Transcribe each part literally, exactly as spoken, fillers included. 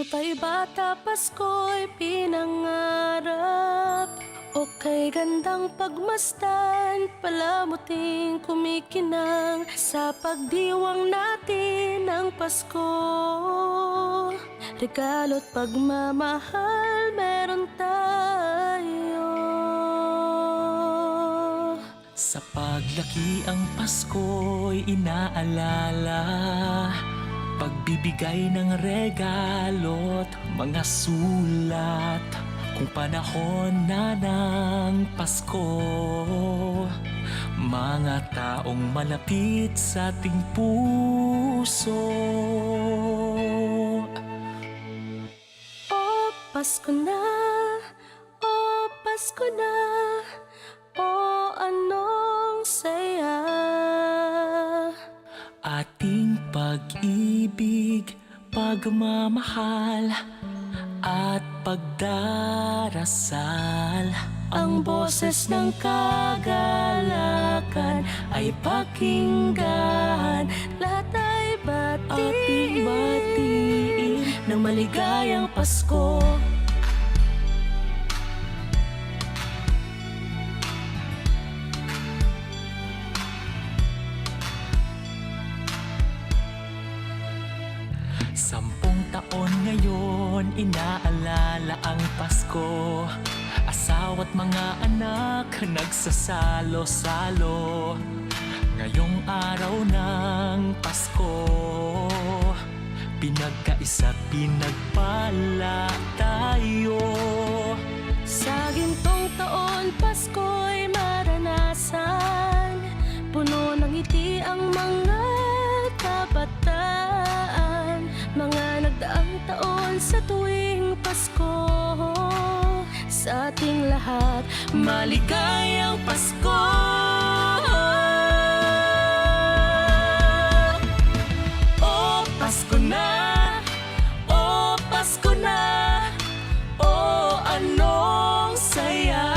Tay bata, Pasko'y pinangarap. O kay gandang pagmasdan, palamuting kumikinang. Sa pagdiwang natin ng Pasko, regalo't pagmamahal meron tayo. Sa paglaki ang Pasko'y inaalala, pagbibigay ng regalo't mga sulat. Kung panahon na ng Pasko, mga taong malapit sa ating puso. O Pasko na, o Pasko na, o anong saya. Ating pag-ibig, pagmamahal, at pagdarasal. Ang boses ng kagalakan ay pakinggan. Lahat ay batiin. Ating batiin ng maligayang Pasko. Sampung taon ngayon, inaalala ang Pasko. Asawa't mga anak nagsasalo-salo. Ngayong araw ng Pasko, pinagkaisa't pinagpala tayo. Sa gintong taon, Pasko'y maranasan. Puno ng ngiti ang mga kabataan. Mga nagdaang taon, sa tuwing Pasko, sa ating lahat, maligayang Pasko. O Pasko na, o Pasko na, o anong saya.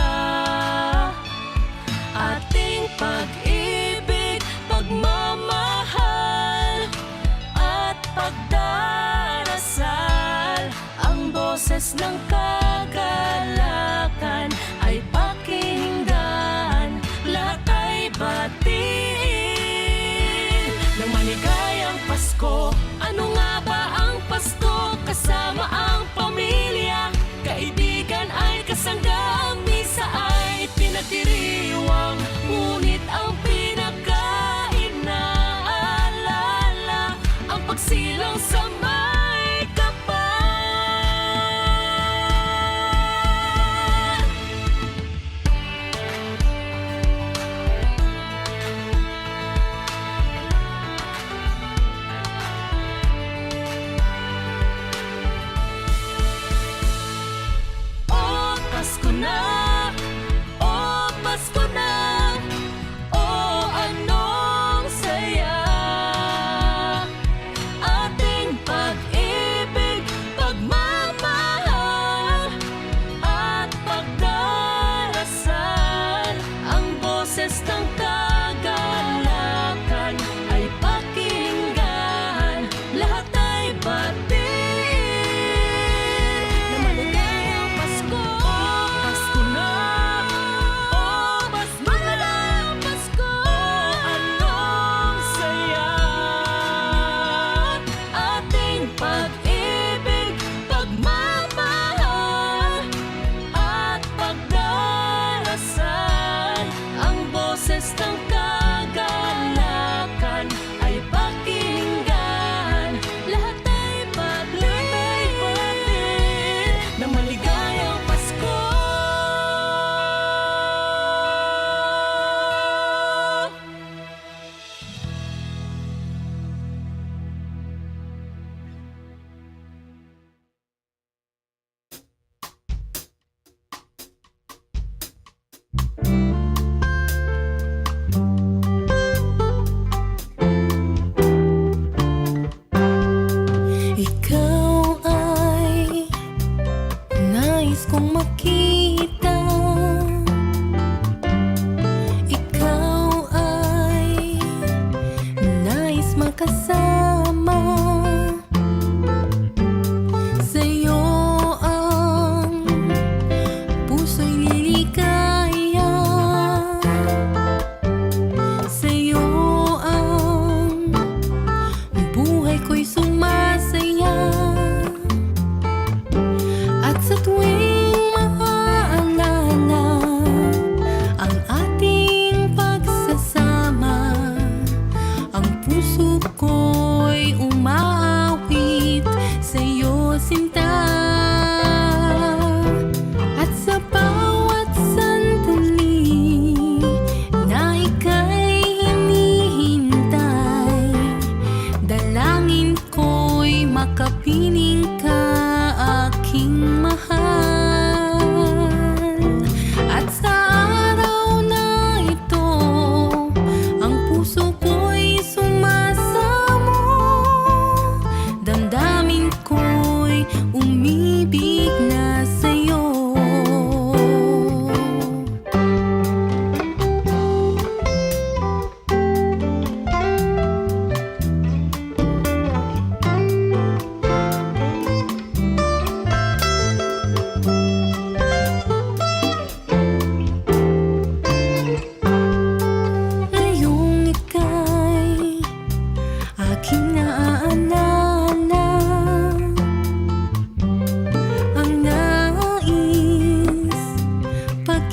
Ating pag-ibig, pagmamahal, at pagdarasal. Ang boses ng kagalakan ay pakinggan. Lahat ay batiin ng maligayang Pasko. Ano nga ba ang Pasko? Kasama ang pamilya, kaibigan ay kasangga. Ang misa ay pinagdiriwang, ngunit ang pinakainaalala, ang pagsilang sa may kapal. O Pasko na, o Pasko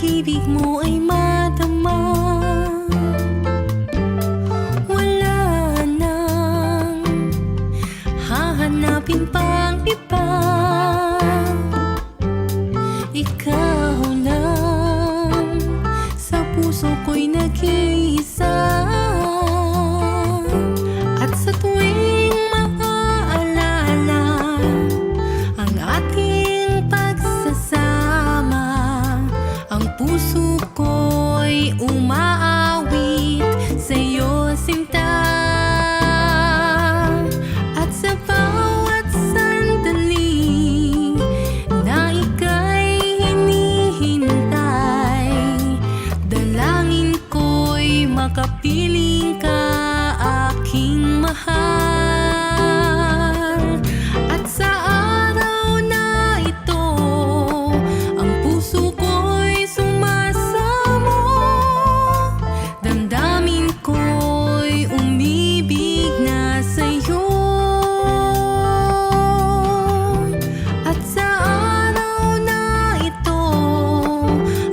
Ibig mo ay madama. Wala nang hahanapin pang iba. Ikaw lang sa puso ko'y nag-iisa. At sa tuwing maaalala ang ating pagsasama, ang puso ko'y umaawit sa'yo, sinta. At sa bawat sandali na ika'y hinihintay, dalangin ko'y makapiling ka, aking mahal. At sa araw na ito, ang puso ko'y sumasamo. Damdamin ko'y umibig na sa'yo. At sa araw na ito,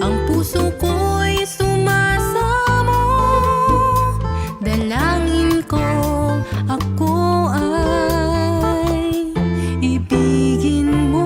ang puso ko'y sumasamo. Dalangin ko, ako ay ibigin mo.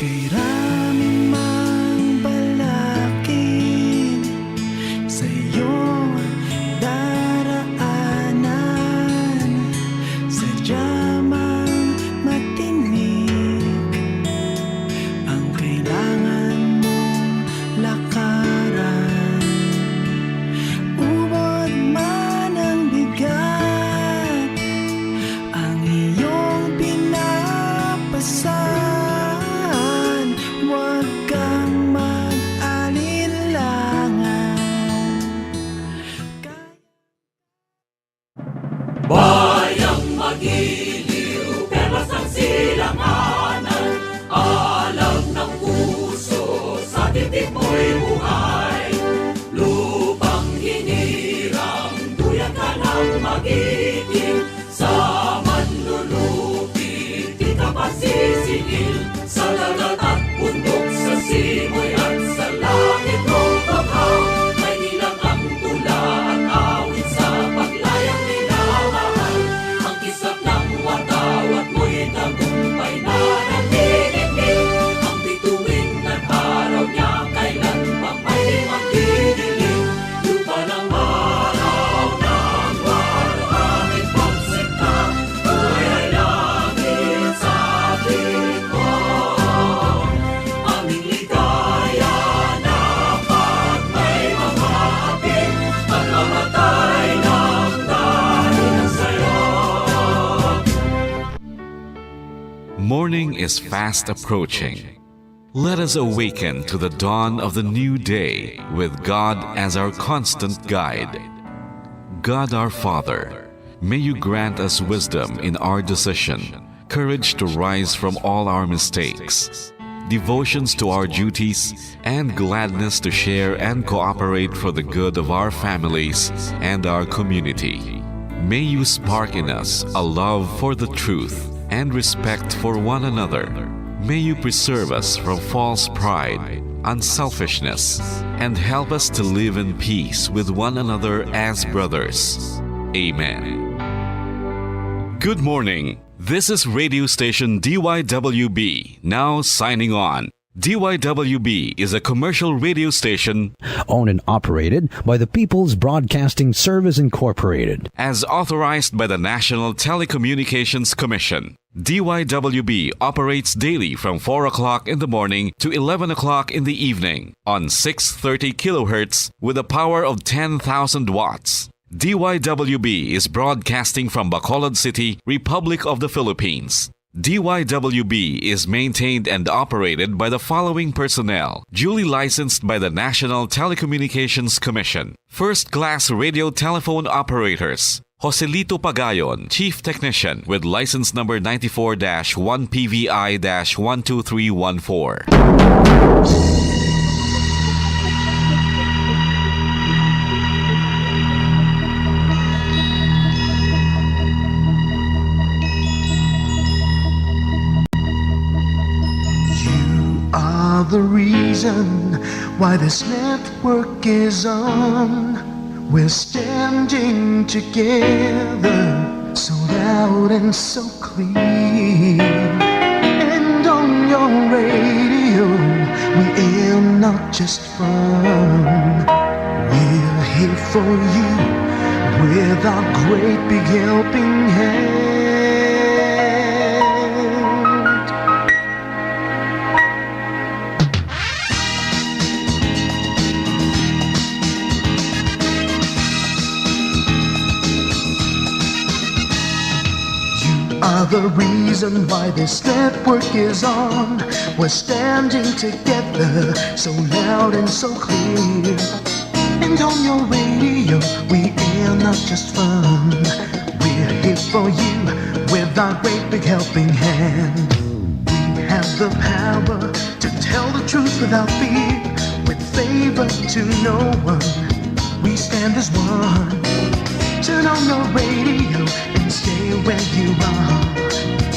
Kay rami mang balakid sa iyong daraanan, sadya mang matinik ang kailangan mo lakaran. Ubod man ang bigat, ang iyong pinapasan, huwag kang mag-alinlangan. Bayang magiliw, perlas ang silanganan, alam ng puso, sa titik mo'y buhay. Lupang hinirang, duyan ka ng magiting, sa manlulupi, di ka pasisingil. Sa dagat at bundok, sa simoy at sa langit, o bahaw, may ilang ang tula at awit sa paglayang minamahal. Ang kisap ng watawat mo'y tagumpay na nagdidikit. Ang bituin at araw niya kailan pa may di magdidilim. Lupa ng araw ng marami pagsinta, buhay ay langit sa atin. Aming ligaya na pag may mamapit, pagkamatay ng dahil sa'yo. Morning is fast approaching. Let us awaken to the dawn of the new day with God as our constant guide. God our Father, may you grant us wisdom in our decision, courage to rise from all our mistakes, devotions to our duties, and gladness to share and cooperate for the good of our families and our community. May you spark in us a love for the truth and respect for one another. May you preserve us from false pride, unselfishness, and help us to live in peace with one another as brothers. Amen. Good morning. This is radio station D Y W B, now signing on. D Y W B is a commercial radio station owned and operated by the People's Broadcasting Service Incorporated, as authorized by the National Telecommunications Commission. D Y W B operates daily from four o'clock in the morning to eleven o'clock in the evening on six thirty kilohertz with a power of ten thousand watts. D Y W B is broadcasting from Bacolod City, Republic of the Philippines. D Y W B is maintained and operated by the following personnel, duly licensed by the National Telecommunications Commission. First-class radio telephone operators, Joselito Pagayon, Chief Technician with license number ninety-four dash one P V I dash one two three one four. You are the reason why this network is on. We're standing together, so loud and so clear. And on your radio, we air not just fun. We're here for you with our great big helping hand. You are the reason why this network is on. We're standing together, so loud and so clear. And on your radio, we air not just fun. We're here for you with our great big helping hand. We have the power to tell the truth without fear, with favor to no one. We stand as one. Turn on your radio and stay where you are.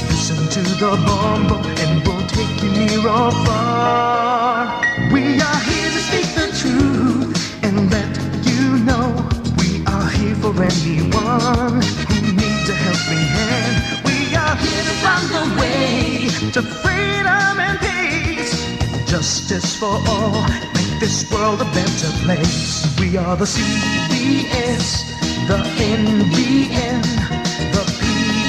Listen to the Bombo and we'll take you near or far. We are here to speak the truth and let you know we are here for anyone who needs a helping hand. We are here to find the way to freedom and peace. Justice for all, make this world a better place. We are the C B S, the N B N, the P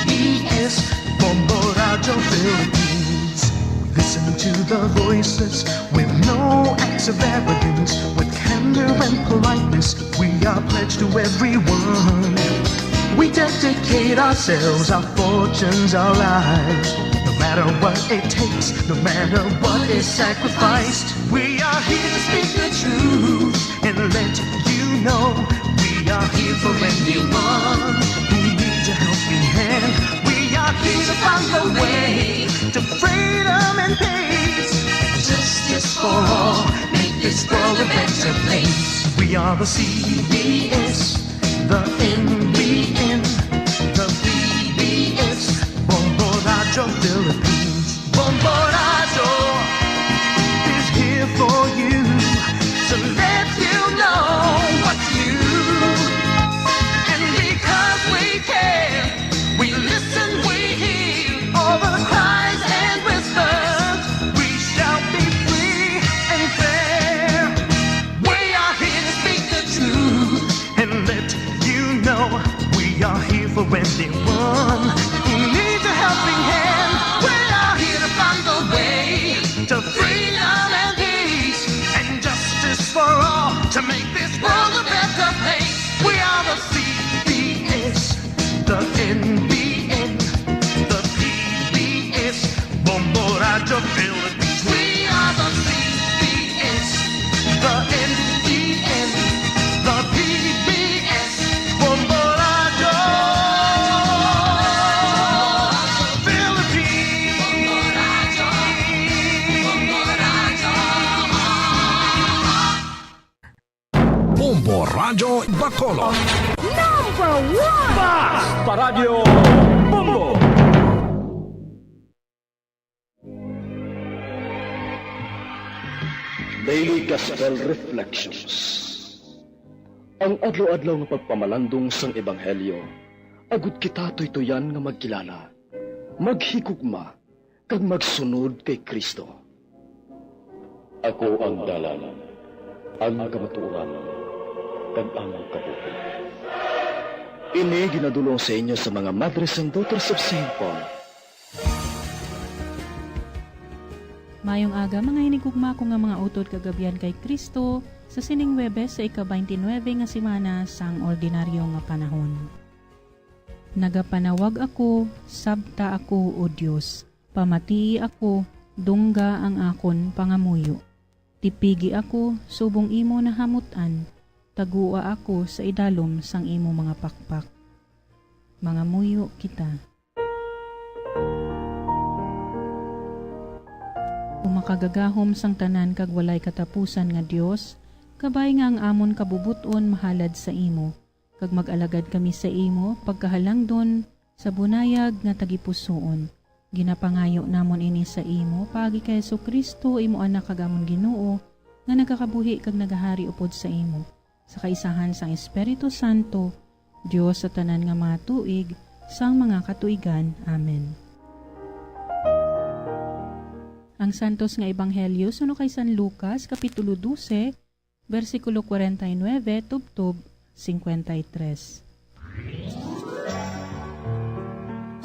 B S, Bombo Radyo Philippines. We listen to the voices with no acts of arrogance, with candor and politeness. We are pledged to everyone. We dedicate ourselves, our fortunes, our lives. No matter what it takes, no matter what is sacrificed, we are here to speak the truth and let you know we are here for anyone who needs a helping hand. We are here to find the way to freedom and peace. Justice for all, make this world a better place. We are the C B S, the N B N, the P B S, Bombo Radyo Philippines. Bombo Radyo is here for you to let you know what's new. And because we care, we listen, we hear all the cries and whispers. We shall be free and fair. We are here to speak the truth and let you know we are here for anyone who needs a helping hand. We are here to find the way to freedom and peace and justice for all to make this world a better place. We are the C B S, the N B N, the P B S, Bombo Radyo Philippines. We are the C B S, the N B N, the P B S, Bombo Radyo Philippines. Bombo Radyo Bacolod. Number one! Basta Radyo Bombo! Daily Gospel Reflections. Ang adlaw-adlaw nga pagpamalandong sang Ebanghelyo, agud kita tuytuyan nga magkilala, maghigugma, kag magsunod kay Cristo. Ako ang dalan, ang kamatuoran, kag ang kabuhi. Ini ginadul-ong sa inyo sa mga Madres and Daughters of Saint Paul. Mayong aga, mga hinigugma ko nga mga utod kag abyan kay Cristo, sa sining Huwebes sa ika-twenty-nine nga semana sang ordinaryo nga panahon. Nagapanawag ako, sabta ako, O Dios, pamatii ako, dungga ang akon pangamuyo. Tipigi ako subong imo nahamut-an, tagua ako sa idalom sang imo mga pakpak. Mangamuyo kita. O makagagahom sang tanan kag walay katapusan nga Dios, kabay nga ang amon kabubot-on mahalad sa imo, kag mag-alagad kami sa imo pagkahalangdon sa bunayag nga tagipusoon. Ginapangayo namon ini sa imo paagi kay Jesu-Cristo, imo Anak kag amon Ginoo, nga nagakabuhi kag nagahari upod sa imo, sa kaisahan sang Espiritu Santo, Dios sa tanan nga mga tuig, sang mga katuigan. Amen. Ang Santos nga Ebanghelyo suno kay San Lucas, Kapitulo dose, bersikulo kwarenta y nuebe tubtob cincuenta y tres.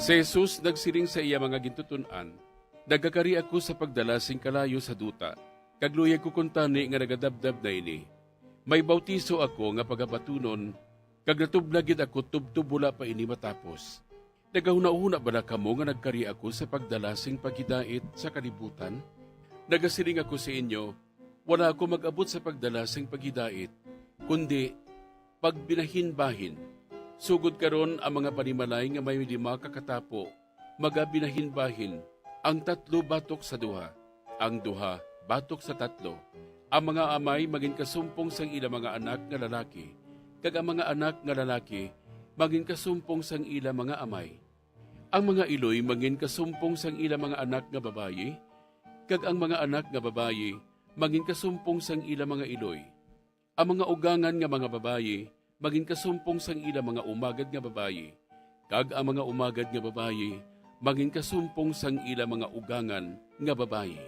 Si Jesus nagsiling sa iya mga gintuton-an, "Nagakari ako sa pagdala sing kalayo sa duta, kag luyag ko kuntani nga nagadabdab na ini. May bautiso ako nga pagabatunon, kag natublag gid ako tubtob wala pa ini matapos. Nagahunahuna bala kamo nga nagkari ako sa pagdala sing paghidait sa kalibutan? Nagasiling ako sa inyo, wala ako mag-abot sa pagdala sing paghidait, kundi pagbinahinbahin. Sugod karon, ang mga panimalay nga may lima ka katapo magabinahinbahin, ang tatlo batok sa duha, ang duha batok sa tatlo. Ang mga amay mangin kasumpong sang ila mga anak nga lalaki, kag ang mga anak nga lalaki mangin kasumpong sang ila mga amay. Ang mga iloy mangin kasumpong sang ila mga anak nga babayi, kag ang mga anak nga babayi mangin kasumpong sang ila mga iloy. Ang mga ugangan nga mga babayi mangin kasumpong sang ila mga umagad nga babayi, kag ang mga umagad nga babayi mangin kasumpong sang ila mga ugangan nga babayi."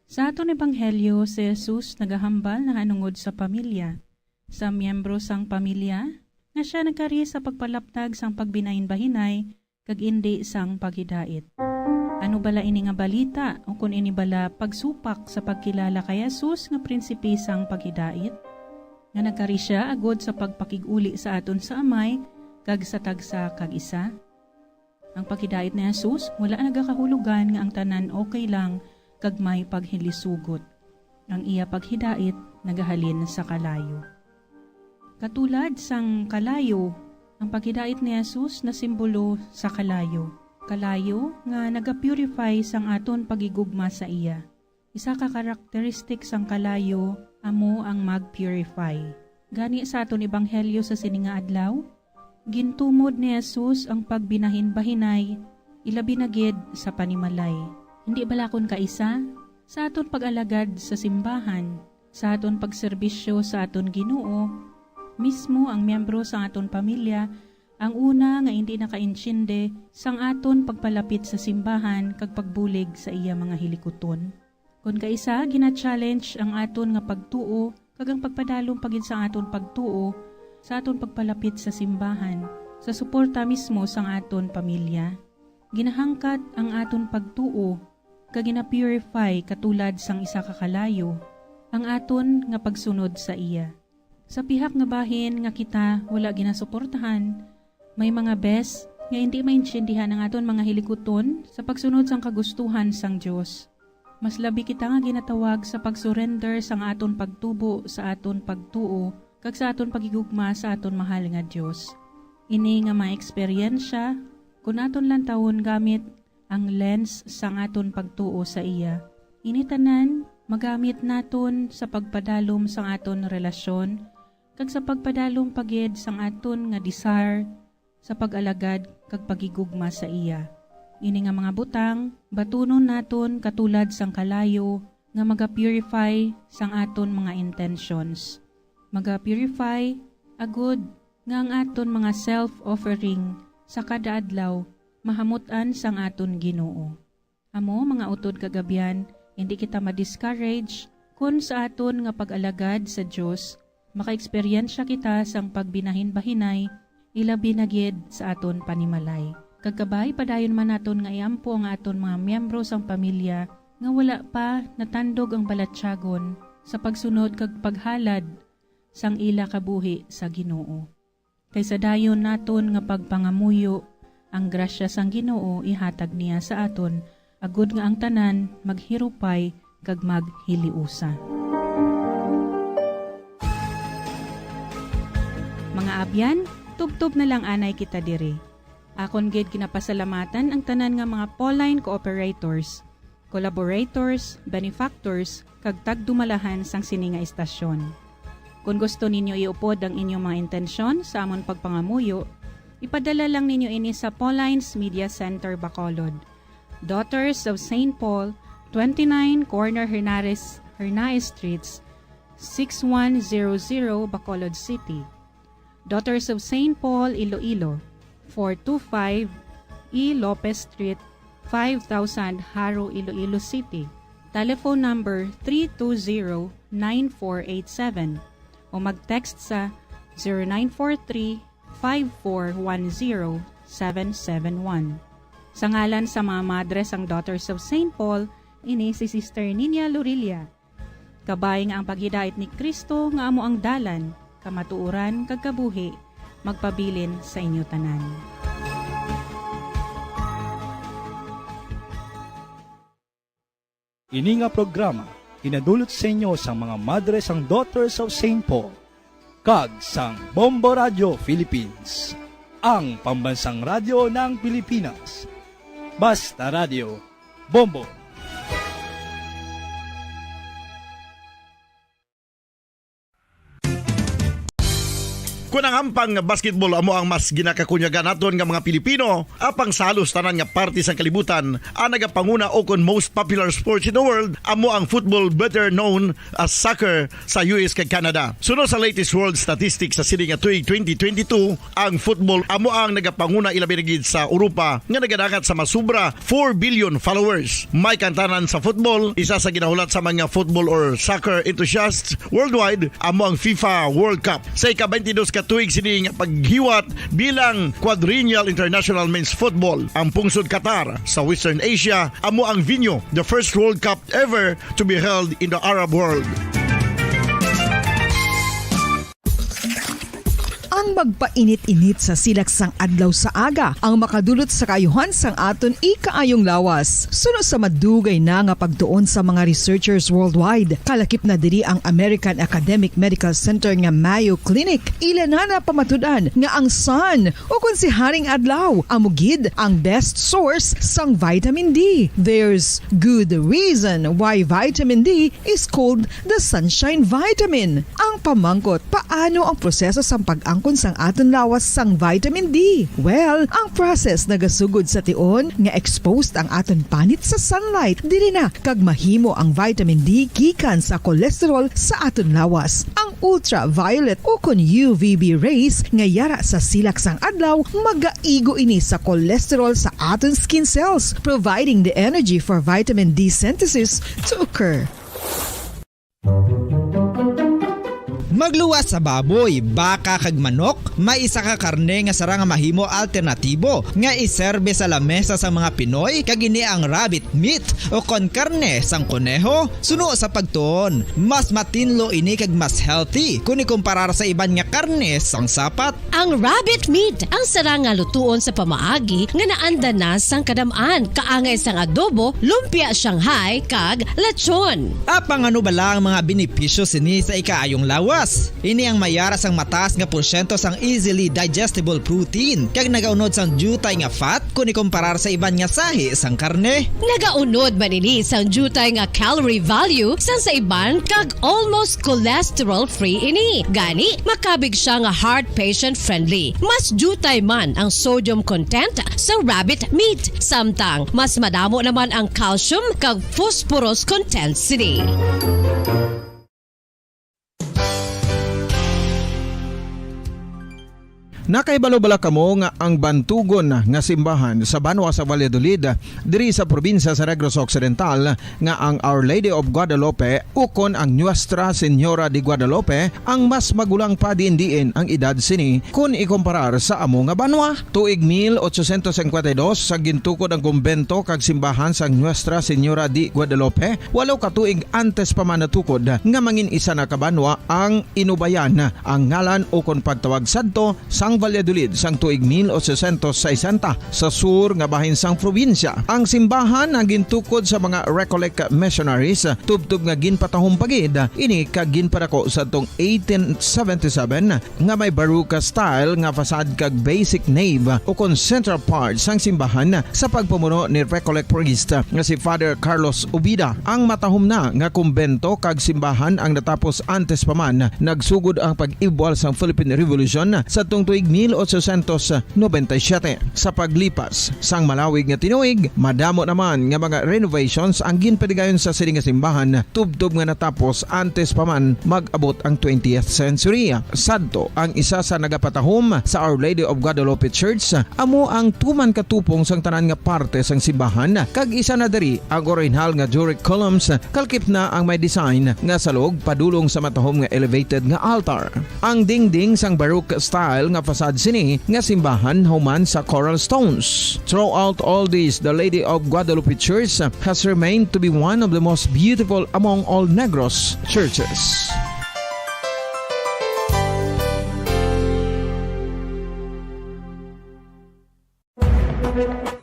Sa aton ebanghelyo, si Jesus nagahambal nahanungod sa pamilya, sa miyembro sang pamilya, nga sia nagkari sa pagpalaptag sang pagbinahinbahinay kag indi sang paghidait. Ano bala ini nga balita, ukon ini bala pagsupak sa pagkilala kay Jesus nga prinsipe sang paghidait? Nga nagkari sia agod sa pagpakig-uli sa aton sa Amay kag sa tagsa kag isa? Ang paghidait ni Jesus wala nagakahulogan nga ang tanan okay lang kag may paghilisugot. Ang iya paghidait nagahalin sa kalayo. Katulad sang kalayo, ang paghidait ni Jesus nasimbolo sa kalayo. Kalayo nga nagapurify sang aton paghigugma sa iya. Isa ka karakteristik sang kalayo amo ang mag-purify. Gani, sa aton ebanghelyo sa sini nga adlaw, gintumod ni Jesus ang pagbinahinbahinay, ilabi na gid sa panimalay. Hindi bala kon kaisa, sa aton pag-alagad sa simbahan, sa aton pagserbisyo sa aton Ginoo, mismo ang miyembro sang aton pamilya ang una nga indi nakaintiende sang aton pagpalapit sa simbahan kag pagbulig sa iya mga hilikuton. Kon kaisa, gina-challenge ang aton nga pagtuo kag ang pagpadalom pa gid sa aton pagtuo sa aton pagpalapit sa simbahan, sa suporta mismo sang aton pamilya. Ginahangkat ang aton pagtuo kag gina-purify katulad sang isa ka kalayo ang aton nga pagsunod sa iya. Sa pihak nga bahin nga kita wala ginasuportahan, may mga bes nga indi maintindihan ang aton mga hilikuton sa pagsunod sang kagustuhan sang Dios. Mas labi kita nga ginatawag sa pag-surrender sang aton pagtubo sa aton pagtuo kag sa aton paghigugma sa aton mahal nga Dios. Ini nga mga eksperyensya, kun aton lantawon gamit ang lens sang aton pagtuo sa iya, ini tanan magamit naton sa pagpadalom sang aton relasyon kag sa pagpadalom pa gid sang aton nga desire sa pag-alagad kag paghigugma sa iya. Ini nga mga butang, batunon naton katulad sang kalayo nga maga-purify sang aton mga intentions. Maga-purify agud nga ang aton mga self-offering sa kada adlaw mahamut-an sang aton Ginoo. Amo, mga utod kag abyan, indi kita ma-discourage kon sa aton nga pag-alagad sa Dios makaeksperyensya kita sang pagbinahinbahinay, ilabi na gid sa aton panimalay. Kag kabay, padayon man naton nga iampo ang aton mga miyembro sang pamilya nga wala pa natandog ang balatyagon sa pagsunod kag paghalad sang ila kabuhi sa Ginoo. Kay sa dayon naton nga pagpangamuyo, ang grasya sang Ginoo ihatag niya sa aton, agud nga ang tanan maghirupay kag maghiliusa. Mga abyan, tubtob na lang anay kita diri. Akon gid ginapasalamatan ang tanan nga mga Pauline cooperators, collaborators, benefactors, kag tagdumalahan sang sini nga istasyon. Kon gusto ninyo iupod ang inyong mga intensyon sa amon pagpangamuyo, ipadala lang ninyo ini sa Pauline's Media Center, Bacolod, Daughters of Saint Paul, twenty-nine Corner Hernares, Hernaez Streets, six one zero zero, Bacolod City. Daughters of Saint Paul, Iloilo, four two five E Lopez Street, five thousand, Jaro, Iloilo City. Telephone number three two zero, nine four eight seven o mag-text sa zero nine four three, five four one zero, seven seven one. Sa ngalan sa mga madre sang Daughters of Saint Paul, ini si Sister Ninia Lorilla. Kabay nga ang paghidait ni Cristo nga amo ang dalan, kamatuoran, kag kabuhi, magpabilin sa inyo tanan. Ini nga programa hinadulot sa inyo sang mga madre sang Daughters of Saint Paul kag sang Bombo Radio Philippines, ang pambansang radyo ng Pilipinas. Basta Radio, Bombo. Kon ang ampang basketball amo ang mas ginakakunyagan naton nga mga Pilipino, apang sa halos tanan nga parte sang kalibutan, ang nagapanguna o kon most popular sports in the world amo ang football, better known as soccer, sa U S kag Canada. Suno sa latest world statistics sa sini nga tuig twenty twenty-two, ang football amo ang nagapanguna, ilabi na gid sa Europa, nga nagadangat sa masubra four billion followers. May kantanan sa football, isa sa ginahulat sa mga football or soccer enthusiasts worldwide amo ang FIFA World Cup. Sa ika-twenty-dos ka tuig sini nga paghiwat bilang Quadrennial International Men's Football, ang pungsod Qatar sa Western Asia amo ang venue. The first World Cup ever to be held in the Arab world. Ang magpainit-init sa silak sang adlaw sa aga ang makadulot sa kaayuhan sang aton ikaayong lawas. Suno sa madugay na nga pagtuon sa mga researchers worldwide, kalakip na diri ang American Academic Medical Center nga Mayo Clinic. Ila na napamatud-an nga ang sun, o kon si Haring Adlaw, amo gid ang best source sang vitamin D. There's good reason why vitamin D is called the sunshine vitamin. Ang pamangkot, paano ang proseso sang pag-angkon sang aton lawas sang vitamin D? Well, ang process nagasugod sa tion nga exposed ang aton panit sa sunlight. Diri na kag mahimo ang vitamin D gikan sa cholesterol sa aton lawas. Ang ultraviolet o kon U V B rays nga yara sa silak sang adlaw, magaigo ini sa cholesterol sa aton skin cells, providing the energy for vitamin D synthesis to occur. Magluwas sa baboy, baka, kag manok, may isa ka karne nga sarang nga mahimo alternatibo nga iserbe sa lamesa sang mga Pinoy, kag ini ang rabbit meat o kon karne sang koneho. Suno sa pagtuon, mas matinlo ini kag mas healthy kon ikumparar sa iban nga karne sang sapat. Ang rabbit meat ang sarang nga lutuon sa pamaagi nga naanda na sang kadam-an, kaangay sang adobo, lumpia Shanghai, kag lechon. Apang ano bala ang mga benepisyo sini sa ikaayong lawas? Ini ang mayara sang mataas nga porsyento sang easily digestible protein kag nagaunod sang diutay nga fat kon ikumparar sa iban nga sahi sang karne. Nagaunod man ini sang diutay nga calorie value sang sa iban kag almost cholesterol-free ini. Gani, makabig siya nga heart patient-friendly. Mas diutay man ang sodium content sa rabbit meat, samtang mas madamo naman ang calcium kag phosphorus content sini. Nakahibalo bala kamo nga ang bantugon nga simbahan sa banwa sa Valladolid, diri sa probinsya sa Negros Occidental, nga ang Our Lady of Guadalupe ukon ang Nuestra Señora de Guadalupe ang mas magulang pa diin-diin ang edad sini kon ikumparar sa amo nga banwa? Tuig mil ochocientos cincuenta y dos sa gintukod ang kumbento kag simbahan sang Nuestra Señora de Guadalupe, walo ka tuig antes pa man natukod nga mangin isa na ka banwa ang Inubayan, ang ngalan ukon pagtawag sadto sang Valladolid sang tuig mil ochocientos sesenta sa sur nga bahin sang probinsya. Ang simbahan ang gintukod sa mga Recollect missionaries, tubtob nga ginpatahom pa gid ini kag ginpadako sa tong eighteen seventy-seven nga may Baroque style nga facade kag basic nave ukon central part sang simbahan sa pagpamuno ni Recollect priest nga si Father Carlos Ubida. Ang matahom na nga kumbento kag simbahan ang natapos antes pa man nagsugod ang pag-ibwal sang Philippine Revolution sadtong tuig mil ochocientos noventa y siete. Sa paglipas sang malawig nga tinuig, madamo naman nga mga renovations ang ginpadigayon sa sini nga simbahan tubtob nga natapos antes pa man mag-abot ang twentieth century. Sadto, ang isa sa nagapatahom sa Our Lady of Guadalupe Church amo ang tuman ka tupong sang tanan nga parte sang simbahan, kag isa na diri ang orihinal nga Doric columns, kalkip na ang may design nga salog padulong sa matahom nga elevated nga altar. Ang dingding sang Baroque style nga facade sini nga simbahan human sa coral stones. Throughout all this, the Lady of Guadalupe Church has remained to be one of the most beautiful among all Negros churches.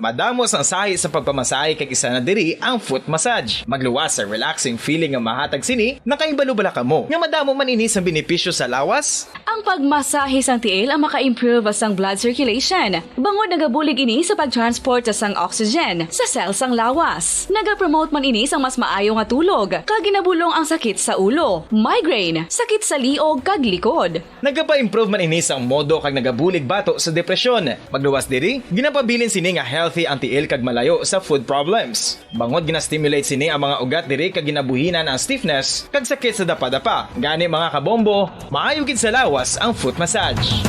Madamo sang sahi sa pagpamasahe kag isa na diri ang foot massage. Magluwas sa relaxing feeling nga mahatag sini, nakahibalo bala kamo nga madamo man ini sang benepisyo sa lawas? Ang pagmasahe sang tiil ang maka-improve sang blood circulation, bangod nagabulig ini sa pag-transport sang oxygen sa cell sang lawas. Nagapromote man ini sang mas maayo nga tulog, kag ginabulong ang sakit sa ulo, migraine, sakit sa liog, kag likod. Nagapa-improve man ini sang modo kag nagabulig bato sa depresyon. Magluwas diri, ginapabilin sini nga healthy ang tiil kag malayo sa foot problems. Bangod gina-stimulate sini ang mga ugat diri kag ginabuhinan ang stiffness kag sakit sa dapadapa. Gani, mga kabombo, maayo gid sa lawas ang foot massage.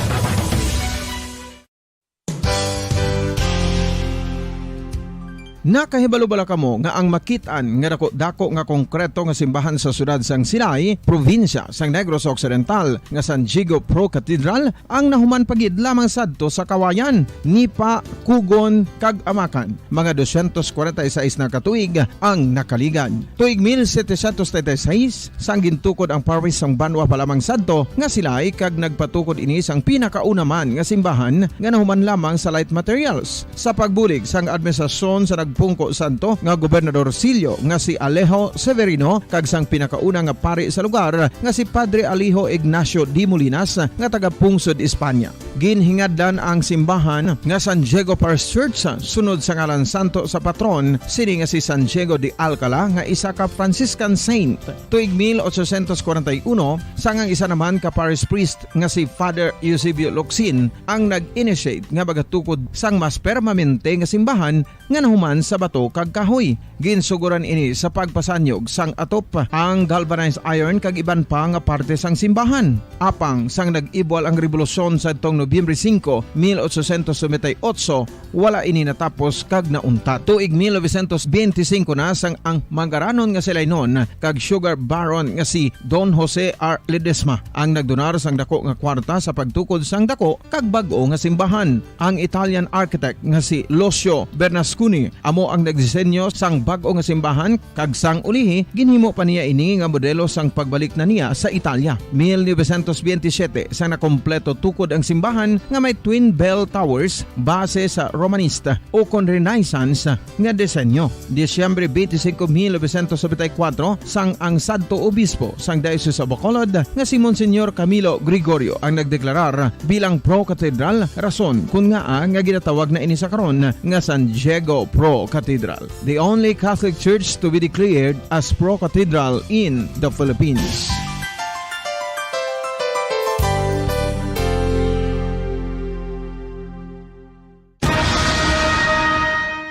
Nakahibalo bala kamo nga ang makit-an nga dako-dako nga konkreto nga simbahan sa siyudad sang Silay, probinsya sang Negros Occidental, nga San Diego Pro Cathedral, ang nahuman pa gid lamang sadto sa Kawayan, Nipa, Cogon, kag Amacan, mga dosyentos kwarenta y seis na ka tuig ang nakaligad. Tuig mil setecientos treinta y seis, sang gintukod ang parish sang banwa pa lamang sadto nga Silay, kag nagpatukod ini sang pinakauna man nga simbahan nga nahuman lamang sa light materials. Sa pagbulig sang administrasyon sa nagpungko sadto nga Gobernador Silio nga si Alejo Severino kag sang pinakauna nga pari sa lugar nga si Padre Alejo Ignacio de Molinas nga taga Pungsod, Espanya. Ginhingadlan ang simbahan nga San Diego Parish Church sunod sa ngalan santo sa patron sini nga si San Diego de Alcala, nga isa ka Franciscan saint. Tuig mil ochocientos kwarenta y uno, sang ang isa naman ka parish priest nga si Father Eusebio Locsin ang nag-initiate nga magatukod sang mas permanente nga simbahan nga nahuman sa bato kag kahoy. Ginsugoran ini sa pagpasanyog sang atop, ang galvanized iron kag iban pa nga parte sang simbahan. Apang sang nag-ibwal ang rebolusyon sadtong Nobyembre singko, mil ochocientos noventa y ocho, wala ini natapos kag nauntat. Tuig mil novecientos benti singko na sang ang mangaranon nga Silaynon kag sugar baron nga si Don Jose R. Ledesma ang nagdonar sang dako nga kwarta sa pagtukod sang dako kag bag-o nga simbahan. Ang Italian architect nga si Lucio Bernasconi amo ang nagdisenyo sang bag-o nga simbahan, kag sang ulihi ginhimo pa niya ini nga modelo sang pagbalik na niya sa Italia. Mil novecientos benti siyete, sang nakompleto tukod ang simbahan nga may twin bell towers base sa Romanista ukon Renaissance nga disenyo. Disyembre benti singko, mil novecientos nobenta y kuwatro, sang ang sadto obispo sang Diocese of Bacolod nga si Monsignor Camilo Gregorio ang nagdeklarar bilang pro-cathedral, rason kon ngaa nga ginatawag na ini sa karon nga San Diego Pro Cathedral, the only Catholic Church to be declared as pro-cathedral in the Philippines.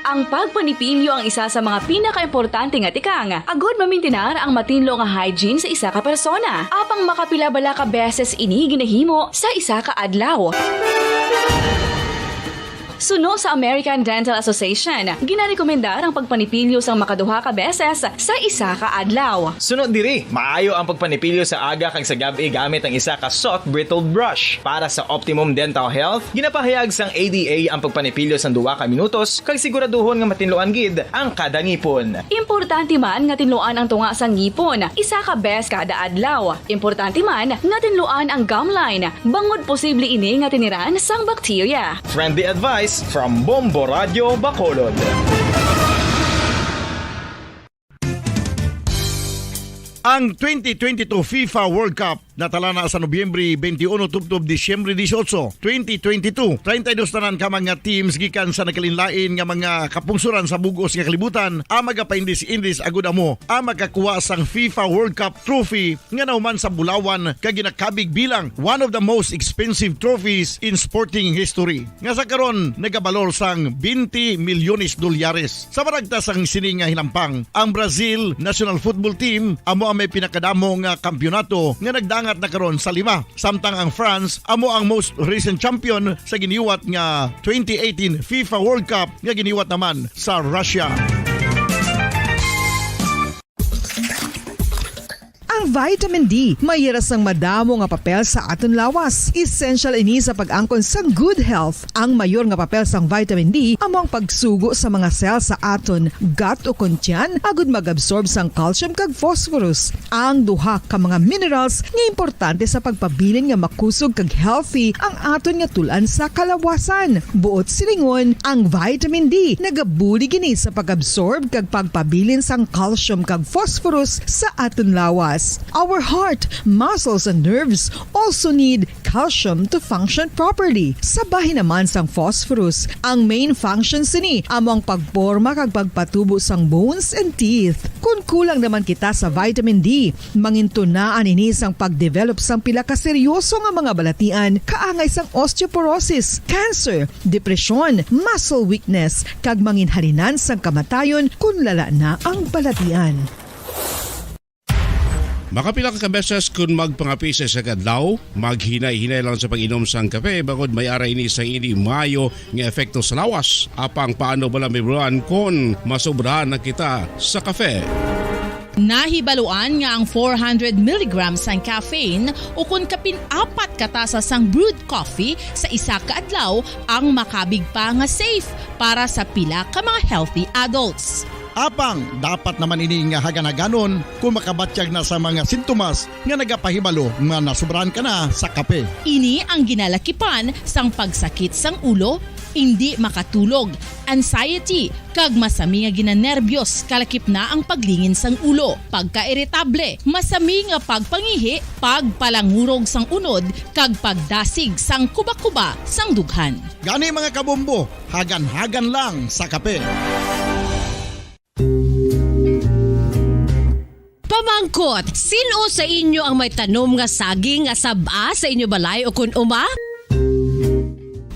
Ang pagpanipilyo ang isa sa mga pinakaimportante nga tikang agud mamintinar ang matinlo nga hygiene sa isa ka persona. Apang makapila bala ka beses ini ginahimo sa isa ka adlaw? Suno sa American Dental Association, ginarekomendar ang pagpanipilyo sang makaduha ka beses sa isa ka adlaw. Suno diri, maayo ang pagpanipilyo sa aga kag sa gab-i gamit ang isa ka soft bristled brush. Para sa optimum dental health, ginapahayag sang A D A ang pagpanipilyo sang duha ka minutos kag siguraduhon nga matinluan gid ang kada ngipon. Importante man nga tinluan ang tunga sang ngipon isa ka bes kada adlaw. Importante man nga tinluan ang gum line, bangod posible ini nga tiniran sang bakterya. Friendly advice from Bombo Radio Bacolod. Ang twenty twenty-two FIFA World Cup natala na sa Nobyembre twenty-one tubtob Disyembre dieciocho, twenty twenty-two. Treinta y dos tanan ka mga teams gikan sa nagkalainlain nga mga kapungsoran sa bug-os nga kalibutan ang magapaindis-indis agud amo ang makakuha sang FIFA World Cup trophy nga nahuman sa bulawan kag ginakabig bilang one of the most expensive trophies in sporting history, nga sa karon nagabalor sang twenty milyones dolyares. Sa panagta sang sini nga hinampang, ang Brazil national football team amo ang may pinakadamo nga kampiyonato nga nagdangat na karon sa lima, samtang ang France amo ang most recent champion sa giniwat nga twenty eighteen FIFA World Cup nga giniwat naman sa Russia. Ang vitamin D may hira sang madamo nga papel sa aton lawas. Essential ini sa pag-angkon sang good health. Ang mayor nga papel sang vitamin D amo ang pagsugo sa mga cell sa aton gut ukon tiyan agud mag-absorb sang calcium kag phosphorus, ang duha ka mga minerals nga importante sa pagpabilin nga makusog kag healthy ang aton nga tul-an sa kalawasan. Buot silingon, ang vitamin D nagabulig ini sa pag-absorb kag pagpabilin sang calcium kag phosphorus sa aton lawas. Our heart, muscles, and nerves also need calcium to function properly. Sa bahin naman sang phosphorus, ang main function sini amo ang pagporma kag pagpatubo sang bones and teeth. Kon kulang naman kita sa vitamin D, mangintunaan ini sang pag-develop sang pila ka seryoso nga mga balatian kaangay sang osteoporosis, cancer, depresyon, muscle weakness, kag manginhalinan sang kamatayon kon lala na ang balatian. Makapila ka beses kon magpangape sa isa ka adlaw, maghinay-hinay lang sa pag-inom sang kape, bangod may ara ini sang indi maayo nga epekto sa lawas. Apang paano bala, Ma'am Ron, kon masobrahan na kita sa kape? Nahibaluan nga ang four hundred milligrams sang caffeine ukon kapin apat ka tasa sang brewed coffee sa isa ka adlaw ang makabig pa nga safe para sa pila ka mga healthy adults. Apang dapat naman ini nga hagan-haganon kon makabatyag na sa mga sintomas nga nagapahibalo nga nasobrahan ka na sa kape. Ini ang ginalakipan sang pagsakit sang ulo, indi makatulog, anxiety, kag masami nga ginanerbiyos, kalakip na ang paglingin sang ulo, pagkairitable, masami nga pagpangihi, pagpalangurog sang unod, kag pagdasig sang kubakuba sang dughan. Gani, mga kabombo, hagan-hagan lang sa kape. Pamangkot, sin-o sa inyo ang may tanom nga saging nga sab-a sa inyo balay ukon uma?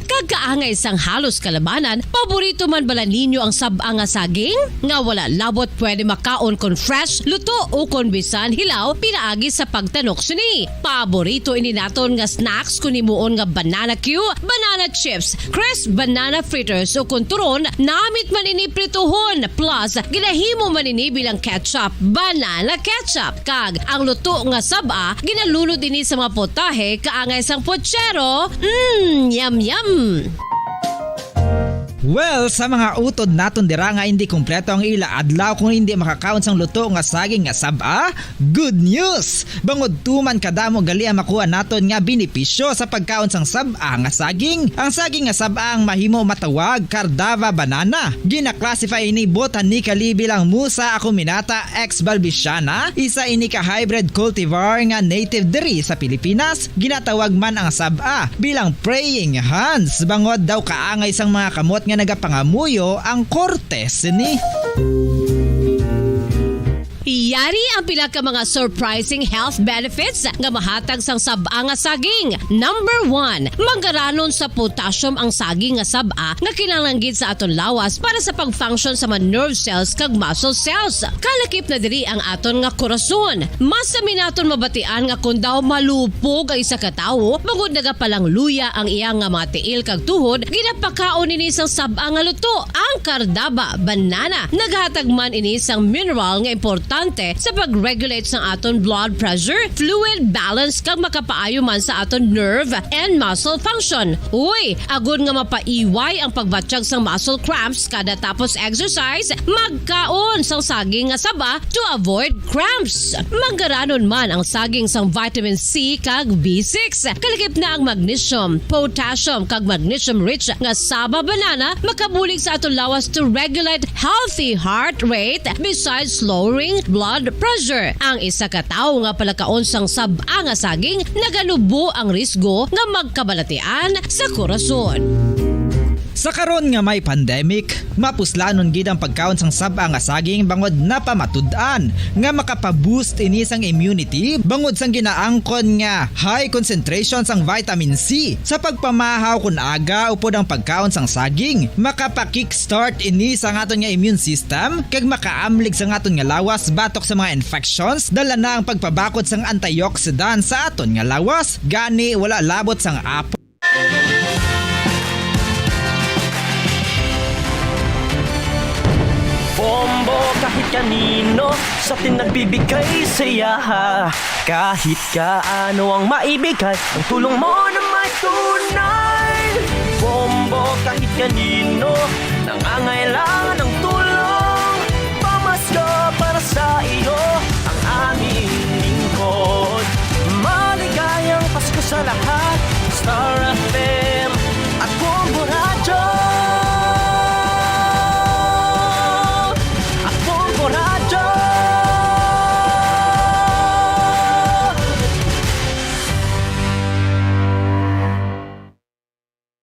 Kag kaangay sang halos kalabanan, paborito man bala ninyo ang sab-a nga saging? Nga wala labot pwede makaon kon fresh, luto, ukon bisan hilaw pinaagi sa pagtanok sini. Paborito ini naton nga snacks kon himuon nga banana cue, banana chips, crisp banana fritters, ukon turon, namit man ini prituhon, plus ginahimo man ini bilang ketchup, banana ketchup, kag ang luto nga sab-a ginalunod ini sa mga potahe kaangay sang pochero. Mm, yum, yum! Well, sa mga utod naton dira nga indi kompleto ang ila adlaw kon indi makakaon sang luto nga saging nga sab-a, good news! Bangod tuman kadamo gali ang makuha naton nga benepisyo sa pagkaon sang sab-a nga saging. Ang saging nga sab-a ang mahimo matawag Cardava banana. Gina-classify ini botanically bilang Musa acuminata ex balbisiana, isa ini ka hybrid cultivar nga native diri sa Pilipinas. Ginatawag man ang sab-a bilang praying hands, bangod daw kaangay sang mga kamot nga nagapangamuyo ang korte sini. Ari ang pila ka mga surprising health benefits nga mahatag sang sab-a nga saging. Number one, manggaranon sa potassium ang saging nga sab-a nga kinahanglan gid sa aton lawas para sa pag-function sa mga nerve cells kag muscle cells. Kalakip na diri ang aton nga korason. Mas sami naton mabatian nga kon daw malupog ang isa ka tawo, bangod nagapalangluya ang iya nga mga tiil kag tuhod, ginapakaon ini sang sab-a nga luto. Ang kardaba, banana, naghatag man ini sang mineral nga importante sa pag-regulate sang aton blood pressure, fluid balance, kag makapaayo man sa aton nerve and muscle function. Uy, agod nga mapaiway ang pagbatyag sang muscle cramps kada tapos exercise, magkaon sang saging nga saba to avoid cramps. Manggaranon man ang saging sang vitamin C kag B six. Kalakip na ang magnesium, potassium, kag magnesium-rich nga saba banana makabulig sa aton lawas to regulate healthy heart rate besides lowering blood pressure. Ang isa ka tawo nga palakaon sang sab-a nga saging naganubo ang risgo nga magkabalatian sa korason. Sa karon nga may pandemic, mapuslanon gid ang pagkaon sang sab-a nga saging bangod napamatud-an nga makapaboost ini sang immunity bangod sang ginaangkon nga high concentration sang vitamin C. Sa pagpamahaw kon aga upod ang pagkaon sang saging, makapa-kickstart ini sa aton nga immune system kag makaamlig sa aton nga lawas batok sa mga infections, dala na ang pagpabakod sang antioxidant sa aton nga lawas. Gani, wala labot sang apple. Bombo kahit kanino sa atin nagbibigay saya. Kahit kaano ang maibigay, ang tulong mo na may tunay. Bombo kahit kanino nangangailangan ng tulong. Pamasko para sa iyo ang aming lingkod. Maligayang Pasko sa lahat. Star F M at Bombo Radyo. At Bombo Radyo.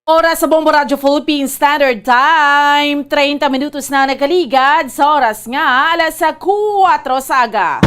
Oras sa Bombo Radyo Philippine Standard Time, treinta minutos na nagkaligad sa oras nga alas kuwatro sa aga.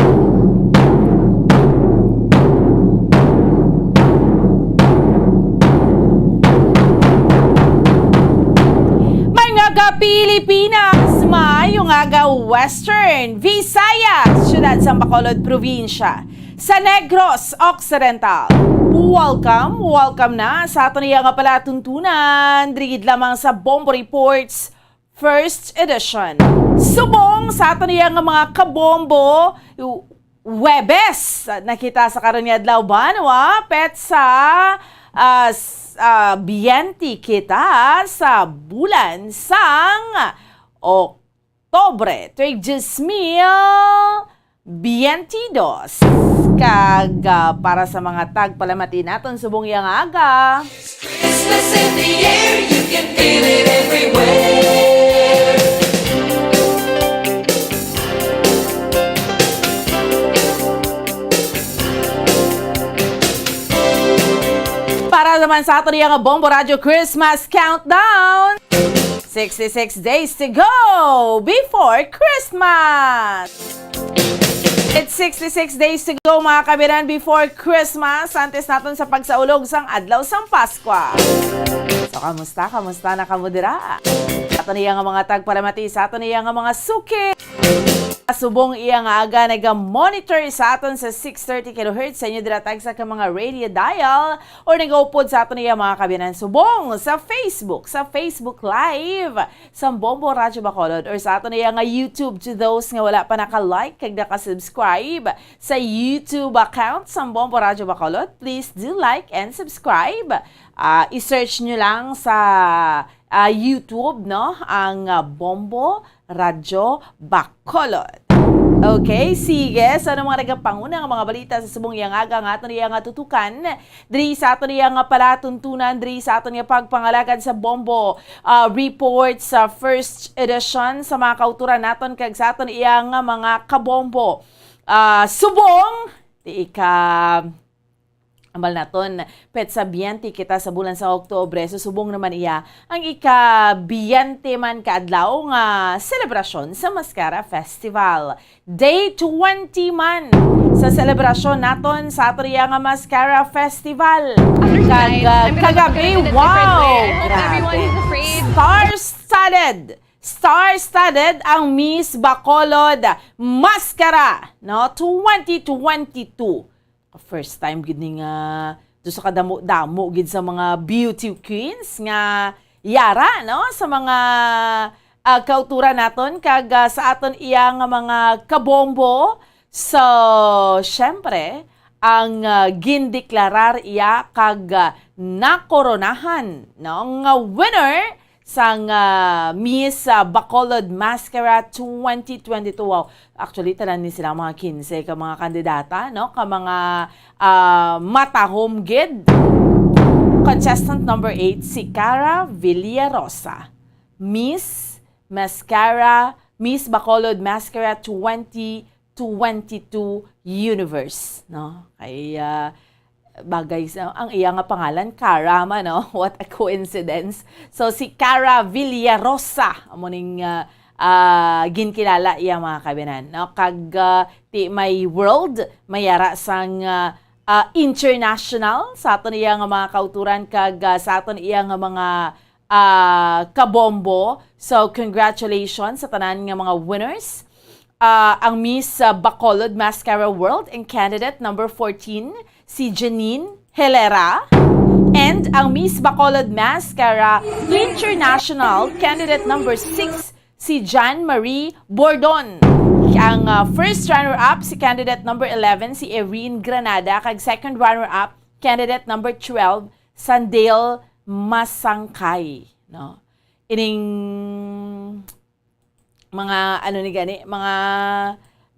Maayong aga, Pilipinas! Maayong aga, Western Visayas! Siyudad sang Bacolod, Probinsya sa Negros Occidental. Welcome, welcome na sa aton iya nga palatuntunan, diri gid lamang sa Bombo Reports First Edition. Subong sa aton iya nga mga kabombo, Huwebes na kita sa karon nga adlaw, ba, no, ah? Petsa, ah, s-, ah, biyente kita sa bulan sang Oktubre, twenty twenty-two. Kag, ah, para sa mga tagpalamati naton subong iya nga aga. Christmas in the air, you can feel it everywhere. Para naman sa aton iya nga Bombo Radyo Christmas Countdown, sixty-six days to go before Christmas. It's sixty-six days to go, mga kabiran, before Christmas, antes naton sa pagsaulog sang adlaw sang Paskwa. So, kamusta? Kamusta na kamo dira? Aton iya nga mga tagpalamati, sa aton iya nga mga suki. Subong iya nga aga, naga-monitor sa aton sa six thirty kilohertz sa inyo dira tagsa ka mga radio dial, or nagaupod sa aton iya mga kabiyanan subong sa Facebook, sa Facebook Live sang Bombo Radyo Bacolod, or sa aton iya nga YouTube. To those nga wala pa naka-like kag naka-subscribe sa YouTube account sang Bombo Radyo Bacolod, please do like and subscribe. Ah, i-search nyo lang sa, ah, YouTube, no, ang, ah, Bombo Radyo Bacolod. Okay, sige. So, ano mga nagapanguna nga mga balita sa subong iya nga aga nga aton iya nga tutukan diri sa aton iya nga palatuntunan, diri sa aton nga pagpangalagad sa Bombo, ah, Report sa first edition sa mga kauturan naton kag sa aton iya nga mga kabombo. Ah, subong, di ka Hambal naton, petsa biyente kita sa bulan sa Oktubre, so subong naman iya ang ika-biyente man ka adlaw nga selebrasyon sa Mascara Festival. Day twenty man sa selebrasyon naton sa aton iya nga Mascara Festival. Kag, uh, kagabi, wow! Grabe. Star-studded! Star-studded ang Miss Bacolod Mascara, no? Twenty twenty-two. First time gid ni nga to sa kadamo-damo gid sa mga beauty queens nga yara, no, sa mga, ah, kauturan naton kag, ah, sa aton iya nga mga kabombo. So, syempre, ang, ah, gindeklarar iya kag, ah, nakoronahan, no, nga winner sang, ah, Miss, ah, Bacolod Mascara twenty twenty-two. Wow. Actually, tanan ni sila mga kinse ka mga kandidata, no? Ka mga, ah, matahom gid. Contestant number eight, si Cara Villarosa, Miss Mascara, Miss Bacolod Mascara twenty twenty-two Universe, no? Kay, ah, bagay sa, ang iya nga pangalan, Cara man, no? What a coincidence. So, si Cara Villarosa, amo ning, ah, ah, ginkilala iya, mga kabinan, no? Kag, ah, ti may world, may ara sang, ah, ah, international sa aton iya nga mga kauturan kag, ah, sa aton iya nga mga, ah, kabombo. So, congratulations sa tanan nga mga winners. Ah, ang Miss, ah, Bacolod Mascara World, ang candidate number fourteen, si Janine Helera. And ang Miss Bacolod Mascara International, candidate number six, si Jan Marie Bordon. Ang, ah, first runner-up, si candidate number eleven, si Erin Granada. Kag second runner-up, candidate number twelve, Sandale Masangkay, no? Ining mga, ano ni gani, mga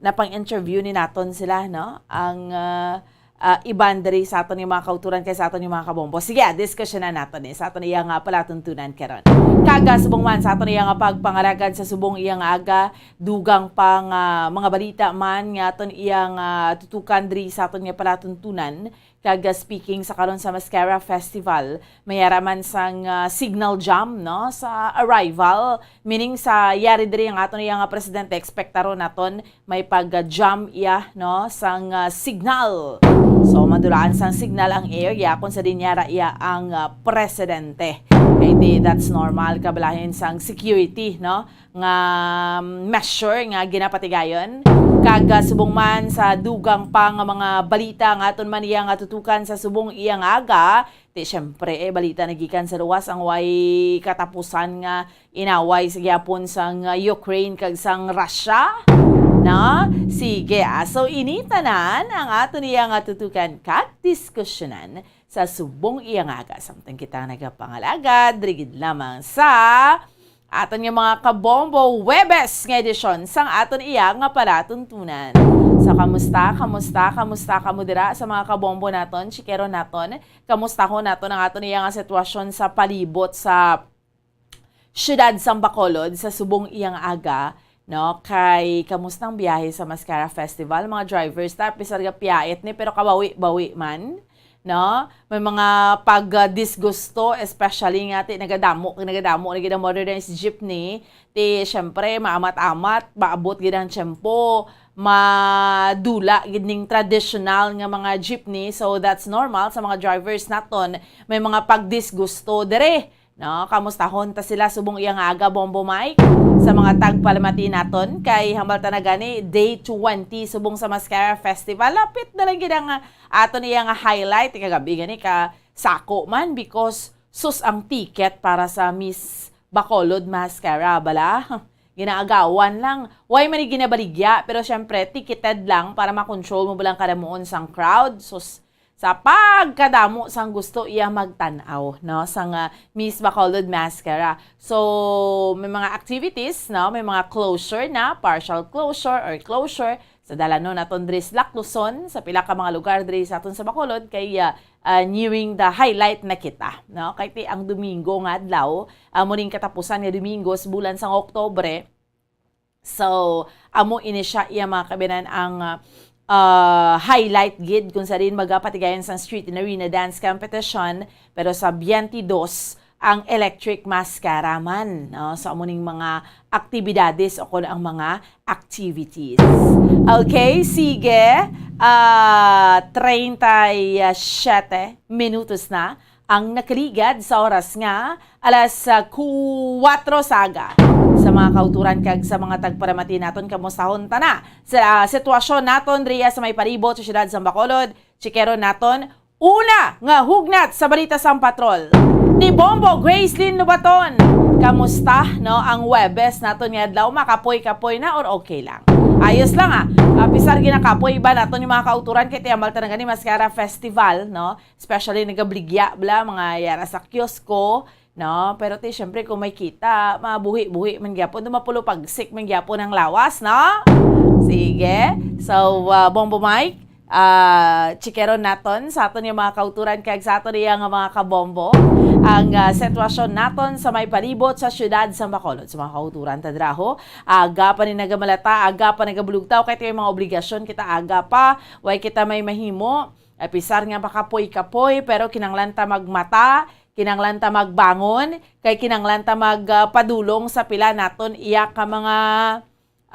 napang-interview ni naton sila, no? Ang, ah, ah, iban diri sa aton yung mga kauturan kay sa aton yung mga kabombo. Sige, ah, diskusyonan naton ni sa aton iya nga palatuntunan karon. Kag, ah, subong man sa aton iya nga pagpangalagad sa subong iya nga aga, dugang pa nga mga balita man nga aton iya nga tutukan diri sa aton nga palatuntunan. Kag, ah, speaking sa karon sa Mascara Festival, may ara man sang, ah, signal jam, no, sa arrival, meaning sa yari diri ang aton iya nga presidente, ekspektaron naton may pag-jam iya, no, sang, ah, signal. So, madulaan sang signal ang area kung sa dinyara iya ang, ah, presidente. Kay di, that's normal, kabalahin sang security, no, nga measure nga ginapatigayon. Kag, ah, subong man sa dugang pa nga mga balita nga aton man iya nga tutukan sa subong iya nga aga, ti, syempre, eh, balita nagikan sa luwas ang way katapusan nga inaway sa gihapon sang, ah, Ukraine kag sang Russia. Na? Sige, ah. So, ini tanan ang aton iya nga tutukan kag diskusyonan sa subong iya nga aga. Samtang kita nagapangalagad, diri gid lamang sa aton nga mga kabombo Huwebes nga edisyon sang aton iya nga palatuntunan. So, kamusta? Kamusta? Kamusta kamo dira sa mga kabombo naton, chikero naton? Kamustahon naton ang aton iya nga sitwasyon sa palibot sa siyudad sang Bacolod sa subong iya nga aga, no? Kay kamusta ang biyahe sa Mascara Festival, mga drivers ta, pisar ga piyait ni, pero kabawi-bawi man, no? May mga pag, ah, disgusto, especially nga ti nagadamo, nagadamo na gid ang motorized jeepney. Ti, syempre, maamat-amat, maabot gid ang tiyempo, madula gid ning traditional nga mga jeepney. So, that's normal sa mga drivers naton. May mga pagdisgusto dere, no? Kamustahon ta sila subong iya nga aga, Bombo Mike, sa mga tagpalamati naton. Kay hambal ta na gani, day twenty subong sa Mascara Festival. Lapit na lang gid ang, ah, aton iya nga highlight. Kagabi gani ka sako man because sus ang ticket para sa Miss Bacolod Mascara, bala. Ginaagawan lang. Why man ni ginabaligya? Pero syempre, ticketed lang para makontrol mo ba lang kadamuon sang crowd. Sus, sa pagkadamo sang gusto iya magtan-aw, no, sang, ah, Miss Bacolod Mascara. So, may mga activities, no, may mga closure na, partial closure or closure sa dalanon naton diri sa Lacluson, sa pila ka mga lugar diri sa aton sa Bacolod, kay, ah, ah, nearing the highlight na kita, no? Kay ti ang Domingo nga adlaw, amo ning katapusan nga Domingo sa bulan sang Oktubre. So, amo ini siya iya mga kabinan ang, ah, ah, highlight gid kung sa diin magapatigayon sang street and arena dance competition, pero sa twenty-dos ang Electric Mascara man, no? So, amo ning mga aktibidades o kon ang mga activities. Okay, sige. Ah, treinta y siete minutos na ang nakaligad sa oras nga alas, ah, kuwatro sa aga. Sa mga kauturan kag sa mga tagparamati naton, kamustahon ta na sa, ah, sitwasyon naton diriya sa may palibot sa siyudad sa Bacolod. Chikeron naton una nga hugnat sa balita sang patrol ni Bombo Gracelyn Lubaton. Kamusta, no, ang Huwebes naton nga adlaw? Makapoy-kapoy na or okay lang? Ayos lang, ah. Ah, pisar ginakapoy ba naton yung mga kauturan kay tiambal ta na gani Mascara Festival, no? Especially nagabligya bala mga yara sa kiosko, no? Pero ti, syempre, kung may kita, mabuhi-buhi man gyapon, dumapulo pagsik man gyapon ang lawas, no? Sige. So, ah, Bombo Mike, ah, chikeron naton sa aton nga mga kauturan kag sa aton iya nga mga kabombo ang, ah, sitwasyon naton sa may palibot sa siyudad sa Bacolod. Sa mga kauturan, tadraho, aga pa ni nagamalata, aga pa nagabulugtaw, kay may mga obligasyon kita, aga pa, way kita may mahimo. Apisar nga makapoy-kapoy, pero kinanglan ta magmata, kinanglan ta magbangon, kay kinanglan ta mag, ah, padulong sa pila naton iya ka mga,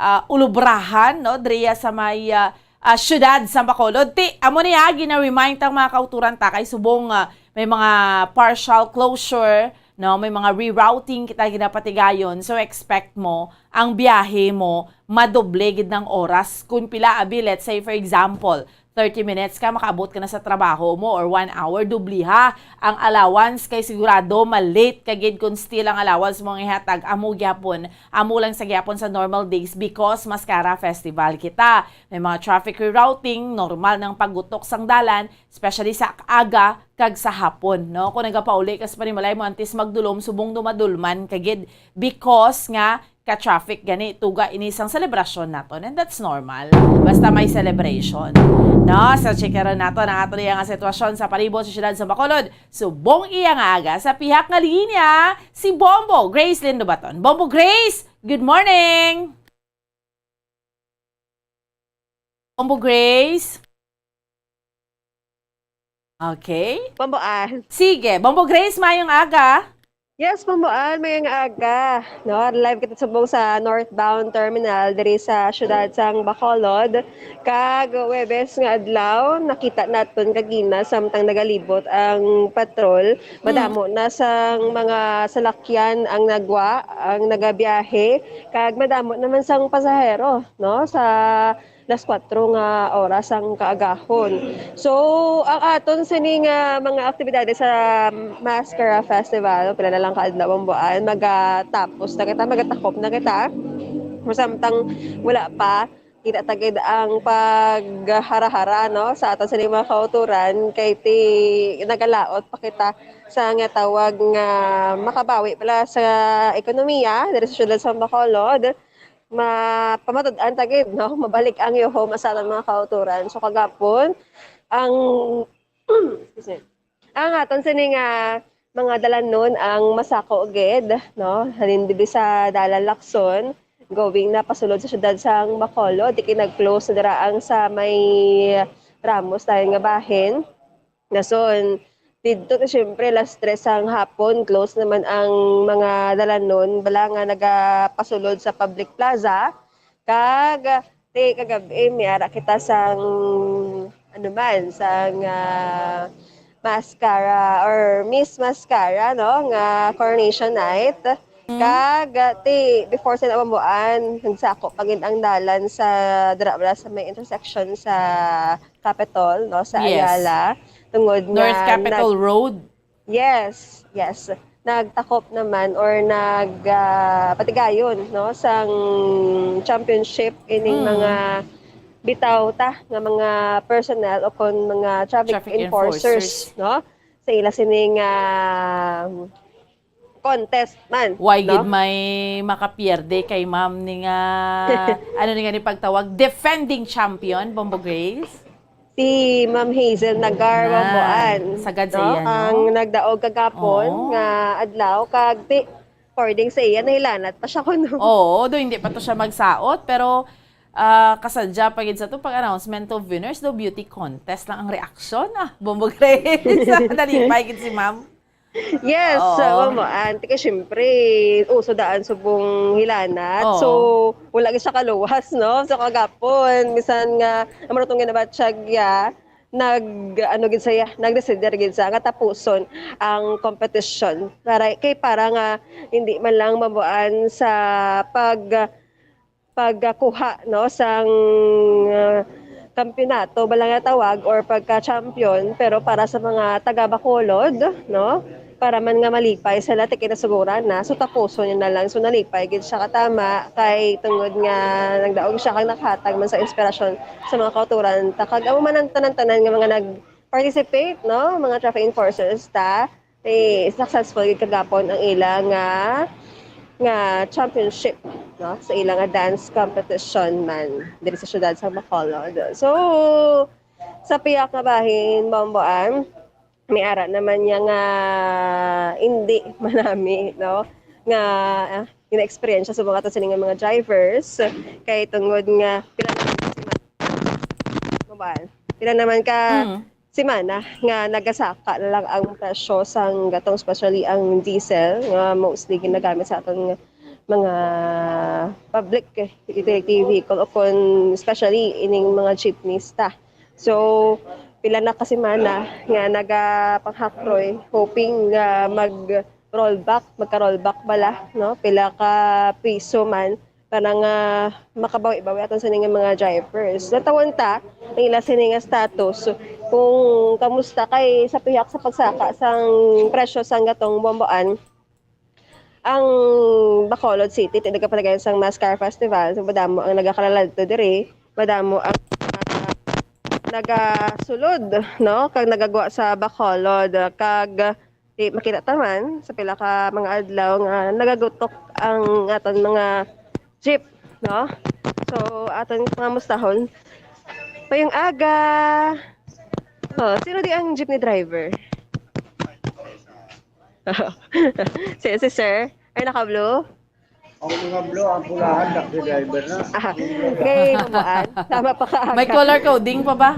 ah, ulubrahan, no, diriya sa may, ah, ah, siyudad sa Bacolod. Ti, amo ni, ah, gina-remind ang mga kauturan ta kay subong, ah, may mga partial closure, no, may mga rerouting kita ginapatigayon. So, expect mo ang biyahe mo madoble gid ng oras. Kung pila, abi, let's say, for example, thirty minutes ka, makaabot ka na sa trabaho mo, or one hour, dubliha ang allowance, kay sigurado ma-late ka gid kung still ang allowance mo nga ihatag amo gyapon, amo lang sa gyapon sa normal days, because Mascara Festival kita. May mga traffic rerouting, normal ng paggutok sang dalan, especially sa aga kag sa hapon, no? Kung nagapauli ka sa panimalay mo, antes magdulom, subong dumadulman ka gid, because nga ka-traffic gani, tuga ini sang selebrasyon naton, and that's normal. Basta may celebration. No? So, chikaron naton ang ato niya nga sitwasyon sa palibot sa siyudad sa Bacolod. Subong iya nga aga, sa pihak nga linya, si Bombo Grace Lindobaton. Bombo Grace, good morning! Bombo Grace? Okay. Bombo Ann. Sige. Bombo Grace, mayong aga. Yes, Bombo Ann, mayong aga. No, live kita subong sa northbound terminal diri sa siyudad sang Bacolod. Kag Huwebes nga adlaw, nakita naton kagina samtang nagalibot ang patrol. Madamo na sang mga salakyan ang nagwa, ang nagabiyahe, kag madamo naman sang pasahero, no, sa las kuwatro nga oras sang kaagahon. So, ang aton sini nga mga aktibidades sa Mascara Festival, pila na lang ka adlaw ang buwan, magatapos na kita, magatakop na kita. Kung samtang wala pa, kita ta gid ang paghara-hara, no, sa aton sini mga kauturan, kay ti nagalaot pa kita sa nga tawag nga makabawi pala sa ekonomiya diri sa siyudad sa Bacolod. Mapamatud-an ta gid, no? Mabalik ang yuhom sa aton mga kauturan. So, kagapon, ang, excuse me, ang aton sini nga mga dalanon ang masako gid, no? Halin diri sa Dalan Lacson, going na pasulod sa siyudad sang Bacolod, di kay nag-close na dira ang sa may Ramos dayon nga bahin. Dason, didto ti, siyempre, las tres sang hapon, close naman ang mga dalanon, bala nga nagapasulod sa public plaza. Kag, ti, kagab-i, may ara kita sang, ano man, sang, ah, Mascara or Miss Mascara, no, nga coronation night. Mm. Kag, ah, ti, before sa nabamuan, nagsako pa gid ang dalan sa, dira, wala sa may intersection sa Capitol, no, sa Yes. Ayala, tungod nga North Capitol nag- Road. Yes, yes. Nagtakop naman or nag, ah, patigayon, no, sang championship ining Mm. mga bitaw ta nga mga personnel o kon mga traffic Traffic enforcers, enforcers. no? Sa ila sining, ah, contest man, Why no? gid may makapierde kay ma'am ni nga, ano ni nga ni pagtawag, defending champion, Bombo Grace? Si Ma'am Hazel Nagar Nan, Wamboan, sagad sa no? iya, no? Ang nagdaog kagapon Oo. nga adlaw, kag ti-, according sa iya, nahilanat pa siya kuno. Oo, do hindi pa to siya magsaot, pero Ah, kasadya pa gid sa to, pag-announcement of winners daw, beauty contest lang ang reaksyon. Ah, Bombo Grace. Nalipay gid si ma'am. Yes, Oo. uh, Ma'am Antique, syempre, uso daan subong hilanat. Oo. So, wala gyud siya kaluwas, no? So, kagapon, misan nga, amo na tong ginabatyag ya, nag, ano gid siya, nag-decide gid siya nga tapuson ang competition. Para, kay para nga, hindi man lang mabuan sa pag, pagkuha, no, sang, ah, kampiyonato, bala nga tawag, or pagka-champion, pero para sa mga taga Bacolod, no, para man nga malipay sila, ti kinasuguran na, so tapuson niya na lang. So nalipay gid siya katama, kay tungod nga nagdaog siya kag nakahatag man sa inspirasyon sa mga kauturan ta, kag amo man ang tanan-tanan nga mga nag-participate, no, mga traffic enforcers ta, eh, successful gid kagapon ang ila nga, nga championship, no, sa ila nga dance competition man diri sa siyudad sa Bacolod. So, sa pihak nga bahin, Bomboan, may ara naman niya nga hindi manami, no, nga, ah, gina-eksperyensya sa mga to sini nga mga drivers, kay tungod nga pila naman ka sima-, Bomboan, pila naman ka Mm. semana nga nagasaka na lang ang presyo sang gatong, especially ang diesel nga mostly ginagamit sa aton nga mga public utility vehicle, o kon especially ining mga jeepneys ta. So, pila na ka semana nga nagapanghakroy, hoping nga mag-rollback, magka-rollback bala, no? Pila ka piso man para nga makabawi-bawi aton sini nga mga drivers. Natawon ta ang ila sini nga status, kung kamusta kay sa pihak sa pagsaka sang presyo sang gatong Bomboan, ang Bacolod City, ti nagapalagayan sang Mass Car Festival, so madamo ang nagakalaladto diri, madamo ang, ah, nagasulod, no, kag nagagwa sa Bacolod, kag di makita ta man sa pila ka mga adlaw nga nagagutok ang aton mga jeep, no? So, aton mga mustahon. Mayong aga. Oh, sino di ang jeepney driver? Si, si sir. Ay, naka-blue? Ang mga blue, ang pulahan, taxi driver na. Ah, kay Mamuan. Tama pa ka. May color coding pa ba?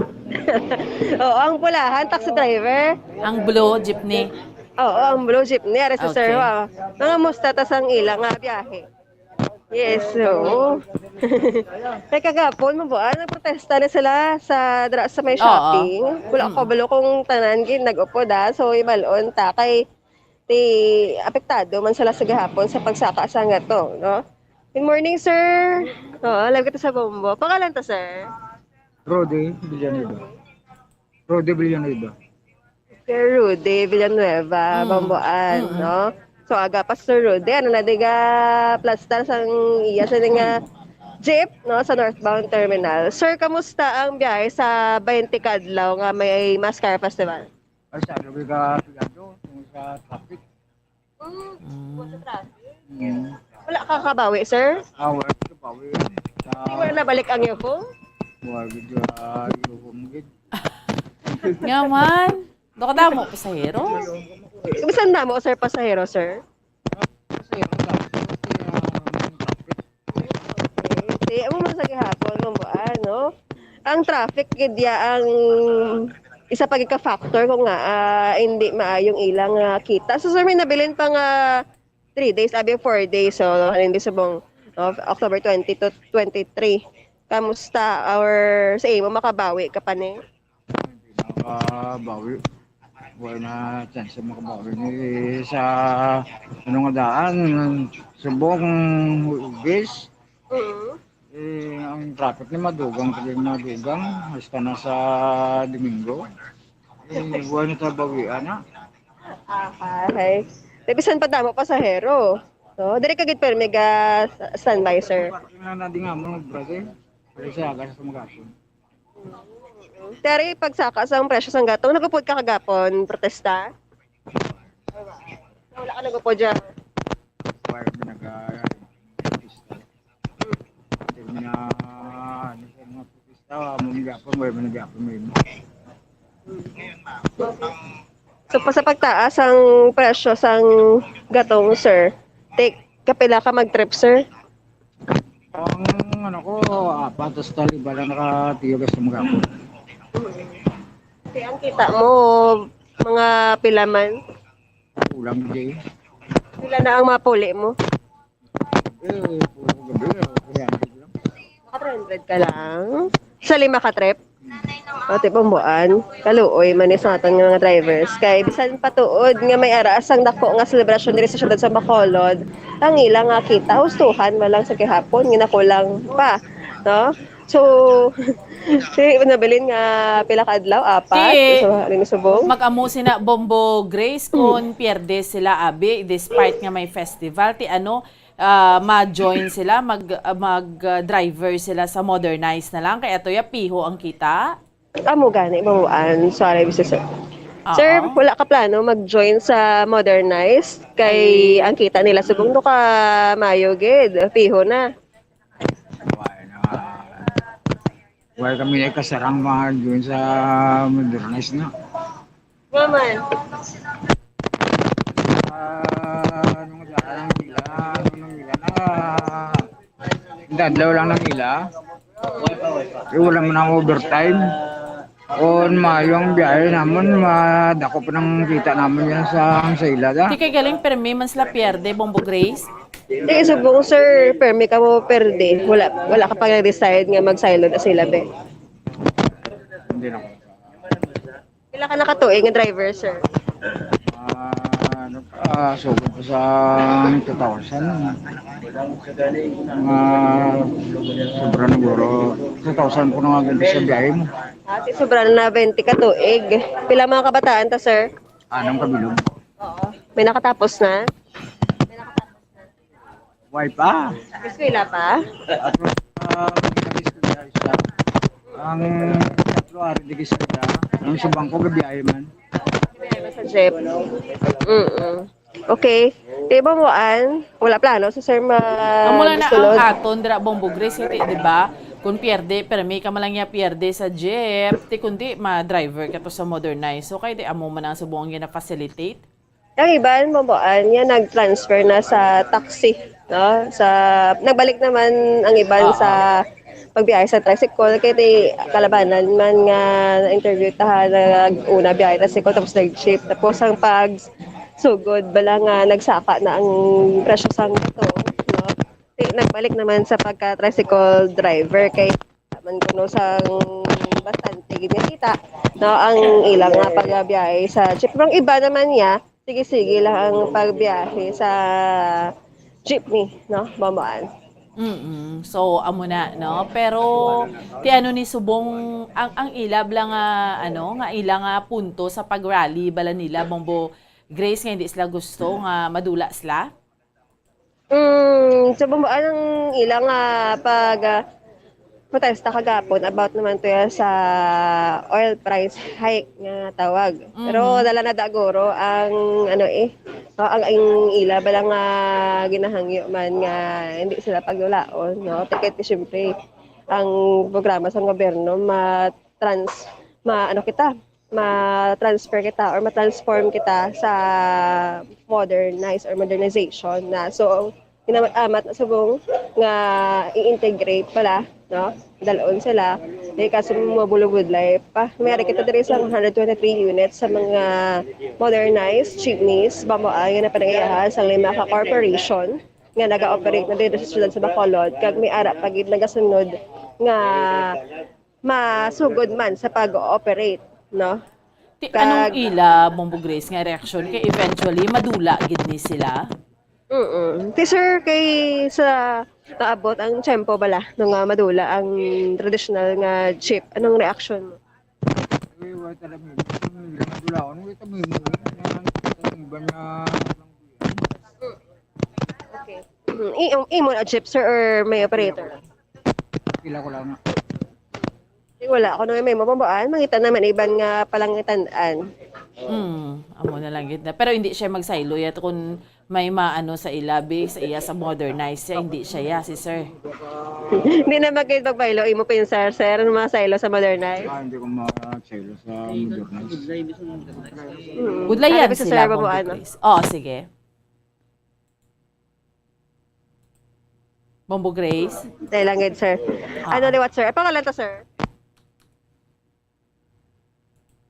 Oo, ang pulahan, taxi driver. Ang blue, jeepney. Oo, ang blue jeepney. Ari sa sir, Okay. ha. Mga musta ta sang ila nga biyahe. Yes, oo. Kay kagapon, Mamuan, nagprotesta na sila sa, dra-, sa may Oo. shopping. Wala ko Mm. balo kung tanan gid nag-upod, ah. So, ibalon ta kay ti apektado man sila sa gahapon sa pagsaka sa ngato, no? Good morning, sir. Oo, live kita sa Bombo. Pangalan ta, sir? Rudy Villanueva. Rudy Villanueva. Sir Rudy Villanueva, Mm. Bomboan, Mm-mm. no? So, aga pa, Sir Rudy, ano na diga plastar sang iya sa nga jeep, no, sa northbound terminal. Sir, kamusta ang biyahe sa twenty kadlaw nga may Mass Car Festival? Ay, sa gabi ka pigado, tungkol sa traffic. Mm. Mm. Wala ka kabawi, sir? Ah, wala ka kabawi. Sa Di wala nabalik ang yuko? Wala gid, ah, yuko mo gid. Nga man. Do kadamo pasahero. Bisan damo, sir, pasahero, sir? Kasi yung traffic, ah, yung traffic. Di, amo man sa gihapon, Bomboan, no? Ang traffic gid ya ang isa pa gid ka factor kung nga, ah, hindi maayong ilang, ah, kita. So, sir, may nabilin pa nga three days, abi, four days. So, halin di subong, no, October twenty to twenty-three. Kamusta? Or sa imo, makabawi ka pa ni? Hindi makabawi. Wala na chance makabawi. Ni sa ano nga daan, subong Huwebes, Mm. eh, ang traffic ni madugang, pag madugang, hasta na sa Domingo. Eh, wala na tabawi, ana. Ahay. Di bisan pa damo pasahero. No? Diri ka gid permi ga standby, sir. Parking na na di nga mo, brother. Kasi sa aga sa mga Teri, pagsaka sa presyo sang gatong, nagupod ka kagapon, protesta? Wala ka nagupod dyan. Wala ka nag-, Hindi na, ano sa mga protesta, mga gapon, wala man gapon, may So, pa sa pagtaas ang presyo sang gatong, sir, take, kapila ka mag-trip, sir? Ang Ano ko, apat, tas tali ba lang nakatiyo, gusto mo gapon? Kaya ang kita mo, mga pila man? Kulang, Jay. Pila na ang mapuli mo? Eh, puro gabi, eh, three hundred lang. Naka three hundred ka lang? Sa lima ka trip? O, ti pambuan, kaluoy man ni sa aton nga mga drivers. Kay bisan pa tuod nga may ara sang dako nga selebrasyon diri sa siyudad sa Bacolod, ang ila nga kita, hustuhan man lang sa gihapon nga nakulang pa, no? So, si nabilin nga pila ka adlaw, apat, Ti, so, ano ni subong? Mag-amo sina Bombo Grace kung pierde sila abi despite nga may festival. Ti ano, ah, ma-join sila, mag, ah, mag, ah, driver sila sa modernized na lang. Kaya to ya piho ang kita. Amo gani, Mamuan. Sorry, Mister Sir. Oo. Sir, wala ka plano mag-join sa modernized? Kay ang kita nila subong do ka mayo gid. Piho na. Wala na. Wala kami na kasarang mga doon sa modernized na. Maman. Ah, nung sa nila, nung nila na, dadlaw lang ng nila. Eh, wala mo ng overtime. On mayo ang biyahe naman, madako pa ng kita naman yan sa, sa ila da. Ti kay galing permi man sila pierde, Bombo Grace. Di subong, sir, permi ka mo perde. Wala, wala ka pa nag-decide nga mag-silo na sila, be. Hindi na. Pila ka nakatuig nga driver, sir? Ah, ano pa, sugod pa sa two thousand. Mga sobra na guro. Two thousand po na nga sa biyahe mo. Ati, sobra na twenty ka tuig. Pila mga kabataan ta, sir? Anong kabilog? Oo. May nakatapos na? Why pa? Eskwela pa? At uh, ang tatlo ari di kita. Ang subang ko gabiyahe man. Sa jeep. Mm-mm. Okay. Kay ba mo, Ann? Wala plano sa sir ma... Amo lang na sunod? Ang aton dira, Bombo Grace, kay ti, di ba? Kung pierde, permi ka man lang niya pierde sa jeep, ti kundi ma-driver ka to sa modernized. So, kay di amo man ang subong nga na-facilitate. Ang iban, Bombo Ann, niya nag-transfer na sa taxi, no? Sa, nagbalik naman ang iban Oo. Sa pagbiyahe sa tricycle. Kay ti kalabanan man nga na-interview ta, nag-una biyahe tricycle, tapos nag-jeep. Tapos ang pag sugod, bala nga nagsaka na ang presyo sang ito, no? Ti, nagbalik naman sa pagka-tricycle driver kay man kuno sang bastante gid nga kita, no, ang ilang nga pagbiyahe sa jeep. Pero ang iba naman niya, sige-sige lang ang pagbiyahe sa jeepney, no, Bombo Ann. Mm. So, amo na, no? Pero, ti ano ni subong, ang, ang ila bala nga, ano, nga ila nga punto sa pag-rally bala nila, Bombo Grace, nga hindi sila gusto nga madula sila? Mm, so, Bombo Ann, ang ila nga pag, ah, protesta kagapon about naman to ya sa oil price hike nga tawag. Pero Mhm. Dala na daguro ang, ano, eh, o, ang, ang ila bala nga ginahangyo man nga hindi sila pagdulaon, no? Ti kay ti, siyempre, ang programa sa gobyerno ma-trans-, ma-, ano kita, ma-transfer kita or ma-transform kita sa modernized or modernization na. So, ginamat-amat na subong nga i-integrate pala, no? Dalon sila. Di kaso mabulubudlay pa. May ari kita diri sa one hundred twenty-three units sa mga modernized jeepneys, Bombo Ann, nga napanagayahan sa lima ka corporation nga naga-operate na dito sa siyudad sa Bacolod, kag may ara pa gid nagasunod nga masugod man sa pag-ooperate, no? Ti, Kag- anong ila, Bombo Grace, nga reaksyon? Kay eventually, madula gid ni sila. Mm. Ti sir, kay sa naabot ang tiyempo bala no nga madula ang traditional nga jeep, anong reaksyon mo? Eh, wala talaga. Wala talaga. Wala talaga. Okay. Mm, i-, imo na jeep, sir, or may operator? Pila ko lang. Di wala ako nung may mababaan, mangita naman iban nga palangitan-an. Hmm, amo na lang gid na. Pero hindi siya magsaylo yat kung may maano sa ilabi, sa iya sa modernize siya, hindi siya ya, si sir. Hindi na magkita pagbaylo, imo pinsar, sir, ang mga saylo sa modernize. Ah, hindi ko magsaylo sa modernize. Mm. Gudlayan Ano ba sa sila, sir, Bombo babuan, no? Grace. Oh, sige. Bombo Grace? Dahil lang gid, sir. Ah. Ano liwat, sir? Ang pangalan to, sir?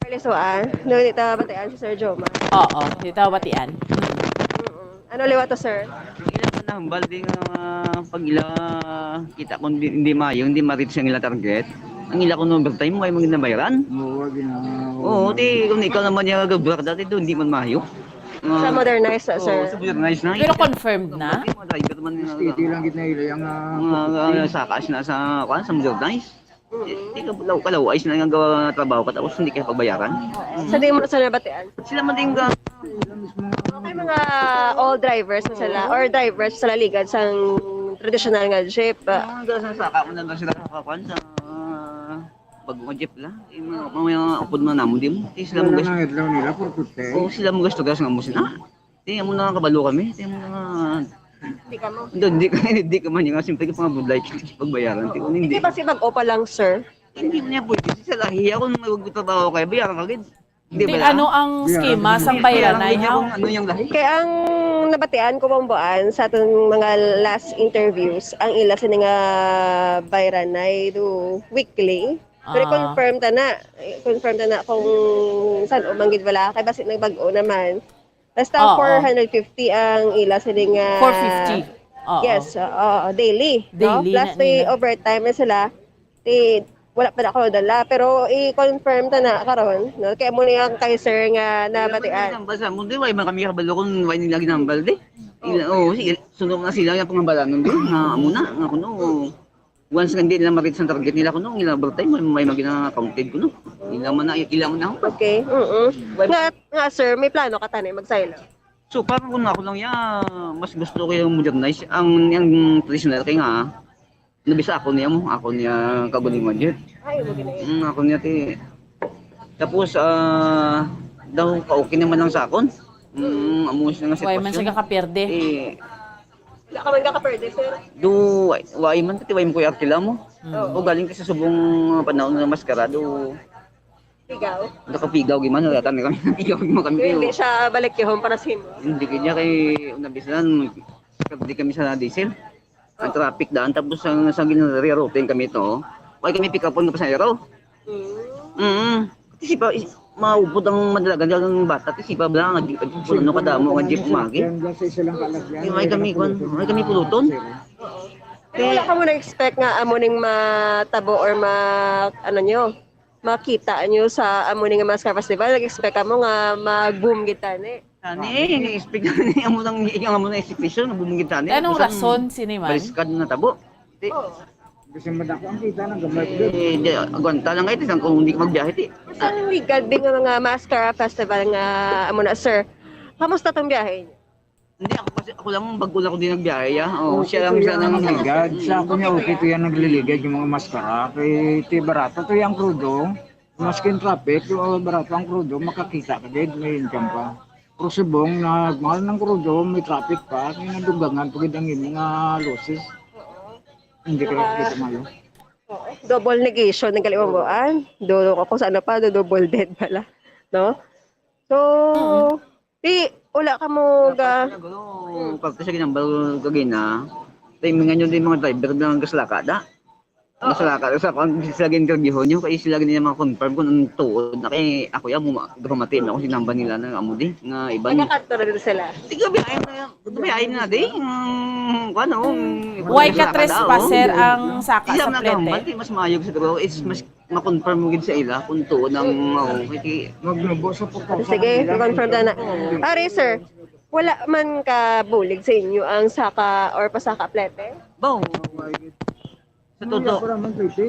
Carlos Juan. No, di ta batian si Sir Joma. Oo, di ta batian. Mm-mm. Ano liwat to, sir? Ila na hambal di nga pag ila kita kung di, hindi mayo, hindi ma-reach ang ila target. Ang ila kung overtime, wala mo ginabayaran. Oo, gina. Oo, di kung ikaw naman yung gabrak dati doon, hindi man mayo. Sa modernized, sir. Oo, sa modernized na. Pero confirmed na? Yung mga driver man nga. Steady lang gid na ila yung ah, Mga uh, sakas na sa, kuan, sa modernized. Di ka kalaw, kalawais na nga gawa trabaho ka tapos hindi ka pagbayaran. Sa di mo sa nabatian. Sila man din ga, Okay, mga old drivers na sila or drivers sa laligad sang traditional nga jeep. Ah, mga sa saka mo na lang sila sa kuan sa bago nga jeep la. Yung mga, mga upod man namo di mo. Di sila Wala mag nang adlaw nila, purpose. O sila mo gasto gas nga mo sina. Di mo na kabalo kami. Di mo na Hindi ka mo. Hindi, hindi ka, hindi ka man yung simple ka pangabudlay pagbayaran. Di ko hindi. Hindi ba si bag-o pa lang, sir? Hindi mo niya pwede. Sa lahi ako nung magtrabaho kayo, bayaran ka gid. Di ano ang schema sang bayranay, ha? Ano yung lahi? Kaya ang nabatian ko, Bomboan, sa atong mga last interviews, ang ila sini nga bayranay do weekly. Pero Ah. Confirm ta na. Eh, confirm ta na kung saan o manggid wala. Kay basi nagbag-o naman. Basta Oo. four hundred fifty ang ila sini nga Four fifty. Oo. Yes, oo, daily, no? Daily Plus na may nila. Overtime na sila. Di, wala pa na ako dala, pero i-confirm ta na karon, no? Kaya mo niya kay sir nga nabatian. Ang basa mo, di ba, man kami kabalo kung why nila ginambal, di? Ila, oh, sige, sunod na sila yung pangambalanon, di? Nga, amo na, nga kuno, once nga hindi nila ma-reach ang target nila, kuno, nila overtime, may, may magina-counted, kuno. Ila man na, ila man na. Okay, mm Nga, nga sir, may plano ka tani mag-silo? So, parang kung ako lang, ya, mas gusto ko yung modernize ang, yung traditional kay nga, nabisa ako niya mo, ako niya kagulingon yun. Ay, mo gini. Mm, ako niya ti. Tapos, ah, daw ka-okay naman lang sa akon. Mm, amo siya nga Why man sitwasyon. Siya kaperde? Eh, Wala ka man kakaperde, sir. Do, why, why man ti why mo kuya arkila mo? Mm. O galing ka sa subong panahon nga maskara, do Ikaw. nakapigaw giman, wala tan kami napigaw giman kami. Hindi Kayo. Siya balik yun para sa imo. Hindi kanya kay una bisan, hindi kami sa diesel. Ang traffic daan, tapos sa, sa ginrerouting kami to, why kami pick up ang pasahero? Mm. Mm. Kasi pa, is, maupod ang madalagan ang bata, kasi pa bla nga di ano kadamo nga jeep magi. Yan, yan sa isa lang kalagyan. Yung ay kami, kwan, ay kami puluton. Pero wala ka mo na-expect nga amo ning matabo or ma, ano nyo, makita nyo sa amo ning Maskara Festival? Nag-expect ka mo nga mag-boom gid tani? Ani, eh, expect ni amo lang, amo lang expectation nga bumungit tani. Anong Bisan rason sini man? Baliskad na tabo. Di, Kasi madako ang kita ng gamay. eh, di, agwanta lang ito, isang kung hindi ka magbiyahe, di. Sa ligad din nga mga Maskara Festival nga amo na, sir. Kamusta tong biyahe niyo? Hindi, ako kasi, ako lang, bago lang ako din nagbiyahe, ya. Oh, siya lang, Okay, siya lang. ang ligad. Sa ako niya, okay to yan nagliligad yung mga maskara. Kay ti barato to yung krudo. Maski yung traffic, yung barato ang krudo, makakita ka din, may income pa. Pero subong, nagmahal ng krudo, may traffic pa, kaya nadugangan pa gid ang imo nga losses. Hindi ka nakikita mayo. Double negation ng kaliwamboan. Do, kung sa ano pa, do, double dead pala. No? So, di, wala ka mo ga... Pagka sa ginambal kagina, timing nyo din mga driver na ang kaslaka da. Maslaka da sa kung sila gin-interviewon nyo, kay sila gin mga confirm kung ang tuod na kay ako yan, muma- gumati na ako sinamba nila na amo di, nga iban. Nagkakanto na din sila. Di ka biyahe na, biyahe na di. Mm, ano, Why ka maslaka da, trespasser oh. ang saka Iya sa na plete? Hambal, di mas maayog siguro is mas ma-confirm mo gid sa ila kung tuod ang, oh, kay Magnubo sa pagkakas. Sige, confirm na na. Ari, sir, wala man ka bulig sa inyo ang saka or pasaka plete? Baw. Sa totoo, Wala pa naman, Titi.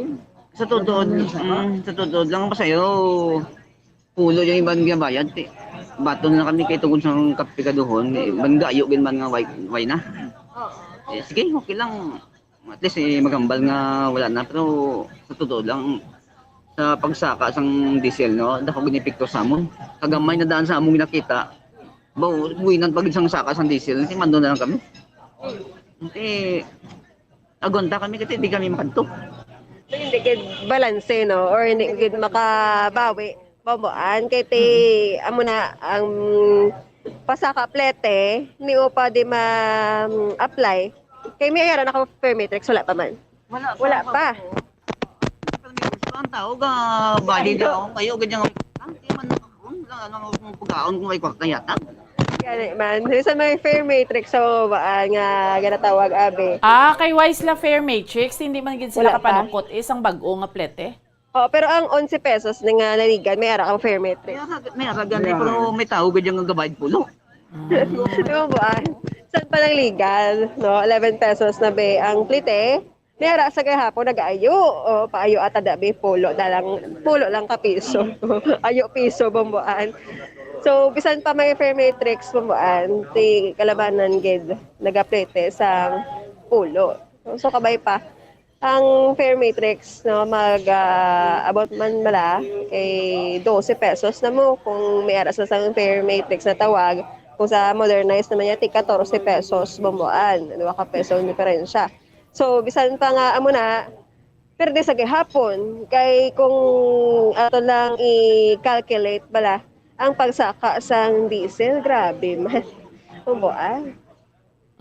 Sa totoo, mm, sa totoo lang pa sa'yo, pulo yung iban nga bayad, ti. Baton na kami kay tungod sa kapigaduhon, eh, man gayo gid man nga way, way na. Eh, sige, okay lang. At least, eh, maghambal nga wala na. Pero sa totoo lang, sa pagsaka sang diesel, no, dako ginepekto sa amon. Kagamay na daan sa among ginakita. Baw, buwinan pag isang saka sang diesel, si mando na lang kami. Eh, agonta kami kasi di kami makadto. Hindi gid balanse, no? Or hindi gid makabawi. Bambuan, kay ti, amo na, ang pasaka plete, ni upa di ma-apply. Kay may ara na ka fare matrix, wala pa man. Wala pa. Wala pa. Pero may gusto ang tao, ga, bali daw, kayo, ganyan, ang, di man, ang, lang, ano, ang pagkaon kung may kwarta yata. Gani man. Sa may fare matrix, so, ba, nga, ginatawag, abi. Ah, kay wise la fare matrix, hindi man gid sila Wala pa. kapanukot. Isang bag-o nga plete. Oh, pero ang onse pesos na nga naligan, may ara kang fare matrix. May ara, may ara gani, pero may tao, ganyan, ang gabayad pulo. Di ba, buwan? San pa nang legal, no? Eleven pesos na be ang plete. May ara sa gahapon nag-ayo. Oh, paayo ata da be pulo na lang, pulo lang ka piso. Ayo piso, bambuan. So, bisan pa may fare matrix, bambuan, ti kalabanan gid nagaplete sang pulo. So, kabay pa. Ang fare matrix, no, mag, ah, about man bala kay dose pesos na mo kung may ara sa sang fare matrix na tawag. Kung sa modernized naman niya, ti katorse pesos, bambuan. Dua ka peso ang diferensya. So, bisan pa nga amo na, perde sa gihapon. Kay kung ato lang i-calculate bala, ang pagsaka sang diesel, grabe man. Bambuan.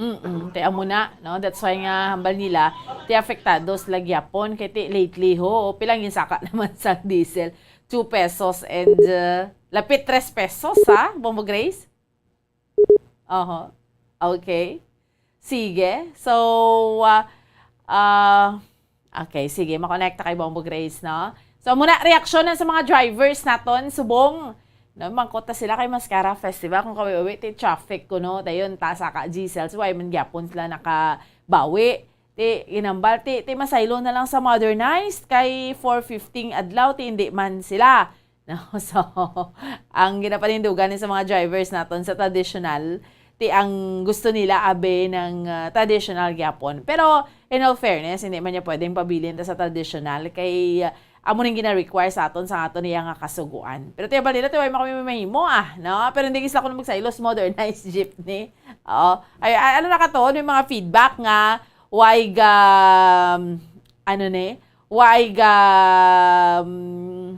Mm, ti amo na, no? That's why nga hambal nila, ti apektado sila gyapon kay ti lately ho, pila ang saka naman sa diesel, two pesos and uh, lapit tres pesos, ha, Bombo Grace? Oho. Okay. Sige. So, uh, uh, Okay, sige, makonekta kay Bombo Grace, no? So, muna, reaksyon na sa mga drivers naton, subong. No, mangkot na sila kay Mascara Festival. Kung kawi-uwi, ti traffic ko, no? Dayon, ta sa ka, Giselle. So, why man gyapon sila nakabawi? Ti, ginambal, ti, ti masaylo na lang sa modernized kay four fifty adlaw, ti hindi man sila. No? So, ang ginapanindugan ni sa mga drivers naton sa traditional, ti ang gusto nila abi ng ah, traditional gyapon. Pero in all fairness, hindi man niya pwedeng pabilin ta sa traditional kay ah, amo ning gina-require sa aton sa aton niya nga kasuguan. Pero tiya balita tiway mo kami mahimo ah, no? Pero hindi sila kuno magsaylo sa modernized jeepney. Oo. Ay, ay, ano na ka to? May mga feedback nga why ga ano ni? Why ga um,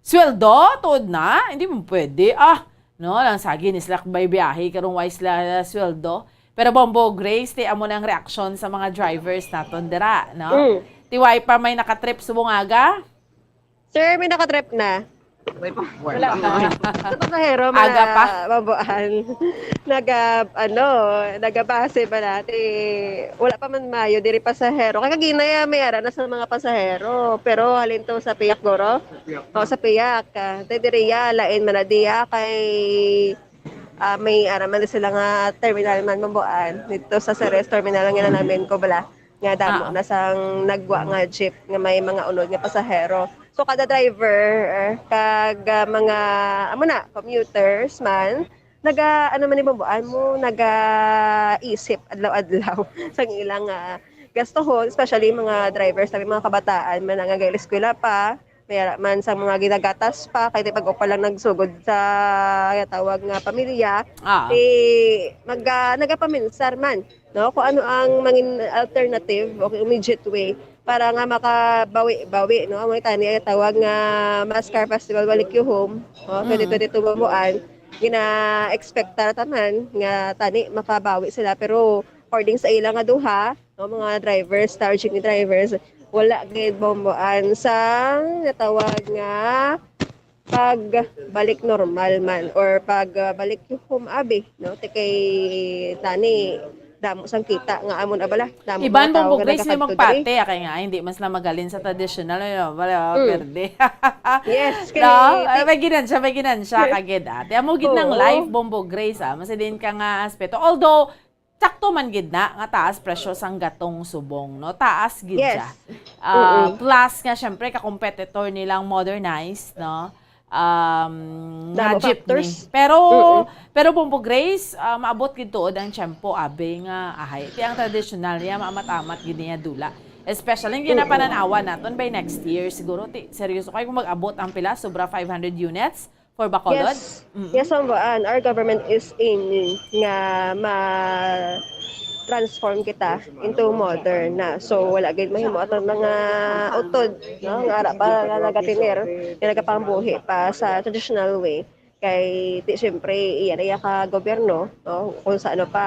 sweldo tuod na? Hindi mo pwede. Ah, no, lang sagi ni sila bay biyahe karong why sila sweldo. Pero Bombo Grace, ti amo na ang reaksyon sa mga drivers naton dira, no? Mm. Ti why pa may nakatrip subong aga? Sir, may nakatrip na. May pa. Wala pa. Sa pasahero, Aga pa. Mabuan. Naga, ano, nagabase ba natin? Wala pa man mayo, diri pasahero. Kaya kaginaya may ara na sa mga pasahero. Pero halin to sa piyak, goro? O, sa piyak. Ah, te diri ya, lain man na diya kay ah, may ara man sila nga terminal man, Mabuan. Dito sa Ceres terminal ang ginanamin ko bala. Nga damo Ah. na sang nagwa nga jeep nga may mga unod nga pasahero. So, kada driver, eh, kag ah, mga, amo na, commuters man, naga, ano man ni, Mabuan mo, naga isip adlaw-adlaw sang ilang ah, gastuhon, especially mga drivers, sabi mga kabataan man nga nag-eskwela pa, may ara man sa mga ginagatas pa, kay di pag-upa lang nagsugod sa tawag nga pamilya, Ah. eh, mag, ah, nagapaminsar man, no? Kung ano ang mangin alternative o immediate way para nga makabawi-bawi, no? Amo tani ang tawag nga Mascara Festival Balik You Home, no? Kay Mm. dito, dito Mabuan, gina-expect ta taman nga tani makabawi sila, pero according sa ila nga duha, no, mga drivers, star jeepney drivers, wala gid, Bomboan, sa natawag nga pagbalik normal man or pagbalik home abi, no? Ti kay tani damo sang kita nga amo na bala, damo Iban mga tao Bombo nga Grace may nagakadto diri. Magpate, ah, kay nga hindi mas na magalin sa traditional, ano, wala, Mm. perde. Yes, kay No? ti- Ay, may ginansya, may ginansya, kagid, ah. Ti amo gid ng Oo. life, Bombo Grace, ah. Mas din ka nga aspeto. Although, sakto man gid na nga taas presyo sang gatong subong, no? Taas gid Yes. siya. Ah, Mm-mm. Plus nga, syempre, ka-competitor nilang modernized, no? Um, nga Damo jeepney. factors. Pero, Mm-mm. pero Bombo Grace, ah, maabot gid tuod ang tiyempo, abi nga, ahay. Ti ang tradisyonal niya, maamat-amat gid niya dula. Especially, yung Mm-mm. ginapananawan naton by next year, siguro, ti, seryoso kayo kung mag-abot ang pila, sobra five hundred units for Bacolod? Yes. Yes, Bomboan. Our government is aiming nga ma-transform kita into modern na. So, wala gid mahimo aton mga utod, no? Nga ara pa nga nagatinir, nga nagapangbuhi pa sa traditional way. Kay, ti, syempre, iya na iya ka gobyerno, no? Kung sa ano pa,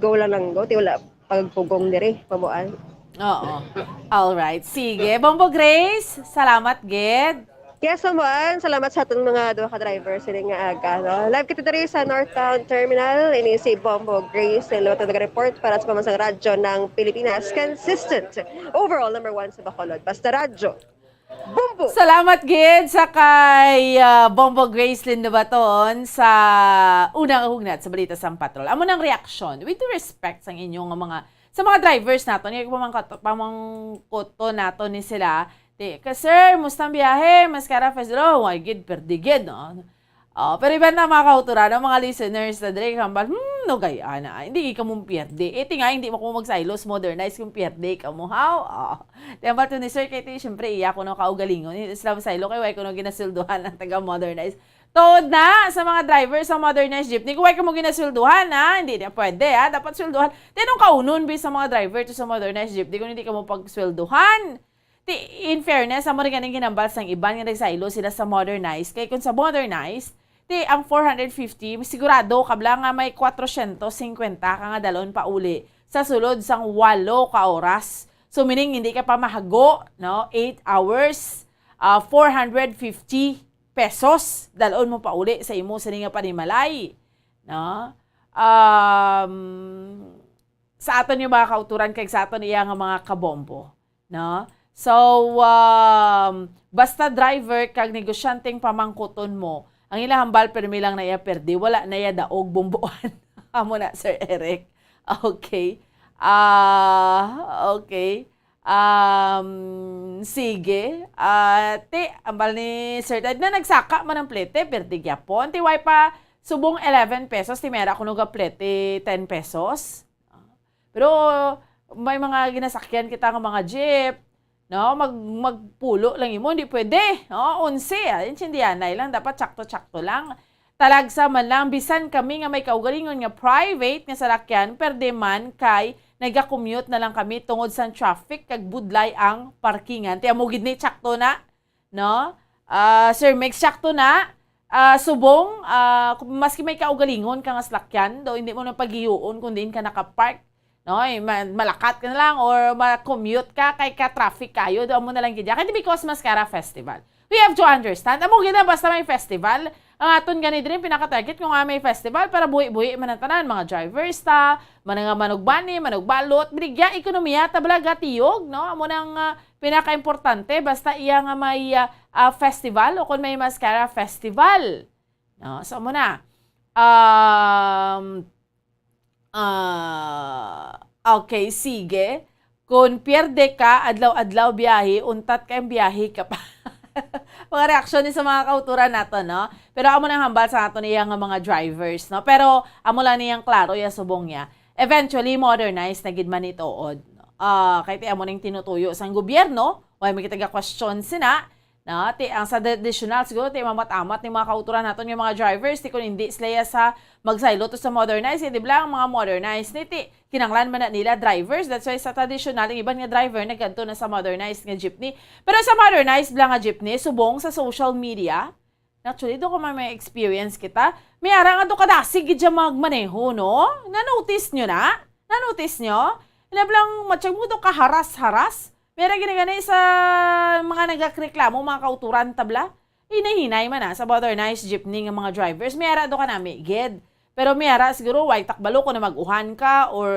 go lang lang go, ti wala, pagpugong diri, Mabuan. Oo. All right. Sige. Bombo Grace, salamat gid. Yes, Mabuan. Salamat sa aton mga duha ka driver sini nga aga, no? Live kita diri sa Northtown Terminal. Ini si Bombo Grace, ang liwat nga nag-report para sa Pambansang Radyo ng Pilipinas. Consistent. Overall, number one sa Bacolod. Basta Radyo. Bombo! Salamat gid sa kay, ah, Bombo Grace Lindobaton sa unang hugnat sa balita sang patrol. Amo nang reaksyon. With due respect sang inyo nga mga, sa mga drivers naton, nga pamangkot-, pamangkuton naton ni sila. Di, ka, "Sir, musta ang biyahe? Mas kara festival?" Oh, why gid, perdi gid, no? Oh, pero iban na mga kauturan, ang mga listeners na diri, hambal, "Hmm, no, gaya na. Hindi ka mong pierde." Eh, ti nga, hindi mo ko magsaylo sa Modernize kung pierde ka mo, haw? Oh. Di hambal to ni Sir, kay ti, siyempre, iya ko no kaugalingon. Hindi sila masaylo kay why ko no ginasulduhan ang taga Modernize. Tuod na sa mga driver sa Modernize Jeepney. Kung why ka mo ginasulduhan, ha? Hindi na pwede, ha? Dapat sulduhan. Di anong kaunon, bi, sa mga driver to sa Modernize Jeepney kung hindi ka mo pagsulduhan? Ti, in fairness, amo rin ganing ginambal sang iban nga nagsaylo sila sa Modernize. Kay kung sa Modernize, ti, ang four hundred fifty, sigurado kabla nga may kwatrocientos cincuenta ka nga dalon pauli sa sulod sang walo ka oras. So, meaning, hindi ka pa mahago, no? Eight hours, ah, four hundred fifty pesos dalon mo pauli sa imo sini nga panimalay, no? Um, sa aton yung mga kauturan kag sa aton iya nga mga kabombo, no? So, um, basta driver kag negosyanteng pamangkuton mo, ang ila hambal permi lang na iya perdi, wala na iya daog bomboan. Amo na, Sir Eric. Okay. Ah, okay. Um, sige. Ah, ti, ambal ni Sir Ted na nagsaka man ang plete, perdi gyapon. Ti, why pa subong eleven pesos, ti mera kuno ga plete ten pesos? Pero may mga ginasakyan kita nga mga jeep, no? Mag-, magpulo lang imo, hindi pwede, no? Onse, ah, intindihanay lang, dapat tsakto-tsakto lang. Talagsa man lang, bisan kami nga may kaugalingon nga private nga salakyan, perde man kay nagakommute na lang kami tungod sa traffic kag budlay ang parkingan. Ti amo gid ni, tsakto na. No? Ah, Sir Mix, sakto na. Ah, subong, ah, kung maski may kaugalingon ka nga salakyan, daw hindi mo na paghiuon kung diin ka nakapark. No? Eh, ma-, malakat ka na lang or ma-commute ka kay ka-traffic kayo, daw mo na lang gid. Kaya because mas kara festival. We have to understand, amo gid na basta may festival, ang aton gani diri pinaka-target kung nga may festival para buhi-buhi man ang tanan, mga drivers ta, mga nga manugbani, manugbalot, binigya ekonomiya ta bala gatiyog, no? Amo nang, ah, pinaka-importante, basta iya nga may, ah, ah, festival o kung may Mascara Festival. No? So, amo na. Um, ah, okay, sige. Kung pierde ka, adlaw-adlaw biyahe, untat kay ang biyahe ka pa. Mga reaksyon ni sa mga kauturan nato, no? Pero amo nang hambal sa ato niya nga mga drivers, no? Pero amo lang niyang klaro, ya subong niya. Eventually, modernized na gid man ituod, no? Ah, kay ti amo ning tinutuyo sang gobyerno, why mo kita ga-question sina, no? Ti ang sa tradisyonal siguro ti mamat-amat ni mga kauturan naton nga mga drivers, ti kun hindi sila ya sa magsaylo to sa modernized, eh, di ba ang mga modernized ni ti kinanglan man na nila drivers. That's why sa tradisyonal, ang iban nga driver nagkadto na sa modernized nga jeepney. Pero sa modernized lang nga jeepney, subong sa social media, actually, do ko man may experience kita. May ara nga do kadasig gid siya magmaneho, no? Na-notice nyo na? Na-notice nyo? Inablang matsyag mo do kaharas-haras. May ara gini gani sa mga nagakreklamo, mga kauturan tabla. Hinay-hinay man na sa modernized jeepney nga mga drivers. May ara do kanami gid. Pero may ara siguro, way takbalo kung na mag-uhan ka or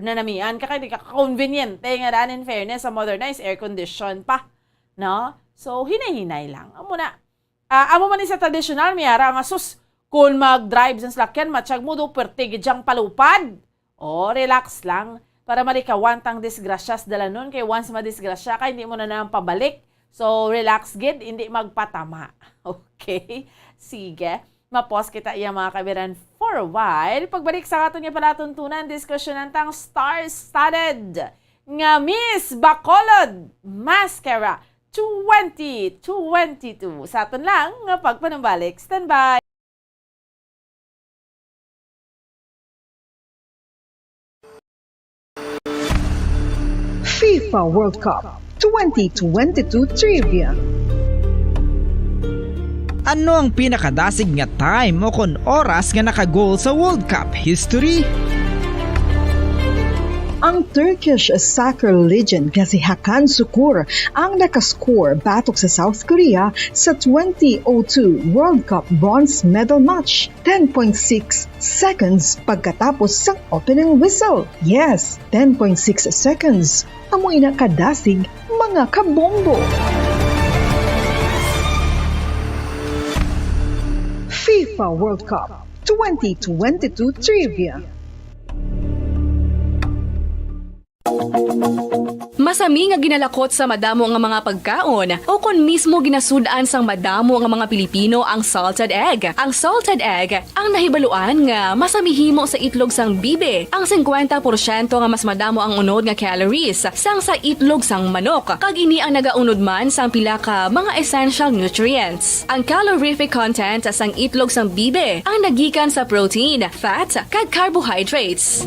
nanamian ka, kay di ka conveniente nga daan, in fairness, sa modernized air condition pa. No? So, hinay-hinay lang. Amo na. Ah, amo man ni sa tradisyonal, may ara nga, sus, kung mag-drive sa salakyan, matsyag mo do, pwerte gid siyang palupad. Oh, relax lang. Para malikawan tang disgrasya sa dalanon, kay once madisgrasya ka, hindi mo na naman pabalik. So, relax gid, hindi magpatama. Okay? Sige. Mapos kita iya, mga kabiran, for a while. Pagbalik sa aton nga palatuntunan, diskusyonan tang star-studded nga Miss Bacolod Mascara twenty twenty-two. Sa aton lang nga pagpanumbalik. Standby. FIFA World Cup twenty twenty-two Trivia. Ano ang pinakadasig nga time o kon oras nga naka-goal sa World Cup history? Ang Turkish soccer legend nga si Hakan Sukur ang nakascore batok sa South Korea sa twenty oh two World Cup bronze medal match, ten point six seconds pagkatapos sang opening whistle. Yes, ten point six seconds. Amo ina kadasig, mga kabombo. FIFA World Cup twenty twenty-two Trivia. Masami nga ginalakot sa madamo nga mga pagkaon, o kon mismo ginasud-an sang madamo nga mga Pilipino ang salted egg. Ang salted egg ang nahibaluan nga masami himo sa itlog sang bibi, ang singkwenta porsyento nga mas madamo ang unod nga calories sang sa itlog sang manok, kag ini ang nagaunod man sang pila ka mga essential nutrients. Ang calorific content sang itlog sang bibi ang nagikan sa protein, fat, kag carbohydrates.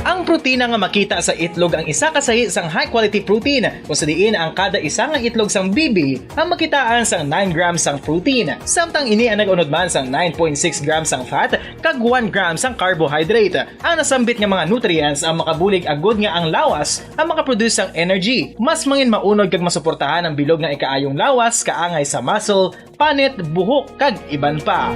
Ang protina nga makita sa itlog ang isa ka sahi sang high-quality protein, kung sa diin ang kada isa nga itlog sang bibi ang makitaan sang nine grams sang protein, samtang ini ang nag-unod man sang nine point six grams sang fat kag one gram sang carbohydrate. Ang nasambit nga mga nutrients ang makabulig agud nga ang lawas ang makaproduce sang energy. Mas mangin maunod kag masuportahan ang bilog nga ikaayong lawas, kaangay sa muscle, panit, buhok, kag iban pa.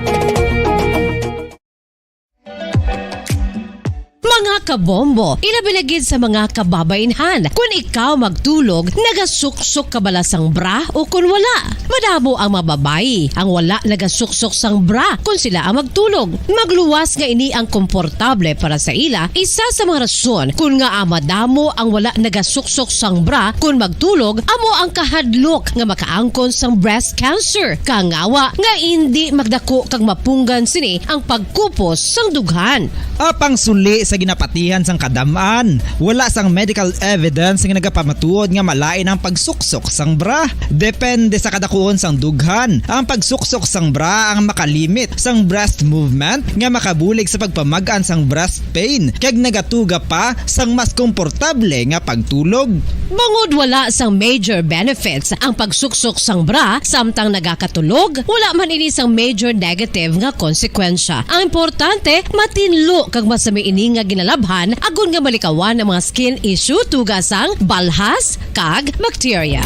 Mga kabombo, ilabi na gid sa mga kababaynhan. Kun ikaw magtulog, nagasuksok ka bala sang bra o kun wala? Madamo ang mga babayi ang wala nagasuksok sang bra kun sila ang magtulog. Magluwas nga ini ang komportable para sa ila. Isa sa mga rason kun ngaa madamo ang wala nagasuksok sang bra kun magtulog amo ang kahadlok nga makaangkon sang breast cancer. Kangawa nga indi magdako kag mapunggan sini ang pagkupos sang dughan. Apang suli sa ginapatihan sang kadam-an, wala sang medical evidence nga nagapamatuod nga malain ang pagsuksok sang bra. Depende sa kadakuon sang dughan, ang pagsuksok sang bra ang makalimit sang breast movement nga makabulig sa pagpamag-an sang breast pain, kag nagatuga pa sang mas komportable nga pagtulog. Bangod wala sang major benefits ang pagsuksok sang bra samtang nagakatulog, wala man ini sang major negative nga konsekwensya. Ang importante, matinlo kag masami ini nga ginalabhan agod nga malikawan ang mga skin issue, tuga sang balhas kag bakterya.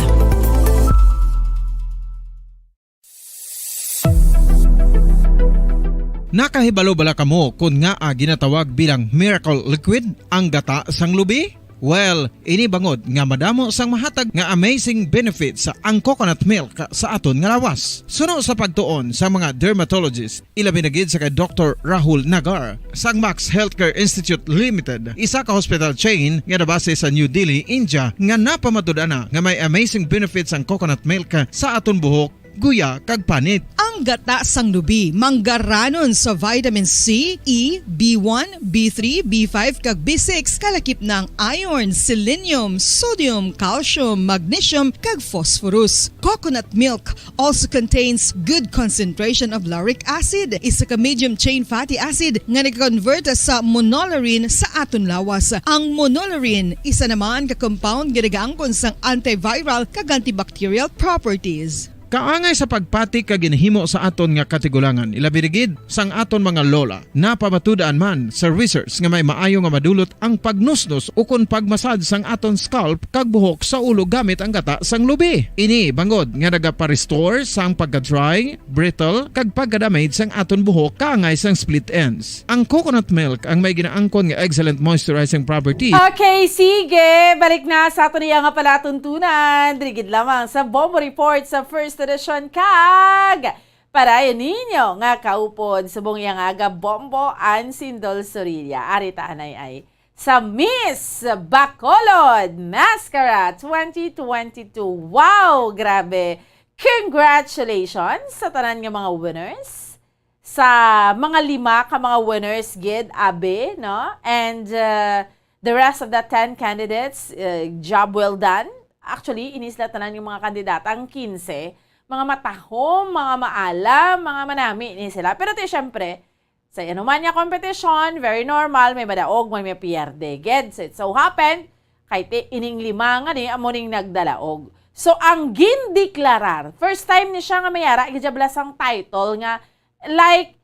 Nakahibalo bala kamo kon ngaa ginatawag bilang miracle liquid ang gata sang lubi? Well, ini bangod nga madamo sang mahatag nga amazing benefits ang coconut milk sa aton nga lawas. Suno sa pagtuon sa mga dermatologist, ilabi na gid sa kay Doktor Rahul Nagar sang Max Healthcare Institute Limited, isa ka hospital chain nga nabase sa New Delhi, India, nga napamatud-an na nga may amazing benefits ang coconut milk sa aton buhok, guya, kag panit. Ang gata sang lubi manggaranon sa vitamin C, E, B one, B three, B five, kag B six, kalakip na ang iron, selenium, sodium, calcium, magnesium, kag phosphorus. Coconut milk also contains good concentration of lauric acid, isa ka medium chain fatty acid nga nag-convert sa monolaurin sa aton lawas. Ang monolaurin, isa naman ka compound nga nagaangkon sang antiviral kag antibacterial properties. Kaangay sa pagpati kag ginhimo sa aton nga katigulangan, ilabi na gid sang aton mga lola. Napamatud-an man sa research nga may maayo nga madulot ang pagnusnos ukon pagmasad sang aton scalp kag buhok sa ulo gamit ang gata sang lubi. Ini bangod nga nagapa-restore sang pagka-dry, brittle, kag pagka-damage sang aton buhok kaangay sang split ends. Ang coconut milk ang may ginaangkon nga excellent moisturizing property. Okay, sige. Balik na sa aton iya nga palatuntunan. Diri gid lamang sa Bombo Report sa First Edition kag padayon ninyo nga kaupod subong iya nga aga Bombo Ansindol Sorilla. Ari ta anay ay sa Miss Bacolod Mascara twenty twenty-two. Wow, grabe. Congratulations sa tanan nga mga winners. Sa mga lima ka mga winners gid, abi, no? And, uh, the rest of the ten candidates, uh, job well done. Actually, ini sila tanan nga mga kandidata, ang quince, mga matahom, mga maalam, mga manami ni sila. Pero ti, syempre, sa anuman nga competition, very normal, may madaog, may mapierde. Gid, so it so happen, kay ti, ining lima nga ni, amo ning nagdalaog. So, ang gindeklarar, first time ni siya nga mayara, gijabla sang title nga, like,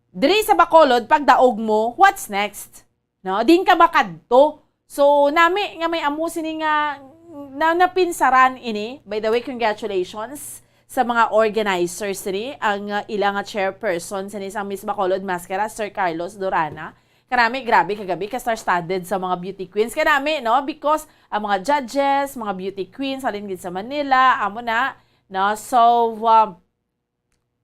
diri sa Bacolod, pag daog mo, what's next? No? Din ka makadto. So, nami nga may amo sini nga na, napinsaran ini. By the way, congratulations sa mga organizers ni ang, uh, ila nga chairperson sini sang Miss Bacolod Mascara, Sir Carlos Dorana. Kanami, grabe kagabi ka star-studded sa mga beauty queens. Kanami, no? Because ang mga judges, mga beauty queens, halin gid sa Manila, amo na, no? So, um,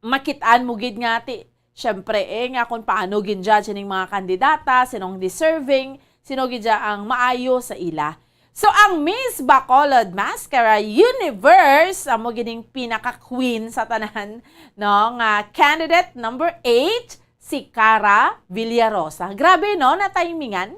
makit-an mo gid nga ti, syempre, eh, nga kung paano gin-judge ning mga kandidata, sinong deserving, sino gid dya ang maayo sa ila. So, ang Miss Bacolod Mascara Universe, amo gid ning pinaka-queen sa tanan, no, nga candidate number eight, si Cara Villarosa. Grabe, no, na timingan.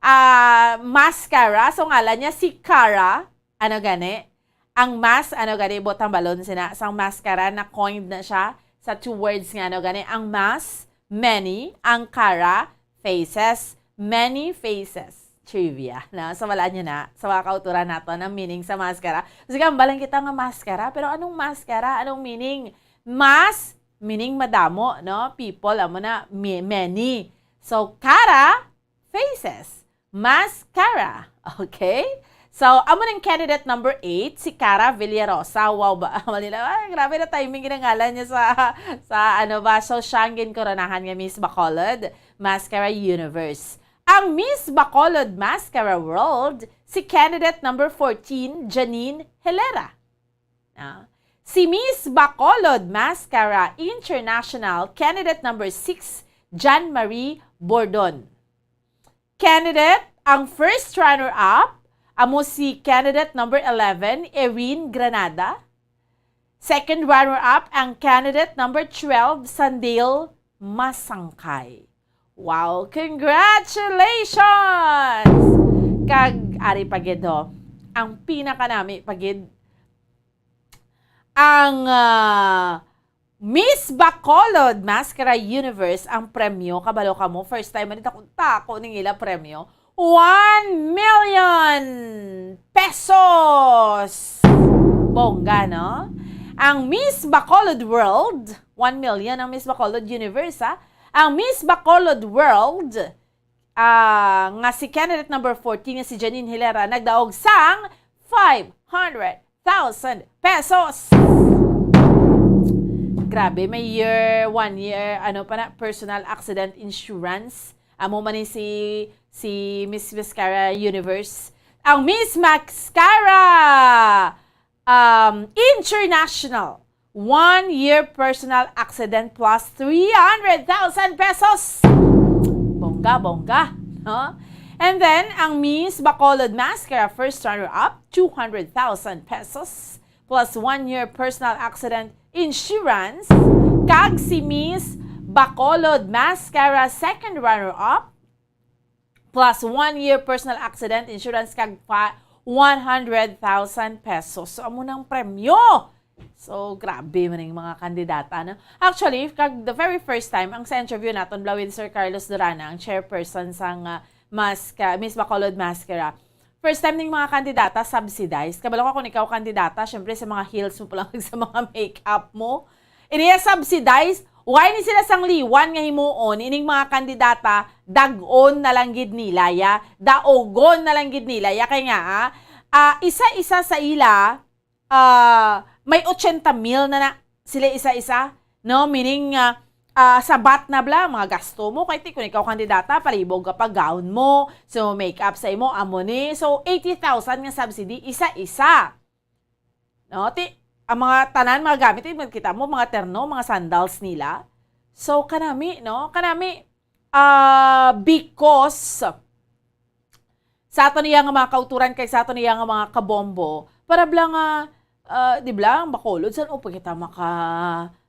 Ah, mascara, so ngalan niya si Cara, ano gani? Ang mas, ano gani, butang balon sina, sang mascara na coined na siya sa two words nga, ano gani? Ang mas, many, ang Cara, faces, many faces. Trivia, na? So, wala niyo na. Sa mga kauturan nato, ang meaning sa mascara. Kasi gambalan kita nga mascara, pero anong mascara? Anong meaning? Mas, meaning madamo, no? People, amo na, mi-, many. So, Cara, faces. Mascara. Okay? So, amo ning candidate number eight, si Cara Villarosa. Wow, ba? Mali na, ah, grabe na timing ginangalan niya sa, sa ano ba? So, siya ang ginkoronahan nga Miss Bacolod Mascara Universe. Ang Miss Bacolod Mascara World, si candidate number fourteen, Janine Helera. Ah, si Miss Bacolod Mascara International, candidate number six, Jan Marie Bordon. Candidate, ang first runner-up, amo si candidate number eleven, Erin Granada. Second runner-up, ang candidate number twelve, Sandil Masangkay. Wow, congratulations! Kag ari pa gid, ho, ang pinakanami pa gid, ang, ah, Miss Bacolod Mascara Universe ang premyo. Kabalo kamo, first time man tako, tako ning ila premyo. One million pesos! Bongga, no? Ang Miss Bacolod World, one million ang Miss Bacolod Universe, ha? Ang Miss Bacolod World, ah, nga si candidate number fourteen nga si Janine Hilera, nagdaog sang five hundred thousand pesos. Grabe, may year, one year, ano pa na, personal accident insurance. Amo man ni si, si Miss Mascara Universe. Ang Miss Mascara, um, International, one year personal accident plus three hundred thousand pesos. Bongga, bongga, no? And then, ang Miss Bacolod Mascara first runner-up, two hundred thousand pesos plus one year personal accident insurance. Kag si Miss Bacolod Mascara second runner-up, plus one year personal accident insurance kag pa one hundred thousand pesos. So, amo nang premyo. So, grabe man ang mga kandidata, no? Actually, kag the very first time, ang sa interview naton bala with Sir Carlos Durana, ang chairperson sang, ah, Masca-, Miss Bacolod Mascara. First time ning mga kandidata, subsidized. Kabalo ka kung ikaw kandidata, syempre sa mga heels mo pa lang, sa mga makeup mo. Iniya subsidized, why ni sila sang liwan nga himuon, ining mga kandidata, dag-on na lang gid nila, ya. Daogon na lang gid nila, ya. Kay nga, ah, ah, isa-isa sa ila, ah, may ochenta mil na na sila isa-isa, no? Meaning, ah, ah, sabat na bala, mga gasto mo. Kay ti, kung ikaw kandidata, palibog ka pa, gown mo, so makeup sa imo, amo ni. So, eighty thousand nga subsidy, isa-isa. No? Ti, ang mga tanan, mga gamit, ti, kita mo, mga terno, mga sandals nila. So, kanami, no? Kanami, ah, because sa aton iya nga mga kauturan kay sa aton iya nga mga kabombo, para bala nga, ah, di bala, ang Bacolod, san-o pa kita maka,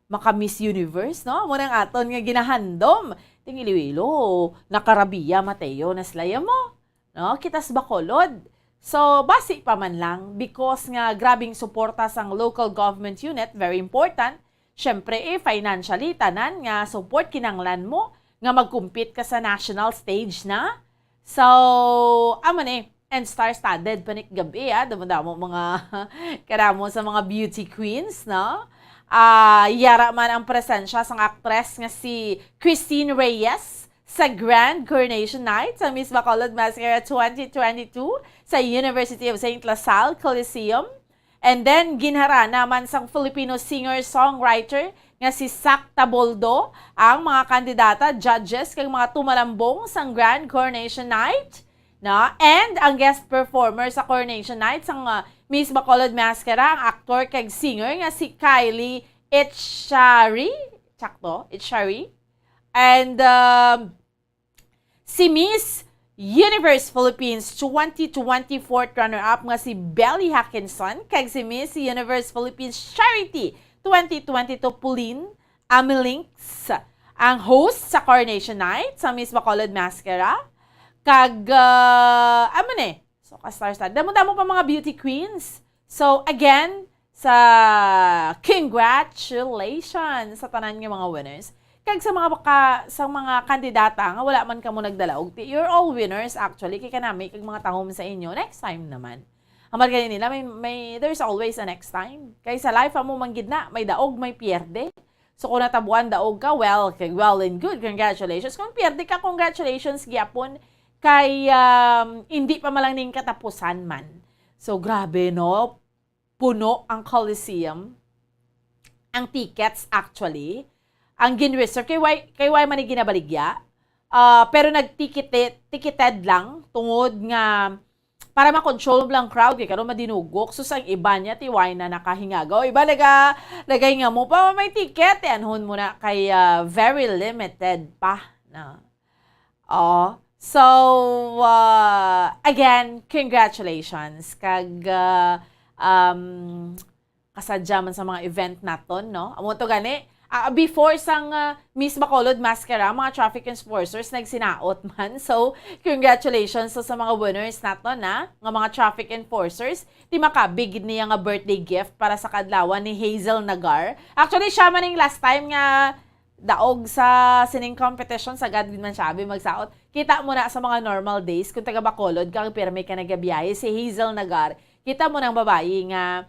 maka Miss Universe, no? Amo nang aton nga ginahandom. Ting Iloilo, nakarabiya, Mateo, naslaya mo. No? Kita sa Bacolod. So, basi pa man lang, because nga grabing suporta sang local government unit, very important. Syempre, eh, financially, tanan nga support kinanglan mo nga mag-compete ka sa national stage na. So, amo ni, and star-studded pa ni gabi, ah. Damo-damo mga karamo sa mga beauty queens, no? Ah, yara man ang presensya sang aktres nga si Christine Reyes sa Grand Coronation Night sa Miss Bacolod Mascara twenty twenty-two sa University of Saint La Salle Coliseum. And then, ginharana man sang Filipino singer-songwriter nga si Sak Taboldo ang mga kandidata, judges, kag mga tumalambong sang Grand Coronation Night, no? And ang guest performer sa Coronation Night sang, uh, Miss Bacolod Mascara, ang aktor kag singer nga si Kylie Echari. Sakto? Echari? And, um, si Miss Universe Philippines twenty twenty-four runner-up nga si Belly Hackinson kag si Miss Universe Philippines Charity twenty twenty-two Pauline Amelinks ang host sa Coronation Night sa Miss Bacolod Mascara. Kag, ah, amo ni. So, ka-star-star. Damo-damo pa mga beauty queens. So, again, sa congratulations sa tanan nga mga winners. Kag sa mga baka, sa mga kandidata nga wala man kamo nagdala og ti-, you're all winners actually. Kay kanami kag mga tahom sa inyo. Next time naman. Hambal gani nila, may, may, there's always a next time. Kay sa life, amo man gid na, may daog, may pierde. So, kung natabuan daog ka, well, k-, well and good, congratulations. Kung pierde ka, congratulations gyapon. Kay, um, hindi pa man lang ning katapusan man. So, grabe, no? Puno ang Coliseum. Ang tickets, actually, ang gin-reserve, kay why, kay why man ni ginabaligya? Ah, pero nag-ticket-, ticketed lang tungod nga para ma-control lang crowd, kay karon madinugok. Sus, ang iba niya, ti why na nakahingagaw. Iba naga-, nagay nga mo pa may ticket, ti anhon mo na kay, ah, very limited pa na. Oh, so, ah, again, congratulations. Kag, ah, um, kasadya man sa mga event naton, no? Amo to gani, ah, before sang, ah, Miss Bacolod Mascara, mga traffic enforcers nagsinaot man. So, congratulations sa, sa mga winners naton, na, nga mga traffic enforcers. Ti makabi gid niya nga birthday gift para sa kadlawan ni Hazel Nagar. Actually, siya man ning last time nga daog sa sining competition, sagad gid man siya abi magsaot. Kita mo na sa mga normal days, kung taga Bacolod ka, pirmi ka nagabiyahe, si Hazel Nagar, kita mo nang babayi nga,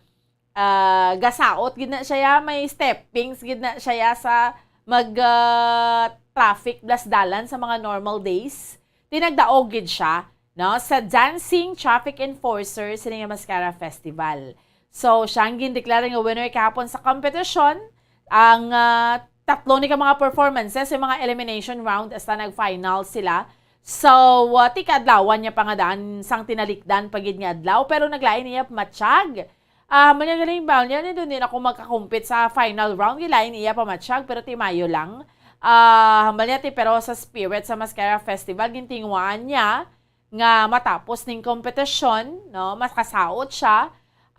ah, gasaot gid na siya ya, may steppings gid na siya ya sa mag, ah, traffic plus dalan sa mga normal days. Ti nagdaog gid siya, no, sa Dancing Traffic Enforcer sini nga Mascara Festival. So, siya ang gindeklara nga winner kahapon sa kompetisyon. Ang, ah, tatlo ni ka mga performances, yung mga elimination round, hasta nag-final sila. So, ah, ti kaadlawan niya pa nga daan, sang tinalikdan pa gid nga adlaw, pero naglain niya matsyag. Ah, hambal niya, galing ba? Niya, "Hindi, hindi na ako magkakumpit sa final round." Gilain iya pa matsyag, pero ti mayo lang. Ah, hambal niya, ti, pero sa spirit sa Mascara Festival, gintinguhaan niya nga matapos ning kompetisyon, no, makasaot siya.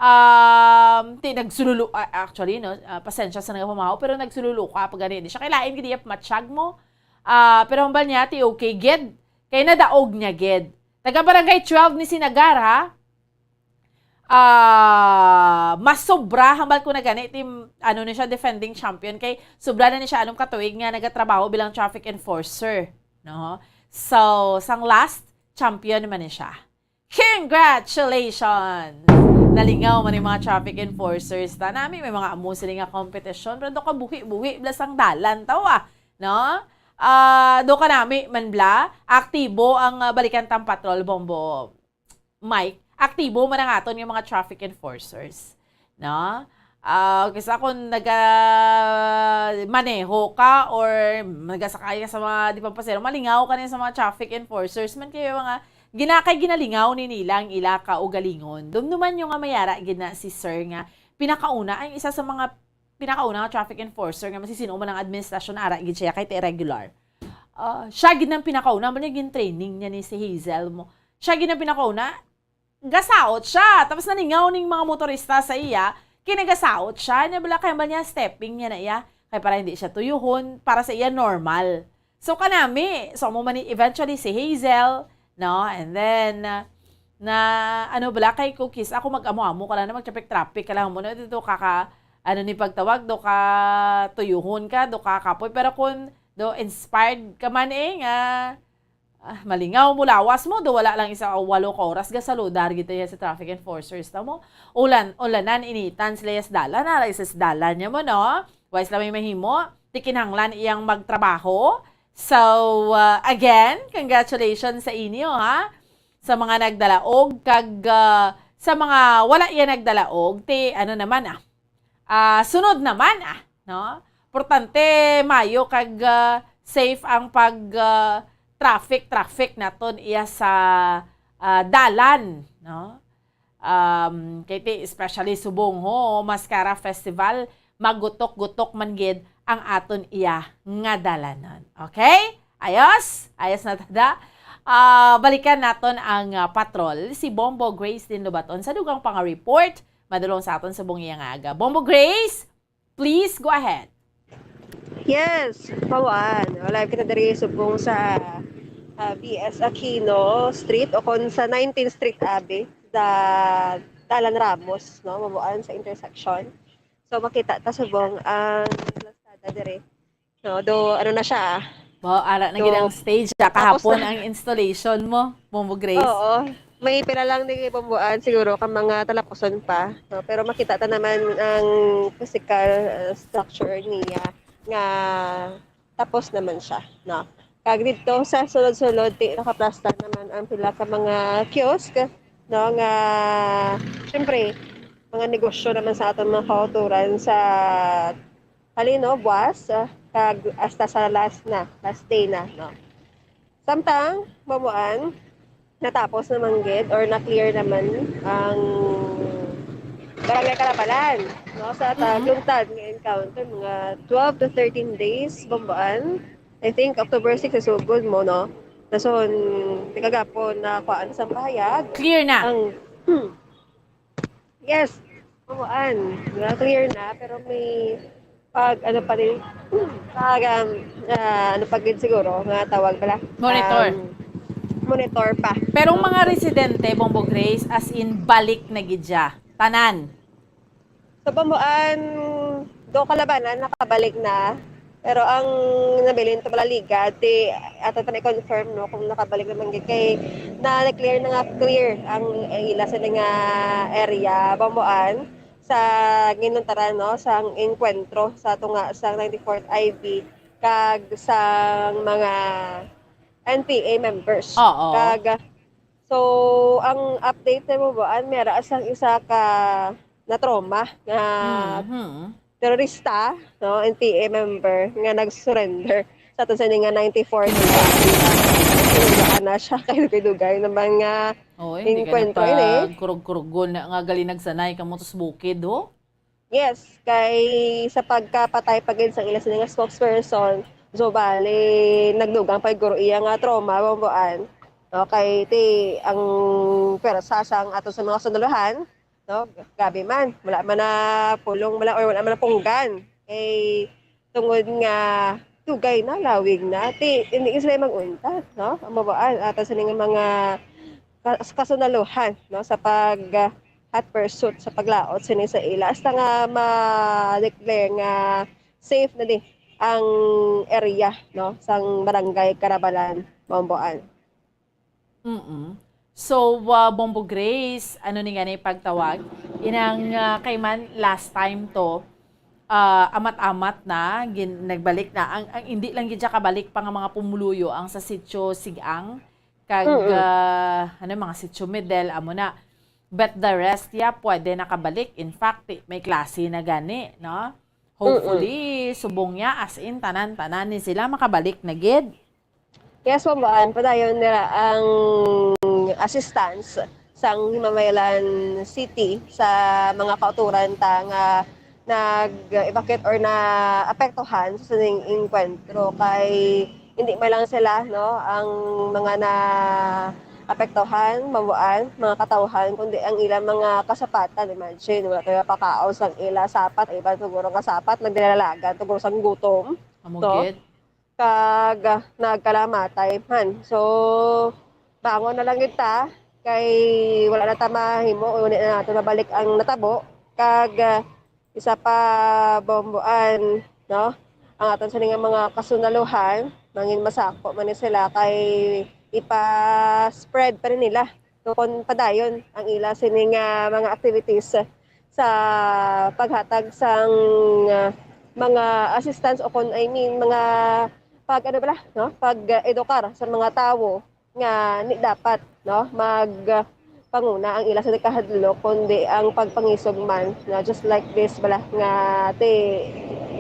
Um, ti, nagsululu-, ah, actually, no, ah, pasensya sa nagapamahaw, pero nagsululu ka pa gani. Di siya kailain, gid iya pa matsyag mo. Ah, pero hambal niya, ti, okay, gid. Kay nadaog niya, gid. Taga Barangay twelve ni si Nagar, ha? Ah, mas sobra, hambal ko na gani, ti, ano ni siya, defending champion, kay sobra na ni siya anong katuig nga nagatrabaho bilang traffic enforcer, no? So, sang last, champion man ni siya. Congratulations! Nalingaw man yung mga traffic enforcers. Ta, nami, may mga amo sila nga competition, pero do ka buhi-buhi, bla sang dalan, tawa, no? Ah, do ka nami, man bla, aktibo ang, ah, Balikan Tang Patrol, Bombo Mike, aktibo man ang aton nga mga traffic enforcers, no? Ah, kisa kung naga-, maneho ka or nagasakay ka sa mga di pampasero, malingaw ka na sa mga traffic enforcers man, kay mga gina-, kay ginalingaw ni nila ang ila kaugalingon. Dumduman nyo nga may ara gid na si Sir nga pinakauna, ang isa sa mga pinakauna nga traffic enforcer nga masisin-o man ang administrasyon, ara gid siya, kahit irregular. Ah, siya gid ang pinakauna, man yung training niya ni si Hazel mo. Siya gid ang pinakauna, gasaot siya. Tapos nalingaw ning mga motorista sa iya, kinagasaot siya. Niya bala kaya ba niya stepping niya na iya? Kaya para hindi siya tuyuhon, para sa iya normal. So kanami, so amo man ni eventually si Hazel, no? And then, uh, na, ano bala, kay cookies, ako mag-amo-amo ka lang na mag-traffic-traffic ka lang mo na dito, kaka, ano ni pagtawag, do ka tuyuhon ka, do ka kapoy. Pero kung, do inspired ka man eh, nga, ah, malingaw mo, lawas mo, do wala lang isa o walo ka oras, gasaludar gid iya sa traffic enforcers ta mo. Ulan, ulanan, initan sila ya sa dalan, ara isa sa dalan niya mo, no? Wais lang may mahimo, ti kinahanglan iyang magtrabaho, So, uh, again, congratulations sa inyo, ha? Sa mga nagdalaog, kag, uh, sa mga wala yan nagdalaog, ti, ano naman, ah, ah, sunod naman, ah, no? Importante, mayo kag, ah, safe ang pag, ah, traffic, traffic naton iya sa, ah, dalan, no? Um, kay ti, especially subong ho, Mascara Festival, magutok-gutok man gid ang aton iya nga dalanon. Okay? Ayos? Ayos na tada. Ah, balikan naton ang, ah, patrol, si Bombo Grace din Lubaton sa dugang panga report. Madulong sa aton subong iya nga aga. Bombo Grace, please go ahead. Yes, Pawan. Live kita diri subong sa ah, B S Aquino Street o kon sa nineteenth Street Abi, sa Dalan Ramos, no, mabuan sa intersection. So makita ta subong ang plastada diri. No, do ano na siya. Ah. Wow, ara na gid ang stage, ah. Kahapon ang installation mo, Bombo Grace. Oo. May pila lang ni Bomboan siguro ka mga talapuson pa, no? Pero makita ta naman ang physical uh, structure niya nga tapos naman siya, no? Kag dito sa sulod-sulod, ti nakaplasta naman ang pila ka mga kiosk, no, nga syempre mga negosyo naman sa aton mga kauturan sa halino, buwas, uh, kag hasta sa last na, last day na, no. Samtang Bomboan, natapos naman gid or na-clear naman ang Barangay Kalabalan, no, sa mm-hmm. Taglungtad nga encounter, mga twelve to thirteen days, Bomboan. I think October six is so good mo, no? Nason, kagapon na kuan sa pahayag. Clear na. Ang, hmm, yes, Bomboan. Na-clear na, pero may pag ano pa rin, pag um, uh, ano pa gid siguro nga tawag pala. Monitor. Um, monitor pa. Pero mga residente, Bombo Grace, as in balik na gid siya. Tanan. Sa Bomboan, do Kalabanan nakabalik na. Pero ang nabilin to pala liga, di ato pa na-confirm no kung nakabalik naman gid kay na-clear na nga clear ang ila sa nga area, Bomboan. sa ginuntaran no sang engkwentro sa tunga sang ninety-fourth I B kag sang mga N P A members. Oo. Kag so ang update mo ba ang mera sang isa ka na trauma nga mm-hmm. terorista, no, N P A member nga nag-surrender sa ato sa nga ninety-four na siya kay dugay-dugay na mga oh, enkwentro ini. Kurog-kurugon nga gali nagsanay kamo tus bukid ho. Yes, kay sa pagkapatay pa gid sa ila sini nga spokesperson, so bali nagdugang pa guro iya nga trauma bambuan. Okay, ti ang pwersa sang ato sa mga sundalohan, no? Grabe man, wala man na pulong, wala or wala man na punggan. Kay tungod nga dugay na, lawig na, ti hindi sila mag-untat, no? Ang bambuan, ato sini nga mga kasundaluhan, no, sa pag uh, hot pursuit sa paglaot sini sa ila hasta nga ma-declare nga safe na di ang area, no, sang barangay Karabalan, Maumboan. Mm. So, uh, Bombo Grace, ano ni nga ni pagtawag? Inang uh, kay man last time to, uh, amat-amat na, gin, nagbalik na. Ang, ang hindi lang gid siya kabalik pa nga mga pumuluyo ang sa Sitio Sigang, kag, mm-hmm. uh, ano, mga Sitio Medel, amo na. But the rest, yeah, pwede nakabalik. In fact, may klase na gani, no? Hopefully, mm-hmm. Subong niya, as in, tanan-tanan ni sila makabalik na gid. Yes, ma'am, padayon nila ang assistance sang Himamaylan City sa mga kauturan ta nga nag-evacuate or naapektuhan sa sining engkwentro kay hindi man lang sila, no, ang mga naapektuhan, mabuan, mga katawhan, kundi ang ilang mga kasapatan. Imagine, wala tayo pakaon sang ila sapat, iban siguro nga sapat, nagdalalagan, siguro sang gutom. Amo no? Gid. Kag nagkalamatay man. So, bangon na lang gid ta kay wala na ta mahimo, uni na nato mabalik ang natabo. Kag isa pa, bomboan, no? Ang aton sini nga mga kasundaluhan, mangin masako man ni sila kay ipa-spread pa rin nila. So, kung padayon ang ila sini nga mga activities sa paghatag sang uh, mga assistance o kung I mean mga pag, ano bala, no? Pag, ah, edukar sa mga tawo nga ni dapat, no, mag, ah, panguna ang ila sa nagkahadlok, kundi ang pagpangisog man, na just like this bala nga ti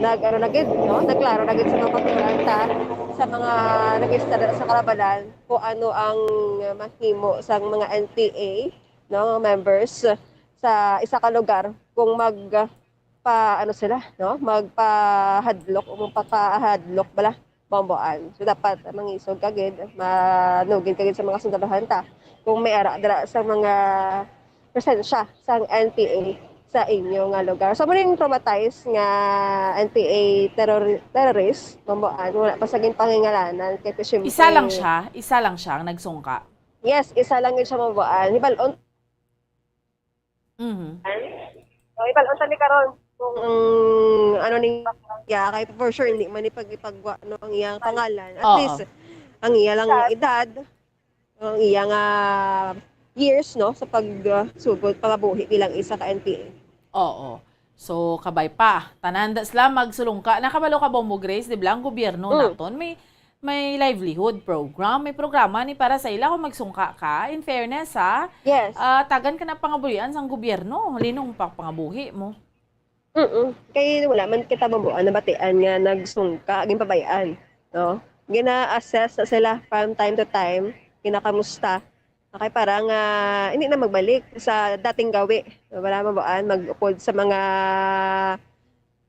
nag, ano na gid, no, nagklaro na gid sa mga kulturanta, sa mga nag-istorya sa karabalan kung ano ang mahimo sang mga N P A, no, members sa isa ka lugar kung mag, ah, pa, ano sila, no, magpahadlok o magpakahadlok bala, Bomboan. So, dapat mangisog ka gid, manugid ka gid sa mga sundalohan ta kung may ara dira sa mga presensya sang N P A sa inyo nga lugar. So, mao ning traumatized nga N P A terror-, terrorist, Bomboan, wala pa sa ginpangingalanan kay ti, syempre, Isa lang siya, isa lang siya ang nagsungka. Yes, isa lang gid siya, Bomboan. Hibalon Mhm. So, ibalon ta ni karon kung ano ning iya, kay for sure hindi man ipag-, ipagwa, no, ang iyang pangalan. At Oo. least ang iya lang nga edad, ang iya nga years, no, sa pag, uh, sugod pangabuhi bilang isa ka N P A. Oo. So, kabay pa. Tanan da sila magsulungka. Nakabalo ka, Bombo Grace, di ba, ang gobyerno Mm. naton may may livelihood program, may programa ni para sa ila kung magsungka ka. In fairness, ha, Yes. ah, tagan ka na pangabuhian sang gobyerno, linong pa pangabuhi mo. Mm. Kay wala man kita, Bombo, ang nabatian nga nagsungka, ginpabayaan, no? Gina-assess na sila from time to time, ginakamusta. Okay, para nga hindi na magbalik sa dating gawi. Wala, Bomboan, mag-upod sa mga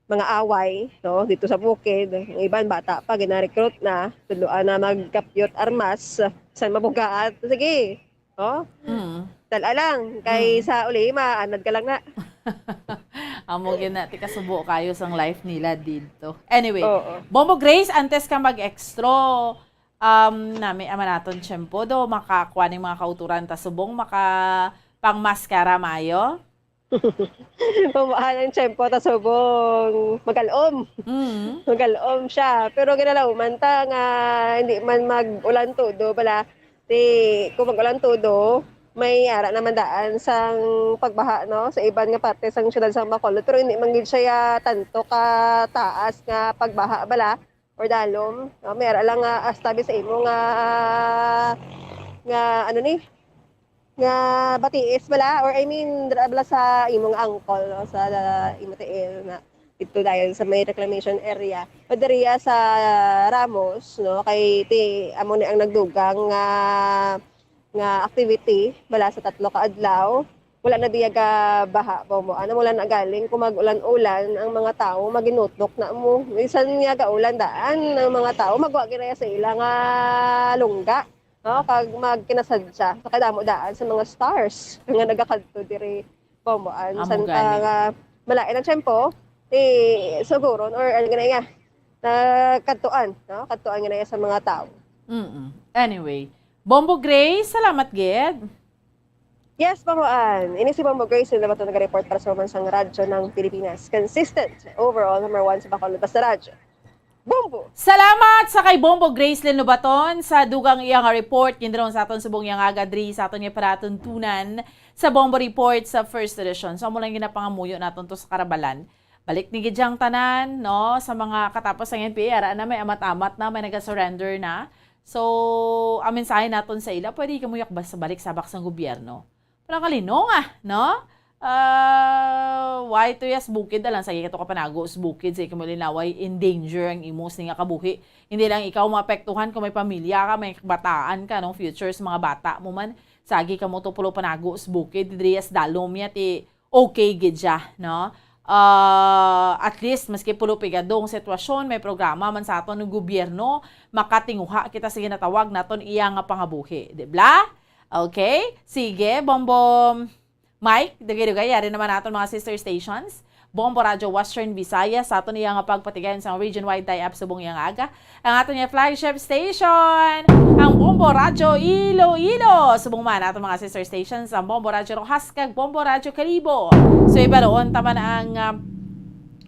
mga away, no, dito sa bukid. Ang iban bata pa, gina-recruit na, tudloan na magkapyot armas, san mabugaat. Sige, no? Mm. Dala lang, kay sa uli, maanad ka lang na. Amo gina, ti kasubo kayo sang life nila dito. Anyway, Oo. Bombo Grace, antes ka mag-extra, um, nami ama naton tiyempo do, makakuha ning mga kauturan ta subong, maka pangmaskara mayo. Pamahalan tiyempo ta subong magalom. Mm. Magalom siya. Pero ginalauman ta nga hindi man mag-ulan todo, bala. Ti, kung mag-ulan todo, may ara naman daan sang pagbaha, no, sa iban nga parte sang siyudad sang Bacolod. Pero hindi man gid siya tanto ka taas nga pagbaha, bala, or dalom. No? May ara lang nga, ah, tabi sa imo nga, nga, ano ni, nga batiis, bala, or I mean, dira bala sa imo nga angkol, no, sa imo tiil na dito dayon sa may reclamation area. O diriya sa Ramos, no, kay ti amo ni ang nagdugang nga, nga activity, bala, sa tatlo ka adlaw. Wala na diya ga baha, Bombo. Ano, wala na galing kung mag-ulan-ulan ang mga tao, maginutok na mo. Bisan nga gaulan daan ang mga tao, magwa ginaya sa ila nga lungga, no? Kag magkinasadya sa kadamo daan sa mga stars nga nagakadto diri, Bombo. Ano, Amo san gani. Nga malain ang tiyempo, ti suguron or ano gani nga, na kadtuan, no? Kadtuan gani sa mga tao. Mm. Anyway, Bombo Grace, salamat gid. Yes, Bomboan. Ini si Bombo Grace, yung nabato nag-report para sa Romansang Radyo ng Pilipinas. Consistent, overall, number one sa Bacolod. Basta Radyo. Bombo! Salamat sa kay Bombo Grace Lenobaton sa dugang iya nga report. Gindaron sa aton subong iya nga aga diri sa aton nga palatuntunan sa Bombo Report sa First Edition. So, amo lang ginapangamuyo naton to sa karabalan. Balik ni gid ang tanan, no? Sa mga katapos ng N P A, ara na may amat-amat na, may nag-surrender na. So, ang mensahe naton sa ila, pwede kamo yakbas sa balik sabak sa gobyerno. Para kalinong, ah, no? Ah, why to yas bukid na lang, sa kato ka panago sa bukid, sa ikaw mo linaway, in danger ang imo sini nga kabuhi. Hindi lang ikaw maapektuhan kung may pamilya ka, may bataan ka, no? Future sa mga bata mo man, sagi ka mo to pulo panago sa bukid, diri sa dalom niya, ti okay gid siya, no? Ah, at least, maski pulo pigado ang sitwasyon, may programa man sa aton ng gobyerno, makatinguha kita sa ginatawag naton iya nga pangabuhi, di ba? Okay? Sige, Bombo Mike, dugay-dugay, yari naman naton mga sister stations. Bombo Radyo Western Visayas, sa aton iya nga pagpatigayon sa region-wide tie-up subong iya nga aga. Ang aton nga flagship station, ang Bombo Radyo Iloilo. Subong man aton mga sister stations, ang Bombo Radyo Roxas kag Bombo Radyo Kalibo. So, ibaroon ta man ang, ah,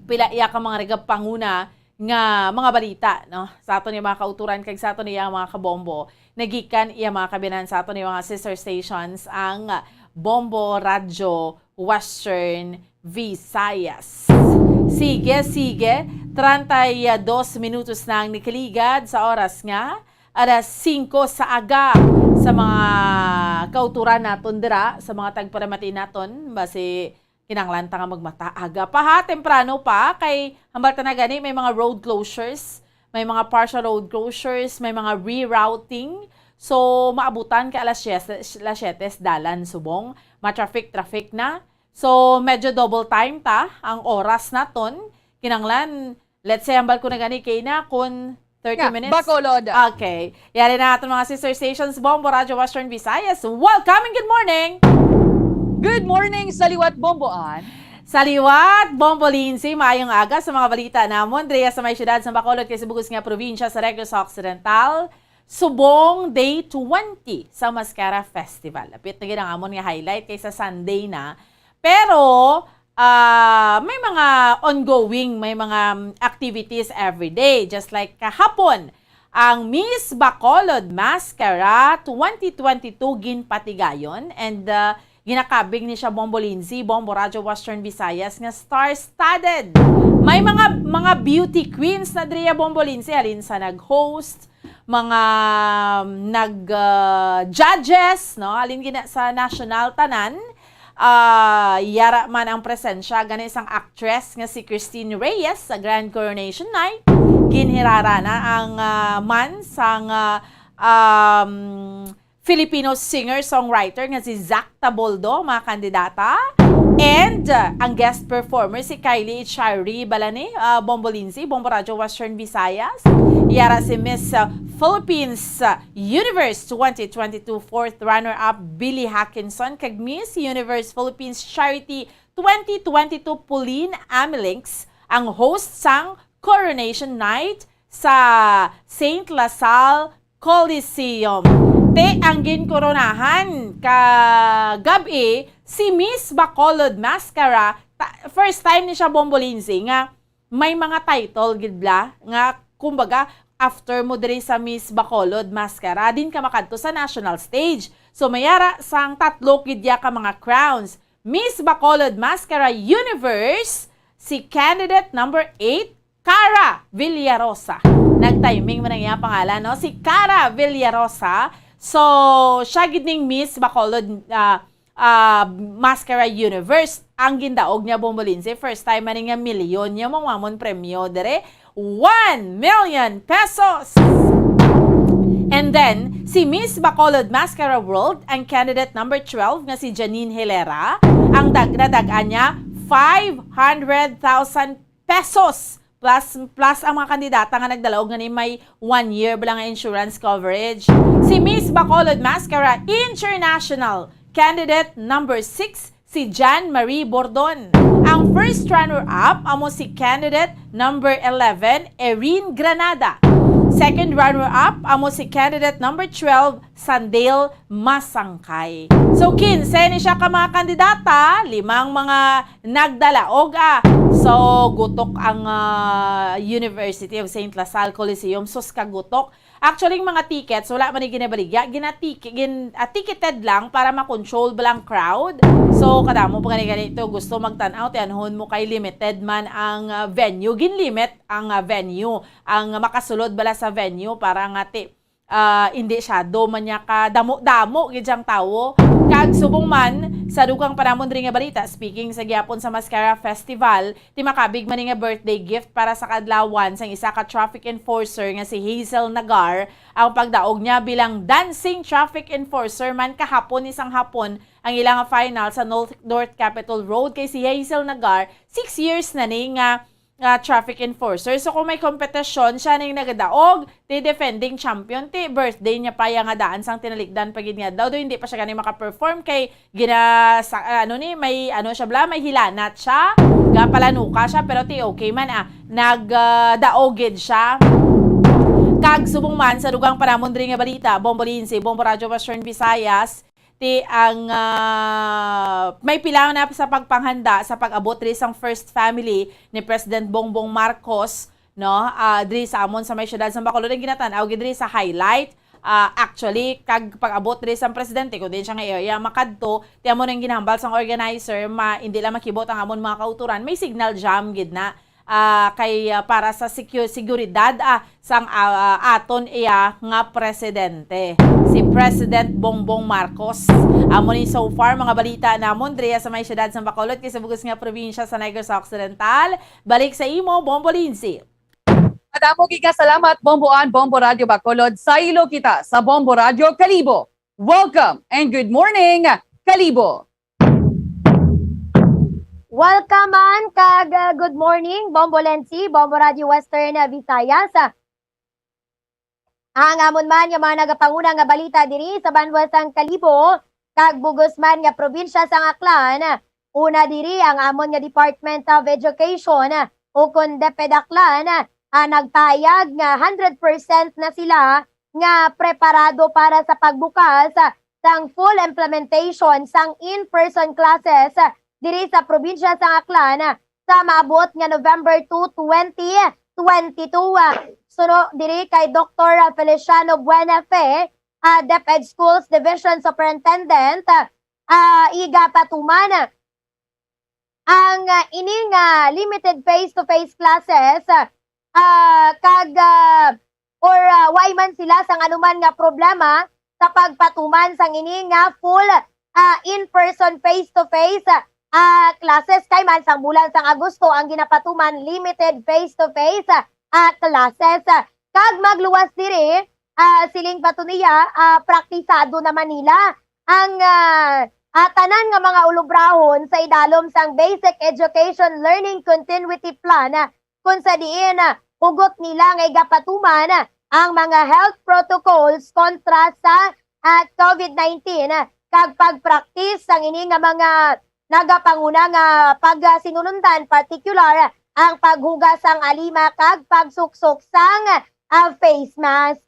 pila iya ka mga regapanguna nga mga balita, no? Sa aton nga mga kauturan kag sa aton iya mga kabombo, nagikan iya mga kabinan sa aton nga mga sister stations, ang Bombo Radyo Western Visayas. Sige, sige. Treinta y dos minutos na ang nakaligad sa oras nga alas singko sa aga. Sa mga kauturan naton dira, sa mga tagparamati naton, basi kinahanglan ta nga magmata aga pa ha, temprano pa, kay hambal ta na gani may mga road closures, may mga partial road closures, may mga rerouting. So, maabutan ka alas siyete, alas siyete sa dalan subong, ma-traffic-traffic na. So, medyo double time ta ang oras naton. Kinahanglan, let's say, hambal ko na gani kay na kung thirty Nga, minutes. Bacolod. Okay. Yari na aton mga sister stations, Bombo Radyo Western Visayas. Welcome and good morning! Good morning sa liwat, Bomboan. Sa liwat, Bombo Lindsay, maayong aga sa mga balita namon. Dria sa may siyudad sa Bacolod kay sa bugos nga probinsya sa Negros Occidental, subong day twenty sa Mascara Festival. Apit na gid ang amon nga highlight kay sa Sunday na. Pero, ah, may mga ongoing, may mga, um, activities every day. Just like kahapon, ang Miss Bacolod Mascara twenty twenty-two ginpatigayon and, ah, ginakabig ni siya Bombo Lindsay, Bombo Radyo Western Visayas nga star-studded. May mga, mga beauty queens na diriya Bombo Lindsay, halin sa nag-host, mga, um, nag, ah, judges, no? Halin gina sa national tanan, ah, yara man ang presensya gani sang actress nga si Christine Reyes sa Grand Coronation Night. Ginhirara na ang, ah, man sang, ah, um, Filipino singer-songwriter nga si Zach Taboldo, mga kandidata. And, uh, ang guest performer si Kylie Shari Balani, uh, Bombo Lindsay, Bombo Radyo Western Visayas. Yara si Miss, uh, Philippines, uh, Universe twenty twenty-two fourth runner-up Billy Hackinson kag Miss Universe Philippines Charity twenty twenty-two Pauline Amilinx ang host sang Coronation Night sa Saint La Salle Coliseum. Te, ang ginkoronahan kagab-i si Miss Bacolod Mascara. Ta-, first time ni siya, Bombo Lindsay, nga may mga title gid bla nga, kumbaga, after mo diri sa Miss Bacolod Mascara, din ka makadto sa national stage. So, mayara sang tatlo gid ya ka mga crowns. Miss Bacolod Mascara Universe, si candidate number eight, Cara Villarosa. Nag-timing man ang iyang pangalan, no? Si Cara Villarosa. So, siya gid ning Miss Bacolod, ah, ah, Mascara Universe. Ang gindaog niya, Bombo Lindsay, first time man nga milyon niya mawamon premyo dere. One million pesos! And then, si Miss Bacolod Mascara World, ang candidate number twelve nga si Janine Hilera, ang dag nadag-an niya five hundred thousand pesos. Plus, plus ang mga kandidata nga nagdalaog nga ni may one year bala nga insurance coverage. Si Miss Bacolod Mascara International candidate number six, si Jan Marie Bordon. Ang first runner-up amo si candidate number eleven, Erin Granada. Second runner-up amo si candidate number twelve, Sandale Masangkay. So, kinse ni siya ka mga kandidata, limang mga nagdalaog, ah. So, gutok ang, ah, University of Saint La Salle Coliseum. Sus, kagutok. Actually, ang mga tickets, wala man ni ginabaligya. Ginatiki-, gin-, ah, ticketed lang para ma-control ba lang crowd. So, kadamo pa gani ganito, gusto magtan-aw, tianhon mo kay limited man ang, ah, venue. Ginlimit ang, ah, venue. Ang makasulod bala sa venue para nga ti-, ah, hindi siya do man niya ka damo-damo gid ang tawo. Kag subong man, sa dugang panamon diri nga balita, speaking sa gihapon sa Mascara Festival, ti makabig man ni nga birthday gift para sa kaadlawan sang isa ka traffic enforcer nga si Hazel Nagar ang pagdaog niya bilang dancing traffic enforcer man kahapon ni sang hapon ang ila nga final sa North, North Capitol Road. Kay si Hazel Nagar, six years na ni nga, nga traffic enforcer. So kung may kompetisyon, siya ning nagadaog, ti defending champion, ti birthday niya pa ya nga daan sang tinalikdan pa gid nga adlaw. Do hindi pa siya gani maka-perform kay gina-, sa, ano ni, may ano siya bala, may hilanat siya, gapalanuka siya, pero ti okay man, ah, nag, ah, daog gid siya. Kag subong man sa dugang panamon diri nga balita, Bombo Lindsay, Bombo Radyo Western Visayas, ti ang, ah, may pila na sa pagpanghanda sa pag-abot diri sang first family ni President Bongbong Marcos, no? Ah, diri sa amon sa may siyudad sa Bacolod, ang ginatan-aw gid diri sa highlight Ah, actually, kag pag-abot diri sang presidente, kung diin siya nga area makadto, ti amo nang ginahambal sang organizer, ma, hindi lang makibot ang amon mga kauturan, may signal jam gid na, ah, kay, ah, para sa secu-, seguridad, ah, sang, ah, aton iya nga presidente, si President Bongbong Marcos. Amo ni so far mga balita namon diri sa may siyudad sa Bacolod, kay sa bug-os nga probinsya sa Negros Occidental. Balik sa imo, Bombo Lindsay. Madamo gid nga salamat, Bombo Ann, Bombo Radyo Bacolod. Saylo kita sa Bombo Radyo Kalibo. Welcome and good morning, Kalibo. Welcome man kag, uh, good morning, Bombo Lensi, Bombo Radyo Western, uh, Visayas. Ang amon man nga mga nagapanguna nga balita diri sa banwa sang Kalibo kag bug-os man nga probinsya sang Aklan. Una diri ang amon nga Department of Education, ukon DepEd Aklan, ah, nagpahayag nga hundred percent na sila nga preparado para sa pagbukas sang full implementation sang in-person classes diri sa probinsya sang Aklan sa maabot nga November two, twenty twenty-two. Suno diri kay Doktor Feliciano Buenafe, ah, DepEd Schools Division Superintendent, ah, igapatuman ang, ah, ini nga limited face-to-face classes, ah, kag, ah, or, ah, way man sila sang anuman nga problema sa pagpatuman sang ini nga full, ah, in-person face-to-face, ah, classes, kay man sang bulan sang Agosto ang ginapatuman limited face-to-face, ah, classes. Kag magluwas diri, ah, siling pa to niya, ah, praktisado naman nila ang, ah, ah, tanan nga mga ulubrahon sa idalom sang Basic Education Learning Continuity Plan, ah, kung sa diin, ah, hugot nila nga igapatuman, ah, ang mga health protocols kontra sa, ah, COVID nineteen, ah, kag pag-practice sang ini nga mga nagapanguna nga pagsinulundan, partikular ang paghugas sang alima kag pagsuksok sang, ah, face mask.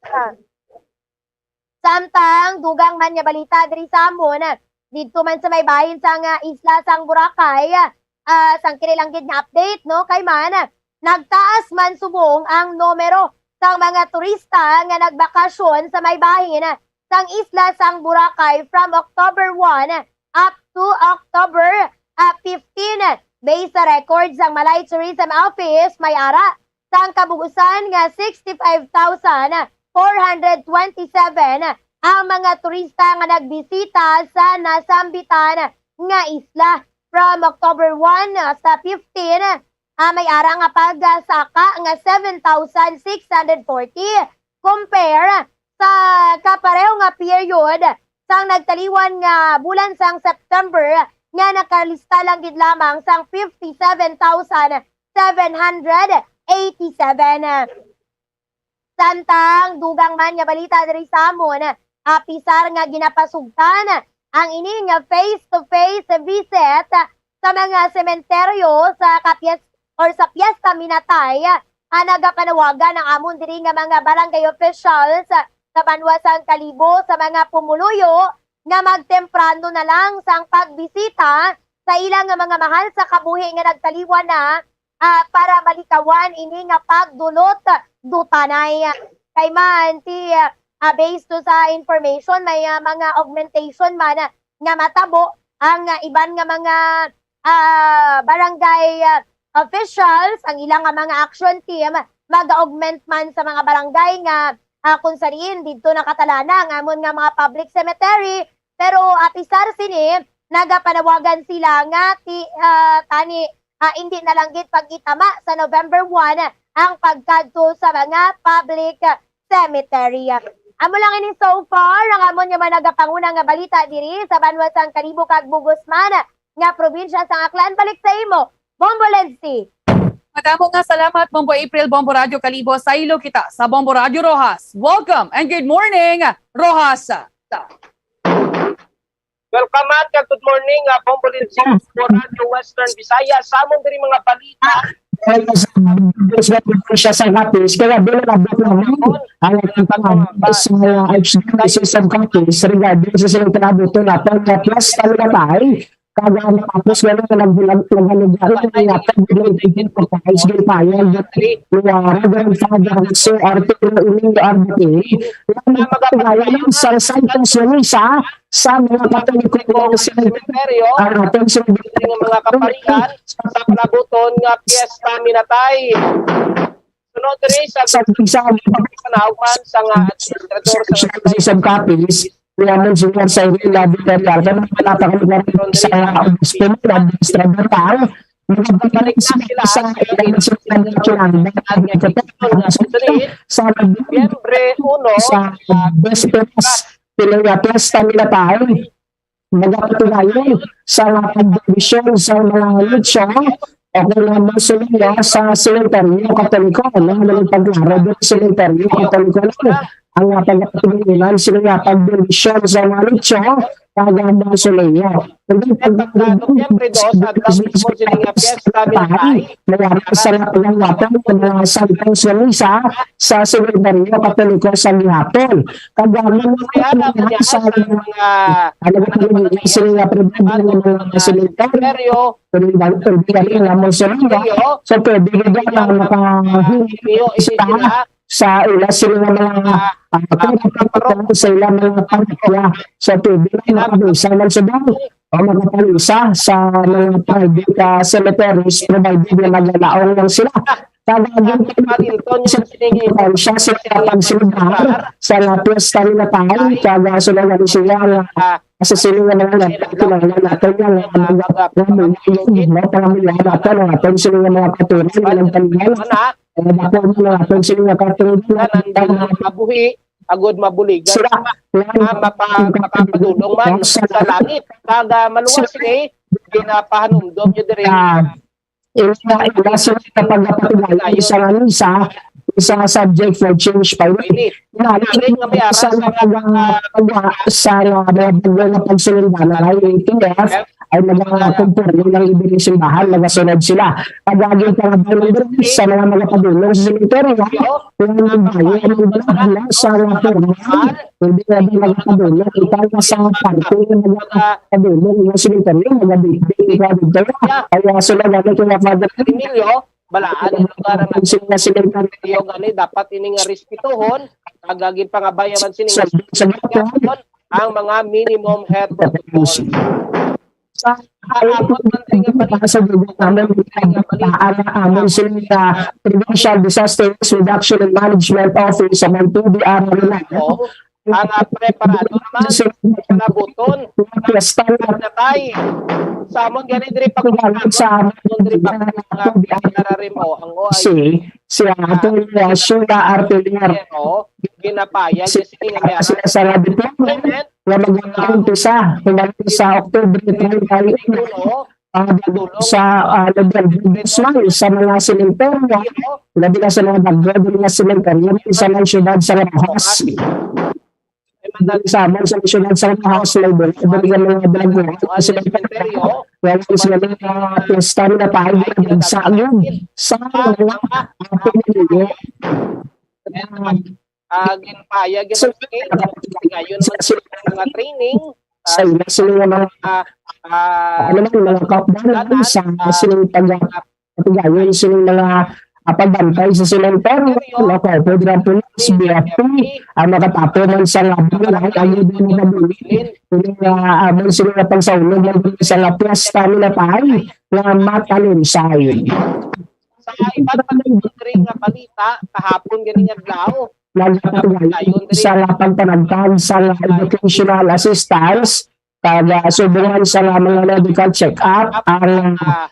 Samtang dugang man nga balita diri sa amon, didto man sa may bahin sang, ah, isla sang Boracay, ah, sang kini lang gid nga update, no, kay man nagtaas man subong ang numero sang mga turista nga nagbakasyon sa may bahin sang isla sang Boracay from October one up to October, ah, fifteen. Based sa records sang Malay Tourism Office, may ara sang kabug-usan nga sixty-five thousand four hundred twenty-seven ang mga turista nga nagbisita sa nasambitan nga isla from October one hasta fifteen. Ah, may ara nga pagsaka nga seven thousand six hundred forty, compare sa kapareho nga period sang nagtaliwan nga bulan sang September, nga nakalista lang gid lamang sang fifty-seven thousand seven hundred eighty-seven. Samtang dugang man nga balita diri sa amon, apisar nga ginapasugtan ang ini nga face-to-face visit sa mga sementeryo sa kapias-, or sa Piesta Minatay, ah, nagapanawagan ang amon diri nga mga barangay officials sa banwa sang Kalibo sa mga pumuluyo nga magtemprano na lang sang pagbisita sa ilang nga mga mahal sa kabuhi nga nagtaliwan na, ah, para malikawan ini nga pagdulot dutanay. Kay man ti, ah, based to sa information, may, ah, mga augmentation man, ah, nga matabo ang, ah, iban nga mga, ah, barangay, ah, officials, ang ilang nga mga action team mag-augment man sa mga barangay nga, ah, kung sa diin didto nakatalana ang amon nga mga public cemetery. Pero apisar sini, nagapanawagan sila nga ti-, ah, tani, ah, indi na lang gid pag-itama sa November one ang pagkadto sa mga public cemetery. Amo lang ini so far ang amon nga mga nagapanguna nga balita diri sa banwa sang Kalibo kag bug-os man nga probinsya sang Aklan. Balik sa imo, Bombo Lensi. Madamo nga salamat, Bombo April, Bombo Radyo Kalibo. Saylo kita sa Bombo Radyo Roxas. Welcome and good morning, Roxas. Welcome at good morning, ah, Bombo Lindsay, Bombo Radyo Western Visayas. Sa amon diri mga balita, siya sa Capiz, kaya doon na abot naman ang ating pangabot sa mga Archdiocese of Capiz regarding sa silang panabuto na pagka-plus talaga tayo. Kag ang tapos nga nag-, nag-, naghalugalo nga yatag gid ang tigil ko pa, is ginpayag ni, ah, Reverend Father Jose Arturo Emilio Arbateri, nga magpatugayan sa Santos Luisa sa mga Katoliko nga sila, sementeryo, ang aton sila, nga mga kapalitan sa palabuton nga Fiesta Minatay. Sunod diri sa sa, sa panaog man sa nga administrador sa sa, sa Capiz, ni Amon Junior sa Irina Villarreal, kaya wala pa kami naroon sa obispo mo, administrador lang. Magbalik na sila sa sa, sa, sa, sa, sa, sa, sa, Nobyembre uno, sa Bisperas, pinangapias kami na tayo. Magapatugayon sa mga pagdibisyon sa mga nicho o kung mga mausoleo sa sementeryo Katoliko, no? Ang pagklaro doon sa sementeryo Katoliko lang ang mga pagkatigulan sila nga pagdibisyon sa mga nicho kag ang mausoleo. Hindi At pag Nobyembre dos, adlaw mismo sila nga piyesta, mga sa mga pagkakataon, mga santos nga misa sa sementeryo Katoliko sa gihapon. Kag ang mga Kaya lang niya sa sa mga, ano ba, mga sila nga problema ng mga sementeryo, pero yung bang problema ng mga sementeryo, so pwede rin na makahingi sila sa ila sila mga, ah, sa ila mga pamilya. So pwede rin makabusa man sa dami o makapalusa sa mga private, ah, cemeteries, provided na maglalaong lang sila. Kag ang Ang palinton niya sining siya sa pagsilbar sa mga piyesta nila tayo, kag, ah, sila nga siya nga, ah, sa sila nga mga nagpakilala natin nga mga, mga, mga, mga, mga pamilya natin, ang aton sila nga mga katuran, mga pamilya, anak, eh, bako mo nga aton sila nga katuran, nga nandun nga mabuhi, agud mabuligan sila, nga mapa-, makapadulong man sa langit. Kag, ah, maluwas sila, ni, ginapahanumdom niyo diri. Ah, ila, ila sila nga pagkapatugayan sa isa nga misa, isa nga subject for change pa yun. Ini, Nani, ini nga may sa ara sa mga pag-, pag-, sa mga bagyo nga pagsulundanan ay A T F, ay mga kumpanya ng ibig simbahan, magasunod sila. Pag-aging pangabay ng Diyos sa mga magapadulong sa sementeryo, kung ang bayo ang mga sa mga formal, hindi na din magapadulong. Ikaw na sa parte ng mga padulong ng sementeryo, mga big, big, ikaw dito. Kaya sila gamit yung mga Father Emilio, balaan ang lugar ang Ang sila sementeryo. Sementeryo gani, dapat ini nga respetuhon, kag ginpangabay man sini nga Sa, sa, ang mga minimum health protocol. Sa Ang amot man tayo nga balita, sa dugo namin, ang amon sila nga Provincial Disaster Risk Reduction and Management Office sa P D R Arena. Oo. Ang, ah, preparado naman sa panabuton. Piyesta na. Natay. Sa amon gani diri pag Sa amon diri pag P D R Arena. Ang O I C. Si, si Attorney, ah, Sheila Artelier. Pero, ginapayag Si, niya, sige, may si, sa Radyo Pino, Amen. Nga mag-umpisa, umalis sa October thirty-one, ah, sa, ah, November, sa mga sementeryo, labi na sa mga bagyo, mga sementeryo, sa mga syudad sa Roxas. Sa mga, sa mga syudad sa Roxas, may bul-, bul-, mga balagwahan, sa sementeryo, wala sila mga piyesta na tayo, nagsagod sa mga, ah, pamilya. Ah, ginpayag yun, so, eh, ngayon naman sa mga training, sa ah, ila, sa mga, ah, ah, ano man, mga kaupdanan sa, ah, sa mga pag-, pagpagayon sa mga, ah, pagbantay sa sementeryo, no, kay pwede lang po sa B F P, ang makatapo man sa nga bilang, ang hindi na mabuli, yung, ah, abang sa mga pagsaulog ng sa nga piyesta nila tayo, nga matalunsay. Sa iban pa nga balita, kahapon gani nga adlaw, nagpatugayon sa pagpanagtag sa educational assistance, kag, ah, subong sa mga medical check-up, ang, ah,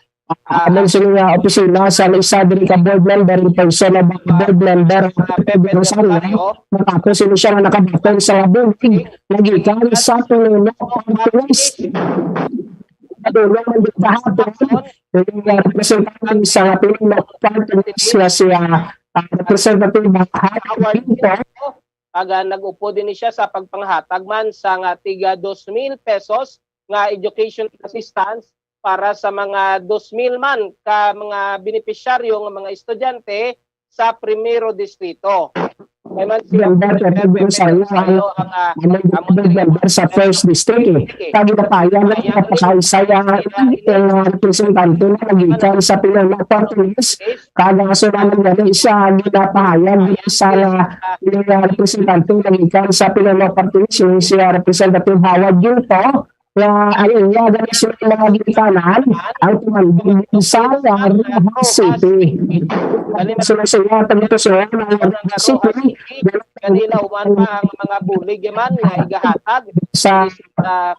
amon sini nga opisina sa isa diri ka board member, in person of board member, Pepe Rosario, matapos ini siya nga nakabaton sa bulig, nagikan sa Pangino Party List. Padulong man gid kahapon, yung, uh, representative sa Pangino Party List nga si, uh, uh, Representative Howard Pinto. Aga, nag-upod ini siya sa pagpanghatag man sa nga tiga dos mil pesos nga education assistance para sa mga dos mil man ka mga benepisyaryo nga mga estudyante sa Primero Distrito. Member Pepe Gonzalo ang, ah, ang member sa first district, eh. Kag ginapahayag nga ginapakaisa ang, eh, representante na nagikan sa Pinuno Party List. Kag ang sumala gani sa ginapahayag sa, ah, representante nagikan sa Pinuno Party List, si, ah, Representative Howard Ginto, nga ang iya gani sila mga ginikanan ang tumandog sa Roxas City. Sila sila pagtusuan ang Roxas City. Kanila uman pa ang mga bulig man nga igahatag sa, ah,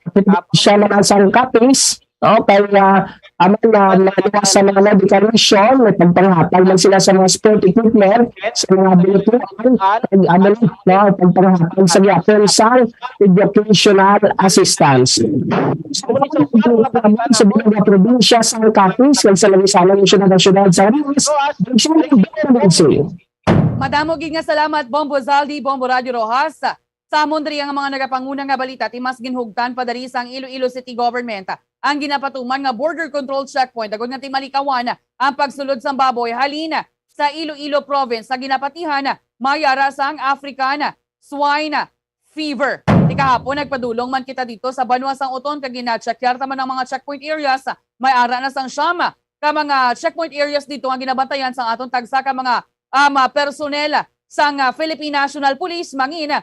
siya naman sang Capiz, no? Kay, ah, amo na, naluwas sa mga medical mission, may pagpanghatag man sila sa mga sport equipment, sa mga bilutuan, kag amo na, no, pagpanghatag sa gyapon sa educational assistance. Sa mga probinsya sa Capiz, kag sa labi-labi nga syudad, syudad sa Capiz, Madamo gid nga salamat, Bombo Zaldi, Bombo Radio Rojas. Sa amon diri nga mga nagapanguna nga balita, ti mas ginhugtan pa diri sang Iloilo City Government ang ginapatuman nga border control checkpoint, agod nga ti malikawan ang pagsulod sang baboy halin sa Iloilo Province sa ginapatihan may ara sang African swine fever. Ti kahapon, nagpadulong man kita dito sa Banwa sang Oton kag gina-checkyar ta man ang mga checkpoint areas. May ara na sang siyam ka mga checkpoint areas dito nga ginabantayan sang aton tagsa ka mga, um, ah, personnel sang, ah, Philippine National Police, mangin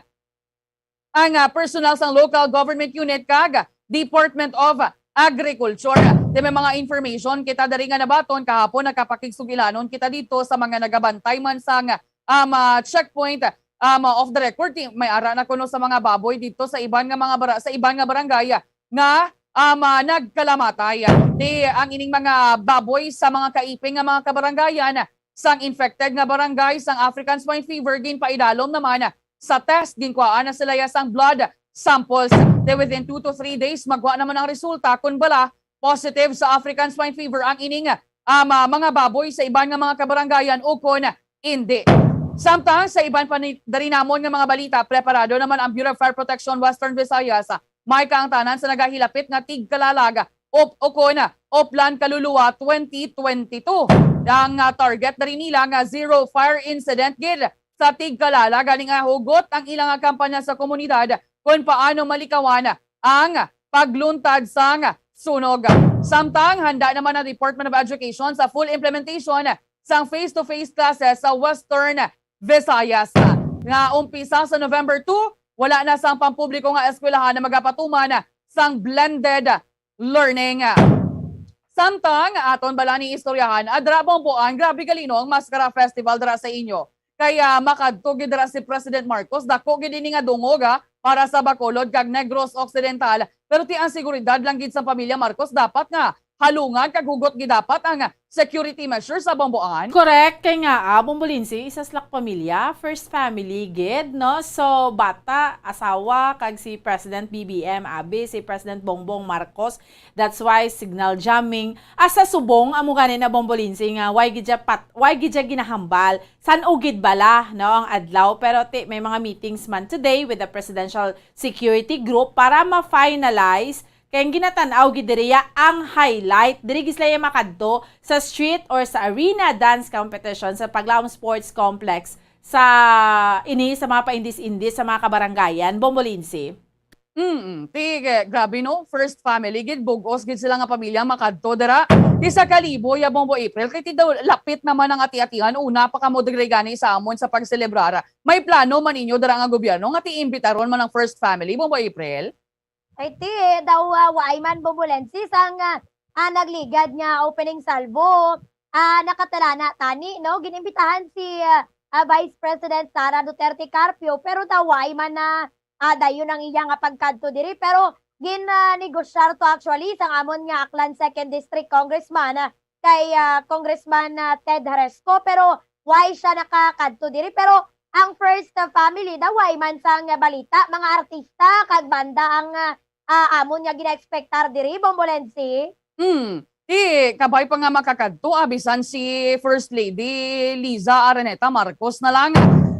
ang, ah, personnel sang local government unit kag Department of Agriculture. Ti may mga information kita diri nga nabaton kahapon, nakapakigsugilanon kita dito sa mga nagabantay man sang, um, ah, checkpoint, um, off the record, ti may ara na kuno sa mga baboy dito sa iban nga mga bara-, sa iban nga barangay nga, um, ah, nagkalamatay. Ti ang ining mga baboy sa mga kaiping nga mga kabarangayan sang infected nga barangay sang African swine fever ginpaidalom naman sa test, ginkuhaan na sila ya sang blood samples. Ti within two to three days, magwa naman ang resulta kung bala positive sa African swine fever ang ining, um, ah, mga baboy sa iban nga mga kabarangayan ukon indi. Samtang sa iban pa ni, dari namon nga mga balita, preparado naman ang Bureau of Fire Protection Western Visayas. May kaangtanan sa nagahilapit nga tigkalalag op-, ukon Oplan Kaluluwa twenty twenty-two. Ang, ah, target diri nila nga zero fire incident gid sa tigkalalag, gani nga hugot ang ilang kampanya sa komunidad kung paano malikawan ang pagluntad sang sunog. Samtang handa naman ang Department of Education sa full implementation sang face-to-face classes sa Western Visayas, nga umpisa sa November two, wala na sang pampubliko nga eskwelahan na magapatuman sang blended learning. Samtang aton bala ni istoryahan, adra Bomboan, grabe galino ang Maskara Festival dira sa inyo. Kaya makadto gid dira si President Marcos, dako gid ini nga dungog, ah, para sa Bacolod kag Negros Occidental. Pero ti ang seguridad lang gid sa pamilya Marcos dapat nga halungan kag hugot gid dapat ang security measures sa Bomboan. Correct, kay nga, ah, Bombolinsi, isa sila ka pamilya, first family gid, no? So, bata, asawa, kag si President B B M, abi, si President Bongbong Marcos. That's why signal jamming. Asa subong, amo gani na, Bombolinsi, nga why gid siya pat-, why gid siya ginahambal? San-o gid bala, no, ang adlaw? Pero ti, may mga meetings man today with the Presidential Security Group para ma-finalize. Kay ang ginatan-aw gid diri ya ang highlight. Diri gid sila ya makadto sa street or sa arena dance competition sa Paglaom Sports Complex sa ini sa mga paindis-indis sa mga kabarangayan, Bombolinsi. Mm, ti, eh, grabe, no? First family gid, bug-os gid sila nga pamilya makadto dira. Ti sa Kalibo, ya, Bombo April, kay ti daw lapit naman ang ati-atihan, una pa kamo diri gani sa amon sa pagselebrar. May plano man ninyo dira nga gobyerno nga ti imbitaron man ang first family, Bombo April? Ay, ti, daw, ah, waay man, Bombolensi, sang, ah, ah, nagligad nga opening salvo, ah, nakatalana tani, no? Ginimbitahan si, ah, ah, Vice President Sara Duterte Carpio, pero daw waay man na, ah, dayon ang iya nga pagkadto diri. Pero gin, ah, negosyar to actually sang amon nga Aklan Second District Congressman, ah, kay, ah, Congressman, ah, Ted Haresco, pero why siya nakakadto diri? Pero ang first, ah, family daw, why man sang balita, mga artista kag banda ang, ah, ah, amon nga gina-expectar diri, Bombolensi? Hmm. Ti, kabay pa nga makakadto, ah, bisan si First Lady Liza Araneta Marcos na lang.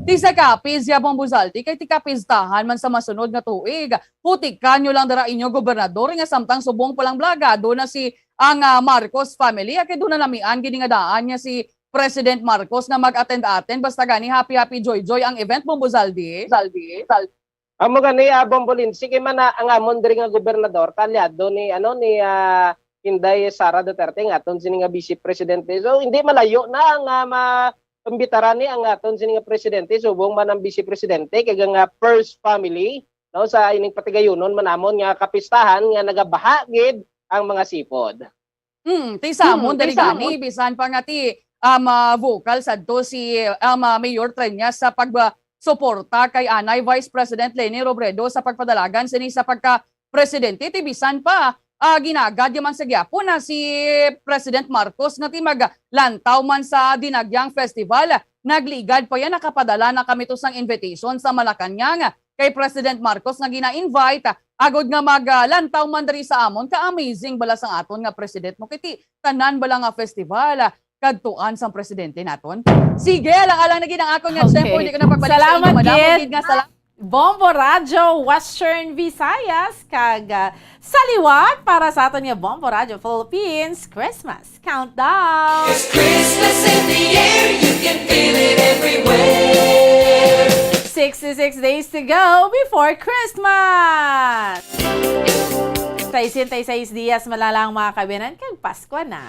Ti sa Capiz, ya, Bombo Zaldi, kay ti kapistahan man sa masunod nga tuig. Putikan nyo lang dara inyo gobernador nga samtang subong pa lang blagado na si ang, ah, Marcos family, ah, kay doon na namian gid nga daan nga si President Marcos nga mag-attend-attend, basta gani happy-happy joy-joy ang event, Bombo Zaldi? Zaldi, Zaldi. Amo gani, ah, Bombo Lindsay, kay man, ah, ang amon diri nga gobernador, kaalyado ni, ano, ni, ah, Inday Sara Duterte, ang aton sini nga Vice Presidente. So, hindi malayo na nga ma-, imbitaran ni ang aton sini nga presidente, subong man ang Vice Presidente, kay nga first family, no, sa ining patigayunon man namon nga kapistahan nga nagabaha gid ang mga sipod. Hmm, ti sa amon, hmm, dali ti sa gani, amon, bisan pa nga ti, um, ah, vocal sadto si, um, ah, Mayor Treñas sa pag, ah, suporta kay anay Vice President Leni Robredo sa pagpadalagan sini sa pagka-presidente, ti bisan pa, ah, ginagad man sa gyapon na si President Marcos nga ti maglantaw man sa Dinagyang Festival. Nagligad pa yan, nakapadala na kami to sang invitation sa Malacañang kay President Marcos nga gina-invite, agod nga mag, ah, lantaw man diri sa amon. Ka-amazing bala sang aton nga president mo, kay ti tanan bala nga festival, ah, kadtuan sang presidente naton. Sige, alang-alang na gid ang akon nga, okay, tempo, hindi ko na pagbalik sa inyo, madamo gid nga salamat. Bombo Radyo Western Visayas, kag, ah, sa liwat para sa aton nga Bombo Radyo Philippines Christmas Countdown. It's Christmas in the air, you can feel it everywhere. Sixty-six days to go before Christmas. Sesenta y seis dias man lang, mga kabiyanan, kag Pasko na.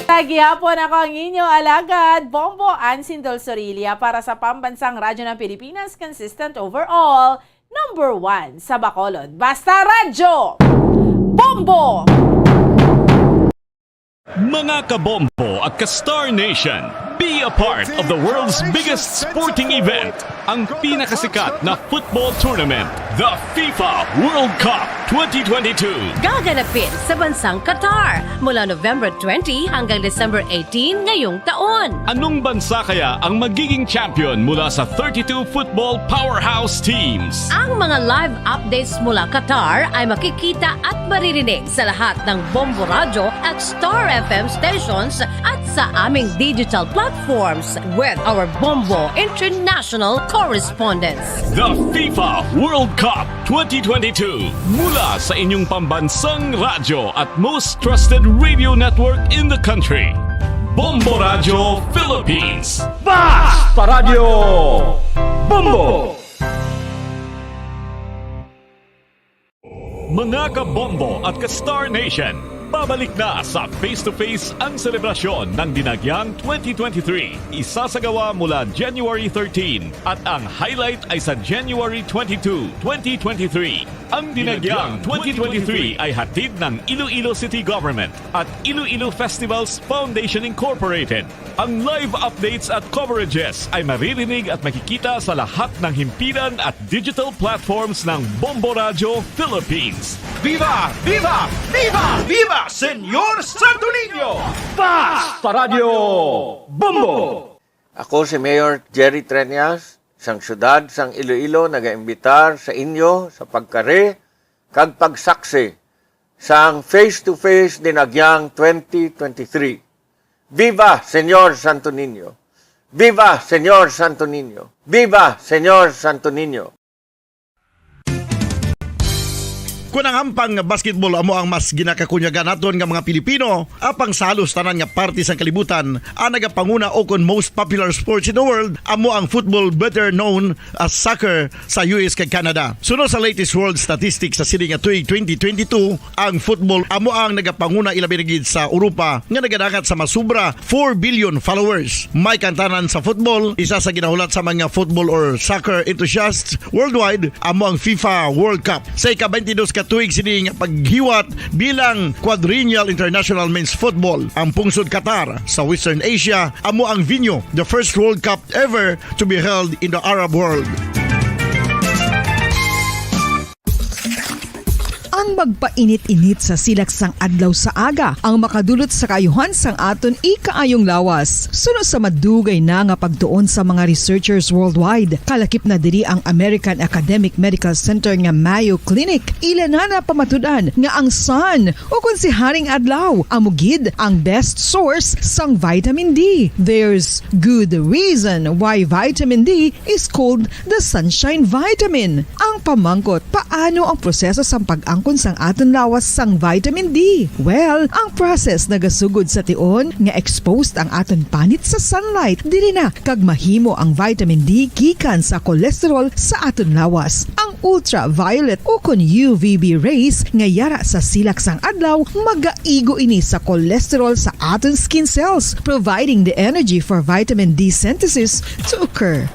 Sa gihapon, ako ang inyo alagad, Bombo Ansin Dolsorilla, para sa Pambansang Radyo ng Pilipinas, consistent overall, number one sa Bacolod. Basta Radyo! Bombo! Mga kabombo at ka-Star Nation, be a part of the world's biggest sporting event, ang pinakasikat na football tournament, the FIFA World Cup twenty twenty-two. Gaganapin sa bansang Qatar mula November twenty hanggang December eighteen ngayong taon. Anong bansa kaya ang magiging champion mula sa thirty-two football powerhouse teams? Ang mga live updates mula Qatar ay makikita at maririnig sa lahat ng Bombo Radyo at Star F M stations at sa aming digital platforms with our Bombo International correspondents. The FIFA World Cup twenty twenty-two, mula sa inyong pambansang radyo at most trusted radio network in the country, Bombo Radyo Philippines. Basta Radyo Bombo! Mga kabombo at ka-Star Nation, pabalik na sa Face to Face ang selebrasyon ng Dinagyang twenty twenty-three. Isasagawa mula January thirteen at ang highlight ay sa January twenty-two, twenty twenty-three. Ang Dinagyang twenty twenty-three ay hatid ng Iloilo City Government at Iloilo Festivals Foundation Incorporated. Ang live updates at coverages ay maririnig at makikita sa lahat ng himpilan at digital platforms ng Bombo Radyo Philippines. Viva! Viva! Viva! Viva Señor Santo Niño! Basta Radyo Bombo! Ako si Mayor Jerry Treñas, sang siyudad sang Iloilo, nagaimbitar sa inyo sa pagkari kag pagsaksi sang Face to Face Dinagyang twenty twenty-three. Viva Señor Santo Niño! Viva Señor Santo Niño! Viva Señor Santo Niño! Kon ang hampang nga basketball amo ang mas ginakakunyagan naton nga mga Pilipino, apang sa halos tanan nga parte sang kalibutan, ang nagapanguna ukon most popular sports in the world amo ang football, better known as soccer, sa U S kag Canada. Suno sa latest world statistics sa sini nga tuig twenty twenty-two, ang football amo ang nagapanguna, ilabi na gid sa Europa, nga nagadangat sa masubra four billion followers. May kantanan sa football, isa sa ginahulat sa mga football or soccer enthusiasts worldwide amo ang FIFA World Cup. Sa ika-twenty-dos ka tuig sini nga paghiwat bilang Quadrennial International Men's Football, ang pungsod Qatar sa Western Asia amo ang venue, the first World Cup ever to be held in the Arab world. Ang magpainit-init sa silak sang adlaw sa aga ang makadulot sa kaayuhan sang aton ikaayong lawas. Suno sa madugay na nga pagtuon sa mga researchers worldwide, kalakip na diri ang American Academic Medical Center nga Mayo Clinic. Ila na napamatud-an nga ang sun, ukon si Haring Adlaw, amo gid ang best source sang vitamin D. There's good reason why vitamin D is called the sunshine vitamin. Ang pamangkot, paano ang proseso sang pag-angkon sang aton lawas sang vitamin D? Well, ang process nagasugod sa tion nga exposed ang aton panit sa sunlight. Diri na kag mahimo ang vitamin D gikan sa cholesterol sa aton lawas. Ang ultraviolet ukon U V B rays nga yara sa silak sang adlaw magaigo ini sa cholesterol sa aton skin cells, providing the energy for vitamin D synthesis to occur.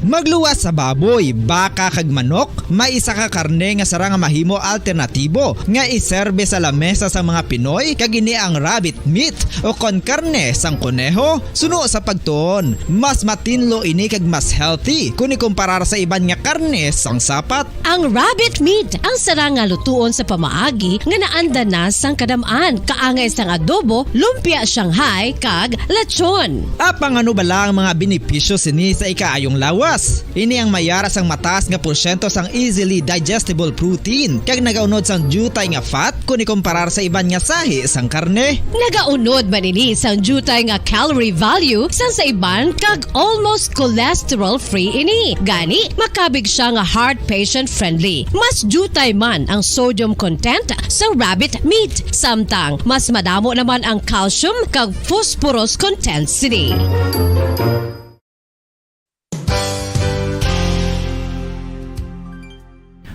Magluwas sa baboy, baka, kag manok, may isa ka karne nga sarang nga mahimo alternatibo nga iserbe sa lamesa sang mga Pinoy, kag ini ang rabbit meat o kon karne sang koneho. Suno sa pagtuon, mas matinlo ini kag mas healthy kon ikumparar sa iban nga karne sang sapat. Ang rabbit meat ang sarang nga lutuon sa pamaagi nga naanda na sang kadam-an, kaangay sang adobo, lumpia Shanghai, kag lechon. Apang ano bala ang mga benepisyo sini sa ikaayong lawas? Ini ang mayara sang mataas nga porsyento sang easily digestible protein, kag nagaunod sang diutay nga fat kon ikumparar sa iban nga sahi sang karne. Nagaunod man ini sang diutay nga calorie value sang sa iban, kag almost cholesterol-free ini. Gani, makabig siya nga heart patient-friendly. Mas diutay man ang sodium content sa rabbit meat, samtang mas madamo naman ang calcium kag phosphorus content sini.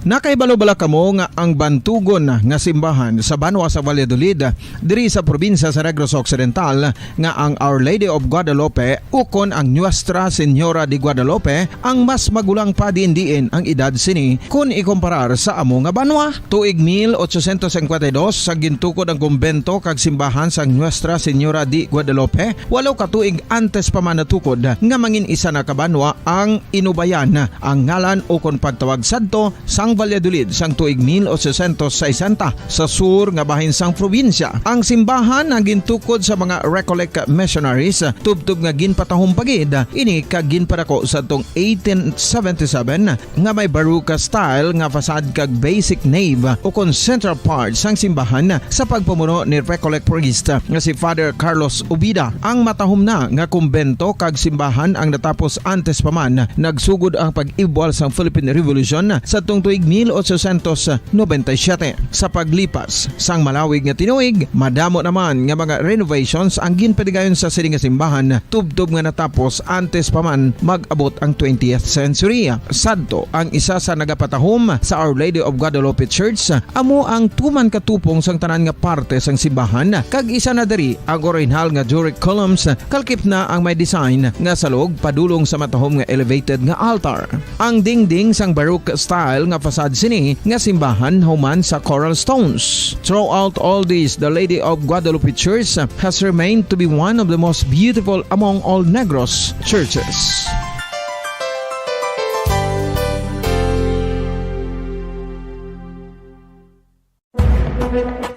Nakahibalo bala kamo nga ang bantugon nga simbahan sa banwa sa Valladolid, diri sa probinsya sa Negros Occidental, nga ang Our Lady of Guadalupe ukon ang Nuestra Señora de Guadalupe ang mas magulang pa diin-diin ang edad sini kon ikumparar sa amo nga banwa? Tuig mil ochocientos cincuenta y dos, sa gintukod ang kumbento kag simbahan sang Nuestra Señora de Guadalupe, walo ka tuig antes pa man natukod nga mangin isa na ka banwa ang Inubayan, ang ngalan ukon pagtawag sadto sang Valladolid sang tuig mil ochocientos sesenta, sa sur nga bahin sang probinsya. Ang simbahan ang gintukod sa mga Recollect missionaries, tubtob nga ginpatahom pa gid ini kag ginpadako sadtong eighteen seventy-seven, nga may Baroque style nga facade kag basic nave ukon central part sang simbahan sa pagpamuno ni Recollect priest nga si Father Carlos Ubida. Ang matahom na nga kumbento kag simbahan ang natapos antes pa man nagsugod ang pag-ibwal sang Philippine Revolution sadtong tuig mil ochocientos noventa y siete. Sa paglipas sang malawig nga tinuig, madamo naman nga mga renovations ang ginpadigayon sa sini nga simbahan, tubtob nga natapos antes pa man mag-abot ang twentieth century. Sadto, ang isa sa nagapatahom sa Our Lady of Guadalupe Church amo ang tuman ka tupong sang tanan nga parte sang simbahan, kag isa na diri ang orihinal nga Doric columns, kalkip na ang may design nga salog padulong sa matahom nga elevated nga altar. Ang dingding sang Baroque style nga facade sini nga simbahan human sa coral stones. Throughout all this, the Lady of Guadalupe Church has remained to be one of the most beautiful among all Negros churches.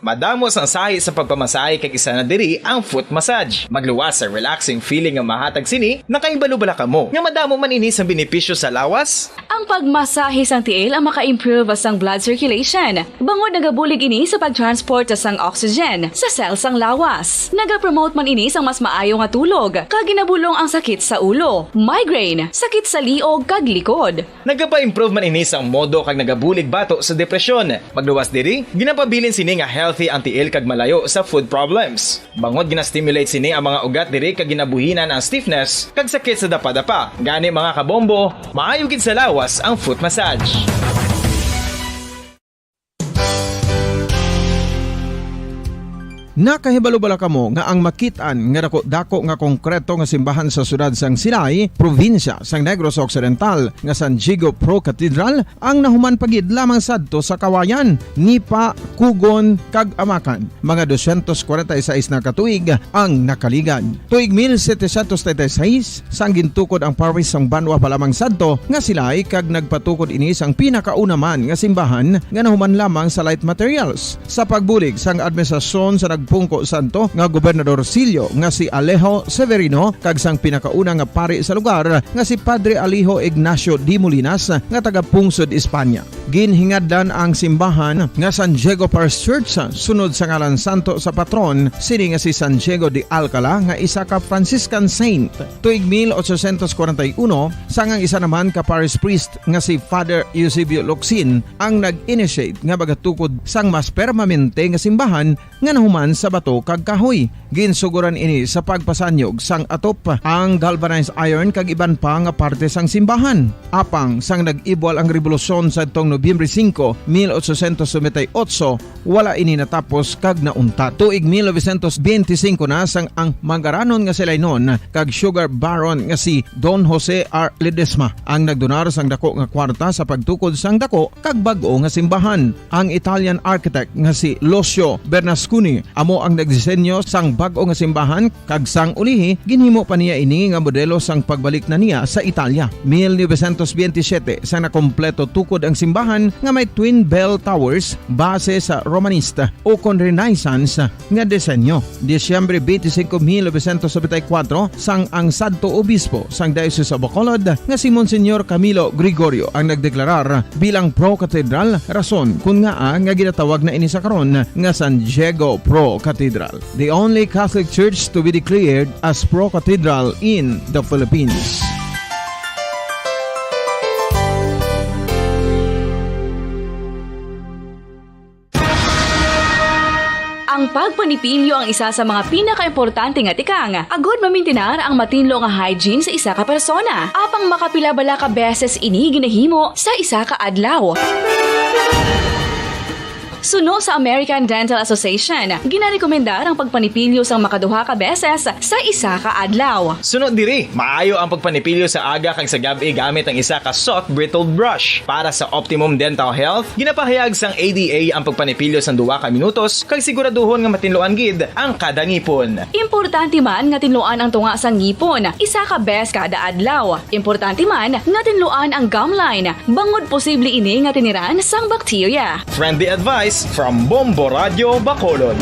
Madamo sang sahi sa pagpamasahe, kag isa na diri ang foot massage. Magluwas sa relaxing feeling nga mahatag sini. Nakahibalo bala kamo nga madamo man ini sang benepisyo sa lawas? Ang pagmasahe sang tiil ang maka-improve sang blood circulation, bangod nagabulig ini sa pag-transport sang oxygen sa cell sang lawas. Nagapromote man ini sang mas maayo nga tulog, kag ginabulong ang sakit sa ulo, migraine, sakit sa liog kag likod. Nagapa-improve man ini sang modo kag nagabulig bato sa depresyon. Magluwas diri, ginapabilin sini nga healthy ang tiil kag malayo sa foot problems. Bangod gina-stimulate sini ang mga ugat diri kag ginabuhinan ang stiffness kag sakit sa dapadapa. Gani, mga kabombo, maayo gid sa lawas ang foot massage. Nakahibalo bala kamo nga ang makit-an nga dako-dako nga konkreto nga simbahan sa siyudad sang Silay, probinsya sang Negros Occidental, nga San Diego Pro Cathedral, ang nahuman pa gid lamang sadto sa Kawayan, Nipa, Cogon, kag Amacan, mga dosyentos kwarenta y seis na ka tuig ang nakaligad. Tuig mil setecientos treinta y seis, sang gintukod ang parish sang banwa pa lamang sadto nga Silay, kag nagpatukod ini sang pinakauna man nga simbahan nga nahuman lamang sa light materials. Sa pagbulig sang administrasyon sa nagpungko sadto nga Gobernador Sillo nga si Alejo Severino kag sang pinakauna nga pari sa lugar nga si Padre Alejo Ignacio de Molinas nga taga Pungsod, Espanya. Ginhingadlan ang simbahan nga San Diego Parish Church sunod sa ngalan santo sa patron sini nga si San Diego de Alcala nga isa ka Franciscan saint. Tuig mil ochocientos kwarenta y uno, sang ang isa naman ka parish priest nga si Father Eusebio Locsin ang nag-initiate nga magatukod sang mas permanente nga simbahan nga nahuman sa bato kag kahoy. Ginsuguran ini sa pagpasanyog sang atop, ang galvanized iron kag iban pa nga parte sang simbahan. Apang sang nag-ibwal ang rebolusyon sadtong Nobyembre singko, mil ochocientos noventa y ocho, wala ini natapos kag nauntat. Tuig mil novecientos benti singko na sang ang mangaranon nga si Lainon kag sugar baron nga si Don Jose R. Ledesma ang nagdonar sang dako nga kwarta sa pagtukod sang dako kag bag-o nga simbahan. Ang Italian architect nga si Lucio Bernasconi amo ang nagdisenyo sang bag-o nga simbahan, kag sang ulihi ginhimo pa niya ini nga modelo sang pagbalik na niya sa Italia. Mil novecientos benti siyete, sang nakompleto tukod ang simbahan nga may twin bell towers base sa Romanista ukon Renaissance nga disenyo. Disyembre twenty-five, mil novecientos noventa y cuatro, sang ang sadto obispo sang Diocese of Bacolod nga si Monsignor Camilo Gregorio ang nagdeklarar bilang pro-cathedral, rason kun ngaa nga ginatawag na ini sa karon nga San Diego Pro Cathedral, the only Catholic church to be declared as pro-cathedral in the Philippines. Ang pagpanipilyo ang isa sa mga pinakaimportante nga tikang agud mamintinar ang matinlo nga hygiene sa isa ka persona. Apang makapila bala ka beses ini ginahimo sa isa ka adlaw? Suno sa American Dental Association, ginarekomendar ang pagpanipilyo sang makaduha ka beses sa isa ka adlaw. Suno diri, maayo ang pagpanipilyo sa aga kag sa gab-i gamit ang isa ka soft bristled brush. Para sa optimum dental health, ginapahayag sang A D A ang pagpanipilyo sang duha ka minutos kag siguraduhon nga matinluan gid ang kada ngipon. Importante man nga tinluan ang tunga sang ngipon isa ka beses kada adlaw. Importante man nga tinluan ang gum line, bangod posible ini nga tiniran sang bakterya. Friendly advice from Bombo Radio Bacolod.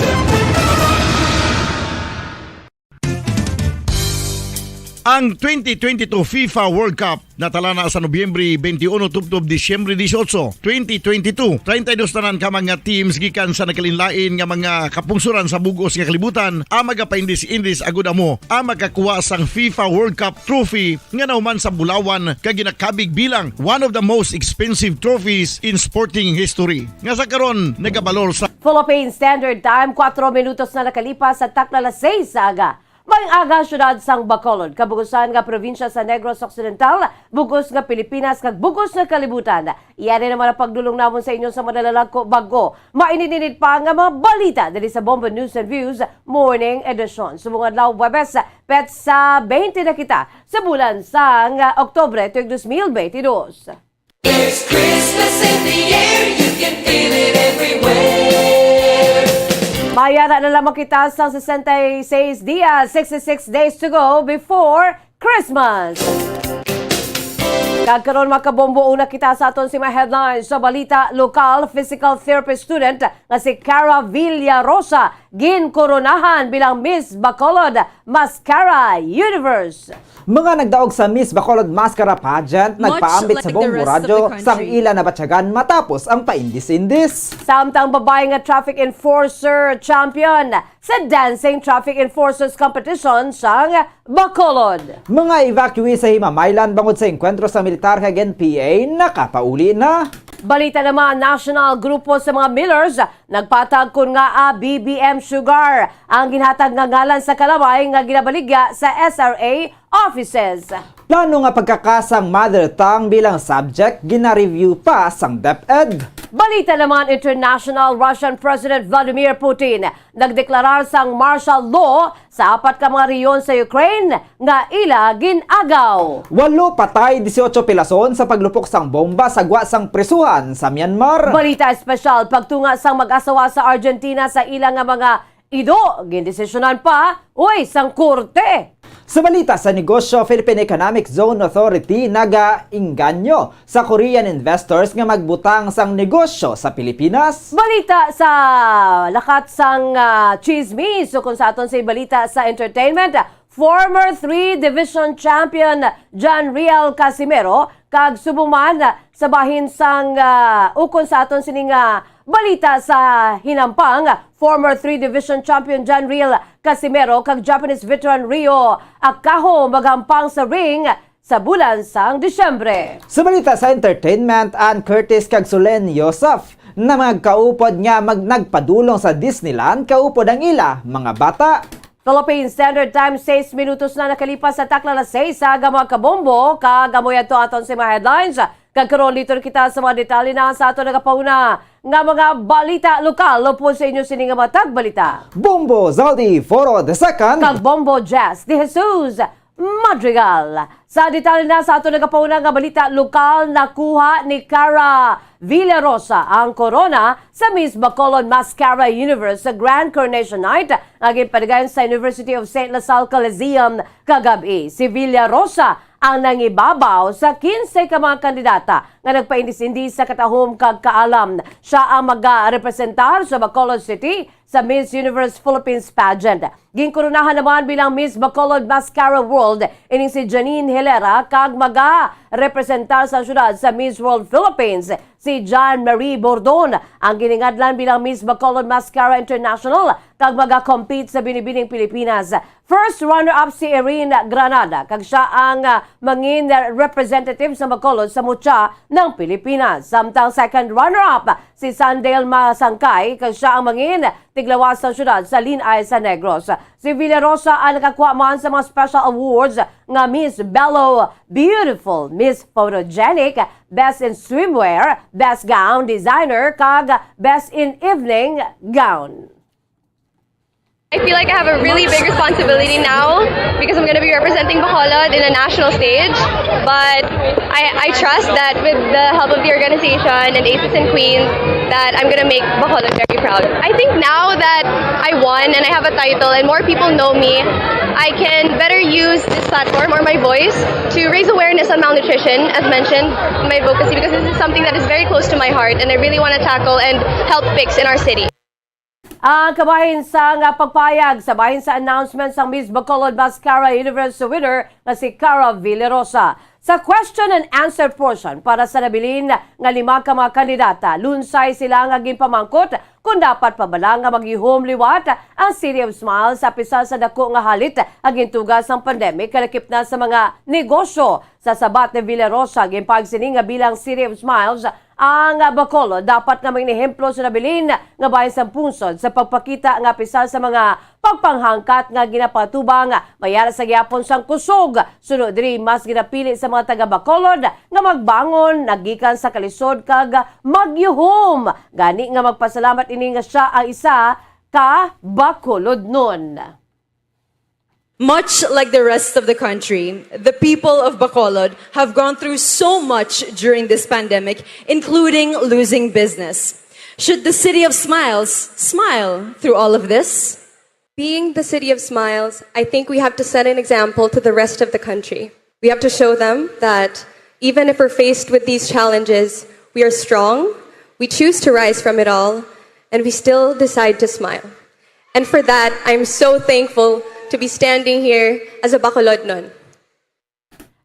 Ang twenty twenty-two FIFA World Cup natala na sa Nobyembre twenty-one tubtob Disyembre dieciocho, twenty twenty-two. Treinta y dos tanan ka mga teams gikan sa nagkalainlain nga mga kapungsoran sa bug-os nga kalibutan ang magapaindis-indis agud amo ang makakuha sang FIFA World Cup trophy nga nahuman sa bulawan kag ginakabig bilang one of the most expensive trophies in sporting history, nga sa karon nagabalor sa Philippine Standard Time, kuwatro minutos na nakalipas sa takna alas seis sa aga. Maayong aga, siyudad sang Bacolod, kabugusan nga probinsya sa Negros Occidental, bug-os nga Pilipinas, kag bug-os nga kalibutan. Iya na naman ang pagdulong namon sa inyo sa madalalag ko bago mainit-init pa nga mga balita diri sa Bombo News and Views Morning Edition. Subong adlaw, Huwebes, petsa twenty na kita sa bulan sang, ah, Oktubre tuig dos mil benti dos. There's Christmas in the air, you can feel it everywhere. Mayara na lamang kita sa sesenta y seis dias, sixty-six days to go before Christmas. Kag karon, mga kabombo, una kita sa aton sing mga headlines sa balita lokal. Physical therapy student nga si Cara Villarosa ginkoronahan bilang Miss Bacolod Mascara Universe. Mga nagdaog sa Miss Bacolod Mascara Pageant nagpaambit sa Bombo Radyo sang ila nabatyagan matapos ang paindis-indis. Samtang babae nga traffic enforcer champion sa Dancing Traffic Enforcers Competition sang Bacolod. Mga evacuee sa Himamaylan bangod sa engkwentro sa militar kag N P A nakapauli na. Balita naman, national grupo sa mga millers nagpatag kon ngaa B B M Sugar ang ginhatag nga ngalan sa kalaway nga ginabaligya sa S R A offices. Plano nga pagkakasang mother tongue bilang subject gina-review pa sang DepEd. Balita naman international, Russian President Vladimir Putin nagdeklarar sang martial law sa apat ka mga rehiyon sa Ukraine nga ila gin-agaw. Walo patay, dieciocho pilason sa paglupok sang bomba sa gwa sang prisuhan sa Myanmar. Balita espesyal, pagtunga sang mag-asawa sa Argentina sa ila nga mga ido, gindesisyonan pa, uy, sang korte. Sa balita sa negosyo, Philippine Economic Zone Authority nagainganyo sa Korean investors nga magbutang sang negosyo sa Pilipinas. Balita sa lakat sang, ah, chismis, o kung sa aton sa balita sa entertainment, former three division champion John Riel Casimero Kag subong man sa bahin sang, ah, ukon sa aton sining, ah, balita sa hinampang, former three division champion Janriel Casimero kag Japanese veteran Rio Akaho maghampang sa ring sa bulan sang Disyembre. Sa balita sa entertainment, Ann Curtis kag Solenn Yusuf na magkaupod nga mag-, nagpadulong sa Disneyland kaupod ang ila mga bata. Philippine Standard Time, sais minutos na nakalipas sa takna alas sais, aga mga kabombo, kag amo yadto aton sa mga headlines. Kag karon, liton kita sa mga detalye na sa aton nagapauna nga mga balita lokal. Upod sa inyo sini nga matag balita, Bombo Zaldi Foro the second. Kag Bombo Jazz de Jesus Madrigal. Sa detalye na sa aton nagapauna nga balita lokal, nakuha ni Cara Villarosa ang korona sa Miss Bacolod Mascara Universe sa Grand Coronation Night nga ginpatigayon sa University of Saint La Salle Coliseum kagab-i. Si Villarosa ang nangibabaw sa kinse ka mga kandidata nga nagpaindis-indis sa katahom kag kaalam. Siya ang magarepresentar sa Bacolod City sa Miss Universe Philippines pageant. Ginkoronahan naman bilang Miss Bacolod Mascara World ining si Janine Hilera, kag magarepresentar sa syudad sa Miss World Philippines si John Marie Bordon, ang giningadlan bilang Miss Bacolod Mascara International, kag magakompete sa Binibining Pilipinas. First runner-up si Erin Granada, kag siya ang, ah, mangin representative sa Bacolod sa Mucha ng Pilipinas. Samtang second runner-up si Sandel Masangkay, kag siya ang mangin tiglawas sang syudad sa Linay sa Negros. Si Villarosa ang nakakuha man sa mga special awards nga Miss Bello Beautiful, Miss Photogenic, Best in Swimwear, Best Gown Designer, kag Best in Evening Gown. I feel like I have a really big responsibility now because I'm going to be representing Bacolod in a national stage. But I, I trust that with the help of the organization and Aces and Queens, that I'm going to make Bacolod very proud. I think now that I won and I have a title and more people know me, I can better use this platform or my voice to raise awareness on malnutrition, as mentioned in my advocacy, because this is something that is very close to my heart and I really want to tackle and help fix in our city. Ang kabahin sa nga pagpayag sa bahin sa announcement sang Miss Bacolod Mascara Universe winner nga si Cara Villarosa. Sa question and answer portion para sa nabilin nga lima ka mga kandidata, lunsay sila nga ginpamangkot kung dapat pa bala nga magyuhom liwat ang City of Smiles sa apisar sa dako nga halit nga gintuga sang pandemic nga lakip na sa mga negosyo. Sa sabat ni Villarosa, ginpahayag sini nga bilang City of Smiles, ang Bacolod dapat nga mangin ehemplo sa nabilin nga bahin sang pungsod sa pagpakita nga apisar sa mga pagpanghangkat nga ginapatubang, may ara sa gihapon sang kusog. Suno diri, mas ginapili sa mga taga Bacolod nga magbangon na gikan sa kalisod kag magyuhom. Gani nga magpasalamat ini nga sia ang isa ka Bacolodnon. Much like the rest of the country, the people of Bacolod have gone through so much during this pandemic, including losing business. Should the City of Smiles smile through all of this? Being the City of Smiles, I think we have to set an example to the rest of the country. We have to show them that even if we're faced with these challenges, we are strong, we choose to rise from it all, and we still decide to smile. And for that, I'm so thankful to be standing here as a Bacolodnon.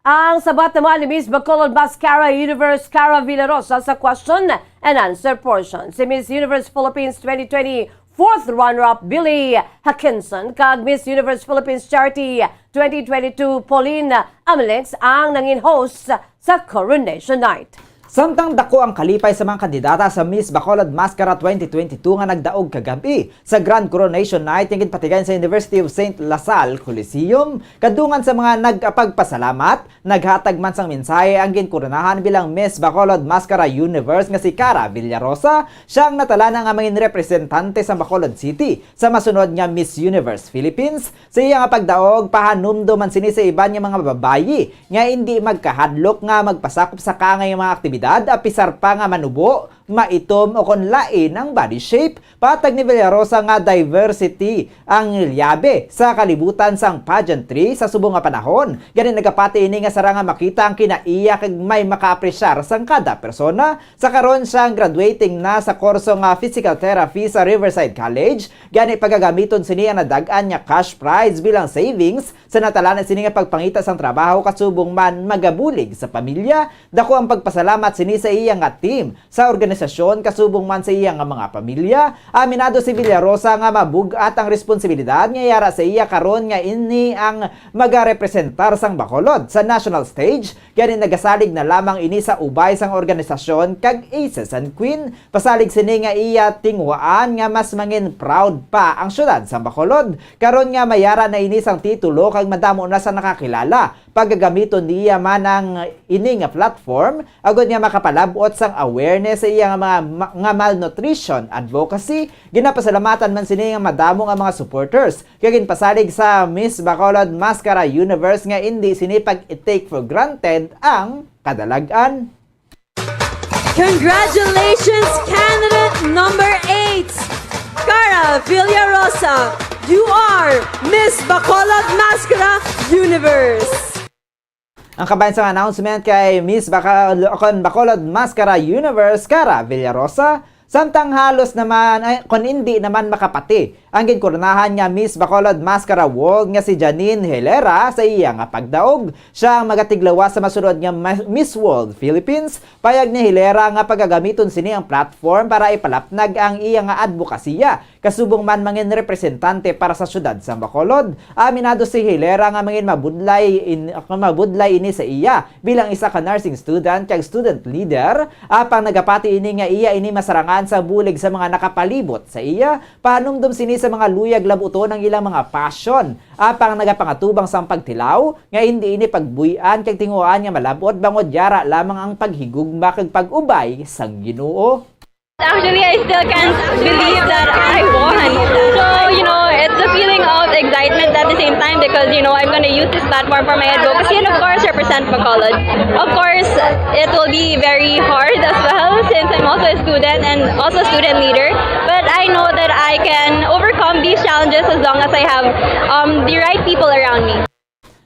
Ang sabat naman ni Miss Bacolod Mascara Universe Cara Villarosa sa question and answer portion. Si Miss Universe Philippines twenty twenty fourth runner-up Billy Hackinson kag Miss Universe Philippines Charity twenty twenty-two Pauline Amelix ang nangin hosts sa Coronation Night. Samtang dako ang kalipay sa mga kandidata sa Miss Bacolod Mascara twenty twenty-two nga nagdaog kagab-i sa Grand Coronation Night nga ginpatigayon sa University of Saint La Salle Coliseum, kadungan sa mga nagpagpasalamat, naghatag man sang mensahe ang ginkoronahan bilang Miss Bacolod Mascara Universe nga si Cara Villarosa. Siya ang natalana nga mangin representante sa Bacolod City sa masunod nga Miss Universe Philippines. Sa iya nga pagdaog, pahanumdom man sini sa iban nga mga babayi nga indi magkahadlok nga magpasakop sa kaangay nga mga aktibidad, apisar pa nga manubo maitom o kon lain ang body shape. Patag ni Villarosa nga diversity ang liyabe sa kalibutan sang pageantry sa subong nga panahon. Gani nagapati ini nga sarang nga makita ang kinaiya kag may makaapresyar sang kada persona. Sa karon siya ang graduating na sa kurso nga physical therapy sa Riverside College. Gani pagagamiton sini ang nadag-an nga cash prize bilang savings sa natalanan sini nga pagpangita sang trabaho kasubong man magabulig sa pamilya. Dako ang pagpasalamat sini sa iya nga team sa organisasyon kasubong man sa iya nga mga pamilya. Aminado si Villarosa nga mabug-at ang responsibilidad nga yara sa iya karon nga ini ang magarepresentar sang Bacolod sa national stage. Gani nagasalig na lamang ini sa ubay sang organisasyon kag Aces and Queen. Pasalig sini nga iya tinguhaan nga mas mangin proud pa ang syudad sang Bacolod karon nga mayara na ini sang titulo kag madamo na sa nakakilala. Pagagamiton niya man ang ini nga platform agod nga makapalab-ot sang awareness sa iya nga mga ma-, nga malnutrition advocacy. Ginapasalamatan man sini nga madamo nga mga supporters kag ginpasalig sa Miss Bacolod Mascara Universe nga indi sini pag-take for granted ang kadalag-an. Congratulations, candidate number eight, Cara Villarosa. You are Miss Bacolod Mascara Universe. Ang kabahin sang announcement kay Miss Bacal-, kon Bacolod Mascara Universe, Cara Villarosa, samtang halos naman, ay, kon hindi naman makapati ang ginkoronahan nga Miss Bacolod Mascara World nga si Janine Hilera sa iya nga pagdaog. Siya ang magatiglawas sa masunod nga Ma-, Miss World Philippines. Payag ni Hilera nga pagagamiton sini ang platform para ipalapnag ang iya nga adbokasiya kasubong man mangin representante para sa syudad sa Bacolod. Aminado si Hilera nga mangin mabudlay in-, mabudlay ini sa iya bilang isa ka nursing student kag student leader, apang nagapati ini nga iya ini masarangan sa bulig sa mga nakapalibot sa iya. Pahanumdom sini sa mga luyag lab-uton ang ilang mga passion, apang nagapangatubang sang pagtilaw nga hindi ini pagbuy-an kag tinguhaan nga malab-ot bangod yara lamang ang paghigugma kag pag-ubay sang Ginoo. Actually, I still can't believe that I won. So, you know, it's a feeling of excitement at the same time because, you know, I'm going to use this platform for my advocacy and, of course, represent Bacolod. Of course, it will be very hard as well since I'm also a student and also a student leader. But I know that I can overcome these challenges as long as I have um, the right people around me.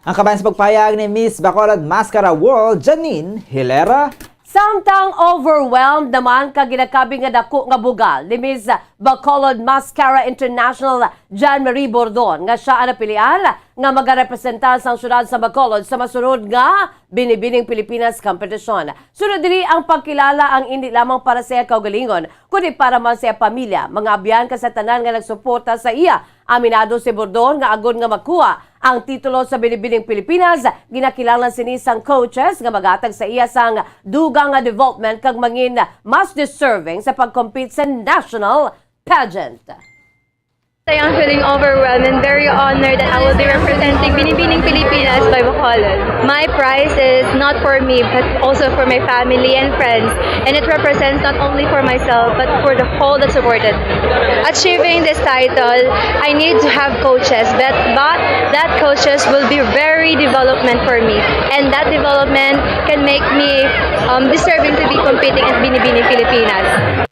Ang kabahin sa pagpahayag ni Miss Bacolod Mascara World, Janine Hilera. Samtang overwhelmed naman kag ginakabig nga dako nga bugal ni Miss Bacolod Mascara International Jan Marie Bordon nga sia ang napilian nga magarepresenta sang siyudad sa Bacolod sa masunod nga Binibining Pilipinas Competition. Sunod diri ang pagkilala ang indi lamang para sa iya kaugalingon, kundi para man sa iya pamilya, mga abyan kag sa tanan nga nagsuporta sa iya. Aminado si Bordon nga agod nga makuha ang titulo sa Binibining Pilipinas, ginakinahanglan sini sang coaches nga maghatag sa iya sang dugang nga development kag mangin mas deserving sa pag-compete sa national pageant. I am feeling overwhelmed and very honored that I will be representing Binibining Pilipinas by Bacolod. My prize is not for me but also for my family and friends, and it represents not only for myself but for the whole that supported me. Achieving this title, I need to have coaches, but, but that coaches will be very development for me, and that development can make me um, deserving to be competing at Binibining Pilipinas.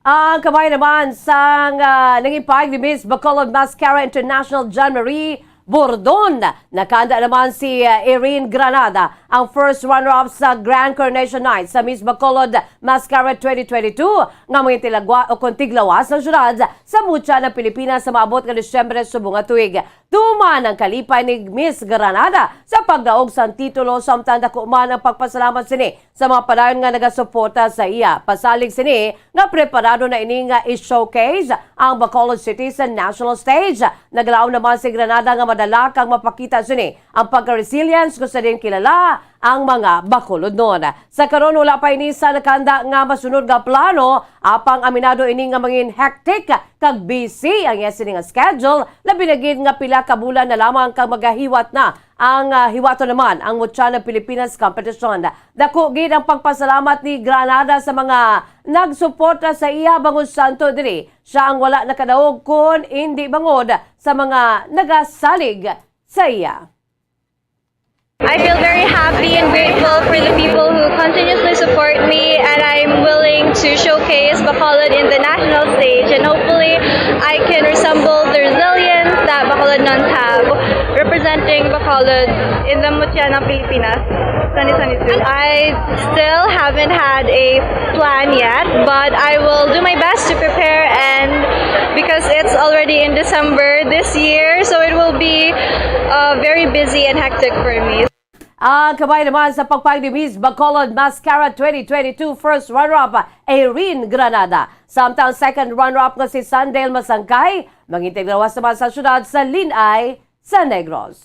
Ang kamay naman sang uh, nangipag ni Miss Bacolod Mascara International Jan Marie Bordon. Nakanda naman si uh, Irene Granada, ang first runner-up sa Grand Coronation Night sa Miss Bacolod Mascara twenty twenty-two, nga mga tilagwa o kon tiglawas ng syudad sa Mucha ng Pilipinas sa maabot nga Disyembre subong nga tuig. Tuman ang kalipay ni Miss Granada sa pagdaog sang titulo, samtang dako man ang pagpasalamat sini sa mga padayon nga nagasuporta sa iya. Pasalig sini nga preparado na ini nga i-showcase ang Bacolod City sa national stage. Naglaom naman si Granada nga madala kag mapakita sini ang pagka-resilience kung sa diin kilala ang mga Bacolodnon. Sa karon, wala pa ini sa nakanda nga masunod nga plano, apang aminado ini nga mangin hectic kag busy ang iya sini nga schedule, labi na gid nga pila ka bulan na lamang kag magahiwat na ang uh, hiwaton naman ang Mucha ng Pilipinas competition. Dako gid ang pagpasalamat ni Granada sa mga nagsuporta sa iya bangod santo diri siya ang wala nakadaog kun indi bangod sa mga nagasalig sa iya. I feel very happy and grateful for the people who continuously support me, and I'm willing to show College in the Mutya ng Pilipinas, twenty twenty-two. I still haven't had a plan yet, but I will do my best to prepare, and because it's already in December this year, so it will be uh, very busy and hectic for me. Ang kabay naman sa pagpayag ni Miss Bacolod Mascara twenty twenty-two first runner-up, Irene Granada. Samtang second runner-up nga si Sandel Masangkay, mangintigrawas naman sa syudad sa Linay sa Negros.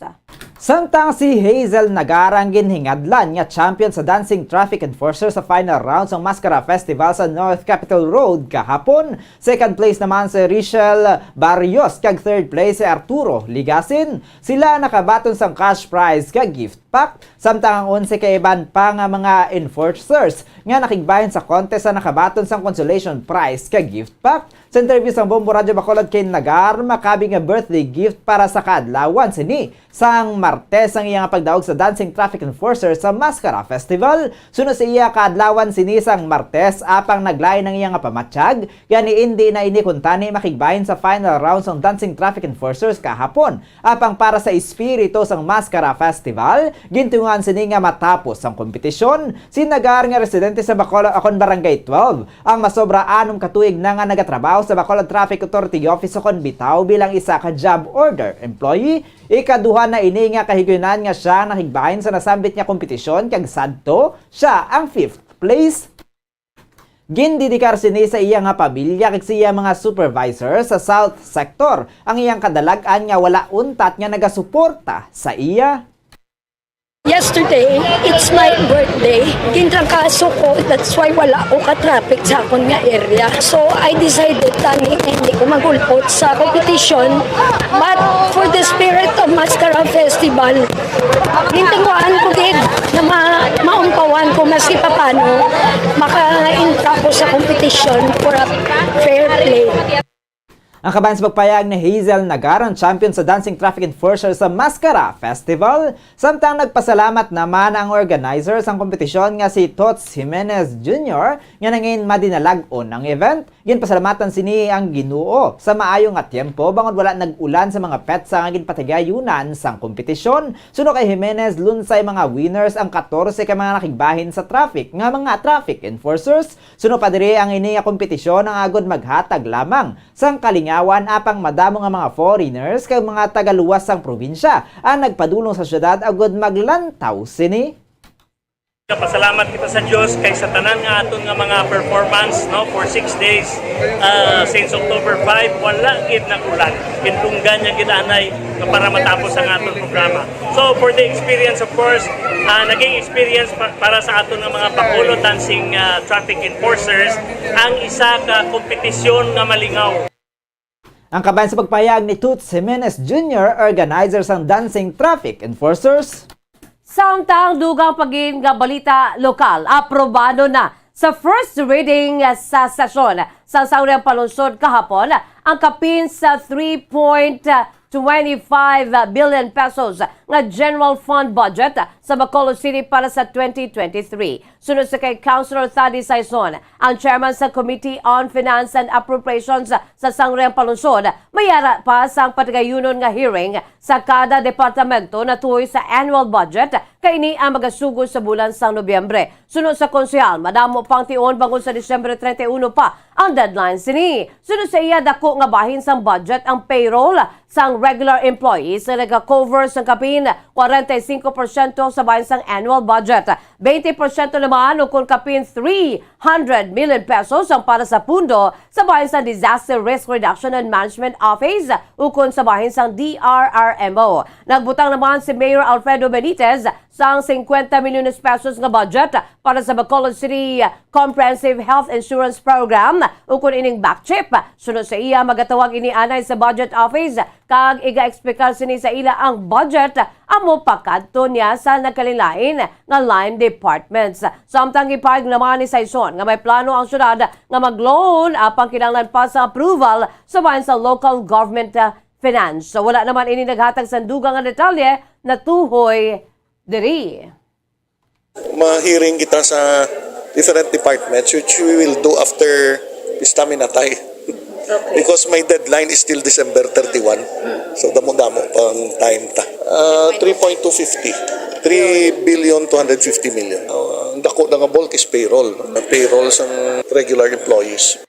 Samtang si Hazel Nagar ang ginhingadlan nga champion sa Dancing Traffic Enforcer sa final round sang Mascara Festival sa North Capitol Road kahapon. Second place naman si Richelle Barrios kag third place si Arturo Ligasin. Sila nakabaton sang cash prize kag gift pack, samtang ang onse ka iban pa nga mga enforcers nga nakigbahin sa contest ang nakabaton sang consolation prize kag gift pack. Sa interview sang Bombo Radyo Bacolod kay Nagar, makabi nga birthday gift para sa kaadlawan sini sang Martes ang iya nga pagdaog sa Dancing Traffic Enforcer sa Mascara Festival. Suno sa iya, kaadlawan sini sang Martes, apang naglain ang iya nga pamatyag, gani indi na ini kuntani makigbahin sa final round sang Dancing Traffic Enforcers kahapon. Apang para sa espiritu sang Mascara Festival, gintuyohan sini nga matapos ang kompetisyon, si Nagar nga residente sa Bacolod, akon Barangay twelve, ang masobra anom ka tuig na nga nagatrabaho sa Bacolod Traffic Authority Office, ukon bitaw bilang isa ka job order employee. Ikaduha na ini nga kahigayunan nga siya nakigbahin sa nasambit nga kompetisyon, kag sadto siya ang fifth place. Gindedikar sini sa iya nga pamilya kag sa iya mga supervisor sa South Sector ang iyang kadalag-an nga wala untat nga nagasuporta sa iya. Yesterday, it's my birthday. Gintrangkaso ko, that's why wala ko ka-traffic sa akon nga area. So, I decided tani nga hindi ko magulpot sa competition. But for the spirit of Mascara Festival, gintinguhaan ko gid na ma maumpawan ko maski papano maka-intra ko sa competition for a fair play. Ang kabahin sa pagpayag ni Hazel Nagar, ang champion sa Dancing Traffic Enforcer sa Mascara Festival. Samtang nagpasalamat naman ang organizer sang kompetisyon nga si Tots Jimenez Junior nga nangin madinalag-on ang event. Ginpasalamatan sini ang Ginoo sa maayo nga tiyempo bangod wala nag-ulan sa mga petsa nga ginpatigayunan sang kompetisyon. Suno kay Jimenez, lunsay mga winners ang katorse ka mga nakigbahin sa traffic nga mga traffic enforcers. Suno pa diri, ang ini nga kompetisyon ang agod maghatag lamang sang kalingawan apang madamo nga mga foreigners kag mga tagaluwas sang probinsya ang nagpadulong sa syudad agud maglantaw sini. Nagapasalamat kita sa Dios kay sa tanan nga aton nga mga performance, no, for six days, ah, since October five, wala gid nag-ulan. Gintunggan niya gid anay nga para matapos ang aton programa. So for the experience, of course, ah, naging experience pa- para sa aton nga mga Bacolod Dancing, ah, Traffic Enforcers ang isa ka kompetisyon nga malingaw. Ang kabahin sa pagpayag ni Toots Jimenez Junior, organizer sang Dancing Traffic Enforcers. Samtang dugang pa gid nga balita lokal, aprobado na sa first reading sa sesyon sa Sangguniang Panunsod kahapon ang kapin sa three point twenty-five billion pesos nga general fund budget sa Bacolod City para sa twenty twenty-three. Suno sa kay Councilor Thady Saison, ang chairman sa Committee on Finance and Appropriations sa Sangguniang Panunsod, may ara pa sang patigayunon nga hearing sa kada departamento natuhoy sa annual budget, kay ini ang magasugod sa bulan sang Nobyembre. Suno sa konsehal, madamo pang tion bangod sa Disyembre treinta y uno pa ang deadline sini. Suno sa iya, dako nga bahin sang budget ang payroll sang regular employees nga nagakover sang kapin kwarenta y singko porsyento sa bahin sang annual budget. Twenty porsyento naman, ukon kapin three hundred million pesos ang para sa pundo sa bahin sang Disaster Risk Reduction and Management Office, ukon sa bahin sang D R R M O. Nagbutang naman si Mayor Alfredo Benitez sang singkwenta milyones pesos nga budget para sa Bacolod City Comprehensive Health Insurance Program, ukon ining BACCHIP. Suno sa iya, magatawag ini anay sa Budget Office kag iga-explicar sini sa ila ang budget amo pakadto niya sa nagkalainlain nga line departments. Samtang gipahayag naman ni Saison nga may plano ang syudad nga mag-loan, apang kinahanglan pa sa approval sa bahin sa local government, ah, finance. So, wala naman ini naghatag sa dugang nga detalye natuhoy diri. Ma-hearing kita sa different departments, which we will do after Pista Minatay. Because my deadline is still December thirty-one. So, damo-damo pang time ta. Ah, three point two fifty. Three billion two hundred fifty million. Ah, ang dako na nga bulk is payroll, no? Ang payroll sang regular employees.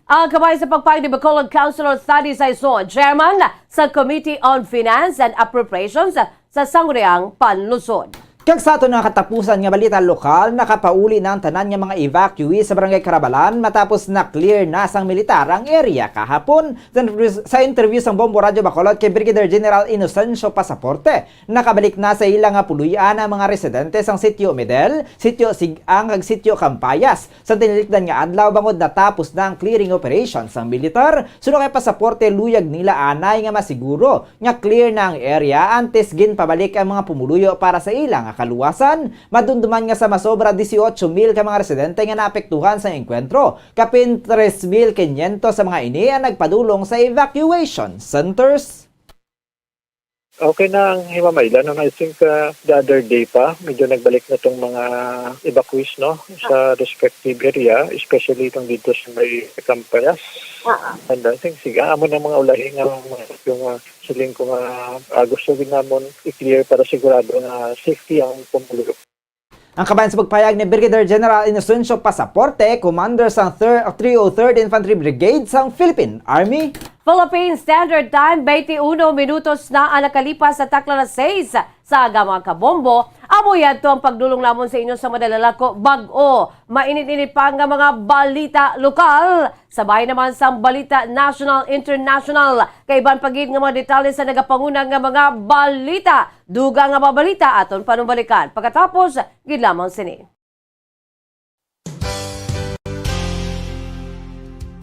Ang kabahin sa pagpayag ni Bacolod Councilor Thaddeus Sison, chairman sa Committee on Finance and Appropriations sa Sangguniang Panlungsod. Kag sa aton nga katapusan nga balita lokal, nakapauli na ang tanan nga mga evacuees sa Barangay Carabalan matapos na-clear na sang militar ang area kahapon. Sa interview, sa interview sang Bombo Radyo Bacolod kay Brigadier General Inocencio Pasaporte, nakabalik na sa ila nga puloy-an ang mga residente sang Sitio Medel, Sitio Sig-ang, kag Sitio Campayas. Sa tinilikdan nga adlaw, bangod natapos na ang clearing operation sang militar, suno kay Pasaporte, luyag nila anay nga masiguro nga clear na ang area antes ginpabalik ang mga pumuluyo para sa ila nga kaluwasan. Madumduman nga sa masobra dieciocho mil ka mga residente nga naapektuhan sa engkwentro, kapin tres mil quinientos sa mga ini ang nagpadulong sa evacuation centers. Okay na ang himamaylan. And I think uh, the other day pa, medyo nagbalik na tong mga evacuees, no, sa respective area, especially itong dito sa may Campayas. And I think, sige, amo na mga ulahi nga mga yung uh, siling ko nga uh, gusto din namon i-clear para sigurado nga safety ang pumuluyo. Ang kabahin sa pagpayag ni Brigadier General Inocencio Pasaporte, commander sang thir- three oh third Infantry Brigade sang Philippine Army. Philippine Standard Time, twenty-one minutos na ang nakalipas sa takna alas sais sa aga, mga kabombo. Amo yadto ang pagdulong namon sa inyo sa madalalako bag-o mainit-init pa nga mga balita lokal. Sabay naman sang balita national, international, kay iban pa gid nga mga detalye sa nagapanguna nga mga balita. Dugang nga mga balita aton panumbalikan pagkatapos gid lamang sini.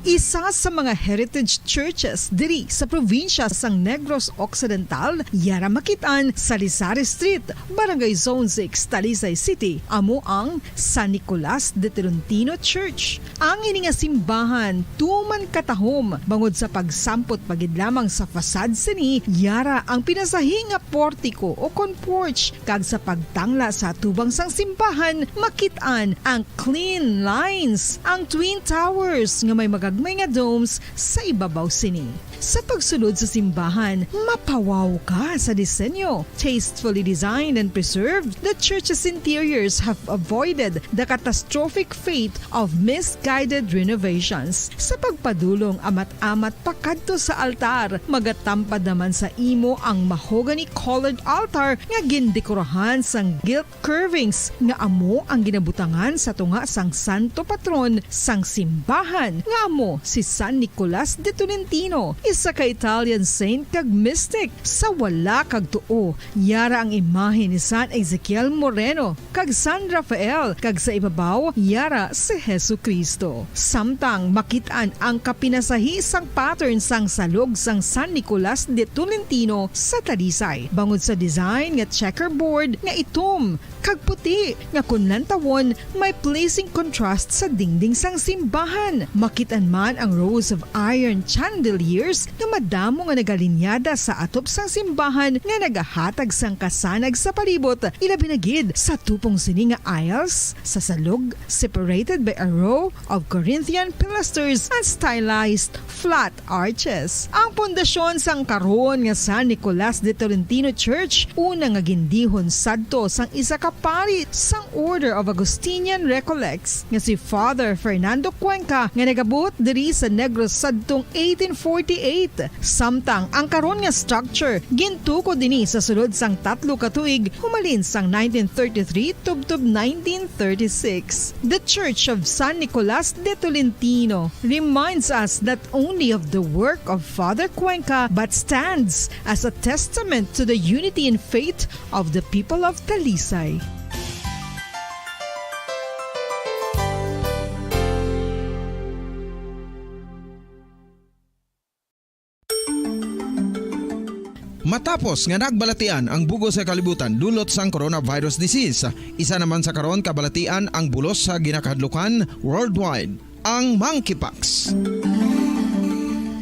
Isa sa mga heritage churches diri sa probinsya sang Negros Occidental, yara makit-an sa Lisari Street, Barangay Zone six, Talisay City, amo ang San Nicolas de Tolentino Church. Ang ini nga simbahan tuman katahom bangod sa pagsampot pa gid lamang sa facade sini, yara ang pinasahi nga portiko o kon porch, kag sa pagtangla sa atubang sang simbahan makit-an ang clean lines, ang twin towers nga may magagmay nga domes sa ibabaw sini. Sa pagsulod sa simbahan, mapawaw ka sa disenyo. Tastefully designed and preserved, the church's interiors have avoided the catastrophic fate of misguided renovations. Sa pagpadulong amat-amat pakadto sa altar, magatampad naman sa imo ang mahogany-colored altar nga gindekorahan sang gilt curvings nga amo ang ginabutangan sa tunga sang santo patron sang simbahan, nga amo si San Nicolas de Tolentino, isa ka Italian saint kag mystic. Sa wala kag tuo, yara ang imahe ni San Ezekiel Moreno kag San Rafael, kag sa ibabaw, yara si Jesu-Cristo. Samtang makit-an ang kapinasahi sang pattern sang salog sang San Nicolas de Tolentino sa Talisay, bangod sa design nga checkerboard nga itom kag puti, nga kon lantawon, may pleasing contrast sa dingding sang simbahan. Makit-an man ang rows of iron chandeliers nga madamo nga nagalinyada sa atop sang simbahan nga nagahatag sang kasanag sa palibot, ilabi na gid sa tupong sini nga aisles sa salog, separated by a row of Corinthian pilasters and stylized flat arches. Ang pundasyon sang karon nga San Nicolas de Tolentino Church, una nga gindihon sadto sang isa ka pari sang Order of Augustinian Recollects nga si Father Fernando Cuenca, nga nagabuot diri sa Negros sadtong eighteen forty-eight. Samtang ang karon nga structure gintukod ini sa sulod sang tatlo ka tuig, humalin sang nineteen thirty-three tubtob nineteen thirty-six. The Church of San Nicolas de Tolentino reminds us not only of the work of Father Cuenca but stands as a testament to the unity in faith of the people of Talisay. Matapos nga nagbalatian ang bugos sa kalibutan dulot sang coronavirus disease, isa naman sa karon kabalatian ang bulos sa ginakahadlukan worldwide, ang monkeypox.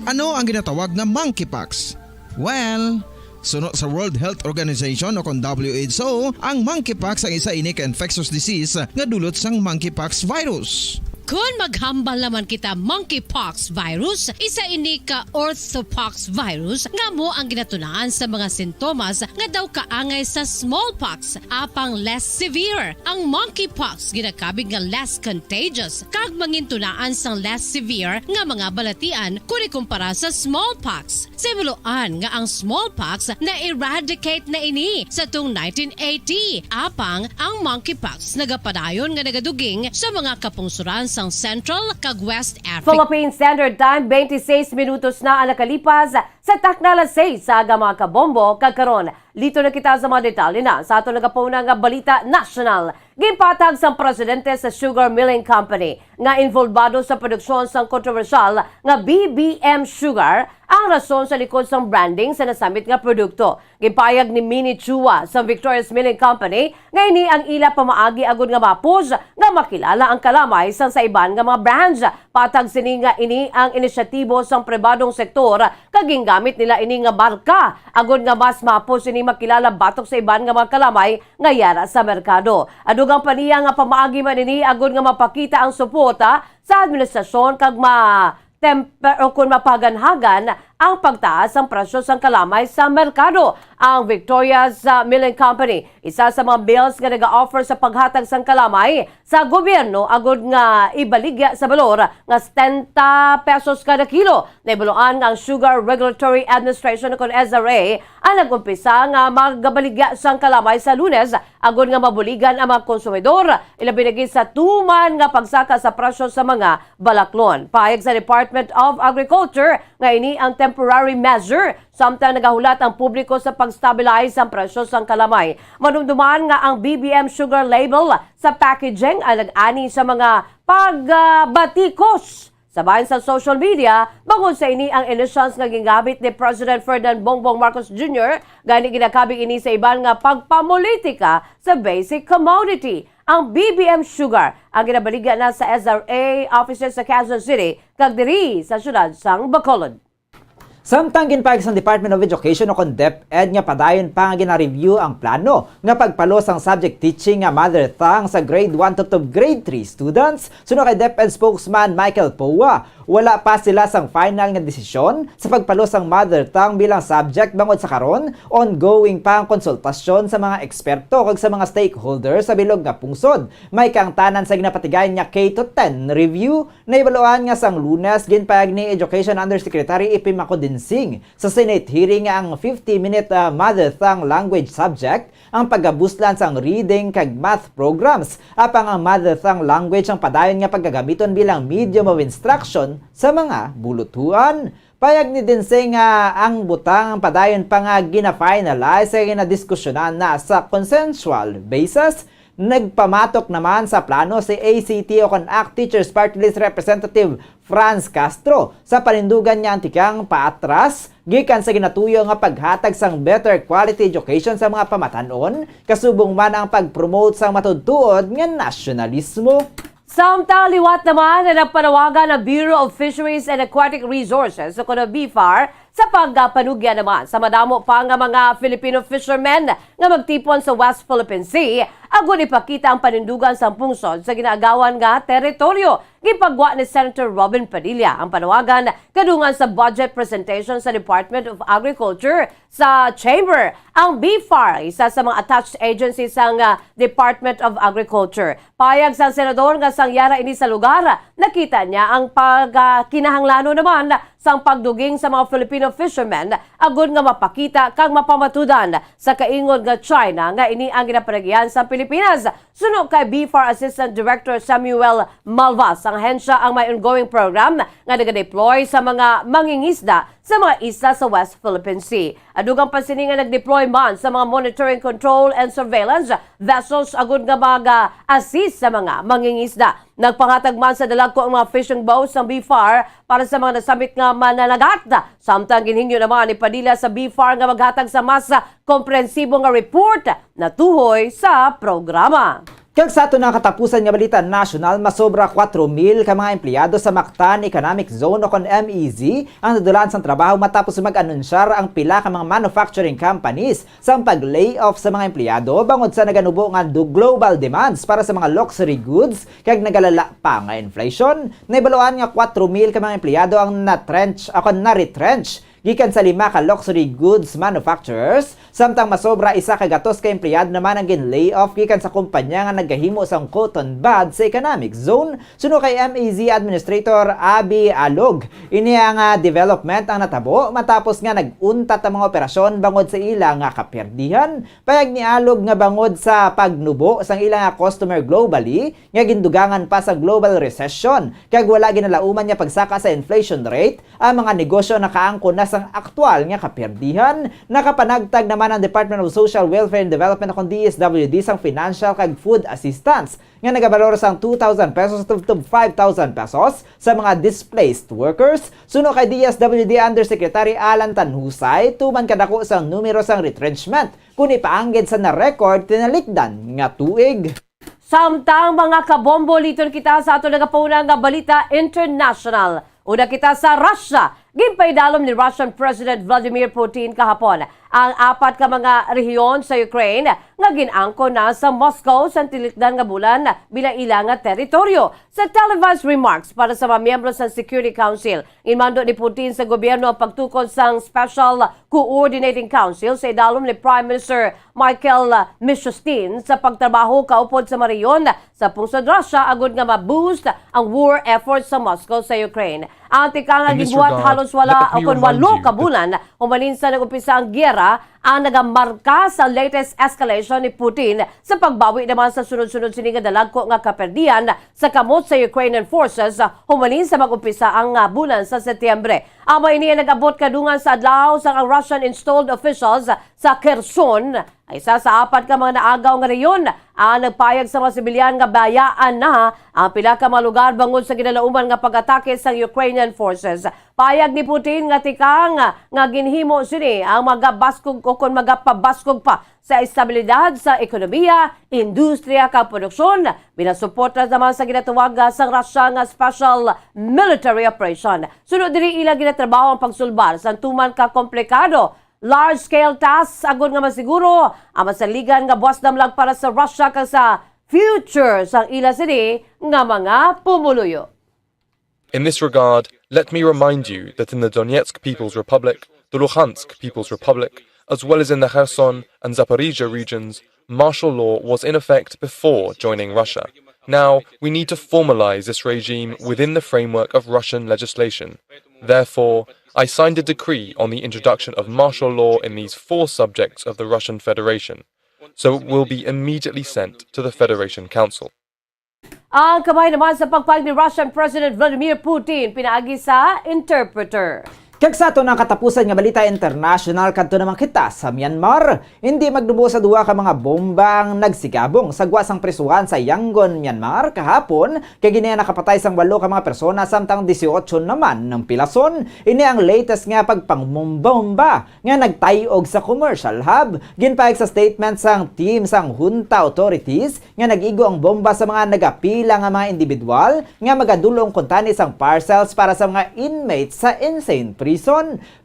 Ano ang ginatawag nga monkeypox? Well, suno sa World Health Organization o kon W H O, ang monkeypox ang isa ini ka infectious disease nga dulot sang monkeypox virus. Kon maghambal naman kita monkeypox virus, isa ini ka orthopox virus nga amo ang ginatunaan sa mga sintomas nga daw kaangay sa smallpox, apang less severe. Ang monkeypox ginakabig nga less contagious kag mangintunaan sang less severe nga mga balatian kon ikumpara sa smallpox. Sa buloan nga ang smallpox na-eradicate na ini sa tung nineteen eighty, apang ang monkeypox nagapadayon nga nagaduging sa mga kapungsuran sang Central kag West Africa. Philippine Standard Time, twenty-six minutos na ang nakalipas sa takna alas seis sa aga, mga kabombo, kag karon, lito na kita sa mga detalye na sa aton nagapuna nga balita nasyonal. Ginpatag sang presidente sa Sugar Milling Company nga involbado sa produksyon sang kontrobersyal nga B B M Sugar ang rason sa likod sang branding sa nasambit nga produkto. Ginpahayag ni Minnie Chua sa Victoria's Milling Company nga ini ang ila pamaagi agud nga mapos nga makilala ang kalamay sang sa iban nga mga brands. Patag sini nga ini ang inisyatibo sang pribadong sektor kag gingamit nila ini nga marka agud nga mas mapos ini makilala batok sa iban nga mga kalamay nga yara sa merkado. Adugang pa niya nga pamaagi man ini agud nga mapakita ang suporta sa administrasyon kag ma temper o kon mapaganhagan ang pagtaas sang presyo sang kalamay sa merkado. Ang Victoria's, ah, Milling Company, isa sa mga mills nga nag-offer sa paghatag sang kalamay sa gobyerno agud nga ibaligya sa balor nga setenta pesos kada kilo. Nahibaluan nga ang Sugar Regulatory Administration, kon S R A, ang nag-umpisa nga magabaligya sang kalamay sa Lunes agud nga mabuligan ang mga konsumidor, ilabi na gid sa tuman nga pagsaka sa presyo sa mga balaklon. Pahayag sa Department of Agriculture nga ini ang temporary measure, samtang nagahulat ang publiko sa pag-stabilize sang presyo sang kalamay. Madumduman nga ang B B M Sugar label sa packaging ang nag-ani sa mga pagbatikos sa bahin sa social media, bangod sa ini ang initials nga gingamit ni President Ferdinand Bongbong Marcos Junior, gani ginakabig ini sa iban nga pagpamulitika sa basic commodity. Ang B B M Sugar ang ginabaligya na sa S R A offices sa Quezon City kag diri sa siyudad sang Bacolod. Samtang ginpahayag sang Department of Education o kon DepEd nga padayon pa nga gina-review ang plano nga pagpalo sang subject teaching nga mother tongue sa grade one to, to grade three students, suno kay DepEd spokesman Michael Poa, wala pa sila sang final nga desisyon sa pagpalo sang mother tongue bilang subject bangod sa karon, ongoing pa ang konsultasyon sa mga eksperto kag sa mga stakeholders sa bilog nga pungsod. May kaangtanan sa ginapatigayon nga K to ten review. Nahibaluan nga sang Lunes, ginpahayag ni Education Undersecretary Ipimaco Dinsing sa Senate hearing nga ang fifty-minute, ah, mother tongue language subject ang pagabuslan sang reading kag math programs, apang ang mother tongue language ang padayon nga pagagamiton bilang medium of instruction sa mga bulutuan. Pahayag ni Dinsing nga ang butang ang padayon pa nga gina-finalize kag ginadiskusyonan na sa consensual basis. Nagpamatok naman sa plano si A C T o kon ACT Teachers Party List Representative Franz Castro sa panindugan nga ang tikang paatras gikan sa ginatuyo nga paghatag sang better quality education sa mga pamatan-on, kasubong man ang pag-promote sang matuod-tuod nga nasyonalismo. Samtang liwat naman, nagpanawagan ang Bureau of Fisheries and Aquatic Resources o kuno BFAR sa pagpanugyan naman sa madamo pa nga mga Filipino fishermen nga magtipon sa West Philippine Sea agud ipakita ang panindugan sang pungsod sa ginaagawan nga teritoryo. Ginpagwa ni Senator Robin Padilla ang panawagan kadungan sa budget presentation sa Department of Agriculture sa Chamber. Ang BFAR, isa sa mga attached agency sang, ah, Department of Agriculture. Pahayag sang senador nga sang yara ini sa lugar, nakita niya ang pagkinahanglano naman sang pagduging sa mga Filipino fishermen agud nga mapakita kag mapamatudan sa kaingon nga China nga ini ang ginapanagihan sa Pilipinas. Suno kay BFAR Assistant Director Samuel Malvas, ang ahensya ang may ongoing program nga nagadeploy sa mga mangingisda sa mga isla sa West Philippine Sea. Adugang pa sini nga nag-deploy man sa mga monitoring, control, and surveillance vessels agud nga mag-assist sa mga mangingisda. Nagpanghatag man sa dalagko ang mga fishing boats sang BFAR para sa mga nasambit nga mananagat. Samtang ginhingyo naman ni Padilla sa BFAR nga maghatag sa mas komprensibo nga report natuhoy sa programa. Kag sa aton nga katapusan nga balita nasyonal, masobra kwatro mil ka mga empleyado sa Mactan Economic Zone o kon M E Z ang nadulaan sang trabaho matapos mag-anunsyar ang pila ka mga manufacturing companies sang pag-layoff sa mga empleyado bangod sa naganubo nga du-, global demands para sa mga luxury goods kag nagalala pa nga inflation. Nahibaluan nga kwatro mil ka mga empleyado ang na-trench o kon na-retrench gikan sa lima ka luxury goods manufacturers, samtang masobra isa ka gatos ka empleyado naman ang gin-layoff gikan sa kumpanya nga nagahimo sang cotton bud sa economic zone. Suno kay M E Z Administrator Abby Alog, ini nga development ang natabo matapos nga nag-untat ang mga operasyon bangod sa ila nga kaperdihan. Payag ni Alog nga bangod sa pagnubo sang ila nga customer globally, nga gindugangan pa sa global recession, kag wala ginalauman nga pagsaka sa inflation rate, ang mga negosyo nakaangkon na sang aktual nga kaperdihan. Nakapanagtag naman ang Department of Social Welfare and Development o kon D S W D sang financial kag food assistance nga nagabalor sang two thousand pesos to, to five thousand pesos sa mga displaced workers. Suno kay D S W D Undersecretary Alan Tanhusay, tuman kadako sang numero sang retrenchment kun ipaanggid sa na-record tinalikdan nga tuig. Samtang, mga kabombo, liton kita sa aton nagapauna nga balita international. Una kita sa Russia. Ginpaidalom ni Russian President Vladimir Putin kahapon ang apat ka mga rehiyon sa Ukraine nga gin-angkon na sa Moscow sa tilikdan nga bulan bilang ila nga teritoryo. Sa televised remarks para sa mga miyembro sa Security Council, ginmando ni Putin sa gobyerno ang pagtukod sang Special Coordinating Council sa idalom ni Prime Minister Michael Mishustin sa pagtrabaho kaupod sa mga rehiyon sa pungsod Russia agud nga ma-boost ang war effort sa Moscow sa Ukraine. Ang tikang nga ginbuhat halos wala o kon walo ka bulan humalin sa nag-umpisa ang giyera ang nagamarka sa latest escalation ni Putin sa pagbawi naman sa sunod-sunod sini nga dalagko nga kaperdian sa kamot sa Ukrainian forces, ah, humalin sa mag-umpisa ang, ah, bulan sa Setyembre. Amo ini ang nag-abot kadungan sa adlaw sang ang Russian installed officials sa Kherson, isa sa apat ka mga naagaw nga rehiyon, ang nagpayag sa mga sibilyan nga bayaan na ang pila ka mga lugar bangod sa ginalauman nga pag-atake sang Ukrainian forces. Payag ni Putin nga tikang nga ginhimo sini ang magabaskog o kon magapabaskog pa sa estabilidad sa ekonomiya, industriya, kag produksyon, bilang suporta naman sa ginatawag sang Russia nga special military operation. Sunod diri, ila ginatrabaho ang pagsulbar sang tuman ka komplikado, large-scale tasks, agod nga masiguro ang masaligan nga buas damlag para sa Russia kag sa future sang ila sini nga mga pumuluyo. In this regard, let me remind you that in the Donetsk People's Republic, the Luhansk People's Republic, as well as in the Kherson and Zaporizhia regions, martial law was in effect before joining Russia. Now, we need to formalize this regime within the framework of Russian legislation. Therefore, I signed a decree on the introduction of martial law in these four subjects of the Russian Federation, so it will be immediately sent to the Federation Council. Ang kamay naman sa pagpayag ni Russian President Vladimir Putin pinaagi sa Interpreter. Kag sa aton ang katapusan nga balita international, kadto naman kita sa Myanmar. Hindi magnubo sa duha ka mga bomba ang nagsigabong sa gwa sang prisuhan sa Yangon, Myanmar, kahapon, kag ini ang nakapatay sang walo ka mga persona, samtang dieciocho naman ang pilason. Ini ang latest nga pagpangbomba nga nagtay-og sa commercial hub. Ginpahayag sa statement sang team sang junta authorities nga nag-igo ang bomba sa mga nagapila nga mga individual nga magadulong kuntani sang parcels para sa mga inmates sa insane prison.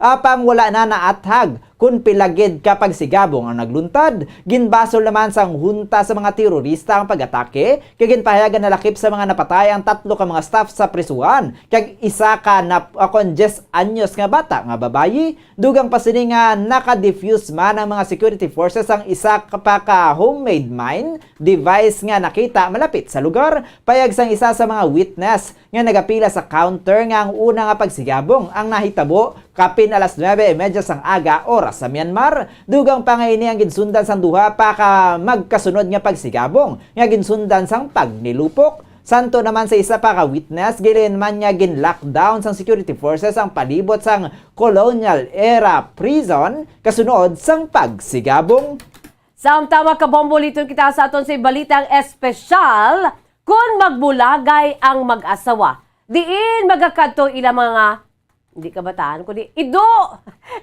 Apang wala na naathag kon pila gid ka pagsigabong ang nagluntad. Ginbasol naman sang junta sa mga terorista ang pag-atake, kay ginpahayagan na lakip sa mga napatay ang tatlo ka mga staff sa prisuhan, kag isa ka nap-, akon diyes anyos nga bata nga babayi. Dugang pa sini nga naka-defuse man ang mga security forces ang isa ka pa ka homemade mine device nga nakita malapit sa lugar. Payag sang isa sa mga witness nga nagapila sa counter nga ang una nga pagsigabong ang nahitabo kapin alas nuebe y media sang aga, oras sa Myanmar. Dugang pa nga ini ang ginsundan sang duha pa ka magkasunod nga pagsigabong nga ginsundan sang pagnilupok. Santo naman sa isa pa ka witness, gilinman nga gin-lockdown sang security forces ang palibot sang colonial era prison kasunod sang pagsigabong. Samtang, mga kabombo, liton kita sa aton sa balitang espesyal, kon magbulagay ang mag-asawa, diin magakadto ila mga Hindi kabataan, kundi ido.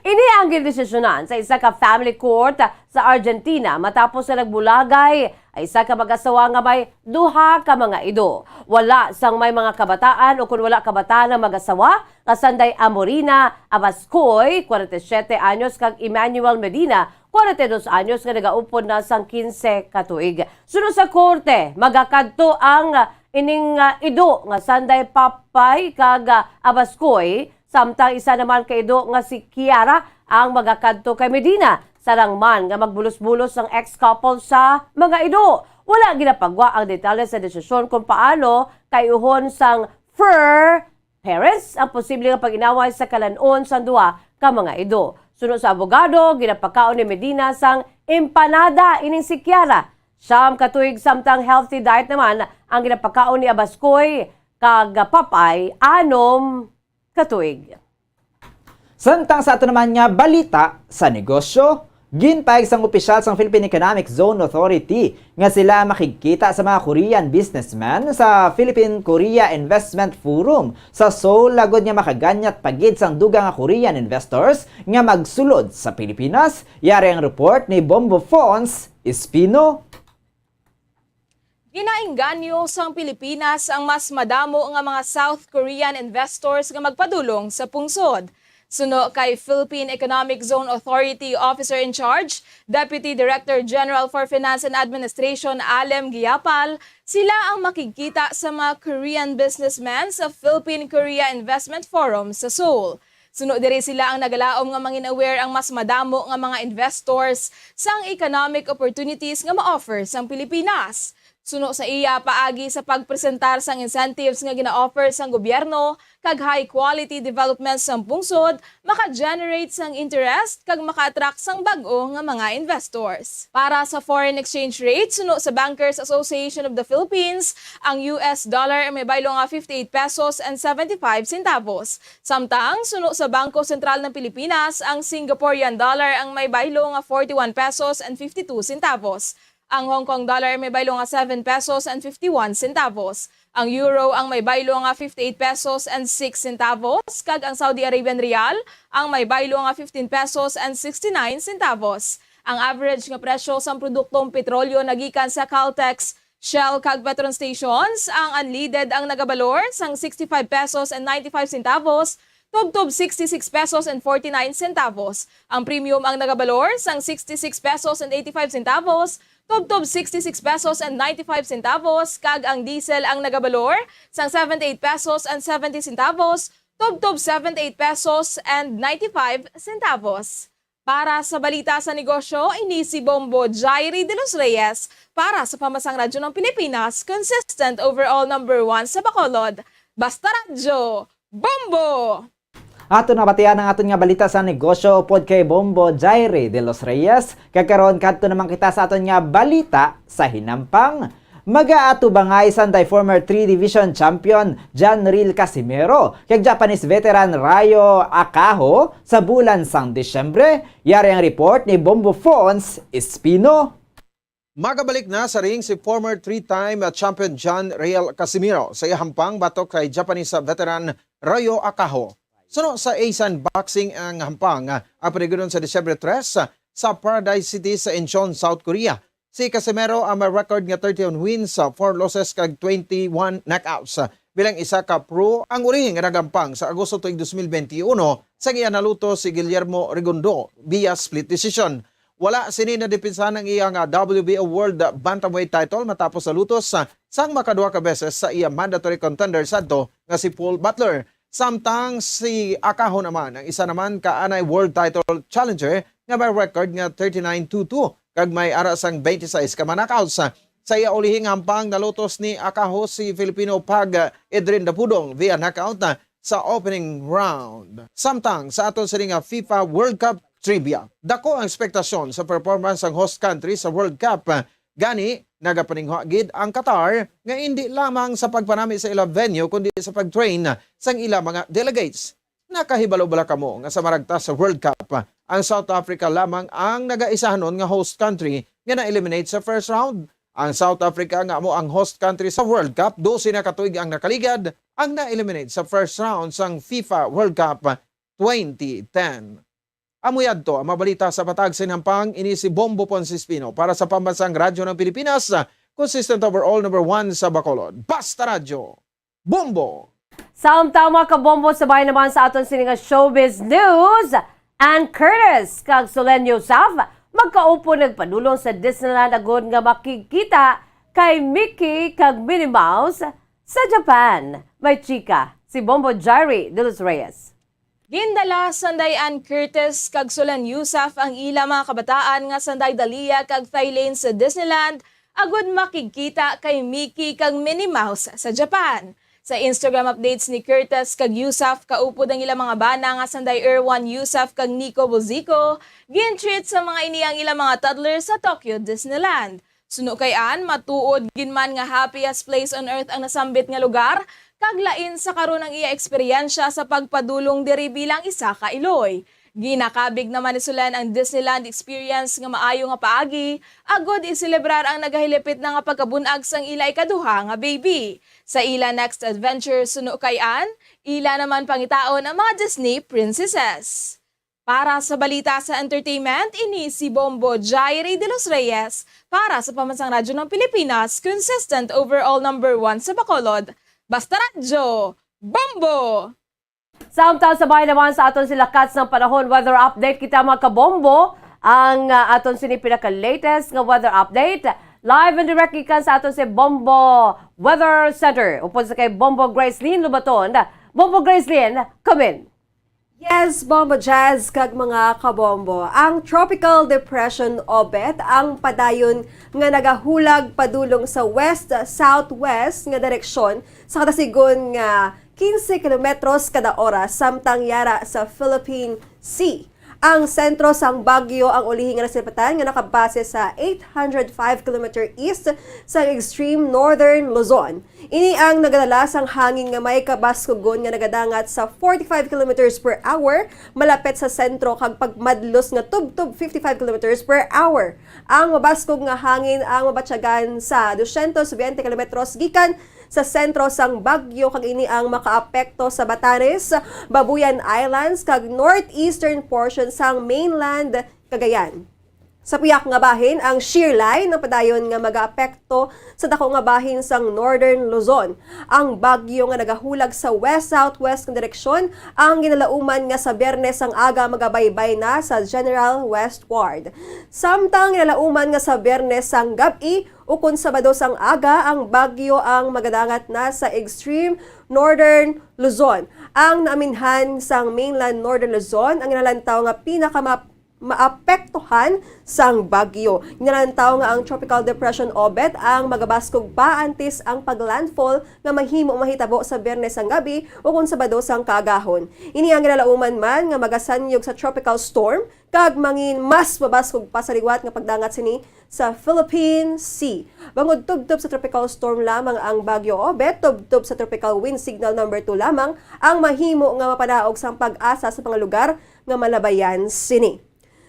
Ini ang gindesisyonan sa isa ka family court sa Argentina matapos nga nagbulagay ang isa ka mag-asawa nga may duha ka mga ido. Wala sang may mga kabataan o kun wala kabataan ang mag-asawa nga sanday Amorina Abascoy, forty-seven anyos, kag Emmanuel Medina, forty-dos anyos, nga nagaupod na sang quince ka tuig. Suno sa korte, magakadto ang ining, ah, ido nga sanday Papay kag, ah, Abascoy, samtang isa naman ka ido nga si Kiara ang magakadto kay Medina. Sarang man nga magbulos-bulos ang ex-couple sa mga ido. Wala ginapagwa ang detalye sa desisyon kung paano kaiuhon sang fur parents ang posible nga pag-inaway sa kalan-on sang duha ka mga ido. Suno sa abogado, ginapakaon ni Medina sang empanada ining si Kiara, siyam ka tuig, samtang healthy diet naman ang ginapakaon ni Abascoy kag Papay, anom ka tuig. Samtang sa ato naman nga balita sa negosyo, ginpahayag sang opisyal sang Philippine Economic Zone Authority nga sila makigkita sa mga Korean businessmen sa Philippine Korea Investment Forum sa Seoul, agod nga makaganyat pa gid sang dugang nga Korean investors nga magsulod sa Pilipinas. Yari ang report ni Bombo Fons Espino. Ginaengganyo sang Pilipinas ang mas madamo nga mga South Korean investors nga magpadulong sa pungsod. Suno kay Philippine Economic Zone Authority Officer in Charge, Deputy Director General for Finance and Administration Alem Giapal, sila ang makigkita sa mga Korean businessmen sa Philippine Korea Investment Forum sa Seoul. Suno diri, sila ang nagalaom nga mangin-aware ang mas madamo nga mga investors sang economic opportunities nga ma-offer sang Pilipinas. Suno sa iya, paagi sa pagpresentar sang incentives nga gina-offer sang gobyerno kag high quality development sang pungsod, maka-generate sang interest kag maka-attract sang bag-o nga mga investors. Para sa foreign exchange rate, suno sa Bankers Association of the Philippines, ang U S dollar ang may baylo nga fifty-eight pesos and seventy-five centavos. Samtang, suno sa Bangko Sentral ng Pilipinas, ang Singaporean dollar ang may baylo nga forty-one pesos and fifty-two centavos. Ang Hong Kong dollar may baylo nga seven pesos and fifty-one centavos. Ang euro ang may baylo nga fifty-eight pesos and six centavos, kag ang Saudi Arabian riyal ang may baylo nga fifteen pesos and sixty-nine centavos. Ang average nga presyo sang produktong petrolyo nagikan sa Caltex, Shell, kag Petron stations, ang unleaded ang nagabalor sang sixty-five pesos and ninety-five centavos tubtob sixty-six pesos and forty-nine centavos. Ang premium ang nagabalor sang sixty-six pesos and eighty-five centavos tubtob sixty-six pesos and ninety-five centavos, kag ang diesel ang nagabalor sang seventy-eight pesos and seventy centavos tubtob seventy-eight pesos and ninety-five centavos. Para sa balita sa negosyo, ini si Bombo Jairi de los Reyes para sa Pambansang Radyo ng Pilipinas, consistent overall number one sa Bacolod. Basta Radyo, Bombo! Ato na batian ang aton nga balita sa negosyo upod kay Bombo Jairi de los Reyes. Kag karon, kadto naman kita sa aton nga balita sa hinampang. Mag-aatubangay sanday former three division champion John Real Casimero kag Japanese veteran Ryo Akaho sa bulan sang Disyembre. Yari ang report ni Bombo Fons Espino. Magabalik na sa ring si former three-time champion John Real Casimero sa iya hampang batok kay Japanese veteran Ryo Akaho. Suno sa Eisan Boxing ang hampang, ang panigiron sa Disyembre tres sa Paradise City sa Incheon, South Korea. Si Casimero ang may record nga thirty-one wins, four losses, kag twenty-one knockouts. Bilang isa ka pro, ang ulihi nga nagampang sa Agosto tuig dos mil benti uno, sang iya nalutos si Guillermo Regondo via split decision. Wala sini nadepensahan ang iya nga W B O World Bantamweight title matapos nalutos sa, sang makaduha ka beses sa iya mandatory contender sadto nga si Paul Butler. Samtang si Akaho naman ang isa naman ka anay world title challenger nga may record nga thirty-nine two two kag may ara sang twenty-six ka mga knockouts. Sa iya ulihing hampang, nalutos ni Akaho si Filipino pag Edrin Dapudong via knockout sa opening round. Samtang sa aton sini nga FIFA World Cup trivia, dako ang ekspektasyon sa performance sang host country sa World Cup. Gani, nagapaninguha gid ang Qatar nga indi lamang sa pagpanami sa ila venue kundi sa pag-train sang ila mga delegates. Nakahibalo bala kamo nga sa maragtas sa World Cup, ang South Africa lamang ang nagaisahanon nga host country nga na-eliminate sa first round? Ang South Africa nga amo ang host country sa World Cup, dose na ka tuig ang nakaligad, ang na-eliminate sa first round sang FIFA World Cup twenty ten. Amo yadto ang mabalita sa Patag sa Hinampang. Ini si Bombo Ponce Espino para sa Pambansang Radyo ng Pilipinas, consistent overall number one sa Bacolod. Basta Radyo, Bombo! Samtang, mga kabombo, sa bahin naman sa aton sini nga showbiz news, Ann Curtis kag Solenn Heussaff magkaupod nagpadulong sa Disneyland agod nga makigkita kay Mickey kag Minnie Mouse sa Japan. May chika si Bombo Jairi de los Reyes. Gindala sanday Ann Curtis kag Solenn Heussaff ang ila mga kabataan nga sanday Dahlia kag Thylane sa Disneyland agud makigkita kay Mickey kag Minnie Mouse sa Japan. Sa Instagram updates ni Curtis kag Heussaff, kaupod ang ila mga bana nga sanday Erwan Heussaff kag Nico Buzico, gin-treat sa mga ini ang ila mga toddler sa Tokyo Disneyland. Suno kay Ann, matuod gid man nga happiest place on earth ang nasambit nga lugar, kag lain sa karon ang iya eksperyensya sa pagpadulong diri bilang isa ka iloy. Ginakabig naman ni Solenn ang Disneyland experience nga maayo nga paagi, agud iselebrar ang nagahilipit na nga pagkabun-ag sang ila ikaduha nga baby. Sa ila next adventure, suno kay Ann, ila naman pangitaon ang mga Disney princesses. Para sa balita sa entertainment, ini si Bombo Jairi de los Reyes para sa Pambansang Radyo ng Pilipinas, consistent overall number one sa Bacolod. Basta Radyo, Bombo! Samtang sa bahin naman sa aton sila Kats ng panahon, weather update kita, mga kabombo. Ang, ah, aton sini pinaka-latest nga weather update, live and direct gikan sa aton si Bombo Weather Center. Upod sa kay Bombo Gracelyn Lubaton. Bombo Gracelyn, come in. Yes, Bombo Jazz kag mga kabombo. Ang Tropical Depression Obet ang padayon nga nagahulag padulong sa west-southwest nga direksyon sa kada sigon nga quince kilometros kada oras, samtang yara sa Philippine Sea. Ang sentro sang bagyo ang ulihi nga nasilipatan nga nakabase sa eight hundred five kilometer east sa extreme northern Luzon. Ini ang nagadala sang hangin nga may kabaskugon nga nagadangat sa forty-five kilometers per hour malapit sa sentro kag pagmadlos nga tubtob fifty-five kilometers per hour. Ang mabaskog nga hangin ang mabatyagan sa dosyentos bente kilometros gikan sa sentro sang bagyo, kag ini ang makaapekto sa Batanes, Babuyan Islands, kag northeastern portion sang mainland Cagayan. Sa puyak nga bahin, ang shear line ang padayon nga magaapekto sa dako nga bahin sang northern Luzon. Ang bagyo nga nagahulag sa west-southwest nga direksyon ang ginalauman nga sa Biyernes ang aga magabaybay na sa general westward. Samtang ginalauman nga sa Biyernes sang gab-i ukon Sabado sang aga, ang bagyo ang magadangat na sa extreme northern Luzon. Ang naaminhan sang mainland northern Luzon ang ginalantaw nga pinakama-, maapektuhan sang bagyo. Ginalantaw nga ang Tropical Depression Obet ang magabaskog pa antes ang paglandfall nga mahimo mahitabo sa Biyernes sang gab-i ukon Sabado sang kaagahon. Ini ang ginalauman man nga magasanyog sa tropical storm kag mangin mas mabaskog pa sa liwat nga pagdangat sini sa Philippine Sea. Bangod tubtob sa tropical storm lamang ang Bagyo Obet, tubtob sa tropical wind signal number two lamang ang mahimo nga mapanaog sang pag-asa sa mga lugar nga malabayan sini.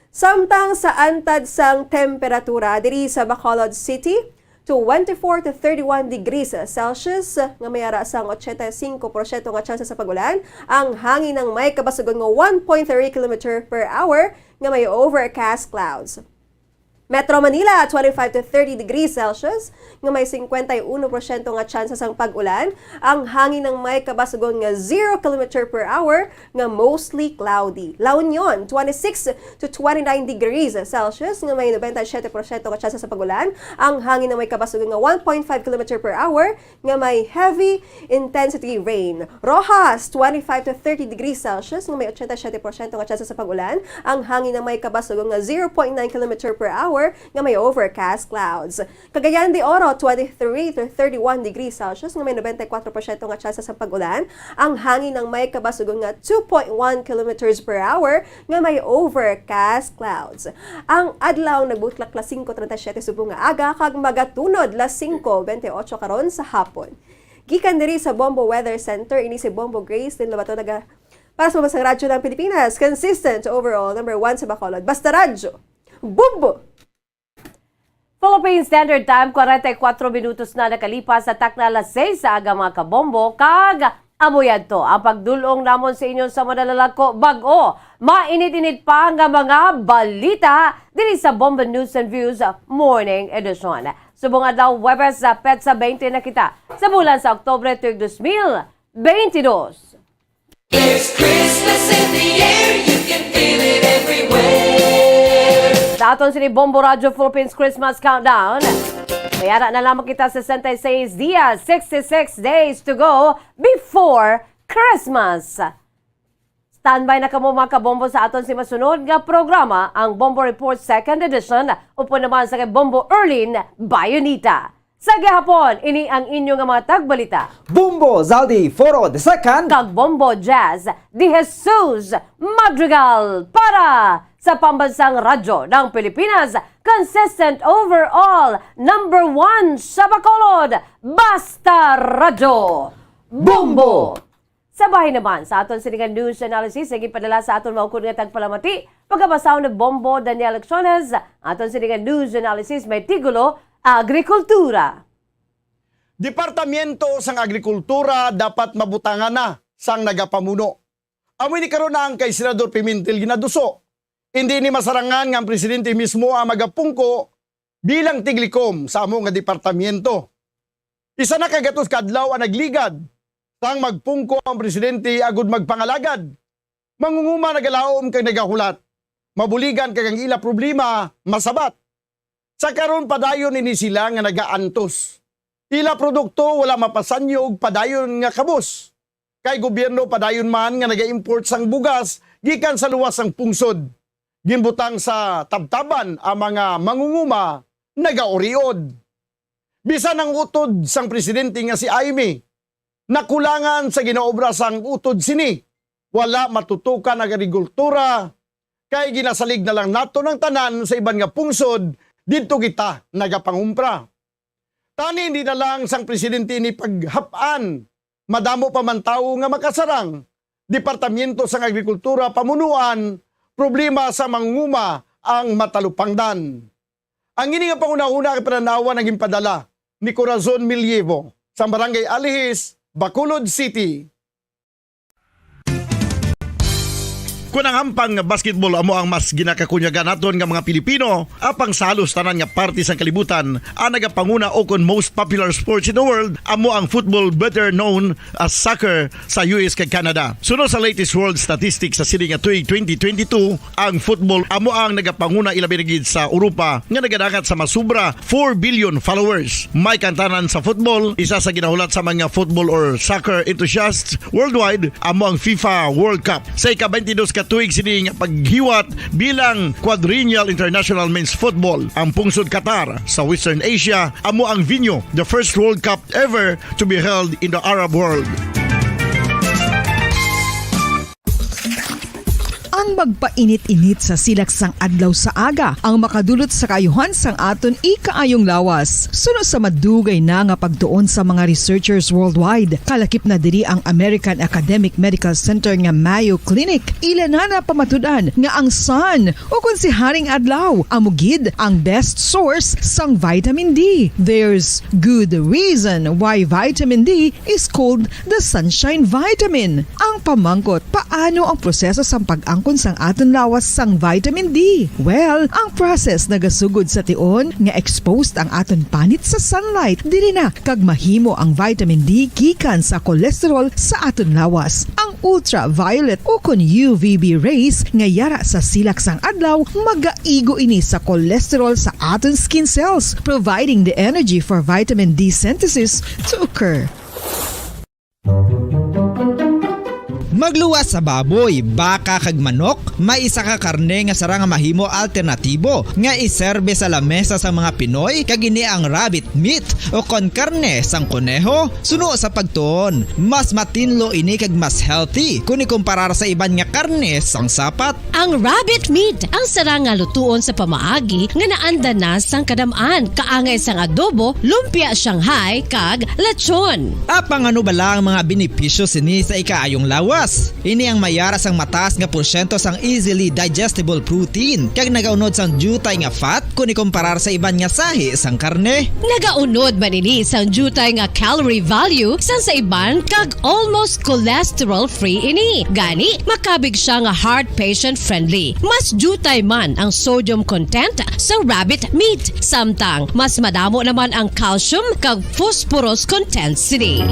Samtang sa antad sang temperatura diri sa Bacolod City, twenty-four to thirty-one degrees Celsius, nga may ara sang ochenta y cinco porsyento nga tsansa sa pag-ulan, ang hangin ang may kabasugon nga one point three kilometer per hour nga may overcast clouds. Metro Manila, twenty-five to thirty degrees Celsius, nga may singkwenta y uno porsyento nga tsansa sang pag-ulan, ang hangin ang may kabasugon nga zero kilometer per hour nga mostly cloudy. La Union, twenty-six to twenty-nine degrees Celsius, nga may nobenta y siyete porsyento nga tsansa sa pag-ulan, ang hangin ang may kabasugon nga one point five kilometer per hour, nga may heavy intensity rain. Roxas, twenty-five to thirty degrees Celsius, nga may ochenta y siyete porsyento nga tsansa sa pag-ulan, ang hangin nga may kabasugon nga zero point nine kilometer per hour, nga may overcast clouds. Cagayan de Oro, twenty-three to thirty-one degrees Celsius, nga may nobenta y kwatro porsyento nga tsansa sa pag-ulan, ang hangin nga may kabasugon nga two point one kilometers per hour, nga may overcast clouds. Ang adlaw nagbutlak las singko treinta y siete subong nga aga kag magatunod las singko bente otso karon sa hapon. Gikan diri sa Bombo Weather Center, ini si Bombo Grace Lynn Lobato, naga-, para sa Pambansang Radyo ng Pilipinas, consistent overall number one sa Bacolod. Basta Radyo, Bombo! Philippine Standard Time, kwarenta y kuwatro minutos na nakalipas sa takna alas seis sa aga, mga kabombo, kag amo yadto ang pagdul-ong namon sa inyo sa madala lang ko bag-o, mainit-init pa nga mga balita diri sa Bombo News and Views Morning Edition. Subong adlaw, Huwebes, sa petsa twenty na kita sa bulan sa Oktubre, tuig dos mil benti dos. There's Christmas in the air, you can feel it everywhere. Sa aton sini Bombo Radyo Philippines Christmas Countdown, may ara na lamang kita sesenta y seis dias, sixty-six days to go before Christmas. Standby na kamo, mga kabombo, sa aton si masunod nga programa, ang Bombo Report Second Edition, upod naman sa kay Bombo Erlin Bayonita. Sa gihapon, ini ang inyo nga mga tagbalita. Bombo Zaldi Foro the second. Kag Bombo Jazz De Jesus Madrigal para sa Pambansang Radyo ng Pilipinas, consistent overall, number one sa Bacolod, Basta Radyo. Bombo! Sa bahin naman sa aton sini nga news analysis nga ginpadala sa aton maukod nga tagpalamati, pagkabasahon ni Bombo Daniel Lecciones, aton sini nga news analysis may titulo, Agrikultura. Departamento sang Agrikultura dapat mabutangan na sang nagapamuno. Amo ini karon ang kay Senador Pimentel ginaduso. Indi ini masarangan nga ang presidente mismo ang magapungko bilang tiglikom sa amo nga departamento. Isa na ka gatos ka adlaw ang nagligad sang magpungko ang presidente agud magpangalagad. Mangunguma nagalaom kag nagahulat, mabuligan kag ang ila problema masabat. Sa karon, padayon ini sila nga nagaantos. Ila produkto wala mapasanyog, padayon nga kabos. Kay gobyerno padayon man nga naga-import sang bugas gikan sa luwas sang pungsod. Ginbutang sa tabtaban ang mga mangunguma nagauriod. Bisan ang utod sang presidente nga si Imee nakulangan sa ginaobra sang utod sini, wala matutukan ang agrikultura, kay ginasalig na lang naton ang tanan sa iban nga pungsod didto kita nagapangumpra. Tani, hindi na lang sang presidente ini paghap-an, madamo pa man tawo nga makasarang. Departamento sang Agrikultura, pamunuan, problema sa mangunguma ang matalupangdan. Ang ini nga panghunahuna kay panan-awan ang ginpadala ni Corazon Milievo sa Barangay Alihis, Bacolod City. Kon ang hampang nga basketball amo ang mas ginakakunyagan naton nga mga Pilipino, apang sa halos tanan nga parte sang kalibutan, ang nagapanguna o kon most popular sports in the world amo ang football, better known as soccer, sa U S kag Canada. Suno sa latest world statistics sa sini nga tuig twenty twenty-two, ang football amo ang nagapanguna, ilabi na gid sa Europa, nga nagadangat sa masubra four billion followers. May kantanan sa football, isa sa ginahulat sa mga football or soccer enthusiasts worldwide amo ang FIFA World Cup. Sa ika-twenty-dos ka tuig sini nga paghiwat bilang Quadrennial International Men's Football, ang pungsod Qatar sa Western Asia amo ang venue, the first World Cup ever to be held in the Arab world. Ang magpainit-init sa silak sang adlaw sa aga ang makadulot sa kaayuhan sang aton ikaayong lawas. Suno sa madugay na nga pagtuon sa mga researchers worldwide, kalakip na diri ang American Academic Medical Center nga Mayo Clinic. Ila na napamatud-an nga ang sun, o kon si Haring Adlaw, amo gid ang best source sang vitamin D. There's good reason why vitamin D is called the sunshine vitamin. Ang pamangkot, paano ang proseso sang pag-angkon sang aton lawas sang vitamin D? Well, ang process nagasugod sa tion nga exposed ang aton panit sa sunlight. Diri na kag mahimo ang vitamin D gikan sa cholesterol sa aton lawas. Ang ultraviolet o kon U V B rays nga yara sa silak sang adlaw, magaigo ini sa cholesterol sa aton skin cells, providing the energy for vitamin D synthesis to occur. Magluwas sa baboy, baka kag manok, may isa ka karne nga sarang nga mahimo alternatibo nga iserbe sa lamesa sa mga Pinoy, kag ini ang rabbit meat o kon karne sang koneho. Suno sa pagtuon, mas matinlo ini kag mas healthy kon ikumparar sa iban nga karne sang sapat. Ang rabbit meat ang sarang nga lutuon sa pamaagi nga naanda na sang kadam-an, kaangay sang adobo, lumpia Shanghai, kag lechon. Apang ano bala ang mga benepisyo sini sa ikaayong lawas? Ini ang may ara sang mataas nga porsyento sang easily digestible protein, kag nagaunod sang diutay nga fat kon ikomparar sa iban nga sahi sang karne. Nagaunod man ini sang diutay nga calorie value sang sa iban, kag almost cholesterol-free ini. Gani, makabig siya nga heart patient-friendly. Mas diutay man ang sodium content sa rabbit meat, samtang mas madamo naman ang calcium kag phosphorus content sini.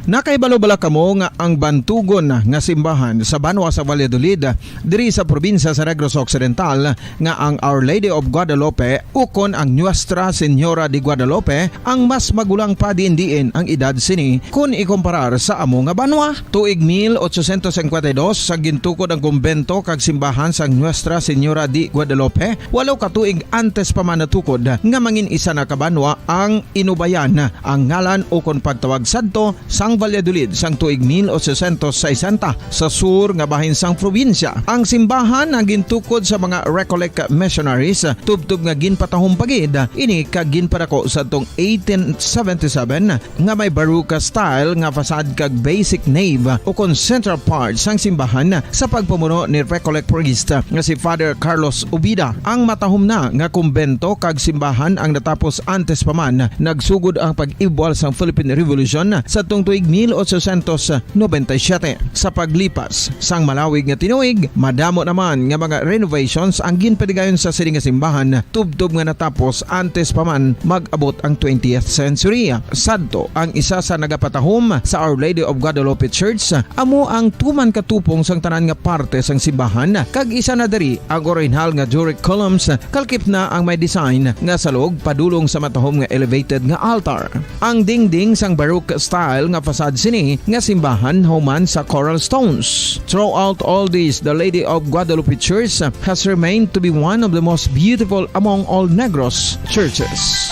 Nakahibalo bala kamo nga ang bantugon nga simbahan sa banwa sa Valladolid, diri sa probinsya sa Negros Occidental, nga ang Our Lady of Guadalupe ukon ang Nuestra Señora de Guadalupe ang mas magulang pa diin-diin ang edad sini kon ikomparar sa amo nga banwa? Tuig mil otsosyentos singkwenta y dos sa gintukod ang kumbento kag simbahan sang Nuestra Señora de Guadalupe, walo ka tuig antes pa man natukod nga mangin isa na ka banwa ang inubayan ang ngalan ukon pagtawag sadto sang Valladolid sang tuig mil otsosyentos sesenta sa sur nga bahin sang probinsya. Ang simbahan ang gintukod sa mga Recollect missionaries, tubtob nga ginpatahom pa gid ini kag ginpadako sadtong eighteen seventy-seven nga may Baroque style nga facade kag basic nave ukon central part sang simbahan sa pagpamuno ni Recollect priest nga si Father Carlos Ubida. Ang matahom na nga kumbento kag simbahan ang natapos antes pa man nagsugod ang pag-ibwal sang Philippine Revolution sadtong tuig mil otsosyentos nobenta y siyete. Sa paglipas sang malawig nga tinuig, madamo naman nga mga renovations ang ginpadigayon sa sini nga simbahan, tubtob nga natapos antes pa man mag-abot ang twentieth century. Sadto ang isa sa nagapatahom sa Our Lady of Guadalupe Church, amo ang tuman ka tupong sang tanan nga parte sang simbahan, kag isa na diri ang orihinal nga Doric columns, kalkip na ang may design nga salog padulong sa matahom nga elevated nga altar. Ang dingding sang Baroque style nga facade sini nga simbahan human sa coral stones. Throughout all this, the Lady of Guadalupe Church has remained to be one of the most beautiful among all Negros churches.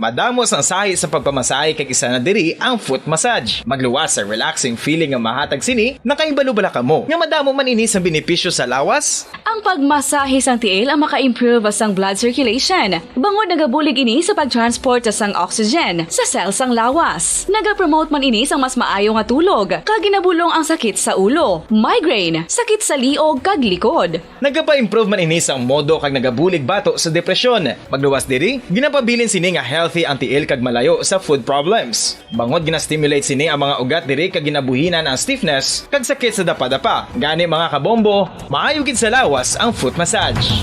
Madamo sang sahi sa pagpamasahe, kag isa na diri ang foot massage. Magluwas sa relaxing feeling nga mahatag sini. Nakahibalo bala kamo nga madamo man ini sang benepisyo sa lawas? Ang pagmasahe sang tiil ang maka-improve sang blood circulation, bangod nagabulig ini sa pag-transport sang oxygen sa cell sang lawas. Nagapromote man ini sang mas maayo nga tulog, kag ginabulong ang sakit sa ulo, migraine, sakit sa liog, kag likod. Nagapa-improve man ini sang modo kag nagabulig bato sa depresyon. Magluwas diri, ginapabilin sini nga healthy ang tiil kag malayo sa foot problems. Bangod gina-stimulate sini ang mga ugat diri kag ginabuhinan ang stiffness kag sakit sa dapadapa. Gani, mga kabombo, maayo gid sa lawas ang foot massage.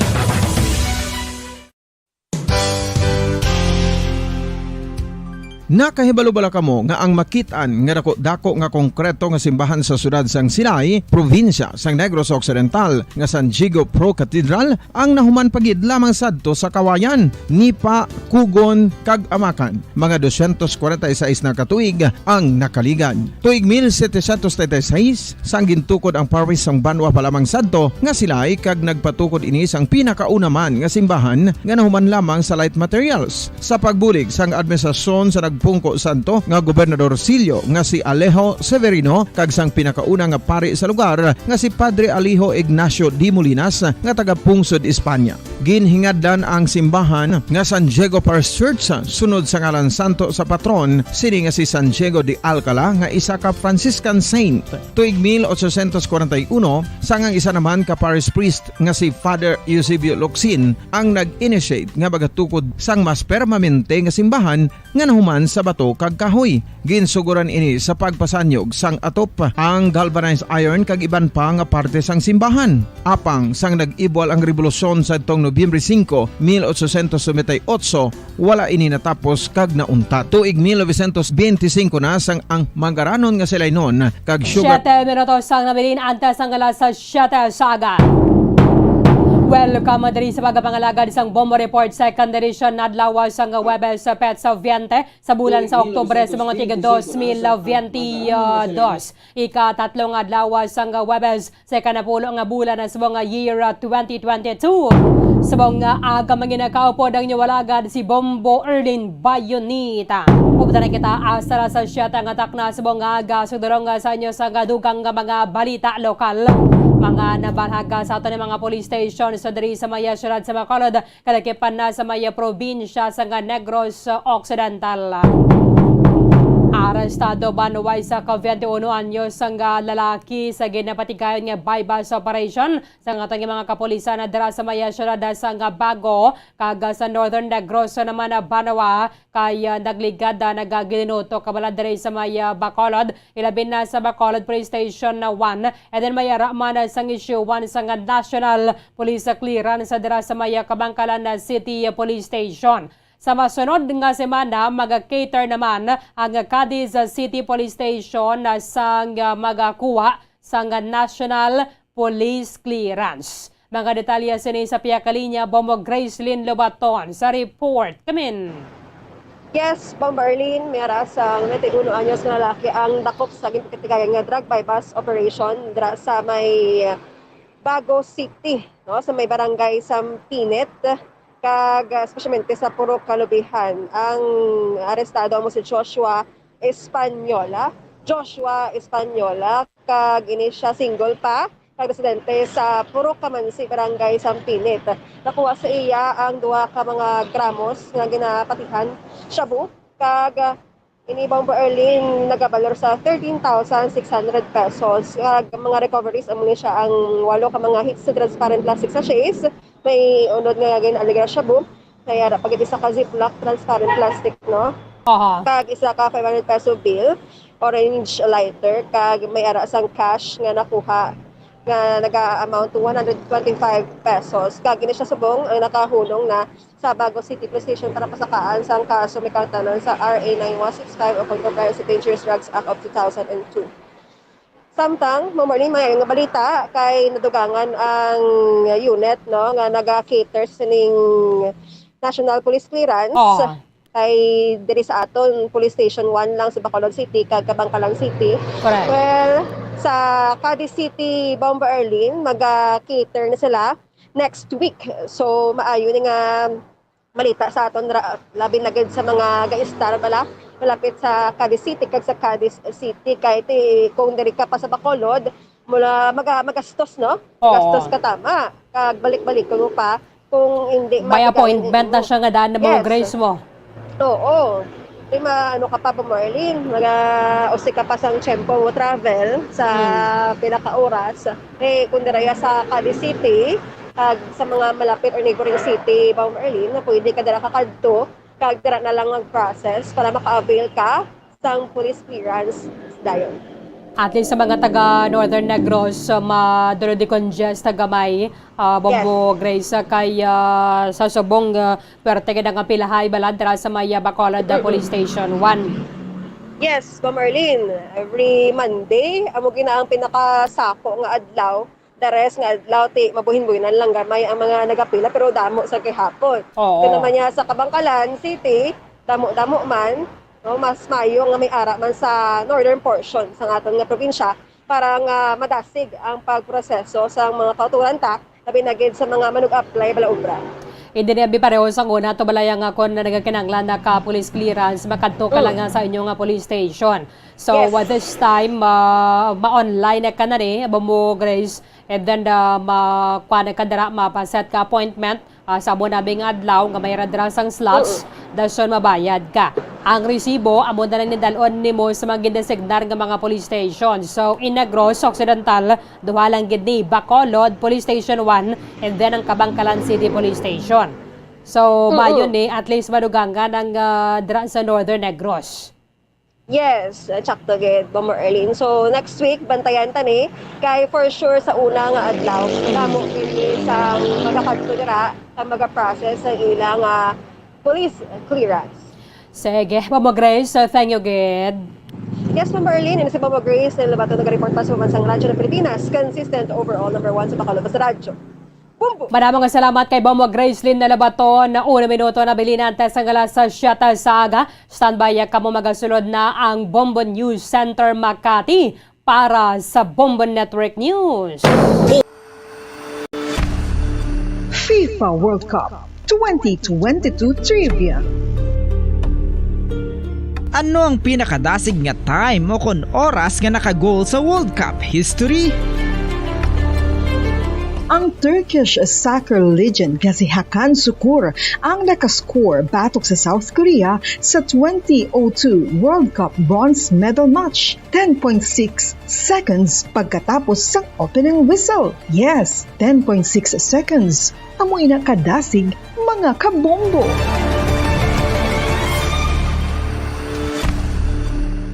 Nakahibalo bala kamo nga ang makit-an nga dako-dako nga konkreto nga simbahan sa siyudad sang Silay, probinsya sang Negros Occidental, nga San Diego Pro Cathedral, ang nahuman pa gid lamang sadto sa Kawayan, Nipa, Kugon, kag Amacan? Mga dosyentos kwarenta y seis na ka tuig ang nakaligad. Tuig mil setecientos treinta y seis, sang gintukod ang parish sang banwa pa lamang sadto nga Silay, kag nagpatukod ini sang pinakauna man nga simbahan nga nahuman lamang sa light materials. Sa pagbulig sang administrasyon sa nagpungko sadto nga Gobernador Silio nga si Alejo Severino kag sang pinakauna nga pari sa lugar nga si Padre Alejo Ignacio de Molinas nga taga-pungsod Espanya. Ginhingadlan ang simbahan nga San Diego Parish Church sunod sa ngalan santo sa patron sini nga si San Diego de Alcala nga isa ka Franciscan saint. Tuig mil otsosyentos kwarenta y uno, sang ang isa naman ka parish priest nga si Father Eusebio Locsin ang nag-initiate nga magatukod sang mas permanente nga simbahan nga nahuman sa bato kag kahoy. Ginsuguran ini sa pagpasanyog sang atop, ang galvanized iron kag iban pa nga parte sang simbahan. Apang sang nag-ibwal ang rebolusyon sadtong Nobyembre singko, mil otsosyentos nobenta y otso, wala ini natapos kag nauntat. Tuig mil novecientos benti singko na sang ang manggaranon nga Silaynon kag sugar Siyete minutos ang nabilin antes ang alas siyete sa aga. Welcome diri sa pagpangalagad sang Bombo Report Second Edition, adlaw sang Huwebes, petsa biyente sa bulan sa Oktubre sa mga tig dos mil biyente dos. Ikatatlo nga adlaw sang Huwebes sa ikanapulo nga bulan sa mga year twenty twenty-two. Sa mga aga, manginakaupod ang inyo alagad si Bombo Erlin Bayonita. Updan na kita hasta sa siyete nga takna sa mga aga. Sugdurong sa inyo sa kadugang nga mga balita lokal. Mga nabalhag sa aton nga mga police station sa diri sa may siyudad sa Bacolod, kalakipan na sa may probinsya sa nga Negros Occidental. Arestado banwa isa ka twenty-one anyos nga lalaki sa ginapatigayon nga buy-bust operation sa aton nga mga kapulisan na dira sa may siyudad sa nga Bago, kag sa Northern Negros naman na banwa kay, ah, nagligad, ah, nagagilinuto kabalan diri sa may, ah, Bacolod, ilabi na sa Bacolod Police Station na one, and then may ara man, ah, sang issue one sa nga national police clearance dira sa may, ah, Kabankalan na City Police Station. Sa masunod nga semana, mag-cater naman ang Cadiz City Police Station, ah, sang, ah, magakuha sang national police clearance. Mga detalye sini sa pihak linya, Bombo Gracelyn Lobaton sa report. Kamin. Yes, Bombo Arlene, may ara sang twenty-one anyos nga lalaki ang dakop sa ginpatigayan nga drug buy-bust operation dira sa may Bago City, no, sa may barangay Sampinit, kag, ah, especialmente sa Purok Kalubihan. Ang arestado amo si Joshua Española, Joshua Española, kag ini siya single pa, kag residente sa Purok Kamansi, Barangay Sampinit. Nakuha sa iya ang duha ka mga gramos nga ginapatihan shabu, kag, ah, ini, Bombo Erlin, nagabalor sa thirteen thousand six hundred pesos. Kag mga recoveries, amo ni siya ang walo ka mga hits sa transparent plastic sachets, may unod nga gin-alegar shabu, may ara pa gid isa ka Ziploc transparent plastic, no? Aha. Kag isa ka five hundred peso bill, orange lighter, kag may ara sang cash nga nakuha nga naga-amount to one hundred twenty-five pesos. Kag ini siya subong ang nakahunong na sa Bago City Police Station para pasakaan sang kaso may kaangtanan sa R A nine one six five o kon Compliance with Dangerous Drugs Act of two thousand and two. Samtang, Ma'am Marlene, may nga balita kay nadugangan ang unit, no, nga naga-cater sining National Police Clearance. Oo. Kay diri sa aton, Police Station one lang sa Bacolod City kag Kabankalan City. Correct. Well, sa Cadiz City, Bombo Erlin, maga-cater na sila next week. So, maayo ni nga balita sa aton ra-, labi na gid sa mga gaistar bala malapit sa Cadiz City kag sa Cadiz City, kay ti, kung diri ka pa sa Bacolod, mula maga-, magastos, no? Oo. Magastos ka, tama. Kag balik-balik mo pa kung hindi. May matigayon appointment na mo siya nga daan na mo, yes, Grace mo. Oo. Di ma-, ano ka pa ba, Marlene? Mga usi ka pa sang tiyempo mo travel sa, hmm, pila ka oras. Eh, kung dira ya sa Cadiz City, kag sa mga malapit or neighboring city, Ma'am Erlene, na pwede ka dira kakadto, kag dira na lang mag-process para maka-avail ka sang police clearance dayon. At least sa mga taga Northern Negros, uh, madulo di congest gamay, uh, Bombo, yes, Grace, uh, kay, uh, sa subong, uh, pwerte gid ang pilahay balad dira sa may, uh, Bacolod, uh, mm-mm, Police Station one. Yes, Ma'am Erlene, every Monday, amo gina ang pinakasako nga adlaw. The rest nga adlaw, ti, mabuhin-buhinan lang gamay ang mga nagapila, pero damo sa gihapon. Oo. Kung naman niya sa Kabankalan City, damo-damo man, no, mas mayo nga may ara man sa northern portion sa aton nga probinsya para nga madasig ang pagproseso sa mga kauturan ta, labi na gid sa mga manug-apply bala obra. Hindi na bi pareho sa una, to balaya nga kon nagakinahanglan na ka police clearance, makadto ka, mm, lang nga sa inyo nga police station. So, yes, uh, this time, uh, ma-online na ka na ni, Bombo Grace, and then, uh, ma-, kuha na ka dira, mapaset ka appointment, uh, sa amo na bing adlaw nga may ra dira sang slots, mm, dason mabayad ka. Ang resibo, amo na lang nidalon nimo sa mga gindesignar nga mga police station. So, in Negros Occidental, duha lang gid ni, Bacolod Police Station one, and then ang Kabankalan City Police Station. So, mm-mm, mayo ni, at least madugangan ang, uh, dira sa Northern Negros. Yes, uh, tsakto gid, Bombo Erlin. So, next week, bantayan ta ni. Kay for sure, sa una nga adlaw, damo gid ni sa magakadto dira, ang maga-process sa ilang, ah, police clearance. Sige, Bombo Grace, uh, thank you gid. Yes, Bombo Erlin, and si Bombo Grace, na labato nag-report pa sa Bansang Radyo ng Pilipinas, consistent overall number one sa Bacolod sa radyo. Bombo! Madamo nga salamat kay Bombo Gracelyn Nalabaton. Uno minuto na bilinan ta sa alas siyete sa aga. Standby kamo, magasulod na ang Bombo News Center Makati para sa Bombo Network News. FIFA World Cup twenty twenty-two Trivia. Ano ang pinakadasig nga time o kon oras nga naka-goal sa World Cup history? Ang Turkish soccer legend nga si Hakan Sukur ang nakascore batok sa South Korea sa twenty oh two World Cup bronze medal match, ten point six seconds pagkatapos sang opening whistle. Yes, ten point six seconds. Amo ina kadasig, mga kabombo.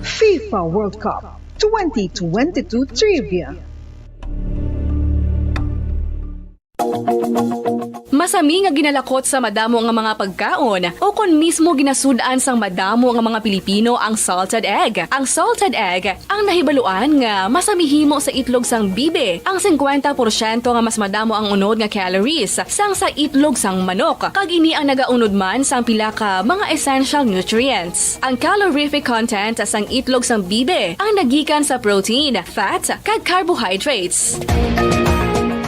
FIFA World Cup twenty twenty-two Trivia. Masami nga ginalakot sa madamo nga mga pagkaon, o kon mismo ginasud-an sang madamo nga mga Pilipino ang salted egg. Ang salted egg ang nahibaluan nga masami himo sa itlog sang bibi, ang singkwenta porsyento nga mas madamo ang unod nga calories sang sa itlog sang manok, kag ini ang nagaunod man sang pila ka mga essential nutrients. Ang calorific content sang itlog sang bibi ang nagikan sa protein, fat, kag carbohydrates.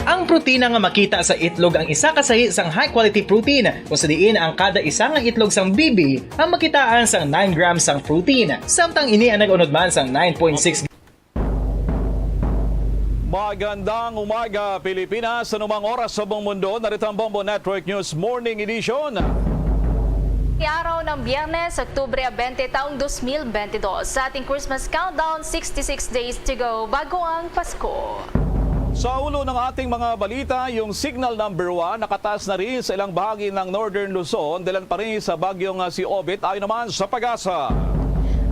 Ang protina nga makita sa itlog ang isa ka sahi sang high-quality protein, kung sa diin ang kada isa nga itlog sang bibi ang makitaan sang nine grams sang protein, samtang ini ang nag-unod man sang nine point six. Magandang umaga, Pilipinas. Sa anumang oras sa buong mundo, narito ang Bombo Network News Morning Edition. Araw ng Biyernes, Oktubre twenty, taong dos mil bentidós. Sa ating Christmas countdown, sixty-six days to go bago ang Pasko. Sa ulo ng ating mga balita, yung signal number one nakataas na rin sa ilang bahagi ng Northern Luzon, dahilan pa rin sa bagyong, ah, si Obet, ayon naman sa PAGASA.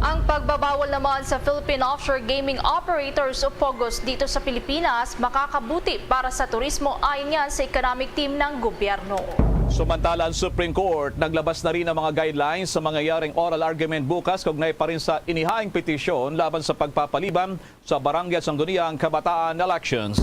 Ang pagbabawal naman sa Philippine Offshore Gaming Operators o POGOs dito sa Pilipinas makakabuti para sa turismo, ayon yan sa economic team ng gobyerno. Samantala, ang Supreme Court naglabas na rin ng mga guidelines sa mangyayaring oral argument bukas kaugnay pa rin sa inihaing petisyon laban sa pagpapaliban sa barangay at sangguniang kabataan elections.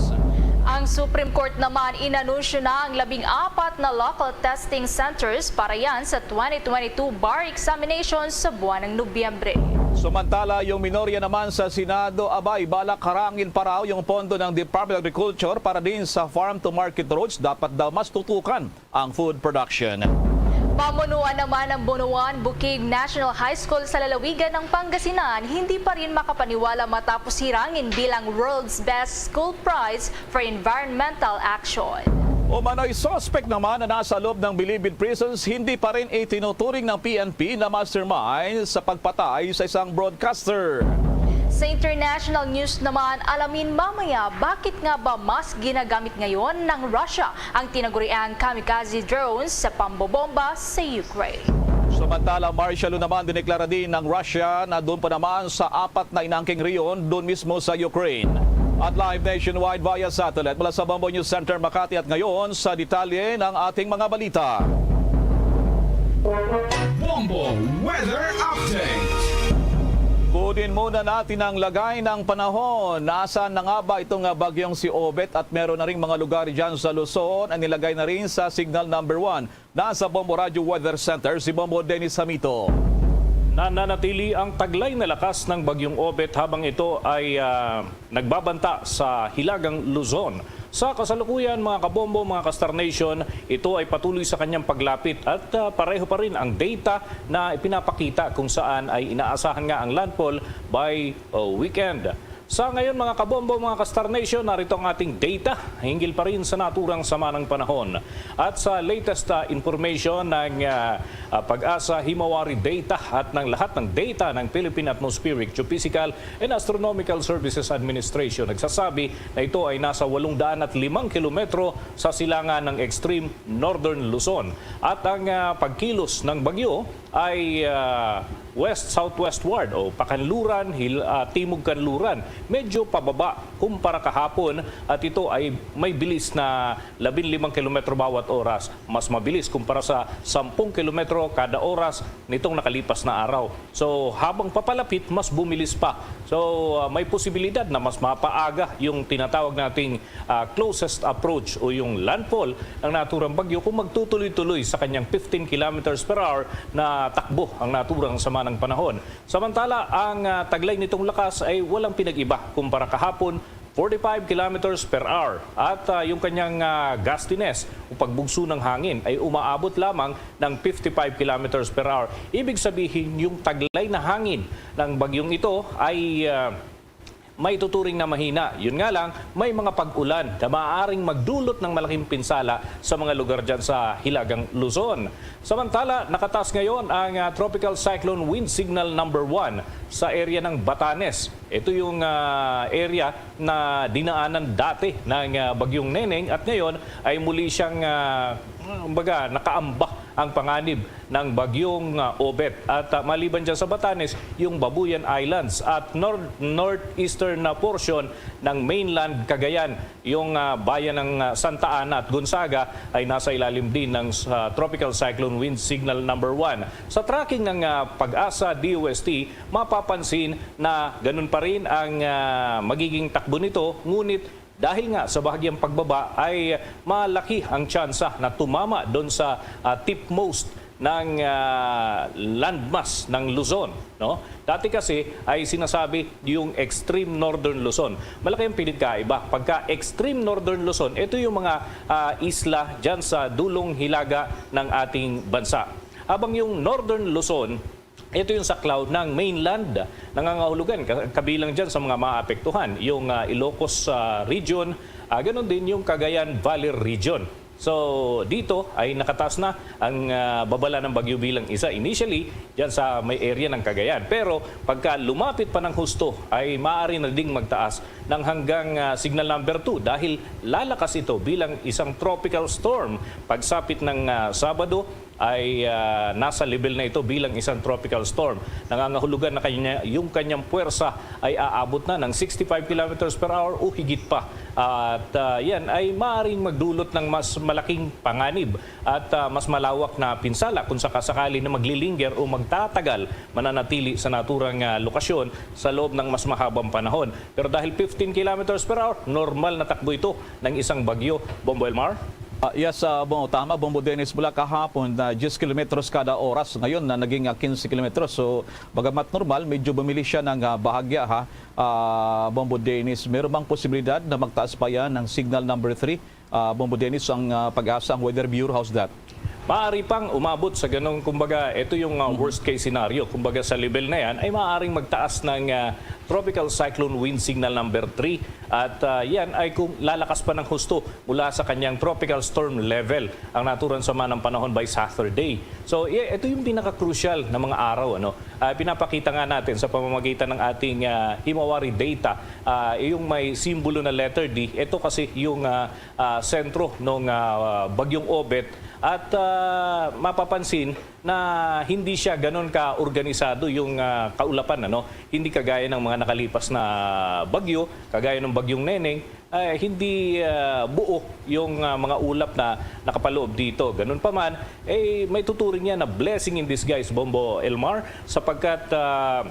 Ang Supreme Court naman inanunsyo na ang labing apat na local testing centers para yan sa twenty twenty-two bar examinations sa buwan ng Nobyembre. Samantala, yung minorya naman sa Senado, abay, balak harangin pa raw yung pondo ng Department of Agriculture para din sa farm to market roads. Dapat daw mas tutukan ang food production. Pamunuan naman ng Bunuan Bukig National High School sa lalawigan ng Pangasinan, hindi pa rin makapaniwala matapos hirangin bilang World's Best School Prize for Environmental Action. Umano'y suspect naman na nasa loob ng Bilibid Prisons, hindi pa rin itinuturing ng P N P na mastermind sa pagpatay sa isang broadcaster. Sa international news naman, alamin mamaya bakit nga ba mas ginagamit ngayon ng Russia ang tinaguriang kamikaze drones sa pambobomba sa Ukraine. Samantala, martial law naman dineklara din ng Russia na doon pa naman sa apat na inaangking rehiyon doon mismo sa Ukraine. At live nationwide via satellite mula sa Bombo News Center Makati, at ngayon sa detalye ng ating mga balita. Bombo Weather Update. Kunin muna natin ang lagay ng panahon. Nasaan na nga ba itong, ah, bagyong si Obet, at meron na ring mga lugar dyan sa Luzon ang nilagay na rin sa signal number one? Nasa Bombo Radyo Weather Center si Bombo Dennis Hamito. Nananatili ang taglay na lakas ng Bagyong Obet habang ito ay, ah, nagbabanta sa Hilagang Luzon. Sa kasalukuyan, mga kabombo, mga ka-Star Nation, ito ay patuloy sa kanyang paglapit at, ah, pareho pa rin ang data na ipinapakita kung saan ay inaasahan nga ang landfall by, oh, weekend. Sa ngayon, mga kabombo, mga ka-Star Nation, narito ang ating data hinggil pa rin sa naturang sama ng panahon. At sa latest, ah, information ng, ah, ah, PAGASA, Himawari Data at ng lahat ng data ng Philippine Atmospheric, Geophysical and Astronomical Services Administration, nagsasabi na ito ay nasa walong daan at limang kilometro sa silangan ng extreme northern Luzon. At ang, ah, pagkilos ng bagyo ay, ah, west-southwestward o pakanluran, hil-, ah, timog-kanluran. Medyo pababa kumpara kahapon, at ito ay may bilis na labing limang kilometro bawat oras. Mas mabilis kumpara sa sampung kilometro kada oras nitong nakalipas na araw. So, habang papalapit, mas bumilis pa. So, ah, may posibilidad na mas mapaaga yung tinatawag nating, ah, closest approach o yung landfall ng naturang bagyo kung magtutuloy-tuloy sa kanyang fifteen kilometers per hour na takbo ang naturang sama ng panahon. Samantala, ang, ah, taglay nitong lakas ay walang pinag-iba kumpara kahapon, forty-five kilometers per hour. At, ah, yung kanyang, ah, gustiness o pagbugso ng hangin ay umaabot lamang ng fifty-five kilometers per hour. Ibig sabihin, yung taglay na hangin ng bagyong ito ay, ah, maituturing na mahina. Yun nga lang, may mga pag-ulan na maaaring magdulot ng malaking pinsala sa mga lugar dyan sa Hilagang Luzon. Samantala, nakataas ngayon ang, ah, Tropical Cyclone Wind Signal number one sa area ng Batanes. Ito yung, ah, area na dinaanan dati ng, ah, Bagyong Neneng at ngayon ay muli siyang, ah, kumbaga, nakaamba ang panganib ng Bagyong, ah, Obet. At, ah, maliban dyan sa Batanes, yung Babuyan Islands at nor-, northeastern na portion ng mainland Cagayan. Yung, ah, bayan ng, ah, Santa Ana at Gonzaga ay nasa ilalim din ng, ah, Tropical Cyclone Wind Signal number one. Sa tracking ng, ah, PAGASA D O S T, mapapansin na ganun pa rin ang, ah, magiging takbo nito, ngunit dahil nga sa bahagyang pagbaba ay malaki ang tsansa na tumama doon sa, ah, tipmost ng, ah, landmass ng Luzon, no? Dati kasi ay sinasabi yung extreme northern Luzon. Malaki ang pinagkaiba. Pagka extreme northern Luzon, ito yung mga, ah, isla dyan sa dulong hilaga ng ating bansa. Habang yung northern Luzon, ito yung saklaw ng mainland, nangangahulugan, ka-, kabilang dyan sa mga maapektuhan, yung, ah, Ilocos, ah, region, ah, ganun din yung Cagayan Valley region. So, dito ay nakataas na ang, ah, babala ng bagyo bilang isa initially dyan sa may area ng Cagayan. Pero pagka lumapit pa ng husto, ay maaari na ding magtaas ng hanggang, ah, signal number two dahil lalakas ito bilang isang tropical storm. Pagsapit ng, ah, Sabado, ay, ah, nasa level na ito bilang isang tropical storm. Nangangahulugan na kanya, yung kanyang puwersa ay aabot na ng sixty-five kilometers per hour o higit pa. At, ah, yan ay maaaring magdulot ng mas malaking panganib at, ah, mas malawak na pinsala kung sakasakali na maglilinger o magtatagal, mananatili sa naturang, ah, lokasyon sa loob ng mas mahabang panahon. Pero dahil fifteen kilometers per hour, normal na takbo ito ng isang bagyo. Bombo Elmar? Ah, yes, ah, Bong, tama, Bombo Dennis, mula kahapon na diyes kilometros kada oras. Ngayon na naging, ah, quince kilometros. So, bagamat normal, medyo bumili siya ng, ah, bahagya, ha, ah, Bombo Dennis. Meron bang posibilidad na magtaas pa yan ng signal number three? Ah, Bombo Dennis, ang, ah, PAGASA, ang Weather Bureau, how's that? Maaari pang umabot sa ganong, kumbaga, ito yung, ah, Mhm. worst case scenario. Kumbaga, sa level na yan, ay maaaring magtaas ng, ah, Tropical Cyclone Wind Signal number three. At, ah, yan ay kung lalakas pa ng husto mula sa kanyang tropical storm level ang naturan sa manang panahon by Saturday. So, i-, ito yung pinaka-crucial na mga araw, ano? Ah, pinapakita nga natin sa pamamagitan ng ating, ah, Himawari data, ah, yung may simbolo na letter D. Ito kasi yung, ah, ah, sentro ng, ah, Bagyong Obet. At, ah, mapapansin na hindi siya ganun ka-organisado yung, ah, kaulapan, ano? Hindi kagaya ng mga nakalipas na bagyo, kagaya ng Bagyong Neneng, eh, hindi, ah, buo yung, ah, mga ulap na nakapaloob dito. Ganun pa man, eh, may tuturing yan na blessing in disguise, Bombo Elmar, sapagkat, ah,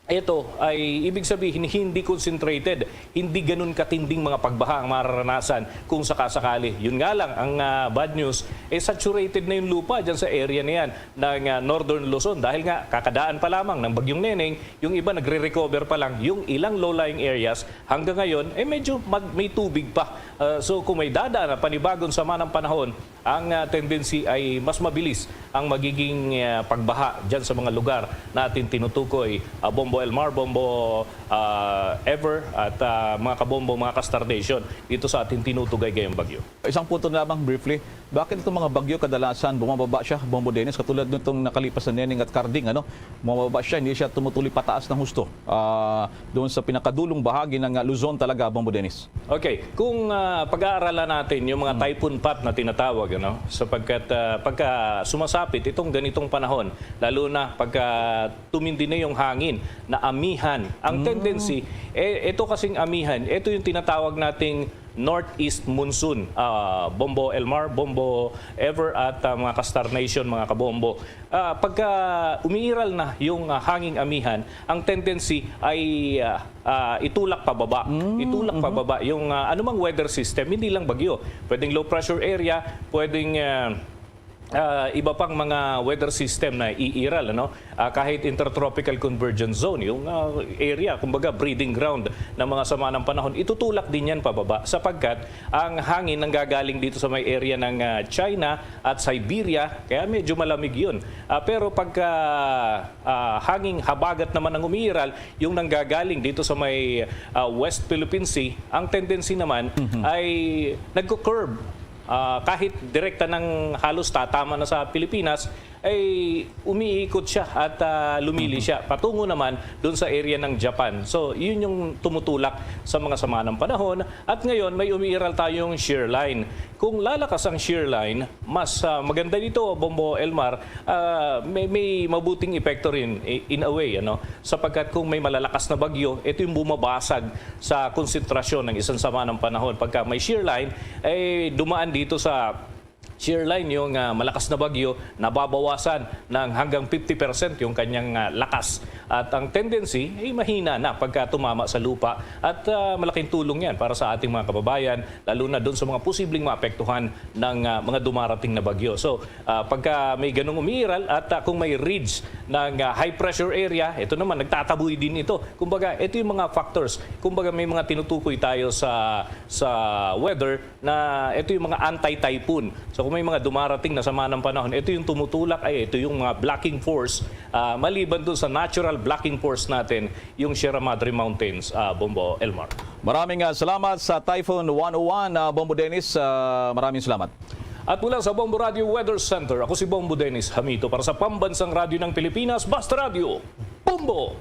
ito ay ibig sabihin hindi concentrated, hindi ganun katinding mga pagbaha ang mararanasan kung sakasakali. Yun nga lang, ang, ah, bad news, eh, saturated na yung lupa dyan sa area na yan ng, ah, Northern Luzon dahil nga kakadaan pa lamang ng Bagyong Neneng, yung iba nagre-recover pa lang, yung ilang low-lying areas hanggang ngayon, eh, medyo mag-, may tubig pa. Ah, so kung may dadaan na panibagon sama ng panahon, ang, ah, tendency ay mas mabilis ang magiging, ah, pagbaha dyan sa mga lugar na ating tinutukoy, ah, Bombo Elmar, Bombo, ah, Ever, at, ah, mga kabombo, mga ka-Star Nation dito sa ating tinutugay gayong bagyo. Isang punto lamang briefly, bakit itong mga bagyo kadalasan bumababa siya, Bombo Dennis, katulad nitong nakalipas na Neneng at Karding, ano? Bumababa siya, hindi siya tumutuloy pataas ng husto, ah, doon sa pinakadulong bahagi ng, ah, Luzon talaga, Bombo Dennis. Okay, kung, ah, pag-aaralan natin yung mga Hmm. typhoon path na tinatawag, ano, sapagkat, ah, pagka sumasapit itong ganitong panahon, lalo na pagka tumindi na yung hangin na amihan, ang Hmm. tendency, eh, ito kasing amihan, ito yung tinatawag nating northeast monsoon, ah, Bombo Elmar, Bombo Ever, at, ah, mga ka-Star Nation, mga kabombo. Ah, pagka umiiral na yung, ah, hanging amihan, ang tendency ay, ah, ah, itulak pababa. Mm, Itulak mhm. pababa yung, ah, anumang weather system, hindi lang bagyo. Pwedeng low pressure area, pwedeng, ah, ah, iba pang mga weather system na iiral, ano? Ah, kahit intertropical convergence zone, yung, ah, area, kumbaga, breeding ground ng mga sama ng panahon, itutulak din yan pababa sapagkat ang hangin nanggagaling dito sa may area ng, ah, China at Siberia, kaya medyo malamig yun. Ah, pero pagka, ah, hanging habagat naman ang umiiral, yung nanggagaling dito sa may, ah, West Philippine Sea, ang tendency naman Mhm. ay nagko-curve. Ah, kahit direkta ng halos tatama na sa Pilipinas, ay umiikot siya at, ah, lumili Mhm. siya patungo naman doon sa area ng Japan. So, yun yung tumutulak sa mga sama ng panahon. At ngayon, may umiiral tayong shear line. Kung lalakas ang shear line, mas, ah, maganda dito, Bombo Elmar, ah, may, may mabuting epekto rin i-, in a way, ano? Sapagkat kung may malalakas na bagyo, ito yung bumabasag sa konsentrasyon ng isang sama ng panahon. Pagka may shear line, eh, dumaan dito sa shear line yung, ah, malakas na bagyo, nababawasan ng hanggang fifty percent yung kanyang, ah, lakas. At ang tendency ay mahina na pagka tumama sa lupa. At, ah, malaking tulong yan para sa ating mga kababayan, lalo na doon sa mga posibleng maapektuhan ng, ah, mga dumarating na bagyo. So, ah, pagka may ganung umiiral at, ah, kung may ridge ng, ah, high pressure area, ito naman, nagtataboy din ito. Kumbaga, ito yung mga factors. Kumbaga, may mga tinutukoy tayo sa, sa weather na ito yung mga anti-typhoon. So, kung may mga dumarating na sama ng panahon, ito yung tumutulak, ay, ito yung mga blocking force, ah, maliban dun sa natural blocking force natin, yung Sierra Madre Mountains, ah, Bombo Elmar. Maraming, ah, salamat sa Typhoon one oh one, ah, Bombo Dennis. Ah, maraming salamat. At mula sa Bombo Radio Weather Center, ako si Bombo Dennis Hamito para sa Pambansang Radyo ng Pilipinas, Basta Radyo, Bombo!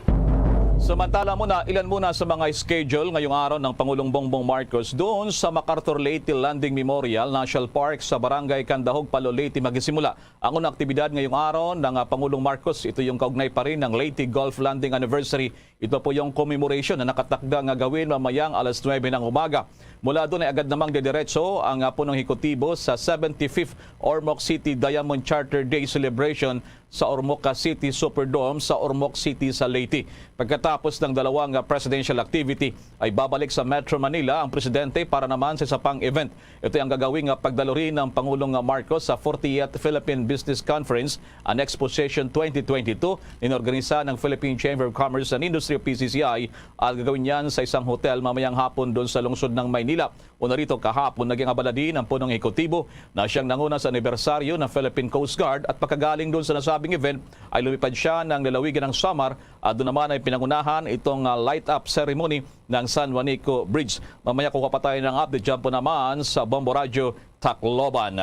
Samantala muna, ilan muna sa mga schedule ngayong araw ng Pangulong Bongbong Marcos doon sa MacArthur Leyte Landing Memorial National Park sa Barangay Candahog, Palo, Leyte, magsisimula ang unang aktibidad ngayong araw ng, ah, Pangulong Marcos. Ito yung kaugnay pa rin ng Leyte Gulf Landing Anniversary. Ito po yung commemoration na nakatakda nga gawin mamayang alas nuwebe ng umaga. Mula doon ay agad namang didiretso ang, ah, punong ehekutibo sa seventy-fifth Ormoc City Diamond Charter Day Celebration sa Ormoc City Superdome sa Ormoc City sa Leyte. Pagkatapos ng dalawang, ah, presidential activity, ay babalik sa Metro Manila ang presidente para naman sa isa pang event. Ito ang gagawin nga pagdaluri ng Pangulong Marcos sa fortieth Philippine Business Conference and Expo Session twenty twenty-two, inorganisa ng Philippine Chamber of Commerce and Industry o P C C I, at gagawin yan sa isang hotel mamayang hapon doon sa lungsod ng Maynila. Una rito, kahapon, naging abala din ang punong ehekutibo na siyang nanguna sa anibersaryo ng Philippine Coast Guard, at pagkagaling doon sa nasabing event ay lumipad siya ng lalawigan ng Samar, at doon naman ay pinangunahan itong, ah, light up ceremony ng San Juanico Bridge. Mamaya kukuha pa tayo ng update dyan po naman sa Bombo Radyo Tacloban.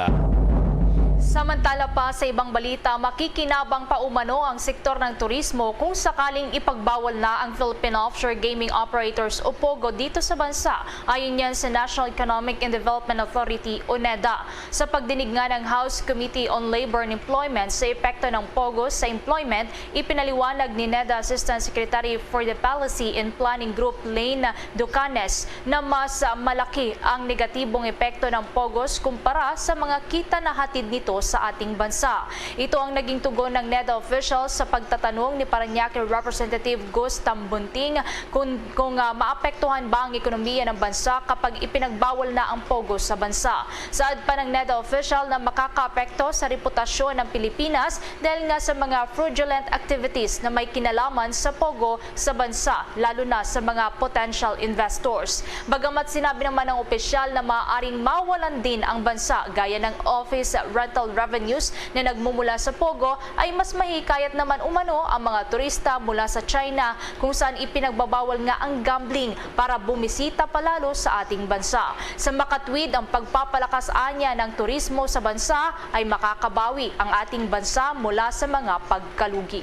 Samantala pa, sa ibang balita, makikinabang pa umano ang sektor ng turismo kung sakaling ipagbawal na ang Philippine Offshore Gaming Operators o POGO dito sa bansa. Ayon yan sa National Economic and Development Authority o NEDA. Sa pagdinig nga ng House Committee on Labor and Employment sa epekto ng POGO sa employment, ipinaliwanag ni NEDA Assistant Secretary for the Policy and Planning Group Lane Ducanes na mas, ah, malaki ang negatibong epekto ng POGOs kumpara sa mga kita na hatid nito sa ating bansa. Ito ang naging tugon ng NEDA official sa pagtatanong ni Parañaque Representative Gus Tambunting kung, kung, ah, maapektuhan ba ang ekonomiya ng bansa kapag ipinagbawal na ang POGOs sa bansa. Saad pa ng NEDA official na makakaapekto sa reputasyon ng Pilipinas dahil nga sa mga fraudulent activities na may kinalaman sa POGO sa bansa, lalo na sa mga potential investors. Bagamat sinabi naman ng opisyal na maaaring mawalan din ang bansa gaya ng office rental revenues na nagmumula sa POGO, ay mas mahikayat naman umano ang mga turista mula sa China, kung saan ipinagbabawal nga ang gambling para bumisita palalo sa ating bansa. Sa makatuwid ang pagpapalakas anya ng turismo sa bansa, ay makakabawi ang ating bansa mula sa mga pagkalugi.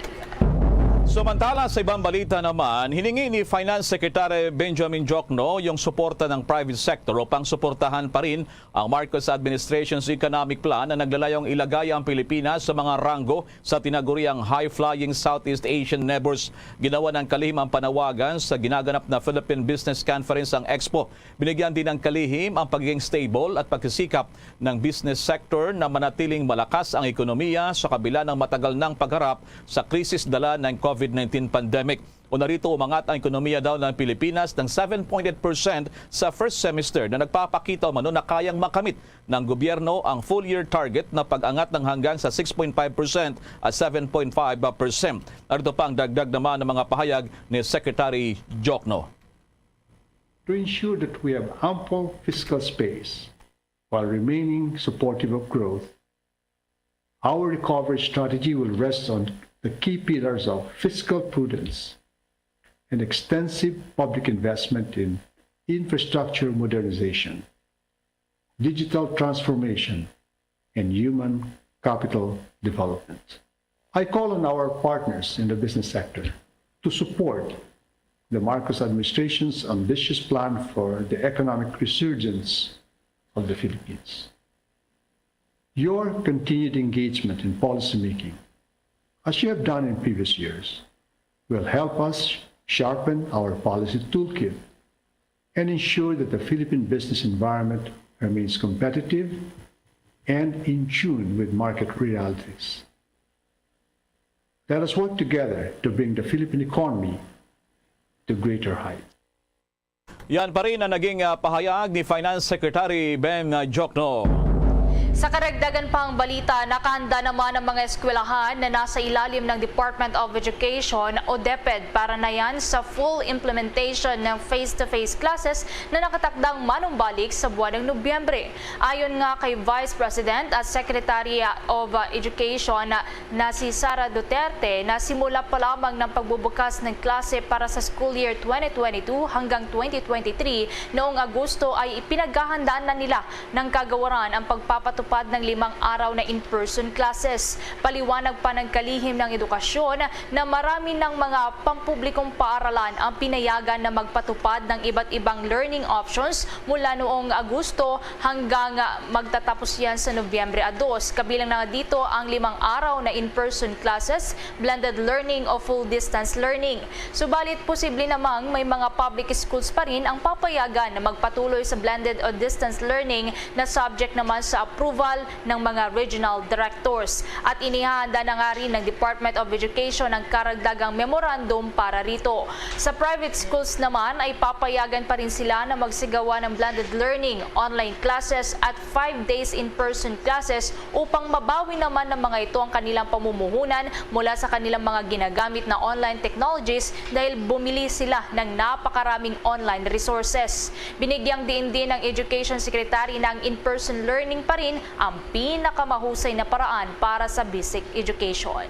Samantala, sa ibang balita naman, hiningi ni Finance Secretary Benjamin Jokno yung suporta ng private sector upang suportahan pa rin ang Marcos administration's economic plan na naglalayong ilagay ang Pilipinas sa mga ranggo sa tinaguriang high-flying Southeast Asian neighbors. Ginawa ng kalihim ang panawagan sa ginaganap na Philippine Business Conference, ang Expo. Binigyan din ng kalihim ang pagiging stable at pagsisikap ng business sector na manatiling malakas ang ekonomiya sa kabila ng matagal nang pagharap sa krisis dala ng COVID nineteen pandemic. Una rito, umangat ang ekonomiya daw ng Pilipinas ng seven point eight percent sa first semester na nagpapakita umano na kayang makamit ng gobyerno ang full-year target na pag-angat ng hanggang sa six point five percent at seven point five percent. Narito pa ang dagdag naman ng mga pahayag ni Secretary Diokno. To ensure that we have ample fiscal space while remaining supportive of growth, our recovery strategy will rest on the key pillars of fiscal prudence and extensive public investment in infrastructure modernization, digital transformation, and human capital development. I call on our partners in the business sector to support the Marcos administration's ambitious plan for the economic resurgence of the Philippines. Your continued engagement in policymaking, as you have done in previous years, will help us sharpen our policy toolkit and ensure that the Philippine business environment remains competitive and in tune with market realities. Let us work together to bring the Philippine economy to greater heights. Yan pa rin ang naging, ah, pahayag ni Finance Secretary Ben, ah, Diokno. Sa karagdagan pang balita, nakahanda naman ang mga eskwelahan na nasa ilalim ng Department of Education o DepEd para na yan sa full implementation ng face-to-face classes na nakatakdang manumbalik sa buwan ng Nobyembre. Ayon nga kay Vice President at Secretary of Education na si Sara Duterte, na simula pa lamang ng pagbubukas ng klase para sa school year twenty twenty-two hanggang twenty twenty-three noong Agosto ay ipinaghahandaan na nila ng kagawaran ang pagpapatupad ng limang araw na in-person classes. Paliwanag pa ng kalihim ng edukasyon na marami ng mga pampublikong paaralan ang pinayagan na magpatupad ng iba't ibang learning options mula noong Agosto hanggang magtatapos yan sa Nobyembre a dos. Kabilang na dito ang limang araw na in-person classes, blended learning o full distance learning. Subalit posible namang may mga public schools pa rin ang papayagan na magpatuloy sa blended o distance learning na subject naman sa approval ng mga regional directors. At inihahanda na nga rin ng Department of Education ang karagdagang memorandum para rito. Sa private schools naman ay papayagan pa rin sila na magsigawa ng blended learning, online classes at five days in-person classes upang mabawi naman ng mga ito ang kanilang pamumuhunan mula sa kanilang mga ginagamit na online technologies dahil bumili sila ng napakaraming online resources. Binigyang diin din ng Education Secretary na ang in-person learning pa rin ang pinakamahusay na paraan para sa basic education.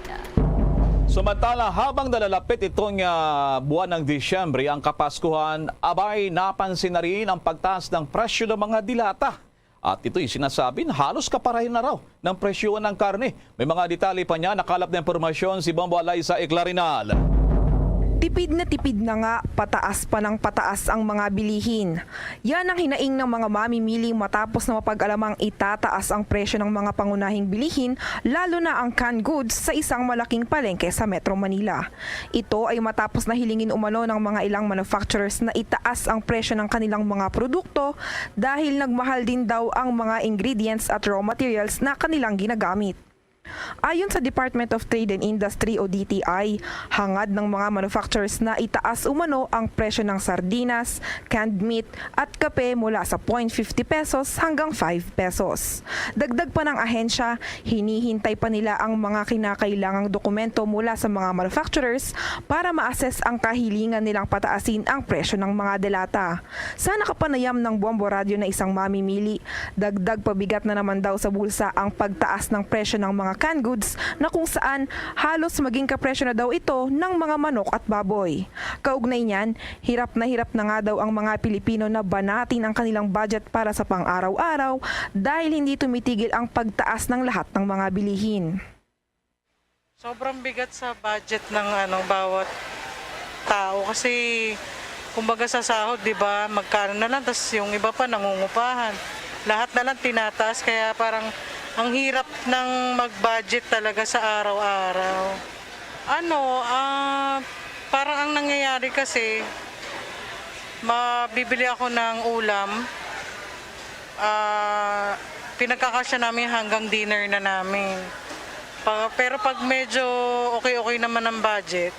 Samantala, habang nalalapit itong, ah, buwan ng Disyembre, ang Kapaskuhan, abay, napansin na rin ang pagtaas ng presyo ng mga dilata. At ito'y sinasabi na halos kapareho na raw ng presyo ng karne. May mga detalye pa niya, nakalap na impormasyon si Bombo Alaysa Eclarinal. Tipid na tipid na nga, pataas pa ng pataas ang mga bilihin. Yan ang hinaing ng mga mamimili matapos na mapag-alamang itataas ang presyo ng mga pangunahing bilihin, lalo na ang canned goods, sa isang malaking palengke sa Metro Manila. Ito ay matapos na hilingin umano ng mga ilang manufacturers na itaas ang presyo ng kanilang mga produkto dahil nagmahal din daw ang mga ingredients at raw materials na kanilang ginagamit. Ayon sa Department of Trade and Industry o D T I, hangad ng mga manufacturers na itaas umano ang presyo ng sardinas, canned meat at kape mula sa point fifty pesos hanggang five pesos. Dagdag pa ng ahensya, hinihintay pa nila ang mga kinakailangang dokumento mula sa mga manufacturers para ma-assess ang kahilingan nilang pataasin ang presyo ng mga delata. Sa nakapanayam ng Bombo Radyo na isang mamimili, dagdag pabigat na naman daw sa bulsa ang pagtaas ng presyo ng mga canned goods na kung saan halos maging kapresyo na daw ito ng mga manok at baboy. Kaugnay niyan, hirap na hirap na nga daw ang mga Pilipino na banatin ang kanilang budget para sa pang-araw-araw dahil hindi tumitigil ang pagtaas ng lahat ng mga bilihin. Sobrang bigat sa budget ng ano, bawat tao kasi kumbaga sa sahod, 'di ba, magkano na lang, tas yung iba pa nangungupahan. Lahat na lang tinataas, kaya parang ang hirap ng mag-budget talaga sa araw-araw. Ano, ah, parang ang nangyayari kasi, mabibili ako ng ulam, ah, pinagkakasya namin hanggang dinner na namin. Pa-, pero pag medyo okay-okay naman ang budget,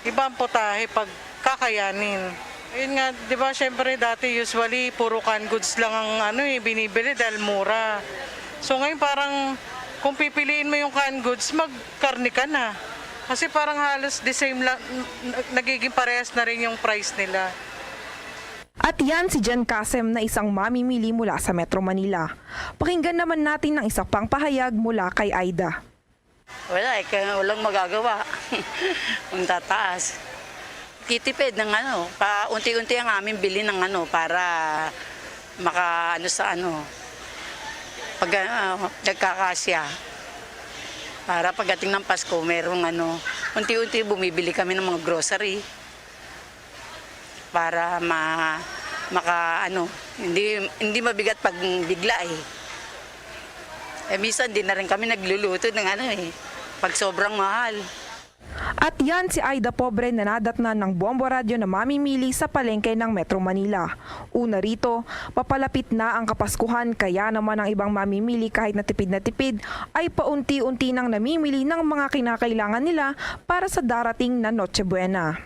Iba ang putahe pag kakayanin. Ayun nga, di ba, syempre dati usually puro canned goods lang ang ano eh, binibili dahil mura. So ngayon parang kung pipiliin mo yung canned goods, magkarne ka na. Kasi parang halos the same lang, n- n- nagiging parehas na rin yung price nila. At yan si Jen Casem na isang mamimili mula sa Metro Manila. Pakinggan naman natin ang isa pang pahayag mula kay Aida. Wala eh, kaya walang magagawa. Kung tataas. Titipid ng ano, paunti-unti ang aming bili ng ano para maka ano sa ano, pag ah, nagkakasya. Para pagdating ng Pasko, merong ano, unti-unti bumibili kami ng mga grocery para ma maka ano, hindi hindi mabigat pag bigla eh. Eh minsan di na rin kami nagluluto ng ano eh, pag sobrang mahal. At yan si Aida Pobre na nadatnan ng Bombo Radyo na mamimili sa palengke ng Metro Manila. Una rito, papalapit na ang Kapaskuhan kaya naman ang ibang mamimili kahit na tipid na tipid ay paunti-unti nang namimili ng mga kinakailangan nila para sa darating na Noche Buena.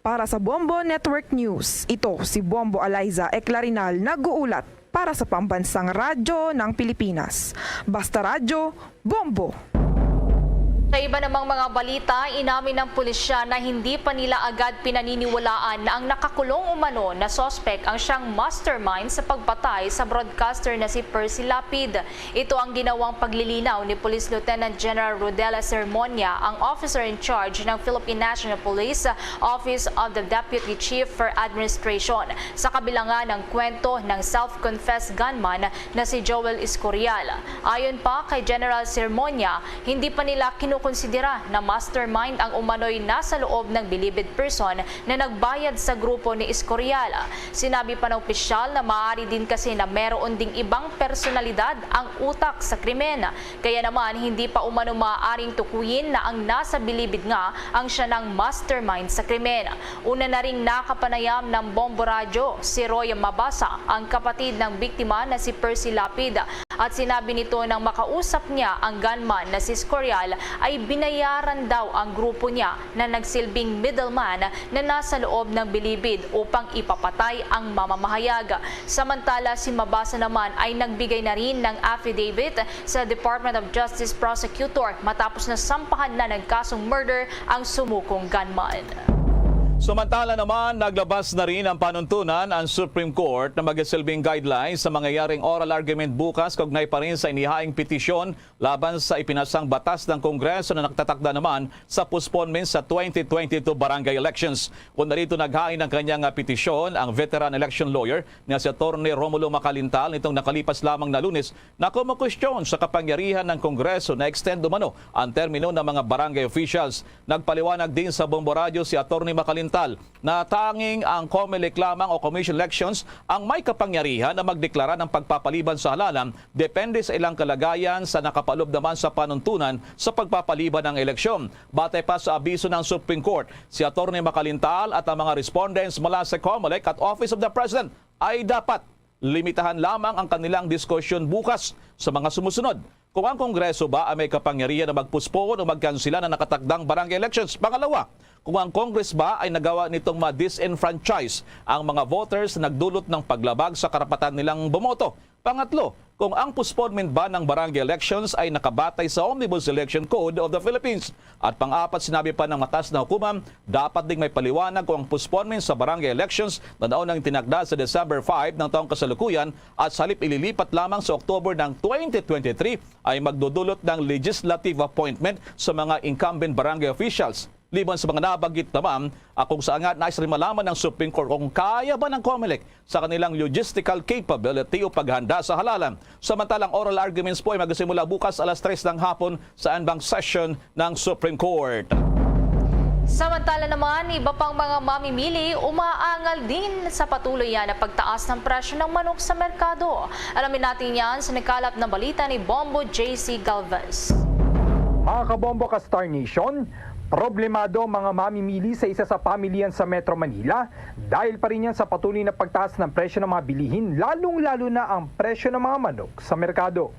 Para sa Bombo Network News, ito si Bombo Eliza Eclarinal nag-uulat para sa Pambansang Radyo ng Pilipinas. Basta Radyo, Bombo! Sa iba namang mga balita, inamin ng pulisya na hindi pa nila agad pinaniniwalaan na ang nakakulong umano na suspek ang siyang mastermind sa pagpatay sa broadcaster na si Percy Lapid. Ito ang ginawang paglilinaw ni Police Lieutenant General Rodela Sermonia, ang officer in charge ng Philippine National Police Office of the Deputy Chief for Administration, sa kabilangan ng kwento ng self-confessed gunman na si Joel Escorial. Ayon pa kay General Sermonia, hindi pa nila kinukonsidera na mastermind ang umano'y nasa loob ng bilibid person na nagbayad sa grupo ni Escorial. Sinabi pa ng opisyal na maaari din kasi na meron ding ibang personalidad ang utak sa krimen. Kaya naman, hindi pa umano maaaring tukuyin na ang nasa bilibid nga ang siya nang mastermind sa krimen. Una na ring nakapanayam ng Bombo Radyo si Roy Mabasa, ang kapatid ng biktima na si Percy Lapid, at sinabi nito nang makausap niya ang gunman na si Escorial ay binayaran daw ang grupo niya na nagsilbing middleman na nasa loob ng bilibid upang ipapatay ang mamamahayag. Samantala, si Mabasa naman ay nagbigay na rin ng affidavit sa Department of Justice prosecutor matapos na sampahan na ng kasong murder ang sumukong gunman. Samantala naman, naglabas na rin ang panuntunan ang Supreme Court na magsilbing guidelines sa mangyayaring oral argument bukas kaugnay pa rin sa inihaing petisyon laban sa ipinasang batas ng Kongreso na nagtatakda naman sa postponement sa twenty twenty-two barangay elections. Kung narito naghain ng kanyang ah, petisyon ang veteran election lawyer na si Attorney Romulo Macalintal nitong nakalipas lamang na Lunes na kumukwestiyon sa kapangyarihan ng Kongreso na extend umano ang termino ng mga barangay officials. Nagpaliwanag din sa Bombo Radyo si Attorney Macalintal na tanging ang COMELEC lamang o Commission Elections ang may kapangyarihan na magdeklara ng pagpapaliban sa halalan depende sa ilang kalagayan sa nakapaloob naman sa panuntunan sa pagpapaliban ng eleksyon. Batay pa sa abiso ng Supreme Court, si Attorney Macalintal at ang mga respondents mula sa COMELEC at Office of the President ay dapat limitahan lamang ang kanilang diskusyon bukas sa mga sumusunod. Kung ang Kongreso ba ay may kapangyarihan na mag-postpone o magkansela ng nakatakdang barangay elections? Pangalawa, kung ang Congress ba ay nagawa nitong ma-disenfranchise ang mga voters na nagdulot ng paglabag sa karapatan nilang bumoto? Pangatlo, kung ang postponement ba ng barangay elections ay nakabatay sa Omnibus Election Code of the Philippines? At pang-apat, sinabi pa ng mataas na hukuman, dapat ding may paliwanag kung ang postponement sa barangay elections na naunang tinakda sa December five ng taong kasalukuyan at sa halip ililipat lamang sa October ng twenty twenty-three ay magdudulot ng legislative appointment sa mga incumbent barangay officials. Liban sa mga nabanggit naman, ah, kung saan nga nais rin malaman ng Supreme Court kung kaya ba ng COMELEC sa kanilang logistical capability o paghanda sa halalan. Samantalang oral arguments po ay magsisimula bukas alas tres ng hapon sa en banc session ng Supreme Court. Samantala naman, iba pang mga mamimili umaangal din sa patuloy na pagtaas ng presyo ng manok sa merkado. Alamin natin yan sa nakalap na balita ni Bombo J C Galvez. Mga kabombo ka Star Nation, problemado ang mga mamimili sa isa sa pamilihan sa Metro Manila dahil pa rin yan sa patuloy na pagtaas ng presyo ng mga bilihin, lalong-lalo na ang presyo ng mga manok sa merkado.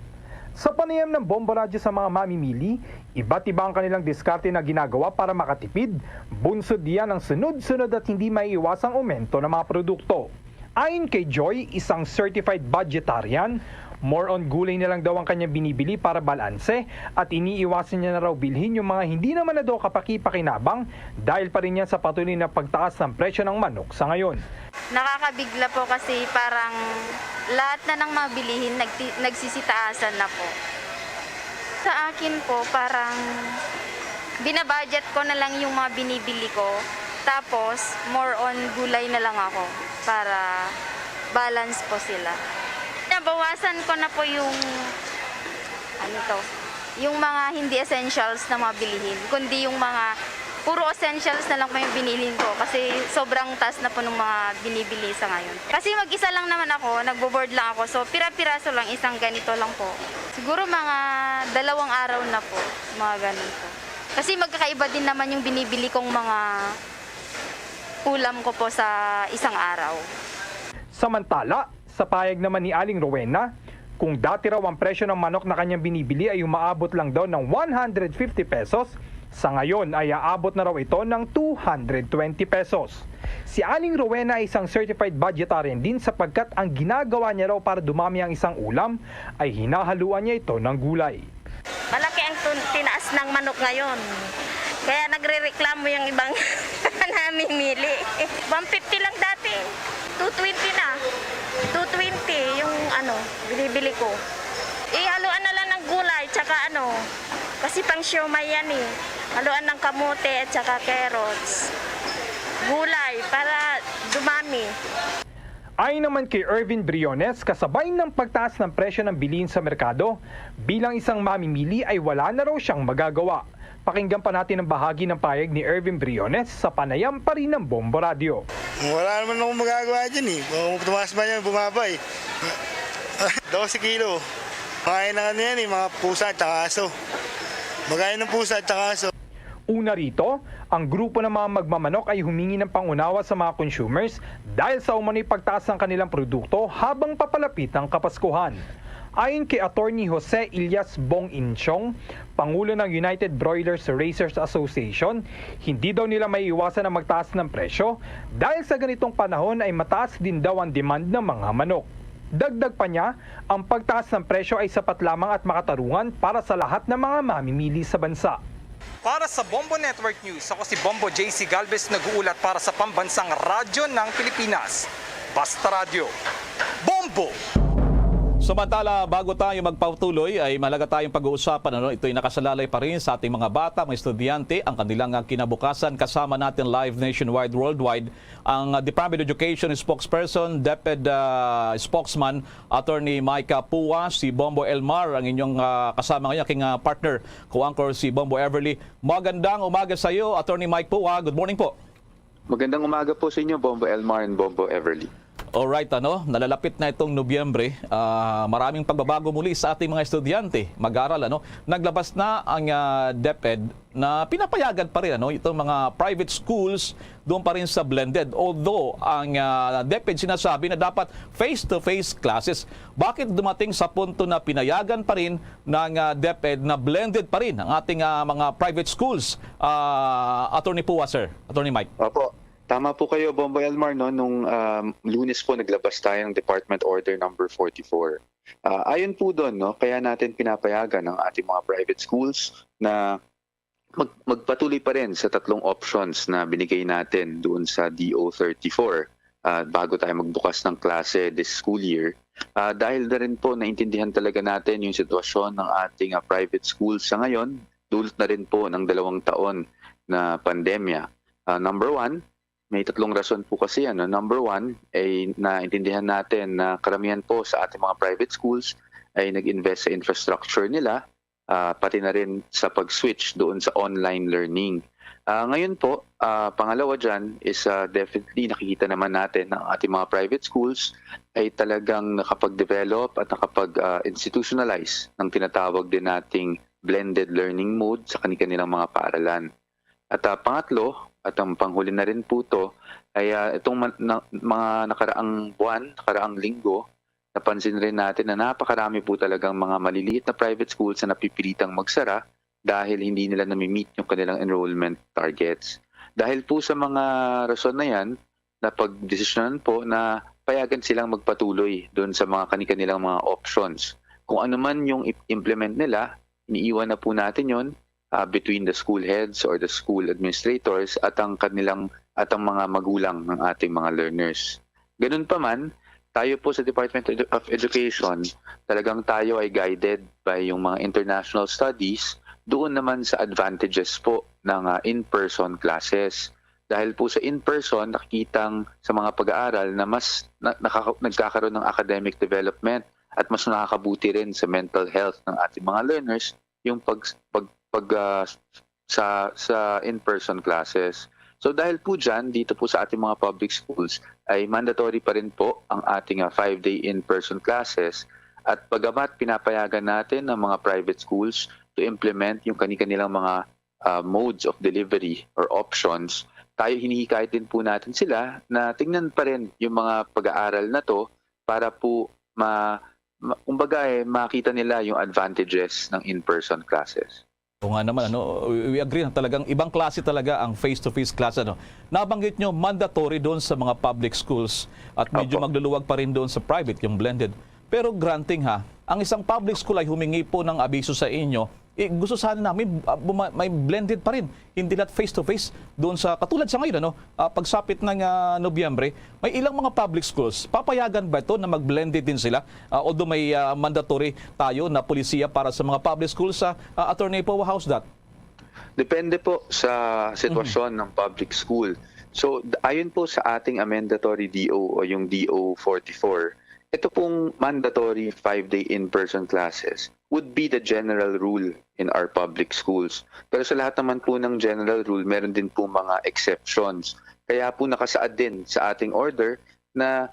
Sa panayam ng Bombo Radyo sa mga mamimili, iba't iba ang kanilang diskarte na ginagawa para makatipid, bunsod diyan ang sunod-sunod at hindi maiiwasang aumento ng mga produkto. Ayon kay Joy, isang certified budgetarian, more on gulay na lang daw ang kanyang binibili para balanse at iniiwasan niya na raw bilhin yung mga hindi naman na daw kapaki-pakinabang dahil pa rin yan sa patuloy na pagtaas ng presyo ng manok sa ngayon. Nakakabigla po kasi parang lahat na ng mga bilihin nagti- nagsisitaasan na po. Sa akin po, parang binabudget ko na lang yung mga binibili ko. Tapos, more on gulay na lang ako para balance po sila. Nabawasan ko na po yung, ano to, yung mga hindi essentials na mga bilihin, kundi yung mga puro essentials na lang po yung binilhin ko kasi sobrang taas na po ng mga binibili sa ngayon. Kasi mag-isa lang naman ako, nagbo-board lang ako, so pira-piraso lang, isang ganito lang po. Siguro mga dalawang araw na po, mga ganun po. Kasi magkakaiba din naman yung binibili kong mga ulam ko po sa isang araw. Samantala, sa payag naman ni Aling Rowena, kung dati raw ang presyo ng manok na kanyang binibili ay umaabot lang daw ng one hundred fifty pesos, sa ngayon ay aabot na raw ito ng two hundred twenty pesos. Si Aling Rowena ay isang certified budgetarian din sapagkat ang ginagawa niya raw para dumami ang isang ulam ay hinahaluan niya ito ng gulay. Malaki ang tun- tinaas ng manok ngayon. Kaya nagrereklamo yung ibang namimili. one fifty lang dati. two twenty na. two twenty yung ano, binibili ko. Ihaluan na lang ng gulay, tsaka ano, kasi pang siomay yan eh. Haluan ng kamote at saka carrots. Gulay para dumami. Ayon naman kay Ervin Briones, kasabay ng pagtaas ng presyo ng bilihin sa merkado, bilang isang mamimili ay wala na raw siyang magagawa. Pakinggan pa natin ang bahagi ng payag ni Ervin Briones sa panayam pa rin ng Bombo Radyo. Wala naman akong magagawa dyan eh. Kung tumaas man yan, bumaba eh. Dose kilo. Makain ng ano yan eh, mga pusa at saka aso. Makain ng pusa at saka aso. Una rito, ang grupo ng mga magmamanok ay humingi ng pangunawa sa mga consumers dahil sa umano'y pagtaas ng kanilang produkto habang papalapit ang Kapaskuhan. Ayon kay Attorney Jose Elias Bong Inchong, Pangulo ng United Broilers Raisers Association, hindi daw nila maiiwasan ang magtaas ng presyo dahil sa ganitong panahon ay mataas din daw ang demand ng mga manok. Dagdag pa niya, ang pagtaas ng presyo ay sapat lamang at makatarungan para sa lahat ng mga mamimili sa bansa. Para sa Bombo Network News, ako si Bombo J C Galvez, nag-uulat para sa Pambansang Radyo ng Pilipinas, Basta Radyo, Bombo! Samantala, bago tayo magpatuloy, ay mahalaga tayong pag-uusapan. Ano, ito'y nakasalalay pa rin sa ating mga bata, mga estudyante, ang kanilang ah, kinabukasan. Kasama natin live nationwide, worldwide, ang ah, Department of Education spokesperson, DepEd ah, spokesman, Attorney Micah Pua, si Bombo Elmar, ang inyong ah, kasama ngayon, aking ah, partner, co-anchor si Bombo Everly. Magandang umaga sa iyo, Attorney Mike Pua. Good morning po. Magandang umaga po sa inyo, Bombo Elmar and Bombo Everly. Alright, ano, nalalapit na itong Nobyembre. Ah, maraming pagbabago muli sa ating mga estudyante mag-aral, ano. Naglabas na ang ah, DepEd na pinapayagan pa rin, ano, itong mga private schools doon pa rin sa blended. Although ang ah, DepEd sinasabi na dapat face-to-face classes. Bakit dumating sa punto na pinayagan pa rin ng ah, DepEd na blended pa rin ang ating ah, mga private schools, ah, Attorney Pua, sir? Attorney Mike. Opo. Tama po kayo, Bombo Elmar, no, nung um, Lunes po naglabas tayo ng Department Order number forty-four. Ah, ayon po doon, no, kaya natin pinapayagan ang ating mga private schools na mag- magpatuloy pa rin sa tatlong options na binigay natin doon sa D O thirty-four ah, bago tayo magbukas ng klase this school year. Ah, dahil na rin po naintindihan talaga natin yung sitwasyon ng ating ah, private schools sa ngayon, dulot na rin po ng dalawang taon na pandemya. Ah, number one, may tatlong rason po kasi yan. No? Number one, ay naintindihan natin na karamihan po sa ating mga private schools ay nag-invest sa infrastructure nila, ah, pati na rin sa pag-switch doon sa online learning. Ah, ngayon po, ah, pangalawa dyan is ah, definitely nakikita naman natin na ang ating mga private schools ay talagang nakapag-develop at nakapag-institutionalize ng tinatawag din nating blended learning mode sa kanilang mga paaralan. At ah, pangatlo, at ang panghuli na rin po to, ay ah, itong man- na- mga nakaraang buwan, nakaraang linggo, napansin rin natin na napakarami po talagang mga maliliit na private schools na napipilitang magsara dahil hindi nila nami-meet yung kanilang enrollment targets. Dahil po sa mga rason na yan, napagdesisyonan po na payagan silang magpatuloy doon sa mga kani-kanilang mga options. Kung ano man yung i-, implement nila, iniiwan na po natin yon, ah, between the school heads or the school administrators at ang kanilang, at ang mga magulang ng ating mga learners. Ganun pa man, tayo po sa Department of Edu-, of Education, talagang tayo ay guided by yung mga international studies doon naman sa advantages po ng, ah, in-person classes. Dahil po sa in-person, nakikitang sa mga pag-aaral na mas na-, nakaka-, nagkakaroon ng academic development at mas nakakabuti rin sa mental health ng ating mga learners yung pag-, pag-, pag-, ah, sa, sa in-person classes. So dahil po dyan, dito po sa ating mga public schools ay mandatory pa rin po ang ating, ah, five-day in-person classes. At bagamat pinapayagan natin ang mga private schools to implement yung kani-kanilang mga, ah, modes of delivery or options, tayo, hinihikayat din po natin sila na tingnan pa rin yung mga pag-aaral na 'to para po ma-, ma-, kumbaga, eh, makita nila yung advantages ng in-person classes. Oo nga naman, ano, we, we agree na talagang ibang klase talaga ang face-to-face class, ano. Nabanggit nyo, mandatory doon sa mga public schools at medyo Opo. magluluwag pa rin doon sa private, yung blended. Pero granting ha, ang isang public school ay humingi po ng abiso sa inyo, eh, gusto sana namin, ah, buma-, may blended pa rin, hindi lahat face-to-face doon sa, katulad sa ngayon, ano, ah, pagsapit ng, ah, Nobyembre, may ilang mga public schools, papayagan ba ito na mag-blended din sila? Ah, although may, ah, mandatory tayo na polisiya para sa mga public schools, sa, ah, Attorney Poe, how's that? Depende po sa sitwasyon ng public school. So, d-, ayon po sa ating amendatory D O o yung D O forty-four, ito pong mandatory five-day in-person classes would be the general rule in our public schools. Pero sa lahat naman po ng general rule, meron din po mga exceptions. Kaya po nakasaad din sa ating order na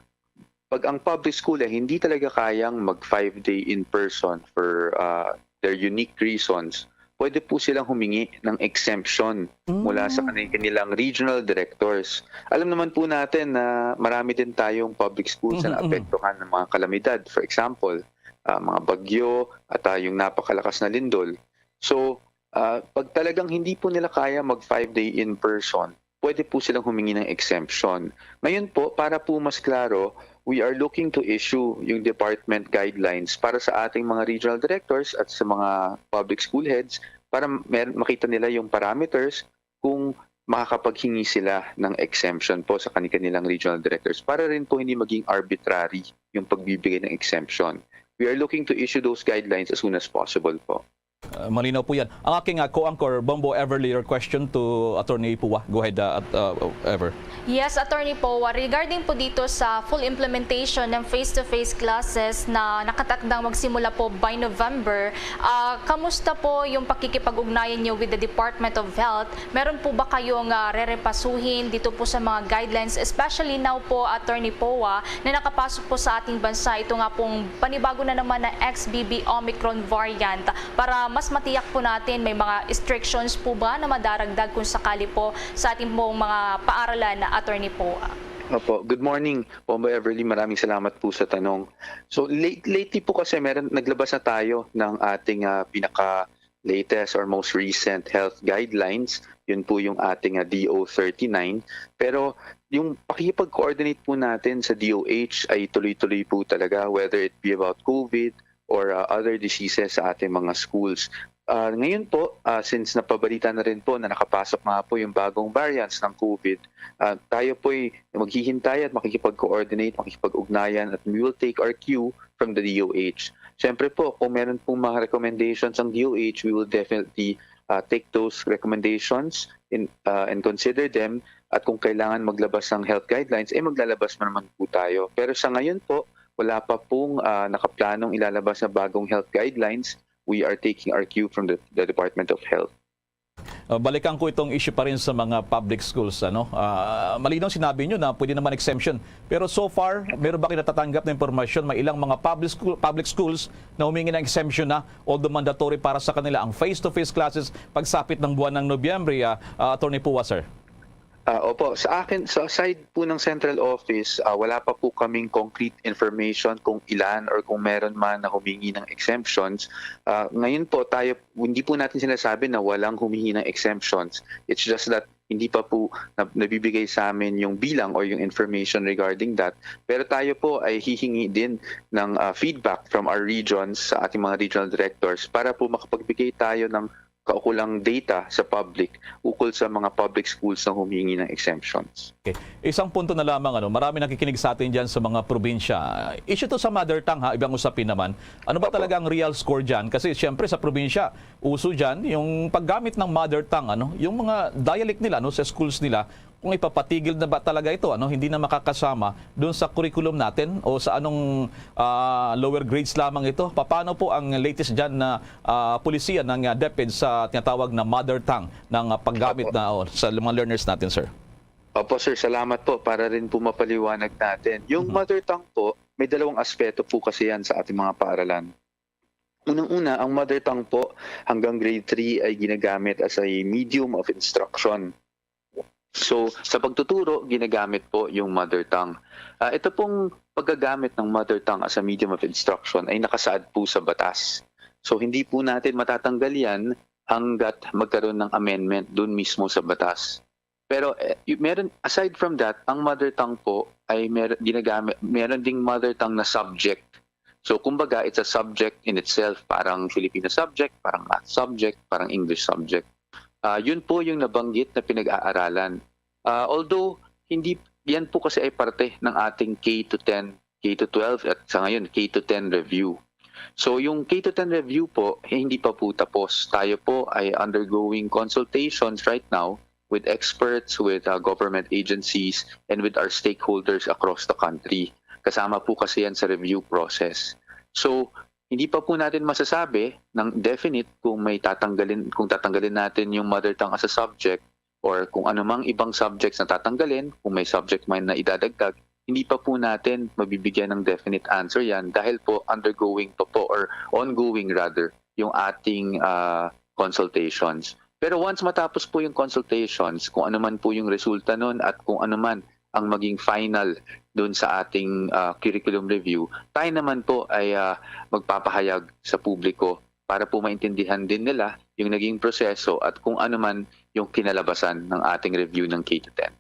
pag ang public school ay hindi talaga kayang mag five-day in-person for, ah, their unique reasons, pwede po silang humingi ng exemption mula sa Mm. kani-, kanilang regional directors. Alam naman po natin na marami din tayong public schools na Mm, mm. naapektuhan ng mga kalamidad. For example, ah, mga bagyo at, ah, yung napakalakas na lindol. So, ah, pag talagang hindi po nila kaya mag five-day in-person, pwede po silang humingi ng exemption. Ngayon po, para po mas klaro, we are looking to issue yung department guidelines para sa ating mga regional directors at sa mga public school heads para mer-, makita nila yung parameters kung makakapaghingi sila ng exemption po sa kani-, kanilang regional directors para rin po hindi maging arbitrary yung pagbibigay ng exemption. We are looking to issue those guidelines as soon as possible po. Uh, malinaw po yan. Ang aking, uh, co-anchor, Bombo Everly, your question to Attorney Poe. Go ahead, uh, at, uh, Ever. Yes, Attorney Poe, regarding po dito sa full implementation ng face-to-face classes na nakatakdang magsimula po by November, ah, kamusta po yung pakikipag-ugnayan niyo with the Department of Health? Meron po ba kayong, ah, rerepasuhin dito po sa mga guidelines, especially now po, Attorney Poe, na nakapasok po sa ating bansa ito nga pong panibago na naman na X B B Omicron variant? Para mas matiyak po natin, may mga restrictions po ba na madaragdag kung sakali po sa ating pong mga paaralan, Attorney Poe? Opo. Good morning, Bombo Everly. Maraming salamat po sa tanong. So, late-, lately po kasi meron, naglabas na tayo ng ating, ah, pinaka latest or most recent health guidelines. Yun po yung ating, ah, D O thirty-nine. Pero yung pakikipag-coordinate po natin sa D O H ay tuloy-tuloy po talaga, whether it be about COVID or, ah, other diseases sa ating mga schools. Ah, ngayon po, ah, since napabalita na rin po na nakapasok nga po yung bagong variants ng COVID, ah, tayo po'y maghihintay at makikipag-coordinate, makikipag-ugnayan, at we will take our cue from the D O H. Siyempre po, kung meron pong mga recommendations ang D O H, we will definitely, ah, take those recommendations in, ah, and consider them. At kung kailangan maglabas ng health guidelines, eh, maglalabas naman po tayo. Pero sa ngayon po, wala pa pong, ah, nakaplanong ilalabas na bagong health guidelines. We are taking our cue from the, the Department of Health. Uh, balikan ko itong issue pa rin sa mga public schools, ano? Ah, malinaw sinabi nyo na pwede naman exemption. Pero so far, meron ba kayo natatanggap na impormasyon? May ilang mga public school, public schools na humingi ng exemption na, although mandatory para sa kanila ang face-to-face classes pagsapit ng buwan ng Nobyembre, ah, ah, Attorney Poe, sir? Ah, opo, sa akin, sa side po ng central office, ah, wala pa po kaming concrete information kung ilan or kung meron man na humingi ng exemptions. Ah, ngayon po, tayo, hindi po natin sinasabi na walang humingi ng exemptions. It's just that hindi pa po na-, nabibigay sa amin yung bilang or yung information regarding that. Pero tayo po ay hihingi din ng, ah, feedback from our regions sa ating mga regional directors para po makapagbigay tayo ng kaukulang data sa public ukol sa mga public schools na humingi ng exemptions. Okay. Isang punto na lamang, ano, marami nakikinig sa atin diyan sa mga probinsya. Issue to sa mother tongue, ha, ibang usapin naman. Ano ba Opo. talaga ang real score diyan? Kasi siyempre sa probinsya, uso diyan yung paggamit ng mother tongue, ano, yung mga dialect nila, no, sa schools nila. Kung ipapatigil na ba talaga ito, ano, hindi na makakasama doon sa curriculum natin o sa anong, ah, lower grades lamang ito? Paano po ang latest diyan na, ah, polisiya ng, ah, DepEd sa tinatawag na mother tongue ng, ah, paggamit Opo. na, oh, sa mga learners natin, sir? Opo, sir. Salamat po para rin po mapaliwanag natin. Yung Mhm. mother tongue po, may dalawang aspeto po kasi yan sa ating mga paaralan. Unang-una, ang mother tongue po hanggang grade three ay ginagamit as a medium of instruction. So, sa pagtuturo, ginagamit po yung mother tongue. Ah, ito pong paggagamit ng mother tongue as a medium of instruction ay nakasaad po sa batas. So, hindi po natin matatanggal yan hanggat magkaroon ng amendment dun mismo sa batas. Pero, eh, y-, meron, aside from that, ang mother tongue po ay mer-, ginagamit, meron ding mother tongue na subject. So, kumbaga, it's a subject in itself, parang Filipino subject, parang math subject, parang English subject. Ah, yun po yung nabanggit na pinag-aaralan. Ah, although, hindi, yan po kasi ay parte ng ating K to ten, K to twelve, at sa ngayon, K to ten review. So, yung K to ten review po, eh, hindi pa po tapos. Tayo po ay undergoing consultations right now with experts, with, uh, government agencies, and with our stakeholders across the country. Kasama po kasi yan sa review process. So, hindi pa po natin masasabi ng definite kung may tatanggalin, kung tatanggalin natin yung mother tongue as a subject or kung anumang ibang subjects na tatanggalin, kung may subject man na idadagdag, hindi pa po natin mabibigyan ng definite answer yan dahil po undergoing pa po or ongoing rather yung ating, ah, consultations. Pero once matapos po yung consultations, kung ano man po yung resulta nun at kung ano man ang maging final dun sa ating, ah, curriculum review, tayo naman po ay, ah, magpapahayag sa publiko para po maintindihan din nila yung naging proseso at kung ano man yung kinalabasan ng ating review ng K to ten.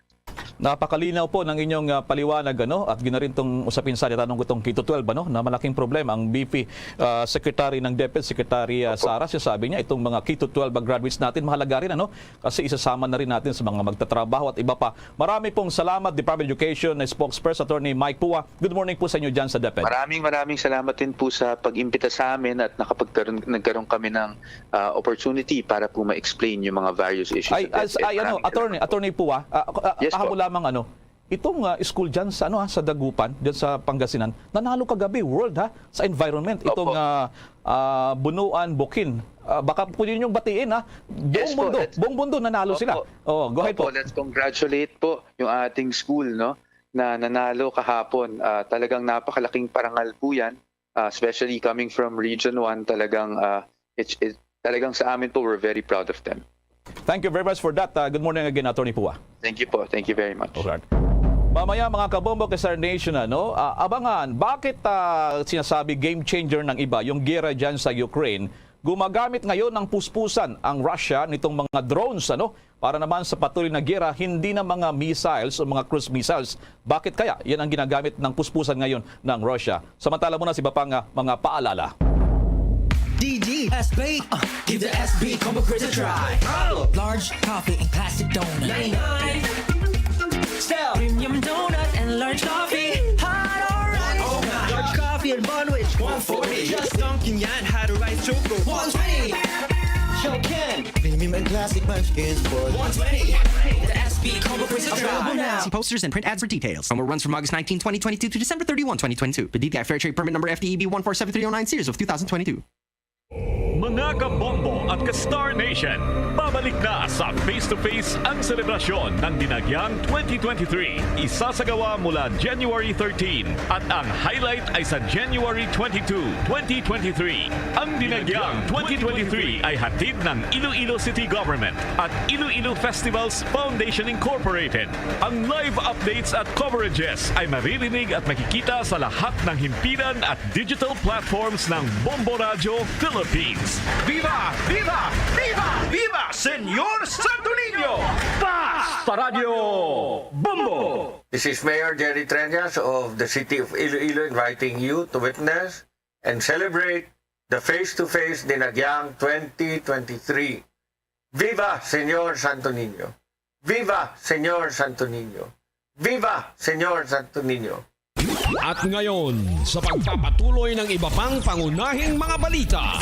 Napakalinaw po ng inyong, ah, paliwanag, ano, at ginarin tong usapin sa tanong itong K to twelve, ano, na malaking problema ang B P, ah, Secretary ng DepEd, Secretary, ah, Opo. Sara, sinasabi niya itong mga K to twelve graduates natin mahalaga rin, ano, kasi isasama na rin natin sa mga magtatrabaho at iba pa. Marami pong salamat, Department of Education spokesperson Attorney Mike Pua. Good morning po sa inyo dyan sa DepEd. Maraming, maraming salamat din po sa pag-imbita sa amin at nakapagkaroon, nagkaroon kami ng, ah, opportunity para po ma-explain yung mga various issues Ay, sa as, DepEd. ay, ano, Maraming attorney, salamat po. Attorney Pua, ah, ah, Yes po. kahapon lamang, ano, itong, ah, school dyan sa, ano, ah, sa Dagupan, dyan sa Pangasinan, nanalo kagabi, World, ha, sa environment. Itong, Opo. ah, ah, Bunuan Bukin. Ah, baka pwede ninyong batiin, ha. Buong Yes po, mundo, let's buong mundo nanalo Opo. sila. Oh, go ahead Opo, po. Let's congratulate po yung ating school, no, na nanalo kahapon. Ah, talagang napakalaking parangal po yan. Ah, especially coming from Region one, talagang, ah, it's, it, talagang sa amin po, we're very proud of them. Thank you very much for that. Ah, good morning again, Attorney Pua. Thank you po. Thank you very much. Alright. Mamaya, mga kabombo, kay Star Nation, ano, ah, abangan, bakit, ah, sinasabi game changer ng iba yung gera dyan sa Ukraine? Gumagamit ngayon ng puspusan ang Russia nitong mga drones, ano, para naman sa patuloy na gera, hindi na mga missiles o mga cruise missiles. Bakit kaya? Yan ang ginagamit ng puspusan ngayon ng Russia. Samantala muna sa iba pang, ah, mga paalala. D D S B, uh, give the S B combo quiz a try. Large coffee and classic donut. Ninety-nine. Sell premium donut and large coffee. Hot or ice. Oh, my. Large coffee and bun with one forty. Just dunking yan, hot or ice choco. One twenty. Show Ken. Premium and classic munchkins for one twenty. The S B combo quiz a try. Available now. See posters and print ads for details. Promo runs from August nineteen, twenty twenty-two to December thirty-one, twenty twenty-two. P D T I Fair Trade Permit Number F T E B one four seven three oh nine, series of two thousand twenty-two. Mga Mga kabombo at ka-Star Nation, babalik na sa Face to Face ang selebrasyon ng Dinagyang twenty twenty-three. Isasagawa mula January thirteen at ang highlight ay sa January twenty-two, twenty twenty-three. Ang Dinagyang twenty twenty-three ay hatid ng Iloilo City Government at Iloilo Festivals Foundation Incorporated. Ang live updates at coverages ay maririnig at makikita sa lahat ng himpilan at digital platforms ng Bombo Radyo Philippines. Viva! Viva! Viva! Viva Señor Santo Niño! Basta Radyo Bombo! This is Mayor Jerry Treñas of the City of Iloilo inviting you to witness and celebrate the Face to Face Dinagyang twenty twenty-three. Viva Señor Santo Niño! Viva Señor Santo Niño! Viva Señor Santo Niño! At ngayon, sa pagpapatuloy ng iba pang pangunahing mga balita.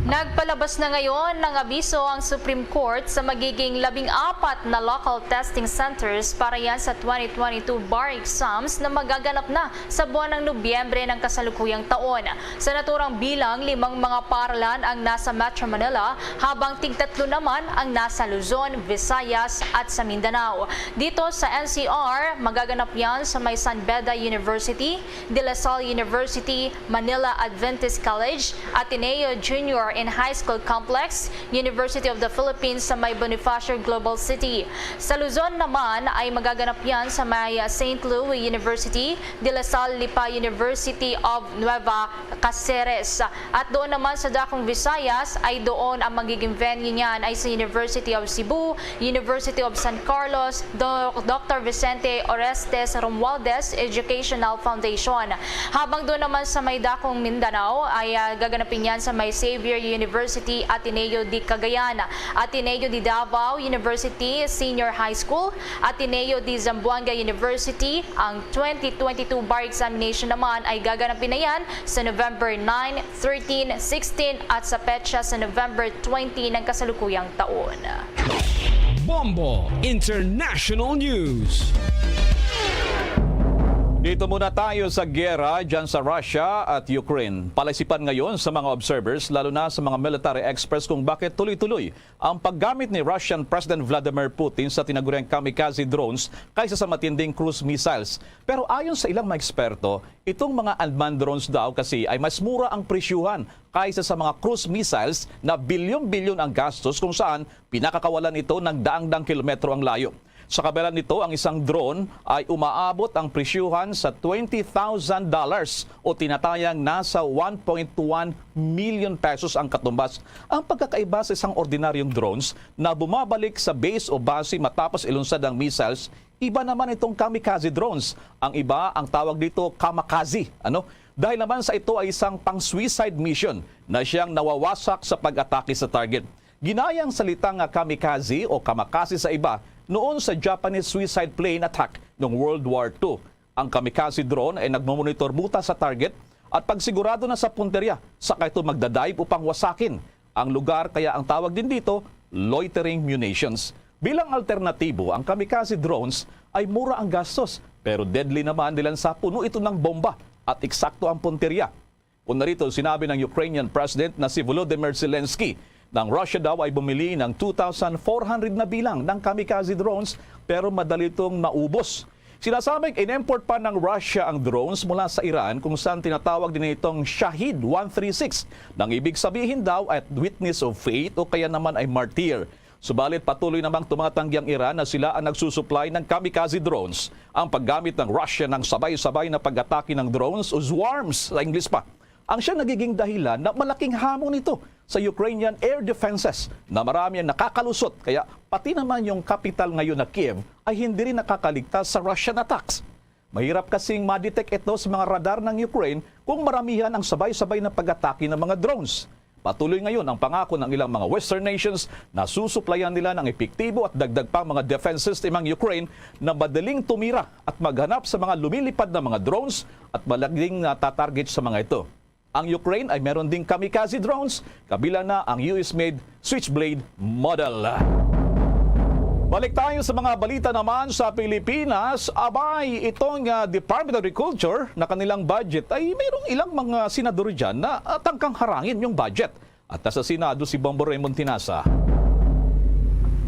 Nagpalabas na ngayon ng abiso ang Supreme Court sa magiging labing apat na local testing centers para yan sa twenty twenty-two bar exams na magaganap na sa buwan ng Nobyembre ng kasalukuyang taon. Sa naturang bilang, limang mga paaralan ang nasa Metro Manila, habang tigtatlo naman ang nasa Luzon, Visayas, at sa Mindanao. Dito sa N C R, magaganap yan sa may San Beda University, De La Salle University, Manila Adventist College, Ateneo Junior and High School Complex, University of the Philippines sa may Bonifacio Global City. Sa Luzon naman ay magaganap yan sa may Saint Louis University, De La Salle Lipa University of Nueva Caceres. At doon naman sa Dakong Visayas ay doon ang magiging venue niyan ay sa University of Cebu, University of San Carlos, Do-, Doctor Vicente Orestes Romualdez Educational Foundation. Habang doon naman sa may Dakong Mindanao ay, ah, gaganapin yan sa may Xavier University, Ateneo de Cagayan, Ateneo de Davao University Senior High School, Ateneo de Zamboanga University. Ang twenty twenty-two bar examination naman ay gaganapin na yan sa November nine, thirteen, sixteen at sa petsa sa November twenty ng kasalukuyang taon. Bombo International News. Dito muna tayo sa giyera dyan sa Russia at Ukraine. Palaisipan ngayon sa mga observers, lalo na sa mga military experts, kung bakit tuloy-tuloy ang paggamit ni Russian President Vladimir Putin sa tinaguriang kamikaze drones kaysa sa matinding cruise missiles. Pero ayon sa ilang mga eksperto, itong mga unmanned drones daw kasi ay mas mura ang presyuhan kaysa sa mga cruise missiles na bilyon-bilyon ang gastos, kung saan pinakakawalan ito ng daang-daang kilometro ang layo. Sa kabila nito, ang isang drone ay umaabot ang presyuhan sa twenty thousand dollars o tinatayang nasa one point one million pesos ang katumbas. Ang pagkakaiba sa isang ordinaryong drones na bumabalik sa base o base matapos ilunsad ang missiles, iba naman itong kamikaze drones. Ang iba, ang tawag dito kamikaze, ano? Dahil naman sa ito ay isang pang-suicide mission na siyang nawawasak sa pag-atake sa target. Ginaya ang salita nga kamikaze o kamakasi sa iba noon sa Japanese suicide plane attack noong World War Two. Ang kamikaze drone ay nagmomonitor buta sa target at pagsigurado na sa punterya saka ito magdadive upang wasakin ang lugar, kaya ang tawag din dito, loitering munitions. Bilang alternatibo, ang kamikaze drones ay mura ang gastos, pero deadly naman dahil sa puno ito ng bomba at eksakto ang punterya. Una rito, sinabi ng Ukrainian President na si Volodymyr Zelensky na ang Russia daw ay bumili ng two thousand four hundred na bilang ng kamikaze drones, pero madali itong maubos. Sinasabing in-import pa ng Russia ang drones mula sa Iran, kung saan tinatawag din itong Shahed one three six, nang ibig sabihin daw ay witness of faith o kaya naman ay martyr. Subalit patuloy namang tumatanggi ang Iran na sila ang nagsusuplay ng kamikaze drones. Ang paggamit ng Russia ng sabay-sabay na pag-atake ng drones o swarms sa Ingles pa ang siyang nagiging dahilan na malaking hamon ito sa Ukrainian air defenses na marami ang nakakalusot, kaya pati naman yung kapital ngayon na Kiev ay hindi rin nakakaligtas sa Russian attacks. Mahirap kasing ma-detect ito sa mga radar ng Ukraine kung maramihan ang sabay-sabay na pag-atake ng mga drones. Patuloy ngayon ang pangako ng ilang mga Western nations na susuplayan nila ng epektibo at dagdag pang mga defense system ang Ukraine na madaling tumira at maghanap sa mga lumilipad na mga drones at madaling natatarget sa mga ito. Ang Ukraine ay meron ding kamikaze drones, kabilang na ang U S-made Switchblade model. Balik tayo sa mga balita naman sa Pilipinas. Abay, itong, ah, Department of Agriculture na kanilang budget ay mayroong ilang mga senador dyan na, ah, tangkang harangin yung budget. At nasa Senado si Bombo Raymond Tinasa.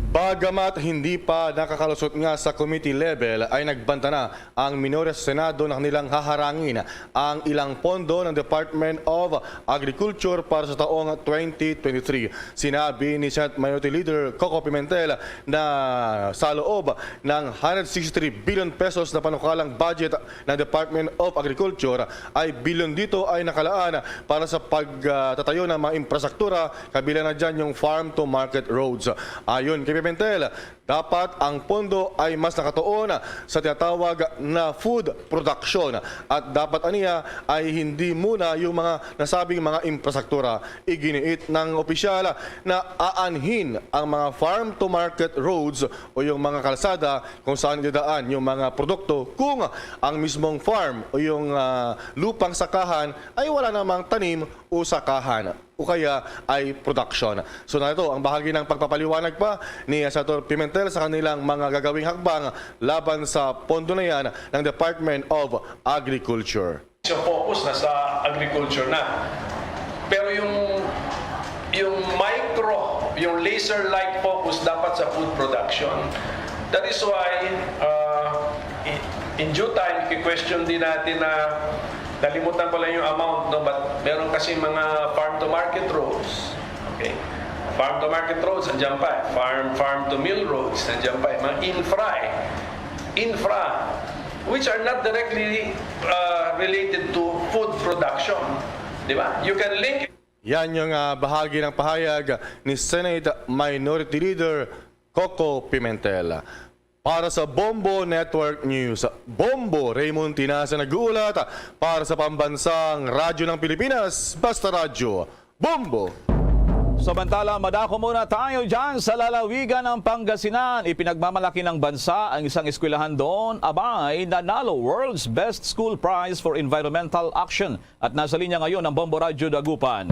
Bagamat hindi pa nakakalusot nga sa committee level, ay nagbanta na ang minorya sa Senado na kanilang haharangin ang ilang pondo ng Department of Agriculture para sa taong twenty twenty-three. Sinabi ni Senate Minority Leader Coco Pimentel na sa loob ng one hundred sixty-three billion pesos na panukalang budget ng Department of Agriculture ay bilyon dito ay nakalaan para sa pagtatayo ng mga infrastruktura, kabilang na dyan yung farm to market roads. Ayon kay Pimentel, dapat ang pondo ay mas nakatuon sa tinatawag na food production at dapat aniya ay hindi muna yung mga nasabing mga infrastruktura. Iginiit ng opisyal na aanhin ang mga farm to market roads o yung mga kalsada kung saan idadaan yung mga produkto kung ang mismong farm o yung, ah, lupang sakahan ay wala namang tanim o sakahan o kaya ay production. So, narito ang bahagi ng pagpapaliwanag pa ni Senator Pimentel sa kanilang mga gagawing hakbang laban sa pondo na yan ng Department of Agriculture. Yung focus na sa agriculture na. Pero yung, yung micro, yung laser-like focus dapat sa food production. That is why, uh, i-, in due time, i-question din natin na, nalimutan ko lang yung amount, no? But meron kasi mga farm to market roads. Okay? Farm to market roads, andyan pa eh. Farm, farm to mill roads, andyan pa eh. Mga infra eh. Infra, which are not directly, uh, related to food production. Di ba? You can link Yan yung, ah, bahagi ng pahayag ni Senate Minority Leader Coco Pimentel. Para sa Bombo Network News, Bombo Raymond Tinasa nag-uulat para sa Pambansang Radyo ng Pilipinas, Basta Radyo, Bombo! Samantala, madako muna tayo dyan sa lalawigan ng Pangasinan. Ipinagmamalaki ng bansa ang isang eskwelahan doon. Abay, nanalo World's Best School Prize for Environmental Action. At nasa linya ngayon ang Bombo Radyo Dagupan.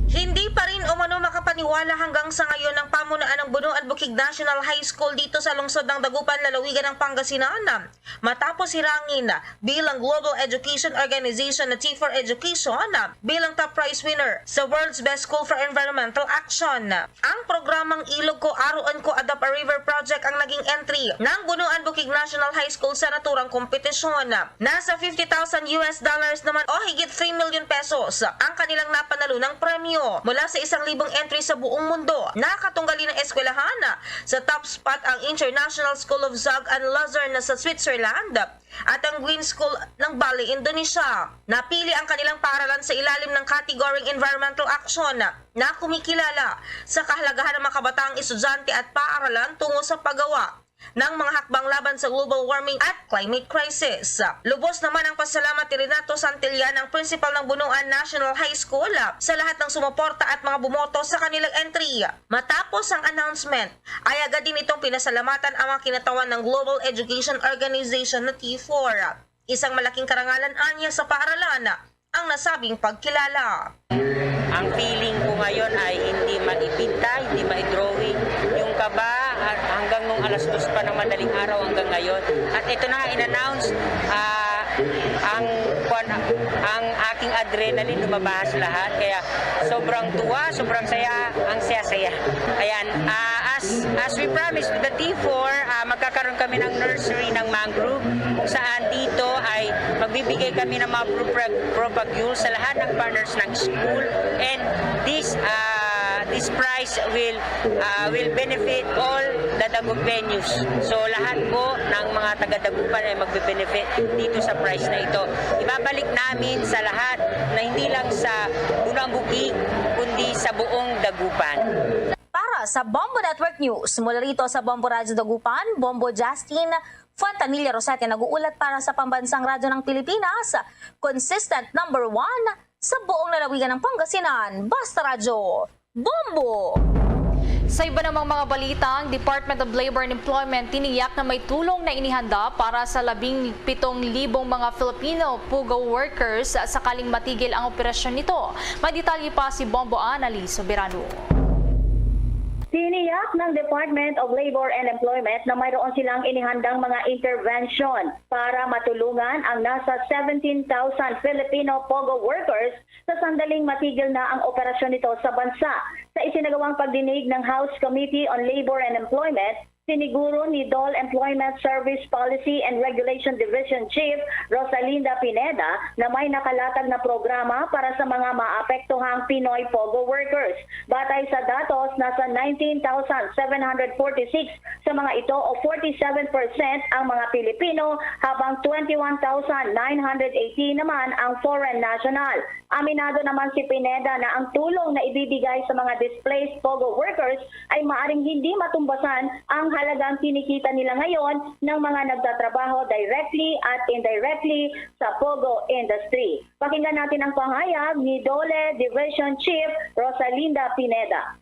Hindi pa rin umano makapaniwala hanggang sa ngayon ang pamunuan ng Bunuan Bukig National High School dito sa lungsod ng Dagupan, lalawigan ng Pangasinan, matapos hirangin bilang Global Education Organization na T four Education bilang top prize winner sa World's Best School for Environmental Action. Ang programang Ilog Ko, Aruon Ko, Adopt a River Project ang naging entry ng Bunuan Bukig National High School sa naturang kompetisyon. Nasa fifty thousand U S dollars naman o higit three million pesos ang kanilang napanalunang premyo. Mula sa isang libong entry sa buong mundo, nakatunggali ng eskwelahan sa top spot ang International School of Zog and Luzerne na sa Switzerland at ang Green School ng Bali, Indonesia. Napili ang kanilang paaralan sa ilalim ng kategoryang Environmental Action na kumikilala sa kahalagahan ng mga kabataang estudyante at paaralan tungo sa paggawa ng mga hakbang laban sa global warming at climate crisis. Lubos naman ang pasalamat ni Renato Santillan, ang principal ng Bunuan National High School, sa lahat ng sumuporta at mga bumoto sa kanilang entry. Matapos ang announcement, ay agad din itong pinasalamatan ang mga kinatawan ng Global Education Organization na T four. Isang malaking karangalan anya sa paaralan ang nasabing pagkilala. Ang feeling ko ngayon ay hindi maipinta, hindi maidrawing. Yung kaba, ah, hanggang nung alas dos pa ng madaling araw hanggang ngayon. At ito na nga, in-announce, ah, ang, kwan, ang aking adrenaline lumabas lahat. Kaya sobrang tuwa, sobrang saya, ang saya-saya. Ayan, ah, as, as we promised to the T four, ah, magkakaroon kami ng nursery ng mangrove, kung saan dito ay magbibigay kami ng mga propag-, propagule sa lahat ng partners ng school. And this, ah, this prize will, ah, will benefit all the Dagupeños. So, lahat po ng mga taga-Dagupan ay magbe-benefit dito sa prize na ito. Ibabalik namin sa lahat na hindi lang sa Bunuan Bukig, kundi sa buong Dagupan. Para sa Bombo Network News, mula rito sa Bombo Radyo Dagupan, Bombo Justin Fontanilla Rosete nag-uulat para sa Pambansang Radyo ng Pilipinas, consistent number one sa buong lalawigan ng Pangasinan. Basta Radyo, Bombo! Sa iba namang mga balita, ang Department of Labor and Employment tiniyak na may tulong na inihanda para sa labing pitong libong mga Filipino PUGO workers sakaling matigil ang operasyon nito. May detalye pa si Bombo Annalise Soberano. Tiniyak ng Department of Labor and Employment na mayroon silang inihandang mga intervention para matulungan ang nasa seventeen thousand Filipino POGO workers sa sandaling matigil na ang operasyon nito sa bansa. Sa isinagawang pagdinig ng House Committee on Labor and Employment, siniguro ni DOLE Employment Service Policy and Regulation Division Chief Rosalinda Pineda na may nakalatag na programa para sa mga maapektuhang Pinoy POGO workers. Batay sa datos, nasa nineteen thousand seven hundred forty-six sa mga ito o forty-seven percent ang mga Pilipino, habang twenty-one thousand nine hundred eighteen naman ang foreign national. Aminado naman si Pineda na ang tulong na ibibigay sa mga displaced POGO workers ay maaring hindi matumbasan ang halagang kinikita nila ngayon ng mga nagtatrabaho directly at indirectly sa POGO industry. Pakinggan natin ang pahayag ni DOLE Division Chief Rosalinda Pineda.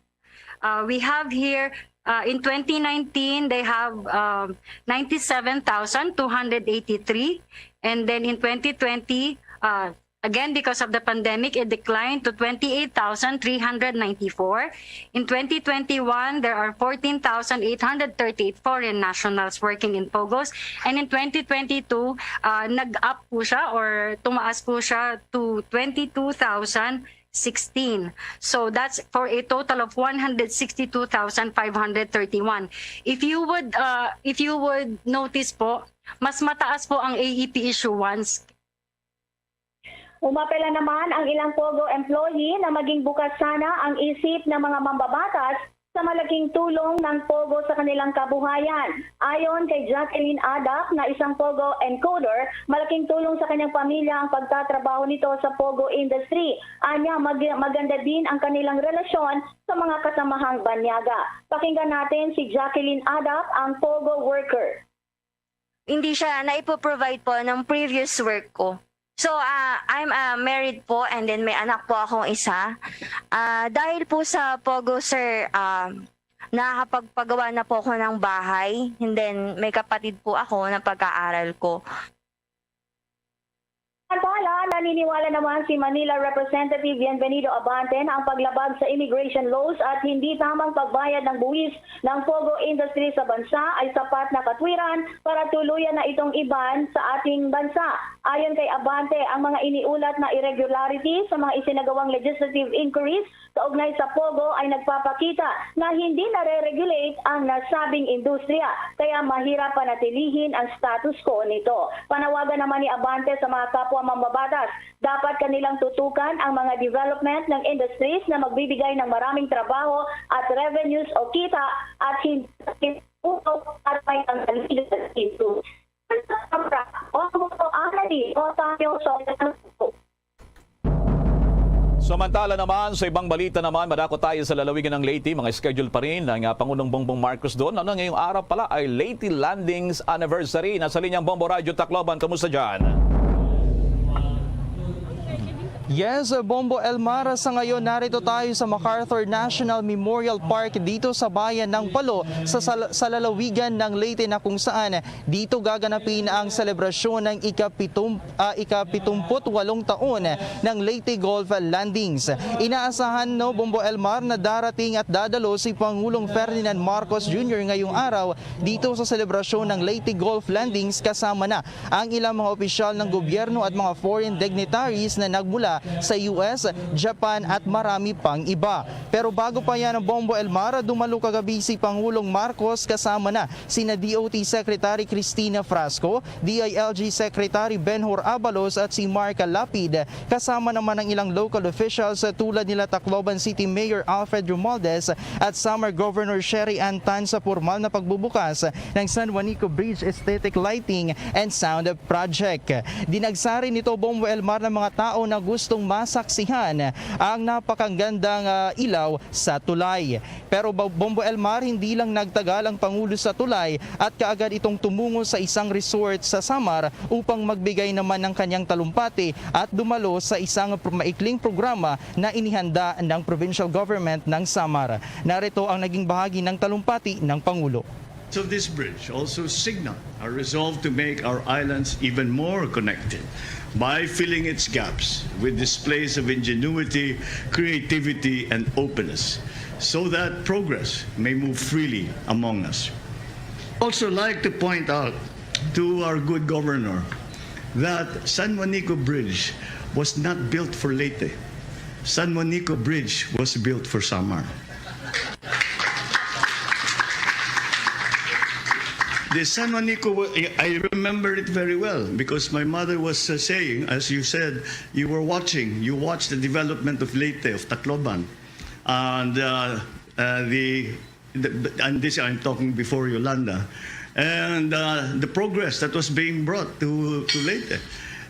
Uh, we have here, uh, in twenty nineteen, they have um, ninety-seven thousand two hundred eighty-three. And then in twenty twenty, uh, again, because of the pandemic, it declined to twenty-eight thousand three hundred ninety-four. In twenty twenty-one, there are fourteen thousand eight hundred thirty-eight foreign nationals working in POGOs. And in twenty twenty-two, uh, nag-up po siya or tumaas po siya to twenty-two thousand sixteen. So that's for a total of one hundred sixty-two thousand five hundred thirty-one. If you would, uh, if you would notice po, mas mataas po ang A E P issuance. Umapela naman ang ilang POGO employee na maging bukas sana ang isip ng mga mambabatas sa malaking tulong ng POGO sa kanilang kabuhayan. Ayon kay Jacqueline Adak na isang POGO encoder, malaking tulong sa kanyang pamilya ang pagtatrabaho nito sa POGO industry. Anya, mag- maganda din ang kanilang relasyon sa mga kasamahang banyaga. Pakinggan natin si Jacqueline Adak, ang POGO worker. Hindi siya naipo-provide po ng previous work ko. So, ah, I'm ah, married po and then may anak po akong isa. Ah, dahil po sa POGO, sir, ah, nakakapagpagawa na po ako ng bahay. And then, may kapatid po ako na pag-aaral ko. Samantala, naniniwala naman si Manila Representative Bienvenido Abante na ang paglabag sa immigration laws at hindi tamang pagbayad ng buwis ng POGO industry sa bansa ay sapat na katwiran para tuluyan na itong iban sa ating bansa. Ayon kay Abante, ang mga iniulat na irregularity sa mga isinagawang legislative inquiries kaugnay sa POGO ay nagpapakita na hindi nare-regulate ang nasabing industriya, kaya mahirap panatilihin ang status quo nito. Panawagan naman ni Abante sa mga kapwa mambabatas, dapat kanilang tutukan ang mga development ng industries na magbibigay ng maraming trabaho at revenues o kita at hindi at may mga legal issues. Opo, Anali, Otayo, Soledad. Samantala naman, sa ibang balita naman, madako tayo sa lalawigan ng Leyte. Mga schedule pa rin ang ah, Pangulong Bongbong Marcos doon. Ano, ngayong araw pala ay Leyte Landings Anniversary. Nasa linya ang Bombo Radyo Tacloban. Kamusta dyan? Yes, Bombo Elmar, sa ngayon narito tayo sa MacArthur National Memorial Park dito sa bayan ng Palo sa, sa, sa lalawigan ng Leyte, na kung saan dito gaganapin ang selebrasyon ng ikapitum, ah, ikapitumpu't walong taon ng Leyte Golf Landings. Inaasahan, no, Bombo Elmar, na darating at dadalo si Pangulong Ferdinand Marcos Junior ngayong araw dito sa selebrasyon ng Leyte Golf Landings, kasama na ang ilang mga opisyal ng gobyerno at mga foreign dignitaries na nagmula sa U S, Japan at marami pang iba. Pero bago pa yan, Bombo Elmar, dumalo kagabi si Pangulong Marcos kasama na sina D O T Secretary Cristina Frasco, D I L G Secretary Benhur Abalos at si Mark Lapid, kasama naman ang ilang local officials tulad nila Tacloban City Mayor Alfred Romualdez at Samar Governor Sherry Ann Tan sa pormal na pagbubukas ng San Juanico Bridge Aesthetic Lighting and Sound Project. Dinagsa rin nito, Bombo Elmar, ng mga tao na gustong masaksihan ang napakagandang ah, ilaw sa tulay. Pero Bo- Bombo Elmar, hindi lang nagtagal ang Pangulo sa tulay at kaagad itong tumungo sa isang resort sa Samar upang magbigay naman ng kanyang talumpati at dumalo sa isang pr- maikling programa na inihanda ng provincial government ng Samar. Narito ang naging bahagi ng talumpati ng Pangulo. So this bridge also signal our resolve to make our islands even more connected. by filling its gaps with displays of ingenuity, creativity, and openness, so that progress may move freely among us. Also like to point out to our good governor that San Juanico Bridge was not built for Leyte. San Juanico Bridge was built for Samar. The San Juanico, wa- I remember it very well because my mother was uh, saying, as you said, you were watching, you watched the development of Leyte, of Tacloban, and uh, uh, the, the, and this I'm talking before Yolanda, and uh, the progress that was being brought to, to Leyte.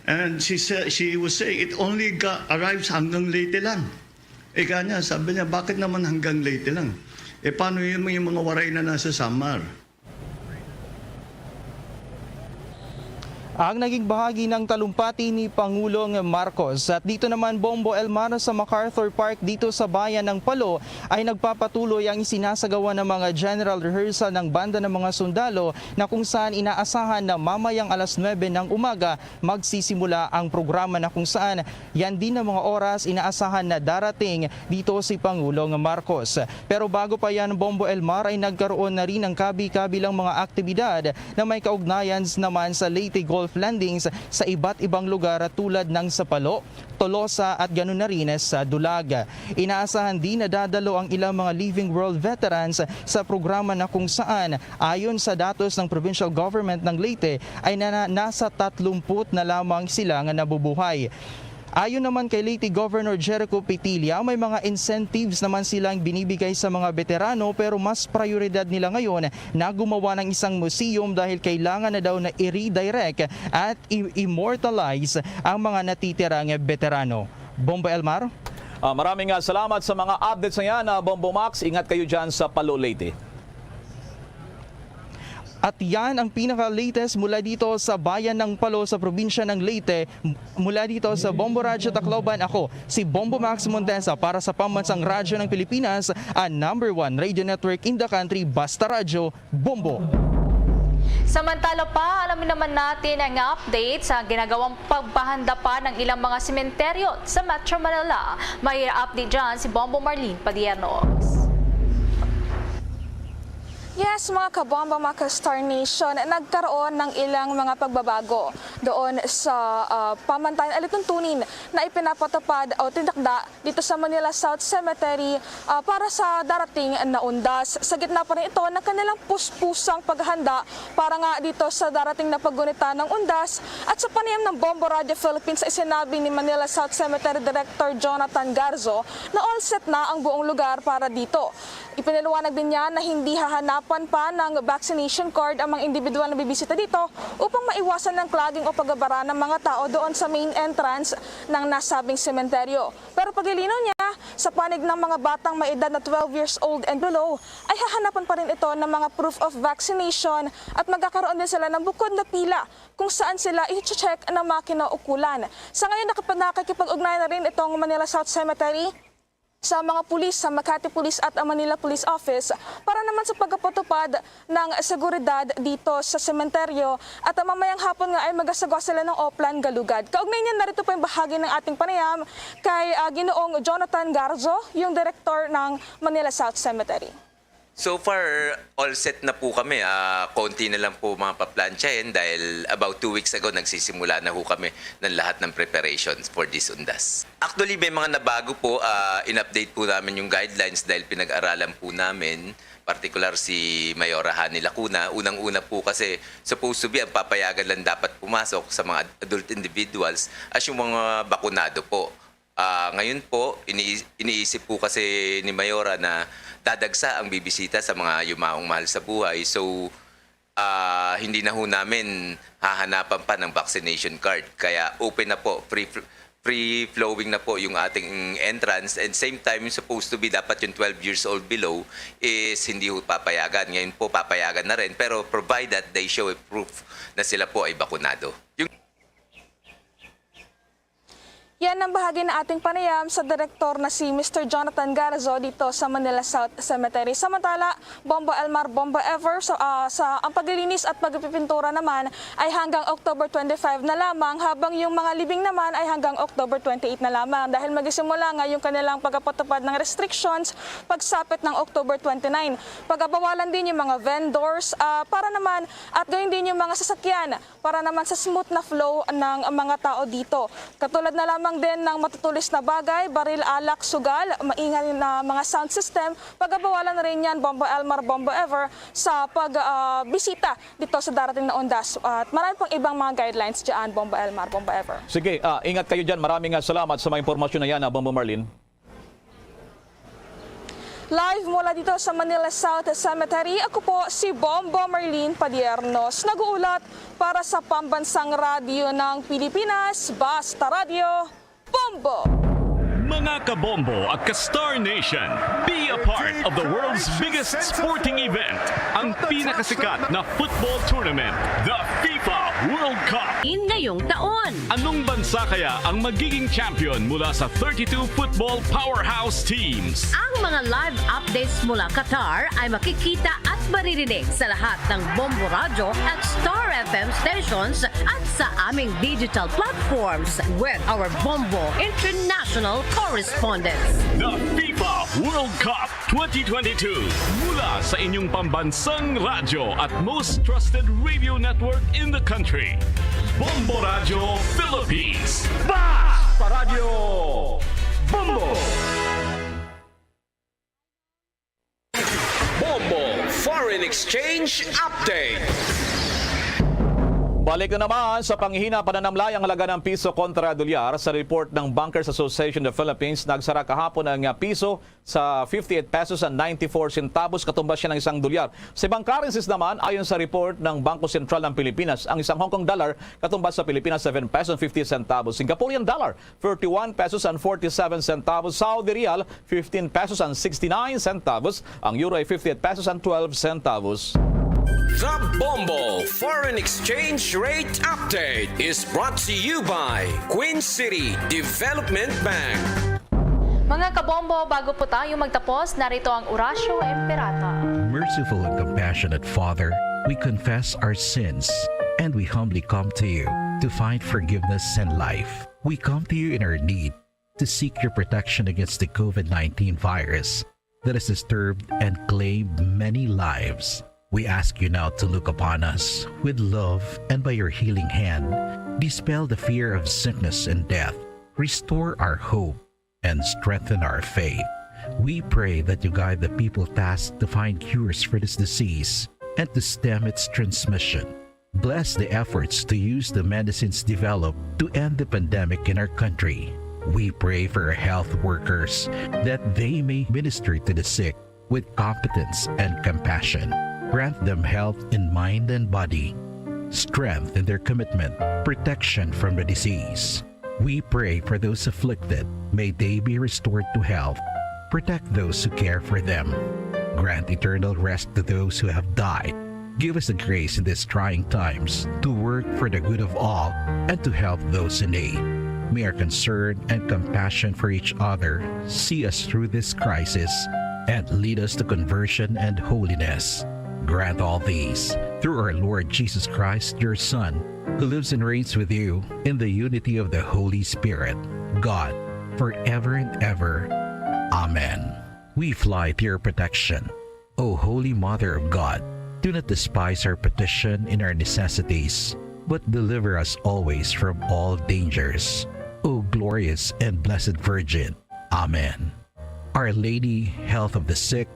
And she said, she was saying, it only got, arrives hanggang Leyte lang. Ika niya, sabi niya, bakit naman hanggang Leyte lang? E paano yun yung mga Waray na nasa Samar? Ang naging bahagi ng talumpati ni Pangulong Marcos. At dito naman, Bombo Elmar, sa MacArthur Park dito sa bayan ng Palo ay nagpapatuloy ang isinasagawa ng mga general rehearsal ng banda ng mga sundalo na kung saan inaasahan na mamayang alas nuebe ng umaga magsisimula ang programa na kung saan yan din ang mga oras inaasahan na darating dito si Pangulong Marcos. Pero bago pa yan, Bombo Elmar, ay nagkaroon na rin ng kabi-kabilang mga aktibidad na may kaugnayan naman sa Leyte Golf Landings sa iba't ibang lugar tulad ng sa Palo, Tolosa at ganun na rin sa Dulag. Inaasahan din na dadalo ang ilang mga Living World veterans sa programa na kung saan, ayon sa datos ng provincial government ng Leyte, ay nana- nasa tatlumput na lamang sila nga nabubuhay. Ayon naman kay Leyte Governor Jericho Petilla, may mga incentives naman silang binibigay sa mga veterano, pero mas prioridad nila ngayon na gumawa ng isang museum dahil kailangan na daw na i-redirect at i-immortalize ang mga natitirang veterano. Bombo Elmar? Ah, maraming ah, salamat sa mga updates na yan, ah, Bombo Max. Ingat kayo dyan sa Palo, Leyte. At yan ang pinaka-latest mula dito sa bayan ng Palo sa probinsya ng Leyte. Mula dito sa Bombo Radyo Tacloban, ako si Bombo Max Montesa para sa Pambansang Radyo ng Pilipinas, ang number one radio network in the country, Basta Radyo, Bombo. Samantala pa, alamin naman natin ang update sa ginagawang paghahanda pa ng ilang mga sementeryo sa Metro Manila. May update dyan si Bombo Marlene Padiernos. Yes, mga kabomba, mga ka-Star Nation, nagkaroon ng ilang mga pagbabago doon sa ah, pamantayan alituntunin na ipinapatupad o tinakda dito sa Manila South Cemetery ah, para sa darating na undas. Sa gitna pa rin ito ng kanilang puspusang paghahanda para nga dito sa darating na paggunita ng undas at sa panayam ng Bombo Radio Philippines ay sinabi ni Manila South Cemetery Director Jonathan Garzo na all set na ang buong lugar para dito. Ipinaliwanag din niya na hindi hahanapan pa ng vaccination card ang mga individual na bibisita dito upang maiwasan ang clogging o pagbabara ng mga tao doon sa main entrance ng nasabing sementeryo. Pero paglilinaw niya, sa panig ng mga batang may edad na twelve years old and below, ay hahanapan pa rin ito ng mga proof of vaccination at magkakaroon din sila ng bukod na pila kung saan sila i-check ng mga kinaukulan. Sa ngayon, nakipag-, nakikipag-ugnayan na rin itong Manila South Cemetery sa mga pulis sa Makati Police at ang Manila Police Office para naman sa pagpatupad ng seguridad dito sa sementeryo at mamayang hapon nga ay magasagawa sila ng Oplan Galugad. Kaugnay niyan, narito po yung bahagi ng ating panayam kay ah, Ginoong Jonathan Garzo, yung direktor ng Manila South Cemetery. So far, all set na po kami. Ah, konti na lang po mga paplantsahin dahil about two weeks ago nagsisimula na ho kami ng lahat ng preparations for this undas. Actually, may mga nabago po. Ah, in-update po namin yung guidelines dahil pinag-aralan po namin, partikular si Mayora Hani Lacuna. Unang-una po kasi supposed to be ang papayagan lang dapat pumasok sa mga ad- adult individuals as yung mga bakunado po. Ah, ngayon po, ini- iniisip po kasi ni Mayora na dadagsa ang bibisita sa mga yumaong mahal sa buhay. So, ah, hindi na ho namin hahanapan pa ng vaccination card. Kaya open na po, free fl- free flowing na po yung ating entrance, and same time yung supposed to be dapat yung twelve years old below is hindi ho papayagan. Ngayon po papayagan na rin, pero provided they show a proof na sila po ay bakunado. Yung Yan ang bahagi ng ating panayam sa direktor na si Mister Jonathan Garzo dito sa Manila South Cemetery. Samantala, Bombo Elmar, Bombo Ever, so, ah, sa, ang paglilinis at pagpipintura naman ay hanggang October twenty-five na lamang, habang yung mga libing naman ay hanggang October twenty-eight na lamang dahil magsisimula nga yung kanilang pagpapatupad ng restrictions pagsapit ng October twenty-nine. Pagabawalan din yung mga vendors, ah, para naman at gayon din yung mga sasakyan para naman sa smooth na flow ng mga tao dito. Katulad na lamang din ng matutulis na bagay, baril, alak, sugal, maingay na mga sound system, pagabawalan rin yan, Bombo Elmar, Bombo Ever, sa pag, ah, bisita dito sa darating na undas. At marami pang ibang mga guidelines dyan, Bombo Elmar, Bombo Ever. Sige, ah, ingat kayo dyan. Maraming, ah, salamat sa mga impormasyon na yan, ah, Bombo Marlene. Live mula dito sa Manila South Cemetery, ako po si Bombo Marlene Padiernos, nag-uulat para sa Pambansang Radyo ng Pilipinas, Basta Radyo, Bombo! Mga kabombo at ka-Star Nation, be a part of the world's biggest sporting event, ang pinakasikat na football tournament, the FIFA World Cup. In ngayong taon. Anong bansa kaya ang magiging champion mula sa thirty-two football powerhouse teams? Ang mga live updates mula Qatar ay makikita at maririnig sa lahat ng Bombo Radyo at Star F M stations at sa aming digital platforms with our Bombo International correspondents. The FIFA World Cup twenty twenty-two, mula sa inyong pambansang radyo at most trusted radio network in the country, Bombo Radyo Philippines. Basta Radyo Bombo! Bombo Foreign Exchange Update. Balik na naman sa panghihina, pananamlay ang halaga ng piso kontra dolyar. Sa report ng Bankers Association of the Philippines, nagsara kahapon ang, ah, piso sa fifty-eight pesos and ninety-four centavos, katumbas siya ng isang dolyar. Sa ibang currencies naman, ayon sa report ng Bangko Sentral ng Pilipinas, ang isang Hong Kong dollar katumbas sa Pilipinas, seven pesos and fifty centavos. Singaporean dollar, thirty-one pesos and forty-seven centavos. Saudi riyal, fifteen pesos and sixty-nine centavos. Ang euro ay fifty-eight pesos and twelve centavos. The Bombo Foreign Exchange Rate Update is brought to you by Queen City Development Bank. Mga kabombo, bago po tayo magtapos, narito ang Oratio Imperata. Merciful and compassionate Father, we confess our sins and we humbly come to you to find forgiveness and life. We come to you in our need to seek your protection against the COVID nineteen virus that has disturbed and claimed many lives. We ask you now to look upon us with love and by your healing hand, dispel the fear of sickness and death, restore our hope, and strengthen our faith. We pray that you guide the people tasked to find cures for this disease and to stem its transmission. Bless the efforts to use the medicines developed to end the pandemic in our country. We pray for our health workers that they may minister to the sick with competence and compassion. Grant them health in mind and body, strength in their commitment, protection from the disease. We pray for those afflicted. May they be restored to health. Protect those who care for them. Grant eternal rest to those who have died. Give us the grace in these trying times to work for the good of all and to help those in need. May our concern and compassion for each other see us through this crisis and lead us to conversion and holiness. Grant all these through our Lord Jesus Christ, your Son, who lives and reigns with you in the unity of the Holy Spirit, God, forever and ever. Amen. We fly to your protection, O Holy Mother of God. Do not despise our petition in our necessities, but deliver us always from all dangers, O glorious and blessed Virgin. Amen. Our Lady, Health of the Sick,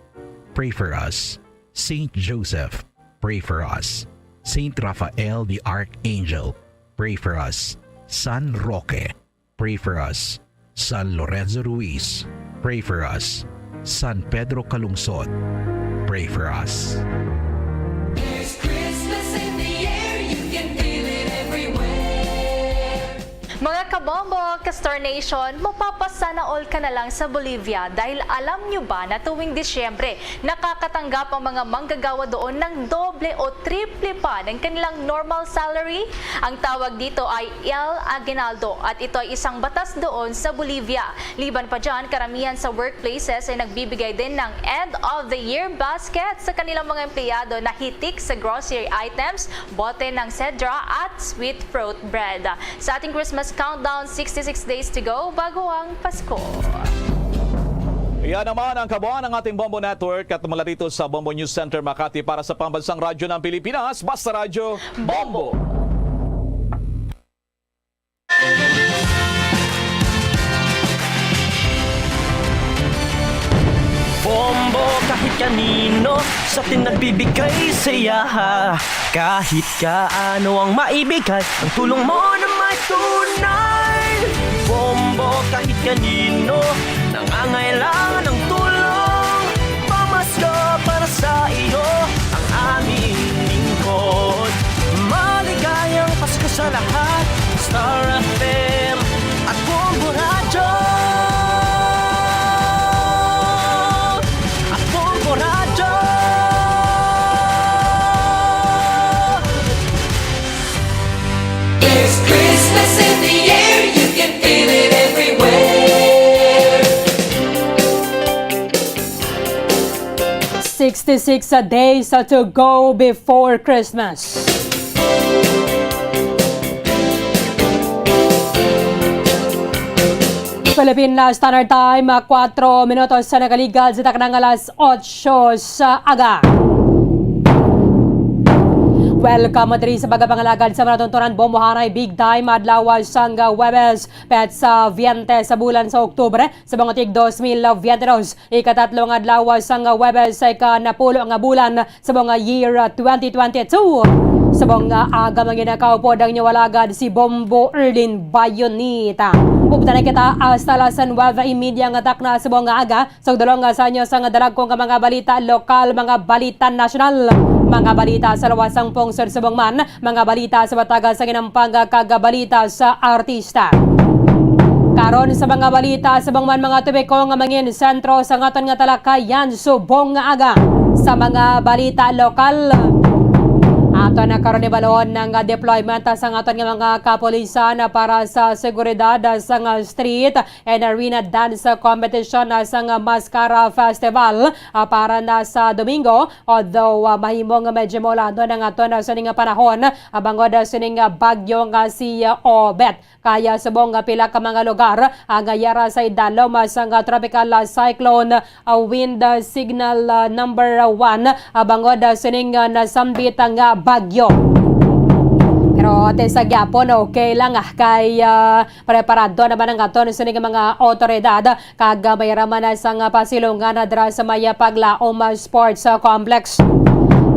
pray for us. Saint Joseph, pray for us. Saint Raphael the Archangel, pray for us. San Roque, pray for us. San Lorenzo Ruiz, pray for us. San Pedro Calungsod, pray for us. There's Christmas in the air, you can feel it everywhere. Mga Kabombo, Ka-Star Nation, mapapasana all ka na lang sa Bolivia dahil alam nyo ba na tuwing Disyembre, nakakatanggap ang mga manggagawa doon ng doble o triple pa ng kanilang normal salary? Ang tawag dito ay El Aguinaldo at ito ay isang batas doon sa Bolivia. Liban pa dyan, karamihan sa workplaces ay nagbibigay din ng end of the year basket sa kanilang mga empleyado na hitik sa grocery items, bote ng sedra at sweet fruit bread. Sa ating Christmas countdown, sixty-six days to go bago ang Pasko. Iyan naman ang kabuuan ng ating Bombo Network at mula dito sa Bombo News Center Makati para sa Pambansang Radyo ng Pilipinas, Basta Radyo, Bombo! Bombo kahit kanino sa atin nagbibigay saya. Kahit kaano ang maibigay, ang tulong mo na may tunay. Bombo kahit kanino nangangailangan ng tulong. Pamasko para sa iyo ang aming lingkod. Maligayang Pasko sa lahat. Star F M at Bombo Radyo. At Bombo Radyo. There's Christmas in the air, you can feel it everywhere. Sixty-six days to go before Christmas. Philippine Standard Time, ah, kwatro minutos sa nakaligad sa taknang alas otso sa aga. Welcome diri sa pagpangalagad sa mga tuntunan. Bombohanay Big Time, adlaw sang Huwebes, petsa veinte sa bulan sa Oktubre, sa mga tig dos mil veinte dos. Ikatatlo nga adlaw sang Huwebes sa ikanapulo nga bulan sa mga year twenty twenty-two. Sa mga aga, mga ginakaupod ang inyo alagad si Bombo Erlin Bayonita. Updan na kita hasta las nuebe y media nga takna sa mga aga. Sa pagdulong sa inyo sang dalagko nga mga balita lokal, mga balita nasyonal, mga balita sa luwas sang pungsod subong man, mga balita sa batagan sa ginampang kag balita sa artista. Karon sa mga balita subong man, mga topiko nga mangin sentro sa aton nga talakayan subong nga aga. Sa mga balita lokal, aton na karon ibalon ang deployment sa aton nga mga kapulisan para sa seguridad sa nga street and arena dance competition sang Mascara Festival, ah, para na sa Domingo, although, ah, mahimo nga medyo maulanon ang aton, ah, sining nga panahon, ah, bangod, ah, sining, ah, bagyo nga si, ah, Obet. Kaya subong nga pila ka mga lugar ang yara sa idalom, ah, sang, ah, tropical, ah, cyclone, ah, wind, ah, signal, ah, number one, ah, bangod, ah, sining, ah, nasambit, ah, nga bagyo. Pero ate sa gyapon, okay lang, ah, kay, ah, preparado naman ang aton sining mga awtoridad, kag, ah, may raman na sang, ah, pasilungan na dira sa may, ah, Paglaom, ah, Sports, ah, Complex.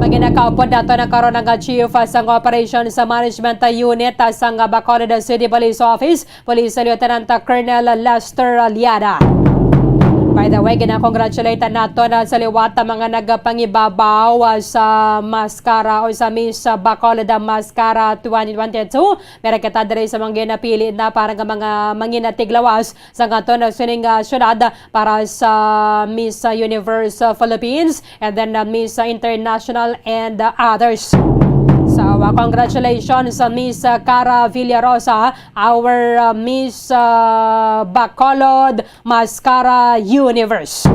Manginakaupod nato na karon ang, ah, Chief, ah, sang Operations, ah, Management, ah, Unit, ah, sang, ah, Bacolod City Police Office, Police Lieutenant, ah, Colonel Lester Liada. By the way, gina-congratulate nato na sa liwat ang mga nagapangibabaw, ah, sa Mascara o sa Miss, ah, Bacolod, ah, Mascara twenty twenty-two. Meron kita diri sa mga ginapili na para nga mga manginatiglawas sa aton sining, ah, syudad para sa Miss, ah, Universe, ah, Philippines, and then, ah, Miss, ah, International and, ah, others. So, ah, congratulations sa Miss, ah, Cara Villarosa, our, ah, Miss, ah, Bacolod Mascara Universe.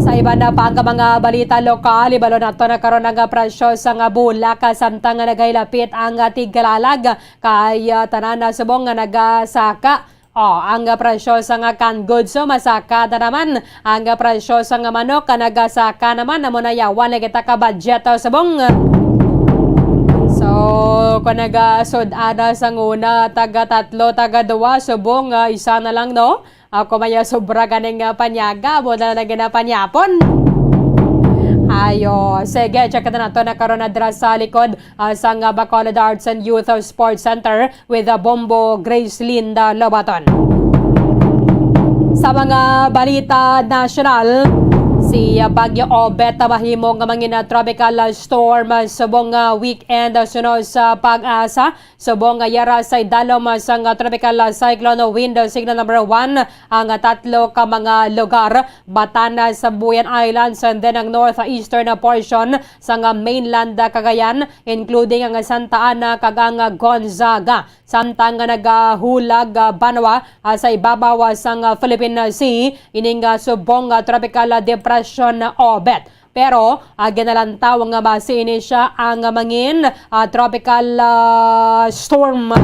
Sa iban na pa nga mga balita lokal, ibalo nato na karon ang presyo sa nga bulak, samtang nga nagahilapit ang tigkalalag kay, ah, tanan na subong nga nagasaka. Oh, ang presyo sa nga canned goods, so, masaka na naman. Ang presyo sa nga manok ka nagasaka naman, amo na yawan na kita ka budget, oh, subong. So, kung nagasud-an na sa nguna, taga tatlo, taga duwa, subong, ah, isa na lang, no? Ako may sobra ganing, ah, panyaga, amo na lang ginapanyapon. Ayo, sige, check na nato na karon na dira sa likod, ah, sang, ah, Bacolod Arts and Youth Sports Center with, ah, Bombo Grace Linda Lobaton. Sa mga balita nasyonal, Si, ah, Bagyo Obet, ah, mahimo nga mangin, ah, tropical, ah, storm, ah, subong, ah, weekend, ah, suno sa PAGASA. Subong nga yara sa idalom, ah, sang, ah, tropical, ah, cyclone wind, ah, signal number one, ang, ah, tatlo ka mga lugar, Batanes, Sambuyan Islands, and then ang northeastern, ah, portion sang, ah, mainland, ah, Cagayan, including ang Santa Ana kag ang, ah, Gonzaga. Samtang nga nagahulag, ah, banwa, ah, sa ibabaw, ah, sang, ah, Philippine Sea, ining, ah, subong, ah, tropical, ah, depression, ah, Obet. Pero, ah, ginalantaw nga basi ini sia ang mangin, ah, tropical, ah, storm.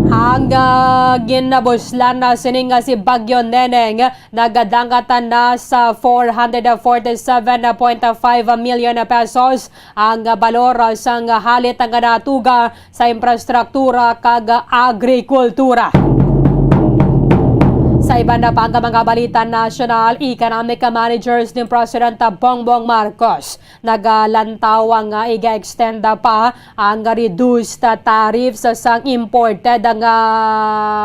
Ang, ah, ginabuslan na sining, ah, si Bagyo Neneng, nagadangat na sa four hundred forty-seven point five million pesos ang, ah, balor, ah, sang halit nga natuga sa infrastruktura kag agrikultura. Sa iban na pa nga mga balita nasyonal, economic managers ni President Bongbong Marcos nagalantaw nga iga-extend pa ang reduced tariffs sang imported nga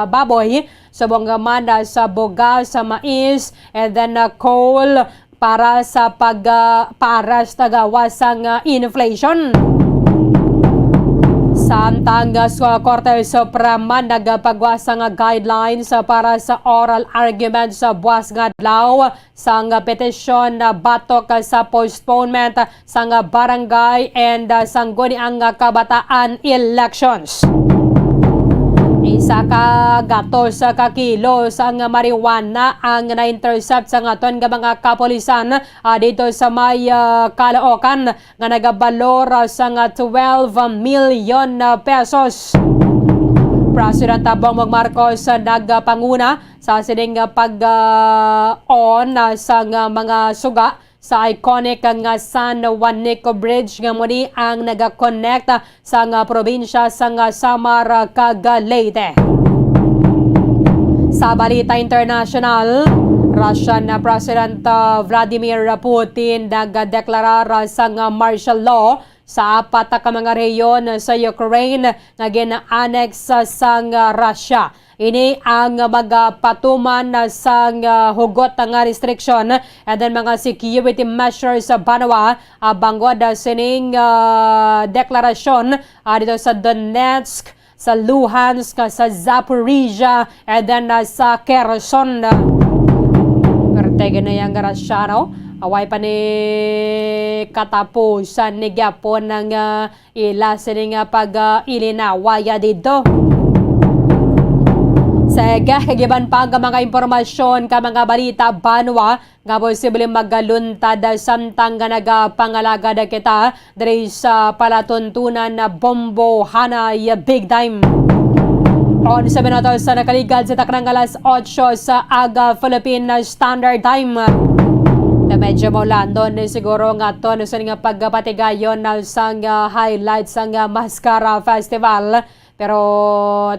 baboy, subong man sa bugas, sa mais, and then, uh, coal, para sa pag, ah, paras ta gawas sang, ah, inflation. Samtang, ah, sa Korte Suprema nagapagwa sang, ah, guidelines, ah, para sa oral argument sa buas nga adlaw sang, ah, petisyon, ah, batok, ah, sa postponement sang, ah, barangay and, ah, sangguniang, ah, kabataan elections. Isa ka gatos ka kilo sang marijuana ang na-intercept sang aton nga mga kapulisan, ah, dito sa may, ah, Caloocan nga nagabalor, ah, sang twelve million, ah, pesos. President Bongbong Marcos, ah, nagpanguna sa sining, ah, pag, ah, on, ah, sang, ah, mga suga sa iconic nga San Juanico Bridge nga muni ang naga-connect sang probinsya sang Samar kag Leyte. Sa balita internasyonal, Russian President, uh, Vladimir Putin nagdeklarar sang martial law sa apat ka mga rehiyon sa Ukraine nga gina-annex sang Russia. Ini ang magapatuman sang, ah, hugot nga restriksyon and then mga security measures sa banwa, ah, bangod, ah, sining, ah, deklarasyon, ah, dito sa Donetsk, sa Luhansk, sa Zaporizhia, and then, ah, sa Kherson. Pero tignan niya ang Russia, no? Away pa ni katapusan ni gyapon ng, ah, ila sini nga pag, ah, ilinawaya didto. Sa kagiban pa nga mga impormasyon ka mga balita banwa nga posible magaluntad samtang nga nagapangalagad kita diri sa palatuntunan na Bombo Hanay Big Time. Onse minutos sa nakaligad sa taknang alas otso sa aga Philippine Standard Time. Na medyo maulan doon siguro nga to, no, sa nga pagpatigayon na sang, ah, highlights sang, ah, Mascara Festival. Pero,